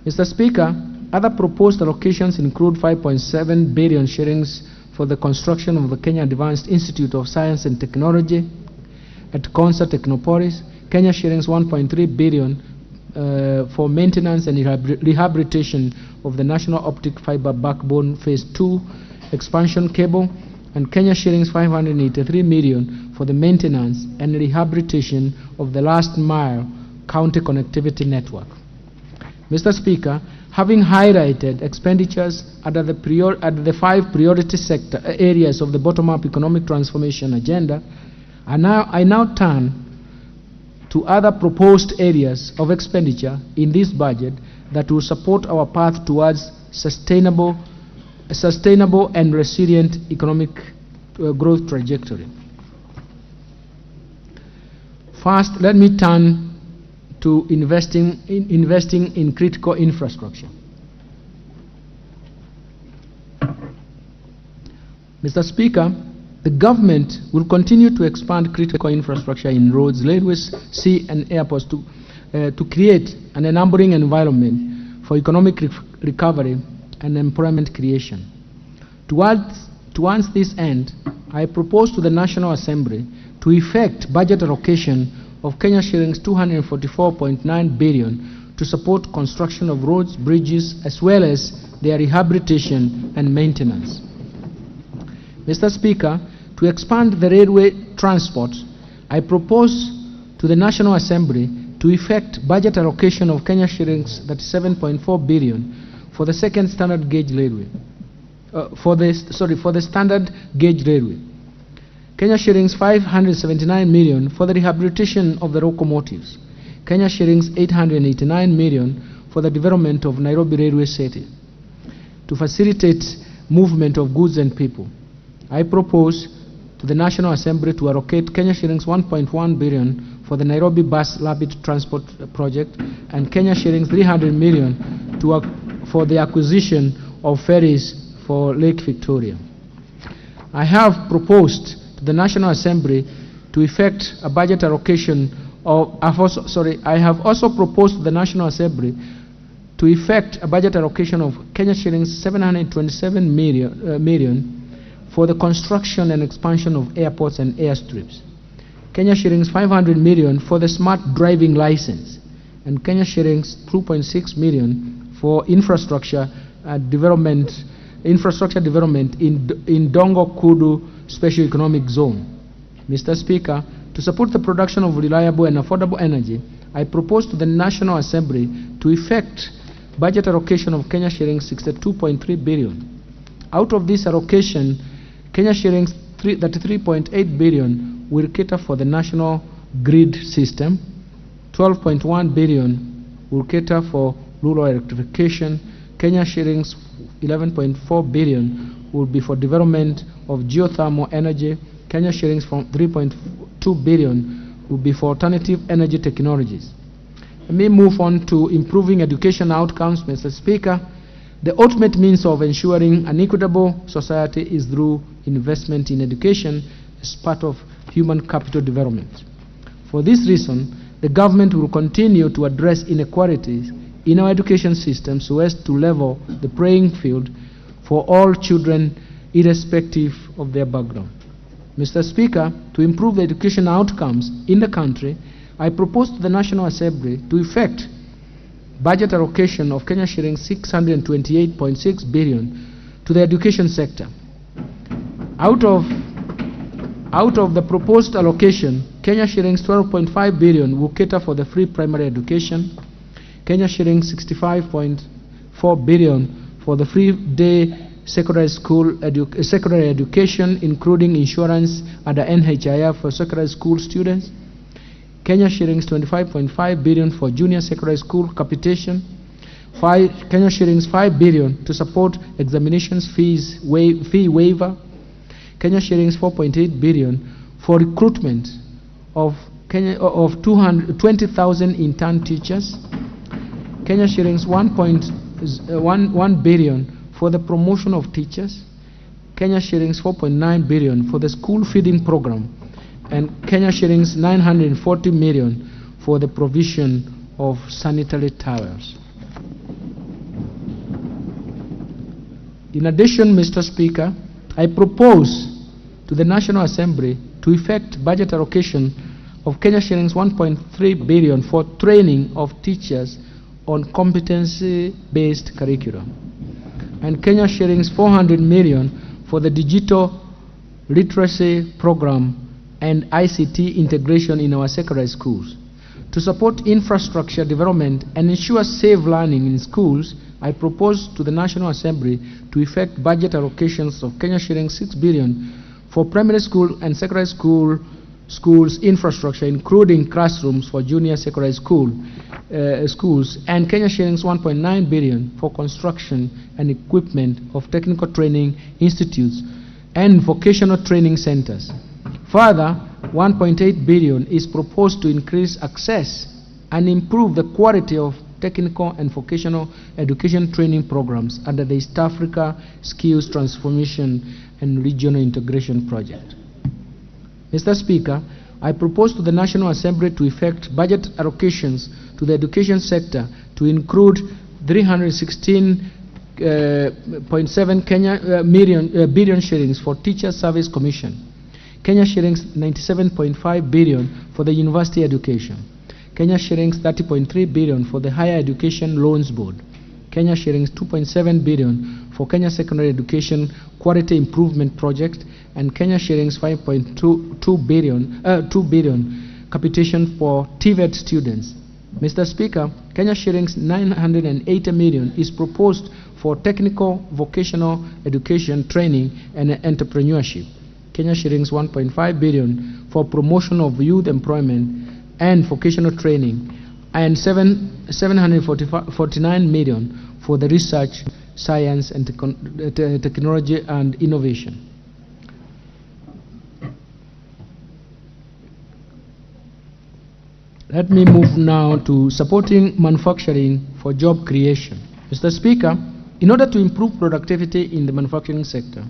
Mr. Speaker, other proposed allocations include 5.7 billion shillings for the construction of the Kenya Advanced Institute of Science and Technology at Konza Technopolis, Kenya shillings 1.3 billion for maintenance and rehabilitation of the National Optic Fiber Backbone Phase 2 expansion cable, and Kenya shillings 583 million for the maintenance and rehabilitation of the last mile county connectivity network. Mr. Speaker, having highlighted expenditures under the 5 priority sector areas of the bottom-up economic transformation agenda, I now turn to other proposed areas of expenditure in this budget that will support our path towards sustainable and resilient economic growth trajectory. First, let me turn to investing in critical infrastructure. Mr. Speaker, the government will continue to expand critical infrastructure in roads, railways, sea and airports to create an enabling environment for economic recovery and employment creation. Towards this end, I propose to the National Assembly to effect budget allocation of Kenya shillings 244.9 billion to support construction of roads, bridges, as well as their rehabilitation and maintenance. Mr. Speaker, to expand the railway transport, I propose to the National Assembly to effect budget allocation of Kenya shillings 37.4 billion for the second standard gauge railway. For the standard gauge railway. Kenya shillings 579 million for the rehabilitation of the locomotives. Kenya shillings 889 million for the development of Nairobi Railway City to facilitate movement of goods and people. I propose to the National Assembly to allocate Kenya shillings 1.1 billion for the Nairobi Bus Rapid Transport Project and Kenya shillings 300 million for the acquisition of ferries for Lake Victoria. I have proposed to the National Assembly to effect a budget allocation of, I have also proposed to the National Assembly to effect a budget allocation of Kenya shillings 727 million for the construction and expansion of airports and airstrips, Kenya shillings 500 million for the smart driving license, and Kenya shillings 2.6 million for infrastructure development in Dongo Kudu Special Economic Zone. Mr. Speaker, to support the production of reliable and affordable energy, I propose to the National Assembly to effect budget allocation of Kenya shillings 62.3 billion. Out of this allocation, Kenya shillings 33.8 billion will cater for the national grid system, 12.1 billion will cater for rural electrification, Kenya shillings 11.4 billion will be for development of geothermal energy, Kenya shillings from 3.2 billion will be for alternative energy technologies. Let me move on to improving education outcomes, Mr. Speaker. The ultimate means of ensuring an equitable society is through investment in education as part of human capital development. For this reason, the government will continue to address inequalities in our education system so as to level the playing field for all children irrespective of their background. Mr. Speaker, to improve the education outcomes in the country, I propose to the National Assembly to effect budget allocation of Kenya shillings 628.6 billion to the education sector. Out of the proposed allocation, Kenya shillings 12.5 billion will cater for the free primary education, Kenya shillings 65.4 billion for the free day secondary school secondary education, including insurance under NHIF for secondary school students, Kenya shillings 25.5 billion for junior secondary school capitation, Kenya shillings 5 billion to support examinations fees fee waiver, Kenya shillings 4.8 billion for recruitment of 20,000 intern teachers, Kenya shillings 1.1 billion for the promotion of teachers, Kenya shillings 4.9 billion for the school feeding program, and Kenya shillings 940 million for the provision of sanitary towels. In addition, Mr. Speaker, I propose to the National Assembly to effect budget allocation of Kenya shillings 1.3 billion for training of teachers on competency-based curriculum, and Kenya shillings 400 million for the digital literacy program and ICT integration in our secondary schools. To support infrastructure development and ensure safe learning in schools, I propose to the National Assembly to effect budget allocations of Kenya shillings 6 billion for primary school and secondary schools infrastructure, including classrooms for junior secondary schools, and Kenya shillings 1.9 billion for construction and equipment of technical training institutes and vocational training centers. Further, 1.8 billion is proposed to increase access and improve the quality of technical and vocational education training programs under the East Africa Skills Transformation and Regional Integration Project. Mr. Speaker, I propose to the National Assembly to effect budget allocations to the education sector to include 316.7 Kenya, billion shillings for Teacher Service Commission, Kenya shillings 97.5 billion for the university education, Kenya shillings 30.3 billion for the Higher Education Loans Board, Kenya shillings 2.7 billion for Kenya Secondary Education Quality Improvement Project, and Kenya shillings 5.2 billion, 2 billion capitation for TVET students. Mr. Speaker, Kenya shillings 980 million is proposed for technical vocational education training and entrepreneurship. Kenya shillings 1.5 billion for promotion of youth employment and vocational training, and 749 million for the research, science, and technology and innovation. Let me move now to supporting manufacturing for job creation. Mr. Speaker, in order to improve productivity in the manufacturing sector,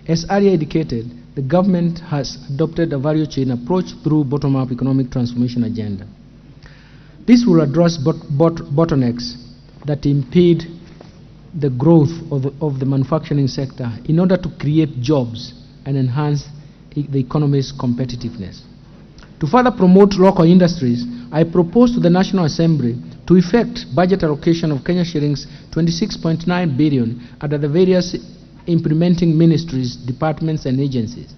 as earlier indicated, the government has adopted a value chain approach through bottom-up economic transformation agenda. This will address bottlenecks that impede the growth of the manufacturing sector in order to create jobs and enhance the economy's competitiveness. To further promote local industries, I propose to the National Assembly to effect budget allocation of Kenya shillings 26.9 billion under the various implementing ministries, departments, and agencies.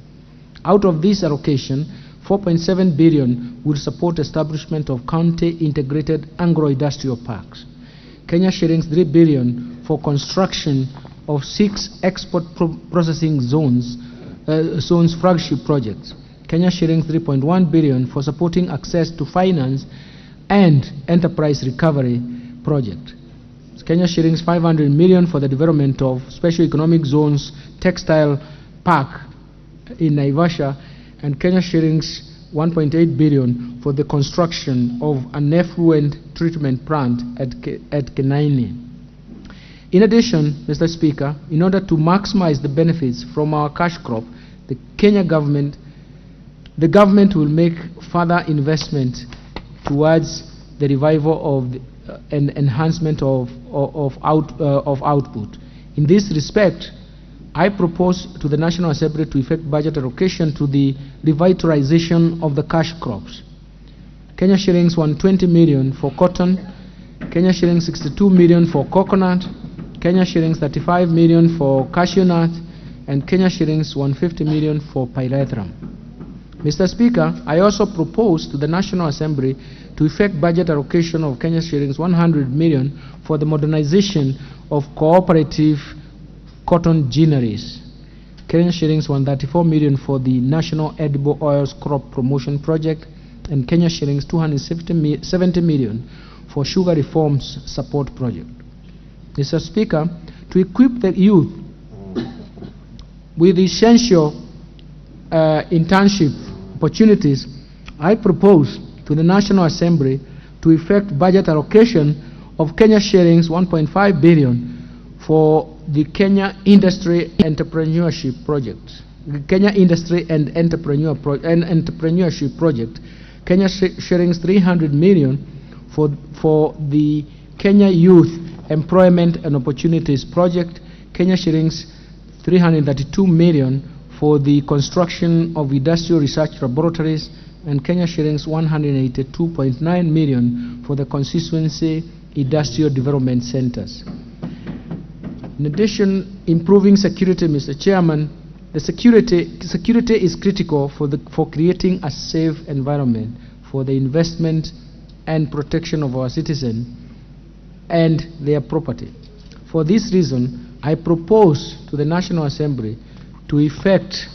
Out of this allocation, 4.7 billion will support establishment of county integrated agro-industrial parks. Kenya shillings 3 billion for construction of 6 export processing zones flagship projects. Kenya shillings 3.1 billion for supporting access to finance and enterprise recovery project. Kenya shillings 500 million for the development of special economic zones textile park in Naivasha, and Kenya shillings 1.8 billion for the construction of an effluent treatment plant at Kenaini. In addition, Mr. Speaker, in order to maximize the benefits from our cash crop, the Kenya government, the government will make further investment towards the revival of the, and enhancement of output. In this respect, I propose to the National Assembly to effect budget allocation to the revitalization of the cash crops. Kenya shillings 120 million for cotton, Kenya shillings 62 million for coconut, Kenya shillings 35 million for cashew nut, and Kenya shillings 150 million for pyrethrum. Mr. Speaker, I also propose to the National Assembly to effect budget allocation of Kenya shillings 100 million for the modernization of cooperative cotton ginneries, Kenya shillings 134 million for the National Edible Oils Crop Promotion Project, and Kenya shillings 270 million for Sugar Reforms Support Project. Mr. Speaker, to equip the youth with essential internship opportunities, I propose to the National Assembly to effect budget allocation of Kenya shillings 1.5 billion for the Kenya Industry Entrepreneurship Project, the Kenya Industry and Entrepreneurship Project, Kenya shillings 300 million for the Kenya Youth Employment and Opportunities Project, Kenya shillings 332 million for the construction of industrial research laboratories, and Kenya shillings 182.9 million for the constituency industrial development centers. In addition, improving security, Mr. Chairman, the security is critical for creating a safe environment for the investment and protection of our citizens and their property. For this reason, I propose to the National Assembly to effect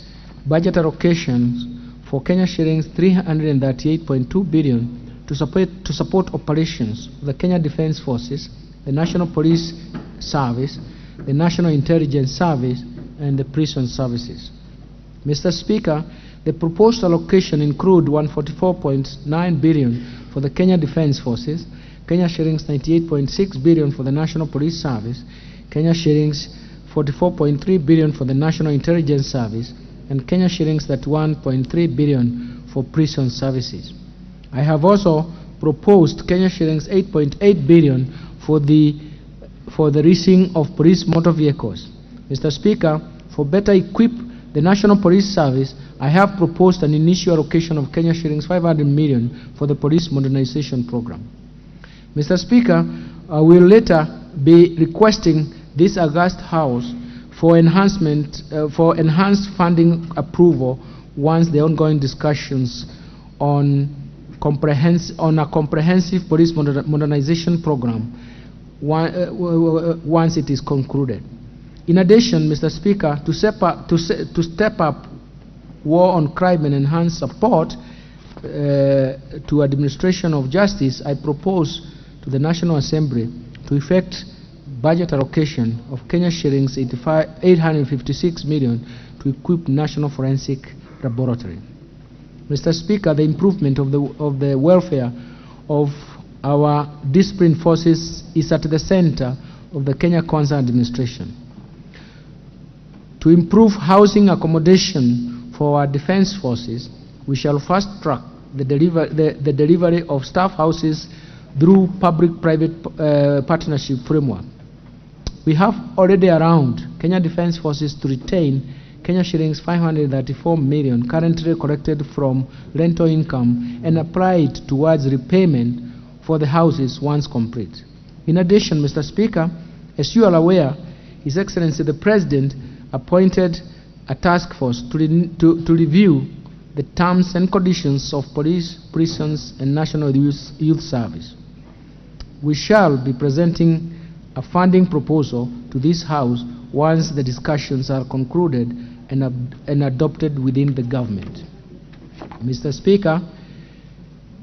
budget allocations for Kenya shillings 338.2 billion to support operations of the Kenya Defence Forces, the National Police Service, the National Intelligence Service, and the Prison Services. Mr. Speaker, the proposed allocation includes 144.9 billion for the Kenya Defence Forces, Kenya shillings 98.6 billion for the National Police Service, Kenya shillings 44.3 billion for the National Intelligence Service, and Kenya shillings 31.3 billion for prison services. I have also proposed Kenya shillings 8.8 billion for the leasing of police motor vehicles. Mr. Speaker, for better equip the National Police Service, I have proposed an initial allocation of Kenya shillings 500 million for the police modernization program. Mr. Speaker, I will later be requesting this august House for enhanced funding approval once the ongoing discussions on a comprehensive police modernization program once it is concluded. In addition, Mr. Speaker, to step up war on crime and enhance support to administration of justice, I propose to the National Assembly to effect budget allocation of Kenya shillings 856 million to equip National Forensic Laboratory. Mr. Speaker, the improvement of the welfare of our disciplined forces is at the center of the Kenya Kwanza administration. To improve housing accommodation for our defense forces, we shall fast-track the delivery of staff houses through public-private partnership framework. We have already around Kenya Defense Forces to retain Kenya shillings 534 million currently collected from rental income and applied towards repayment for the houses once complete. In addition, Mr. Speaker, as you are aware, His Excellency the President appointed a task force to review the terms and conditions of police, prisons, and National Youth Service. We shall be presenting a funding proposal to this House once the discussions are concluded and adopted within the government. Mr. Speaker,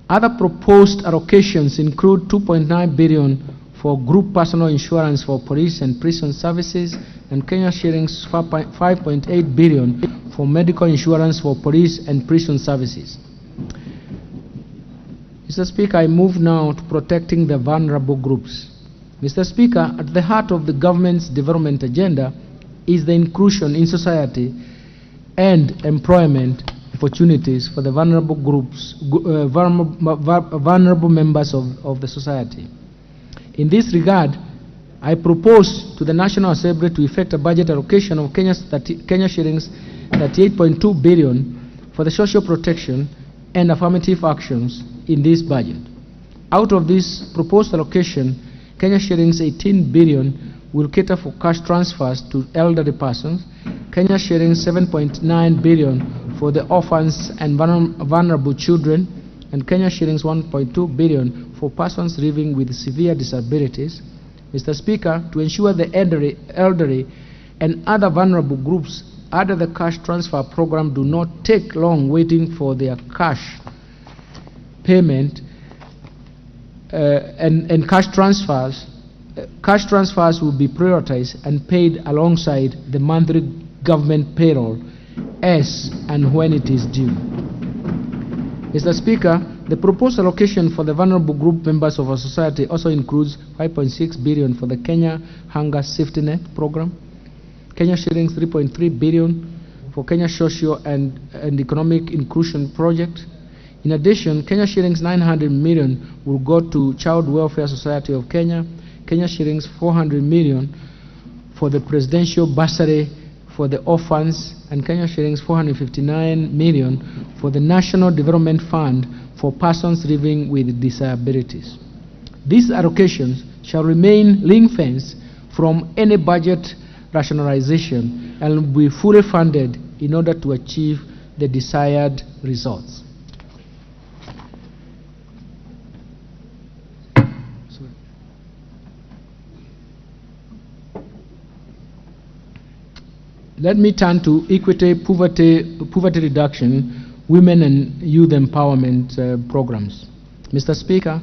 other proposed allocations include 2.9 billion for group personal insurance for police and prison services, and Kenya shillings 5.8 billion for medical insurance for police and prison services. Mr. Speaker, I move now to protecting the vulnerable groups. Mr. Speaker, at the heart of the government's development agenda is the inclusion in society and employment opportunities for the vulnerable groups, vulnerable members of the society. In this regard, I propose to the National Assembly to effect a budget allocation of Kenya shillings 38.2 billion for the social protection and affirmative actions in this budget. Out of this proposed allocation, Kenya shillings 18 billion will cater for cash transfers to elderly persons, Kenya shillings 7.9 billion for the orphans and vulnerable children, and Kenya shillings 1.2 billion for persons living with severe disabilities. Mr. Speaker, to ensure the elderly and other vulnerable groups under the cash transfer program do not take long waiting for their cash payment, and cash transfers will be prioritized and paid alongside the monthly government payroll as and when it is due. Mr. Speaker, the proposed allocation for the vulnerable group members of our society also includes 5.6 billion for the Kenya Hunger Safety Net program, Kenya shillings 3.3 billion for Kenya Social and Economic Inclusion Project. In addition, Kenya shillings 900 million will go to Child Welfare Society of Kenya, Kenya shillings 400 million for the presidential bursary for the orphans, and Kenya shillings 459 million for the National Development Fund for persons living with disabilities. These allocations shall remain ring-fenced from any budget rationalization and will be fully funded in order to achieve the desired results. Sorry. Let me turn to equity, poverty reduction, women and youth empowerment programs. Mr. Speaker,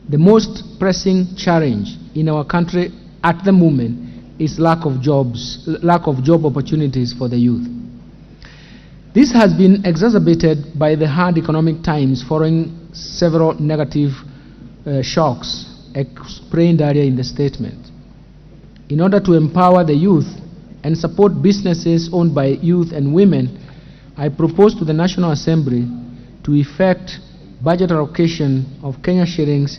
the most pressing challenge in our country at the moment is lack of jobs, lack of job opportunities for the youth. This has been exacerbated by the hard economic times following several negative shocks explained earlier in the statement. In order to empower the youth and support businesses owned by youth and women, I propose to the National Assembly to effect budget allocation of Kenya shillings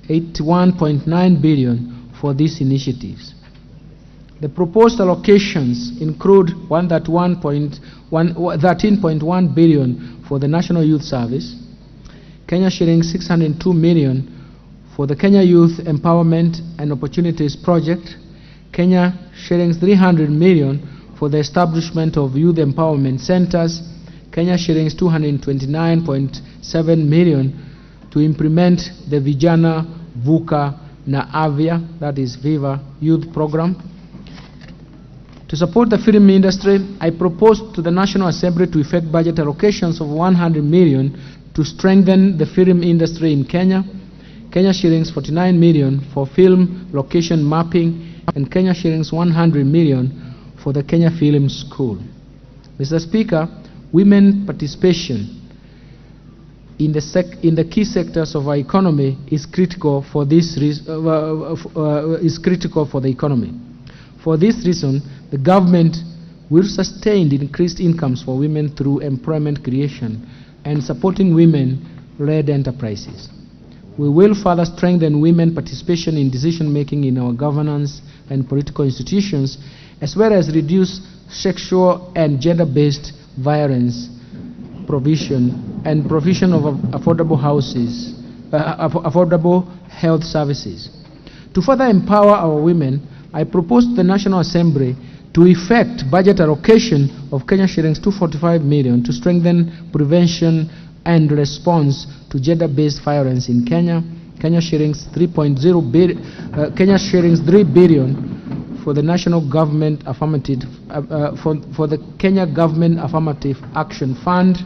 81.9 billion for these initiatives. The proposed allocations include 13.1 billion for the National Youth Service, Kenya shillings 602 million for the Kenya Youth Empowerment and Opportunities Project, Kenya shillings 300 million for the establishment of youth empowerment centers, Kenya shillings 229.7 million to implement the Vijana Vuka na Avia, that is VIVA Youth Program. To support the film industry, I propose to the National Assembly to effect budget allocations of 100 million to strengthen the film industry in Kenya, Kenya shillings 49 million for film location mapping, and Kenya shillings 100 million for the Kenya Film School. Mr. Speaker, women participation in the key sectors of our economy is critical for this is critical for the economy. For this reason, the government will sustain increased incomes for women through employment creation and supporting women-led enterprises. We will further strengthen women participation in decision-making in our governance and political institutions, as well as reduce sexual and gender-based violence provision and provision of affordable houses, affordable health services. To further empower our women, I propose to the National Assembly to effect budget allocation of Kenya shillings 245 million to strengthen prevention and response to gender-based violence in Kenya, Kenya shillings 3.0 billion, Kenya shillings 3 billion for the national government affirmative for the Kenya Government Affirmative Action Fund.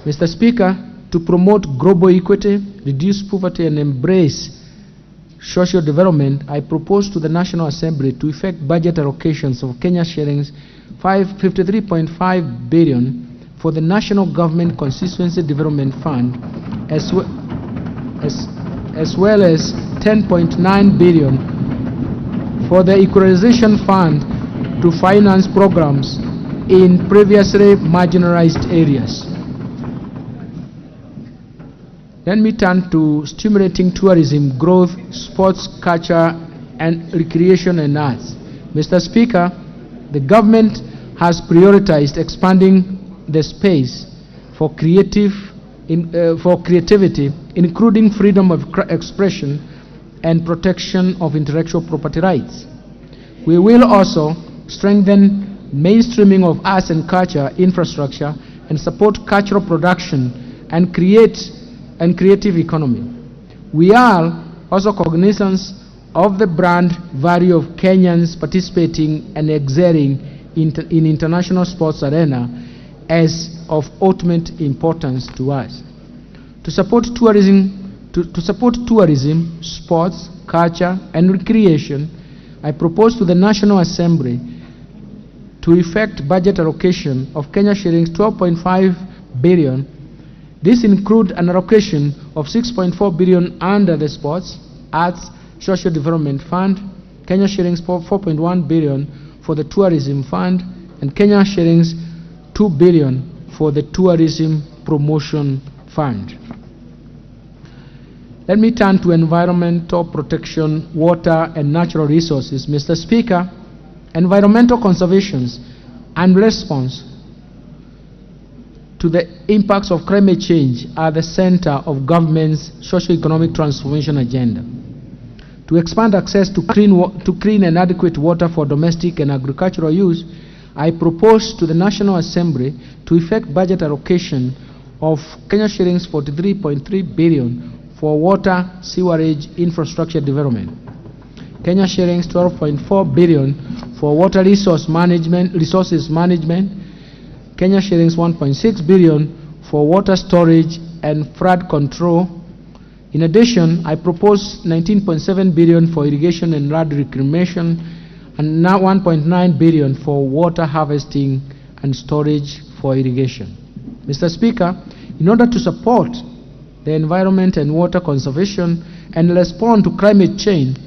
Mr. Speaker, to promote global equity, reduce poverty, and embrace social development, I propose to the National Assembly to effect budget allocations of Kenya shillings 53.5 billion for the National Government Constituency Development Fund, as well as 10.9 billion for the Equalization Fund to finance programs in previously marginalized areas. Let me turn to stimulating tourism, growth, sports, culture, and recreation and arts. Mr. Speaker, the government has prioritized expanding the space for creativity, including freedom of expression and protection of intellectual property rights. We will also strengthen mainstreaming of arts and culture infrastructure and support cultural production and creative economy. We are also cognizant of the brand value of Kenyans participating and excelling in international sports arena as of ultimate importance to us. To support tourism, sports, culture, and recreation, I propose to the National Assembly to effect budget allocation of Kenya shillings 12.5 billion. This includes an allocation of 6.4 billion under the Sports, Arts, Social Development Fund, Kenya shillings 4.1 billion for the Tourism Fund, and Kenya shillings 2 billion for the Tourism Promotion Fund. Let me turn to environmental protection, water, and natural resources. Mr. Speaker, Environmental conservations and response to the impacts of climate change are the center of government's socio-economic transformation agenda. To expand access to clean and adequate water for domestic and agricultural use, I propose to the National Assembly to effect budget allocation of Kenya shillings 43.3 billion for water sewerage infrastructure development, Kenya shillings 12.4 billion for water resources management, Kenya shillings 1.6 billion for water storage and flood control. In addition, I propose 19.7 billion for irrigation and land reclamation, and now 1.9 billion for water harvesting and storage for irrigation. Mr. Speaker, in order to support the environment and water conservation and respond to climate change,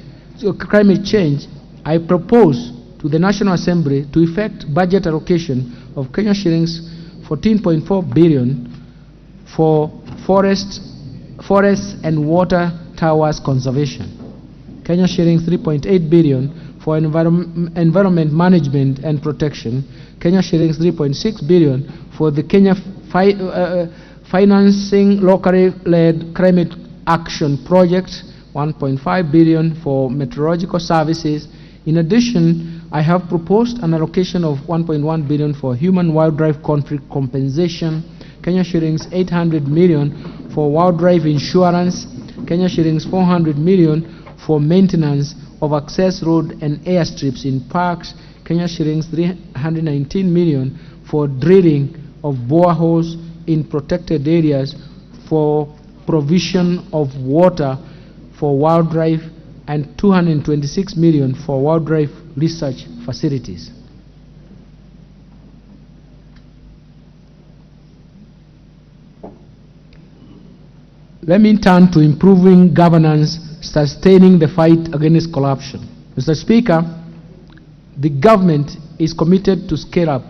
I propose to the National Assembly to effect budget allocation of Kenya shillings 14.4 billion for forests and water towers conservation, Kenya shillings 3.8 billion for environment management and protection, Kenya shillings 3.6 billion for the Kenya financing locally led climate action project, 1.5 billion for meteorological services. In addition, I have proposed an allocation of 1.1 billion for human wildlife conflict compensation, Kenya shillings 800 million for wildlife insurance, Kenya shillings 400 million for maintenance of access road and airstrips in parks, Kenya shillings 319 million for drilling of boreholes in protected areas for provision of water for wildlife, and 226 million for wildlife research facilities. Let me turn to improving governance, sustaining the fight against corruption. Mr. Speaker, the government is committed to scale up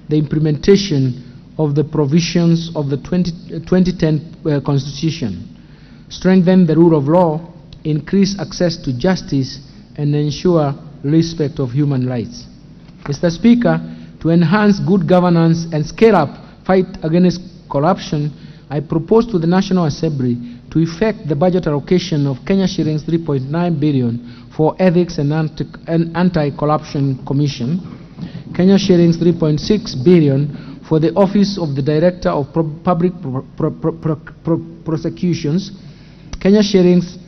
the implementation of the provisions of the 2010 Constitution, strengthen the rule of law, increase access to justice, and ensure respect of human rights. Mr. Speaker, to enhance good governance and scale up fight against corruption, I propose to the National Assembly to effect the budget allocation of Kenya shillings 3.9 billion for Ethics and Anti-Corruption Commission, Kenya shillings 3.6 billion for the Office of the Director of Public Prosecutions, Kenya shillings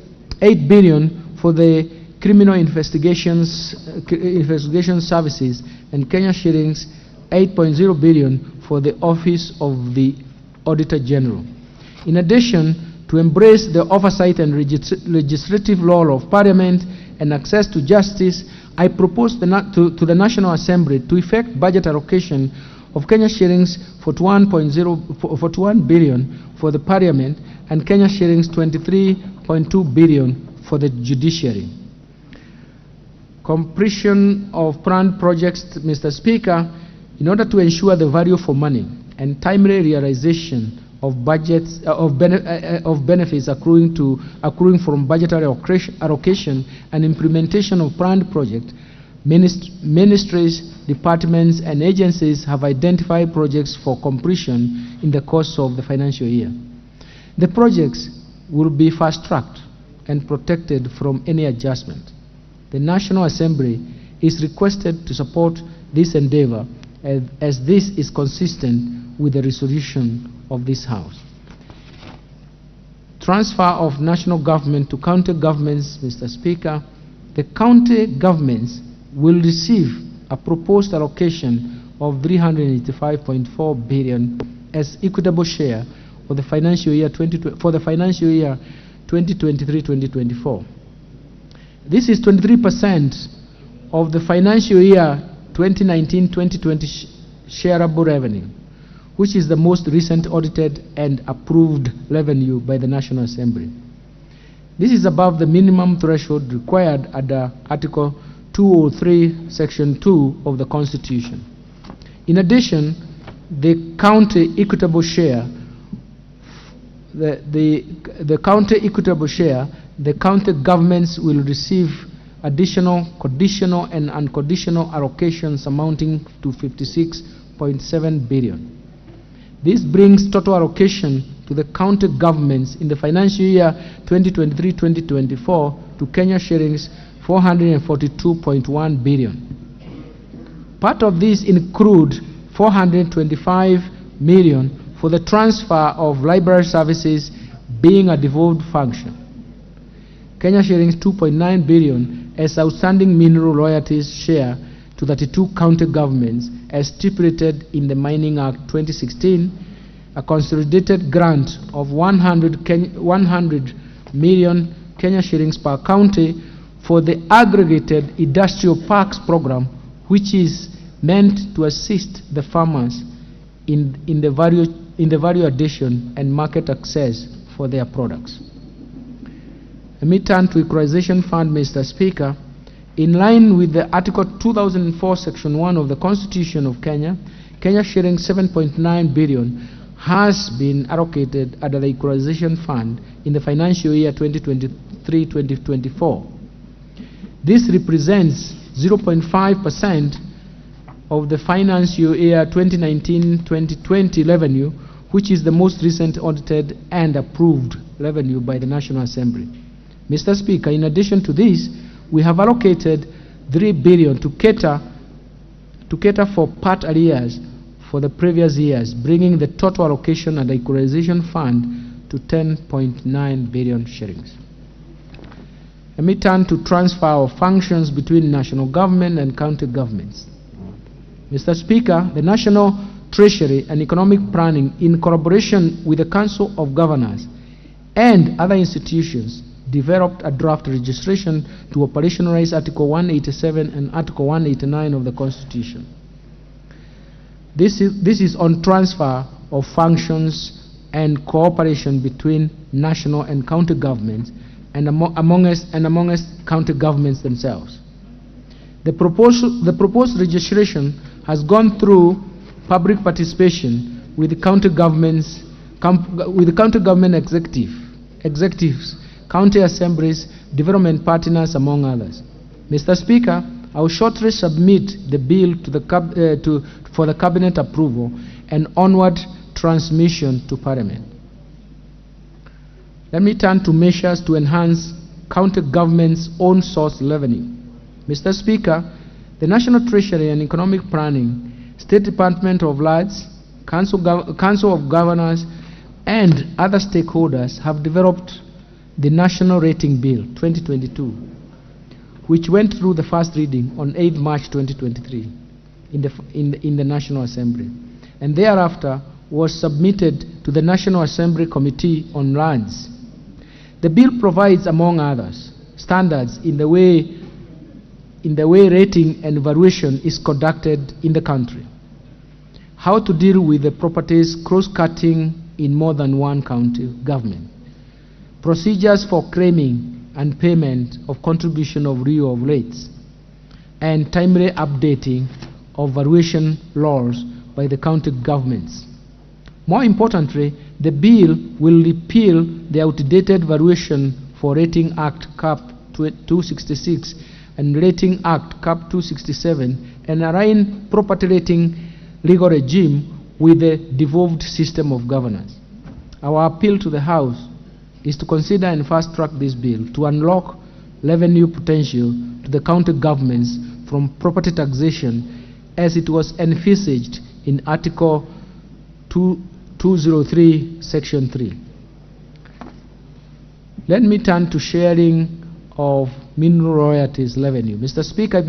8 billion for the Criminal Investigation Services, and Kenya shillings 8.0 billion for the Office of the Auditor General. In addition, to embrace the oversight and legislative role of Parliament and access to justice, I propose to the National Assembly to effect budget allocation of Kenya shillings 41 billion for the Parliament and Kenya shillings 23.2 billion for the judiciary. Completion of planned projects, Mr. Speaker, in order to ensure the value for money and timely realization of budgets of benefits accruing from budgetary allocation and implementation of planned projects, ministries, departments, and agencies have identified projects for completion in the course of the financial year. The projects will be fast-tracked and protected from any adjustment. The National Assembly is requested to support this endeavor, as this is consistent with the resolution of this House. Transfer of national government to county governments, Mr. Speaker. The county governments will receive a proposed allocation of 385.4 billion as equitable share for the financial year 2023-2024. This is 23% of the financial year 2019-2020 shareable revenue, which is the most recent audited and approved revenue by the National Assembly. This is above the minimum threshold required under Article 203, Section 2 of the Constitution. In addition, the county equitable share, the county equitable share, the county governments will receive additional conditional and unconditional allocations amounting to 56.7 billion. This brings total allocation to the county governments in the financial year 2023-2024 to Kenya shillings 442.1 billion. Part of this include 425 million for the transfer of library services being a devolved function. Kenya shillings 2.9 billion as outstanding mineral royalties share to 32 county governments as stipulated in the Mining Act 2016, a consolidated grant of 100 million Kenya shillings per county for the aggregated industrial parks program, which is meant to assist the farmers in the value addition and market access for their products. Let me turn to Equalization Fund, Mr. Speaker. In line with the Article 2004, Section 1 of the Constitution of Kenya, Kenya shilling 7.9 billion has been allocated under the Equalization Fund in the financial year 2023-2024. This represents 0.5% of the financial year 2019-2020 revenue, which is the most recent audited and approved revenue by the National Assembly. Mr. Speaker, in addition to this, we have allocated 3 billion to cater for part arrears for the previous years, bringing the total allocation and Equalization Fund to 10.9 billion shillings. Let me turn to transfer of functions between national government and county governments. Mr. Speaker, the National Treasury and Economic Planning, in collaboration with the Council of Governors and other institutions, developed a draft legislation to operationalize Article 187 and Article 189 of the Constitution. This is on transfer of functions and cooperation between national and county governments and amongst county governments themselves. The proposed legislation has gone through public participation with the county governments, with the county government executives, county assemblies, development partners, among others. Mr. Speaker, I will shortly submit the bill to for the cabinet approval and onward transmission to Parliament. Let me turn to measures to enhance county government's own source revenue. Mr. Speaker, the National Treasury and Economic Planning, State Department of Lands, Council of Governors, and other stakeholders have developed the National Rating Bill 2022, which went through the first reading on 8 March 2023 in the National Assembly, and thereafter was submitted to the National Assembly Committee on Lands. The bill provides, among others, standards in the way rating and valuation is conducted in the country, how to deal with the properties cross-cutting in more than one county government, procedures for claiming and payment of contribution of lieu of rates, and timely updating of valuation laws by the county governments. More importantly, the bill will repeal the outdated Valuation for Rating Act Cap 266 and Rating Act Cap 267 and align property rating legal regime with the devolved system of governance. Our appeal to the House is to consider and fast-track this bill to unlock revenue potential to the county governments from property taxation as it was envisaged in Article 203, Section 3. Let me turn to sharing of mineral royalties revenue. Mr. Speaker,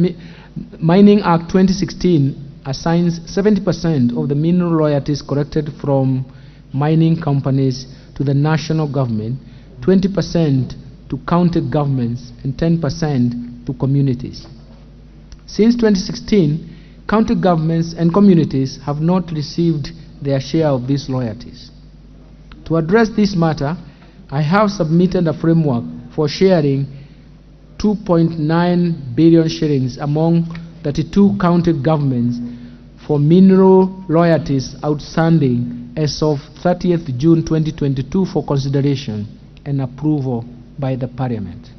Mining Act 2016 assigns 70% of the mineral royalties collected from mining companies to the national government, 20% to county governments, and 10% to communities. Since 2016, county governments and communities have not received their share of these royalties. To address this matter, I have submitted a framework for sharing 2.9 billion shillings among 32 county governments for mineral royalties outstanding as of 30th June 2022 for consideration and approval by the Parliament.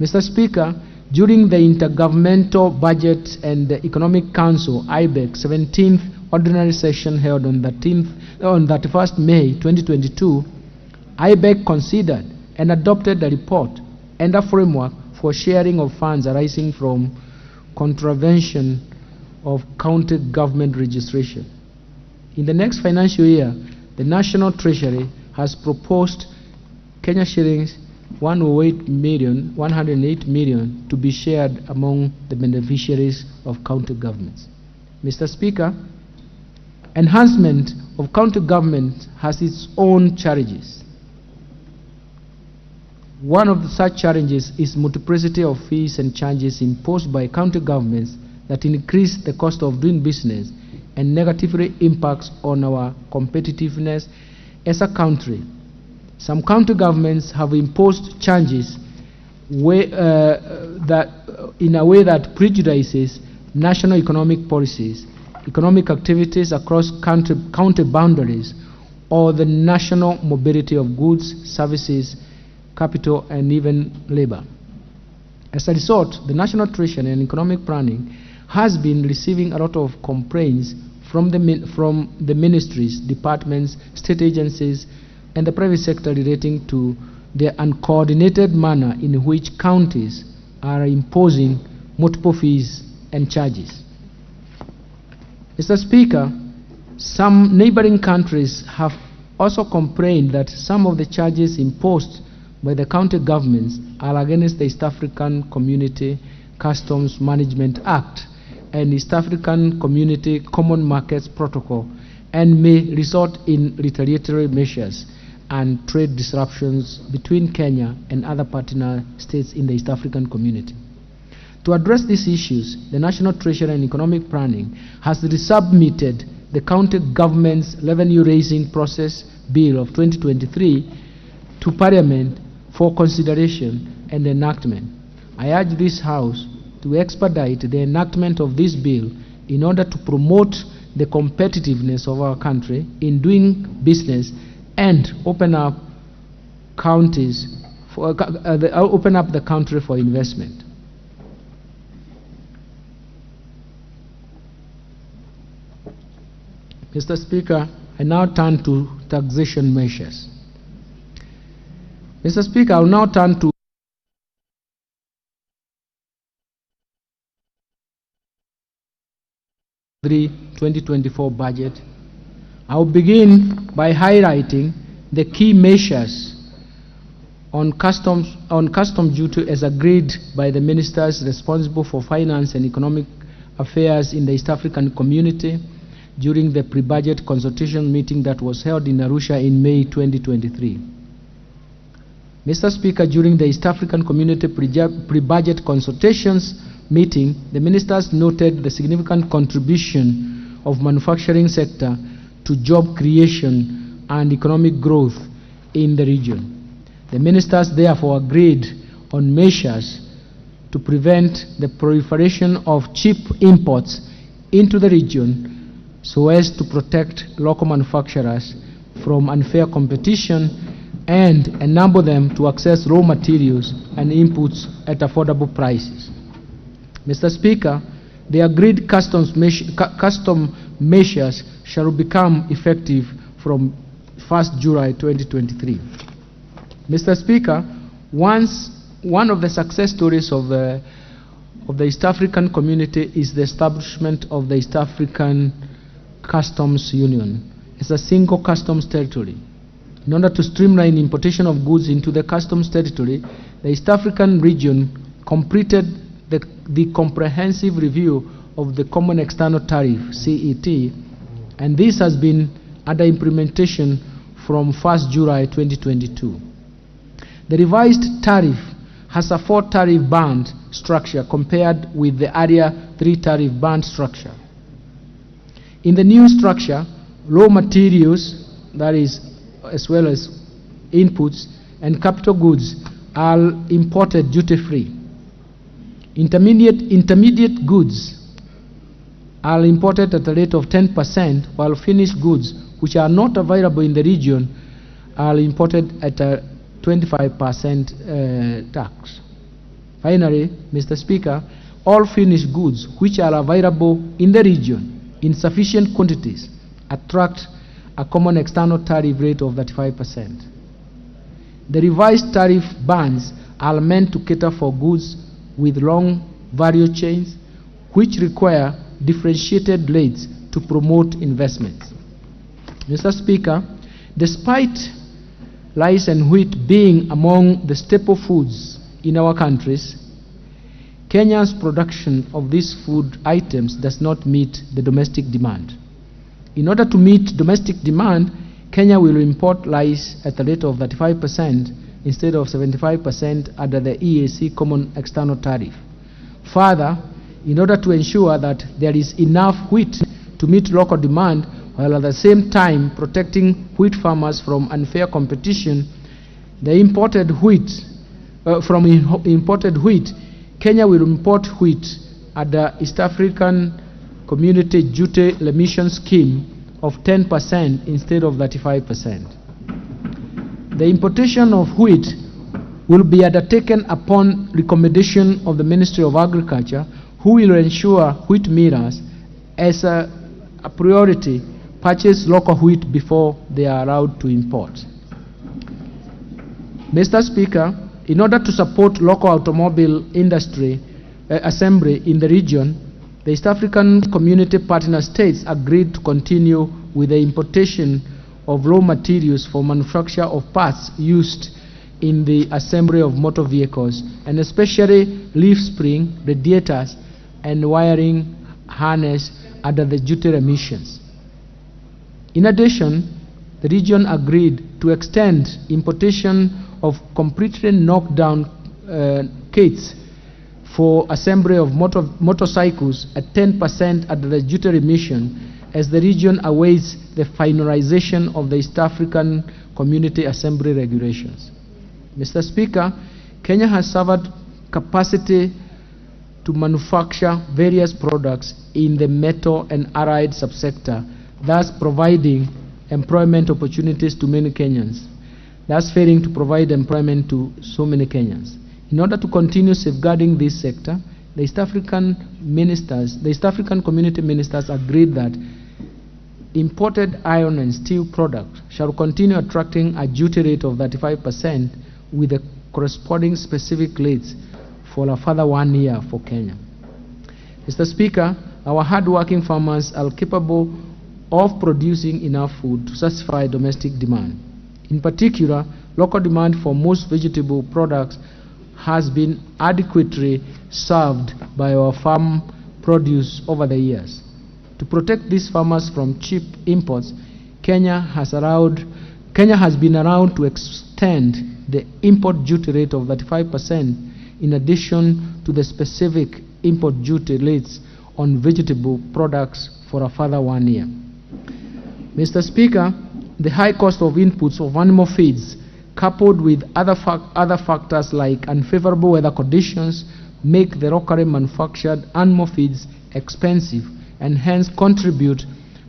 Mr. Speaker, during the Intergovernmental Budget and Economic Council, IBEC, 17th Ordinary Session held on 31st May 2022, IBEC considered and adopted a report and a framework for sharing of funds arising from contravention of county government registration. In the next financial year, the National Treasury has proposed Kenya shillings 108 million to be shared among the beneficiaries of county governments. Mr. Speaker, enhancement of county government has its own challenges. One of such challenges is multiplicity of fees and charges imposed by county governments that increase the cost of doing business and negatively impacts on our competitiveness as a country. Some county governments have imposed charges in a way that prejudices national economic policies, economic activities across county boundaries, or the national mobility of goods, services, capital, and even labor. As a result, the National Treasury and Economic Planning has been receiving a lot of complaints from the ministries, departments, state agencies, and the private sector relating to the uncoordinated manner in which counties are imposing multiple fees and charges. Mr. Speaker, some neighboring countries have also complained that some of the charges imposed by the county governments are against the East African Community Customs Management Act and East African Community Common Markets Protocol, and may result in retaliatory measures and trade disruptions between Kenya and other partner states in the East African Community. To address these issues, the National Treasury and Economic Planning has resubmitted the County Government's Revenue Raising Process Bill of 2023 to Parliament for consideration and enactment. I urge this House to expedite the enactment of this bill in order to promote the competitiveness of our country in doing business and open up counties for, open up the country for investment. Mr. Speaker, I now turn to taxation measures. Mr. Speaker, I will now turn to the 2024 budget. I will begin by highlighting the key measures on custom duty as agreed by the ministers responsible for finance and economic affairs in the East African Community during the pre-budget consultation meeting that was held in Arusha in May 2023. Mr. Speaker, during the East African Community pre-budget consultations meeting, the ministers noted the significant contribution of manufacturing sector to job creation and economic growth in the region. The ministers therefore agreed on measures to prevent the proliferation of cheap imports into the region so as to protect local manufacturers from unfair competition and enable them to access raw materials and inputs at affordable prices. Mr. Speaker, the agreed custom measures shall become effective from 1st July 2023. Mr. Speaker, one of the success stories of the East African Community is the establishment of the East African Customs Union as a single customs territory. In order to streamline importation of goods into the customs territory, the East African region completed the comprehensive review of the Common External Tariff, CET, and this has been under implementation from 1st July 2022. The revised tariff has a 4 tariff band structure compared with the earlier 3 tariff band structure. In the new structure, raw materials, that is, as well as inputs and capital goods, are imported duty-free. Intermediate goods are imported at a rate of 10%, while finished goods, which are not available in the region, are imported at a 25% tax. Finally, Mr. Speaker, all finished goods which are available in the region in sufficient quantities attract a common external tariff rate of 35%. The revised tariff bands are meant to cater for goods with long value chains which require differentiated rates to promote investments. Mr. Speaker, despite rice and wheat being among the staple foods in our countries, Kenya's production of these food items does not meet the domestic demand. In order to meet domestic demand, Kenya will import rice at a rate of 35% instead of 75% under the EAC Common External Tariff. Further, in order to ensure that there is enough wheat to meet local demand while at the same time protecting wheat farmers from unfair competition, the imported wheat, from imported wheat, Kenya will import wheat at the East African Community Duty Remission Scheme of 10% instead of 35%. The importation of wheat will be undertaken upon recommendation of the Ministry of Agriculture, who will ensure wheat millers as a priority purchase local wheat before they are allowed to import. Mr. Speaker, in order to support local automobile industry assembly in the region, the East African Community Partner States agreed to continue with the importation of raw materials for manufacture of parts used in the assembly of motor vehicles, and especially leaf spring, radiators, and wiring harness under the duty remissions. In addition, the region agreed to extend importation of completely knocked down kits for assembly of motorcycles at 10% under the duty remission as the region awaits the finalization of the East African Community Assembly regulations. Mr. Speaker, Kenya has suffered capacity to manufacture various products in the metal and allied subsector, thus providing employment opportunities to many Kenyans, thus failing to provide employment to so many Kenyans. In order to continue safeguarding this sector, the East African ministers, the East African Community ministers agreed that imported iron and steel products shall continue attracting a duty rate of 35% with the corresponding specific rates for a further 1 year for Kenya. Mr. Speaker, our hardworking farmers are capable of producing enough food to satisfy domestic demand. In particular, local demand for most vegetable products has been adequately served by our farm produce over the years. To protect these farmers from cheap imports, Kenya has been allowed to extend the import duty rate of 35% in addition to the specific import duty rates on vegetable products for a further 1 year. Mr. Speaker, the high cost of inputs of animal feeds, coupled with other factors like unfavorable weather conditions, make the locally manufactured animal feeds expensive and hence contribute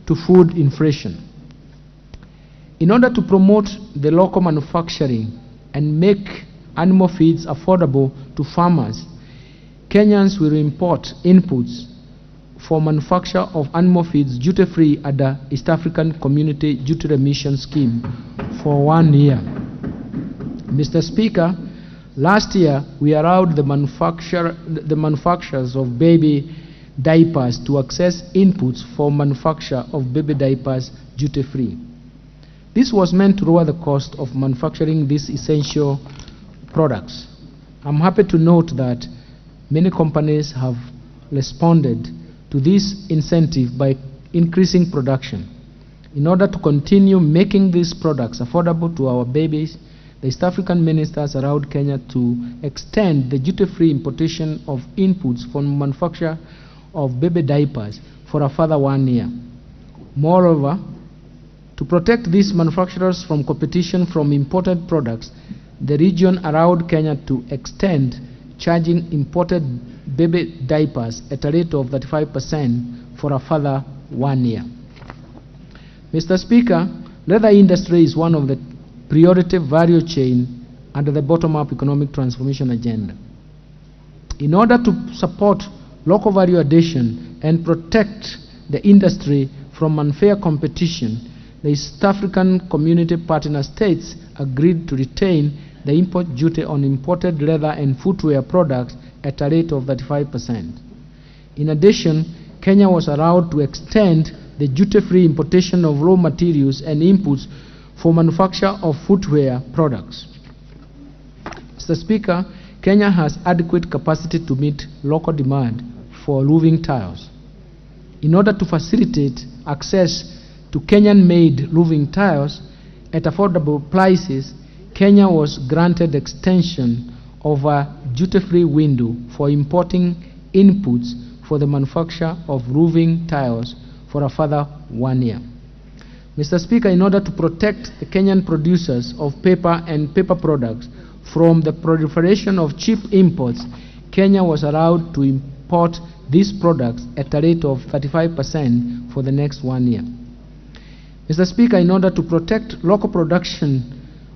to food inflation. In order to promote the local manufacturing and make animal feeds affordable to farmers, Kenyans will import inputs for manufacture of animal feeds duty-free at the East African Community Duty Remission Scheme for 1 year. Mr. Speaker, last year we allowed the manufacturers of baby diapers to access inputs for manufacture of baby diapers duty-free. This was meant to lower the cost of manufacturing these essential products. I'm happy to note that many companies have responded to this incentive by increasing production. In order to continue making these products affordable to our babies, the East African ministers allowed Kenya to extend the duty-free importation of inputs for manufacture of baby diapers for a further 1 year. Moreover, to protect these manufacturers from competition from imported products, the region allowed Kenya to extend charging imported baby diapers at a rate of 35% for a further 1 year. Mr. Speaker, leather industry is one of the priority value chain under the bottom-up economic transformation agenda. In order to support local value addition and protect the industry from unfair competition, the East African Community Partner States agreed to retain the import duty on imported leather and footwear products at a rate of 35%. In addition, Kenya was allowed to extend the duty-free importation of raw materials and inputs for manufacture of footwear products. Mr. Speaker, Kenya has adequate capacity to meet local demand for roofing tiles. In order to facilitate access to Kenyan-made roofing tiles at affordable prices, Kenya was granted extension of a duty-free window for importing inputs for the manufacture of roofing tiles for a further 1 year. Mr. Speaker, in order to protect the Kenyan producers of paper and paper products from the proliferation of cheap imports, Kenya was allowed to import these products at a rate of 35% for the next 1 year. Mr. Speaker, in order to protect local production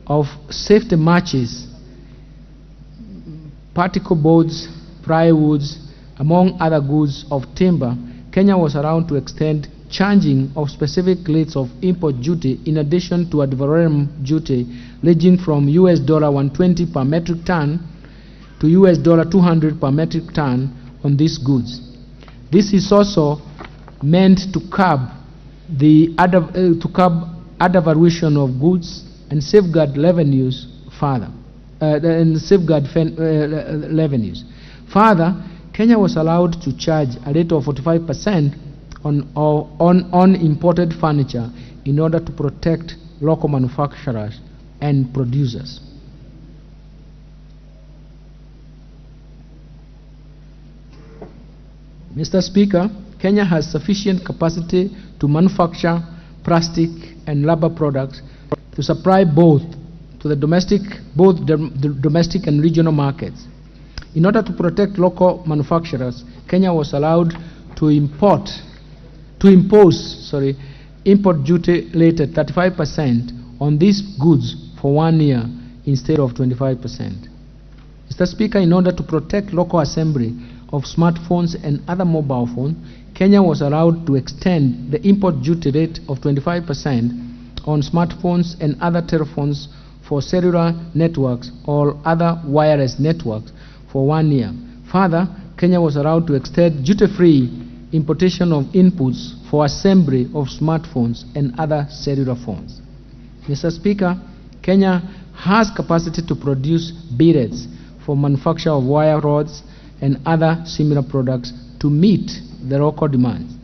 of safety matches, particle boards, plywoods, among other goods of timber, Kenya was allowed to extend charging of specific rates of import duty in addition to ad valorem duty ranging from US dollar $120 per metric ton to US dollar $200 per metric ton on these goods. This is also meant to curb the other valuation of goods and safeguard revenues further. Further, Kenya was allowed to charge a rate of 45% on imported furniture in order to protect local manufacturers and producers. Mr. Speaker, Kenya has sufficient capacity to manufacture plastic and rubber products to supply both to the domestic, domestic and regional markets. In order to protect local manufacturers, Kenya was allowed to impose import duty rate at 35% on these goods for 1 year instead of 25%. Mr. Speaker, in order to protect local assembly of smartphones and other mobile phones, Kenya was allowed to extend the import duty rate of 25% on smartphones and other telephones for cellular networks or other wireless networks for 1 year. Further, Kenya was allowed to extend duty-free importation of inputs for assembly of smartphones and other cellular phones. Mr. Speaker, Kenya has capacity to produce billets for manufacture of wire rods and other similar products to meet the local demands.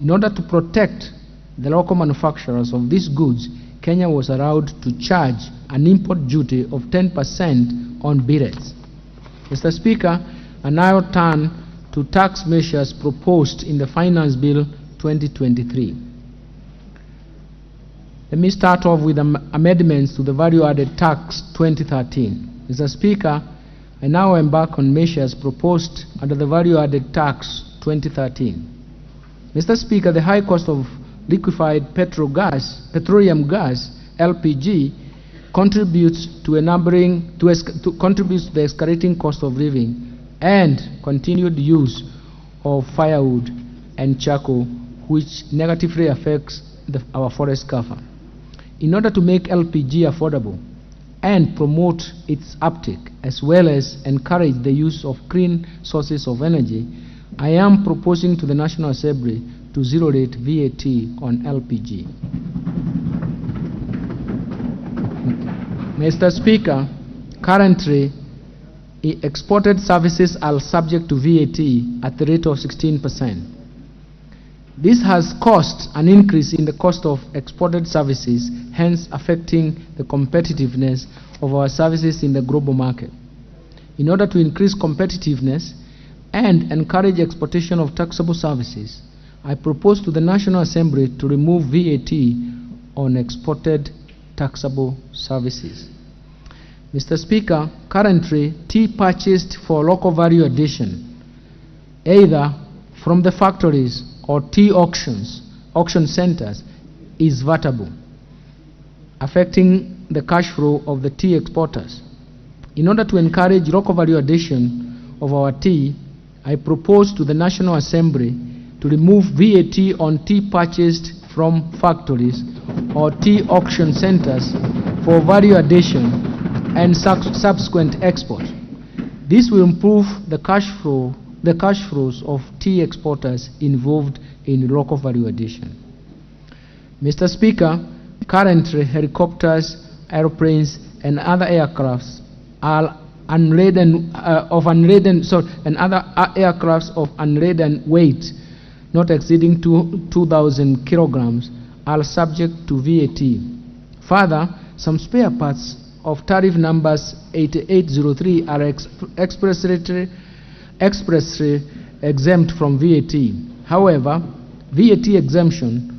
In order to protect the local manufacturers of these goods, Kenya was allowed to charge an import duty of 10% on billets. Mr. Speaker, I now turn to tax measures proposed in the Finance Bill 2023. Let me start off with amendments to the Value Added Tax 2013. Mr. Speaker, I now embark on measures proposed under the Value Added Tax 2013. Mr. Speaker, the high cost of liquefied petroleum gas, LPG, contributes to the escalating cost of living and continued use of firewood and charcoal, which negatively affects our forest cover. In order to make LPG affordable and promote its uptake, as well as encourage the use of clean sources of energy, I am proposing to the National Assembly to zero rate VAT on LPG. Mr. Speaker, currently, exported services are subject to VAT at the rate of 16%. This has caused an increase in the cost of exported services, hence affecting the competitiveness of our services in the global market. In order to increase competitiveness and encourage exportation of taxable services, I propose to the National Assembly to remove VAT on exported taxable services. Mr. Speaker, currently, tea purchased for local value addition, either from the factories or tea auctions, auction centers, is vatable, affecting the cash flow of the tea exporters. In order to encourage local value addition of our tea, I propose to the National Assembly to remove VAT on tea purchased from factories or tea auction centers for value addition and subsequent export. This will improve the cash flows of tea exporters involved in local value addition. Mr. Speaker, currently helicopters, airplanes, and other aircrafts are unladen, of unladen, sorry, and other aircrafts of unladen weight not exceeding 2,000 kilograms are subject to VAT. Further, some spare parts of tariff numbers 8803 are expressly exempt from VAT. However, VAT exemption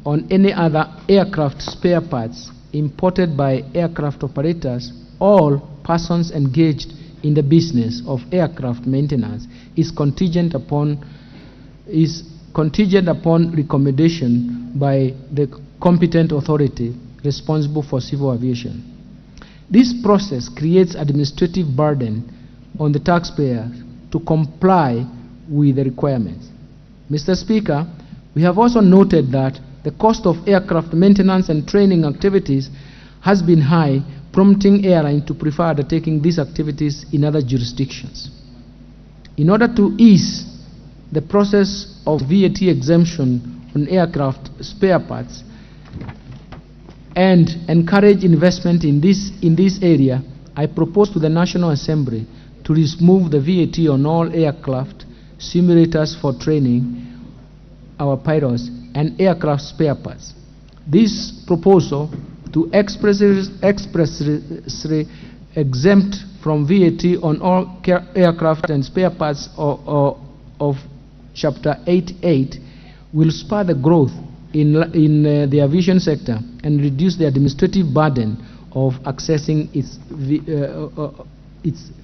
on any other aircraft spare parts imported by aircraft operators or persons engaged in the business of aircraft maintenance is contingent upon recommendation by the competent authority responsible for civil aviation. This process creates administrative burden on the taxpayer to comply with the requirements. Mr. Speaker, we have also noted that the cost of aircraft maintenance and training activities has been high, prompting airlines to prefer undertaking these activities in other jurisdictions. In order to ease the process of VAT exemption on aircraft spare parts and encourage investment in this area, I propose to the National Assembly to remove the VAT on all aircraft simulators for training our pilots and aircraft spare parts. This proposal to expressly exempt from VAT on all aircraft and spare parts of Chapter 88 will spur the growth in the aviation sector and reduce the administrative burden of accessing its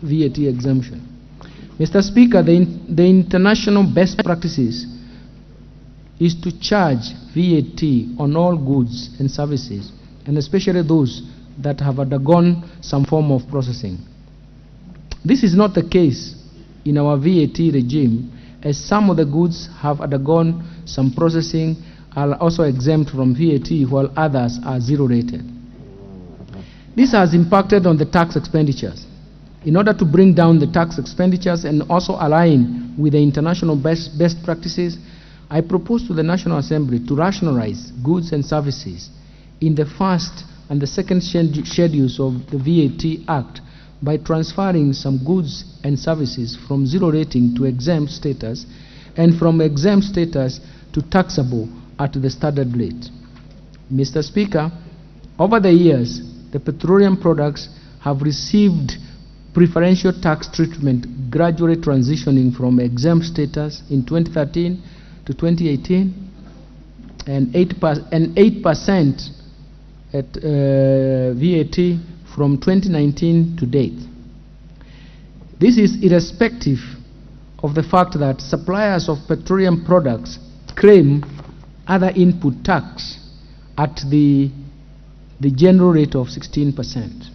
VAT exemption. Mr. Speaker, the international best practices is to charge VAT on all goods and services, and especially those that have undergone some form of processing. This is not the case in our VAT regime, as some of the goods have undergone some processing are also exempt from VAT, while others are zero-rated. This has impacted on the tax expenditures. In order to bring down the tax expenditures and also align with the international best practices, I propose to the National Assembly to rationalize goods and services in the first and the second schedules of the VAT Act by transferring some goods and services from zero rating to exempt status and from exempt status to taxable at the standard rate. Mr. Speaker, over the years, the petroleum products have received preferential tax treatment, gradually transitioning from exempt status in 2013 to 2018 and 8% at VAT from 2019 to date. This is irrespective of the fact that suppliers of petroleum products claim other input tax at the general rate of 16%,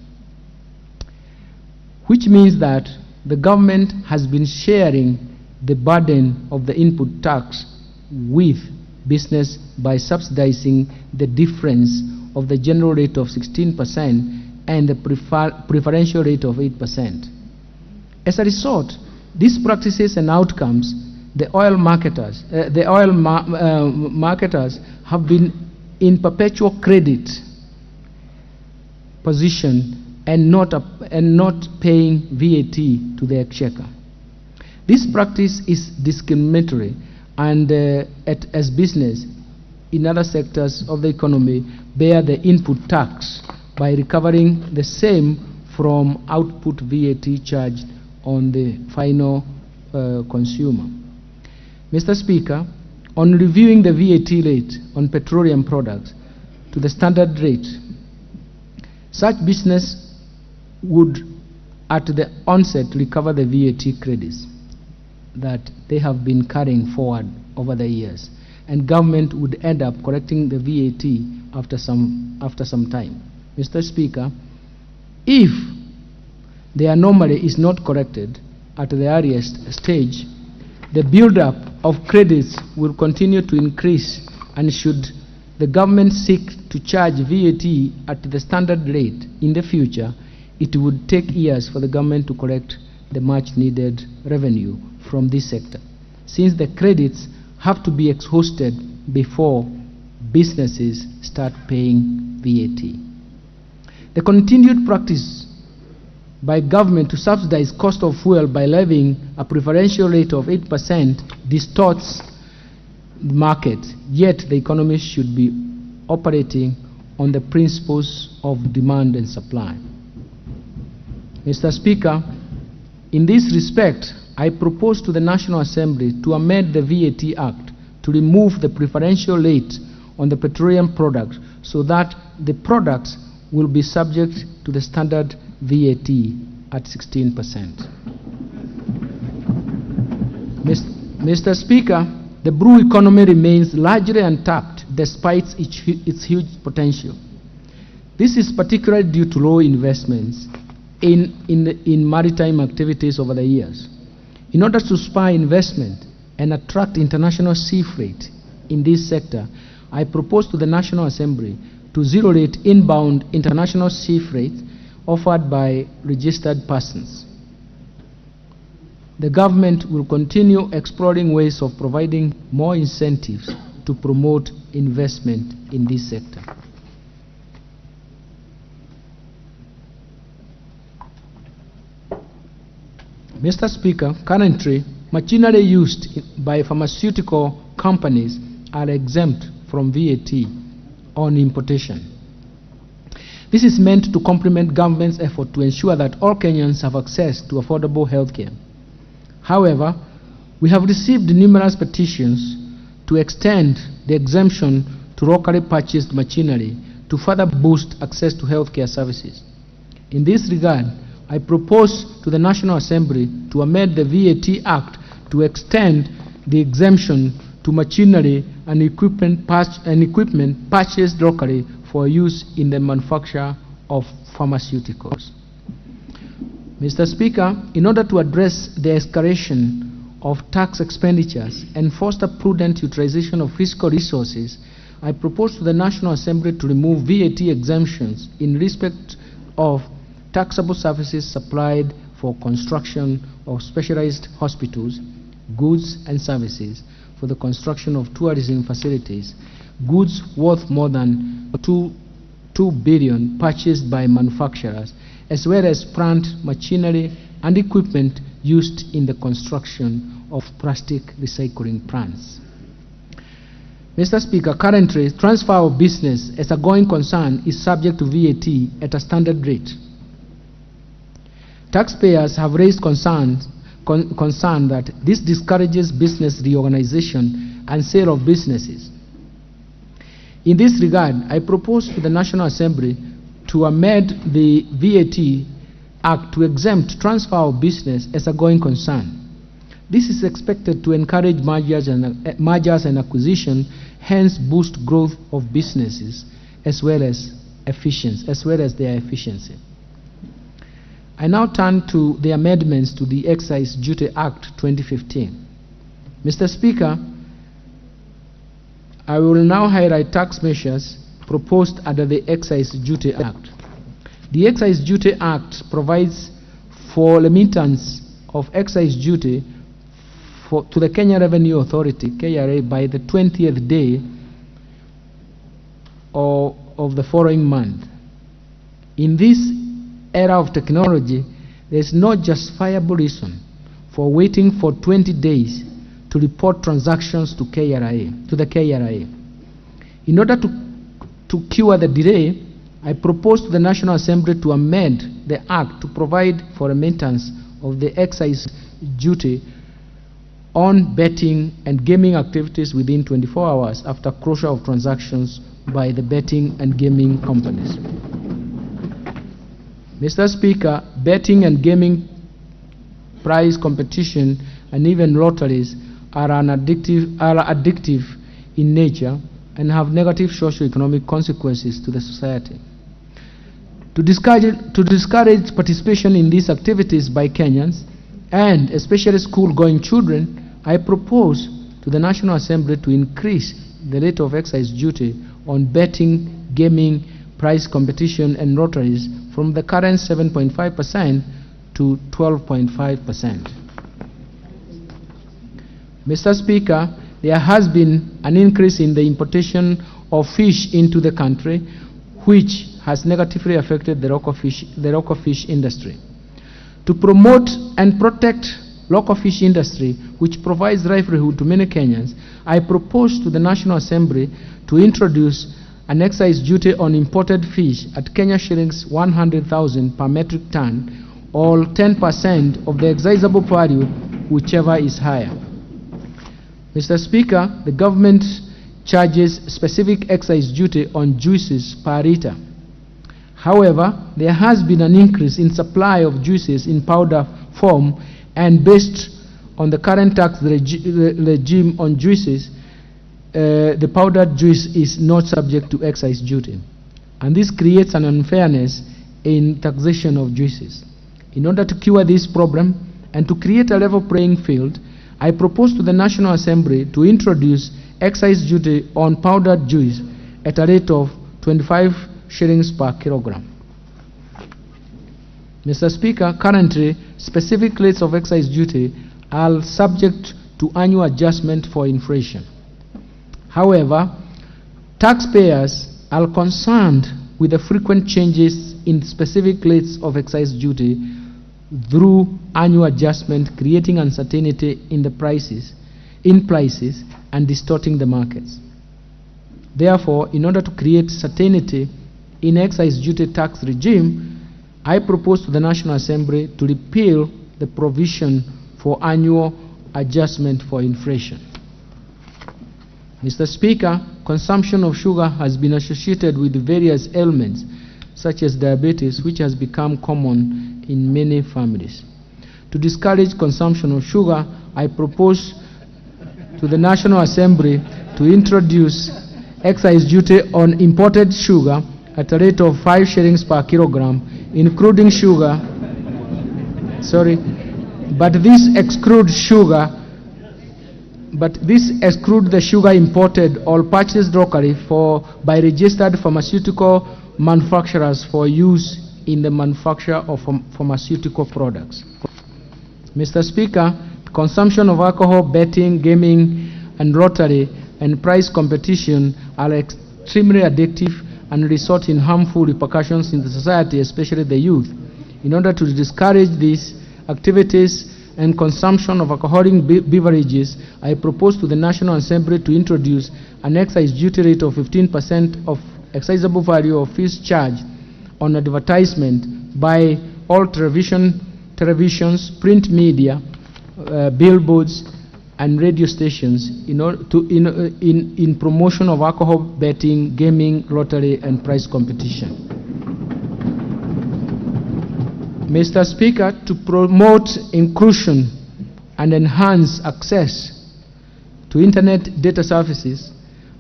which means that the government has been sharing the burden of the input tax with business by subsidizing the difference of the general rate of 16% and the preferential rate of 8%. As a result, these practices and outcomes, the oil marketers have been in perpetual credit position and not paying VAT to the exchequer. This practice is discriminatory, and as business in other sectors of the economy bear the input tax by recovering the same from output VAT charged on the final consumer. Mr. Speaker, on reviewing the VAT rate on petroleum products to the standard rate, such business would at the onset recover the VAT credits that they have been carrying forward over the years, and government would end up correcting the VAT after some time. Mr. Speaker, if the anomaly is not corrected, at the earliest stage, the build-up of credits will continue to increase, and should the government seek to charge VAT at the standard rate in the future, it would take years for the government to collect the much needed revenue from this sector, since the credits have to be exhausted before businesses start paying VAT. The continued practice by government to subsidize cost of fuel by levying a preferential rate of 8% distorts the market, yet the economy should be operating on the principles of demand and supply. Mr. Speaker, in this respect, I propose to the National Assembly to amend the VAT Act to remove the preferential rate on the petroleum products so that the products will be subject to the standard VAT at 16%. Mr. Speaker, the blue economy remains largely untapped despite its huge potential. This is particularly due to low investments in maritime activities over the years. In order to spur investment and attract international sea freight in this sector, I propose to the National Assembly to zero-rate inbound international sea freight offered by registered persons. The government will continue exploring ways of providing more incentives to promote investment in this sector. Mr. Speaker, currently, machinery used by pharmaceutical companies are exempt from VAT on importation. This is meant to complement government's effort to ensure that all Kenyans have access to affordable health care. However, we have received numerous petitions to extend the exemption to locally purchased machinery to further boost access to healthcare services. In this regard, I propose to the National Assembly to amend the VAT Act to extend the exemption to machinery and equipment purchased locally for use in the manufacture of pharmaceuticals. Mr. Speaker, in order to address the escalation of tax expenditures and foster prudent utilization of fiscal resources, I propose to the National Assembly to remove VAT exemptions in respect of taxable services supplied for construction of specialized hospitals, goods and services for the construction of tourism facilities, goods worth more than 2 billion purchased by manufacturers, as well as plant, machinery, and equipment used in the construction of plastic recycling plants. Mr. Speaker, currently, transfer of business as a going concern is subject to VAT at a standard rate. Taxpayers have raised concern that this discourages business reorganization and sale of businesses. In this regard, I propose to the National Assembly to amend the VAT Act to exempt transfer of business as a going concern. This is expected to encourage mergers and acquisition, hence boost growth of businesses as well as their efficiency. I now turn to the amendments to the Excise Duty Act 2015. Mr. Speaker, I will now highlight tax measures proposed under the Excise Duty Act. The Excise Duty Act provides for remittance of excise duty to the Kenya Revenue Authority, KRA, by the 20th day of the following month. In this era of technology, there is no justifiable reason for waiting for 20 days to report transactions to the KRA. In order to cure the delay, I propose to the National Assembly to amend the Act to provide for remittance of the excise duty on betting and gaming activities within 24 hours after closure of transactions by the betting and gaming companies. Mr. Speaker, betting and gaming prize competition and even lotteries are addictive in nature and have negative socio-economic consequences to the society. To discourage participation in these activities by Kenyans and especially school-going children, I propose to the National Assembly to increase the rate of excise duty on betting, gaming, price competition, and lotteries from the current 7.5% to 12.5%. Mr. Speaker, there has been an increase in the importation of fish into the country, which has negatively affected the local fish industry. To promote and protect local fish industry, which provides livelihood to many Kenyans, I propose to the National Assembly to introduce an excise duty on imported fish at Kenya shillings 100,000 per metric ton, or 10% of the excisable value, whichever is higher. Mr. Speaker, the government charges specific excise duty on juices per liter. However, there has been an increase in supply of juices in powder form, and based on the current tax regime on juices, the powdered juice is not subject to excise duty. And this creates an unfairness in taxation of juices. In order to cure this problem and to create a level playing field, I propose to the National Assembly to introduce excise duty on powdered juice at a rate of 25 shillings per kilogram. Mr. Speaker, currently, specific rates of excise duty are subject to annual adjustment for inflation. However, taxpayers are concerned with the frequent changes in specific rates of excise duty through annual adjustment, creating uncertainty in the prices, and distorting the markets. Therefore, in order to create certainty in excise duty tax regime, I propose to the National Assembly to repeal the provision for annual adjustment for inflation. Mr. Speaker, consumption of sugar has been associated with various ailments, such as diabetes, which has become common in many families. To discourage consumption of sugar, I propose to the National Assembly to introduce excise duty on imported sugar at a rate of 5 shillings per kilogram, including sugar, sorry, but this excludes sugar, but this excludes the sugar imported or purchased locally by registered pharmaceutical manufacturers for use in the manufacture of pharmaceutical products. Mr. Speaker, consumption of alcohol, betting, gaming, and lottery and price competition are extremely addictive and result in harmful repercussions in the society, especially the youth. In order to discourage these activities and consumption of alcoholic beverages, I propose to the National Assembly to introduce an excise duty rate of 15% of excisable value of fees charged on advertisement by all televisions, print media, billboards, and radio stations in promotion of alcohol, betting, gaming, lottery, and price competition. Mr. Speaker, to promote inclusion and enhance access to internet data services,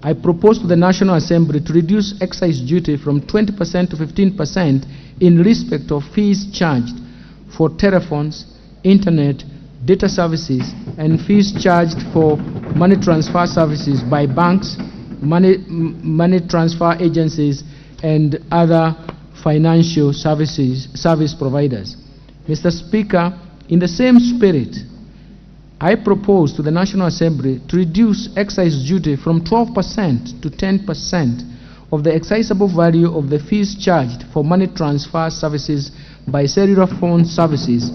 I propose to the National Assembly to reduce excise duty from 20% to 15% in respect of fees charged for telephones, internet, data services, and fees charged for money transfer services by banks, money transfer agencies, and other financial service providers. Mr. Speaker, in the same spirit, I propose to the National Assembly to reduce excise duty from 12% to 10% of the excisable value of the fees charged for money transfer services by cellular phone services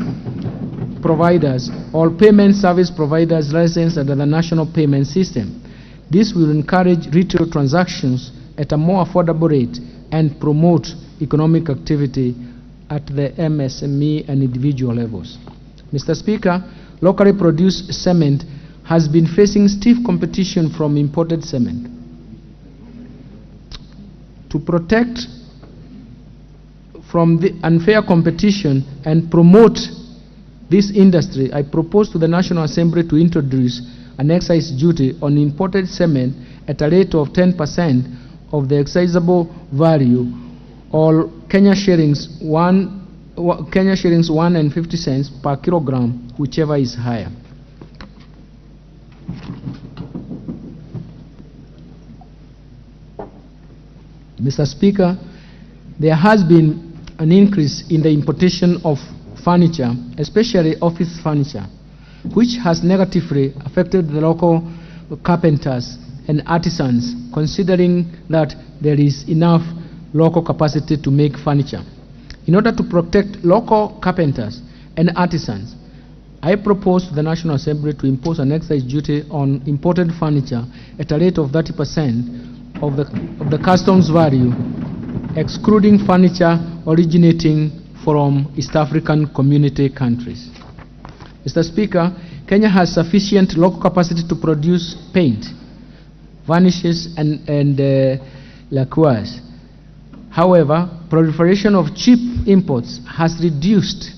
providers or payment service providers licensed under the national payment system. This will encourage retail transactions at a more affordable rate and promote economic activity at the MSME and individual levels. Mr. Speaker, locally produced cement has been facing stiff competition from imported cement. To protect from the unfair competition and promote this industry, I propose to the National Assembly to introduce an excise duty on imported cement at a rate of 10% of the excisable value, or Kenya shillings 1 Kenya shillings 1.50 per kilogram, whichever is higher. Mr. Speaker, there has been an increase in the importation of furniture, especially office furniture, which has negatively affected the local carpenters and artisans, considering that there is enough local capacity to make furniture. In order to protect local carpenters and artisans, I propose to the National Assembly to impose an excise duty on imported furniture at a rate of 30% of the customs value, excluding furniture originating from East African community countries. Mr. Speaker, Kenya has sufficient local capacity to produce paint, varnishes, and lacquers. However, proliferation of cheap imports has reduced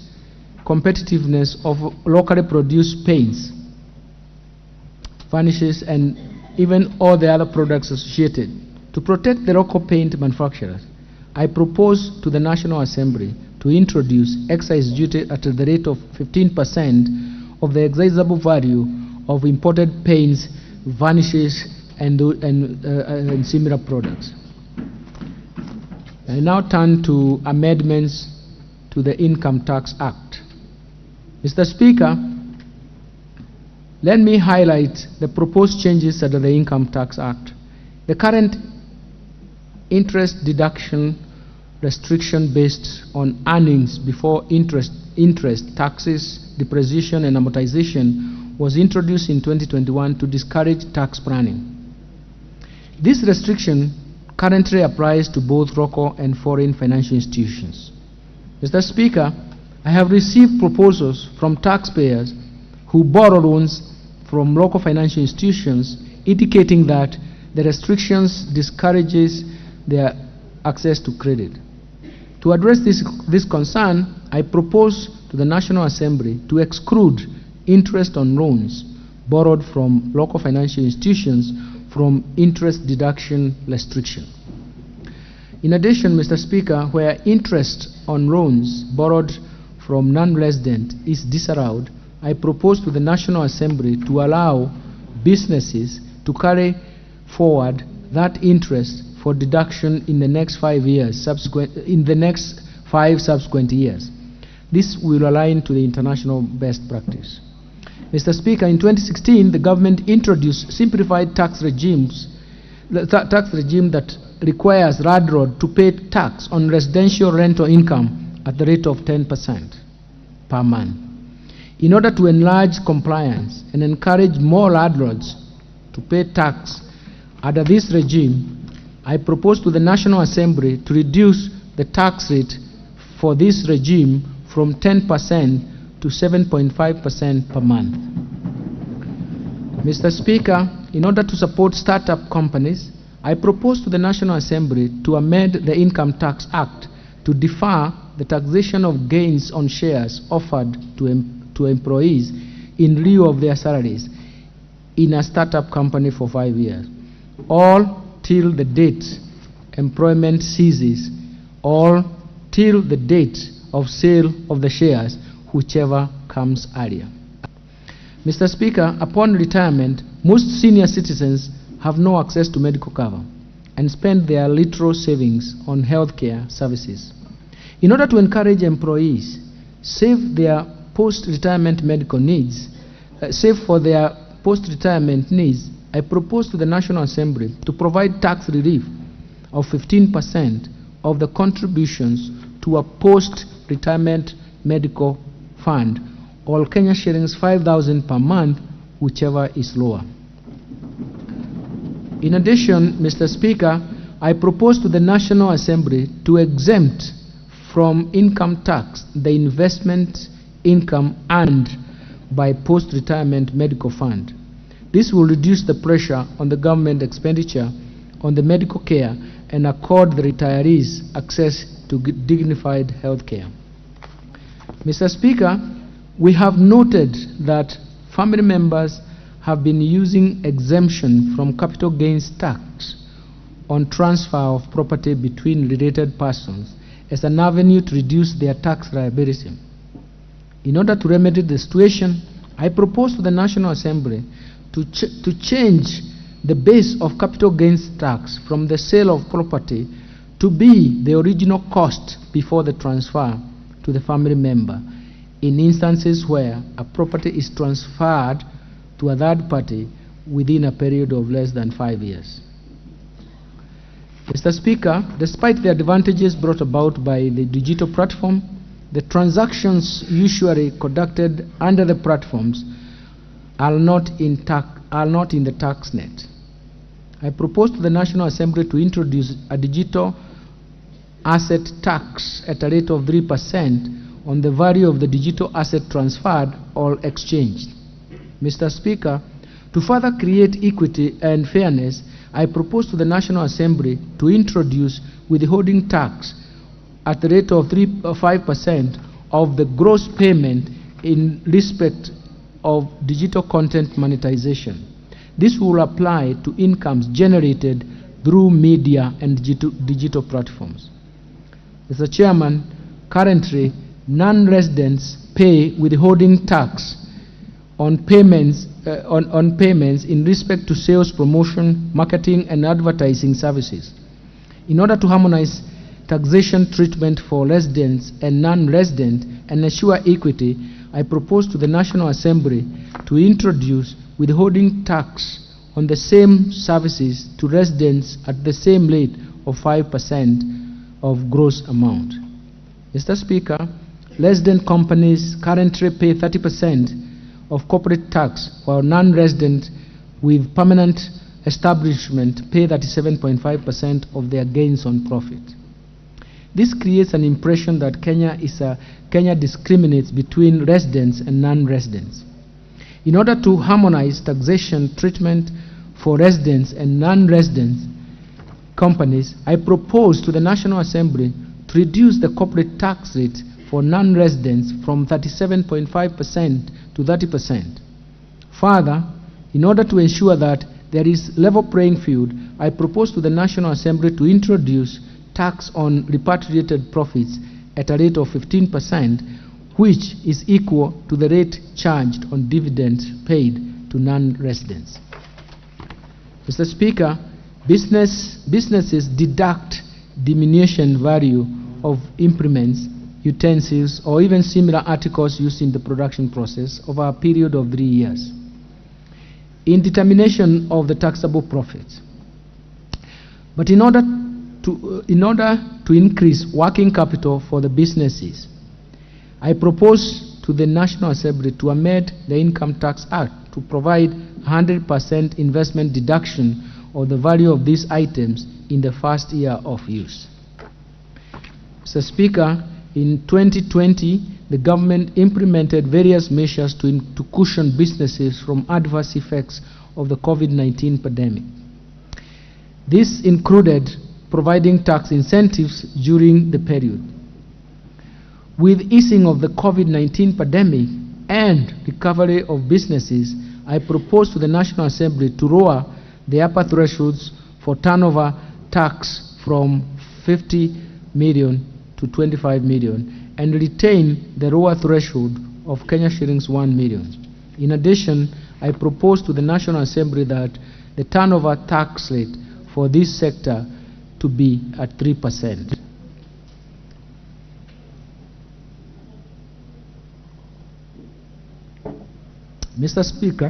competitiveness of locally produced paints, varnishes, and even all the other products associated. To protect the local paint manufacturers, I propose to the National Assembly to introduce excise duty at the rate of 15% of the excisable value of imported paints, varnishes, and similar products. I now turn to amendments to the Income Tax Act. Mr. Speaker, let me highlight the proposed changes under the Income Tax Act. The current interest deduction restriction based on earnings before interest, taxes, depreciation, and amortization was introduced in 2021 to discourage tax planning. This restriction currently applies to both local and foreign financial institutions. Mr. Speaker, I have received proposals from taxpayers who borrow loans from local financial institutions indicating that the restrictions discourages their access to credit. To address this concern, I propose to the National Assembly to exclude interest on loans borrowed from local financial institutions from interest deduction restriction. In addition, Mr. Speaker, where interest on loans borrowed from non-resident is disallowed, I propose to the National Assembly to allow businesses to carry forward that interest for deduction in the next 5 years, subsequent years. This will align to the international best practice. Mr. Speaker, in 2016, the government introduced simplified tax regimes, the tax regime that requires landlord to pay tax on residential rental income at the rate of 10% per month. In order to enlarge compliance and encourage more landlords to pay tax under this regime, I propose to the National Assembly to reduce the tax rate for this regime from 10% to 7.5% per month. Mr. Speaker, in order to support startup companies, I propose to the National Assembly to amend the Income Tax Act to defer the taxation of gains on shares offered to employees in lieu of their salaries in a startup company for 5 years, all till the date employment ceases, or till the date of sale of the shares, whichever comes earlier. Mr. Speaker, upon retirement, most senior citizens have no access to medical cover and spend their literal savings on healthcare services. In order to encourage employees save their post-retirement medical needs, save for their post-retirement needs, I propose to the National Assembly to provide tax relief of 15% of the contributions to a post-retirement medical fund, or Kenya shillings 5,000 per month, whichever is lower. In addition, Mr. Speaker, I propose to the National Assembly to exempt from income tax the investment income earned by post-retirement medical fund. This will reduce the pressure on the government expenditure on the medical care and accord the retirees access to dignified health care. Mr. Speaker, we have noted that family members have been using exemption from capital gains tax on transfer of property between related persons as an avenue to reduce their tax liability. In order to remedy the situation, I propose to the National Assembly to change the base of capital gains tax from the sale of property to be the original cost before the transfer to the family member in instances where a property is transferred to a third party within a period of less than 5 years. Mr. Speaker, despite the advantages brought about by the digital platform, the transactions usually conducted under the platforms are not in the tax net. I propose to the National Assembly to introduce a digital asset tax at a rate of 3% on the value of the digital asset transferred or exchanged. Mr. Speaker, to further create equity and fairness, I propose to the National Assembly to introduce withholding tax at the rate of 5% of the gross payment in respect of digital content monetization. This will apply to incomes generated through media and digital platforms. Mr. Chairman, currently, non-residents pay withholding tax on payments, on payments in respect to sales, promotion, marketing, and advertising services. In order to harmonize taxation treatment for residents and non-residents and ensure equity, I propose to the National Assembly to introduce withholding tax on the same services to residents at the same rate of 5% of gross amount. Mr. Speaker, resident companies currently pay 30% of corporate tax, while non-resident with permanent establishment pay 37.5% of their gains on profit. This creates an impression that Kenya discriminates between residents and non-residents. In order to harmonize taxation treatment for residents and non-residents companies, I propose to the National Assembly to reduce the corporate tax rate for non-residents from 37.5% to 30%. Further, in order to ensure that there is level playing field, I propose to the National Assembly to introduce tax on repatriated profits at a rate of 15%, which is equal to the rate charged on dividends paid to non-residents. Mr. Speaker, businesses deduct diminution value of implements, utensils, or even similar articles used in the production process over a period of 3 years in determination of the taxable profits. But in order to increase working capital for the businesses, I propose to the National Assembly to amend the Income Tax Act to provide 100% investment deduction of the value of these items in the first year of use. Mr. Speaker, in 2020, the government implemented various measures to cushion businesses from adverse effects of the COVID-19 pandemic. This included providing tax incentives during the period. With easing of the COVID-19 pandemic and recovery of businesses, I propose to the National Assembly to lower the upper thresholds for turnover tax from 50 million to 25 million and retain the lower threshold of Kenya shillings 1 million. In addition, I propose to the National Assembly that the turnover tax rate for this sector to be at 3%. Mr. Speaker,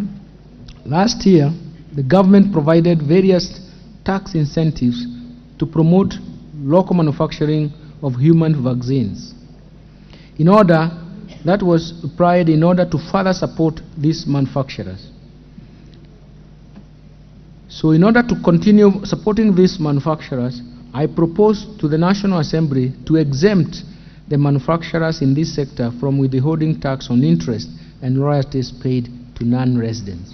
last year, the government provided various tax incentives to promote local manufacturing of human vaccines. That was applied in order to further support these manufacturers. So in order to continue supporting these manufacturers, I propose to the National Assembly to exempt the manufacturers in this sector from withholding tax on interest and royalties paid to non-residents.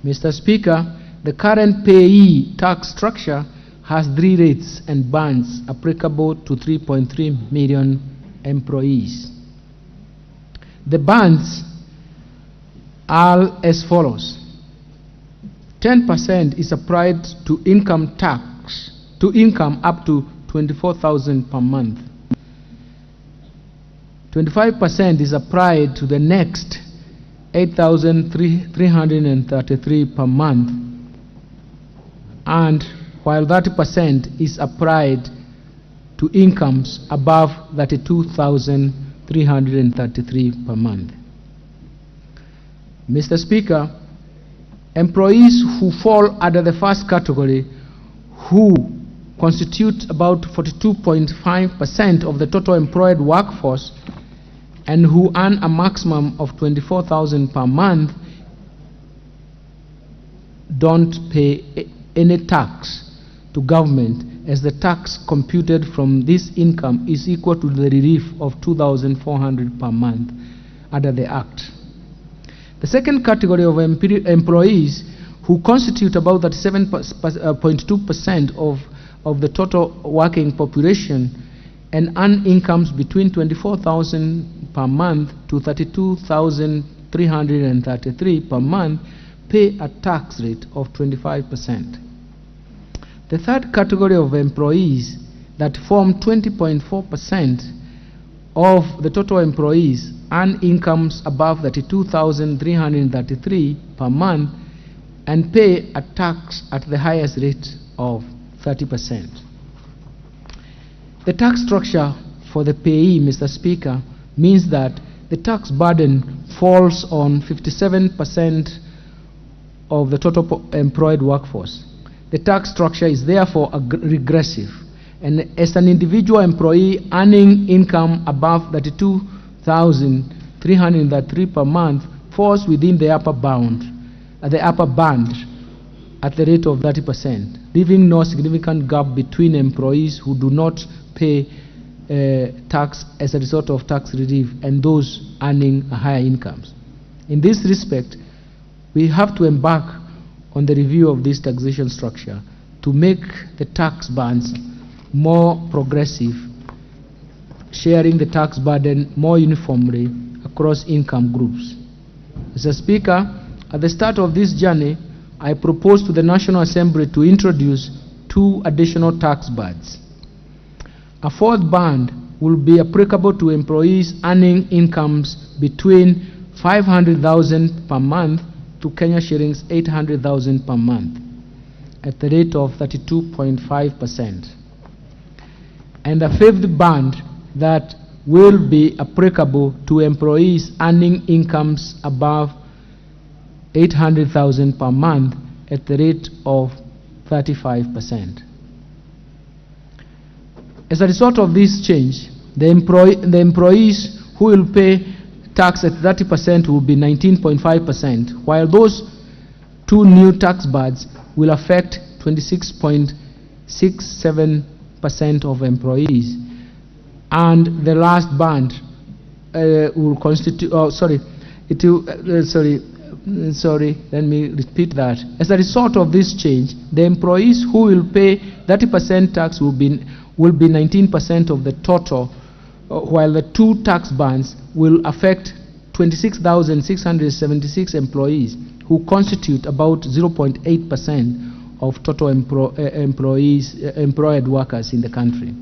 Mr. Speaker, the current payee tax structure has 3 rates and bands applicable to 3.3 million employees. The bands are as follows. 10% is applied to income tax, to income up to 24,000 per month. 25% is applied to the next 8,333 per month, and while 30% is applied to incomes above 32,333 per month. Mr. Speaker, employees who fall under the first category, who constitute about 42.5% of the total employed workforce and who earn a maximum of 24,000 per month, don't pay any tax to government, as the tax computed from this income is equal to the relief of 2,400 per month under the Act. The second category of employees, who constitute about 37.2% of the total working population and earn incomes between 24,000 per month to 32,333 per month, pay a tax rate of 25%. The third category of employees, that form 20.4% of the total employees, earn incomes above 32,333 per month and pay a tax at the highest rate of 30%. The tax structure for the payee, Mr. Speaker, means that the tax burden falls on 57% of the total employed workforce. The tax structure is therefore regressive, and as an individual employee earning income above 32,303 per month falls within the upper bound, the upper band at the rate of 30%, leaving no significant gap between employees who do not pay tax as a result of tax relief and those earning higher incomes. In this respect, we have to embark on the review of this taxation structure to make the tax bands more progressive, sharing the tax burden more uniformly across income groups. Mr. Speaker, at the start of this journey, I propose to the National Assembly to introduce 2 additional tax bands. A fourth band will be applicable to employees earning incomes between 500,000 per month to Kenya shillings 800,000 per month at the rate of 32.5%. And a fifth band that will be applicable to employees earning incomes above 800,000 per month at the rate of 35%. As a result of this change, the employees who will pay tax at 30% will be 19.5%, while those 2 new tax bands will affect 26.67% of employees. And the last band will constitute, let me repeat that. As a result of this change, the employees who will pay 30% tax will be 19% of the total, while the 2 tax bands will affect 26,676 employees, who constitute about 0.8% of total employed workers in the country.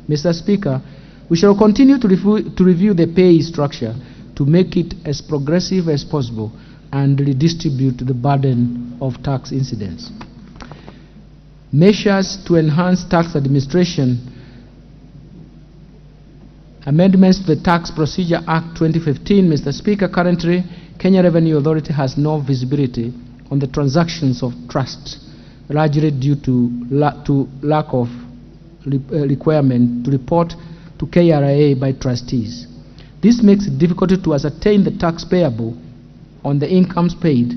Mr. Speaker, we shall continue to review the pay structure to make it as progressive as possible and redistribute the burden of tax incidence. Measures to enhance tax administration. Amendments to the Tax Procedure Act 2015. Mr. Speaker, currently, Kenya Revenue Authority has no visibility on the transactions of trusts, largely due to lack of requirement to report to KRA by trustees. This makes it difficult to ascertain the tax payable on the incomes paid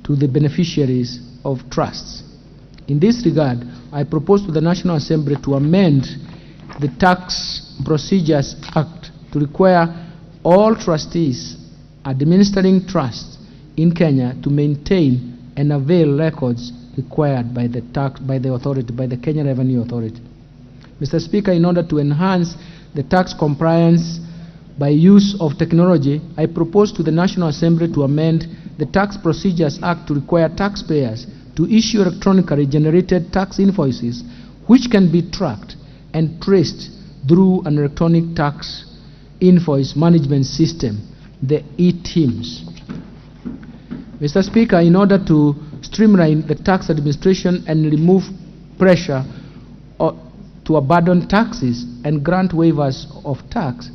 to the beneficiaries of trusts. In this regard, I propose to the National Assembly to amend the Tax Procedures Act to require all trustees administering trusts in Kenya to maintain and avail records required by the tax, by the authority, by the Kenya Revenue Authority. Mr. Speaker, in order to enhance the tax compliance by use of technology, I propose to the National Assembly to amend the Tax Procedures Act to require taxpayers to issue electronically generated tax invoices which can be tracked and traced through an electronic tax invoice management system, the eTIMS. Mr. Speaker, in order to streamline the tax administration and remove pressure to abandon taxes and grant waivers of tax,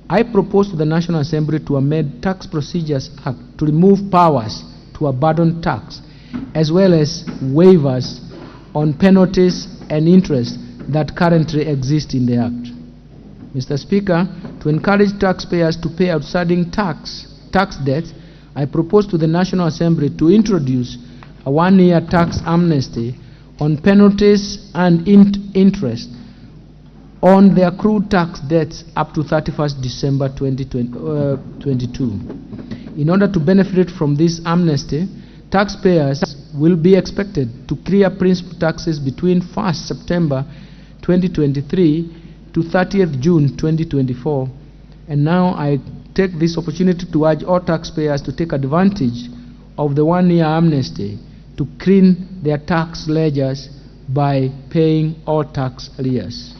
I propose to the National Assembly to amend Tax Procedures Act to remove powers to abandon tax, as well as waivers on penalties and interest that currently exist in the Act. Mr. Speaker, to encourage taxpayers to pay outstanding tax debts, I propose to the National Assembly to introduce a 1-year tax amnesty on penalties and interest on the accrued tax debts up to 31st December 2022. In order to benefit from this amnesty, taxpayers will be expected to clear principal taxes between 1st September 2023 to 30th June 2024. And now I take this opportunity to urge all taxpayers to take advantage of the 1-year amnesty to clean their tax ledgers by paying all tax arrears.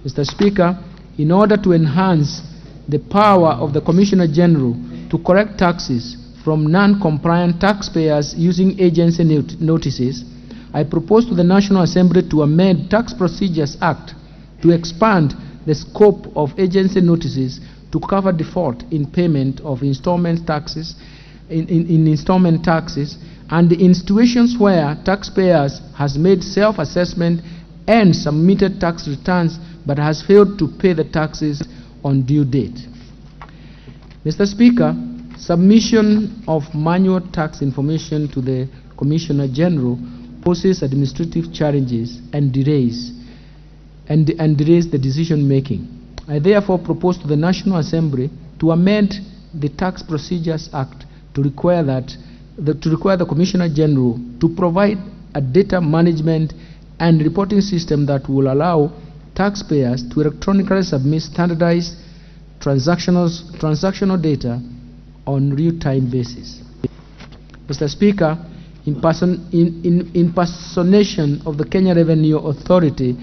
Mr. Speaker, in order to enhance the power of the Commissioner General to collect taxes from non-compliant taxpayers using agency notices, I propose to the National Assembly to amend Tax Procedures Act to expand the scope of agency notices to cover default in payment of installment taxes, in installment taxes, and in situations where taxpayers has made self-assessment and submitted tax returns but has failed to pay the taxes on due date. Mr. Speaker, submission of manual tax information to the Commissioner General poses administrative challenges and delays the decision making. I therefore propose to the National Assembly to amend the Tax Procedures Act to require the Commissioner General to provide a data management and reporting system that will allow taxpayers to electronically submit standardized transactional data on real-time basis. Mr. Speaker, impersonation of the Kenya Revenue Authority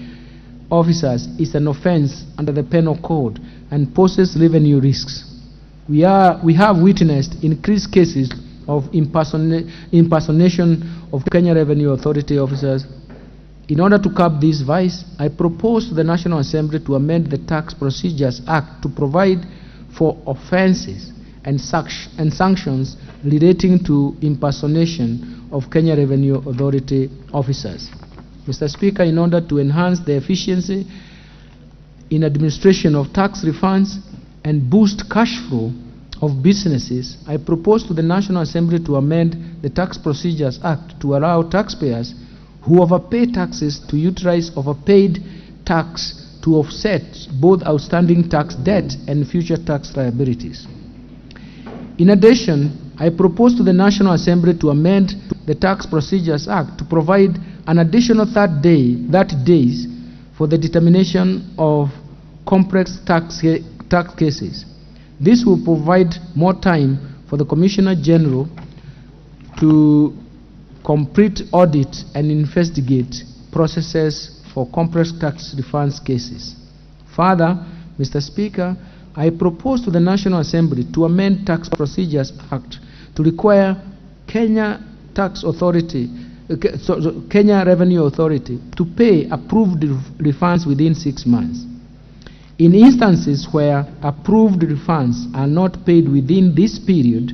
officers is an offense under the Penal Code and poses revenue risks. We have witnessed increased cases of impersonation of Kenya Revenue Authority officers. In order to curb this vice, I propose to the National Assembly to amend the Tax Procedures Act to provide for offenses and sanctions relating to impersonation of Kenya Revenue Authority officers. Mr. Speaker, in order to enhance the efficiency in administration of tax refunds and boost cash flow of businesses, I propose to the National Assembly to amend the Tax Procedures Act to allow taxpayers who overpay taxes to utilize overpaid tax to offset both outstanding tax debt and future tax liabilities. In addition, I propose to the National Assembly to amend the Tax Procedures Act to provide an additional 30 days for the determination of complex tax cases. This will provide more time for the Commissioner General to complete audit and investigate processes for complex tax refunds cases. Further, Mr. Speaker, I propose to the National Assembly to amend Tax Procedures Act to require Kenya Tax Authority, Kenya Revenue Authority to pay approved refunds within 6 months. In instances where approved refunds are not paid within this period,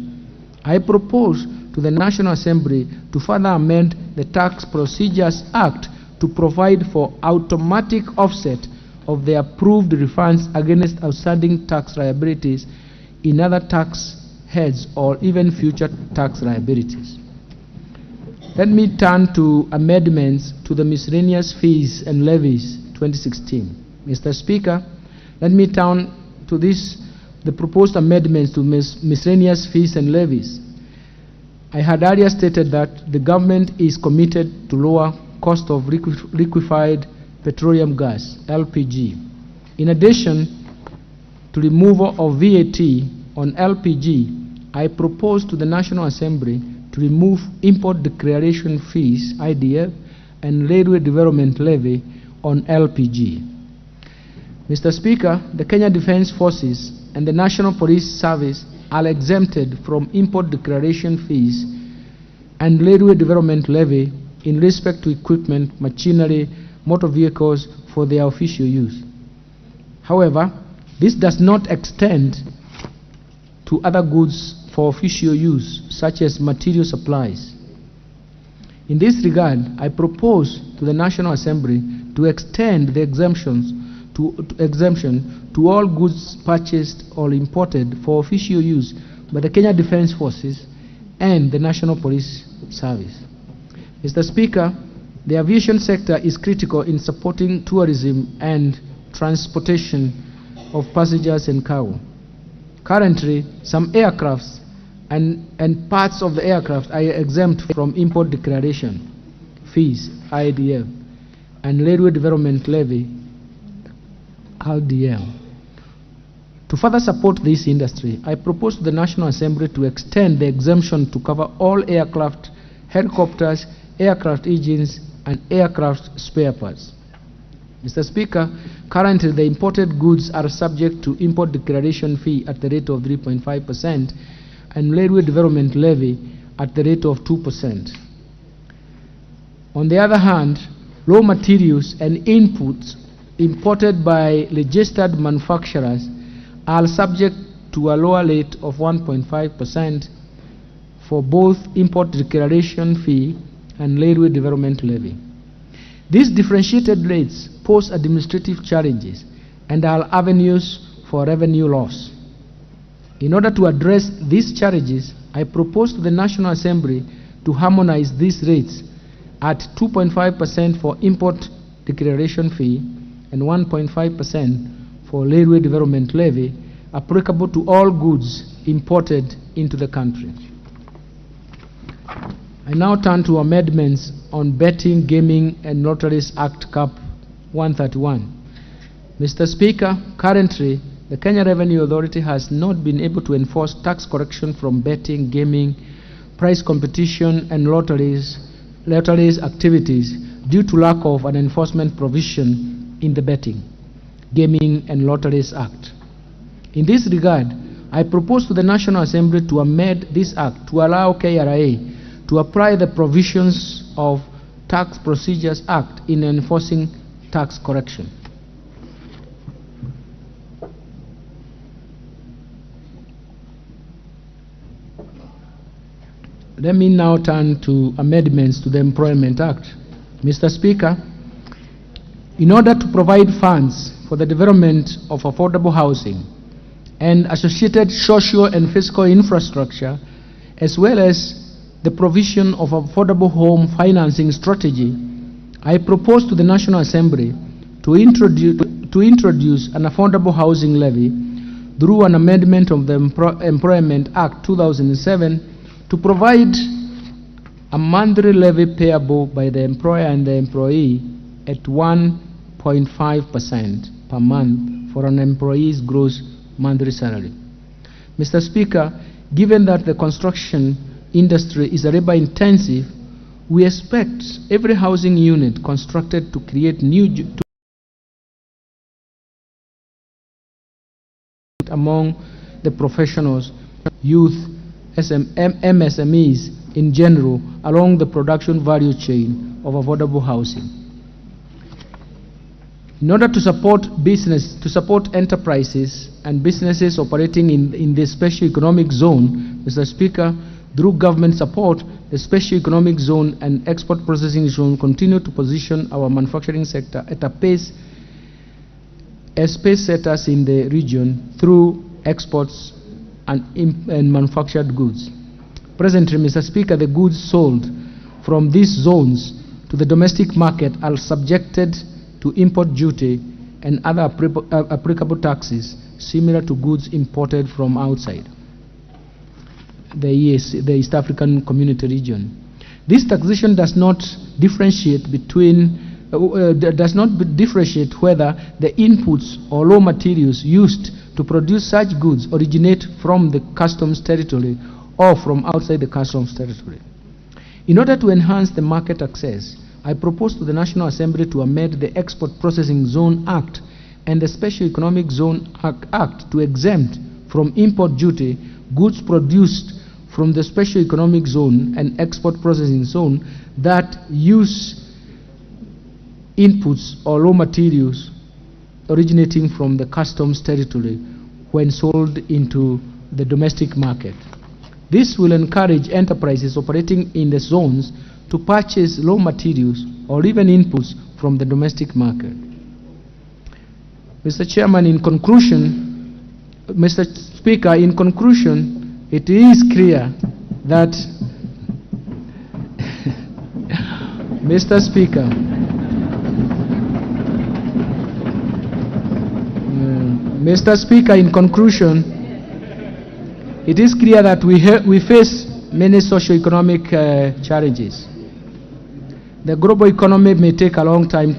I propose to the National Assembly to further amend the Tax Procedures Act to provide for automatic offset of the approved refunds against outstanding tax liabilities in other tax heads or even future tax liabilities. Let me turn to amendments to the Miscellaneous Fees and Levies 2016. Mr. Speaker, let me turn to the proposed amendments to miscellaneous fees and levies. I had earlier stated that the government is committed to lower cost of liquefied petroleum gas, LPG. In addition to removal of VAT on LPG, I propose to the National Assembly to remove import declaration fees, IDF, and railway development levy on LPG. Mr. Speaker, the Kenya Defence Forces and the National Police Service are exempted from import declaration fees and railway development levy in respect to equipment, machinery, motor vehicles for their official use. However, this does not extend to other goods for official use, such as material supplies. In this regard, I propose to the National Assembly to extend the exemption to all goods purchased or imported for official use by the Kenya Defence Forces and the National Police Service. Mr. Speaker, the aviation sector is critical in supporting tourism and transportation of passengers and cargo. Currently, some aircrafts and parts of the aircraft are exempt from import declaration fees, IDF, and railway development levy, RDL. To further support this industry, I propose to the National Assembly to extend the exemption to cover all aircraft, helicopters, aircraft engines, and aircraft spare parts. Mr. Speaker, currently the imported goods are subject to import declaration fee at the rate of 3.5% and railway development levy at the rate of 2%. On the other hand, raw materials and inputs imported by registered manufacturers are subject to a lower rate of 1.5% for both import declaration fee and railway development levy. These differentiated rates pose administrative challenges and are avenues for revenue loss. In order to address these challenges, I propose to the National Assembly to harmonize these rates at 2.5% for import declaration fee and 1.5% for railway development levy applicable to all goods imported into the country. I now turn to amendments on Betting, Gaming and Lotteries Act Cap 131. Mr. Speaker, currently the Kenya Revenue Authority has not been able to enforce tax correction from betting, gaming, price competition and lotteries activities due to lack of an enforcement provision in the Betting, Gaming and Lotteries Act. In this regard, I propose to the National Assembly to amend this act to allow KRA to apply the provisions of Tax Procedures Act in enforcing tax correction. Let me now turn to amendments to the Employment Act. Mr. Speaker, in order to provide funds for the development of affordable housing and associated social and fiscal infrastructure, as well as the provision of affordable home financing strategy, I propose to the National Assembly to introduce an affordable housing levy through an amendment of the Employment Act 2007 to provide a monthly levy payable by the employer and the employee at 1.5% per month for an employee's gross monthly salary. Mr. Speaker, given that the construction industry is labor intensive, we expect every housing unit constructed to create new among the professionals, youth, MSMEs in general along the production value chain of affordable housing. In order to support business, to support enterprises and businesses operating in the special economic zone, Mr. Speaker, through government support, the special economic zone and export processing zone continue to position our manufacturing sector at a pace as pace setters in the region through exports and manufactured goods. Presently, Mr. Speaker, the goods sold from these zones to the domestic market are subjected to import duty and other applicable taxes similar to goods imported from outside the East African Community region. This taxation does not differentiate between differentiate whether the inputs or raw materials used to produce such goods originate from the customs territory or from outside the customs territory. In order to enhance the market access, I propose to the National Assembly to amend the Export Processing Zone Act and the Special Economic Zone Act to exempt from import duty goods produced from the Special Economic Zone and Export Processing Zone that use inputs or raw materials originating from the customs territory when sold into the domestic market. This will encourage enterprises operating in the zones to purchase raw materials or even inputs from the domestic market. Mr. Chairman, in conclusion, Mr. Speaker, in conclusion, it is clear that Mr. Speaker, Mr. Speaker, in conclusion, it is clear that we face many socio-economic challenges. The global economy may take a long time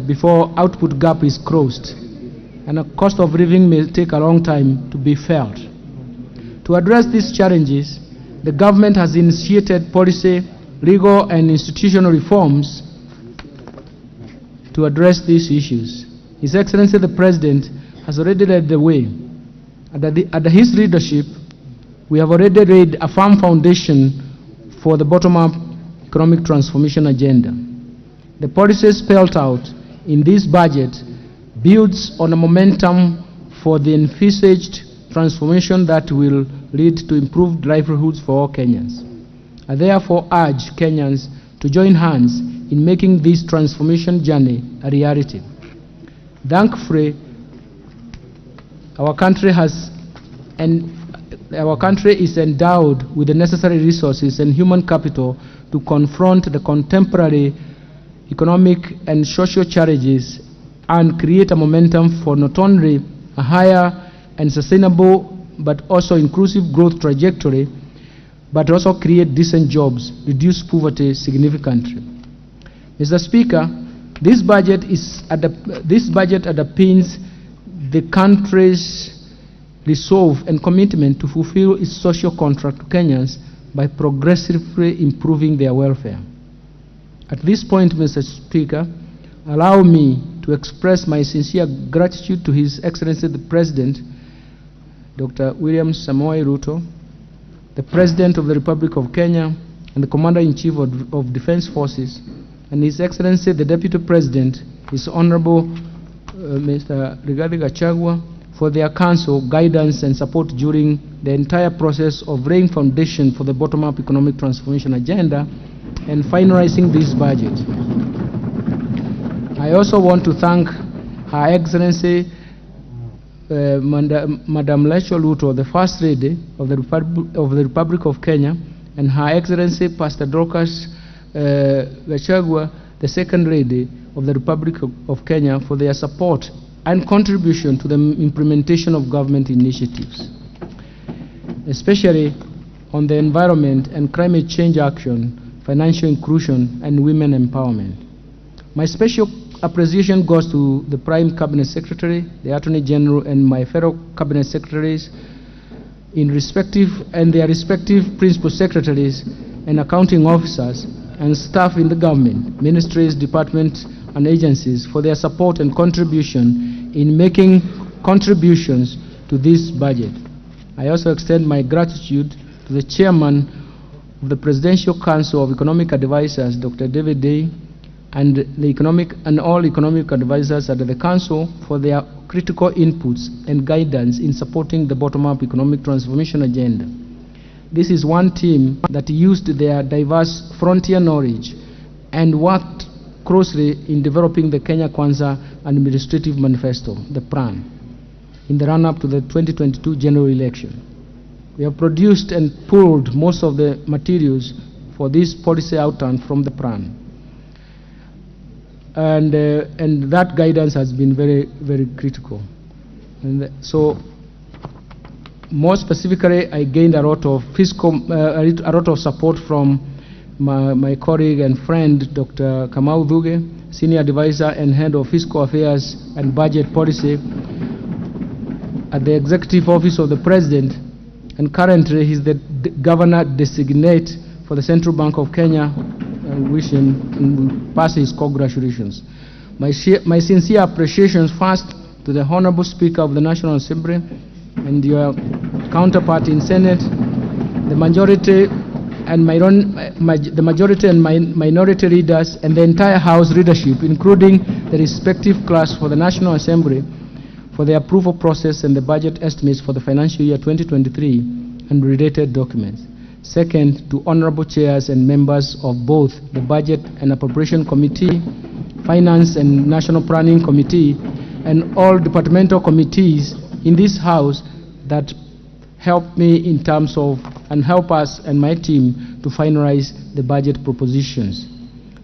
before output gap is closed, and the cost of living may take a long time to be felt. To address these challenges, the government has initiated policy, legal, and institutional reforms to address these issues. His Excellency the President has already led the way. Under his leadership, we have already laid a firm foundation for the bottom-up economic transformation agenda. The policies spelled out in this budget builds on a momentum for the envisaged transformation that will lead to improved livelihoods for all Kenyans. I therefore urge Kenyans to join hands in making this transformation journey a reality. Thankfully, our country is endowed with the necessary resources and human capital to confront the contemporary economic and social challenges and create a momentum for not only a higher and sustainable but also inclusive growth trajectory, but also create decent jobs, reduce poverty significantly. Mr. Speaker, this budget underpins the country's resolve and commitment to fulfill its social contract to Kenyans by progressively improving their welfare. At this point, Mr. Speaker, allow me to express my sincere gratitude to His Excellency the President, Dr. William Samoei Ruto, the President of the Republic of Kenya and the Commander-in-Chief of Defense Forces, and His Excellency the Deputy President, His Honorable Mr. Rigathi Gachagua, for their counsel, guidance, and support during the entire process of laying foundation for the bottom-up economic transformation agenda and finalizing this budget. I also want to thank Her Excellency Madam Rachel Ruto, the First Lady of the Republic of Kenya, and Her Excellency Pastor Dorcas Gachagua, the Second Lady of the Republic of Kenya, for their support and contribution to the implementation of government initiatives, especially on the environment and climate change action, financial inclusion, and women empowerment. My special appreciation goes to the Prime Cabinet Secretary, the Attorney General, and my fellow Cabinet Secretaries in respective and their respective principal secretaries and accounting officers and staff in the government, ministries, departments, and agencies for their support and contribution in making contributions to this budget. I also extend my gratitude to the Chairman of the Presidential Council of Economic Advisors, Dr. David Day, and the economic and all economic advisors at the Council for their critical inputs and guidance in supporting the bottom-up economic transformation agenda. This is one team that used their diverse frontier knowledge and worked closely in developing the Kenya Kwanza Administrative Manifesto, the PRAN, in the run-up to the 2022 general election. We have produced and pulled most of the materials for this policy outturn from the PRAN. And that guidance has been very, very critical. And so, more specifically, I gained a lot of fiscal, a lot of support from my colleague and friend, Dr. Kamau Thugge, Senior Advisor and Head of Fiscal Affairs and Budget Policy at the Executive Office of the President, and currently he's the Governor Designate for the Central Bank of Kenya. I wish him and pass his congratulations. My sincere appreciations first to the Honorable Speaker of the National Assembly and your counterpart in Senate, the majority and the majority and minority leaders, and the entire House leadership, including the respective class for the National Assembly, for the approval process and the budget estimates for the financial year 2023 and related documents. Second, to honorable chairs and members of both the Budget and Appropriation Committee, Finance and National Planning Committee, and all departmental committees in this House that help me in terms of and help us and my team to finalize the budget propositions.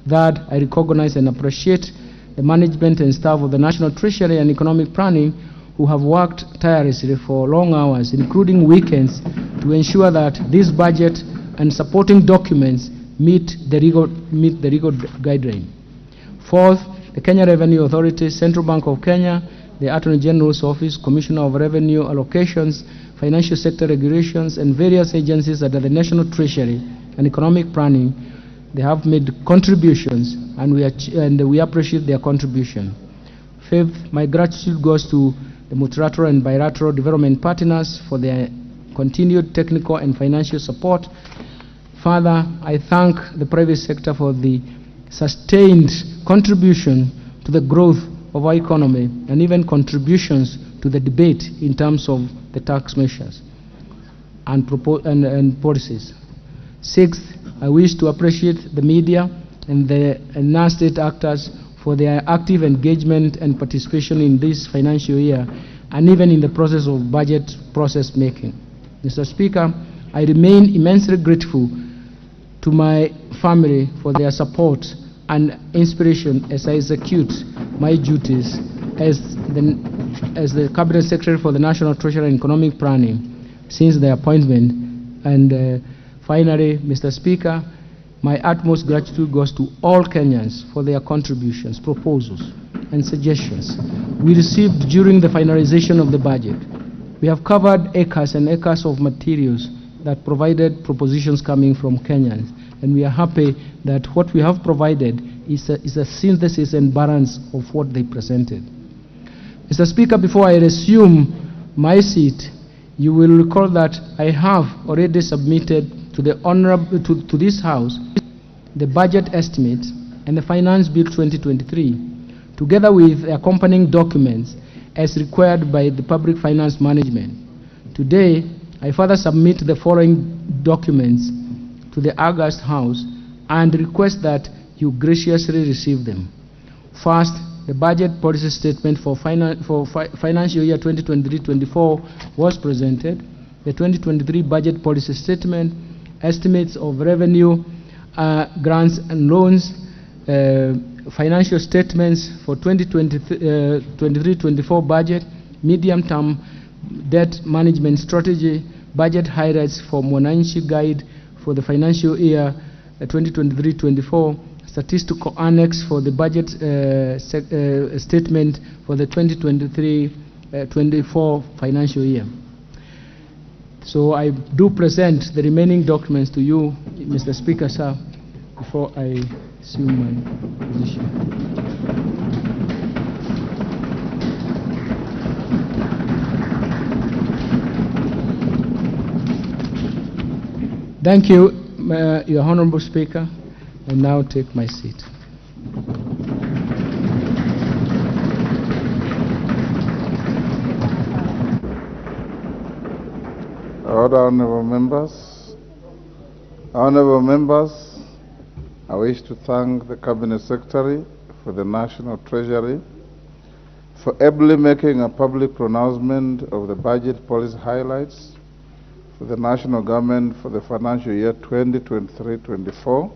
Third, I recognize and appreciate the management and staff of the National Treasury and Economic Planning who have worked tirelessly for long hours, including weekends, to ensure that this budget and supporting documents meet the legal guideline. Fourth, the Kenya Revenue Authority, Central Bank of Kenya, the Attorney General's Office, Commissioner of Revenue Allocations, Financial Sector Regulations, and various agencies under the National Treasury and Economic Planning, they have made contributions, and we appreciate their contribution. Fifth, my gratitude goes to the multilateral and bilateral development partners for their continued technical and financial support. Further, I thank the private sector for the sustained contribution to the growth of our economy and even contributions to the debate in terms of the tax measures and policies. Sixth, I wish to appreciate the media and the non-state actors for their active engagement and participation in this financial year and even in the process of budget process making. Mr. Speaker, I remain immensely grateful to my family for their support and inspiration as I execute my duties as the Cabinet Secretary for the National Treasury and Economic Planning since the appointment. And finally, Mr. Speaker, my utmost gratitude goes to all Kenyans for their contributions, proposals, and suggestions we received during the finalization of the budget. We have covered acres and acres of materials that provided propositions coming from Kenyans, and we are happy that what we have provided is a synthesis and balance of what they presented. Mr. Speaker, before I resume my seat, you will recall that I have already submitted to the honorable to this House the budget estimate and the Finance Bill 2023, together with the accompanying documents as required by the Public Finance Management. Today, I further submit the following documents to the August House and request that you graciously receive them. First, the budget policy statement for financial year 2023-24 was presented. The 2023 budget policy statement, estimates of revenue, grants and loans, financial statements for 2023-24 budget, medium-term debt management strategy, budget highlights for Mwananchi Guide for the financial year 2023-24, statistical annex for the budget statement for the 2023-24 financial year. So I do present the remaining documents to you, Mr. Speaker, sir, before I assume my position. Thank you, Your Honorable Speaker. I now take my seat. Order, honorable members. Honorable members, I wish to thank the Cabinet Secretary for the National Treasury for ably making a public pronouncement of the budget policy highlights for the national government for the financial year 2023-24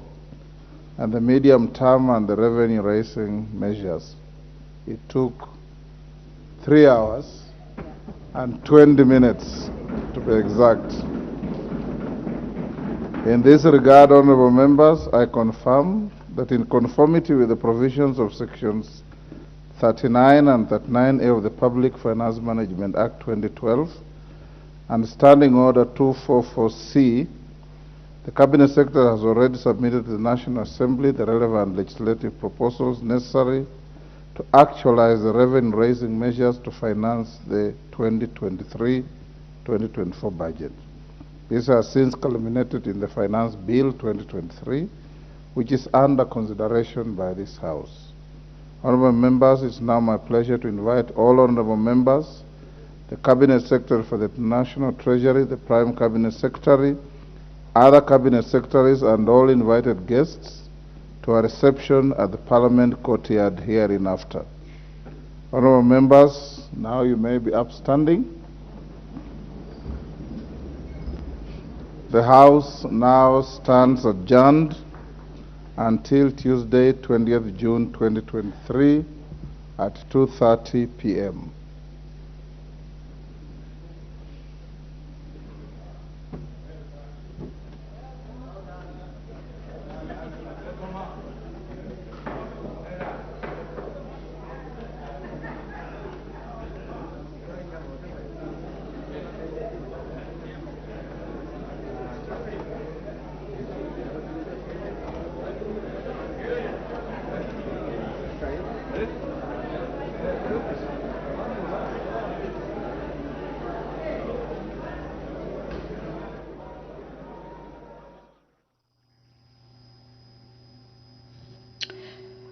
and the medium term and the revenue raising measures. It took 3 hours and 20 minutes to be exact. In this regard, honorable members, I confirm that in conformity with the provisions of sections 39 and 39A of the Public Finance Management Act 2012 and Standing Order 244C, the Cabinet Secretary has already submitted to the National Assembly the relevant legislative proposals necessary to actualize the revenue-raising measures to finance the 2023-2024 budget. This has since culminated in the Finance Bill 2023, which is under consideration by this House. Honorable members, it's now my pleasure to invite all honorable members, the Cabinet Secretary for the National Treasury, the Prime Cabinet Secretary, other Cabinet Secretaries, and all invited guests to a reception at the Parliament courtyard hereinafter. Honorable members, now you may be upstanding. The House now stands adjourned until Tuesday, 20th June 2023 at 2:30 p.m.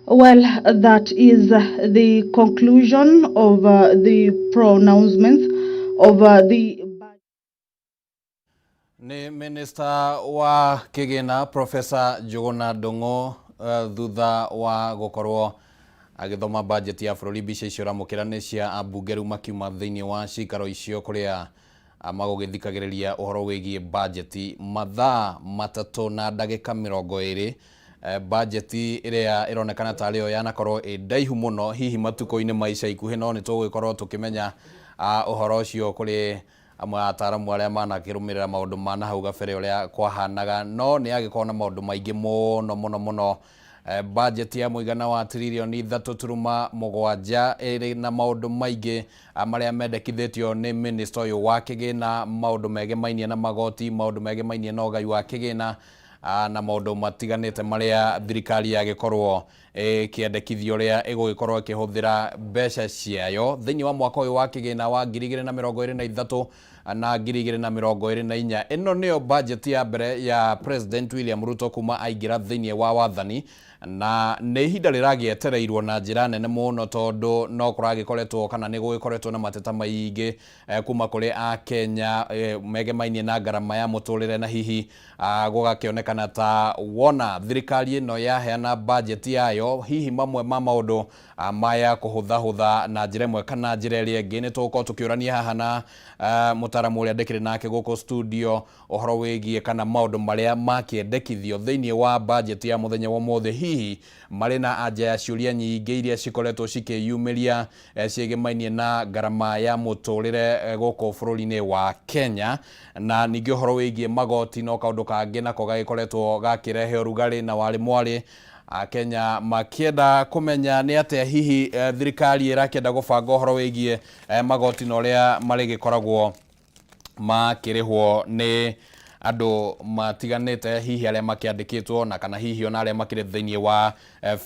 Well, that is the conclusion of the pronouncements of the Nĩ minista wa kĩgĩna Professor Njuguna Ndung'u thutha wa gũkorwo agĩthoma bajeti ya bũrũri. Mbica icio ũramũkĩra nĩ cia ambunge rĩu makiuma thĩinĩ wa cikaro icio kũrĩa magũgĩthikagĩrĩria ũhoro wĩgiĩ bajeti mathaa 3 na ndagĩka 20. Bajeti ĩrĩa ĩronekana tarĩ yo yanakorwo ĩ ndaihu mũno hihi matukũ-inĩ ma ica ikuhĩ, no nĩ tũgũgĩkorwo tũkĩmenya ũhoro ũcio kũrĩ amwe a ataaramu arĩa manakĩrũmĩrĩra maũndũ ma nahau gabere ũrĩa kwahanaga, no nĩ agĩkorwo na maũndũ maingĩ mũno mũno mũno. Bajeti ya mũigana wa tiririoni 3.7 ĩrĩ na maũndũ maingĩ marĩa mendekithĩtio nĩ minista ũyũ wa kĩgĩna, maũndũ megemainie na magoti, maũndũ megemainie na ũgai wa kĩgĩna, na maũndũ matiganĩte marĩa thirikari yagĩkorwo ĩkĩendekithia ũrĩa ĩgũgĩkorwo ĩkĩhũthĩra mbeca ciayo thĩinĩ wa mwaka ũyũ wa kĩgĩna wa 2023 na 2024. Ĩno nĩyo bajeti ya mbere ya President William Ruto kuma aingĩra thĩinĩ wa wathani, na nĩ ihinda rĩragĩetereirwo na njĩra nene mũno tondũ no kũragĩkoretwo kana nĩ gũgĩkoretwo na mateta maingĩ kuma kũrĩ Akenya megemainie na ngarama ya mũtũrĩre, na hihi gũgakĩonekana ta wona thirikari ĩno yaheana bajeti yayo hihi mamwe ma maũndũ maya kũhũthahũtha na njĩra ĩmwe kana njĩra ĩrĩa ĩngĩ. Nĩ tũgũkorwo tũkĩũrania haha na mũtaaramu ũrĩa ndĩkĩrĩ nake gũkũ studio ũhoro wĩgiĩ kana maũndũ marĩa makĩendekithio thĩinĩ wa bajeti ya mũthenya wa ũmũthĩ hihi marĩ na anja ya ciũria nyingĩ iria cikoretwo cikĩyumĩria ciĩgemainie na ngarama ya mũtũrĩre gũkũ bũrũri-inĩ wa Kenya, na ningĩ ũhoro wĩgiĩ magoti no kaũndũ kangĩ nako gagĩkoretwo gakĩrehe ũrugarĩ na warĩ mwarĩ Akenya makĩenda kũmenya nĩ atĩa hihi thirikari ĩrakĩenda gũbanga ũhoro wĩgiĩ magoti na ũrĩa marĩgĩkoragwo makĩrĩhwo nĩ andũ matiganĩte hihi arĩa makĩandĩkĩtwo na kana hihi ona arĩa makĩrĩ thĩinĩ wa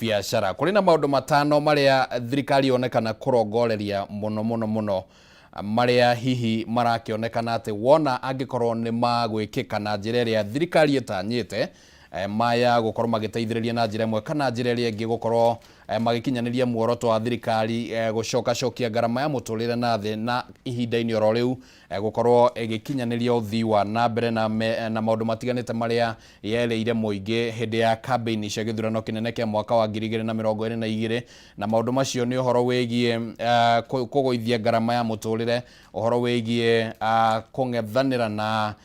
biacara. Kũrĩ na maũndũ 5 marĩa thirikari yonekana kũrongoreria mũno mũno mũno, marĩa hihi marakĩonekana atĩ wona angĩkorwo nĩ magwĩkĩka na njĩra ĩrĩa thirikari ĩtanyĩte, maya gũkorwo magĩteithĩrĩria na njĩra ĩmwe kana njĩra ĩrĩa ĩngĩ gũkorwo magĩkinyanĩria muoroto wa thirikari gũcokacokia ngarama ya mũtũrĩre na thĩ, na ihinda-inĩ oro rĩu gũkorwo ĩgĩkinyanĩria ũthii wa na mbere na maũndũ matiganĩte marĩa yerĩire mũingĩ hĩndĩ ya campaign cia gĩthurano kĩnene kĩa mwaka wa 2022. Na maũndũ macio nĩ ũhoro wĩgiĩ kũgũithia ngarama ya mũtũrĩre, ũhoro wĩgiĩ kũng'ethanĩra na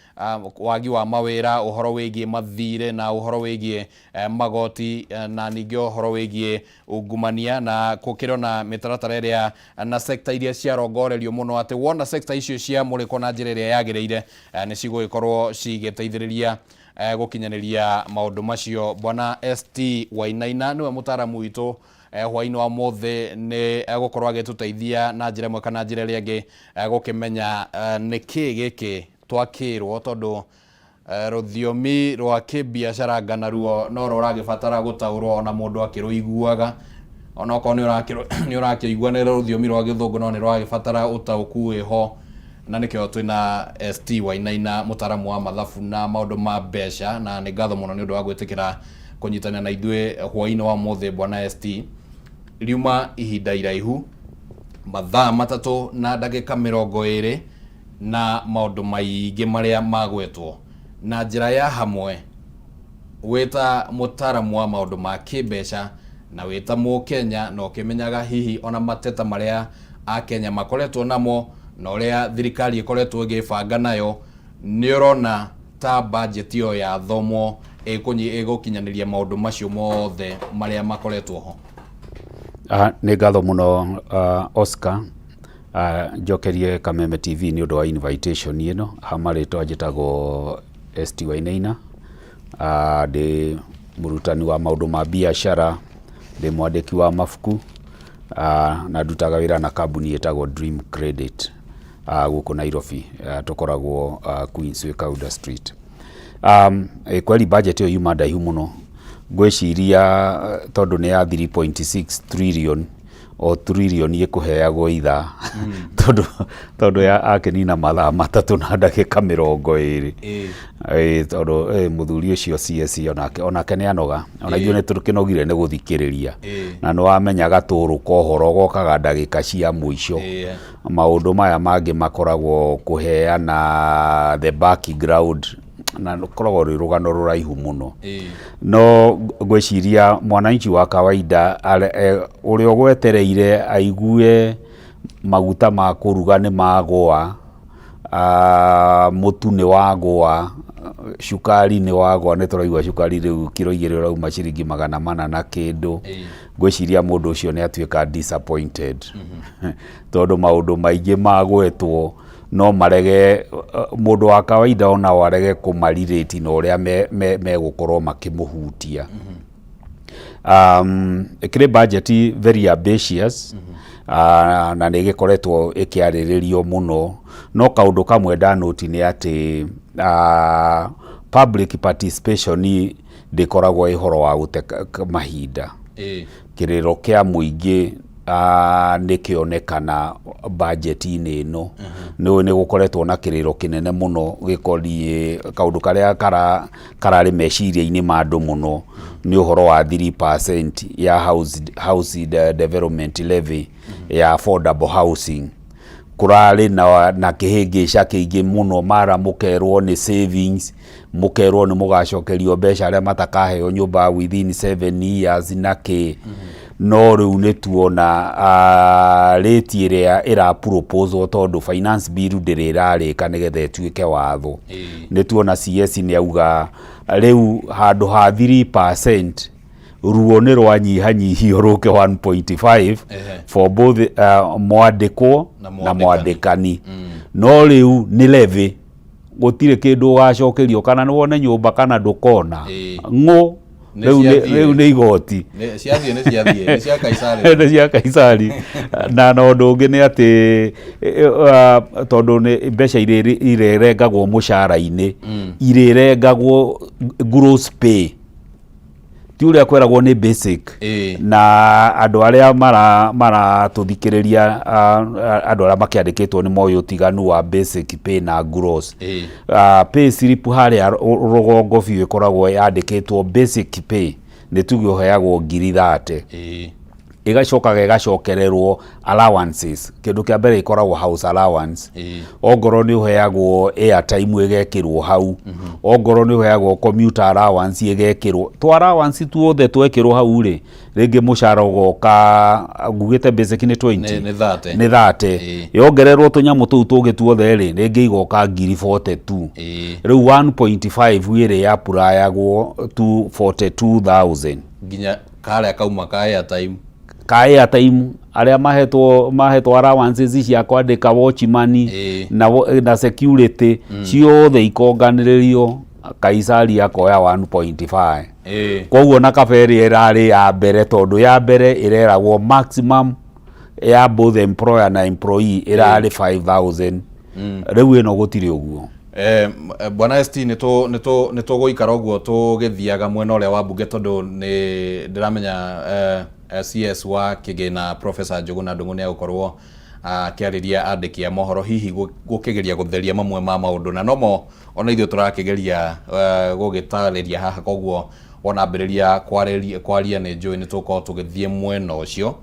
wagi wa mawĩra, ũhoro wĩgiĩ mathirĩ na ũhoro wĩgiĩ magoti, na ningĩ ũhoro wĩgiĩ ungumania, na gũkĩrĩ na mĩtaratara ĩrĩa na sekta iria ciarongorerio mũno atĩ wona sekta icio ciamũrĩkwo na njĩra ĩrĩa yagĩrĩire nĩ cigũgĩkorwo cigĩteithĩrĩria gũkinyanĩria maũndũ macio. Bwana ST Wainaina nĩwe mũtaaramu witũ hwaĩ-inĩ wa ũmũthĩ, nĩ egũkorwo agĩtũteithia na njĩra ĩmwe kana njĩra ĩrĩa ĩngĩ gũkĩmenya nĩkĩ gĩkĩ twakĩrwo, tondũ rũthiomi rwa kĩbiacara nganaruo no rũragĩbatara gũtaũrwo ona mũndũ akĩrũiguaga. Onokorwo nĩ ũrakĩigua nĩ rũthiomi rwa gĩthũngũ, no nĩ rwagĩbatara ũtaũku wĩho, na nĩkĩo twĩna ST Wainaina, mũtaaramu wa mathabu na maũndũ ma mbeca, na nĩ ngatho mũno nĩ ũndũ wa gwĩtĩkĩra kũnyitanĩra na ithuĩ hwaĩ-inĩ wa ũmũthĩ. Bwana ST, riuma ihinda iraihu, mathaa 3 na ndagĩka 20, na maũndũ maingĩ marĩa magwetwo na njĩra ya hamwe. Wĩta mũtaaramu wa maũndũ ma kĩmbeca na wĩta mũkenya, na ũkĩmenyaga hihi ona mateta marĩa akenya makoretwo namo na ũrĩa thirikari ĩkoretwo ĩgĩbanga nayo, nĩ ũrona ta budget ĩyo yathomwo ĩgũkinyanĩria maũndũ macio mothe marĩa makoretwo ho? Nĩ ngatho mũno, Oscar. Njokerie Kameme TV nĩ ũndũ wa invitation ĩno. Ha marĩtwa njĩtagwo ST Wainaina. Ndĩ mũrutani wa maũndũ ma biacara, ndĩ mwandĩki wa mabuku, na ndutaga wĩra na kambuni ĩtagwo Dream Credit gũkũ Nairobi. Tũkoragwo Queensway, Kauda Street. Kweli budget ĩyo yuma ndaihu mũno, ngwĩciria tondũ nĩ ya 3.6 trillion, o trillion ĩkũheagwo ithaa, tondũ ya akĩnina mathaa 3 na ndagĩka 20. Ĩĩ, tondũ mũthuri ũcio CS onake nĩ anoga, ona ithuĩ nĩ tũkĩnogire nĩ gũthikĩrĩria. Na nĩ wamenya gatũrũ ka ũhoro gokaga ndagĩka cia mũico. Maũndũ maya mangĩ makoragwo kũheana the background, na rũkoragwo rwĩ rũgano rũraihu mũno. No ngwĩciria mwananchi wa kawaida ũrĩa ũgwetereire aigue maguta ma kũruga nĩ magũa, mũtu nĩ wagũa, cukari nĩ wagũa, nĩ tũraigua cukari rĩu kiro 2 ũrauma ciringi 400 na kĩndũ. Ngwĩciria mũndũ ũcio nĩ atuĩka disappointed, tondũ maũndũ maingĩ magwetwo no marege mũndũ wa kawaida onao arege kũmarirĩti na ũrĩa megũkorwo makĩmũhutia. Ĩkĩrĩ budget very ambitious, na nĩ ĩgĩkoretwo ĩkĩarĩrĩrio mũno, no kaũndũ kamwe ndanoti nĩ atĩ public participation ndĩkoragwo ĩ ũhoro wa gũte mahinda. Kĩrĩro kĩa mũingĩ nĩ kĩonekana budget-inĩ ĩno. Nĩ nĩ gũkoretwo na kĩrĩro kĩnene mũno gĩkoniĩ kaũndũ karĩa kararĩ meciria-inĩ ma andũ mũno, nĩ ũhoro wa 3% ya house development levy ya affordable housing. Kũrarĩ na kĩhĩngĩca kĩingĩ mũno, mara mũkerwo nĩ savings, mũkerwo nĩ mũgacokerio mbeca arĩa matakaheo nyũmba within 7 years na kĩ. No rĩu nĩ tuona rate ĩrĩa ĩra proposal, tondũ finance bill ndĩrĩ ĩrarĩka nĩgetha ĩtuĩke watho. Nĩ tuona CS nĩ auga rĩu handũ ha 3% ruo nĩ rwanyihanyihio rũke 1.5 for both mwandĩkwo na na mwandĩkani. No rĩu nĩ levy, gũtirĩ kĩndũ ũgacokerio kana nĩ wone nyũmba kana ndũkona. Ng'ũ. Nĩ Rĩu ciathiĩ. Rĩu nĩ igoti. Ciathiĩ nĩ ciathiĩ, nĩ cia Kaisari. Nĩ cia Kaisari. Na ũndũ ũngĩ nĩ atĩ tondũ nĩ mbeca irĩrengagwo mũcara-inĩ, irĩrengagwo gross pay, ti ũrĩa kweragwo nĩ basic. Na andũ arĩa maratũthikĩrĩria, andũ arĩa makĩandĩkĩtwo nĩ moĩ ũtiganu wa basic pay na gross. Pay slip harĩa rũgongo biũ ĩkoragwo yandĩkĩtwo basic pay, nĩ tuge ũheagwo ngiri 30, ĩgacokaga ĩgacokererwo allowances. Kĩndũ kĩa mbere ĩkoragwo house allowance, ongorwo nĩ ũheagwo airtime ĩgekĩrwo hau, ongorwo nĩ ũheagwo commuter allowance ĩgekĩrwo. Tũ allowance tuothe twekĩrwo hau rĩ, rĩngĩ mũcara ũgoka ngugĩte basic nĩ 20. Nĩ 30. Nĩ 30. Yongererwo tũnyamũ tũu tũngĩ tuothe rĩ, rĩngĩ igoka ngiri 42. Rĩu 1.5 ĩrĩ yapurayagwo to 42,000. Nginya karĩa kauma ka airtime. Ka airtime, arĩa mahetwo allowances cia kwandĩka watchman na security, ciothe ikonganĩrĩrio, Kaisari akoya 1.5. Koguo na kaba ĩrĩa ĩrarĩ ya mbere, tondũ ya mbere ĩreragwo maximum ya both employer na employee ĩrarĩ 5000. Rĩu ĩno gũtirĩ ũguo. Bwana ST, nĩ tũgũikara ũguo tũgĩthiaga mwena ũrĩa wa mbunge, tondũ nĩ ndĩramenya. CS wa kĩgĩna Professor Njuguna Ndung'u nĩ egũkorwo akĩarĩria andĩki a mohoro hihi gũkĩgeria gũtheria mamwe ma maũndũ na nomo ona ithuĩ tũrakĩgeria gũgĩtarĩria haha. Koguo wona ambĩrĩria kwaria nĩ njũĩ nĩ tũgũkorwo tũgĩthiĩ mwena ũcio.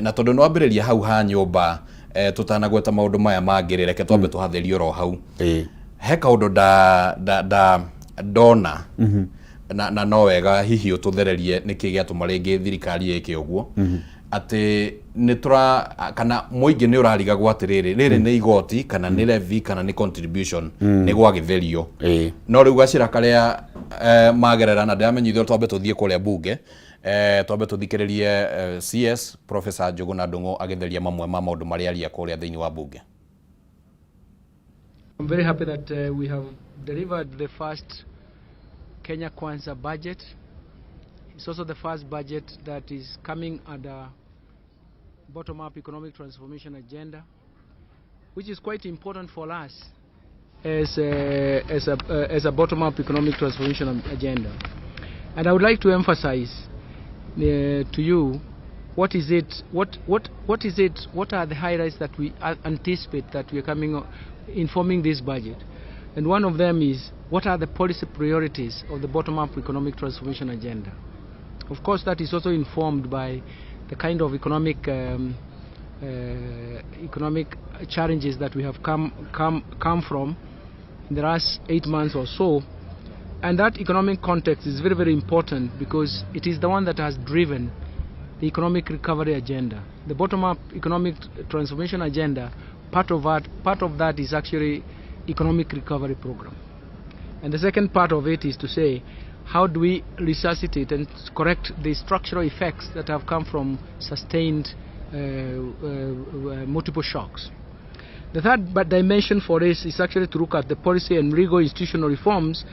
Na tondũ nĩ wambĩrĩria hau ha nyũmba, tũtanagweta maũndũ maya mangĩ rĩ, reke twambe tũhatherie oro hau. He kaũndũ nda ndona na no wega hihi ũtũthererie nĩkĩ gĩatũma rĩngĩ thirikari ĩke ũguo, atĩ nĩ tũra kana mũingĩ nĩ ũrarigagwo atĩrĩrĩ, rĩrĩ nĩ igoti kana nĩ levy kana nĩ contribution? Nĩ gwagĩtherio. No rĩu gacĩra karĩa magerera na ndĩramenyithio twambe tũthiĩ kũrĩa bunge, twambe tũthikĩrĩrie CS Professor Njuguna Ndung'u agĩtheria mamwe ma maũndũ marĩa aria kũrĩa thĩinĩ wa bunge. I'm very happy that we have delivered the first Kenya Kwanza budget. It's also the first budget that is coming under bottom-up economic transformation agenda, which is quite important for us as a bottom-up economic transformation agenda. And I would like to emphasize to you what is it, what is it, what are the highlights that we anticipate that we are coming informing this budget. And one of them is, what are the policy priorities of the bottom-up economic transformation agenda? Of course, that is also informed by the kind of economic challenges that we have come from in the last 8 months or so. And that economic context is very, very important because it is the one that has driven the economic recovery agenda. The bottom-up economic transformation agenda, part of that is actually economic recovery program. And the second part of it is to say, how do we resuscitate and correct the structural effects that have come from sustained multiple shocks? The third but dimension for this is actually to look at the policy and legal institutional reforms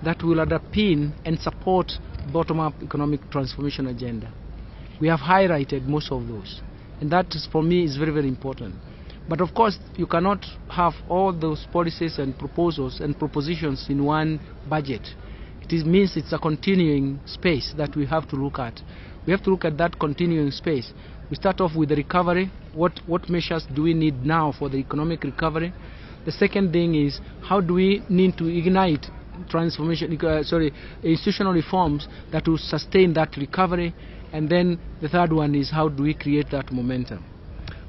that will underpin and support bottom-up economic transformation agenda. We have highlighted most of those, and that is, for me, is very, very important. But of course, you cannot have all those policies and proposals and propositions in one budget. It means it's a continuing space that we have to look at. We have to look at that continuing space. We start off with the recovery. What measures do we need now for the economic recovery? The second thing is, how do we need to ignite transformation, sorry, institutional reforms that will sustain that recovery? And then the third one is, how do we create that momentum?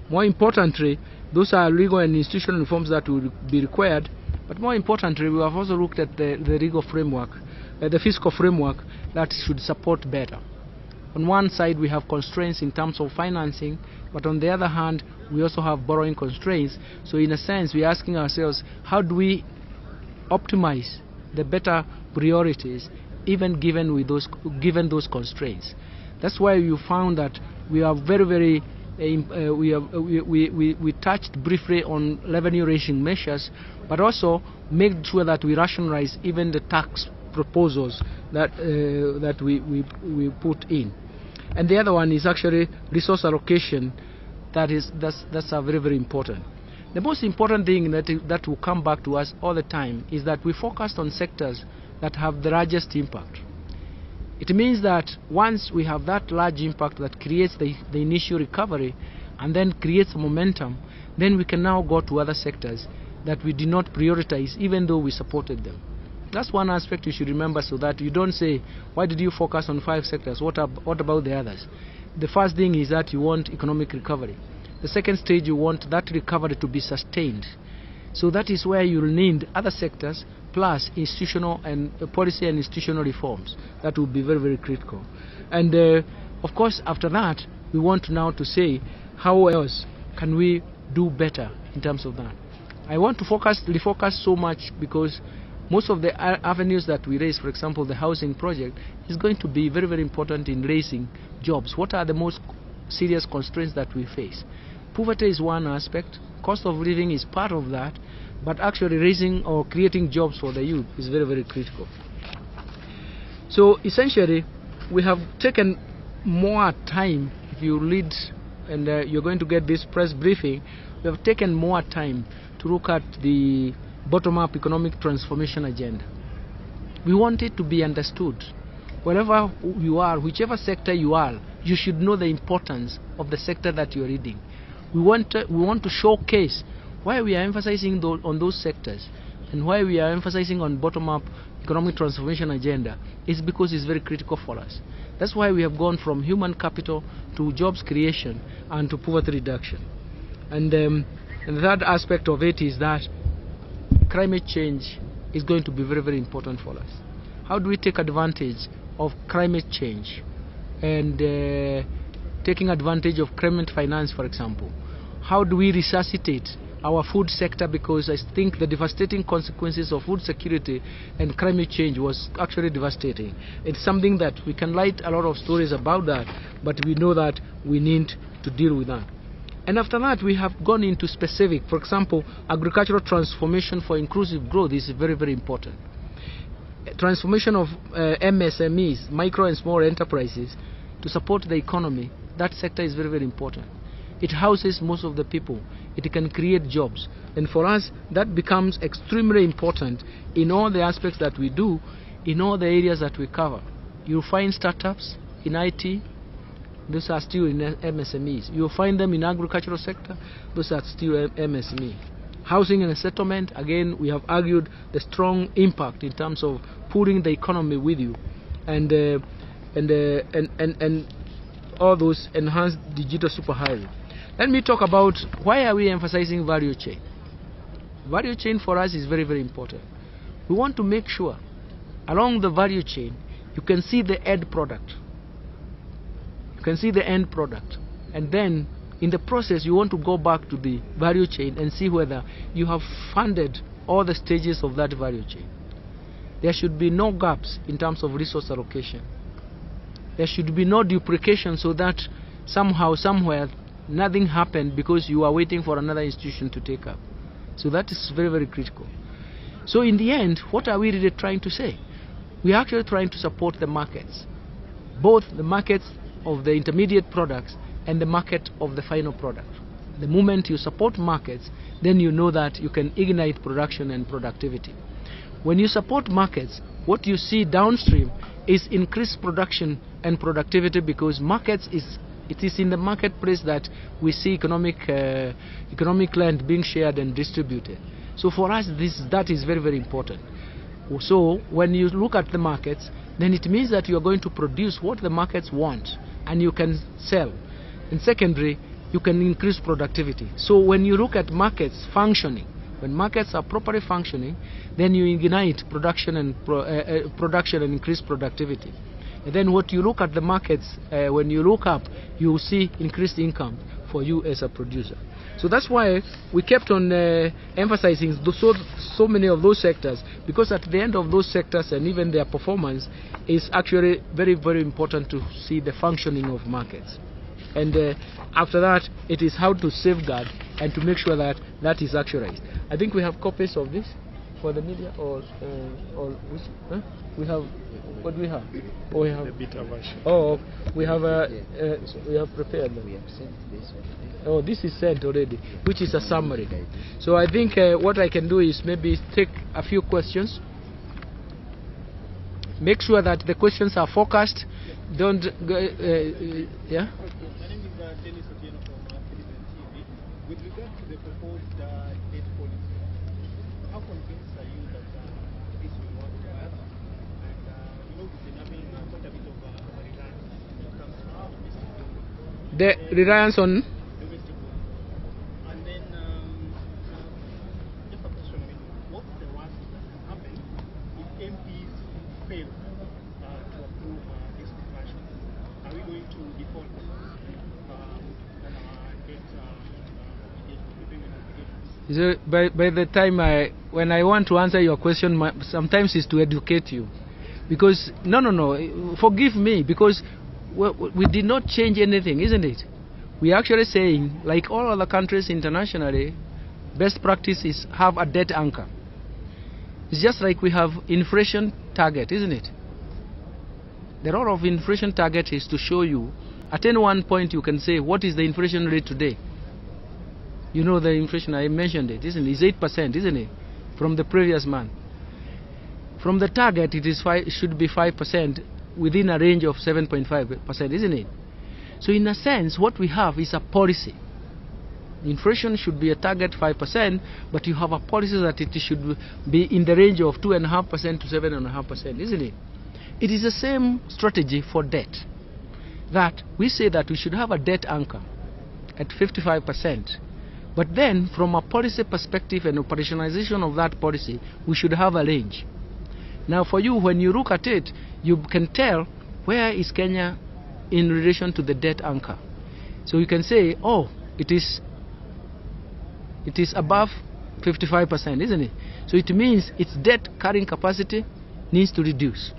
More importantly, those are legal and institutional reforms that will be required. But more importantly, we have also looked at the legal framework, the fiscal framework that should support better. On one side, we have constraints in terms of financing, but on the other hand, we also have borrowing constraints. So in a sense, we are asking ourselves, how do we optimize the better priorities, even given those constraints? That's why you found that we are very, very we, have, we touched briefly on revenue raising measures, but also made sure that we rationalize even the tax proposals that we put in. And the other one is actually resource allocation. That's a very, very important. The most important thing that will come back to us all the time is that we focused on sectors that have the largest impact. It means that once we have that large impact that creates the initial recovery and then creates momentum, then we can now go to other sectors that we did not prioritize even though we supported them. That's one aspect you should remember, so that you don't say, "Why did you focus on five sectors? What about the others?" The first thing is that you want economic recovery. The second stage, you want that recovery to be sustained. So that is where you'll need other sectors plus institutional and policy and institutional reforms. That will be very, very critical. And of course, after that, we want now to say, how else can we do better in terms of that? I want to refocus so much because most of the avenues that we raise, for example, the housing project, is going to be very, very important in raising jobs. What are the most serious constraints that we face? Poverty is one aspect, cost of living is part of that, but actually raising or creating jobs for the youth is very, very critical. So essentially, we have taken more time. If you read, and you're going to get this press briefing, we have taken more time to look at the bottom-up economic transformation agenda. We want it to be understood. Wherever you are, whichever sector you are You should know the importance of the sector that you're leading. We want to showcase why we are emphasizing on those sectors and why we are emphasizing on bottom-up economic transformation agenda is because it's very critical for us. That's why we have gone from human capital to jobs creation and to poverty reduction. And the third aspect of it is that climate change is going to be very, very important for us. How do we take advantage of climate change and taking advantage of climate finance, for example? How do we resuscitate our food sector, because I think the devastating consequences of food security and climate change was actually devastating. It's something that we can write a lot of stories about that, but we know that we need to deal with that. And after that, we have gone into specific, for example, agricultural transformation for inclusive growth is very, very important. Transformation of MSMEs, micro and small enterprises, to support the economy, that sector is very, very important. It houses most of the people. It can create jobs. And for us, that becomes extremely important in all the aspects that we do, in all the areas that we cover. You'll find startups in IT. Those are still in MSMEs. You'll find them in agricultural sector. Those are still MSME. Housing and settlement, again, we have argued the strong impact in terms of pulling the economy with you. And all those enhanced digital superhighway. Let me talk about why are we emphasizing value chain. Value chain for us is very, very important. We want to make sure along the value chain you can see the end product. You can see the end product. And then in the process you want to go back to the value chain and see whether you have funded all the stages of that value chain. There should be no gaps in terms of resource allocation. There should be no duplication so that somehow, somewhere, nothing happened because you are waiting for another institution to take up. So that is very, very critical. So in the end, what are we really trying to say? We are actually trying to support the markets, both the markets of the intermediate products and the market of the final product. The moment you support markets, then you know that you can ignite production and productivity. When you support markets, what you see downstream is increased production and productivity, because markets is, it is in the marketplace that we see economic land being shared and distributed. So for us, that is very, very important. So when you look at the markets, then it means that you are going to produce what the markets want and you can sell. And secondly, you can increase productivity. So when you look at markets functioning, when markets are properly functioning, then you ignite production and increase productivity. And then what you look at the markets, when you look up, you see increased income for you as a producer. So that's why we kept on emphasizing so many of those sectors, because at the end of those sectors and even their performance is actually very, very important to see the functioning of markets. And after that, it is how to safeguard and to make sure that that is actualized. I think we have copies of this for the media, or which, huh? We have, what do we have? Oh, we have the beta version. Oh, we have we have prepared them. We have sent this already. Oh, this is sent already, which is a summary. So I think what I can do is maybe take a few questions. Make sure that the questions are focused. Don't go, yeah. My name is Dennis Otieno from Citizen TV. With regard to the proposed debt policy, how convinced are you that this will work well? And you know, we've been having quite a bit of reliance when it comes to domestic borrowing. The reliance on domestic borrowing. And then just a question, I mean, what's the worst that can happen if MPs fail to approve this conversion? Are we going to default on our debt repayment obligations? So by the time when I want to answer your question, sometimes it's to educate you, because no, forgive me, because we did not change anything, isn't it? We are actually saying, like all other countries internationally, best practice is have a debt anchor. It's just like we have inflation target, isn't it? The role of inflation target is to show you, at any one point you can say, what is the inflation rate today? You know the inflation, I mentioned it, isn't it? It's 8%, isn't it? From the previous month. From the target, it is should be 5% within a range of 7.5%, isn't it? So in a sense, what we have is a policy. Inflation should be a target 5%, but you have a policy that it should be in the range of 2.5% to 7.5%, isn't it? It is the same strategy for debt. That we say that we should have a debt anchor at 55%. But then, from a policy perspective and operationalization of that policy, we should have a range. Now, for you, when you look at it, you can tell where is Kenya in relation to the debt anchor. So you can say, oh, it is above 55%, isn't it? So it means its debt carrying capacity needs to reduce.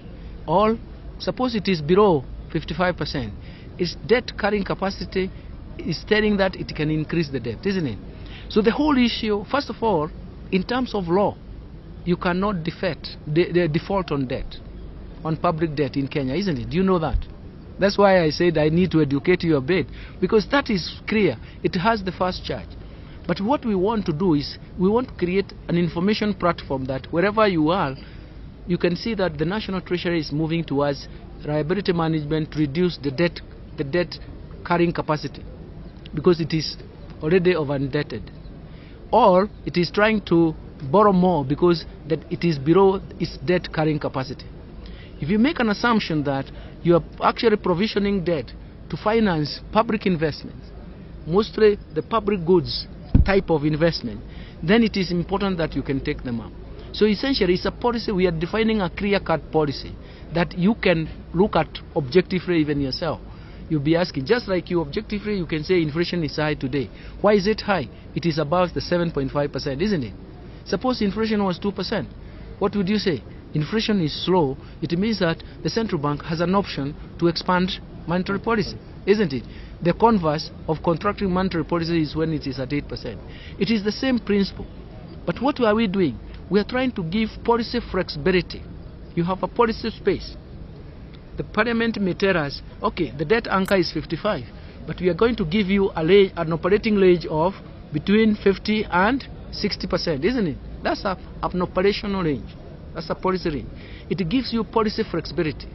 Or suppose it is below 55%, its debt carrying capacity is telling that it can increase the debt, isn't it? So the whole issue, first of all, in terms of law, you cannot default on debt, on public debt in Kenya, isn't it? Do you know that? That's why I said I need to educate you a bit, because that is clear. It has the first charge. But what we want to do is we want to create an information platform that wherever you are, you can see that the National Treasury is moving towards liability management to reduce the debt carrying capacity, because it is already over-indebted. Or it is trying to borrow more because that it is below its debt carrying capacity. If you make an assumption that you are actually provisioning debt to finance public investments, mostly the public goods type of investment, then it is important that you can take them up. So essentially it's a policy. We are defining a clear-cut policy that you can look at objectively even yourself. You'll be asking, just like you objectively, you can say inflation is high today. Why is it high? It is above the 7.5%, isn't it? Suppose inflation was 2%. What would you say? Inflation is slow. It means that the central bank has an option to expand monetary policy, isn't it? The converse of contracting monetary policy is when it is at 8%. It is the same principle. But what are we doing? We are trying to give policy flexibility. You have a policy space. The parliament may tell us, okay, the debt anchor is 55, but we are going to give you an operating range of between 50 and 60%, isn't it? That's an operational range. That's a policy range. It gives you policy flexibility.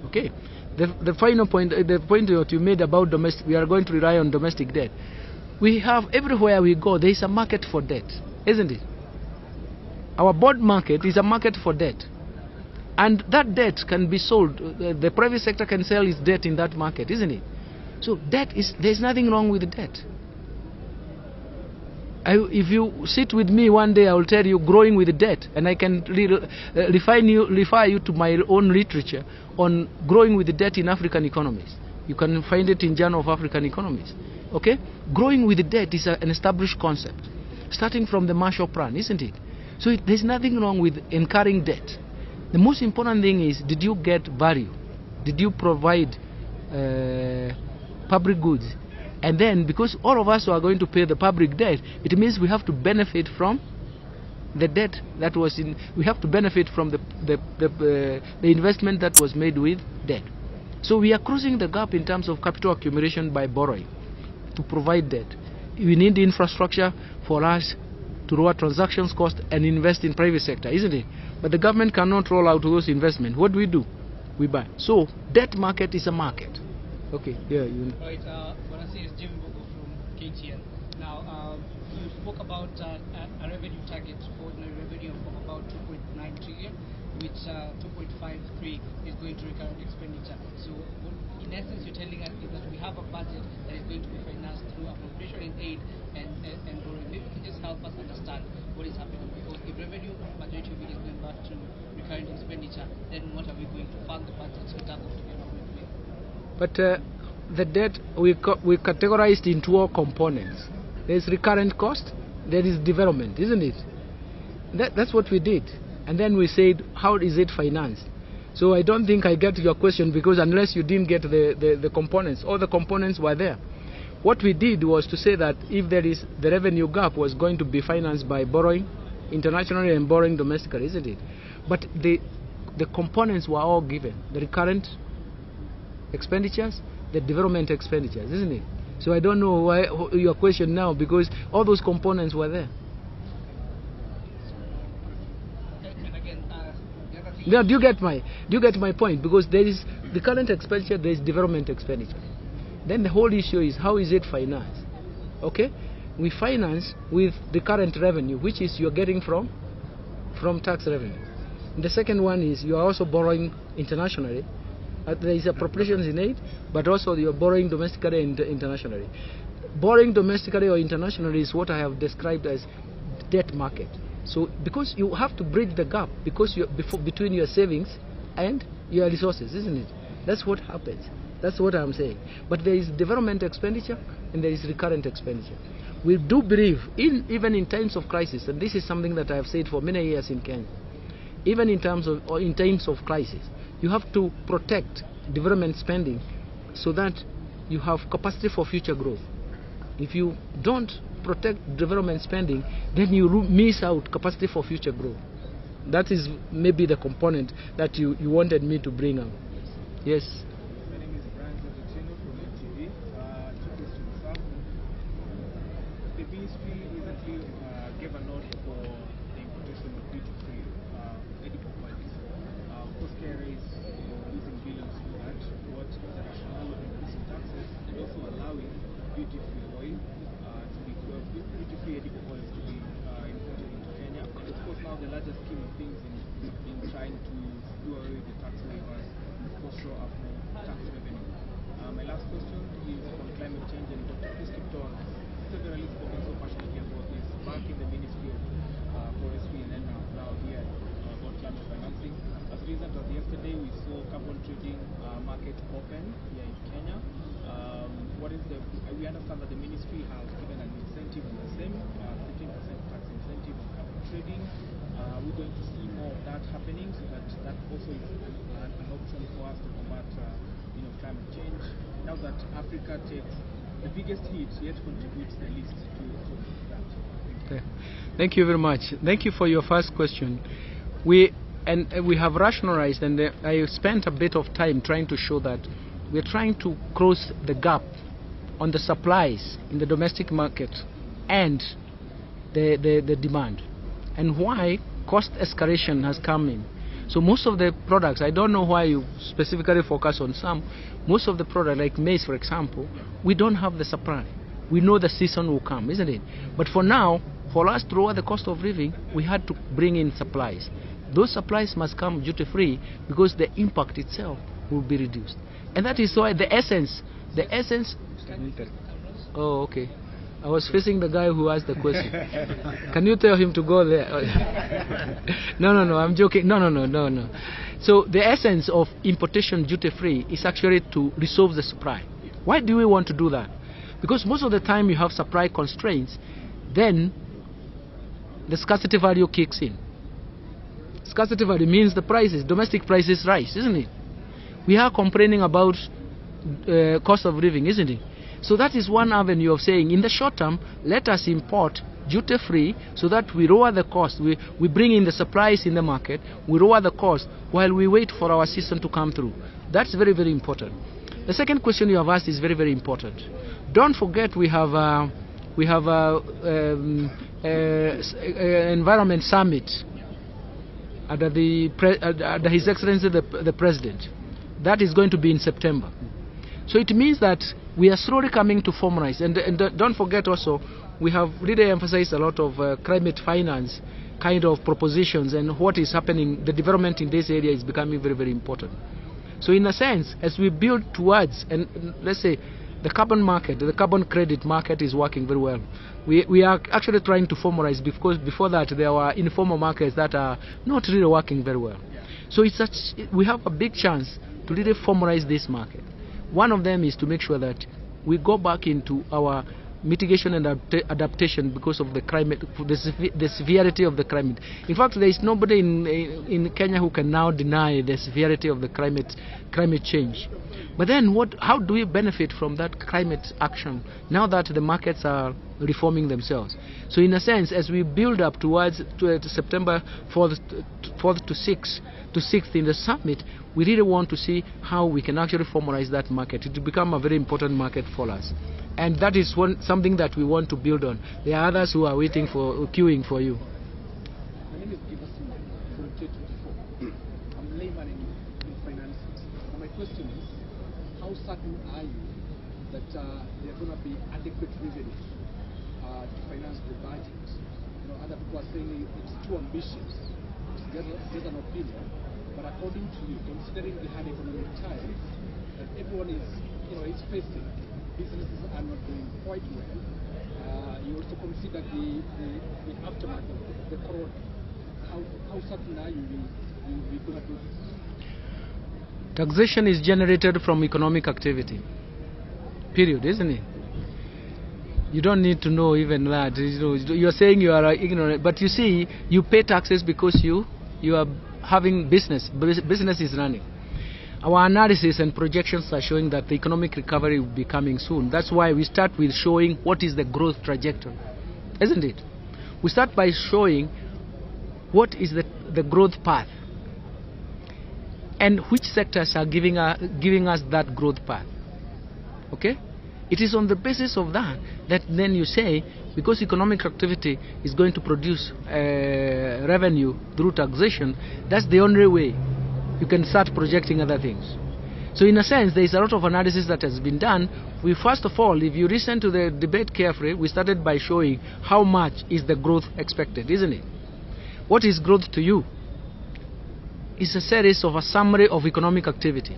Okay. The final point, the point that you made about domestic, we are going to rely on domestic debt. We have, everywhere we go, there is a market for debt, isn't it? Our bond market is a market for debt. And that debt can be sold. The private sector can sell its debt in that market, isn't it? So debt is, there's nothing wrong with debt. If you sit with me one day, I will tell you growing with debt, and I can refer you to my own literature on growing with debt in African economies. You can find it in Journal of African Economies. Okay? Growing with debt is an established concept, starting from the Marshall Plan, isn't it? So there's nothing wrong with incurring debt. The most important thing is, did you get value? Did you provide public goods? And then, because all of us are going to pay the public debt, it means we have to benefit from the debt that was in, we have to benefit from the investment that was made with debt. So we are crossing the gap in terms of capital accumulation by borrowing to provide debt. We need infrastructure for us to lower transactions cost and invest in private sector, isn't it? But the government cannot roll out those investments. What do? We buy. So debt market is a market. Okay, yeah. You right, what I see is Jim Bogo from KTN. Now, you spoke about a revenue target for ordinary revenue of about 2.9 trillion, which 2.53 is going to recurrent expenditure. So what, in essence, you're telling us is that we have a budget that is going to be financed through appropriation in aid and borrowing. Maybe you can just help us understand what is happening, because if revenue, majority of it is going back to recurrent expenditure, then what are we going to fund the budget in terms of development with? But the debt, we categorized into all components. There is recurrent cost, there is development, isn't it? That's what we did. And then we said, how is it financed? So I don't think I get your question, because unless you didn't get the components, all the components were there. What we did was to say that if there is the revenue gap was going to be financed by borrowing internationally and borrowing domestically, isn't it? But the components were all given. The recurrent expenditures, the development expenditures, isn't it? So I don't know why your question now, because all those components were there. Now, do you get my point? Because there is the current expenditure, there is development expenditure. Then the whole issue is, how is it financed? Okay? We finance with the current revenue, which is you're getting from tax revenue. And the second one is you are also borrowing internationally. There is appropriations in aid, but also you're borrowing domestically and internationally. Borrowing domestically or internationally is what I have described as debt market. So because you have to bridge the gap because between your savings and your resources, isn't it? That's what happens. That's what I'm saying. But there is development expenditure and there is recurrent expenditure. We do believe, even in times of crisis, and this is something that I have said for many years in Kenya, even in times of crisis, you have to protect development spending so that you have capacity for future growth. If you don't protect development spending, then you miss out capacity for future growth. That is maybe the component that you wanted me to bring up. Yes. My name is Brian Zatotino from NTV. Two questions. The ministry recently gave a nod for the importation of duty-free edible oils. Of course, KRA is losing billions for that. What is the rationale of increasing taxes and also allowing duty-free oil duty-free edible oils to be imported into Kenya? And of course, now the larger scheme of things in trying to do away with the tax waivers, of course, show up more tax revenue. My last question is on climate change, and Dr. Chris Kiptoo has severally spoken so passionately about this back in the Ministry of Forestry and then now here about climate financing. As recent as yesterday, we saw carbon trading market open here in Kenya. We understand that the ministry has given an incentive on the same, 15% tax incentive on carbon trading. We're going to see more of that happening, so that also is an option for us to combat climate change. Now that Africa takes the biggest hit, yet contributes the least to that. Okay. Thank you very much. Thank you for your first question. We have rationalized, and I spent a bit of time trying to show that we're trying to close the gap on the supplies in the domestic market and the demand, and why cost escalation has come in. So most of the products, I don't know why you specifically focus on some, most of the products like maize, for example, we don't have the supply. We know the season will come, isn't it? But for now, for us to lower the cost of living, we had to bring in supplies. Those supplies must come duty-free because the impact itself will be reduced. And that is why the essence... Oh, okay. I was facing the guy who asked the question. Can you tell him to go there? No, I'm joking. No. So the essence of importation duty-free is actually to resolve the supply. Why do we want to do that? Because most of the time you have supply constraints, then the scarcity value kicks in. Scarcity value means the prices, domestic prices rise, isn't it? We are complaining about cost of living, isn't it? So that is one avenue of saying, in the short term, let us import duty-free so that we lower the cost. We bring in the supplies in the market, we lower the cost while we wait for our system to come through. That's very, very important. The second question you have asked is very, very important. Don't forget we have a environment summit under His Excellency the President. That is going to be in September. So it means that we are slowly coming to formalize. And don't forget also, we have really emphasized a lot of climate finance kind of propositions, and what is happening, the development in this area is becoming very, very important. So in a sense, as we build towards, and let's say, the carbon market, the carbon credit market is working very well. We are actually trying to formalize, because before that there were informal markets that are not really working very well. Yeah. So it's such, we have a big chance to really formalize this market. One of them is to make sure that we go back into our mitigation and adaptation because of the climate, the severity of the climate. In fact, there is nobody in Kenya who can now deny the severity of the climate change. But then, how do we benefit from that climate action now that the markets are reforming themselves? So in a sense, as we build up towards September 4th to 6th in the summit, we really want to see how we can actually formalize that market. It will become a very important market for us. And that is something that we want to build on. There are others who are waiting for, queuing for you. My name is Giverson from K24. I'm a layman in finances. My question is, how certain are you that there are going to be adequate revenues to finance the budget? You know, other people are saying it's too ambitious. It's just an opinion. But according to you, considering the hard economic times that everyone is, you know, is facing, businesses are not doing quite well. You also consider the aftermath of the corona. How certain are you you're going to do this? Taxation is generated from economic activity. Period, isn't it? You don't need to know even that. You know, you're saying you are ignorant, but you see, you pay taxes because you are having business. Business is running. Our analysis and projections are showing that the economic recovery will be coming soon. That's why we start with showing what is the growth trajectory, isn't it? We start by showing what is the growth path and which sectors are giving us that growth path. Okay? It is on the basis of that that then you say, because economic activity is going to produce revenue through taxation, that's the only way you can start projecting other things. So in a sense, there is a lot of analysis that has been done. We first of all, if you listen to the debate carefully, we started by showing how much is the growth expected, isn't it? What is growth to you? It's a series of a summary of economic activity.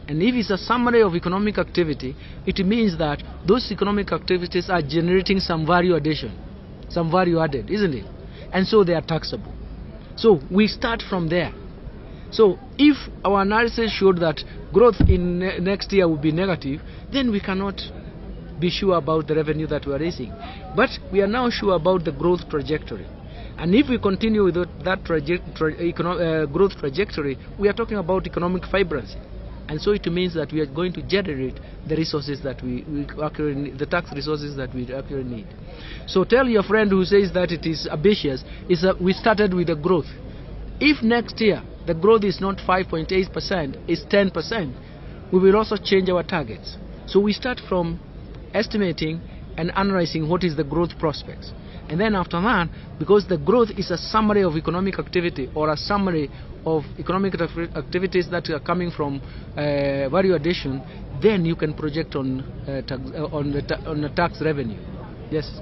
And if it's a summary of economic activity, it means that those economic activities are generating some value addition, some value added, isn't it? And so they are taxable. So we start from there. So if our analysis showed that growth in next year will be negative, then we cannot be sure about the revenue that we are raising. But we are now sure about the growth trajectory. And if we continue with that growth trajectory, we are talking about economic vibrancy. And so it means that we are going to generate the resources that we actually, the tax resources that we actually need. So tell your friend who says that it is ambitious, is that we started with the growth. If next year the growth is not 5.8%, it's 10%, we will also change our targets. So we start from estimating and analyzing what is the growth prospects. And then after that, because the growth is a summary of economic activity or a summary of economic activities that are coming from value addition, then you can project on the tax revenue. Yes?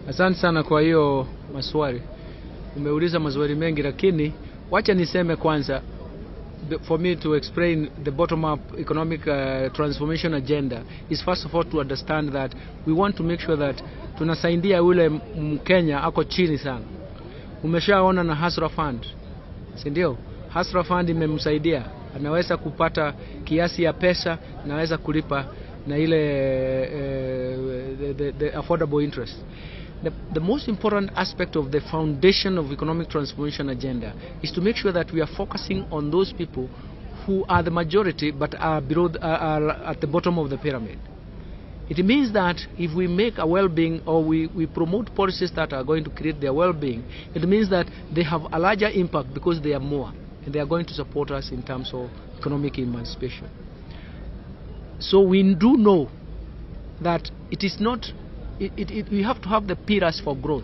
Asante sana kwa hiyo maswali. Umeuliza maswali mengi, lakini wacha niseme kwanza, for me to explain the bottom-up economic transformation agenda is first of all to understand that we want to make sure that tunasaidia yule Mkenya ako chini sana. Umeshaona na Hustler Fund, si ndio? Hustler Fund imemsaidia, anaweza kupata kiasi ya pesa, anaweza kulipa na ile the affordable interest. The most important aspect of the foundation of economic transformation agenda is to make sure that we are focusing on those people who are the majority but are below, are at the bottom of the pyramid. It means that if we make a well-being or we promote policies that are going to create their well-being, it means that they have a larger impact because they are more and they are going to support us in terms of economic emancipation. So we do know that it is not, we have to have the pillars for growth.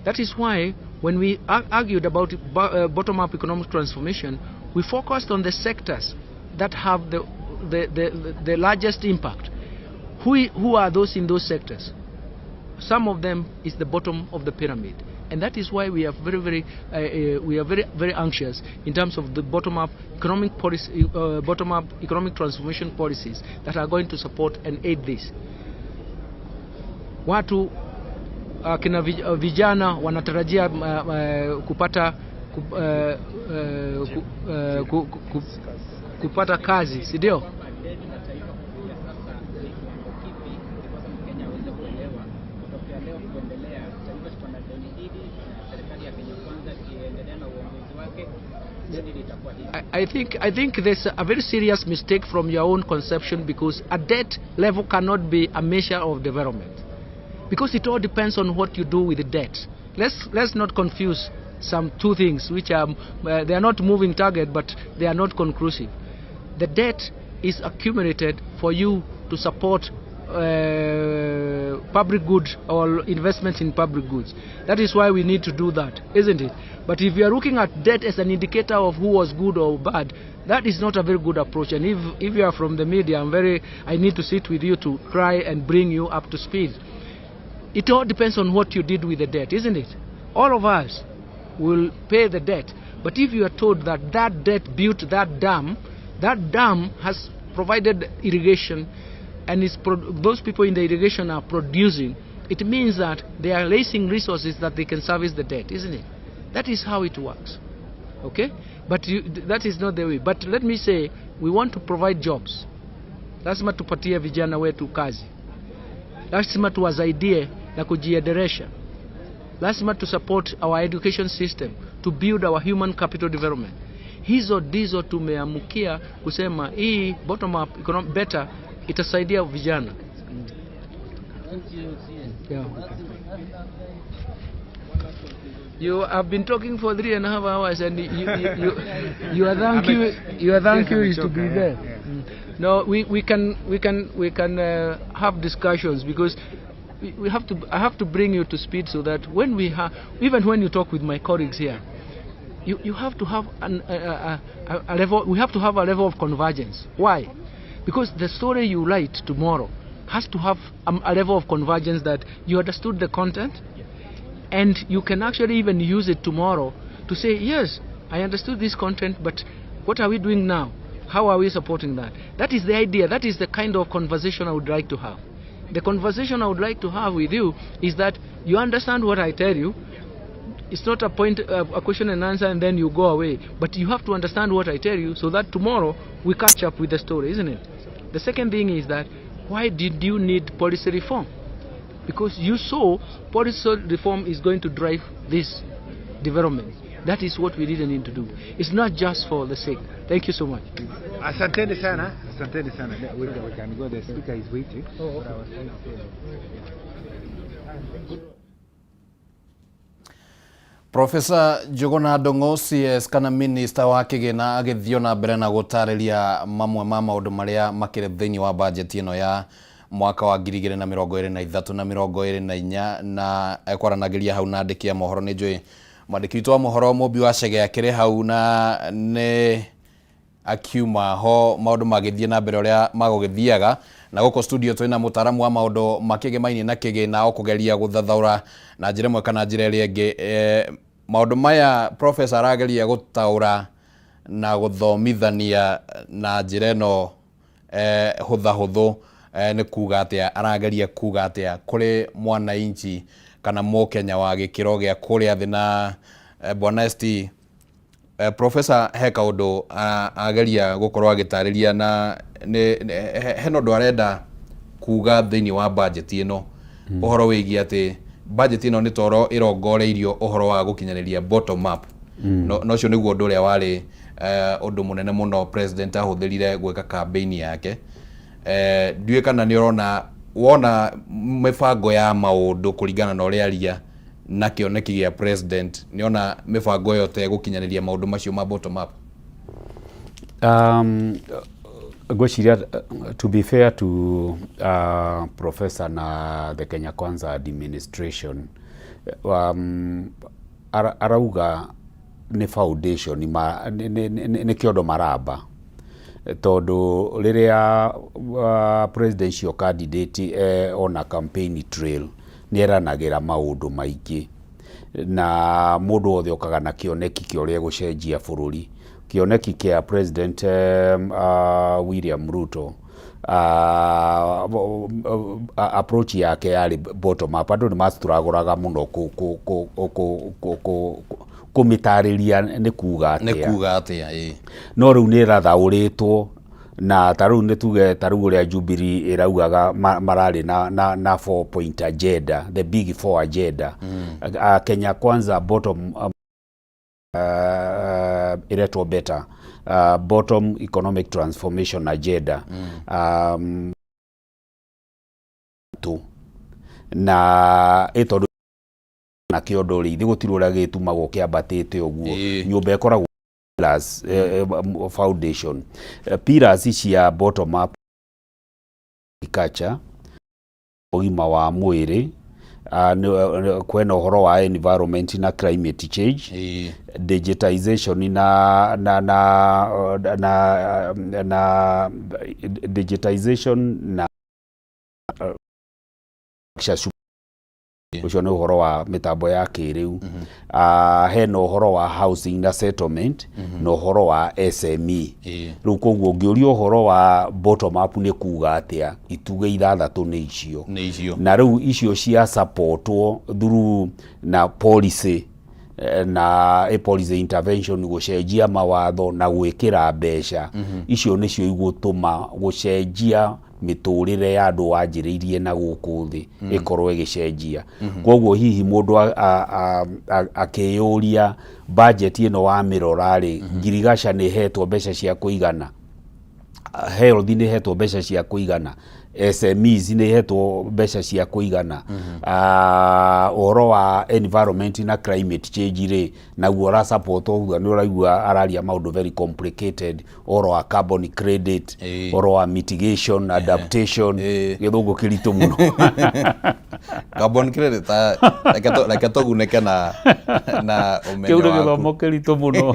That is why when we argued about bottom-up economic transformation, we focused on the sectors that have the largest impact. Who are those in those sectors? Some of them is the bottom of the pyramid. And that is why we are very, very anxious in terms of the bottom-up economic policy, bottom-up economic transformation policies that are going to support and aid this. Watu kina vijana wanatarajia kupata kupata kazi, si ndio? I think there's a very serious mistake from your own conception, because a debt level cannot be a measure of development, because it all depends on what you do with the debt. Let's not confuse some two things which are they are not moving target, but they are not conclusive. The debt is accumulated for you to support public goods or investments in public goods. That is why we need to do that, isn't it? But if you are looking at debt as an indicator of who was good or bad, that is not a very good approach. And if you are from the media, I need to sit with you to try and bring you up to speed. It all depends on what you did with the debt, isn't it? All of us will pay the debt. But if you are told that that debt built that dam has provided irrigation, and those people in the irrigation are producing, it means that they are raising resources that they can service the debt, isn't it? That is how it works, okay? But that is not the way. But let me say, we want to provide jobs. Lazima tupatie vijana wetu kazi. Lazima tuwasaidie na kujiendelesha. Lazima to support our education system, to build our human capital development. Hizo ndizo tumeamukia kusema hii bottom up economic better itasaidia vijana. Yeah. You have been talking for 3.5 hours, and your thank you, your thank you is to be there. No, we can have discussions, because we have to. I have to bring you to speed so that when we have, even when you talk with my colleagues here, you have to have a level. We have to have a level of convergence. Why? Because the story you write tomorrow has to have a level of convergence that you understood the content, and you can actually even use it tomorrow to say, yes, I understood this content, but what are we doing now? How are we supporting that? That is the idea. That is the kind of conversation I would like to have. The conversation I would like to have with you is that you understand what I tell you. It's not a point, a question and answer, and then you go away. But you have to understand what I tell you so that tomorrow we catch up with the story, isn't it? The second thing is that why did you need policy reform? Because you saw policy reform is going to drive this development. That is what we didn't need to do. It's not just for the sake. Thank you so much. Asanteni sana. Asanteni sana. We can go. The speaker is waiting. Oh, okay. Professor Njuguna Ndung'u CS kana minister wa kĩgĩna agĩthiĩ na mbere na gũtarĩria mamwe ma maũndũ marĩa makĩrĩ thĩinĩ wa budget ĩno ya mwaka wa 2023 na 2024 na ekwaranagĩria hau na andĩki a mohoro. Nĩ njũĩ mwandĩki witũ wa mohoro Mũmbi wa Chege akĩrĩ hau na nĩ akiuma ho maũndũ magĩthiĩ na mbere ũrĩa magũgĩthiaga. Na gũkũ studio twĩna mũtaaramu wa maũndũ makĩgemaini na kĩgĩna o kũgeria gũthathaũra na njĩra ĩmwe kana njĩra ĩrĩa ĩngĩ maũndũ maya professor arageria gũtaũra na gũthomithania na njĩra ĩno hũthahũthũ nĩ kuga atĩa, arageria kuga atĩa kũrĩ mwananchi kana mũkenya wa gĩkĩro gĩa kũrĩa thĩ. Na bwana ST, professor he kaũndũ ageria gũkorwo agĩtarĩria na hena ũndũ arenda kuga thĩinĩ wa budget ĩno, ũhoro wĩgiĩ atĩ budget ĩno nĩ toro ĩrongoreirio ũhoro wa gũkinyanĩria bottom up. No ũcio nĩguo ũndũ ũrĩa warĩ ũndũ mũnene mũno president ahũthĩrire gwĩka campaign yake. Ndiũĩ kana nĩ ũrona wona mĩbango ya maũndũ kũringana na ũrĩa aria na kĩoneki gĩa president, nĩona mĩbango ĩyo te gũkinyanĩria maũndũ macio ma bottom up? Ngwĩciria to be fair to professor na the Kenya Kwanza administration, arauga nĩ foundation nĩ kĩondo maramba, tondũ rĩrĩa presidential candidate ona campaign trail nĩ eranagĩra maũndũ maingĩ, na mũndũ wothe okaga na kĩoneki kĩa ũrĩa gũcenjia bũrũri. Kĩoneki kĩa president William Ruto, approach yake yarĩ bottom up. Andũ nĩ mastruggle mũno kũmĩtarĩria nĩ kuga atĩa, nĩ kuga atĩa, ĩĩ. No rĩu nĩ ĩrathaũrĩtwo na ta rĩu nĩ tuge ta rĩu ũrĩa Jubilee ĩraugaga mararĩ na 4 point agenda, the big 4 agenda. Kenya Kwanza bottom ĩretwo better bottom economic transformation agenda tu na ĩ tondũ na kĩondo rĩ ithe gũtirĩ ũrĩa gĩtumagwo kĩambatĩte ũguo. Nyũmba ĩkoragwo pillars, foundation. Pillars cia bottom up agriculture, ũgima wa mwĩrĩ, kwĩna ũhoro wa environment na climate change, digitization na digitization na ũcio nĩ ũhoro wa mĩtambo ya kĩrĩu. Hena ũhoro wa housing na settlement na ũhoro wa SME. Rĩu koguo ũngĩũria ũhoro wa bottom up nĩ kuga atĩa, itugĩ ithathatũ nĩ icio. Nĩ icio. Na rĩu icio cia supportwo through na policy na a policy intervention, gũcenjia mawatho na gwĩkĩra mbeca, icio nĩcio igũtũma gũcenjia mĩtũrĩre ya andũ wanjĩrĩirie na gũkũ thĩ ĩkorwo ĩgĩcenjia. Koguo hihi mũndũ akĩyũria budget ĩno wamĩrora rĩ, ngirigaca nĩ ĩhetwo mbeca cia kũigana, health nĩ ĩhetwo mbeca cia kũigana, SMEs nĩ ĩhetwo mbeca cia kũigana, ũhoro wa environment na climate change rĩ, naguo ũra support ũguo, nĩ ũraigua araria maũndũ very complicated, ũhoro wa carbon credit, ũhoro wa mitigation, adaptation, gĩthũngũ kĩritũ mũno. Carbon credit, reke tũgunĩke na ũmenyo Kĩu nĩ waku. Gĩthomo kĩritũ mũno.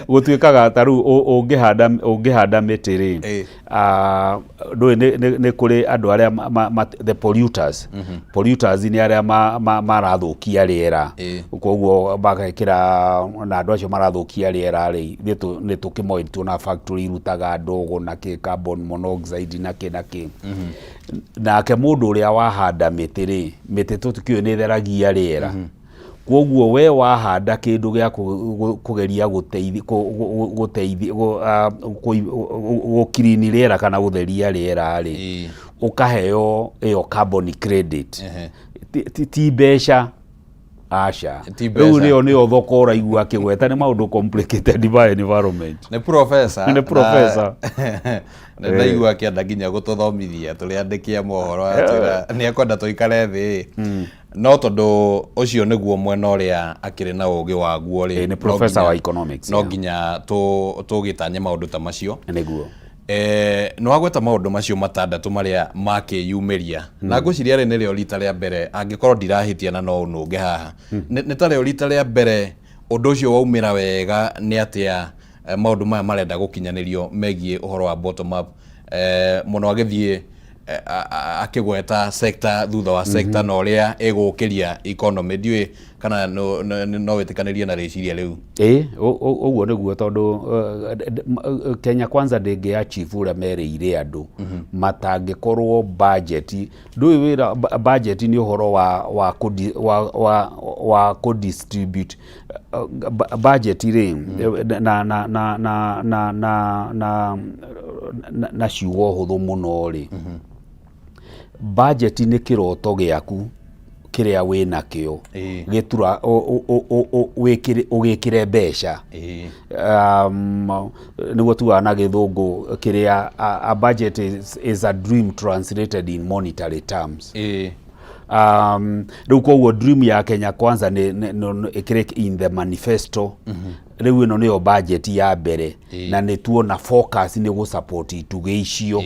Gũtuĩkaga ta rĩu ũngĩhanda mĩtĩ rĩ, ndũĩ nĩ kũrĩ andũ arĩa the polluters. Polluters nĩ arĩa marathũkia rĩera, koguo magekĩra na andũ acio marathũkia rĩera rĩ, nĩ tũkĩmoĩ, tuona factory irutaga ndogo na kĩ, carbon monoxide na kĩ na kĩ. Nake mũndũ ũrĩa wahanda mĩtĩ rĩ, mĩtĩ tũtikĩũĩ nĩ ĩtheragia rĩera. Koguo we wahanda kĩndũ gĩa kũgeria gũteithi gũteithi gũkirini rĩera kana gũtheria rĩera rĩ, ũkaheo ĩyo carbon credit. Ti mbeca, aca. Ti Rĩu mbeca. Nĩyo thoko ũraigua akĩgweta nĩ maũndũ complicated by environment. Nĩ professor. Nĩ professor. Nĩ ndaigua akĩenda nginya gũtũthomithia tũrĩ andĩki a mohoro, atwĩra nĩ ekwenda tũikare thĩ, no tondũ ũcio nĩguo mwena ũrĩa akĩrĩ na ũgĩ waguo rĩ. Nĩ professor wa economics. No nginya tũgĩtanye maũndũ ta macio. Nĩguo. Nĩ wagweta maũndũ macio matandatũ marĩa makĩyumĩria, na ngwĩciria rĩ nĩrĩo rita rĩa mbere, angĩkorwo ndirahĩtia na no ũnũnge haha, nĩ tarĩo rita rĩa mbere ũndũ ũcio waumĩra wega nĩ atĩa maũndũ maya marenda gũkinyanĩrio megiĩ ũhoro wa bottom up, mũno agĩthiĩ akĩgweta sector thutha wa sector na ũrĩa ĩgũkĩria economy. Ndiũĩ kana no wĩtĩkanĩrie na rĩciria rĩu. Ĩ, ũguo nĩguo, tondũ Kenya Kwanza ndĩngĩ achieve ũrĩa merĩire andũ matangĩkorwo budget ndũĩ wĩra. Budget nĩ ũhoro wa kũ distribute budget rĩ na na na na na na na na na ciugo hũthũ mũno rĩ, budget nĩ kĩroto gĩaku kĩrĩa wĩ nakĩo gĩtura ũgĩkĩre mbeca, nĩguo tugaga na gĩthũngũ kĩrĩa a budget is a dream translated in monetary terms. Rĩu koguo dream ya Kenya Kwanza nĩ ĩkĩrĩ in the manifesto. Rĩu ĩno nĩyo budget ya mbere na nĩ tuona focus nĩ gũ support itugĩ icio.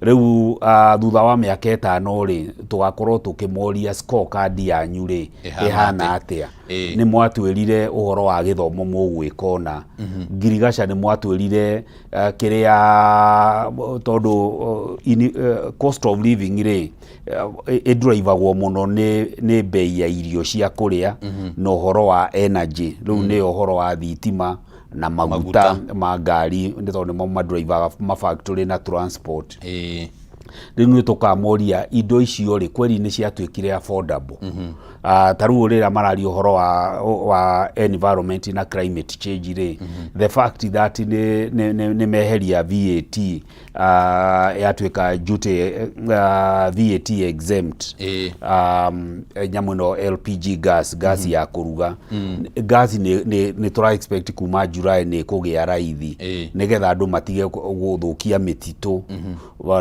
Rĩu thutha wa mĩaka 5 rĩ, tũgakorwo tũkĩmoria scorecard yanyu rĩ ĩhana ĩhana atĩa. Nĩ mwatwĩrire ũhoro wa gĩthomo mũgwĩka ũna, ngirigaca nĩ mwatwĩrire, kĩrĩa tondũ cost of living rĩ ĩndrivagwo mũno nĩ bei ya irio cia kũrĩa na ũhoro wa energy. Rĩu nĩyo ũhoro wa thitima na maguta ma ngari, nĩ tondũ nĩmo madrivaga mafactory na transport. Rĩu nĩ tũkamoria indo icio rĩ kweli nĩ ciatuĩkire affordable? Ta rĩu rĩrĩa mararia ũhoro wa environment na climate change rĩ, the fact that nĩ meheria VAT, yatuĩka duty, VAT exempt, nyamũ ĩno LPG gas ya kũruga, gas nĩ tũra expect kuma July nĩ ĩkũgĩa raithi, nĩgetha andũ matige gũthũkia mĩtitũ.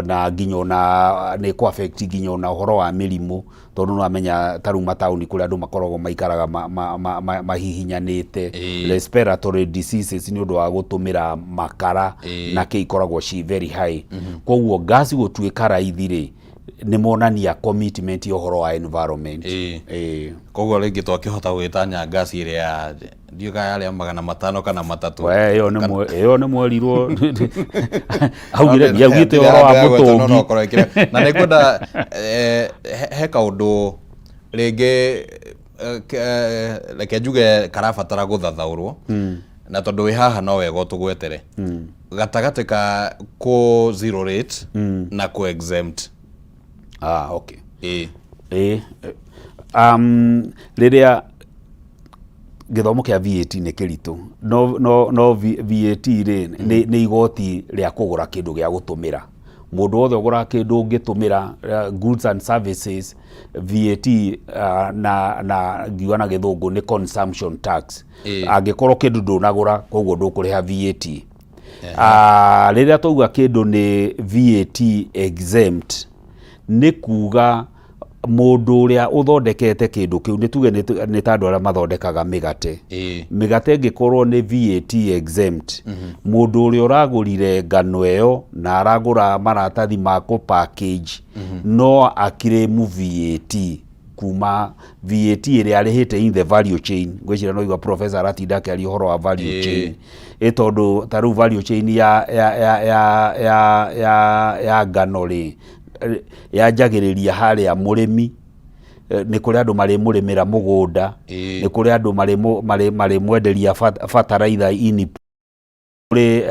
Na nginya ona nĩ kũ affect nginya ona ũhoro wa mĩrimũ, tondũ nĩ wamenya ta rĩu mataũni kũrĩa andũ makoragwo maikaraga mahihinyanĩte, respiratory diseases nĩ ũndũ wa gũtũmĩra makara na kĩ ikoragwo ci very high. Koguo gas gũtuĩka raithi rĩ, nĩ monania commitment ya ũhoro wa environment. Koguo rĩngĩ twakĩhota gũgĩtanya ngasi ĩrĩa ya ndiũĩ kana yarĩ ya 500 kana 300. We, ĩyo nĩ mwerirwo augire, ndiaugĩte ũhoro wa No, mũtũngi. Korwo ĩkĩrĩ. Na nĩ ngwenda he kaũndũ rĩngĩ, reke njuge karabatara gũthathaũrwo, na tondũ wĩ haha no wega ũtũgwetere gatagatĩ ka kũ zero rate na kũ exempt. Ah, okay. Ĩĩ. Ĩĩ. Rĩrĩa gĩthomo kĩa VAT nĩ kĩritũ, no VAT rĩ, nĩ igoti rĩa kũgũra kĩndũ gĩa gũtũmĩra. Mũndũ wothe ũgũraga kĩndũ ũngĩtũmĩra, goods and services, VAT, na ngiuga na gĩthũngũ nĩ consumption tax. Angĩkorwo kĩndũ ndũnagũra, koguo ndũkũrĩha VAT. Rĩrĩa twauga kĩndũ nĩ VAT exempt, nĩ kuga mũndũ ũrĩa ũthondekete kĩndũ kĩu, nĩ tuge nĩ ta andũ arĩa mathondekaga mĩgate. Mĩgate ĩngĩkorwo nĩ VAT exempt, mũndũ ũrĩa ũragũrire ngano ĩyo na aragũra maratathi ma kũ package no akirĩmu VAT kuma VAT ĩrĩa arĩhĩte in the value chain. Ngwĩciria no igua professor aratinda akĩaria ũhoro wa value chain, ĩ tondũ ta rĩu value chain ya ngano rĩ, yanjagĩrĩria harĩa mũrĩmi. Nĩ kũrĩ andũ marĩmũrĩmĩra mũgũnda, nĩ kũrĩ andũ marĩmwenderia bataraitha ini, kũrĩ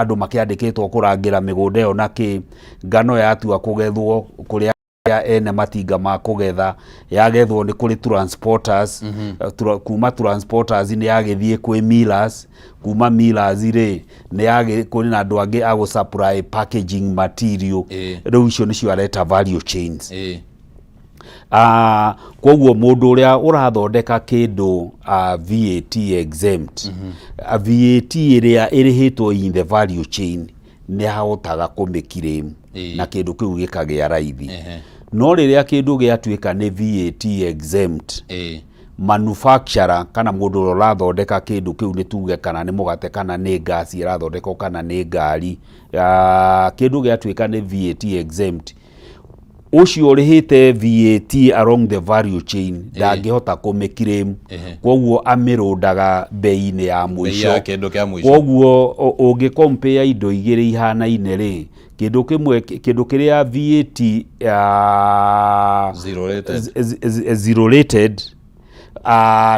andũ makĩandĩkĩtwo kũrangĩra mĩgũnda ĩyo na kĩ. Ngano yatua kũgethwo, kũrĩ ene matinga ma kũgetha. Yagethwo, nĩ kũrĩ transporters. Kuma transporters nĩ yagĩthiĩ kwĩ millers. Kuma millers rĩ, nĩ yagĩ kũrĩ na andũ angĩ a gũ supply packaging material. Rĩu icio nĩcio areta value chains. Koguo mũndũ ũrĩa ũrathondeka kĩndũ VAT exempt, VAT ĩrĩa ĩrĩhĩtwo in the value chain nĩ ahotaga kũmĩclaim na kĩndũ kĩu gĩkagĩa raithi. No rĩrĩa kĩndũ gĩatuĩka nĩ VAT exempt, manufacturer kana mũndũ ũrĩa ũrathondeka kĩndũ kĩu, nĩ tuge kana nĩ mũgate kana nĩ ngasi ĩrathondekwo kana nĩ ngari, kĩndũ gĩatuĩka nĩ VAT exempt, ũcio ũrĩhĩte VAT along the value chain ndangĩhota kũmĩclaim. Koguo amĩrũndaga bei-inĩ ya mũico. Ya kĩndũ kĩa mũico. Koguo ũngĩ compare indo igĩrĩ ihanaine rĩ, kĩndũ kĩmwe, kĩndũ kĩrĩa VAT Zero rated. Zero rated,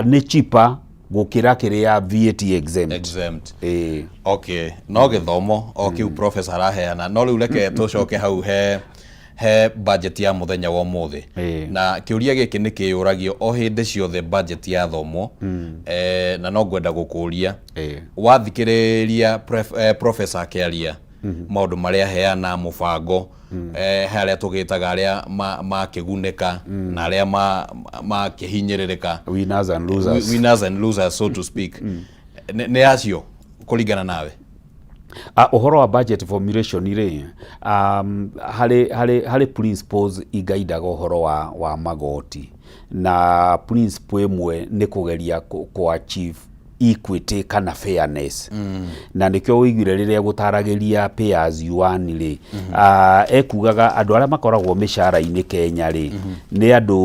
nĩ cheaper gũkĩra kĩrĩa VAT exempt. Exempt. Ĩĩ. Okay, no gĩthomo o kĩu professor araheana. No rĩu reke tũcoke hau he budget ya mũthenya wa ũmũthĩ. Na kĩũria gĩkĩ nĩ kĩyũragio o hĩndĩ ciothe budget yathomwo, na no ngwenda gũkũria, wathikĩrĩria professor akĩaria maũndũ marĩa aheana mũbango, he arĩa tũgĩtaga arĩa makĩgunĩka na arĩa makĩhinyĩrĩrĩka. Winners and losers. Winners and losers, so to speak. Nĩ acio kũringana nawe? Ũhoro wa budget formulation rĩ, harĩ principles ingaidaga ũhoro wa magoti, na principle ĩmwe nĩ kũgeria kũ achieve equity kana fairness. Na nĩkĩo ũiguire rĩrĩa gũtaragĩria pay as you earn rĩ, ekugaga andũ arĩa makoragwo mĩcara-inĩ Kenya rĩ, nĩ andũ,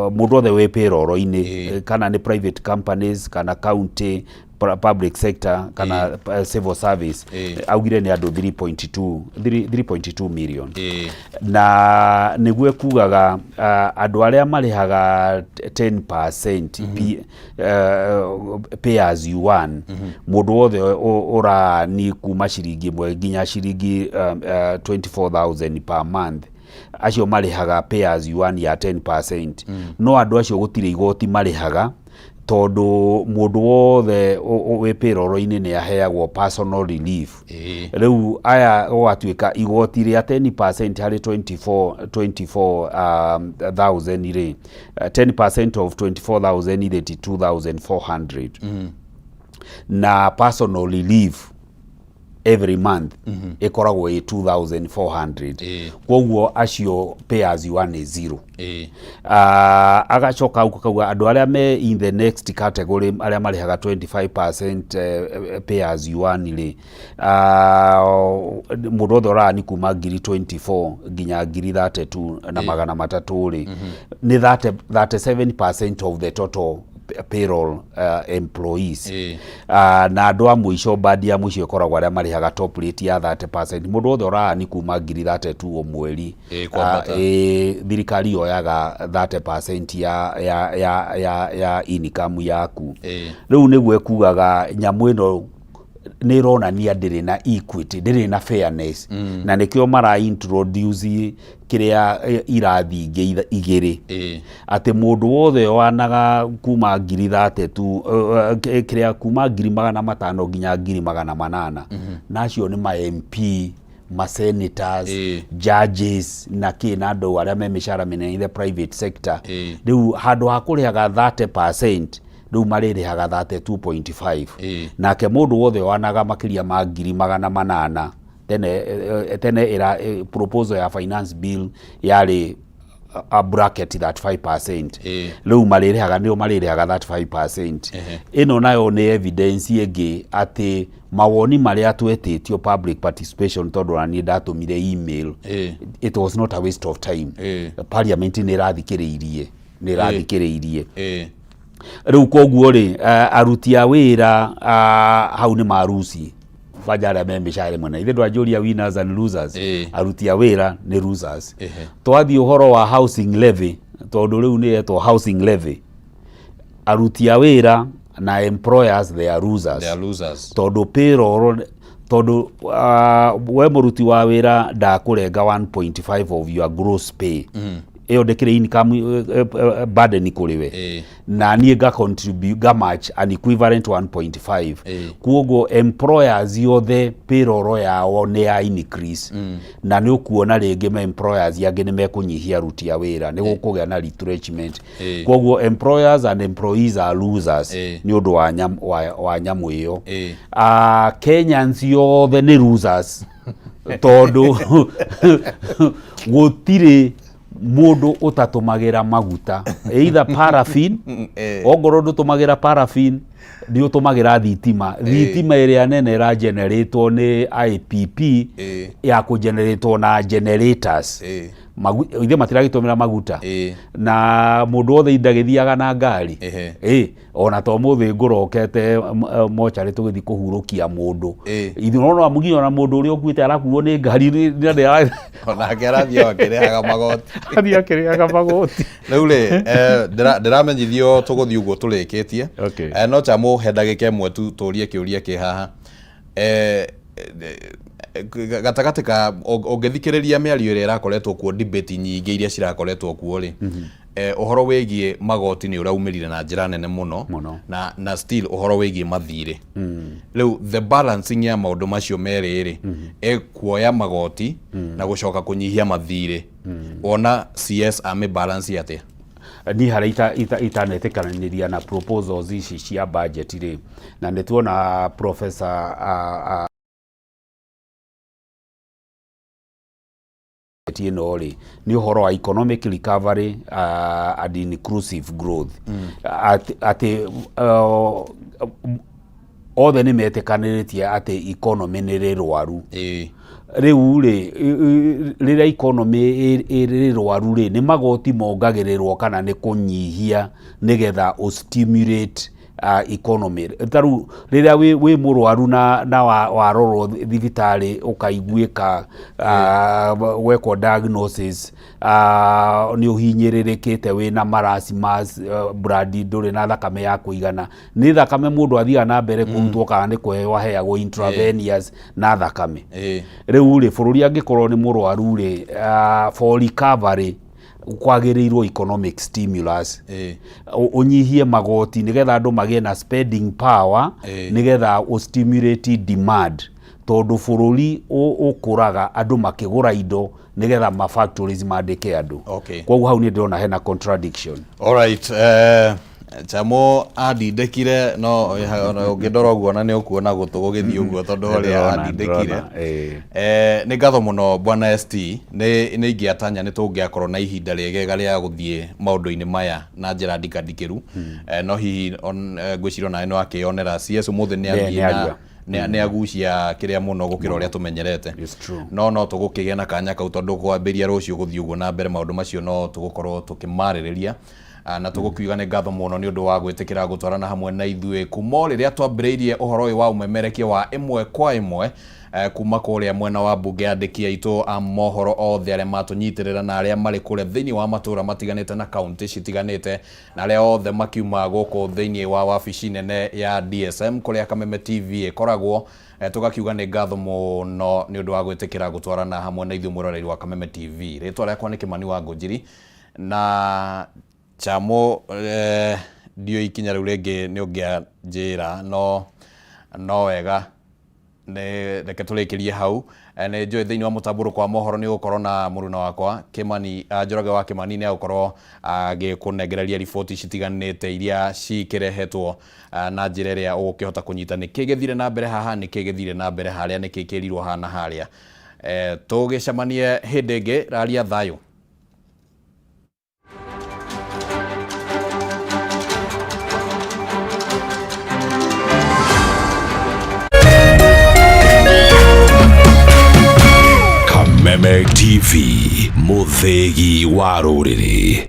mũndũ wothe wĩ payroll-inĩ, kana nĩ private companies kana county. public sector kana civil service augire nĩ andũ 3.2 3.2 million. Na nĩguo kugaga andũ arĩa marĩhaga 10% pay as you earn, mũndũ wothe ũrani kuma ciringi ĩmwe nginya ciringi 24,000 per month, acio marĩhaga pay as you earn ya 10%. No andũ acio gũtirĩ igoti marĩhaga, tondũ mũndũ wothe wĩ payroll-inĩ nĩ aheagwo personal relief. Rĩu aya gũgatuĩka igoti rĩa 10% harĩ 24,000 rĩ, 10% of 24,000 is 32,400, na personal relief every month ĩkoragwo ĩ 2400. Koguo acio pay as you earn nĩ zero. Agacoka akauga andũ arĩa me in the next category, arĩa marĩhaga 25% pay as you earn rĩ, mũndũ wothe ũrarani kuma ngiri 24 nginya ngiri 32 na 300 rĩ, nĩ 30 37% of the total payroll employees. Na andũ a mũico, bandi ya mũico ĩkoragwo arĩa marĩhaga top rate ya 30%, mũndũ wothe ũrarani kuma ngiri 32 o mweri. Kwambata. Thirikari yoyaga 30% ya income yaku. Rĩu nĩguo ĩkugaga nyamũ ĩno nĩ ĩronania ndĩrĩ na equity, ndĩrĩ na fairness, na nĩkĩo mara introduce kĩrĩa irathi ingĩ igĩrĩ, atĩ mũndũ wothe wanaga kuma ngiri 32, kĩrĩa kuma ngiri 500 nginya ngiri 800, na acio nĩ ma MP, ma senators, judges na kĩ, na andũ arĩa me mĩcara mĩnene in the private sector. Rĩu handũ ha kũrĩhaga 30%, rĩu marĩrĩhaga 32.5. Nake mũndũ wothe wanaga makĩria ma ngiri 800, tene tene ĩra proposal ya finance bill yarĩ a bracket 35%, rĩu marĩrĩhaga, nĩo marĩrĩhaga 35%. Ĩno nayo nĩ evidence ĩngĩ atĩ mawoni marĩa twetĩtio public participation, tondũ ona niĩ ndatũmire email, it was not a waste of time. Parliament nĩ ĩrathikĩrĩirie, nĩ ĩrathikĩrĩirie. Rĩu koguo rĩ, aruti a wĩra hau nĩ maruci kwanja arĩa me mĩcara ĩmwe na ithe ndwanjũria winners and losers. Aruti a wĩra nĩ losers. Twathiĩ ũhoro wa housing levy, tondũ rĩu nĩ yetwo housing levy, aruti a wĩra na employers, they are losers. They are losers. Tondũ payroll, tondũ we mũruti wa wĩra ndakũrenga 1.5 of your gross pay, ĩyo ndĩkĩrĩ income burden kũrĩ we, na niĩ nga contribute, nga match an equivalent 1.5. Koguo employers yothe payroll yao nĩ ya increase, na nĩ ũkuona rĩngĩ ma employers angĩ nĩ mekũnyihia aruti a wĩra, nĩ gũkũgĩa na retrenchment. Koguo employers and employees are losers nĩ ũndũ wa nyamũ ĩyo. Kenyans yothe nĩ losers, tondũ gũtirĩ mũndũ ũtatũmagĩra maguta, either paraffin. Ongorwo ndũtũmagĩra paraffin, nĩ ũtũmagĩra thitima. Thitima ĩrĩa nene ĩrageneratwo nĩ IPP, ya kũgeneratwo na generators. Ithuĩ matiragĩtũmĩra maguta, na mũndũ wothe ndagĩthiaga na ngari. Ona to mũthĩ ngũrokete mocarĩ tũgĩthiĩ kũhurũkia mũndũ. Ithuĩ no mũginya, ona mũndũ ũrĩa ũkuĩte arakuo nĩ ngari na Onake arathiĩ o akĩrĩhaga magoti. Athiĩ akĩrĩhaga magoti. Rĩu rĩ, ndĩramenyithio tũgũthiĩ ũguo tũrĩkĩtie. No chamũhe ndagĩka ĩmwe tu tũrie kĩũria kĩ haha. Gatagatĩ ka ũngĩthikĩrĩria mĩario ĩrĩa ĩrakoretwo kuo, debate nyingĩ iria cirakoretwo kuo rĩ, ũhoro wĩgiĩ magoti nĩ ũraumĩrire na njĩra nene mũno. Mũno. Na still ũhoro wĩgiĩ mathirĩ. Rĩu the balancing ya maũndũ macio merĩ rĩ, ĩkuoya magoti na gũcoka kũnyihia mathirĩ, wona CS amĩ balance atĩa? Niĩ harĩa itanetĩkanĩria na proposals ici cia budget rĩ, na nĩ tuona professor ĩno rĩ, nĩ ũhoro wa economic recovery and inclusive growth, atĩ othe nĩ metĩkanĩrĩtie atĩ economy nĩ rĩrwaru. Rĩu rĩ, rĩrĩa economy ĩrĩ rwaru rĩ, nĩ magoti mongagĩrĩrwo kana nĩ kũnyihia nĩgetha ũ stimulate economy. Ta rĩu rĩrĩa wĩ, wĩ mũrwaru na, na warorwo thibitarĩ ũkaiguĩka wekwo diagnosis nĩ ũhinyĩrĩrĩkĩte wĩna marasmus, blood ndũrĩ na thakame ya kũigana, nĩ thakame mũndũ athiaga na mbere kũrutwo kana nĩ kũheo aheagwo intravenous na thakame. Rĩu rĩ, bũrũri angĩkorwo nĩ mũrwaru rĩ, for recovery kwagĩrĩirwo economic stimulus, ũnyihie magoti nĩgetha andũ magĩe na spending power, nĩgetha ũ stimulate demand, tondũ bũrũri ũkũraga andũ makĩgũra indo nĩgetha ma factories mandĩke andũ. Koguo hau nĩ ndĩrona hena contradiction. Alright, Chamo andindĩkire no ũngĩndora ũguo na nĩ ũkuona gũtũ gũgĩthiĩ ũguo tondũ ũrĩa andindĩkire. Nĩ ngatho mũno bwana ST, nĩ ingĩatanya nĩ tũngĩakorwo na ihinda rĩegega rĩa gũthiĩ maũndũ-inĩ maya na njĩra ndikandikĩru, no hihi ngwĩciria onawe nĩ wakĩyonera CS ũmũthĩ nĩ athiĩ na nĩ agucia kĩrĩa mũno gũkĩra ũrĩa tũmenyerete, no tũgũkĩgĩa na kanya kau tondũ kwambĩrĩria rũciũ gũthiĩ ũguo na mbere maũndũ macio no tũgũkorwo tũkĩmarĩrĩria. Na tũgũkiuga nĩ ngatho mũno nĩ ũndũ wa gwĩtĩkĩra gũtwarana hamwe na ithuĩ kuma o rĩrĩa twambĩrĩirie ũhoro ũyũ wa ũmemerekia wa ĩmwe kwa ĩmwe kuma kũrĩa mwena wa mbunge. Andĩki aitũ a mohoro othe arĩa matũnyitĩrĩra na arĩa marĩ kũrĩa thĩinĩ wa matũra matiganĩte na kaunti citiganĩte na arĩa othe makiuma gũkũ thĩinĩ wa wabici nene ya DSM kũrĩa Kameme TV ĩkoragwo, tũgakiuga nĩ ngatho mũno nĩ ũndũ wa gwĩtĩkĩra gũtwarana hamwe na ithuĩ mwĩroreri wa Kameme TV. Rĩtwa rĩakwa nĩ Kĩmani wa Ngũnjiri na Chamo, ndiũĩ ikinya rĩu rĩngĩ nĩ ũngĩanjĩra, no wega nĩ reke tũrĩkĩrie hau. Nĩ njũĩ thĩinĩ wa mũtambũrũko wa mohoro nĩ ũgũkorwo na mũruna wakwa Kĩmani, Njoroge wa Kĩmani nĩ agũkorwo agĩkũnengereria riboti citiganĩte iria cikĩrehetwo na njĩra ĩrĩa ũgũkĩhota kũnyita nĩkĩ gĩthire na mbere haha, nĩkĩ gĩthire na mbere harĩa, nĩkĩ kĩrirwo haha na harĩa. Tũgĩcemanie hĩndĩ ĩngĩ, raria thayũ. Kameme TV, muthegi wa rũrĩrĩ.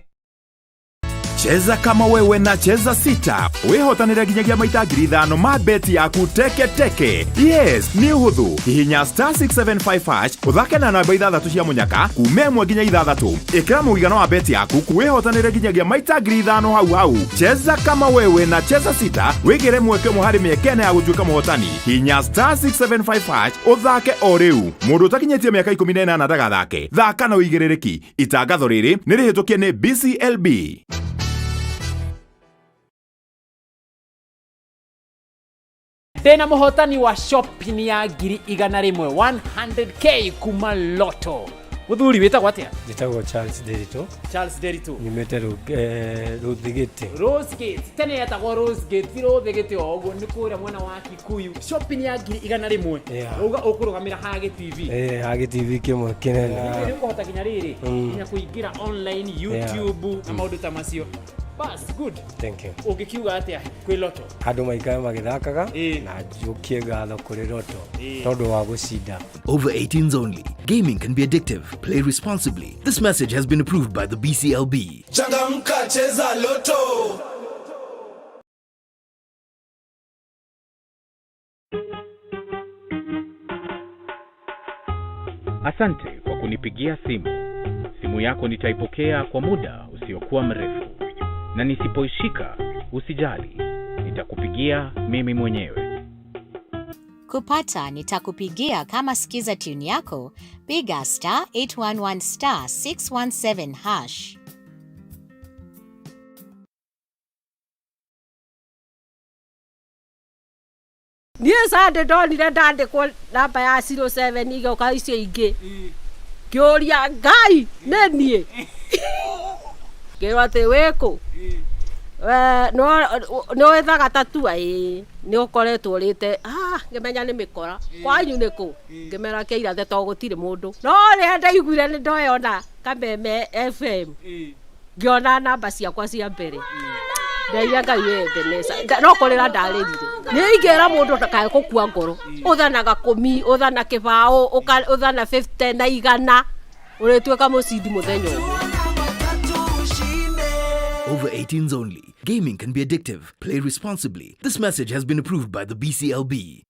Cheza kama wewe na Cheza Sita wĩhotanĩre nginyagia maita 5,000 ma beti yaku teke teke. Yes, nĩ ũhũthũ. Hihinya star 675 hash ũthake na namba ithathatũ cia mũnyaka kuma 1 nginya 6. Ĩkĩra mũigana wa beti yaku wĩhotanĩre nginyagia maita 5,000 hau hau. Cheza kama wewe na Cheza Sita wĩgĩre mweke ũmwe harĩ mĩeke ĩna ya gũtuĩka mũhotani. Hihinya star 675 hash ũthake o rĩu. Mũndũ ũtakinyĩtie mĩaka 18 ndagathake. Thaka na ũigĩrĩrĩki. Itangatho rĩrĩ nĩ rĩhĩtũkie nĩ BCLB. Ndĩna mũhotani wa shopping ya 100,000, 100K kuma Lotto. Mũthuri, wĩtagwo atĩa? Njĩtagwo Charles Ndiritu. Charles Nderitu. Nyumĩte Rũthigĩtĩ. Rose Gate, tene yetagwo Rose Gate, ti Rũthigĩtĩ o ũguo, nĩ kũrĩa mwena wa Kikuyu. Shopping ya 100,000. Rauga ũkũrũgamĩra Hagĩ TV. Eh, Hagĩ TV kĩmwe kĩnene. Nĩ ũkũhota nginya rĩrĩ, nginya kũingĩra online, YouTube na maũndũ ta macio. Bas, good. Thank you. Ũngĩkiuga atĩa kwĩ Lotto? Andũ maikare magĩthakaga na njũkie ngatho kũrĩ Lotto tondũ wa gũcinda. Over 18s only. Gaming can be addictive. Play responsibly. This message has been approved by the BCLB. Changamka, cheza Lotto. Asante kwa kunipigia simu. Simu yako nitaipokea kwa muda usiokuwa mrefu, na nisipoishika usijali, nitakupigia mimi mwenyewe. Kupata nitakupigia kama skiza tune yako, piga star 811 star 617 hash. Niĩ Sunday ndonire ndandĩkwo namba ya 07 igĩũka icio ingĩ, ngĩũria Ngai nĩ niĩ, ngĩrwo atĩ wĩkũ nĩ wĩthaga tatua, ĩĩ nĩ ũkoretwo ũrĩte, ngĩmenya nĩ mĩkora. Kwanyu nĩ kũ? Ngĩmera kĩirathe to gũtirĩ mũndũ, no rĩrĩa ndaiguire nĩ ndoyona Kameme FM, ngĩona namba ciakwa cia mbere, ndeire Ngai wĩ Ebeneza, no kũrĩra ndarĩrire. Nĩ ingĩra mũndũ ndakae gũkua ngoro, ũthanaga kũmi, ũthana kĩbaũ, ũthana 50 na 100, ũrĩtuĩka mũcindi mũthenya ũmwe. Over 18s only. Gaming can be addictive. Play responsibly. This message has been approved by the BCLB.